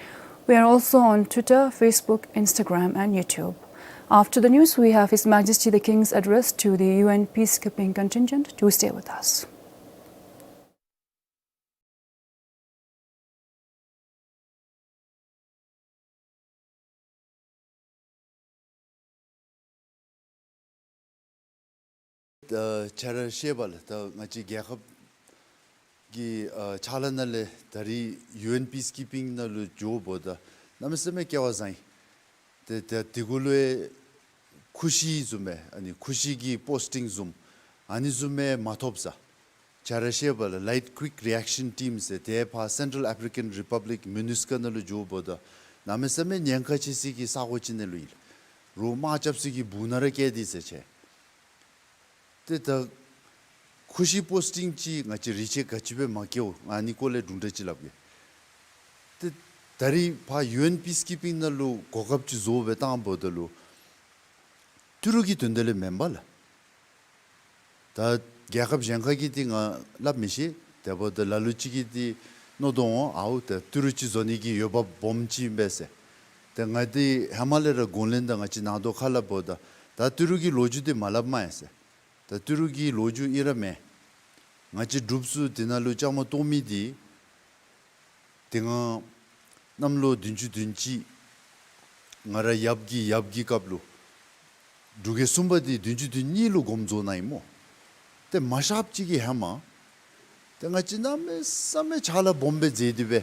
We are also on Twitter, Facebook, Instagram, and YouTube. After the news, we have His Majesty the King's address to the U N peacekeeping contingent. Do stay with us. ད་ཆ་ར་ཤེས་པ་ལ་ད་ང་བཅས་རྒྱལ་ཁབ་ཀྱི་ཨ་ཕྱག་ལཱ་ནང་ལས་ད་རིས་ཡུ་ཨེན་པིས་ཀིཔིང་ནང་ལུ་འགྱོཝ་ད་གནམ་མེད་ས་མེད་སྐལ་བ་བཟང་ཡི། ཏེ་ད་དེ་གུ་ལུ་ཁུ་ཤི་བཟུམ་སྦེ་ཨ་ནི་ཁུ་ཤི་གི་པོསི་ཊིང་བཟུམ་ཨ་ནི་བཟུམ་སྦེ་མ་ཐོབ་ས། ཆ་ར་ཤེས་པ་ལ་Light Quick Reaction Team ཟེར་ཏེ་ཕར་Central African Republic MINUSCA ནང་ལུ་འགྱོཝ་ད་གནམ་མེད་ས་མེད་ཉེན་ཁ་ཆེ་སའི་གི་ས་གོ་ཅིག་ནང་ལུ་ཨིན། རོགས་དམག་རྐྱབ་སའི་གི་སྦུག་ནང་ར་བསྐྱལ་ཏེ་ཟེར་ཅི། ཏེ་ད་ཁུ་ཤི་པོསི་ཊིང་ཅིག་ང་བཅས་རིག་བྱེད་ག་ཅི་སྦེ་མ་བསྐྱལཝ། ཨ་ནི་སྐོར་ལས་དྲུང་འཕྲིན་ཅིག་སླབ་གེ། ཏེ་ད་རིས་ཕར་ཡུ་ཨེན་པིས་ཀིཔིང་ནང་ལུ་གོ་སྐབས་ཅིག་བཟོ་སྦེ་བཏངམ་ད་ལུ་ཏི་རུ་གི་དོན་དག་ལས་མེན་པ་ལགས། ད་རྒྱལ་ཁབ་གཞན་ཁ་གི་འདི་ང་སླབ་མི་ཤེས། དེ་འབདཝ་ད་ལ་ལུ་ཅིག་གིས་འདི་མནོ་དོ་འོང་། ཨའུ་ད་ཏི་རུ་ཅིག་བཟོ་ནི་གི་འོས་འབབ་སྦོམ་ཅིག་ཨིན་པས་ཟེར། ཏེ་ང་འདི་ཧེ་མ་ལས་ར་དགོངས་ལེན་དང་ང་བཅས་ནང་དོ་ཁ་སླབ་འབདཝ་ད་ད་ཏི་རུ་གི་ལོ་རྒྱུས་འདི་མ་སླབ་མས་ཟེར། ད་ཏི་རུ་གི་ལོ་རྒྱུས་ཨིན་ར་མེན། ང་བཅས་འབྲུགཔ་ཚུ་འདི་ནང་ལུ་བཅའ་མར་གཏོགས་མི་འདི་དེ་སྔ་གནམ་ལོ་བདུན་ཅུ་དོན་གཅིག་ང་ར་ཡབ་ཀྱི་ཡབ་ཀྱི་སྐབས་ལུ་འབྲུག་རྒྱལ་གསུམ་པ་འདི་བདུན་ཅུ་དོན་གཉིས་ལུ་དགོངསམ་རྫོགས་གནང་ཡི་སྨོ། ཏེ་མ་གཞི་ཅིག་གི་ཧེ་མ་ཏེ་ང་བཅས་གནམ་མེད་ས་མེད་ཕྱག་ལཱ་སྦོམ་སྦེ་མཛད་དེ་སྦེ་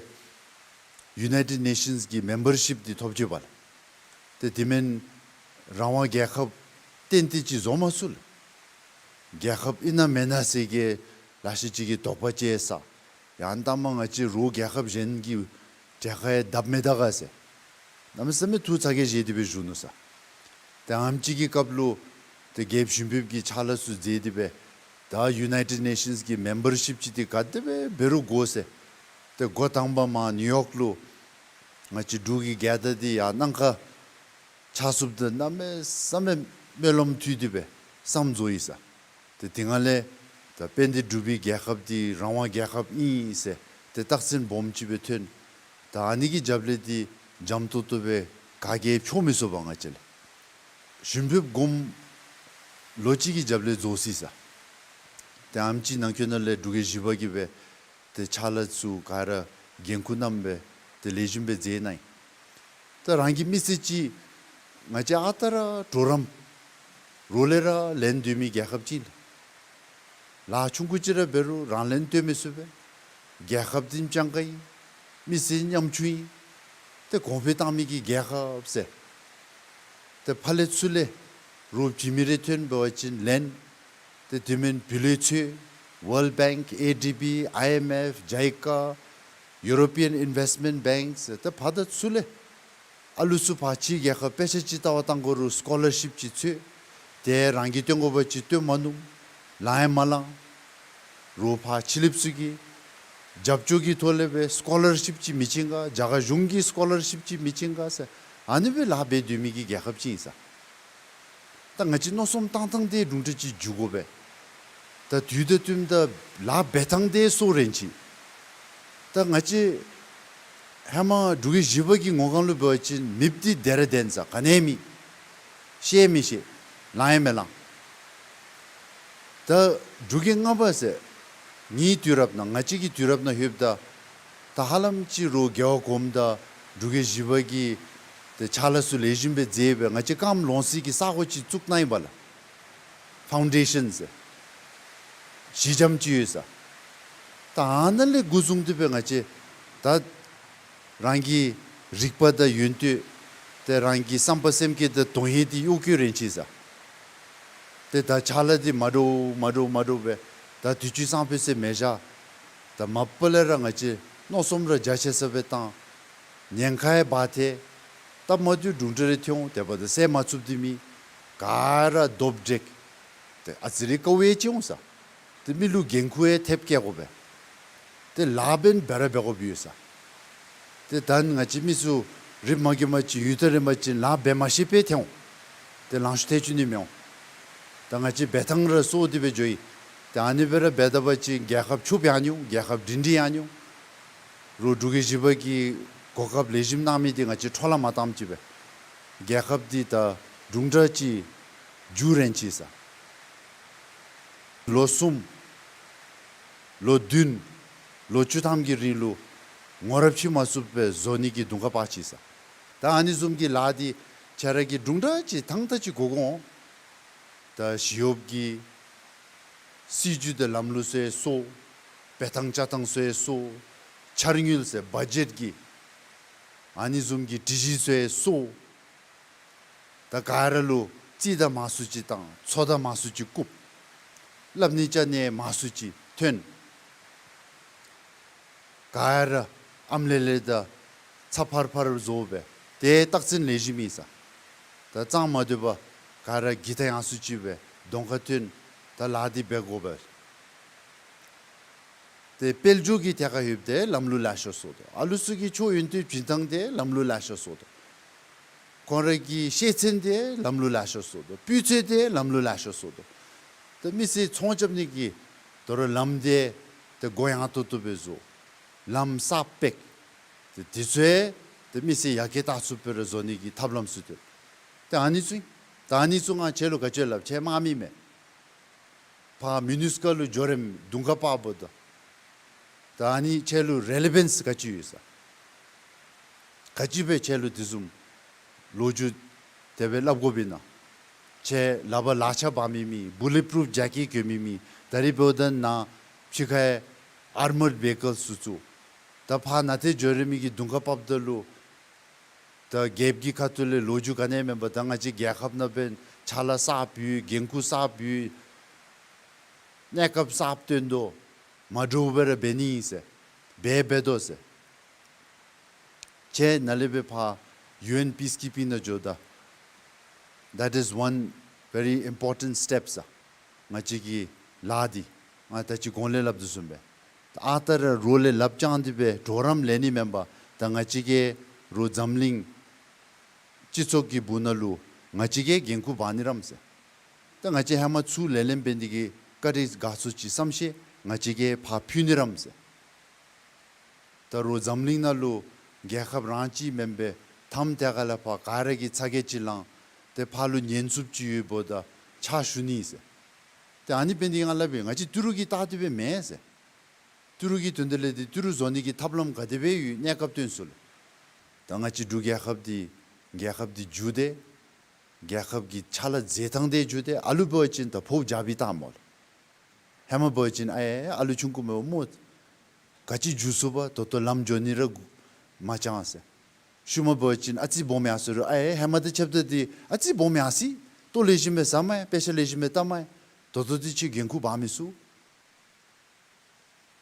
ཡུ་ནའི་ཊེཌ་ནེ་ཤཱནསི་གི་མེམ་བར་ཤིཔ་འདི་ཐོབ་ཅི་པ་ལགས། ཏེ་དེ་མེན་རང་དབང་རྒྱལ་ཁབ་གཏན་གཏན་ཅིག་བཟོ་མ་ཚུགས་ལགས། རྒྱལ་ཁབ་ཨིན་ན་མེན་ན་ཟེར་གྱི་ལེ་ཤ་ཅིག་གིས་དོགས་པ་སྐྱེས་ས། ཡང་ལྟ་མ་ང་བཅས་རོགས་རྒྱལ་ཁབ་གཞན་གྱི་གྲལ་ཁར་ཡང་བརྡབ་མི་ད་ག་ཟེར། གནམ་མེད་ས་མེད་ཐུགས་ཚ་གྱང་བཞེས་ཏེ་སྦེ་བཞུགས་ནུག་ས། ཏེ་ཨ་ནེམ་ཅིག་གི་སྐབས་ལུ་ཏེ་རྒྱལཔོ་ཞུ་འབོདཔ་གི་ཕྱག་ལཱ་ཚུ་མཛད་དེ་སྦེ་ད་ཡུ་ནའི་ཊེཌ་ནེ་ཤཱནསི་གི་མེམ་བར་ཤིཔ་ཅིག་འདི་ག་དེ་སྦེ་འབད་རུང་དགོ་ཟེར། ཏེ་འགོ་དང་པ་མར་ནིའུ་ཡོག་ལུ་ང་བཅས་འབྲུག་གི་རྒྱལ་དར་འདི་ཡར་གནམ་ཁར་འཕྱར་ཚུགསཔ་ད་གནམ་མེད་ས་མེད་སྨོན་ལམ་མཐུད་དེ་སྦེ་བསངས་རྫོགས་ཡི་ས། ཏེ་དེ་སྒང་ལས་ད་དཔལ་ལྡན་འབྲུག་པའི་རྒྱལ་ཁབ་འདི་རང་དབང་རྒྱལ་ཁབ་ཨིན་ཟེར་ཏེ་རྟགས་མཚན་སྦོམ་ཅིག་སྦེ་ཐོན། ད་ཨ་ནི་གི་རྒྱབ་ལས་འདི་འཇམ་ཏོང་ཏོ་སྦེ་ག་གིས་འཕྱོག་མི་ཚུགས་པར་ང་བཅས་ལས་ཞུ་འབོདཔ་དགོངསམ་ལོ་གཅིག་གི་རྒྱབ་ལས་རྫོགས་སོ་ཡི་ས། ཏེ་ཨ་ནེམ་ཅིག་ནང་འཁོད་ནང་ལས་འབྲུག་རྒྱལ་བཞི་པ་གིས་སྦེ་ཏེ་ཕྱག་ལཱ་ཚུ་ག་ར་འགན་ཁུར་བསྣམས་སྦེ་ཏེ་ལེགས་ཤོམ་སྦེ་མཛད་གནང་ཡི། ད་རང་གི་མི་ཚེ་ཅིག་ང་བཅས་ཨ་རྟག་ར་གྲོགས་རམ་རོགས་ལས་ར་ལེན་སྡོད་མི་རྒྱལ་ཁབ་ཅིག་ལགས། ལཱ་ཆུང་ཀུ་ཅིག་ར་འབད་རུང་རང་ལེན་སྡོད་མི་ཚུགས་པས། རྒྱལ་ཁབ་འདི་སྤྱང་ཀ་ཨིན། མི་ཚེ་ཉམ་ཆུང་ཨིན། ཏེ་གོང་འཕེལ་བཏང་མི་གི་རྒྱལ་ཁབ་ཟེར། ཏེ་ཕར་ལས་ཚུར་ལས་རོགས་བྱིན་མི་རེ་ཐོན་འབད་བ་ཅིན་ལེན། ཏེ་དེ་མེན་བུ་ལོན་འཚོལ། World Bank, A D B, I M F, JICA, European Investment Bank ཟེར་ཏེ་ཕར་དང་ཚུར་ལས་ཨ་ལུ་ཚུ་ཕར་ཕྱི་རྒྱལ་ཁབ་དཔེ་ཆ་ཅིག་ལྟ་བར་བཏང་དགོ་རུང་སི་ཀོ་ལར་ཤིཔ་ཅིག་འཚོལ། ཏེ་རང་གིས་སྟོན་དགོ་པ་ཅིན་སྟོན་མ་ནུམ། ལང་ཡང་མ་ལང་། རོགས་ཕར་ཕྱི་གླིངཔ་ཚུ་གི་རྒྱབ་སྐྱོར་གྱི་ཐོག་ལས་སྦེ་སི་ཀོ་ལར་ཤིཔ་ཅིག་མི་བྱིན་ག། རྒྱ་གར་གཞུང་གི་སི་ཀོ་ལར་ཤིཔ་ཅིག་མི་བྱིན་ག་ཟེར་ཨ་ནི་སྦེ་ལཱ་འབད་སྡོད་མི་གི་རྒྱལ་ཁབ་ཅིག་ཨིན་ས། ད་ང་བཅས་མནོ་བསམ་བཏང་ཐངས་འདི་དྲུང་འཕྲིན་ཅིག་འགྱུར་དགོ་པས། ད་དུས་དང་བསྟུནམ་ད་ལཱ་འབད་ཐངས་འདི་སོར་རན་ཅི། ད་ང་བཅས་ཧེ་མ་འབྲུག་རྒྱལ་བཞི་པ་གི་ངོ་གང་ལུ་འབད་བ་ཅིན་མེདཔ་འདི་དེ་ར་བདེན་ས། ག་ནི་ཡང་མེད། ཤེས་མི་ཤེས། ལང་ཡང་མི་ལང་། ད་འབྲུག་རྒྱལ་ལྔ་པ་ཟེར་ངེའི་དུས་རབས་ནང་ང་བཅས་ཀྱི་དུས་རབས་ནང་ལྷོདཔ་ད་ད་ཧ་ལམ་ཅིག་རོགས་རྒྱལ་བ་གོངམ་ད་འབྲུག་རྒྱལ་བཞི་པ་གིས་ཏེ་ཕྱག་ལཱ་ཚུ་ལེགས་ཤོམ་སྦེ་མཛད་སྦེ་ང་བཅས་རྐངམ་ལོང་སའི་གི་ས་གོ་ཅིག་བཙུགས་གནང་ཡི་པ་ལགས། ཕའུན་ཌེ་ཤཱན་ཟེར་གཞི་འགྱམ་ཅིག་ཡོད་ས། ད་ཨ་ནཱ་ལས་འགོ་བཟུང་སྟེ་སྦེ་ང་བཅས་ད་རང་གི་རིག་པ་དང་ཡོན་ཏན་ཏེ་རང་གི་བསམ་པ་སེམས་བསྐྱེད་དང་དོན་ཧིང་འདི་གཡོག་བཀོལ་རན་ཅི་ས། ཏེ་ད་ཕྱག་ལཱ་འདི་མ་འདྲཝ་མ་འདྲཝ་མ་འདྲཝ་སྦེ་ད་དུས་ཅི་སང་ཕོད་ཟེར་མི་བཞག། ད་མ་པ་ལས་ར་ང་བཅས་མནོ་བསམ་ར་རྒྱ་ཆེ་ས་སྦེ་བཏང་། ཉེན་ཁ་ཡང་འབག་སྟེ་སྟབས་མ་བདེཝ་དྲུང་འཕྲིན་རེ་ཐོན་འོང་། དེ་འབདཝ་ད་བསལ་མ་ཚུགསཔ་འདི་མེད། ག་ར་རྡོབ་འགྲིག། ཏེ་ཨ་ཙི་རེ་དཀའཝ་ཡང་སྤྱད་འོང་ས། ཏེ་མི་ལུ་འགན་ཁུར་ཡང་ཐེབས་བཀལ་དགོ་པས། ཏེ་ལཱ་འབདན་འབད་ར་འབད་དགོཔ་ཡོད་ས། ཏེ་ད་ང་བཅས་མི་ཚུ་རིགཔ་མ་དགོ་མ་ཅིག་ཡུན་ཐག་རིང་པ་ཅིག་ལཱ་འབད་མ་ཤེས་པར་ཐལ་འོང་། ཏེ་ལང་ཤོར་ཐལ་བཅུག་ནི་མི་འོང་། ད་ང་བཅས་འབད་ཐངས་ར་སོར་ཏེ་སྦེ་འགྱོ་ཡི། ཏེ་ཨ་ནི་སྦེ་ར་འབད་ད་པ་ཅིན་རྒྱལ་ཁབ་ཕྱུགཔ་ཡང་ནི་འོང་། རྒྱལ་ཁབ་སྒྲིང་སྒྲི་ཡང་ནི་འོང་། རོགས་འབྲུག་རྒྱལ་བཞི་པ་གིས་གོ་སྐབས་ལེགས་ཤོམ་གནང་མི་འདི་ང་བཅས་འཕྲོ་བརླག་མ་བཏངམ་ཅིག་སྦེ་རྒྱལ་ཁབ་འདི་ད་ དུང་སྒྲ་ཅིག་འགྱུར་རན་ཅི་ས། ལོ་གསུམ་ལོ་བདུན་ལོ་བཅུ་ཐམ་གྱི་རིང་ལུ་ངོ་རབས་ཅིག་མ་ཚུགས་པར་བཟོ་ནི་གི་དུང་ཁ་པ་ཅི་ས། ད་ཨ་ནི་བཟུམ་གྱི་ལཱ་འདི་ཁྱེད་ར་གིས་དུང་སྒྲ་ཅིག་ཐང་ཐང་ཅིག་གོ་གོ་འོང་། ད་ཞི་གཡོགཔ་གི་སྲིད་བྱུས་དང་ལམ་ལུགས་ཚུ་ཡང་སོ། འབད་ཐངས་བཅའ་ཐངས་ཚུ་ཡང་སོ། འཆར་དངུལ་ཟེར་བ་ཇེཊ་གི་ཨ་ནི་བཟུམ་གྱི་སྒྲིག་གཞི་ཚུ་ཡང་སོ། ད་ག་ར་ལུ་རྩིས་དང་མང་སུ་ཅིག་བཏང་། ཚོགས་དང་མང་སུ་ཅིག་བཀུག། སླབ་ནི་བཅའ་ནི་མང་སུ་ཅིག་ཐོན། ག་ར་ཨམ་ལེ་ལེ་དང་ཚ་ཕར་ཕར་བཟོ་སྦེ་ཏེ་རྟགས་མཚན་ལེགས་ཤོམ་ཨིན་ས། ད་གཙང་མ་སྡོད་པར་ག་ར་གི་ད་ཡང་སུ་ཅིག་སྦེ་གདོང་ཁར་ཐོན། ད་ལཱ་འདི་འབད་དགོ་པས། ཏེ་དཔལ་འབྱོར་གྱི་ཐད་ཁར་ཡོདཔ་ཏེ་ལམ་ལུགས་ལེགས་ཤོམ་བཟོ་དོ། ཨ་ལུ་ཚུ་གི་ཆོས་ཡོན་ཏན་སྦྱིན་ཐངས་ཏེ་ལམ་ལུགས་ལེགས་ཤོམ་བཟོ་དོ། ཁོང་ར་གི་ཤེས་ཚད་ཏེ་ལམ་ལུགས་ལེགས་ཤོམ་བཟོ་དོ། སྤུས་ཚད་ཏེ་ལམ་ལུགས་ལེགས་ཤོམ་བཟོ་དོ། ཏེ་མི་སེར་ཚོང་རྐྱབ་ནི་གི་དོ་རུང་ལམ་འདི་ཏེ་གོ་ཡངས་ཏོག་ཏོ་སྦེ་བཟོ། ལམ་གསརཔ་བཏེག། ཏེ་དེ་ཚུ་ཡང་ཏེ་མི་སེར་ཡར་རྒྱས་བཏང་ཚུགསཔ་སྦེ་ར་བཟོ་ནི་གི་ཐབས་ལམ་ཚུ་ཏེ། ཏེ་ཨ་ནི་ཚུ་ཨིན། ད་ཨ་ནི་ཚུ་ང་ཁྱེད་ལུ་ག་ཅི་སླབ། ཁྱེད་དམག་མི་མས། ཕར་མི་ནུས་ཀ་ལུ་འགྱོ་རནམ་དུང་ཁ་པ་འབདཝ་ད། ད་ཨ་ནི་ཁྱེད་ལུ་རེ་ལེ་བཱནསི་ག་ཅི་ཡོད་ས། ག་ཅི་སྦེ་ཁྱེད་ལུ་དེ་བཟུམ་ལོ་རྒྱུས་དེ་སྦེ་སླབ་དགོཔ་ཨིན་ན། ཁྱེད་ལག་པར་ལག་ཆ་འབག་མི་མེད། བུ་ལེཊ་པུ་རུཕ་ཇེ་ཀེཊ་གྱོན་མི་མེད། ད་རིས་འབདཝ་ད་ནཱ་ཕྱི་ཁར་ཨར་མརཌ་བེ་ཧི་ཀཱལ་ཚུ་བཙུགས། ད་ཕར་ནཱ་ཏེ་འགྱོ་རནམ་གི་དུང་ཁ་ཕབ་ད་ལུ། ད་རྒྱལཔོ་གི་ཁ་ཐུག་ལས་ལོ་རྒྱུས་ག་ནི་མེད་པར་ད་ང་བཅས་རྒྱལ་ཁབ་ནང་འབདན་ཕྱག་ལཱ་གསརཔ་ཡོད། འགན་ཁུར་གསརཔ་ཡོད། གནས་སྐབས་གསརཔ་བཏོན་དོ། མ་འདྲཝ་སྦེ་ར་འབད་ནི་ཨིན་ཟེར། འབད་འབད་དོ་ཟེར། ཁྱེད་ནཱ་ལས་སྦེ་ཕར་ཡུ་ཨེན་པིསི་ཀིཔ་པིང་ནང་འགྱོཝ་ད། That is one very important step ས། ང་བཅས་ཀྱི་ལཱ་འདི་ང་ད་ཅི་གོང་ལས་སླབ་དོ་བཟུམ་སྦེ། ཨ་རྟག་ར་རོགས་ལས་ལགཔ་བརྐྱངས་ཏེ་སྦེ་གྲོགས་རམ་ལེན་ནི་མེན་པར་ད་ང་བཅས་ཀྱིས་རོགས་འཛམ་གླིང་སྤྱི་ཚོགས་ཀྱི་སྦུག་ནང་ལུ་ང་བཅས་ཀྱིས་འགན་ཁུར་འབག་ནི་རམ་ཟེར། ད་ང་བཅས་ཧེ་མ་ཚུར་ལས་ལེན་འབད་ནི་འདི་གིས་བཀའ་དྲིན་དགའ་ཚོར་ཅིག་བསམ་ཤེས་ང་བཅས་ཀྱིས་ཕར་ཕུལ་ནི་རམ་ཟེར། ད་རོགས་འཛམ་གླིང་ནང་ལུ་རྒྱལ་ཁབ་རང་གཅིག་མེན་པར་མཐའམ་ཐད་ཁ་ལས་ཕར་ག་ར་གིས་ཚ་གྱང་ཅིག་ལང་། ཏེ་ཕར་ལུ་ཉེན་ཚབས་ཅིག་ཡོདཔ་ད་ཕྱག་ཞུ་ནི་ཟེར། ཏེ་ཨ་ནི་འབད་ནི་འདི་ང་སླབ་པས། ང་བཅས་ཏི་རུ་གིས་བལྟ་སྟེ་སྦེ་མེན་ཟེར། ཏི་རུ་གི་དོན་དག་ལས་འདི་ཏི་རུ་བཟོ་ནི་གི་ཐབས་ལམ་ག་དེ་སྦེ་ཡོད་གནས་སྐབས་སྟོན་ཚུགས་ལོ། ད་ང་བཅས་འབྲུག་རྒྱལ་ཁབ་འདི་རྒྱལ་ཁབ་འདི་འགྱུར་ཏེ་རྒྱལ་ཁབ་ཀྱི་ཕྱག་ལཱ་མཛད་ཐངས་འདི་འགྱུར་ཏེ་ཨ་ལུ་འབད་བ་ཅིན་ད་ཕོཝ་རྒྱག་པའི་རྟགས་སྨོ་ལགས། ཧེ་མ་འབད་བ་ཅིན་ཨའེ་ཨ་ལུ་ཆུང་ཀུ་མེན་པ་སྨོ། ག་ཅི་འགྱུར་སོང་པ། ད་ལྟོ་ལམ་འགྱོ་ནི་ར་མ་བྱང་ཟེར། ཤུལ་མ་འབད་བ་ཅིན་ཨ་ཙི་སྦོམ་ཡར་སོང་རུང་ཨའེ་ཧེ་མ་དང་ཕྱདཔ་ད་འདི་ཨ་ཙི་སྦོམ་ཡར་སོ་ཡི། ལྟོ་ལེགས་ཤོམ་སྦེ་བཟའ་མས། དཔེ་ཆ་ལེགས་ཤོམ་སྦེ་བལྟ་མས། ད་ལྟོ་འདི་ཁྱོད་འགན་ཁུར་འབག་མི་ཚུགས།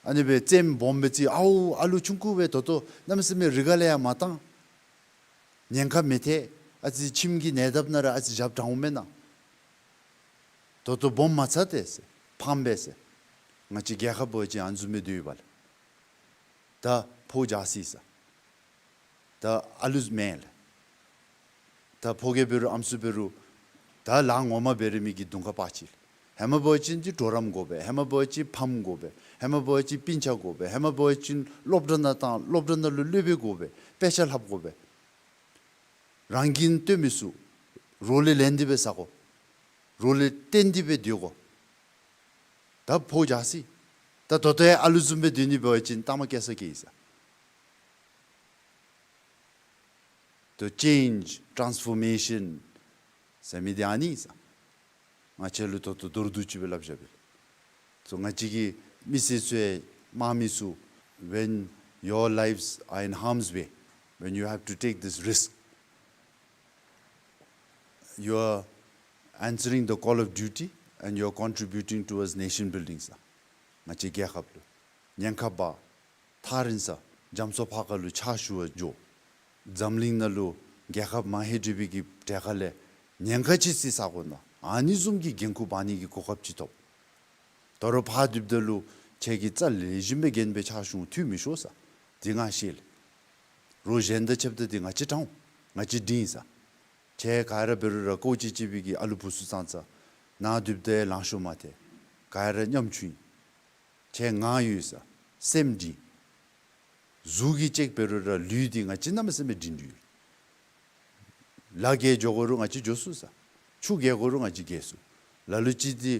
ཨ་ནི་སྦེ་རྩེདམོ་སྦོམ་སྦེ་རྩེ། ཨའོ་ཨ་ལུ་ཆུང་ཀུ་སྦེ་ད་ལྟོ་གནམ་མེད་ས་མེད་རི་ཁ་ལས་ཡར་མ་བཏང་། ཉེན་ཁ་མི་ཐེག། ཨ་ཙི་ཁྱིམ་གྱི་ཉེ་འདབས་ནང་ར་ཨ་ཙི་རྒྱབ་དྲངམ་མེན་ན། ད་ལྟོ་སྦོམ་མ་ཚར་ཏེ་ཟེར། ཕངས་པས་ཟེར། ང་བཅས་རྒྱལ་ཁབ་འབད་བ་ཅིན་ཨ་ནི་བཟུམ་སྦེ་སྡོད་ཡོདཔ་ལས། ད་ཕོཝ་རྒྱག་སོ་ཡི་ཟེར། ད་ཨ་ལུ་མེན་ལགས། ད་ཕོ་རྒྱས་འབད་རུང་ཨམ་སྲུ་འབད་རུང་ད་ལཱ་ངོ་མ་འབད་རུང་མི་གི་དུང་ཁ་པ་ཅིག་ལགས། ཧེ་མ་འབད་བ་ཅིན་ཏེ་གྲོགས་རམ་དགོ་པས། ཧེ་མ་འབད་བ་ཅིན་ཕམ་དགོ་པས། ཧེ་མ་འབད་བ་ཅིན་སྤུན་ཆ་དགོ་པས། ཧེ་མ་འབད་བ་ཅིན་སློབ་གྲྭ་ནང་བཏང་། སློབ་གྲྭ་ནང་ལུ་སློབ་དཔོན་དགོ་པས། དཔེ་ཆ་ལྷབ་དགོ་པས། རང་གིས་སྟོན་མི་ཚུགས། རོགས་ལས་ལེན་ཏེ་སྦེ་ཟ་དགོ། རོགས་ལས་བརྟེན་ཏེ་སྦེ་སྡོད་དགོ། ད་ཕོཝ་རྒྱག་སོ་ཡི། ད་ད་ལྟོ་ཡང་ཨ་ལུ་བཟུམ་སྦེ་སྡོད་ནི་འབད་བ་ཅིན་ལྟ་མ་སྐྱེ་ས་སྐྱེ་ཡི་ཟེར། ད་ཅེནཇ་ཊཱནསི་ཕོར་མེ་ཤཱན་ཟེར་མི་འདི་ཨ་ནི་ཨིན་ཟེར། ང་བཅས་ལུ་ད་ལྟོ་མདོར་བསྡུས་ཅིག་སྦེ་སླབ་བཞག་པས། ད་ང་བཅས་ཀྱི་མི་སེར་ཚུ་ཡང་དམག་མི་ཚུ་when your lives are in harm's way, when you have to take this risk, you are answering the call of duty and you are contributing towards nation building ཟེར། ང་བཅས་རྒྱལ་ཁབ་ལུ་ཉེན་ཁ་འབག། ཐག་རིང་ས་རྒྱ་མཚོ་ཕར་ཁ་ལུ་ཕྱག་ཞུ་བར་འགྱོ། འཛམ་གླིང་ནང་ལུ་རྒྱལ་ཁབ་མང་ཧེང་སྒྲིག་པའི་གི་གྲལ་ཁ་ལས་ཉེན་ཁ་ཅིག་བརྩི་ས་གོ་ནང་ཨ་ནི་བཟུམ་གྱི་འགན་ཁུར་འབག་ནི་གི་གོ་སྐབས་ཅིག་ཐོབ། ད་རུང་ཕར་སྡོདཔ་ད་ལུ་ཁྱེད་ཀྱིས་རྩ་ལས་གཞན་པའི་འགན་སྦེ་ཕྱག་ཞུ་འཐུས་མི་ཤོར་ས། དེ་ང་ཤེས་ལགས། རོགས་གཞན་དང་ཕྱདཔ་ད་འདི་ང་བཅས་དྲང་འོང་། ང་བཅས་འདི་ཨིན་ཟེར། ཁྱེད་ག་ར་འབད་རུང་ར་ཀོ་ཅི་ཅི་པའི་གི་ཨ་ལུ་བུ་ཚུ་ཙང་ཙ་ནཱ་སྡོདཔ་ད་ལང་ཤོར་མ་ཐལ། ག་ར་ཉམ་ཆུང་ཨིན། ཁྱེད་ངག་ཡོད་ས། སེམས་འདི་གཟུགས་ཀྱིས་གཅིག་འབད་རུང་ར་ལུས་འདི་ང་བཅས་གནམ་མེད་ས་མེད་འདི་འདི་ཡོད། ལ་རྒྱལ་འགྱོ་དགོ་རུང་ང་བཅས་འགྱོ་ཚུགས་ས། ཆུ་བརྒལ་དགོ་རུང་ང་བཅས་བརྒལ་ཚུགས། ལ་ལུ་ཅིག་འདི་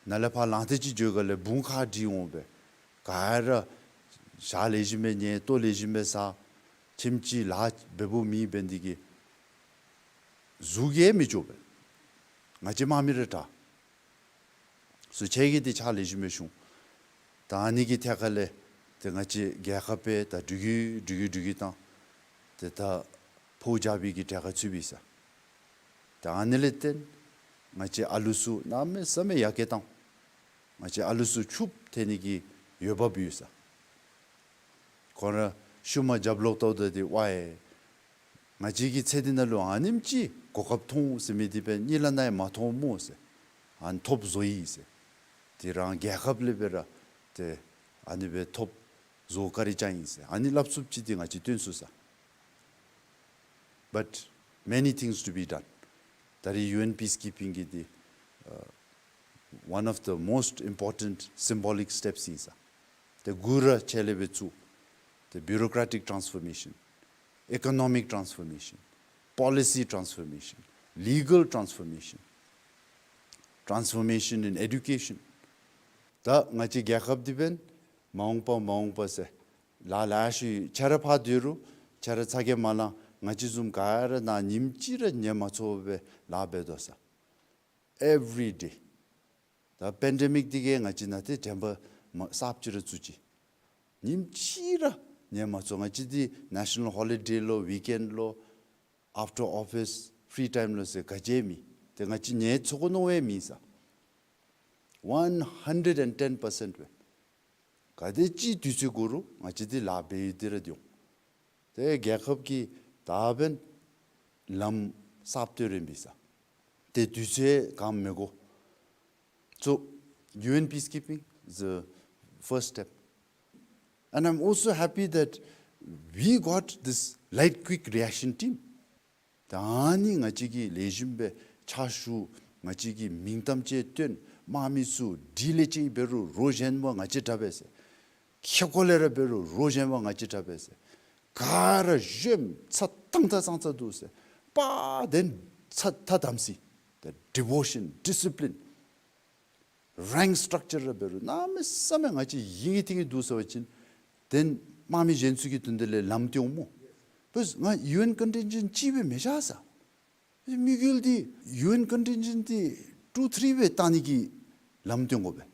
ནཱ་ལས་ཕར་ལང་ཏེ་ཅིག་འགྱོ་ག་ལས་བུང་ཁ་འདྲིལ་འོང་སྦེ་ག་ར་ཞག་ལེགས་ཤོམ་སྦེ་ཉལ་ལྟོ་ལེགས་ཤོམ་སྦེ་བཟའ། ཁྱིམ་ཅིག་ལཱ་འབད་བོ་མེད་འབད་ནི་འདི་གིས་གཟུགས་ཀྱིས་མི་འགྱོ་བས། ང་བཅས་དམག་མི་ར་དྲག། སོ་ཁྱེད་ཀྱིས་འདི་ཕྱག་ལེགས་ཤོམ་སྦེ་ཞུ། ད་ཨ་ནི་གི་ཐད་ཁ་ལས་ཏེ་ང་བཅས་རྒྱལ་ཁབ་སྦེ་ད་འགྲུལ་བཞུད་འགྲུལ་བཞུད་འགྲུལ་བཞུད་བཏང་། ཏེ་ད་ཕོ་རྒྱ་བི་གི་གྲལ་ཁར་ཚུད་པས་ཟེར། ད་ཨ་ནི་ལས་བརྟེན་ང་བཅས་ཨ་ལུ་ཚུ་གནམ་མེད་ས་མེད་ཡར་རྒྱས་བཏང་། ང་བཅས་ཨ་ལུ་ཚུ་ཕྱུགཔོ་ཐོན་ནི་གི་འོས་འབབ་ཡོད་ཟེར། ཁོང་ར་ཤུལ་མ་རྒྱབ་ལོག་ལྟཝ་ད་འདི་ཝའེ་ང་བཅས་ཀྱིས་ཚེ་འདི་ནང་ལུ་ཨ་ནེམ་ཅིག་གོ་སྐབས་མཐོང་ཟེར་མི་འདི་སྦེ་གཉིད་ལམ་ནང་ཡང་མ་མཐོང་སྨོ་ཟེར། ཨ་ནི་ཐོབ་བཟོ་ཡི་ཟེར། དེ་རང་རྒྱལ་ཁབ་ལས་སྦེ་ར་ཏེ་ཨ་ནི་སྦེ་ཐོབ་བཟོ་བཀའ་དྲིན་བསྐྱང་ཡི་ཟེར། ཨ་ནི་སླབ་ཚུགསཔ་ཅིག་འདི་ང་བཅས་སྟོན་ཚུགས་ཟེར། But many things to be done. ད་རིས་ཡུ་ཨེན་པིསི་ཀིཔིང་གི་འདི་ཨ་one of the most important symbolic steps ཨིན་ཟེར། ཏེ་འགོ་ར་ཁྱེད་ལས་སྦེ་བཙུགས། ཏེ་བིའུ་རོ་ཀེ་རེ་ཊིག་ཊེན་སི་ཕོར་མེ་ཤཱན། Economic transformation, policy transformation, legal transformation, transformation in education. ད་ང་བཅས་རྒྱལ་ཁབ་འདི་འབདན་མ་འོངས་པ་མ་འོངས་པ་ཟེར་ལཱ་ལཱ་ཤུལ་ཁྱེད་ར་ཕར་སྡོད་རུང་ཁྱེད་ར་ཚ་གྱང་མ་ལང་། ང་བཅས་བཟུམ་ག་ར་ནཱ་ཉིནམ་གཅིག་ར་ཉལ་མ་ཚུགས་པར་ལཱ་འབད་དོ་ཟེར། Every day. ད་པེན་ཌེ་མིཀ་འདི་གིས་ང་བཅས་ནང་འདི་དྲན་པ་མ་གསརཔ་ཅིག་ར་བཙུགས་ཅི། ཉིནམ་གཅིག་ར་ཉལ་མ་ཚུགས། ང་བཅས་འདི་ནེ་ཤ་ནཱལ་ཧོ་ལི་ཌེ་ལོ་ཝིཀ་ཨེནཌ་ལོ་ཨཕ་ཊར་ཨོ་ཕིས་ཕི་རི་ཊའིམ་ལོ་ཟེར་ག་ཅི་མེད། ཏེ་ང་བཅས་ཉལ་ཚུགས་དགོ་མནོ་བའི་མེད་ཟེར། One hundred and ten percent སྦེ་ག་དེ་ཅིག་དུས་ཚོད་འགོར་རུང་ང་བཅས་འདི་ལཱ་འབད་ཡི་འདི་ར་འདི་འོང་། ཏེ་རྒྱལ་ཁབ་ཀྱིས་ད་འབདན་ལམ་གསརཔ་བཏོན་རན་པས་ཟེར། ཏེ་དུས་ཚོད་ག་ནི་མི་དགོ། So, U N peacekeeping is the first step. And I'm also happy that we got this light quick reaction team. ད་ཨ་ནི་ང་བཅས་ཀྱིས་ལེགས་ཤོམ་སྦེ་ཕྱག་ཞུ། ང་བཅས་ཀྱིས་མིང་གཏམ་ཅིག་སྟོན། དམག་མི་ཚུ་དྲིས་ལན་ཅིག་འབད་རུང་རོགས་གཞན་པ་ང་བཅས་དྲག་པས་ཟེར། ཁེ་ཀོ་ལས་ར་འབད་རུང་རོགས་གཞན་པ་ང་བཅས་དྲག་པས་ཟེར། ག་ར་གཞོནམ་ཚ་ཏང་ཏ་ཙང་ཙ་འདུག་ཟེར། དཔའ་གདེང་ཚ་ཐག་དམ་ཚིག། the devotion, discipline, rank structure ར་འབད་རུང་གནམ་མེད་ས་མེད་ང་བཅས་ཡིད་ཀྱི་ཐིག་གི་འདུག་ཟེར་བ་ཅིན་དེ་དམག་མི་གཞན་ཚུ་གི་དོན་དག་ལས་ལམ་སྟོན་འོང་སྨོ། བས་ང་ཡུ་ཨེན་ཀོན་ཊིན་ཇེནཊ་གཅིག་སྦེ་མི་བཞག་ཟེར། དམིགས་ཡུལ་འདི་ཡུ་ཨེན་ཀོན་ཊིན་ཇེནཊ་འདི་ཊུ་ཐི་རི་སྦེ་བཏང་ནི་གི་ལམ་སྟོན་དགོ་པས།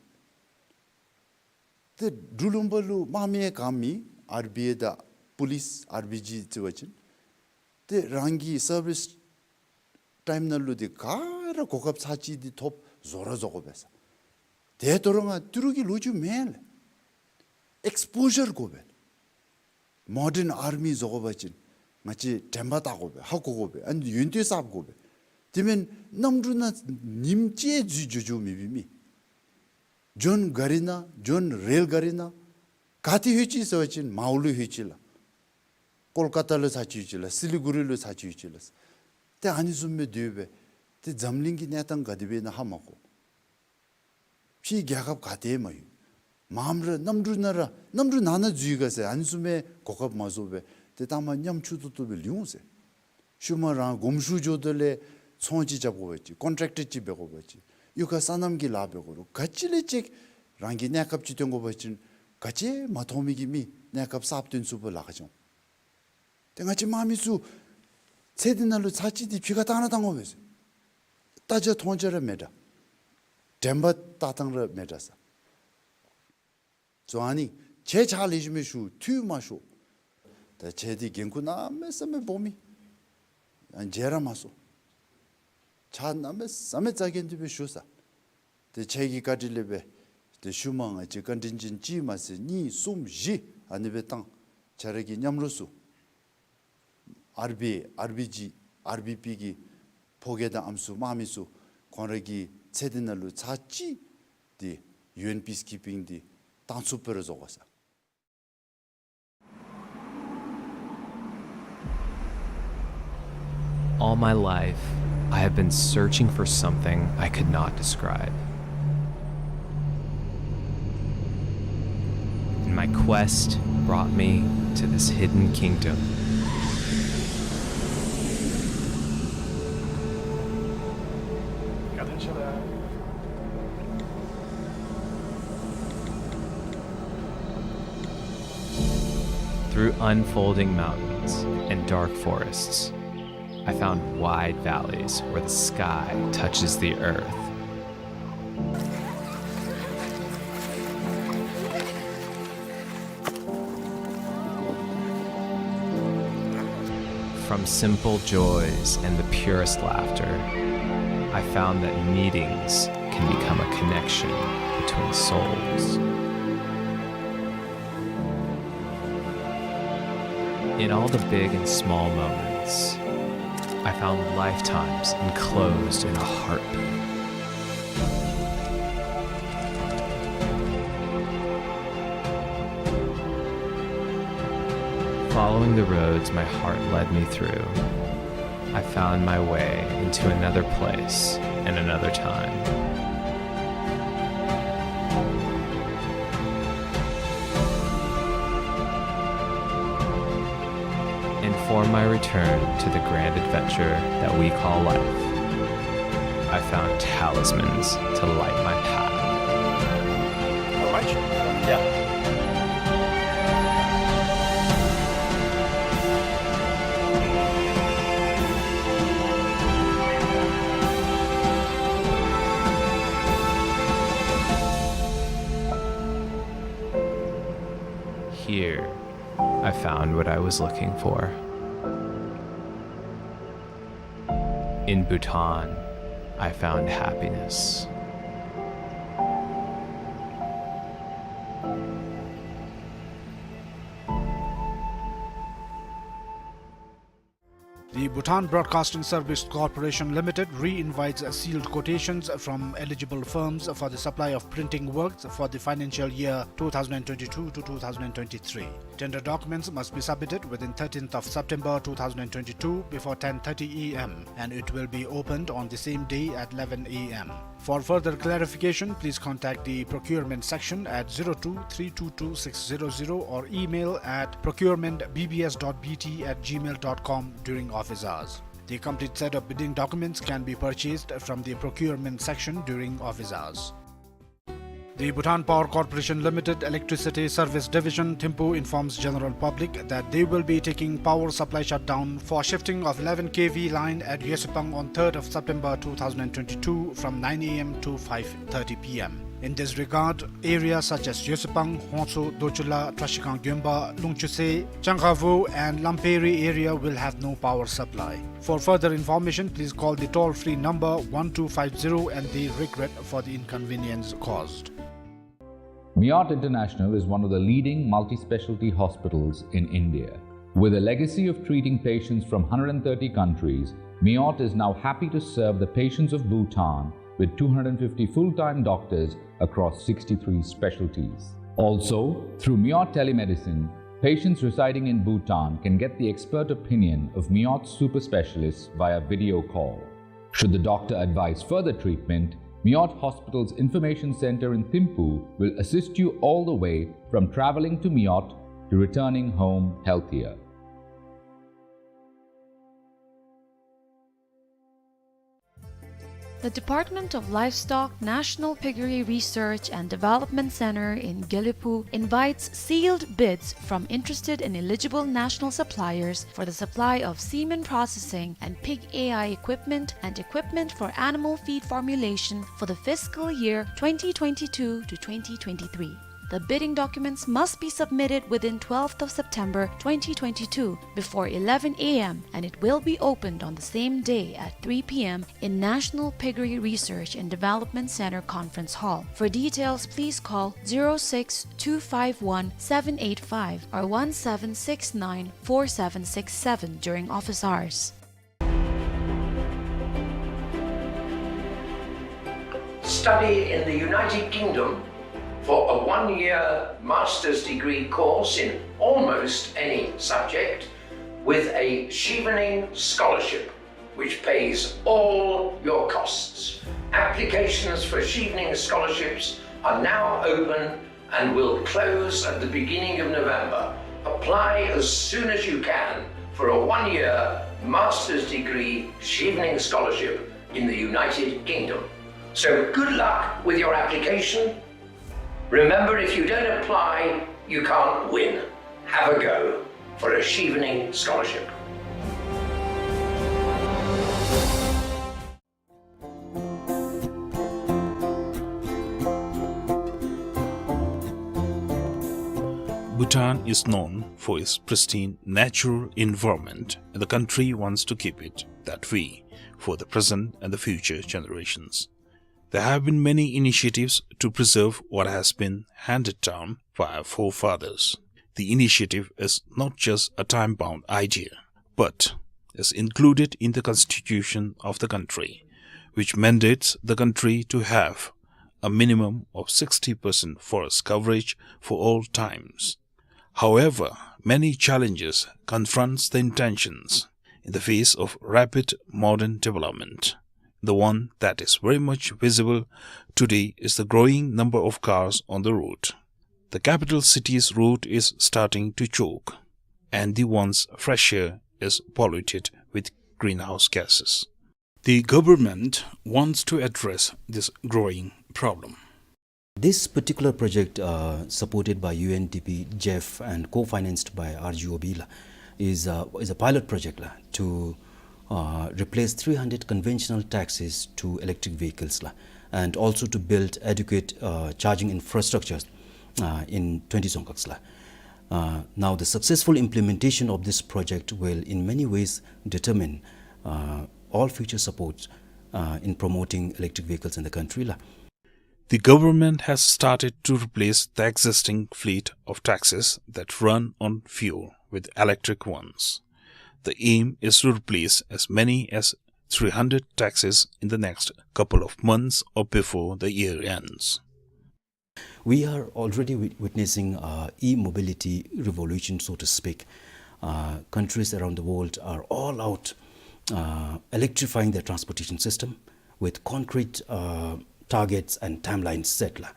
ཏེ་འབྲུག་ལུང་པ་ལུ་དམག་མི་ག་མེད། ཨར་བི་ཨེ་དང་པོ་ལིསི་ཨར་བི་ཇི་ཟེར་བ་ཅིན་ཏེ་རང་གི་སར་བིསི་ཊའིམ་ནང་ལུ་འདི་ག་ར་གོ་སྐབས་ཚར་གཅིག་འདི་ཐོབ་བཟོ་ར་བཟོ་དགོ་པས་ཟེར། ཏེ་ད་རུང་ང་ཏི་རུ་གི་ལོ་རྒྱུས་མེན་ལགས། ཨེགསི་པོ་ཞར་དགོ་པས། མོ་ཌརན་ཨར་མི་བཟོ་དགོ་པ་ཅིན་ང་བཅས་དྲན་པ་བལྟ་དགོ་པས། ཧ་གོ་དགོ་པས། ཨ་ནི་ཡོན་ཏན་གསརཔ་དགོ་པས། དེ་མེན་གནམ་གྲུ་ནང་ཉིནམ་གཅིག་འཛུལ་འགྱོ་འགྱོཝ་མེད་པའི་མི། འགྱོ་ནི་ག་རི་ནང་འགྱོ་ནི་རེལ་ག་རི་ནང་། ག་ཏེ་ལྷོད་ཅི་ཟེར་བ་ཅིན་མའོ་ལུ་ལྷོད་ཅི་ལགས། ཀོལ་ཀ་ཏ་ལུ་ཚར་གཅིག་ལྷོད་ཅི་ལགས། སི་ལི་གུ་རི་ལུ་ཚར་གཅིག་ལྷོད་ཅི་ལགས། ཏེ་ཨ་ནི་བཟུམ་སྦེ་སྡོད་པས། ཏེ་འཛམ་གླིང་གི་གནས་སྟངས་ག་དེ་སྦེ་ཨིན་ན་ཧ་མ་གོ། ཕྱི་རྒྱལ་ཁབ་ག་ཏེ་མ་ཡོད། མངམ་ར་གནམ་གྲུ་ནང་ར་གནམ་གྲུ་ནང་ན་འཛུལ་ག་ཟེར་ཨ་ནི་བཟུམ་སྦེ་གོ་སྐབས་མ་བཟོ་བས། ཏེ་ལྟ་མ་ཉམ་ཆུང་ཏོག་ཏོ་སྦེ་ལུས་འོང་ཟེར། ཤུལ་མ་རང་དགོངསམ་ཞུ་འགྱོཝ་ད་ལས་ཚོང་ཅིག་རྐྱབ་དགོ་པ་ཅིན་ཀོན་ཊེཀ་ཊར་ཅིག་འབད་དགོ་པ་ཅིན་གཡུས་ཁར་སོ་ནམ་གྱི་ལཱ་འབད་དགོ་རུང་ག་ཅི་ལས་ཅིག་རང་གི་གནས་སྐབས་ཅིག་སྟོན་དགོ་པ་ཅིན་ག་ཅི་མ་མཐོང་མི་གི་མི་གནས་སྐབས་གསརཔ་སྟོན་ཚུགས་པར་ལཱ་ཁག་ཅིག་འོང་། ཏེ་ང་བཅས་དམག་མི་ཚུ་ཚེ་འདི་ནང་ལུ་ཚར་གཅིག་འདི་ཕྱི་ཁར་བཏང་ར་བཏང་དགོ་པས་ཟེར། ལྟ་རྒྱ་མཐོང་རྒྱ་ར་མེད་དྲག། དྲན་པ་བལྟ་ཐངས་ར་མེད་དྲག་ཟེར། སོ་ཨ་ནི་ཁྱེད་ཕྱག་ལེགས་ཤོམ་སྦེ་ཞུ། འཐུས་མ་ཤོར། ད་ཁྱེད་འདི་འགན་ཁུར་གནམ་མེད་ས་མེད་སྦོམ་ཨིན། ཡང་བརྗེད་ར་མ་སོང་། ཕྱག་གནམ་མེད་ས་མེད་རྩ་འགེངས་ཏེ་སྦེ་ཞུ་ཟེར། ཏེ་ཁྱེད་ཀྱི་བཀའ་དྲིན་ལས་སྦེ་ཏེ་ཤུལ་མ་ང་བཅས་ཀོན་ཊིན་ཇེནཊ་གཅིག་མ་ཚད་གཉིས་གསུམ་བཞི་ཨ་ནི་སྦེ་བཏང་། ཁྱེད་ར་གི་མཉམ་རོགས་ཚུ་ཨར་བི་ཨེ་ཨར་བི་ཇི་ཨར་བི་པི་གི་ཕོ་སྐྱེས་དང་ཨམ་སྲུ་དམག་མི་ཚུ་ཁོང་ར་གི་ཚེ་འདི་ནང་ལུ་ཚར་གཅིག་འདི་ཡུ་ཨེན་པིསི་ཀིཔིང་འདི་བཏང་ཚུགས་པར་བཟོ་དགོ་ཟེར། All my life, I have been searching for something I could not describe. And my quest brought me to this hidden kingdom. Through unfolding mountains and dark forests, I found wide valleys where the sky touches the earth. From simple joys and the purest laughter, I found that meetings can become a connection between souls. In all the big and small moments, I found lifetimes enclosed in a heartbeat. Following the roads my heart led me through, I found my way into another place and another time. And for my return to the grand adventure that we call life, I found talismans to light my path. All right. Yeah. Here, I found what I was looking for. In Bhutan, I found happiness. The Bhutan Broadcasting Service Corporation Limited re-invites sealed quotations from eligible firms for the supply of printing works for the financial year two thousand twenty-two to two thousand twenty-three. Tender documents must be submitted within thirteenth of September two thousand twenty-two before ten thirty A M, and it will be opened on the same day at eleven A M. For further clarification, please contact the procurement section at zero two three two two six zero zero or email at procurement B B S dot B T at gmail dot com during office hours. The complete set of bidding documents can be purchased from the procurement section during office hours. The Bhutan Power Corporation Limited Electricity Service Division, Thimphu, informs general public that they will be taking power supply shutdown for shifting of eleven K V line at Yesupang on third of September two thousand twenty-two from nine A M to five thirty P M. In this regard, areas such as Yesupang, Hongtso, Dochula, Trashikang Gyonba, Lungchuse, Changkhavu and Lamperi area will have no power supply. For further information, please call the toll-free number one two five zero and they regret for the inconvenience caused. Meerut International is one of the leading multi-specialty hospitals in India. With a legacy of treating patients from hundred and thirty countries, Meerut is now happy to serve the patients of Bhutan with two hundred fifty full-time doctors across sixty-three specialties. Also, through Meerut Telemedicine, patients residing in Bhutan can get the expert opinion of Meerut super specialists via video call. Should the doctor advise further treatment, Meerut Hospital's Information Center in Thimphu will assist you all the way from traveling to Meerut to returning home healthier. The Department of Livestock National Piggery Research and Development Center in Gelephu invites sealed bids from interested and eligible national suppliers for the supply of semen processing and pig A I equipment and equipment for animal feed formulation for the fiscal year twenty twenty-two to twenty twenty-three. The bidding documents must be submitted within twelfth of September twenty twenty-two before eleven A M, and it will be opened on the same day at three P M in National Piggery Research and Development Center Conference Hall. For details, please call zero six two five one seven eight five or one seven six nine four seven six seven during office hours. Study in the United Kingdom for a one-year master's degree course in almost any subject with a Chevening scholarship, which pays all your costs. Applications for Chevening scholarships are now open and will close at the beginning of November. Apply as soon as you can for a one-year master's degree Chevening scholarship in the United Kingdom. So good luck with your application. Remember, if you don't apply, you can't win. Have a go for a Chevening scholarship. Bhutan is known for its pristine natural environment, and the country wants to keep it that way for the present and the future generations. There have been many initiatives to preserve what has been handed down by our forefathers. The initiative is not just a time-bound idea, but is included in the constitution of the country, which mandates the country to have a minimum of sixty percent forest coverage for all times. However, many challenges confronts the intentions in the face of rapid modern development. The one that is very much visible today is the growing number of cars on the road. The capital city's road is starting to choke, and the once fresh air is polluted with greenhouse gases. The government wants to address this growing problem. This particular project, uh, supported by U N D P, jeff, and co-financed by R G O B la, is, uh, is a pilot project la, to, uh, replace three hundred conventional taxis to electric vehicles la, and also to build adequate, uh, charging infrastructures, uh, in twenty dzongkhags la. Uh, now, the successful implementation of this project will in many ways determine, uh, all future support, uh, in promoting electric vehicles in the country la. The government has started to replace the existing fleet of taxis that run on fuel with electric ones. The aim is to replace as many as three hundred taxis in the next couple of months or before the year ends. We are already wit-, witnessing a e-mobility revolution, so to speak. Uh, countries around the world are all out, uh, electrifying their transportation system with concrete, uh, targets and timelines set la.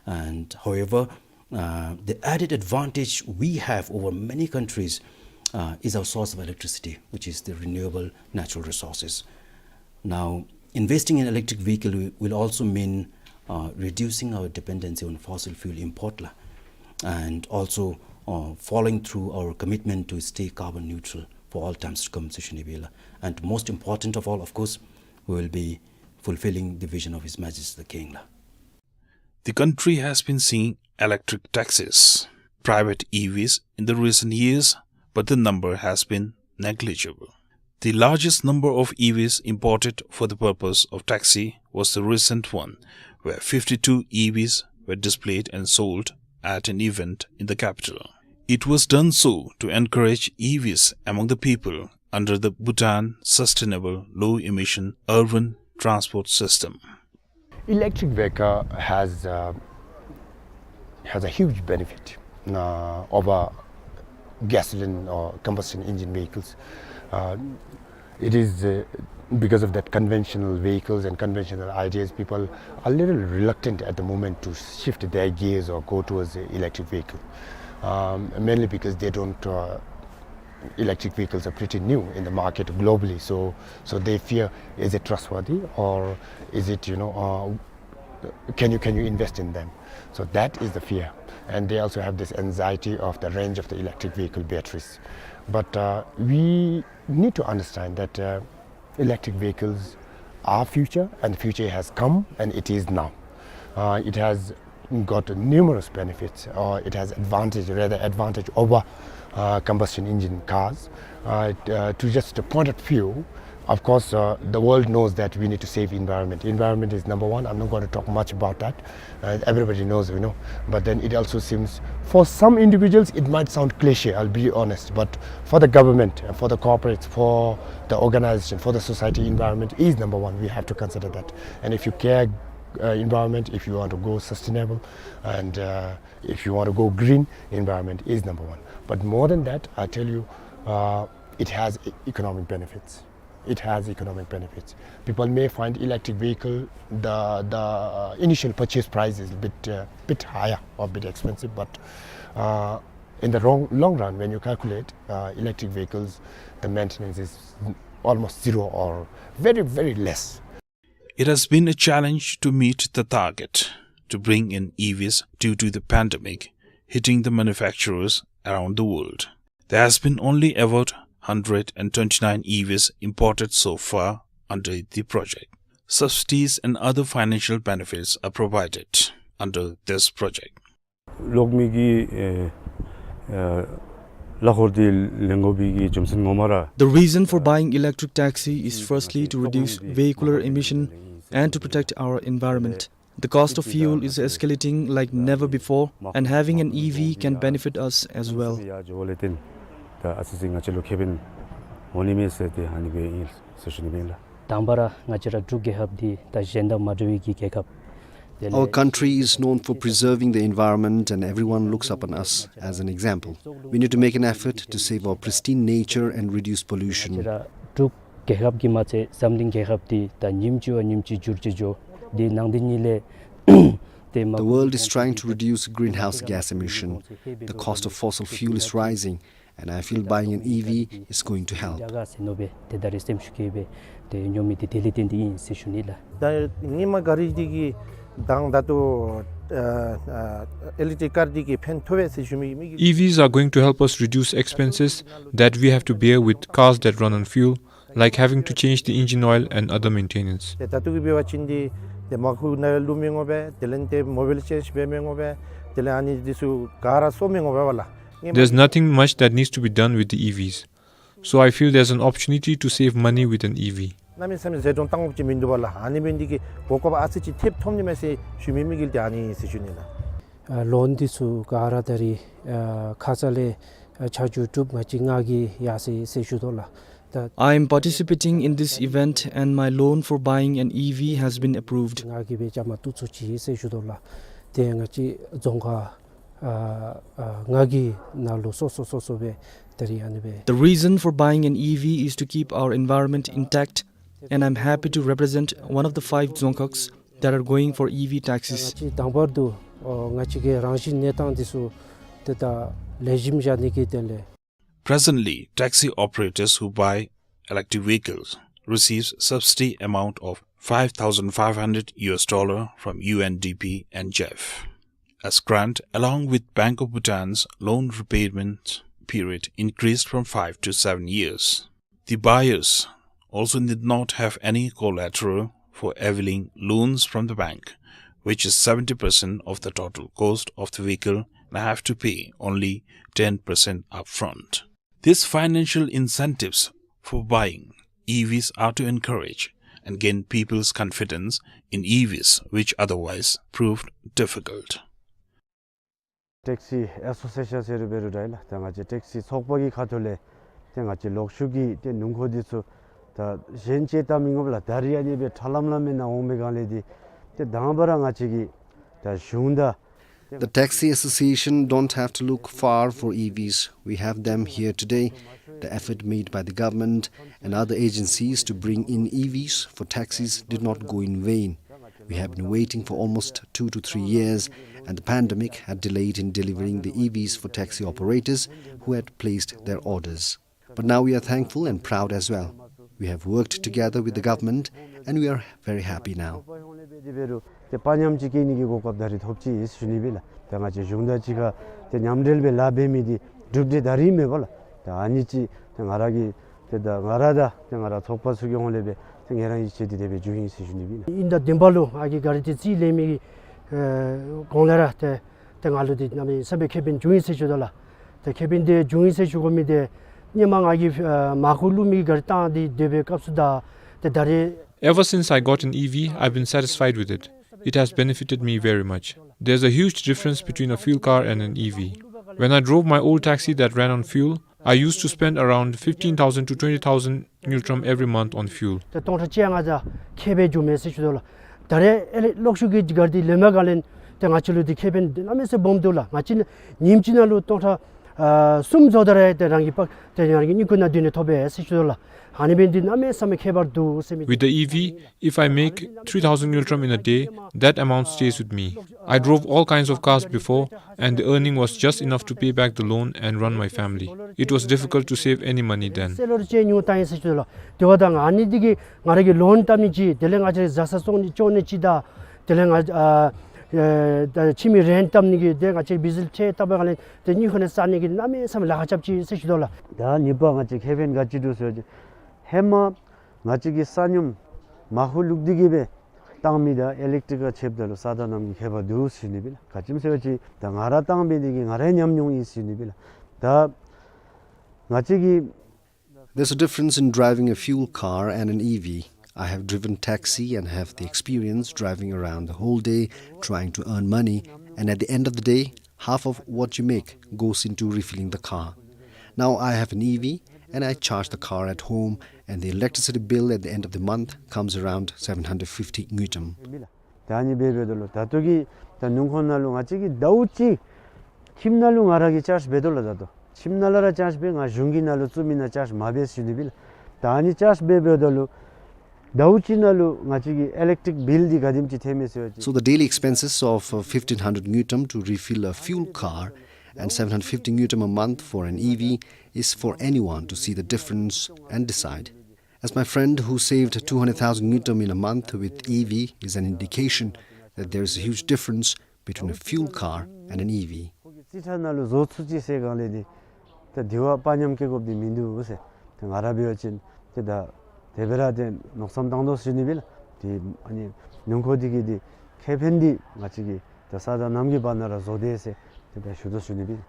And however, uh, the added advantage we have over many countries, uh, is our source of electricity, which is the renewable natural resources. Now, investing in electric vehicle wi-, will also mean, uh, reducing our dependency on fossil fuel import la, and also, uh, following through our commitment to stay carbon neutral for all times to come, Sishu Nibila. And most important of all, of course, we will be fulfilling the vision of His Majesty the King la. The country has been seeing electric taxis, private E Vs, in the recent years, but the number has been negligible. The largest number of E Vs imported for the purpose of taxi was the recent one, where fifty-two E Vs were displayed and sold at an event in the capital. It was done so to encourage E Vs among the people under the Bhutan Sustainable Low Emission Urban Transport System. Electric vehicle has, uh, has a huge benefit, uh, over gasoline or combustion engine vehicles. Uh, it is, uh, because of that conventional vehicles and conventional ideas, people are a little reluctant at the moment to shift their gears or go towards the electric vehicle, um, mainly because they don't, uh, electric vehicles are pretty new in the market globally, so, so they fear, is it trustworthy, or is it, you know, uh, can you, can you invest in them? So that is the fear. And they also have this anxiety of the range of the electric vehicle batteries. But, uh, we need to understand that, uh, electric vehicles are future, and the future has come, and it is now. Uh, it has got numerous benefits, or it has advantage, rather advantage over, uh, combustion engine cars. Uh, it, uh, to just point out few, of course, uh, the world knows that we need to save environment. Environment is number one. I'm not going to talk much about that. Uh, everybody knows, you know. But then it also seems, for some individuals, it might sound cliche, I'll be honest. But for the government, uh, for the corporates, for the organization, for the society, environment is number one. We have to consider that. And if you care, uh, environment, if you want to go sustainable, and, uh, if you want to go green, environment is number one. But more than that, I tell you, uh, it has e-, economic benefits. It has economic benefits. People may find electric vehicle, the, the, uh, initial purchase price is a bit, uh, bit higher or a bit expensive, but, uh, in the wrong, long run, when you calculate, uh, electric vehicles, the maintenance is almost zero or very, very less. It has been a challenge to meet the target to bring in E Vs due to the pandemic, hitting the manufacturers around the world. There has been only about hundred and twenty-nine E Vs imported so far under the project. Subsidies and other financial benefits are provided under this project. ལོག་མི་གི་ཨེ་ཨེ་གླ་འཁོར་འདི་ལེན་དགོ་པའི་གི་རྒྱུ་མཚན་ངོ་མ་ར། The reason for buying electric taxi is firstly to reduce vehicular emission and to protect our environment. The cost of fuel is escalating like never before, and having an E V can benefit us as well. ཡ་འགྱོ་བ་ལས་བརྟེན་ད་ཨ་ཙི་ཙི་ང་བཅས་ལུ་ཁེ་ཕན་འོང་ནི་མས་ཟེར་ཏེ་ཨ་ནི་སྦེ་ཨིན་ཟེར་ཞུ་ནི་སྦེ་ཨིན་ལགས། དང་པ་ར་ང་བཅས་ར་འབྲུག་རྒྱལ་ཁབ་འདི་ད་གཞན་དང་མ་འདྲ་བའི་གི་རྒྱལ་ཁབ། དེ་ལས། Our country is known for preserving the environment and everyone looks up on us as an example. We need to make an effort to save our pristine nature and reduce pollution. ང་བཅས་ར་འབྲུག་རྒྱལ་ཁབ་ཀྱིས་མ་ཚད་འཛམ་གླིང་རྒྱལ་ཁབ་འདི་ད་ཉིནམ་གཅིག་བ་ཉིནམ་གཅིག་འགྱུར་ཏེ་འགྱོ། དེ་ནང་དེ་ཉིད་ལས་ཏེ་མ། The world is trying to reduce greenhouse gas emission. The cost of fossil fuel is rising, and I feel buying an E V is going to help. རྒྱ་གར་ཟེར་མནོ་སྦེ་ཏེ་ད་རེས་སེམས་ཤུགས་བསྐྱེད་སྦེ་ཏེ་འགྱོ་མི་འདི་དེ་ལས་བརྟེན་ཏེ་ཨིན་ཟེར་ཞུ་ནི་ལགས། ད་ཧེ་མ་གཱ་རི་འདི་གིས་དང་ད་ལྟོ་ཨ་ཨ་ཨི་ལེག་ཊིག་ཀར་འདི་གིས་ཕན་ཐོགས་པས་ཟེར་ཞུ་མི་མི་གི། E Vs are going to help us reduce expenses that we have to bear with cars that run on fuel, like having to change the engine oil and other maintenance. ཏེ་ད་ལྟོ་གི་འབད་བ་ཅིན་འདི་ཏེ་མར་ཁུ་ནང་ལུ་མི་འོང་པས། དེ་ལས་ཏེ་མོ་བིལ་ཅེནཇ་འབད་མི་འོང་པས། དེ་ལས་ཨ་ནི་འདི་ཚུ་ག་ར་གསོ་མི་འོང་པས་པ་ལགས། There's nothing much that needs to be done with the E Vs. So I feel there's an opportunity to save money with an E V. གནམ་མེད་ས་མེད་ཟད་འགྲོ་བཏང་དགོཔ་ཅིག་མིན་འདུག་པ་ལགས། ཨ་ནི་འབད་ནི་འདི་གིས་གོ་སྐབས་ཨ་ཙི་ཅིག་ཐེབས་ཐོབ་ནི་མས་ཟེར་ཞུ་མི་མི་གི་ཏེ་ཨ་ནི་ཟེར་ཞུ་ནི་ལགས། ཨ་ལོན་འདི་ཚུ་ག་ར་ད་རེས་ཨ་ཁ་ཙ་ལས་ཨ་ཆ་འཇོག་གྲུབ་ང་བཅས་ང་གིས་ཡར་སོ་ཡི་ཟེར་ཞུ་དོ་ལགས། ད། I am participating in this event and my loan for buying an E V has been approved. ང་གིས་སྦེ་བཅའ་མར་གཏོགས་ཚུགས་ཅི་ཟེར་ཞུ་དོ་ལགས། ཏེ་ང་བཅས་རྫོང་ཁག་ཨ་ཨ་ང་གི་ནང་ལུ་སོ་སོ་སོ་སོ་སྦེ་ད་རེས་ཨ་ནི་སྦེ། The reason for buying an E V is to keep our environment intact, and I'm happy to represent one of the five Dzongkhags that are going for E V taxis. ང་བཅས་དང་པར་དུ་ཨོ་ང་བཅས་ཀྱི་རང་བཞིན་གནས་སྟངས་འདི་ཚུ་ཏེ་ད་ལེགས་ཤོམ་བཞག་ནི་གི་དོན་ལས། Presently, taxi operators who buy electric vehicles receives subsidy amount of five thousand five hundred U S dollar from U N D P and J E F as grant, along with Bank of Bhutan's loan repayment period increased from five to seven years. The buyers also need not have any collateral for availing loans from the bank, which is seventy percent of the total cost of the vehicle, and have to pay only ten percent upfront. These financial incentives for buying E Vs are to encourage and gain people's confidence in E Vs, which otherwise proved difficult. ཊེག་སི་ཨེ་སོ་སི་ཨེ་ཤཱན་ཟེར་རུང་འབད་རུང་འདྲ་ལགས། ད་ང་བཅས་ཊེག་སི་ཚོགས་པ་གི་ཁ་ཐུག་ལས་ཏེ་ང་བཅས་ལོག་ཤུལ་གྱི་ཏེ་ཉེན་ཁ་འདི་ཚུ་ད་གཞན་ཅིག་ད་མི་འོང་པས་ལགས། ད་རེས་ཨ་ནི་སྦེ་ཁྲ་ལམ་ལམ་སྦེ་ནཱ་འོང་མི་སྒང་ལས་འདི་ཏེ་དང་པ་ར་ང་བཅས་ཀྱི་ད་གཞུང་དང་། The taxi association don't have to look far for E Vs. We have them here today. The effort made by the government and other agencies to bring in E Vs for taxis did not go in vain. We have been waiting for almost two to three years, and the pandemic had delayed in delivering the E Vs for taxi operators who had placed their orders. But now we are thankful and proud as well. We have worked together with the government, and we are very happy now. འབད་རུང་ཏེ་དཔའ་ཉམས་ཅིག་སྐྱེ་ནི་གི་གོ་སྐབས་ད་རེས་ཐོབ་ཅི་ཟེར་ཞུ་ནི་སྦེ་ལགས། ད་ང་བཅས་གཞུང་དང་གཅིག་ཁར་ཏེ་མཉམ་འབྲེལ་སྦེ་ལཱ་འབད་མི་འདི་གྲུབ་འབྲས་ད་རེས་མེད་པས་ལགས། ད་ཨ་ནི་ཅིག་ཏེ་ང་ར་གི་ཏེ་ད་ང་ར་དང་ཏེ་ང་རའི་ཚོགས་པ་ཚུ་གི་ཧོངས་ལས་སྦེ་ཏེ་ང་ར་ཡིད་ཆེས་འདི་དེ་སྦེ་བྱུང་ཡི་ཟེར་ཞུ་ནི་སྦེ་ལགས། ཨིན་ད་བདུན་པ་ལུ་ང་གིས་གཱ་རི་འདི་རྩིས་ལེན་མི་གི་ཨེ་གོང་ལས་ར་ཏེ་ཏེ་ང་ལུ་འདི་གནམ་མེད་ས་མེད་ཁེ་ཕན་བྱུང་ཡི་ཟེར་ཞུ་དོ་ལགས། ཏེ་ཁེ་ཕན་འདི་བྱུང་ཡི་ཟེར་ཞུ་དགོ་མི་འདི་སྔོན་མ་ང་གིས་ཨེ་མར་ཁུ་བླུག་མི་གི་གཱ་རི་བཏང་སྟེ་སྡོད་པའི་སྐབས་སུ་དང་ཏེ་ད་རེས། Ever since I got an E V, I've been satisfied with it. It has benefited me very much. There's a huge difference between a fuel car and an E V. When I drove my old taxi that ran on fuel, I used to spend around fifteen thousand to twenty thousand ngultrum every month on fuel. ཏེ་སྟོང་ཕྲག་བཅོ་ལྔ་ཙམ་ཁེ་ཕན་བྱུང་མས་ཟེར་ཞུ་དོ་ལགས། ད་རེས་ཨེ་ལས་ལོག་ཤུལ་གྱི་གཱ་རི་འདི་ལེན་པའི་སྒང་ལས་ཏེ་ང་བཅས་ལུ་འདི་ཁེ་ཕན་འདི་གནམ་མེད་ས་མེད་སྦོམ་འདུག་ལགས། ང་བཅས་ནི་ཉིནམ་གཅིག་ནང་ལུ་སྟོང་ཕྲག་ཨ་གསུམ་བཟོ་ད་ར་ཏེ་རང་གི་པ་ཏེ་རང་གི་སྣུམ་འཁོར་ནང་སྡོད་ནི་ཐོབ་པས་ཟེར་ཞུ་དོ་ལགས། ཨ་ནི་འབད་ནི་འདི་གནམ་མེད་ས་མེད་ཁྱད་པར་འདུག་ཟེར་མི། With the E V, if I make three thousand ngultrum in a day, that amount stays with me. I drove all kinds of cars before, and the earning was just enough to pay back the loan and run my family. It was difficult to save any money then. སེ་ལོ་རི་ཅིག་ཉོ་བཏང་ཡི་ཟེར་ཞུ་དོ་ལགས། དེ་འབདཝ་ད་ཨ་ནི་འདི་གིས་ང་ར་གི་ལོན་བཏབ་ནི་ཅིག་དེ་ལས་ང་བཅས་ར་བཟའ་ཚང་བཙོང་ནི་སྐྱོང་ནི་ཅིག་དང་དེ་ལས་ང་ཨ་ ཨེ་ད་ཁྱིམ་གྱི་རེནཊ་བཏབ་ནི་གི་དེ་ང་བཅས་བི་ཟིལ་ཁྲལ་བཏབ་པའི་སྒང་ལས་དེ་དངུལ་ཁང་ནང་བཙུགས་ནི་གི་གནམ་མེད་ས་མེད་ལཱ་ཁག་རྐྱབ་ཅི་ཟེར་ཞུ་དོ་ལགས། ད་གཉིས་པ་ང་བཅས་ཁེ་ཕན་ག་ཅི་འདུག་ཟེར་བ་ཅིན་ཧེ་མ་ང་བཅས་ཀྱིས་ས་སྣུམ་མར་ཁུ་བླུགས་ཏེ་གི་སྦེ་བཏང་མི་དང་ཨི་ལེག་ཊིག་ཁར་ཕྱདཔ་ད་ལུ་ས་དང་གནམ་གྱི་ཁྱད་པར་འདུག་ཟེར་ཞུ་ནི་སྦེ་ལགས། ག་ཅི་སྨོ་ཟེར་བ་ཅིན་ད་ང་ར་བཏང་འབད་ནི་དེ་གིས་ང་ར་ཉམས་མྱོང་ཨིན་ཟེར་ཞུ་ནི་སྦེ་ལགས། ད་ང་བཅས་ཀྱིས There's a difference in driving a fuel car and an E V. I have driven taxi and have the experience driving around the whole day trying to earn money, and at the end of the day, half of what you make goes into refilling the car. Now I have an E V and I charge the car at home, and the electricity bill at the end of the month comes around seven hundred fifty ngultrum. ད་ཨ་ནི་སྦེ་འབདཝ་ད་ལུ་ད་ལྟོ་གི་ད་སྣུམ་འཁོར་ནང་ལུ་ང་བཅས་ཀྱིས་ཟླཝ་གཅིག་ཁྱིམ་ནང་ལུ་ང་ར་གིས་ཅཱརཇ་འབད་དོ་ལགས། ད་ལྟོ་ཁྱིམ་ནང་ལུ་ར་ཅཱརཇ་འབད། ང་གཞུང་གི་ནང་ལུ་བཙུགས་མི་ནང་ཅཱརཇ་མ་འབད་ཟེར་ཞུ་ནི་སྦེ་ལགས། ད་ཨ་ནི་ཅཱརཇ་འབད་འབདཝ་ད་ལུ་ཟླཝ་གཅིག་ནང་ལུ་ང་བཅས་ཀྱི་ཨི་ལེག་ཊིག་བིལ་འདི་ག་དེམ་ཅིག་ཐོནམ་མས་ཟེར་བ་ཅིན། So the daily expenses of uh, fifteen hundred ngultrum to refill a fuel car and seven hundred fifty ngultrum a month for an E V is for anyone to see the difference and decide. As my friend who saved two hundred thousand ngultrum in a month with E V is an indication that there is a huge difference between a fuel car and an E V. ཁོ་གིས་རྩིས་ཁྲ་ནང་ལུ་བཟོ་ཚུགས་ཅི་ཟེར་སྒང་ལས་འདི་ད་དེ་བ་དཔའ་ཉམས་བསྐྱེད་དགོཔ་འདི་མིན་འདུག་ཟེར། ད་ང་ར་འབད་བ་ཅིན་ཏེ་ད་དེ་སྦེ་ར་ཏེ་མནོ་བསམ་བཏང་དོ་ཟེར་ཞུ་ནི་སྦེ་ལགས། ཏེ་ཨ་ནི་སྣུམ་འཁོར་འདི་གི་འདི་ཁེ་ཕན་འདི་ང་བཅས་ཀྱི་ད་ས་དང་གནམ་གྱི་བར་ན་ར་བཟོ་དེས་ཟེར་ཏེ་ད་ཞུ་དོ་ཟེར་ཞུ་ནི་སྦེ།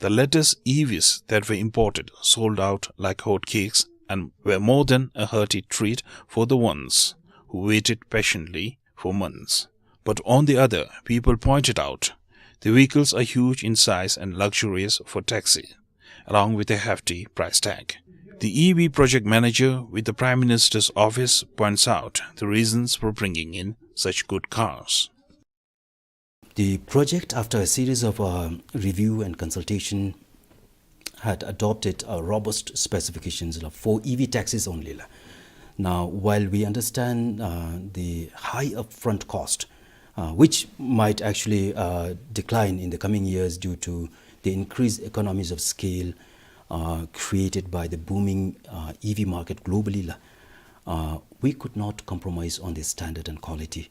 The latest E Vs that were imported sold out like hotcakes and were more than a hearty treat for the ones who waited patiently for months. But on the other, people pointed out the vehicles are huge in size and luxurious for taxi, along with a hefty price tag. The E V project manager with the Prime Minister's office points out the reasons for bringing in such good cars. The project, after a series of uh, review and consultation, had adopted uh, robust specifications la, for E V taxis only la. Now, while we understand uh, the high upfront cost, uh, which might actually uh, decline in the coming years due to the increased economies of scale uh, created by the booming uh, E V market globally la, uh, we could not compromise on the standard and quality.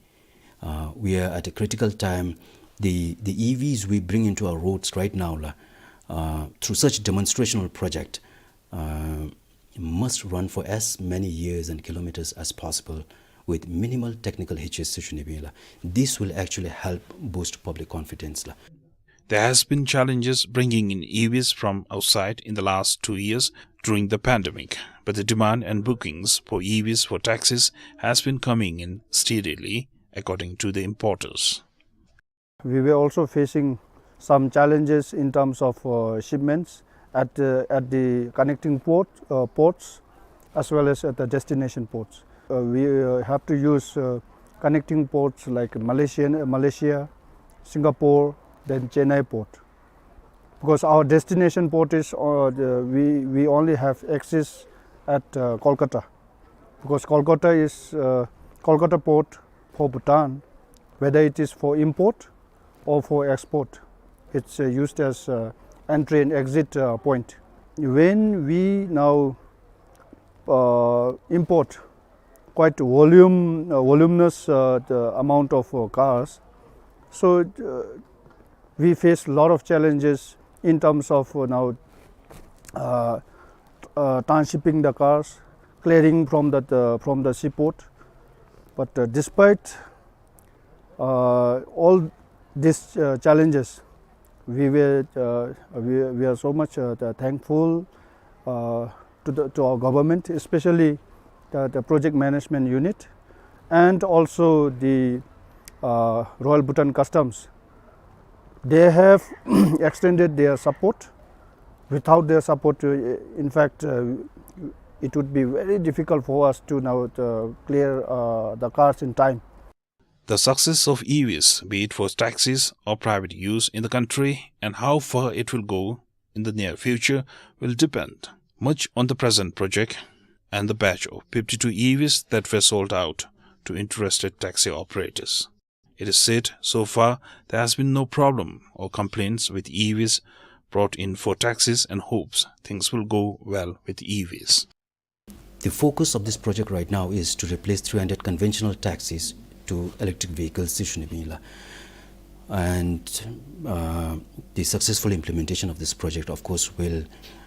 Uh, we are at a critical time. The, the E Vs we bring into our roads right now la, uh, through such demonstrational project, uh, must run for as many years and kilometers as possible with minimal technical hitches ཟེར་ཞུ་ནི་སྦེ་ལགས། This will actually help boost public confidence la. There has been challenges bringing in E Vs from outside in the last two years during the pandemic, but the demand and bookings for E Vs for taxis has been coming in steadily, according to the importers. We were also facing some challenges in terms of uh, shipments at, uh, at the connecting port, uh, ports as well as at the destination ports. Uh, we uh, have to use uh, connecting ports like Malaysian, Malaysia, Singapore, then Chennai port. Because our destination port is, uh, the, we, we only have access at uh, Kolkata. Because Kolkata is, uh, Kolkata port for Bhutan, whether it is for import or for export, it's uh, used as uh, entry and exit uh, point. When we now uh, import quite volume, uh, voluminous uh, the amount of uh, cars, so uh, we face a lot of challenges in terms of uh, now uh, uh, transshipping the cars, clearing from the, the from the seaport. But uh, despite uh, all these uh, challenges, we were uh, we, we are so much uh, the thankful uh, to the, to our government, especially the, the project management unit, and also the uh, Royal Bhutan Customs. They have extended their support. Without their support, uh, in fact, uh, it would be very difficult for us to now uh, clear uh, the cars in time. The success of E Vs, be it for taxis or private use in the country, and how far it will go in the near future, will depend much on the present project and the batch of fifty-two E Vs that were sold out to interested taxi operators. It is said, so far, there has been no problem or complaints with E Vs brought in for taxis, and hopes things will go well with E Vs. The focus of this project right now is to replace three hundred conventional taxis to electric vehicles ཟེར་ཞུ་ནི་ཨིན་ལགས། And, uh, the successful implementation of this project, of course, will,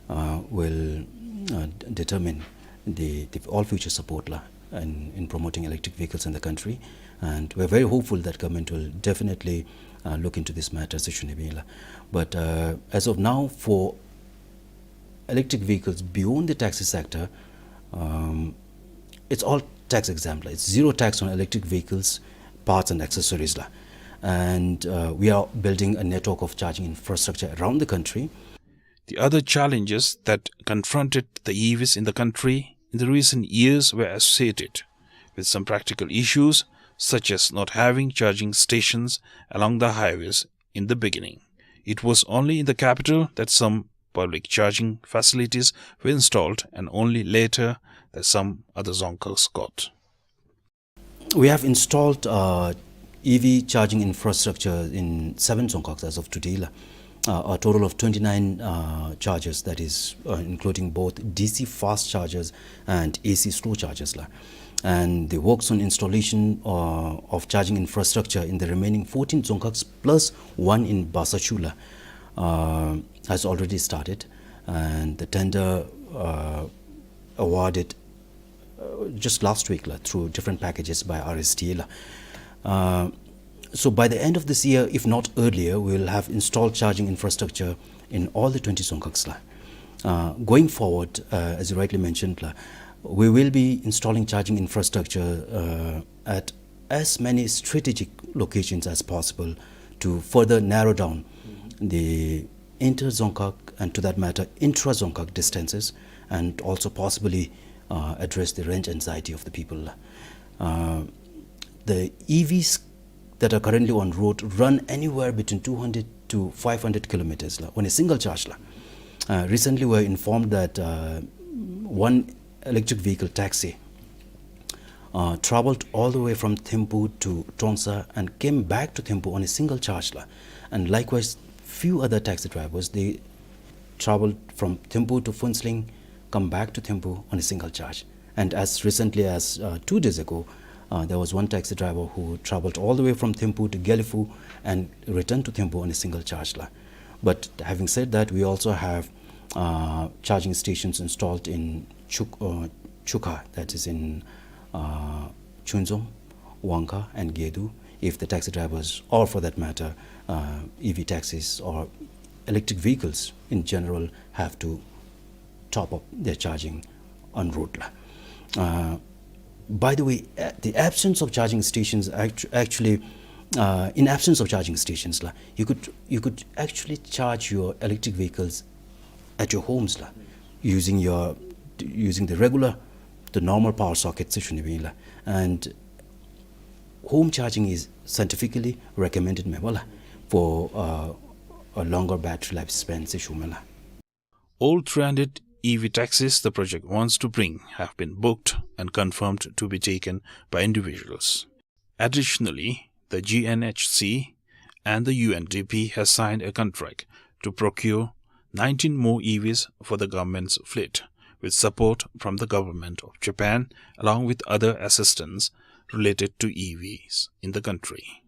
uh, will, uh, d-, determine the, the all future support la in, in promoting electric vehicles in the country. And we're very hopeful that government will definitely, uh, look into this matter, situation la. But, uh, as of now, for electric vehicles beyond the taxi sector, um, it's all tax exempt la. It's zero tax on electric vehicles, parts and accessories la. And, uh, we are building a network of charging infrastructure around the country. The other challenges that confronted the E Vs in the country in the recent years were associated with some practical issues, such as not having charging stations along the highways in the beginning. It was only in the capital that some public charging facilities were installed, and only later that some other dzongkhags got. We have installed, uh, E V charging infrastructure in seven dzongkhags as of today la. Uh, a total of twenty-nine, uh, chargers, that is, uh, including both D C fast chargers and A C slow chargers la. And the works on installation, uh, of charging infrastructure in the remaining fourteen dzongkhags plus one in Basakhu la, uh, has already started, and the tender, uh, awarded, uh, just last week la, through different packages by R S T A la. Uh, so by the end of this year, if not earlier, we will have installed charging infrastructure in all the twenty dzongkhags la. Uh, going forward, uh, as you rightly mentioned la, we will be installing charging infrastructure, uh, at as many strategic locations as possible to further narrow down the inter-dzongkhag and, to that matter, intra-dzongkhag distances, and also possibly, uh, address the range anxiety of the people. Uh, the E Vs that are currently on road run anywhere between two hundred to five hundred kilometers la, on a single charge la. Uh, recently, we were informed that, uh, one electric vehicle taxi, uh, traveled all the way from Thimphu to Trongsa and came back to Thimphu on a single charge la. And likewise, few other taxi drivers, they traveled from Thimphu to Phuentsholing, come back to Thimphu on a single charge. And as recently as, uh, two days ago, uh, there was one taxi driver who traveled all the way from Thimphu to Gelephu and returned to Thimphu on a single charge la. But having said that, we also have, uh, charging stations installed in Chuk-, uh, Chukha, that is in, uh, Chundzom, Wangkha, and Gedu, if the taxi drivers, or for that matter, uh, E V taxis or electric vehicles in general, have to top up their charging en route la. Uh, by the way, a-, the absence of charging stations actu-, actually, uh, in absence of charging stations la, you could, you could actually charge your electric vehicles at your homes la, using your, using the regular, the normal power socket situation la. And home charging is scientifically recommended me la, for, uh, a longer battery lifespan situation la. All three hundred E V taxis the project wants to bring have been booked and confirmed to be taken by individuals. Additionally, the G N H C and the U N D P has signed a contract to procure nineteen more E Vs for the government's fleet, with support from the government of Japan, along with other assistance related to E Vs in the country.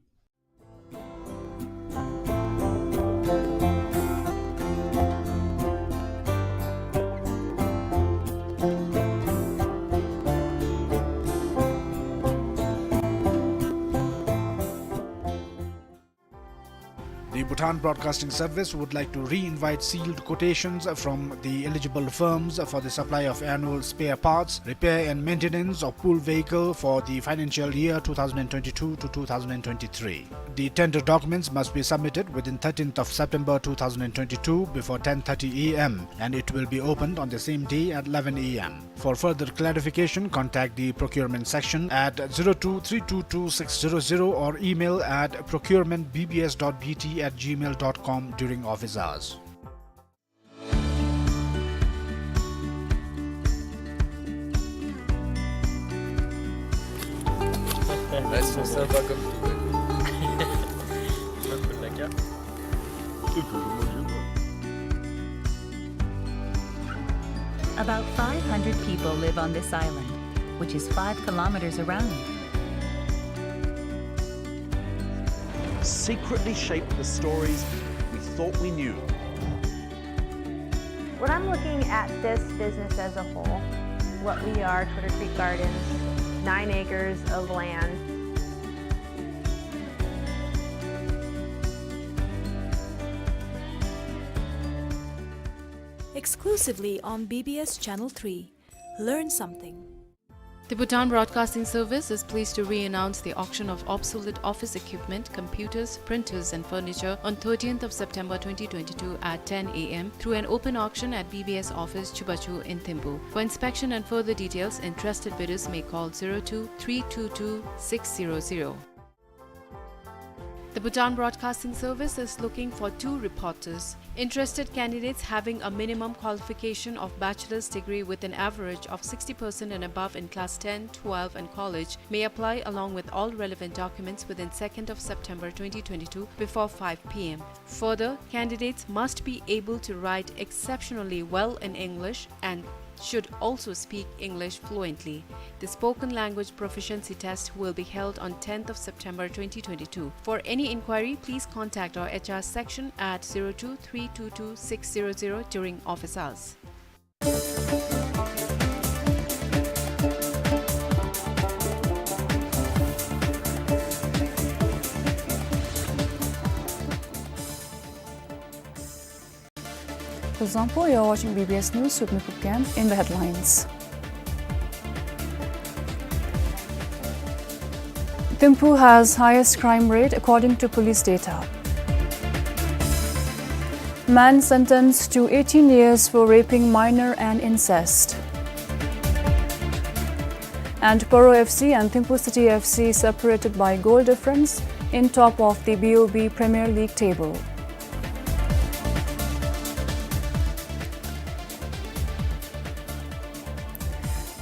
The Bhutan Broadcasting Service would like to re-invite sealed quotations from the eligible firms for the supply of annual spare parts, repair and maintenance of pool vehicle for the financial year two thousand twenty-two to two thousand twenty-three. The tender documents must be submitted within thirteenth of September two thousand twenty-two before ten thirty A M, and it will be opened on the same day at eleven A M. For further clarification, contact the procurement section at zero two three two two six zero zero or email at procurement B B S dot B T at gmail dot com during office hours. Nice to have, welcome to Vancouver. About five hundred people live on this island, which is five kilometers around. secretly shaped the stories we thought we knew. When I'm looking at this business as a whole, what we are, Twitter Creek Gardens, nine acres of land. Exclusively on B B S Channel three. Learn something. The Bhutan Broadcasting Service is pleased to re-announce the auction of obsolete office equipment, computers, printers, and furniture on thirteenth of September twenty twenty-two at ten A M through an open auction at B B S office, Chubachu in Thimphu. For inspection and further details, interested bidders may call zero two three two two six zero zero. The Bhutan Broadcasting Service is looking for two reporters. Interested candidates having a minimum qualification of bachelor's degree with an average of sixty percent and above in class ten, twelve and college may apply along with all relevant documents within second of September twenty twenty-two before five P M. Further, candidates must be able to write exceptionally well in English and should also speak English fluently. The spoken language proficiency test will be held on tenth of September twenty twenty-two. For any inquiry, please contact our H R section at zero two three two two six zero zero during office hours. For example, you're watching B B S News with me, Phuket. In the headlines, Thimphu has highest crime rate according to police data. Man sentenced to eighteen years for raping minor and incest. And Paro F C and Thimphu City F C separated by goal difference in top of the B O B Premier League table.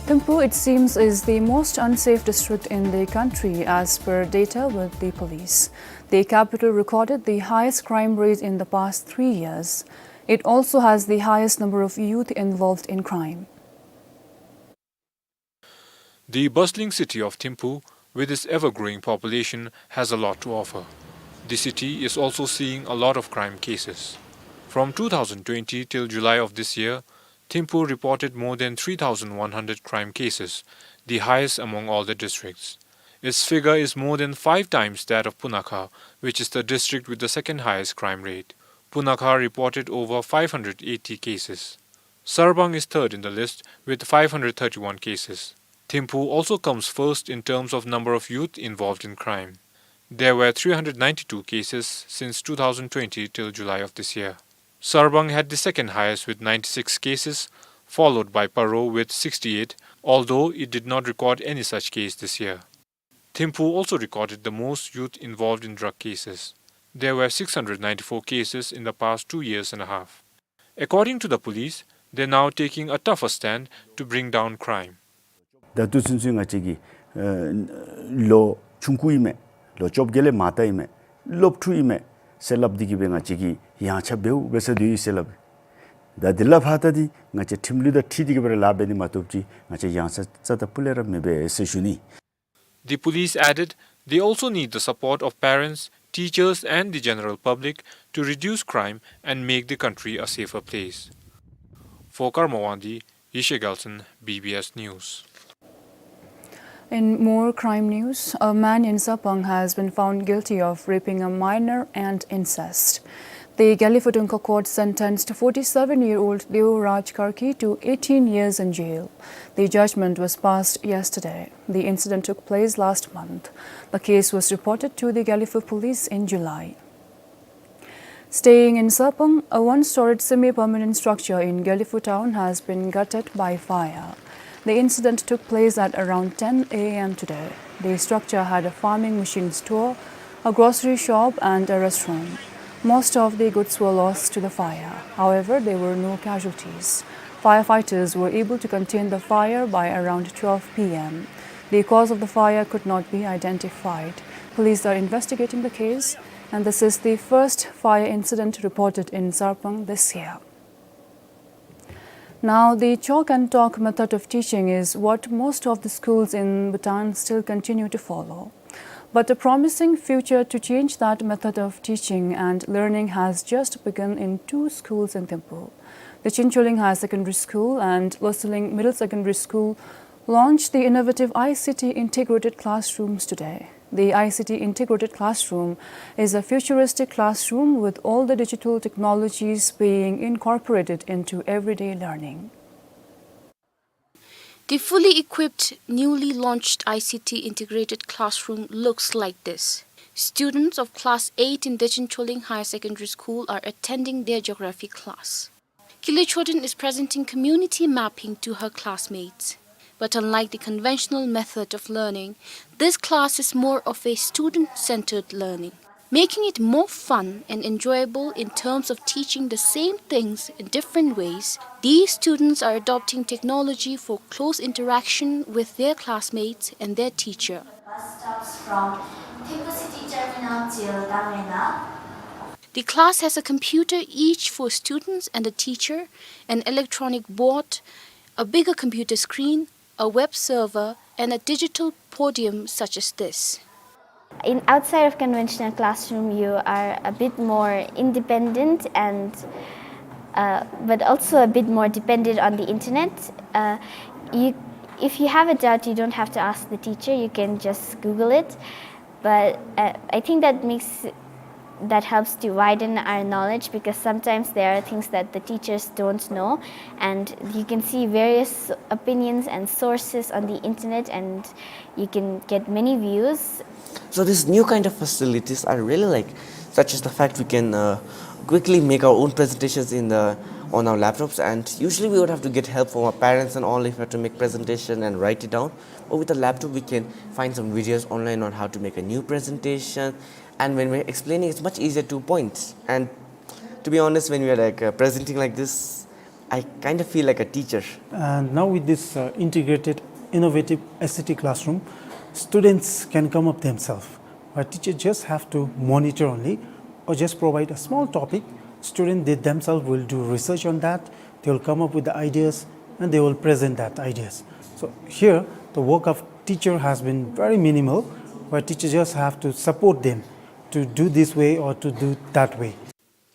Thimphu, it seems, is the most unsafe district in the country as per data with the police. The capital recorded the highest crime rate in the past three years. It also has the highest number of youth involved in crime. The bustling city of Thimphu, with its ever-growing population, has a lot to offer. The city is also seeing a lot of crime cases. From two thousand twenty till July of this year, Thimphu reported more than three thousand one hundred crime cases, the highest among all the districts. Its figure is more than five times that of Punakha, which is the district with the second highest crime rate. Punakha reported over five hundred eighty cases. Sarbang is third in the list with five hundred thirty-one cases. Thimphu also comes first in terms of number of youth involved in crime. There were three hundred ninety-two cases since two thousand twenty till July of this year. Sarbang had the second highest with ninety-six cases, followed by Paro with sixty-eight, although it did not record any such case this year. Thimphu also recorded the most youth involved in drug cases. There were six hundred ninety-four cases in the past two years and a half. According to the police, they're now taking a tougher stand to bring down crime. ད་ལྟོ་ཚུན་ཚོད་ང་བཅས་ཀྱིས་ཨ་ལོ་ཆུང་ཀུ་ཨིན་མས། ལོ་བཅོ་བརྒྱད་ལས་མ་ལྟ་ཨིན་མས། སློབ་ཕྲུག་ཨིན་མས་ཟེར་སླབ་འདི་གིས་སྦེ་ང་བཅས་ཀྱིས་ཡངས་ཆག་འབདཝ་འབད་ས་འདི་ཨིན་ཟེར་སླབ། ད་འདི་ལས་ཕར་ད་འདི་ང་བཅས་ཁྲིམས་ལུགས་དང་འཁྲིལ་ཏེ་གིས་སྦེ་ར་ལཱ་འབད་ནི་མ་གཏོགས་ཅིག་ང་བཅས་ཡངས་ཆག་རྩ་དང་སྤུ་ལས་ར་མི་འབད་ཟེར་ཞུ་ནི། The police added, they also need the support of parents, teachers and the general public to reduce crime and make the country a safer place. For Karma Wangdi, Yeshe Gelson, B B S News. In more crime news, a man in Sarpang has been found guilty of raping a minor and incest. The Gelephu Dungkha court sentenced forty-seven-year-old Deo Raj Karki to eighteen years in jail. The judgment was passed yesterday. The incident took place last month. The case was reported to the Gelephu police in July. Staying in Sarpang, a one-storied semi-permanent structure in Gelephu town has been gutted by fire. The incident took place at around ten A M today. The structure had a farming machine store, a grocery shop and a restaurant. Most of the goods were lost to the fire. However, there were no casualties. Firefighters were able to contain the fire by around twelve P M. The cause of the fire could not be identified. Police are investigating the case, and this is the first fire incident reported in Sarpang this year. Now, the chalk and talk method of teaching is what most of the schools in Bhutan still continue to follow. But a promising future to change that method of teaching and learning has just begun in two schools in Thimphu. Dechen Choling Higher Secondary School and Loseleng Middle Secondary School launched the innovative I C T integrated classrooms today. The I C T integrated classroom is a futuristic classroom with all the digital technologies being incorporated into everyday learning. The fully equipped, newly launched I C T integrated classroom looks like this. Students of class eight in Dechen Choling Higher Secondary School are attending their geography class. Kile Choden is presenting community mapping to her classmates. But unlike the conventional method of learning, this class is more of a student-centered learning, making it more fun and enjoyable in terms of teaching the same things in different ways. These students are adopting technology for close interaction with their classmates and their teacher. Bus stops from Thimphu City Terminal till Tangmena. The class has a computer each for students and a teacher, an electronic board, a bigger computer screen, a web server, and a digital podium such as this. In outside of conventional classroom, you are a bit more independent and, uh, but also a bit more dependent on the internet. Uh, you, if you have a doubt, you don't have to ask the teacher. You can just Google it. But, uh, I think that makes, that helps to widen our knowledge, because sometimes there are things that the teachers don't know, and you can see various opinions and sources on the internet, and you can get many views. So these new kind of facilities I really like, such as the fact we can, uh, quickly make our own presentations in the, on our laptops, and usually we would have to get help from our parents and all if we have to make presentation and write it down. But with a laptop, we can find some videos online on how to make a new presentation. And when we're explaining, it's much easier to point. And to be honest, when we are, like, uh, presenting like this, I kind of feel like a teacher. And now with this, uh, integrated, innovative I C T classroom, students can come up themselves, where teacher just have to monitor only, or just provide a small topic. Student, they themselves will do research on that. They will come up with the ideas and they will present that ideas. So here, the work of teacher has been very minimal, where teachers just have to support them to do this way or to do that way.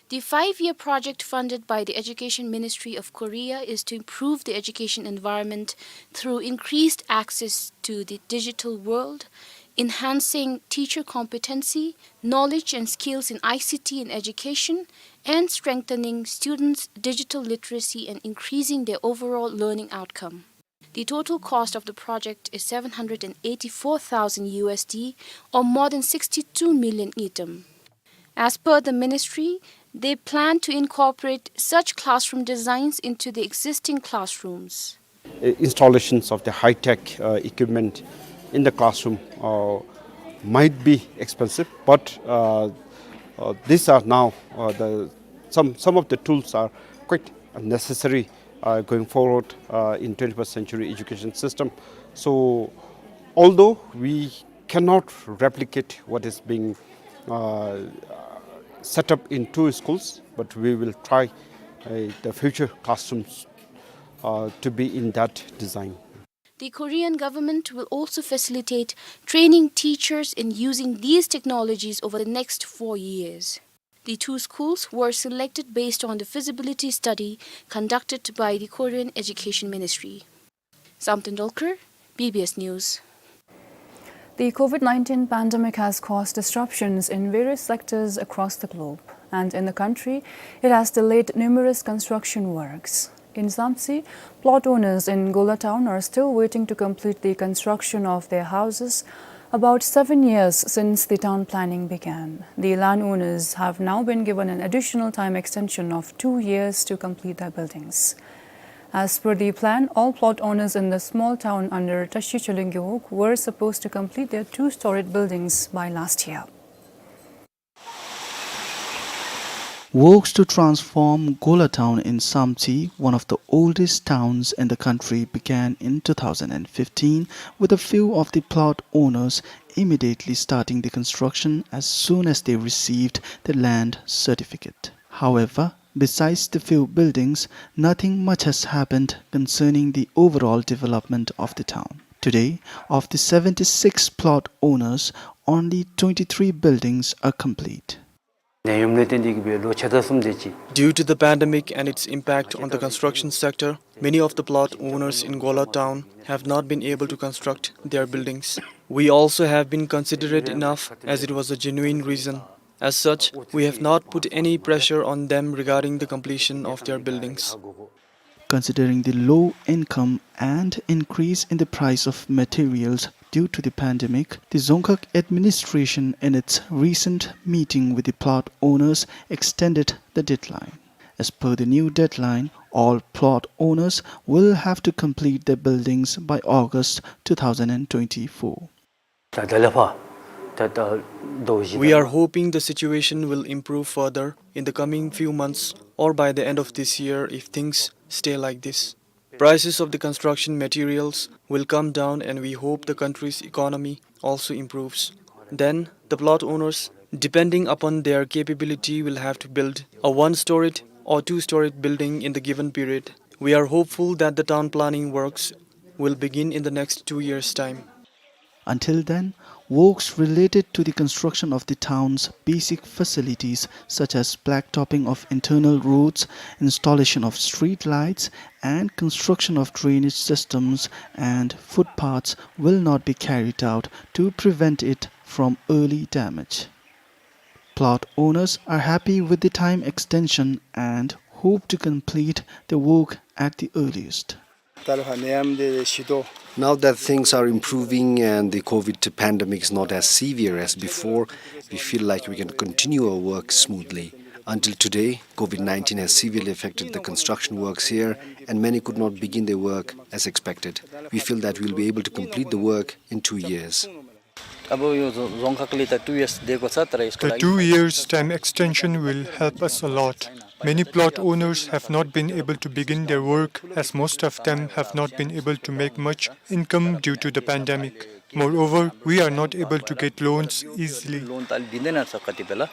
The five-year project funded by the Education Ministry of Korea is to improve the education environment through increased access to the digital world, enhancing teacher competency, knowledge and skills in I C T in education, and strengthening students' digital literacy and increasing their overall learning outcome. The total cost of the project is seven hundred and eighty-four thousand U S D, or more than sixty-two million ngultrum. As per the ministry, they plan to incorporate such classroom designs into the existing classrooms. Uh, installations of the high-tech, uh, equipment in the classroom, uh, might be expensive, but, uh, uh, these are now, uh, the, some, some of the tools are quite necessary, uh, going forward, uh, in twenty-first century education system. So, although we cannot replicate what is being, uh, set up in two schools, but we will try, uh, the future classrooms, uh, to be in that design. The Korean government will also facilitate training teachers in using these technologies over the next four years. The two schools were selected based on the feasibility study conducted by the Korean Education Ministry. Sam Tendolkar, B B S News. The COVID nineteen pandemic has caused disruptions in various sectors across the globe, and in the country, it has delayed numerous construction works. In Samtse, plot owners in Gola town are still waiting to complete the construction of their houses, about seven years since the town planning began. The landowners have now been given an additional time extension of two years to complete their buildings. As per the plan, all plot owners in the small town under Tashi Choling Gewog were supposed to complete their two-storied buildings by last year. Works to transform Gola town in Samtse, one of the oldest towns in the country, began in two thousand and fifteen, with a few of the plot owners immediately starting the construction as soon as they received the land certificate. However, besides the few buildings, nothing much has happened concerning the overall development of the town. Today, of the seventy-six plot owners, only twenty-three buildings are complete. ནད་ཡམས་ལས་བརྟེན་ཏེ་གིས་སྦེ་ལོ་ཕྱེད་དང་གསུམ་དེ་ཅིག Due to the pandemic and its impact on the construction sector, many of the plot owners in Gola town have not been able to construct their buildings. We also have been considerate enough, as it was a genuine reason. As such, we have not put any pressure on them regarding the completion of their buildings. Considering the low income and increase in the price of materials due to the pandemic, the Dzongkhag administration in its recent meeting with the plot owners extended the deadline. As per the new deadline, all plot owners will have to complete their buildings by August two thousand and twenty-four. ད་ད་ལས་ཕར་ད་ད་དོ་བཞི། We are hoping the situation will improve further in the coming few months or by the end of this year if things stay like this. Prices of the construction materials will come down and we hope the country's economy also improves. Then the plot owners, depending upon their capability, will have to build a one-storied or two-storied building in the given period. We are hopeful that the town planning works will begin in the next two years' time. Until then, works related to the construction of the town's basic facilities such as blacktopping of internal roads, installation of street lights, and construction of drainage systems and footpaths will not be carried out to prevent it from early damage. Plot owners are happy with the time extension and hope to complete the work at the earliest. Now that things are improving and the COVID pandemic is not as severe as before, we feel like we can continue our work smoothly. Until today, COVID nineteen has severely affected the construction works here, and many could not begin their work as expected. We feel that we'll be able to complete the work in two years. अब यो जो जोङखाकले त two years दिएको छ, तर यसको The लागि two years time extension will help us a lot. Many plot owners have not been able to begin their work as most of them have not been able to make much income due to the pandemic. Moreover, we are not able to get loans easily. Loan त अलि दिँदैन रहेछ कति बेला।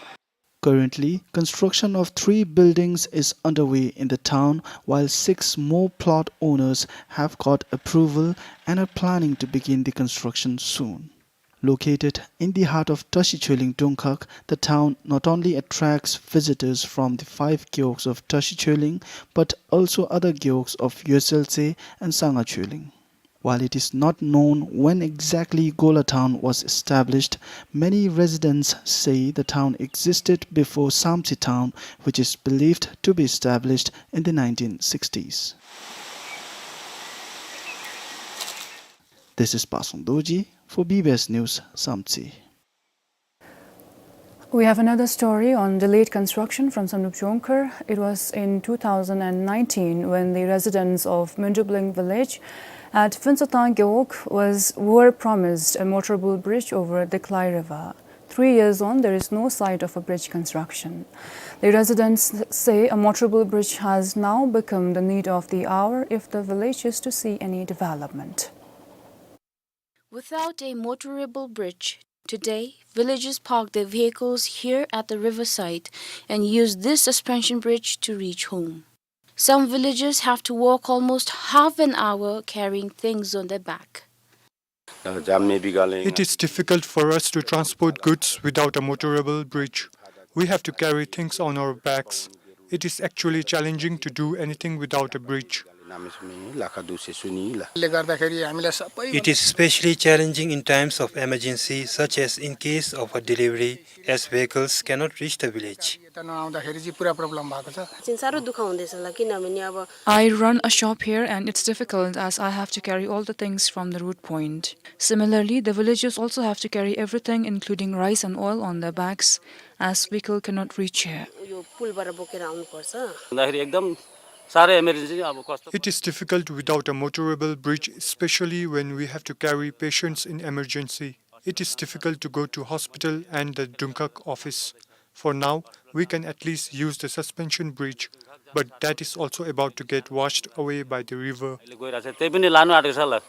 Currently, construction of three buildings is underway in the town, while six more plot owners have got approval and are planning to begin the construction soon. Located in the heart of Tashi Choeling Dongkhag, the town not only attracts visitors from the five gewogs of Tashi Choeling, but also other gewogs of Yeswel Tse and Sangha Choeling. While it is not known when exactly Gola town was established, many residents say the town existed before Samtse town, which is believed to be established in the nineteen sixties. This is Pasang Dorji for B B S News, Samtse. We have another story on delayed construction from Samdrup Jongkhar. It was in two thousand and nineteen when the residents of Myundupling village at Phuntshothang Gewog was, were promised a motorable bridge over the Diklai River. Three years on, there is no sight of a bridge construction. The residents say a motorable bridge has now become the need of the hour if the village is to see any development. Without a motorable bridge, today, villagers park their vehicles here at the riverside and use this suspension bridge to reach home. Some villagers have to walk almost half an hour carrying things on their back. It is difficult for us to transport goods without a motorable bridge. We have to carry things on our backs. It is actually challenging to do anything without a bridge. It is especially challenging in times of emergency, such as in case of a delivery, as vehicles cannot reach the village. यता नआउँदाखेरि चाहिँ पुरा problem भएको छ। चाहिँ साह्रो दुःख हुँदैछ होला, किनभने अब I run a shop here and it's difficult as I have to carry all the things from the root point. Similarly, the villagers also have to carry everything, including rice and oil, on their backs, as vehicle cannot reach here. यो पुलबाट बोकेर आउनुपर्छ। हुँदाखेरि एकदम साह्रै emergency, अब कस्तो It is difficult without a motorable bridge, especially when we have to carry patients in emergency. It is difficult to go to hospital and the Dongkhag office. For now, we can at least use the suspension bridge, but that is also about to get washed away by the river. अहिले गइरहेछ, त्यही पनि लानु आँटेको छ ल,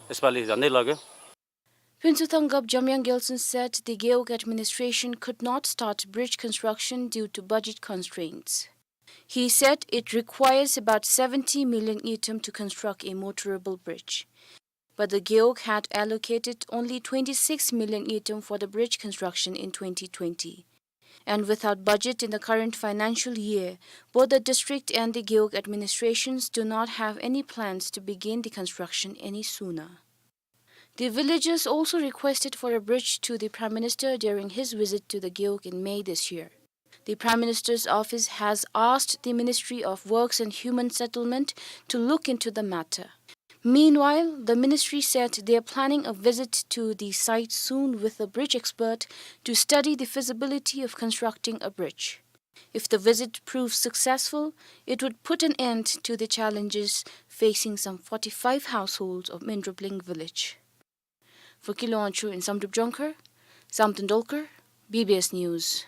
यसपालि झन्डै लग्यो। Phuntshothang Gap Jamyang Gyaltshen said the Gewog administration could not start bridge construction due to budget constraints. He said it requires about seventy million ngultrum to construct a motorable bridge. But the gewog had allocated only twenty-six million ngultrum for the bridge construction in twenty twenty. And without budget in the current financial year, both the district and the gewog administrations do not have any plans to begin the construction any sooner. The villagers also requested for a bridge to the Prime Minister during his visit to the gewog in May this year. The Prime Minister's office has asked the Ministry of Works and Human Settlement to look into the matter. Meanwhile, the ministry said they are planning a visit to the site soon with a bridge expert to study the feasibility of constructing a bridge. If the visit proves successful, it would put an end to the challenges facing some forty-five households of Mendrupling village. For Kiloan Chu in Samdrup Jongkhar, Samten Dolkar, B B S News.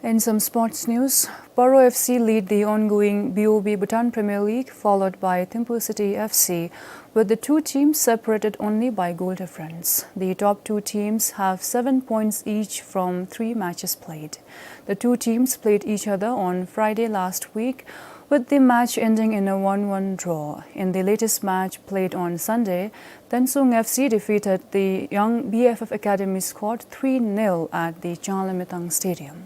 In some sports news, Paro F C lead the ongoing B O B Bhutan Premier League, followed by Thimphu City F C, with the two teams separated only by goal difference. The top two teams have seven points each from three matches played. The two teams played each other on Friday last week, with the match ending in a one one draw. In the latest match played on Sunday, Tensung F C defeated the Young B F F Academy squad three nil at the Changlamethang Stadium.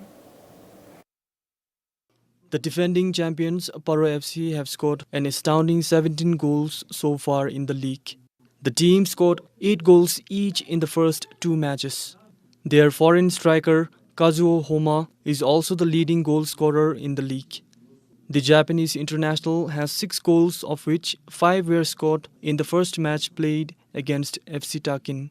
The defending champions Paro F C have scored an astounding seventeen goals so far in the league. The team scored eight goals each in the first two matches. Their foreign striker, Kazuo Homa, is also the leading goal scorer in the league. The Japanese international has six goals, of which five were scored in the first match played against F C Takin.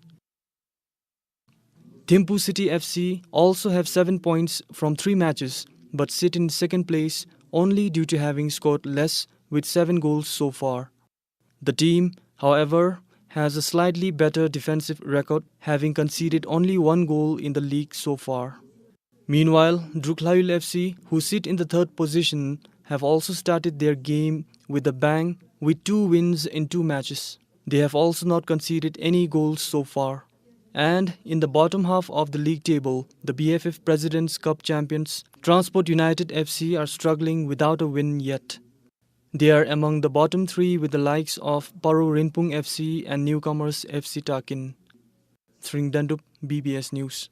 Thimphu City F C also have seven points from three matches, but sit in second place only due to having scored less, with seven goals so far. The team, however, has a slightly better defensive record, having conceded only one goal in the league so far. Meanwhile, Drukhlaiul F C, who sit in the third position, have also started their game with a bang, with two wins in two matches. They have also not conceded any goals so far. And in the bottom half of the league table, the B F F President's Cup champions, Transport United F C, are struggling without a win yet. They are among the bottom three with the likes of Paro Rinpung F C and newcomers F C Takin. Tshering Dendup, B B S News.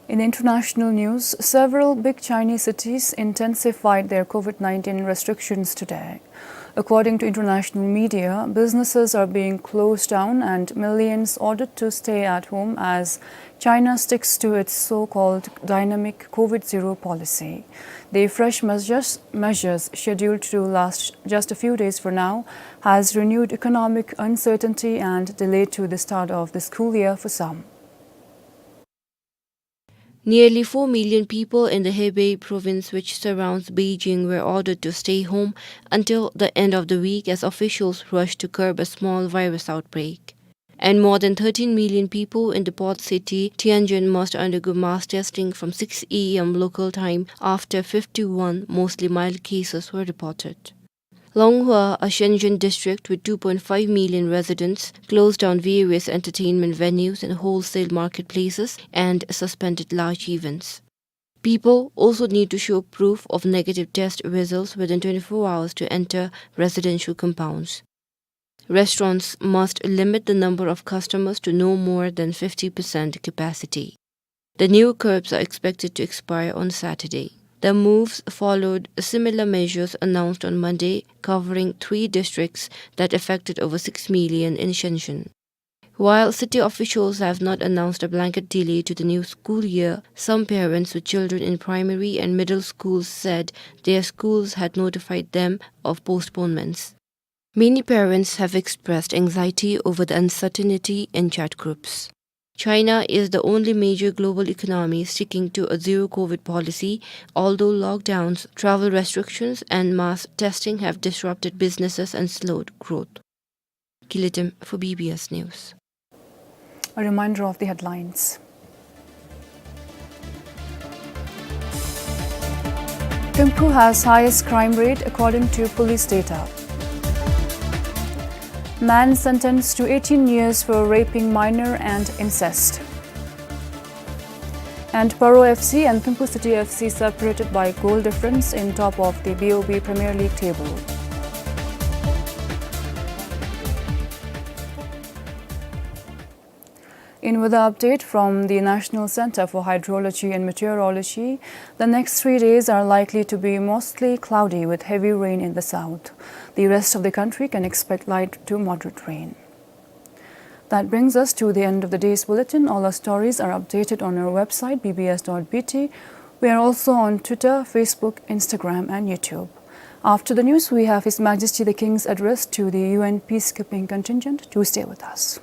In international news, several big Chinese cities intensified their COVID nineteen restrictions today. According to international media, businesses are being closed down and millions ordered to stay at home as China sticks to its so-called dynamic COVID zero policy. The fresh measures, measures scheduled to last just a few days for now has renewed economic uncertainty and delay to the start of the school year for some. Nearly four million people in the Hebei province, which surrounds Beijing, were ordered to stay home until the end of the week as officials rush to curb a small virus outbreak. And more than thirteen million people in the port city Tianjin must undergo mass testing from six A M local time after fifty-one mostly mild cases were reported. Longhua, a Shenzhen district with two point five million residents, closed down various entertainment venues and wholesale marketplaces and suspended large events. People also need to show proof of negative test results within twenty-four hours to enter residential compounds. Restaurants must limit the number of customers to no more than fifty percent capacity. The new curbs are expected to expire on Saturday. The moves followed similar measures announced on Monday, covering three districts that affected over six million in Shenzhen. While city officials have not announced a blanket delay to the new school year, some parents with children in primary and middle schools said their schools had notified them of postponements. Many parents have expressed anxiety over the uncertainty in chat groups. China is the only major global economy sticking to a zero COVID policy, although lockdowns, travel restrictions, and mass testing have disrupted businesses and slowed growth. Kilitim for B B S News. A reminder of the headlines. Thimphu has highest crime rate according to police data. Man sentenced to eighteen years for raping minor and incest. And Paro F C and Thimphu City F C separated by goal difference in top of the B O B Premier League table. In weather update from the National Center for Hydrology and Meteorology, the next three days are likely to be mostly cloudy with heavy rain in the south. The rest of the country can expect light to moderate rain. That brings us to the end of the day's bulletin. All our stories are updated on our website, B B S dot B T. We are also on Twitter, Facebook, Instagram, and YouTube. After the news, we have His Majesty the King's address to the U N peacekeeping contingent. Do stay with us.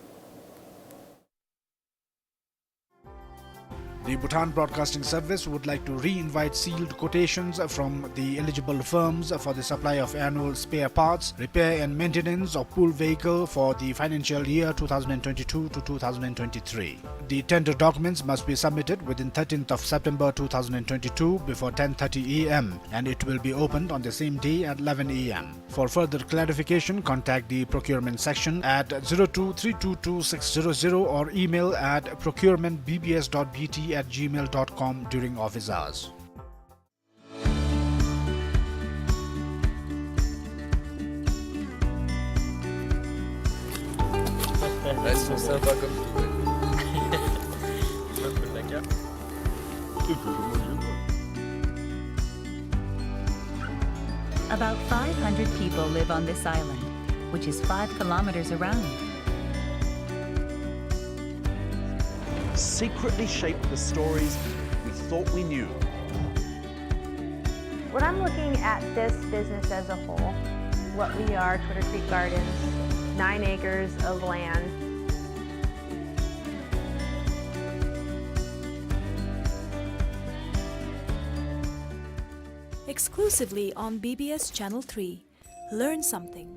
The Bhutan Broadcasting Service would like to re-invite sealed quotations from the eligible firms for the supply of annual spare parts, repair and maintenance of pool vehicle for the financial year two thousand twenty-two to two thousand twenty-three. The tender documents must be submitted within thirteenth of September two thousand twenty-two before ten thirty A M, and it will be opened on the same day at eleven A M. For further clarification, contact the procurement section at zero two three two two six zero zero or email at procurement B B S dot B T at gmail dot com during office hours. About five hundred people live on this island, which is five kilometers around. Secretly shaped the stories we thought we knew. When I'm looking at this business as a whole, what we are, Twitter Creek Gardens, nine acres of land. Exclusively on B B S Channel three. Learn something.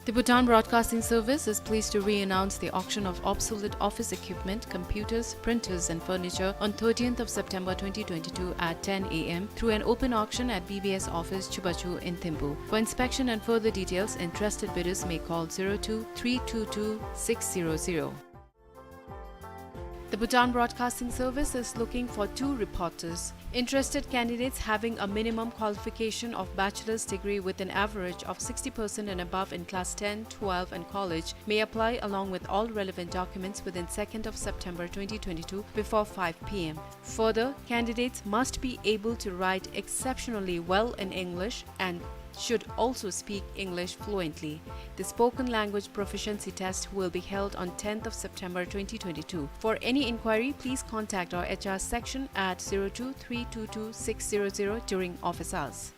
The Bhutan Broadcasting Service is pleased to re-announce the auction of obsolete office equipment, computers, printers, and furniture on thirteenth of September twenty twenty-two at ten A M through an open auction at B B S office, Chubachu in Thimphu. For inspection and further details, interested bidders may call zero two three two two six zero zero. The Bhutan Broadcasting Service is looking for two reporters. Interested candidates having a minimum qualification of bachelor's degree with an average of sixty percent and above in class ten, twelve, and college may apply along with all relevant documents within second of September twenty twenty-two before five P M. Further, candidates must be able to write exceptionally well in English and should also speak English fluently. The spoken language proficiency test will be held on tenth of September twenty twenty-two. For any inquiry, please contact our H R section at zero two three two two six zero zero during office hours.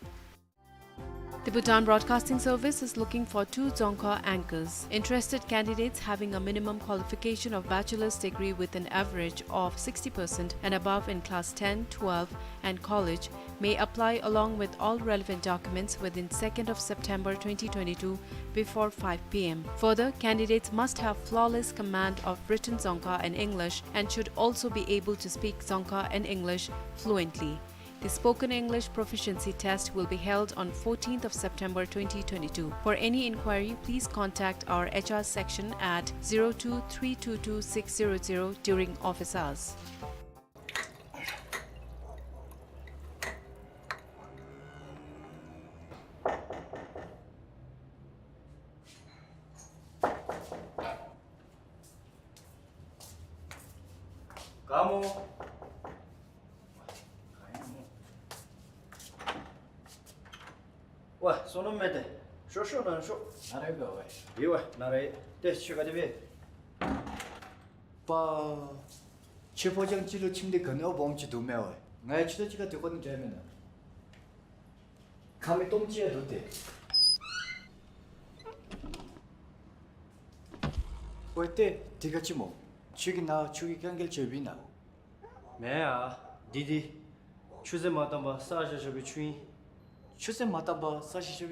The Bhutan Broadcasting Service is looking for two Dzongkha anchors. Interested candidates having a minimum qualification of bachelor's degree with an average of sixty percent and above in class ten, twelve, and college may apply along with all relevant documents within second of September twenty twenty-two before five P M. Further, candidates must have flawless command of written Dzongkha and English and should also be able to speak Dzongkha and English fluently. The spoken English proficiency test will be held on fourteenth of September twenty twenty-two. For any inquiry, please contact our H R section at zero two three two two six zero zero during office hours. ཝ་བསོད་ནམས་མེད་དེ། ཤོག་ཤོག་ནང་ཤོག། ནཱ་རེ་ག་ཝ། ཡེ་ཝ་ནཱ་རེ། ཏེ་ཁྱོད་ག་དེ་སྦེ། པ། ཁྱོད་ཕོ་རྐྱང་གཅིག་ལུ་ཁྱིམ་སྡེ་ག་ནི་ཨོ་སྦོམ་ཅིག་འདུག་མས་ཝ། ང་ཡང་ཁྱོད་དང་གཅིག་ཁར་སྡོད་དགོ་ནི་འདྲ་མེན་ན། ཁང་མིག་སྟོང་ཅིག་ཡང་འདུག་སྟེ། ཝའེ་ཏེ་འདི་ག་ཅི་སྨོ། ཁྱོད་ཀྱིས་ནཱ་ཆུ་གི་རྐང་འགེལ་བྱེད་པས་ན། མེན་ཡ། འདི་འདི་ཆུ་ཚན་མ་བཏབ་པར་བསགས་བཞག་བཞག་པའི་ཆུ་ཨིན། ཆུ་ཚན་མ་བཏབ་པར་བསགས་བཞག་བཞག་པའི།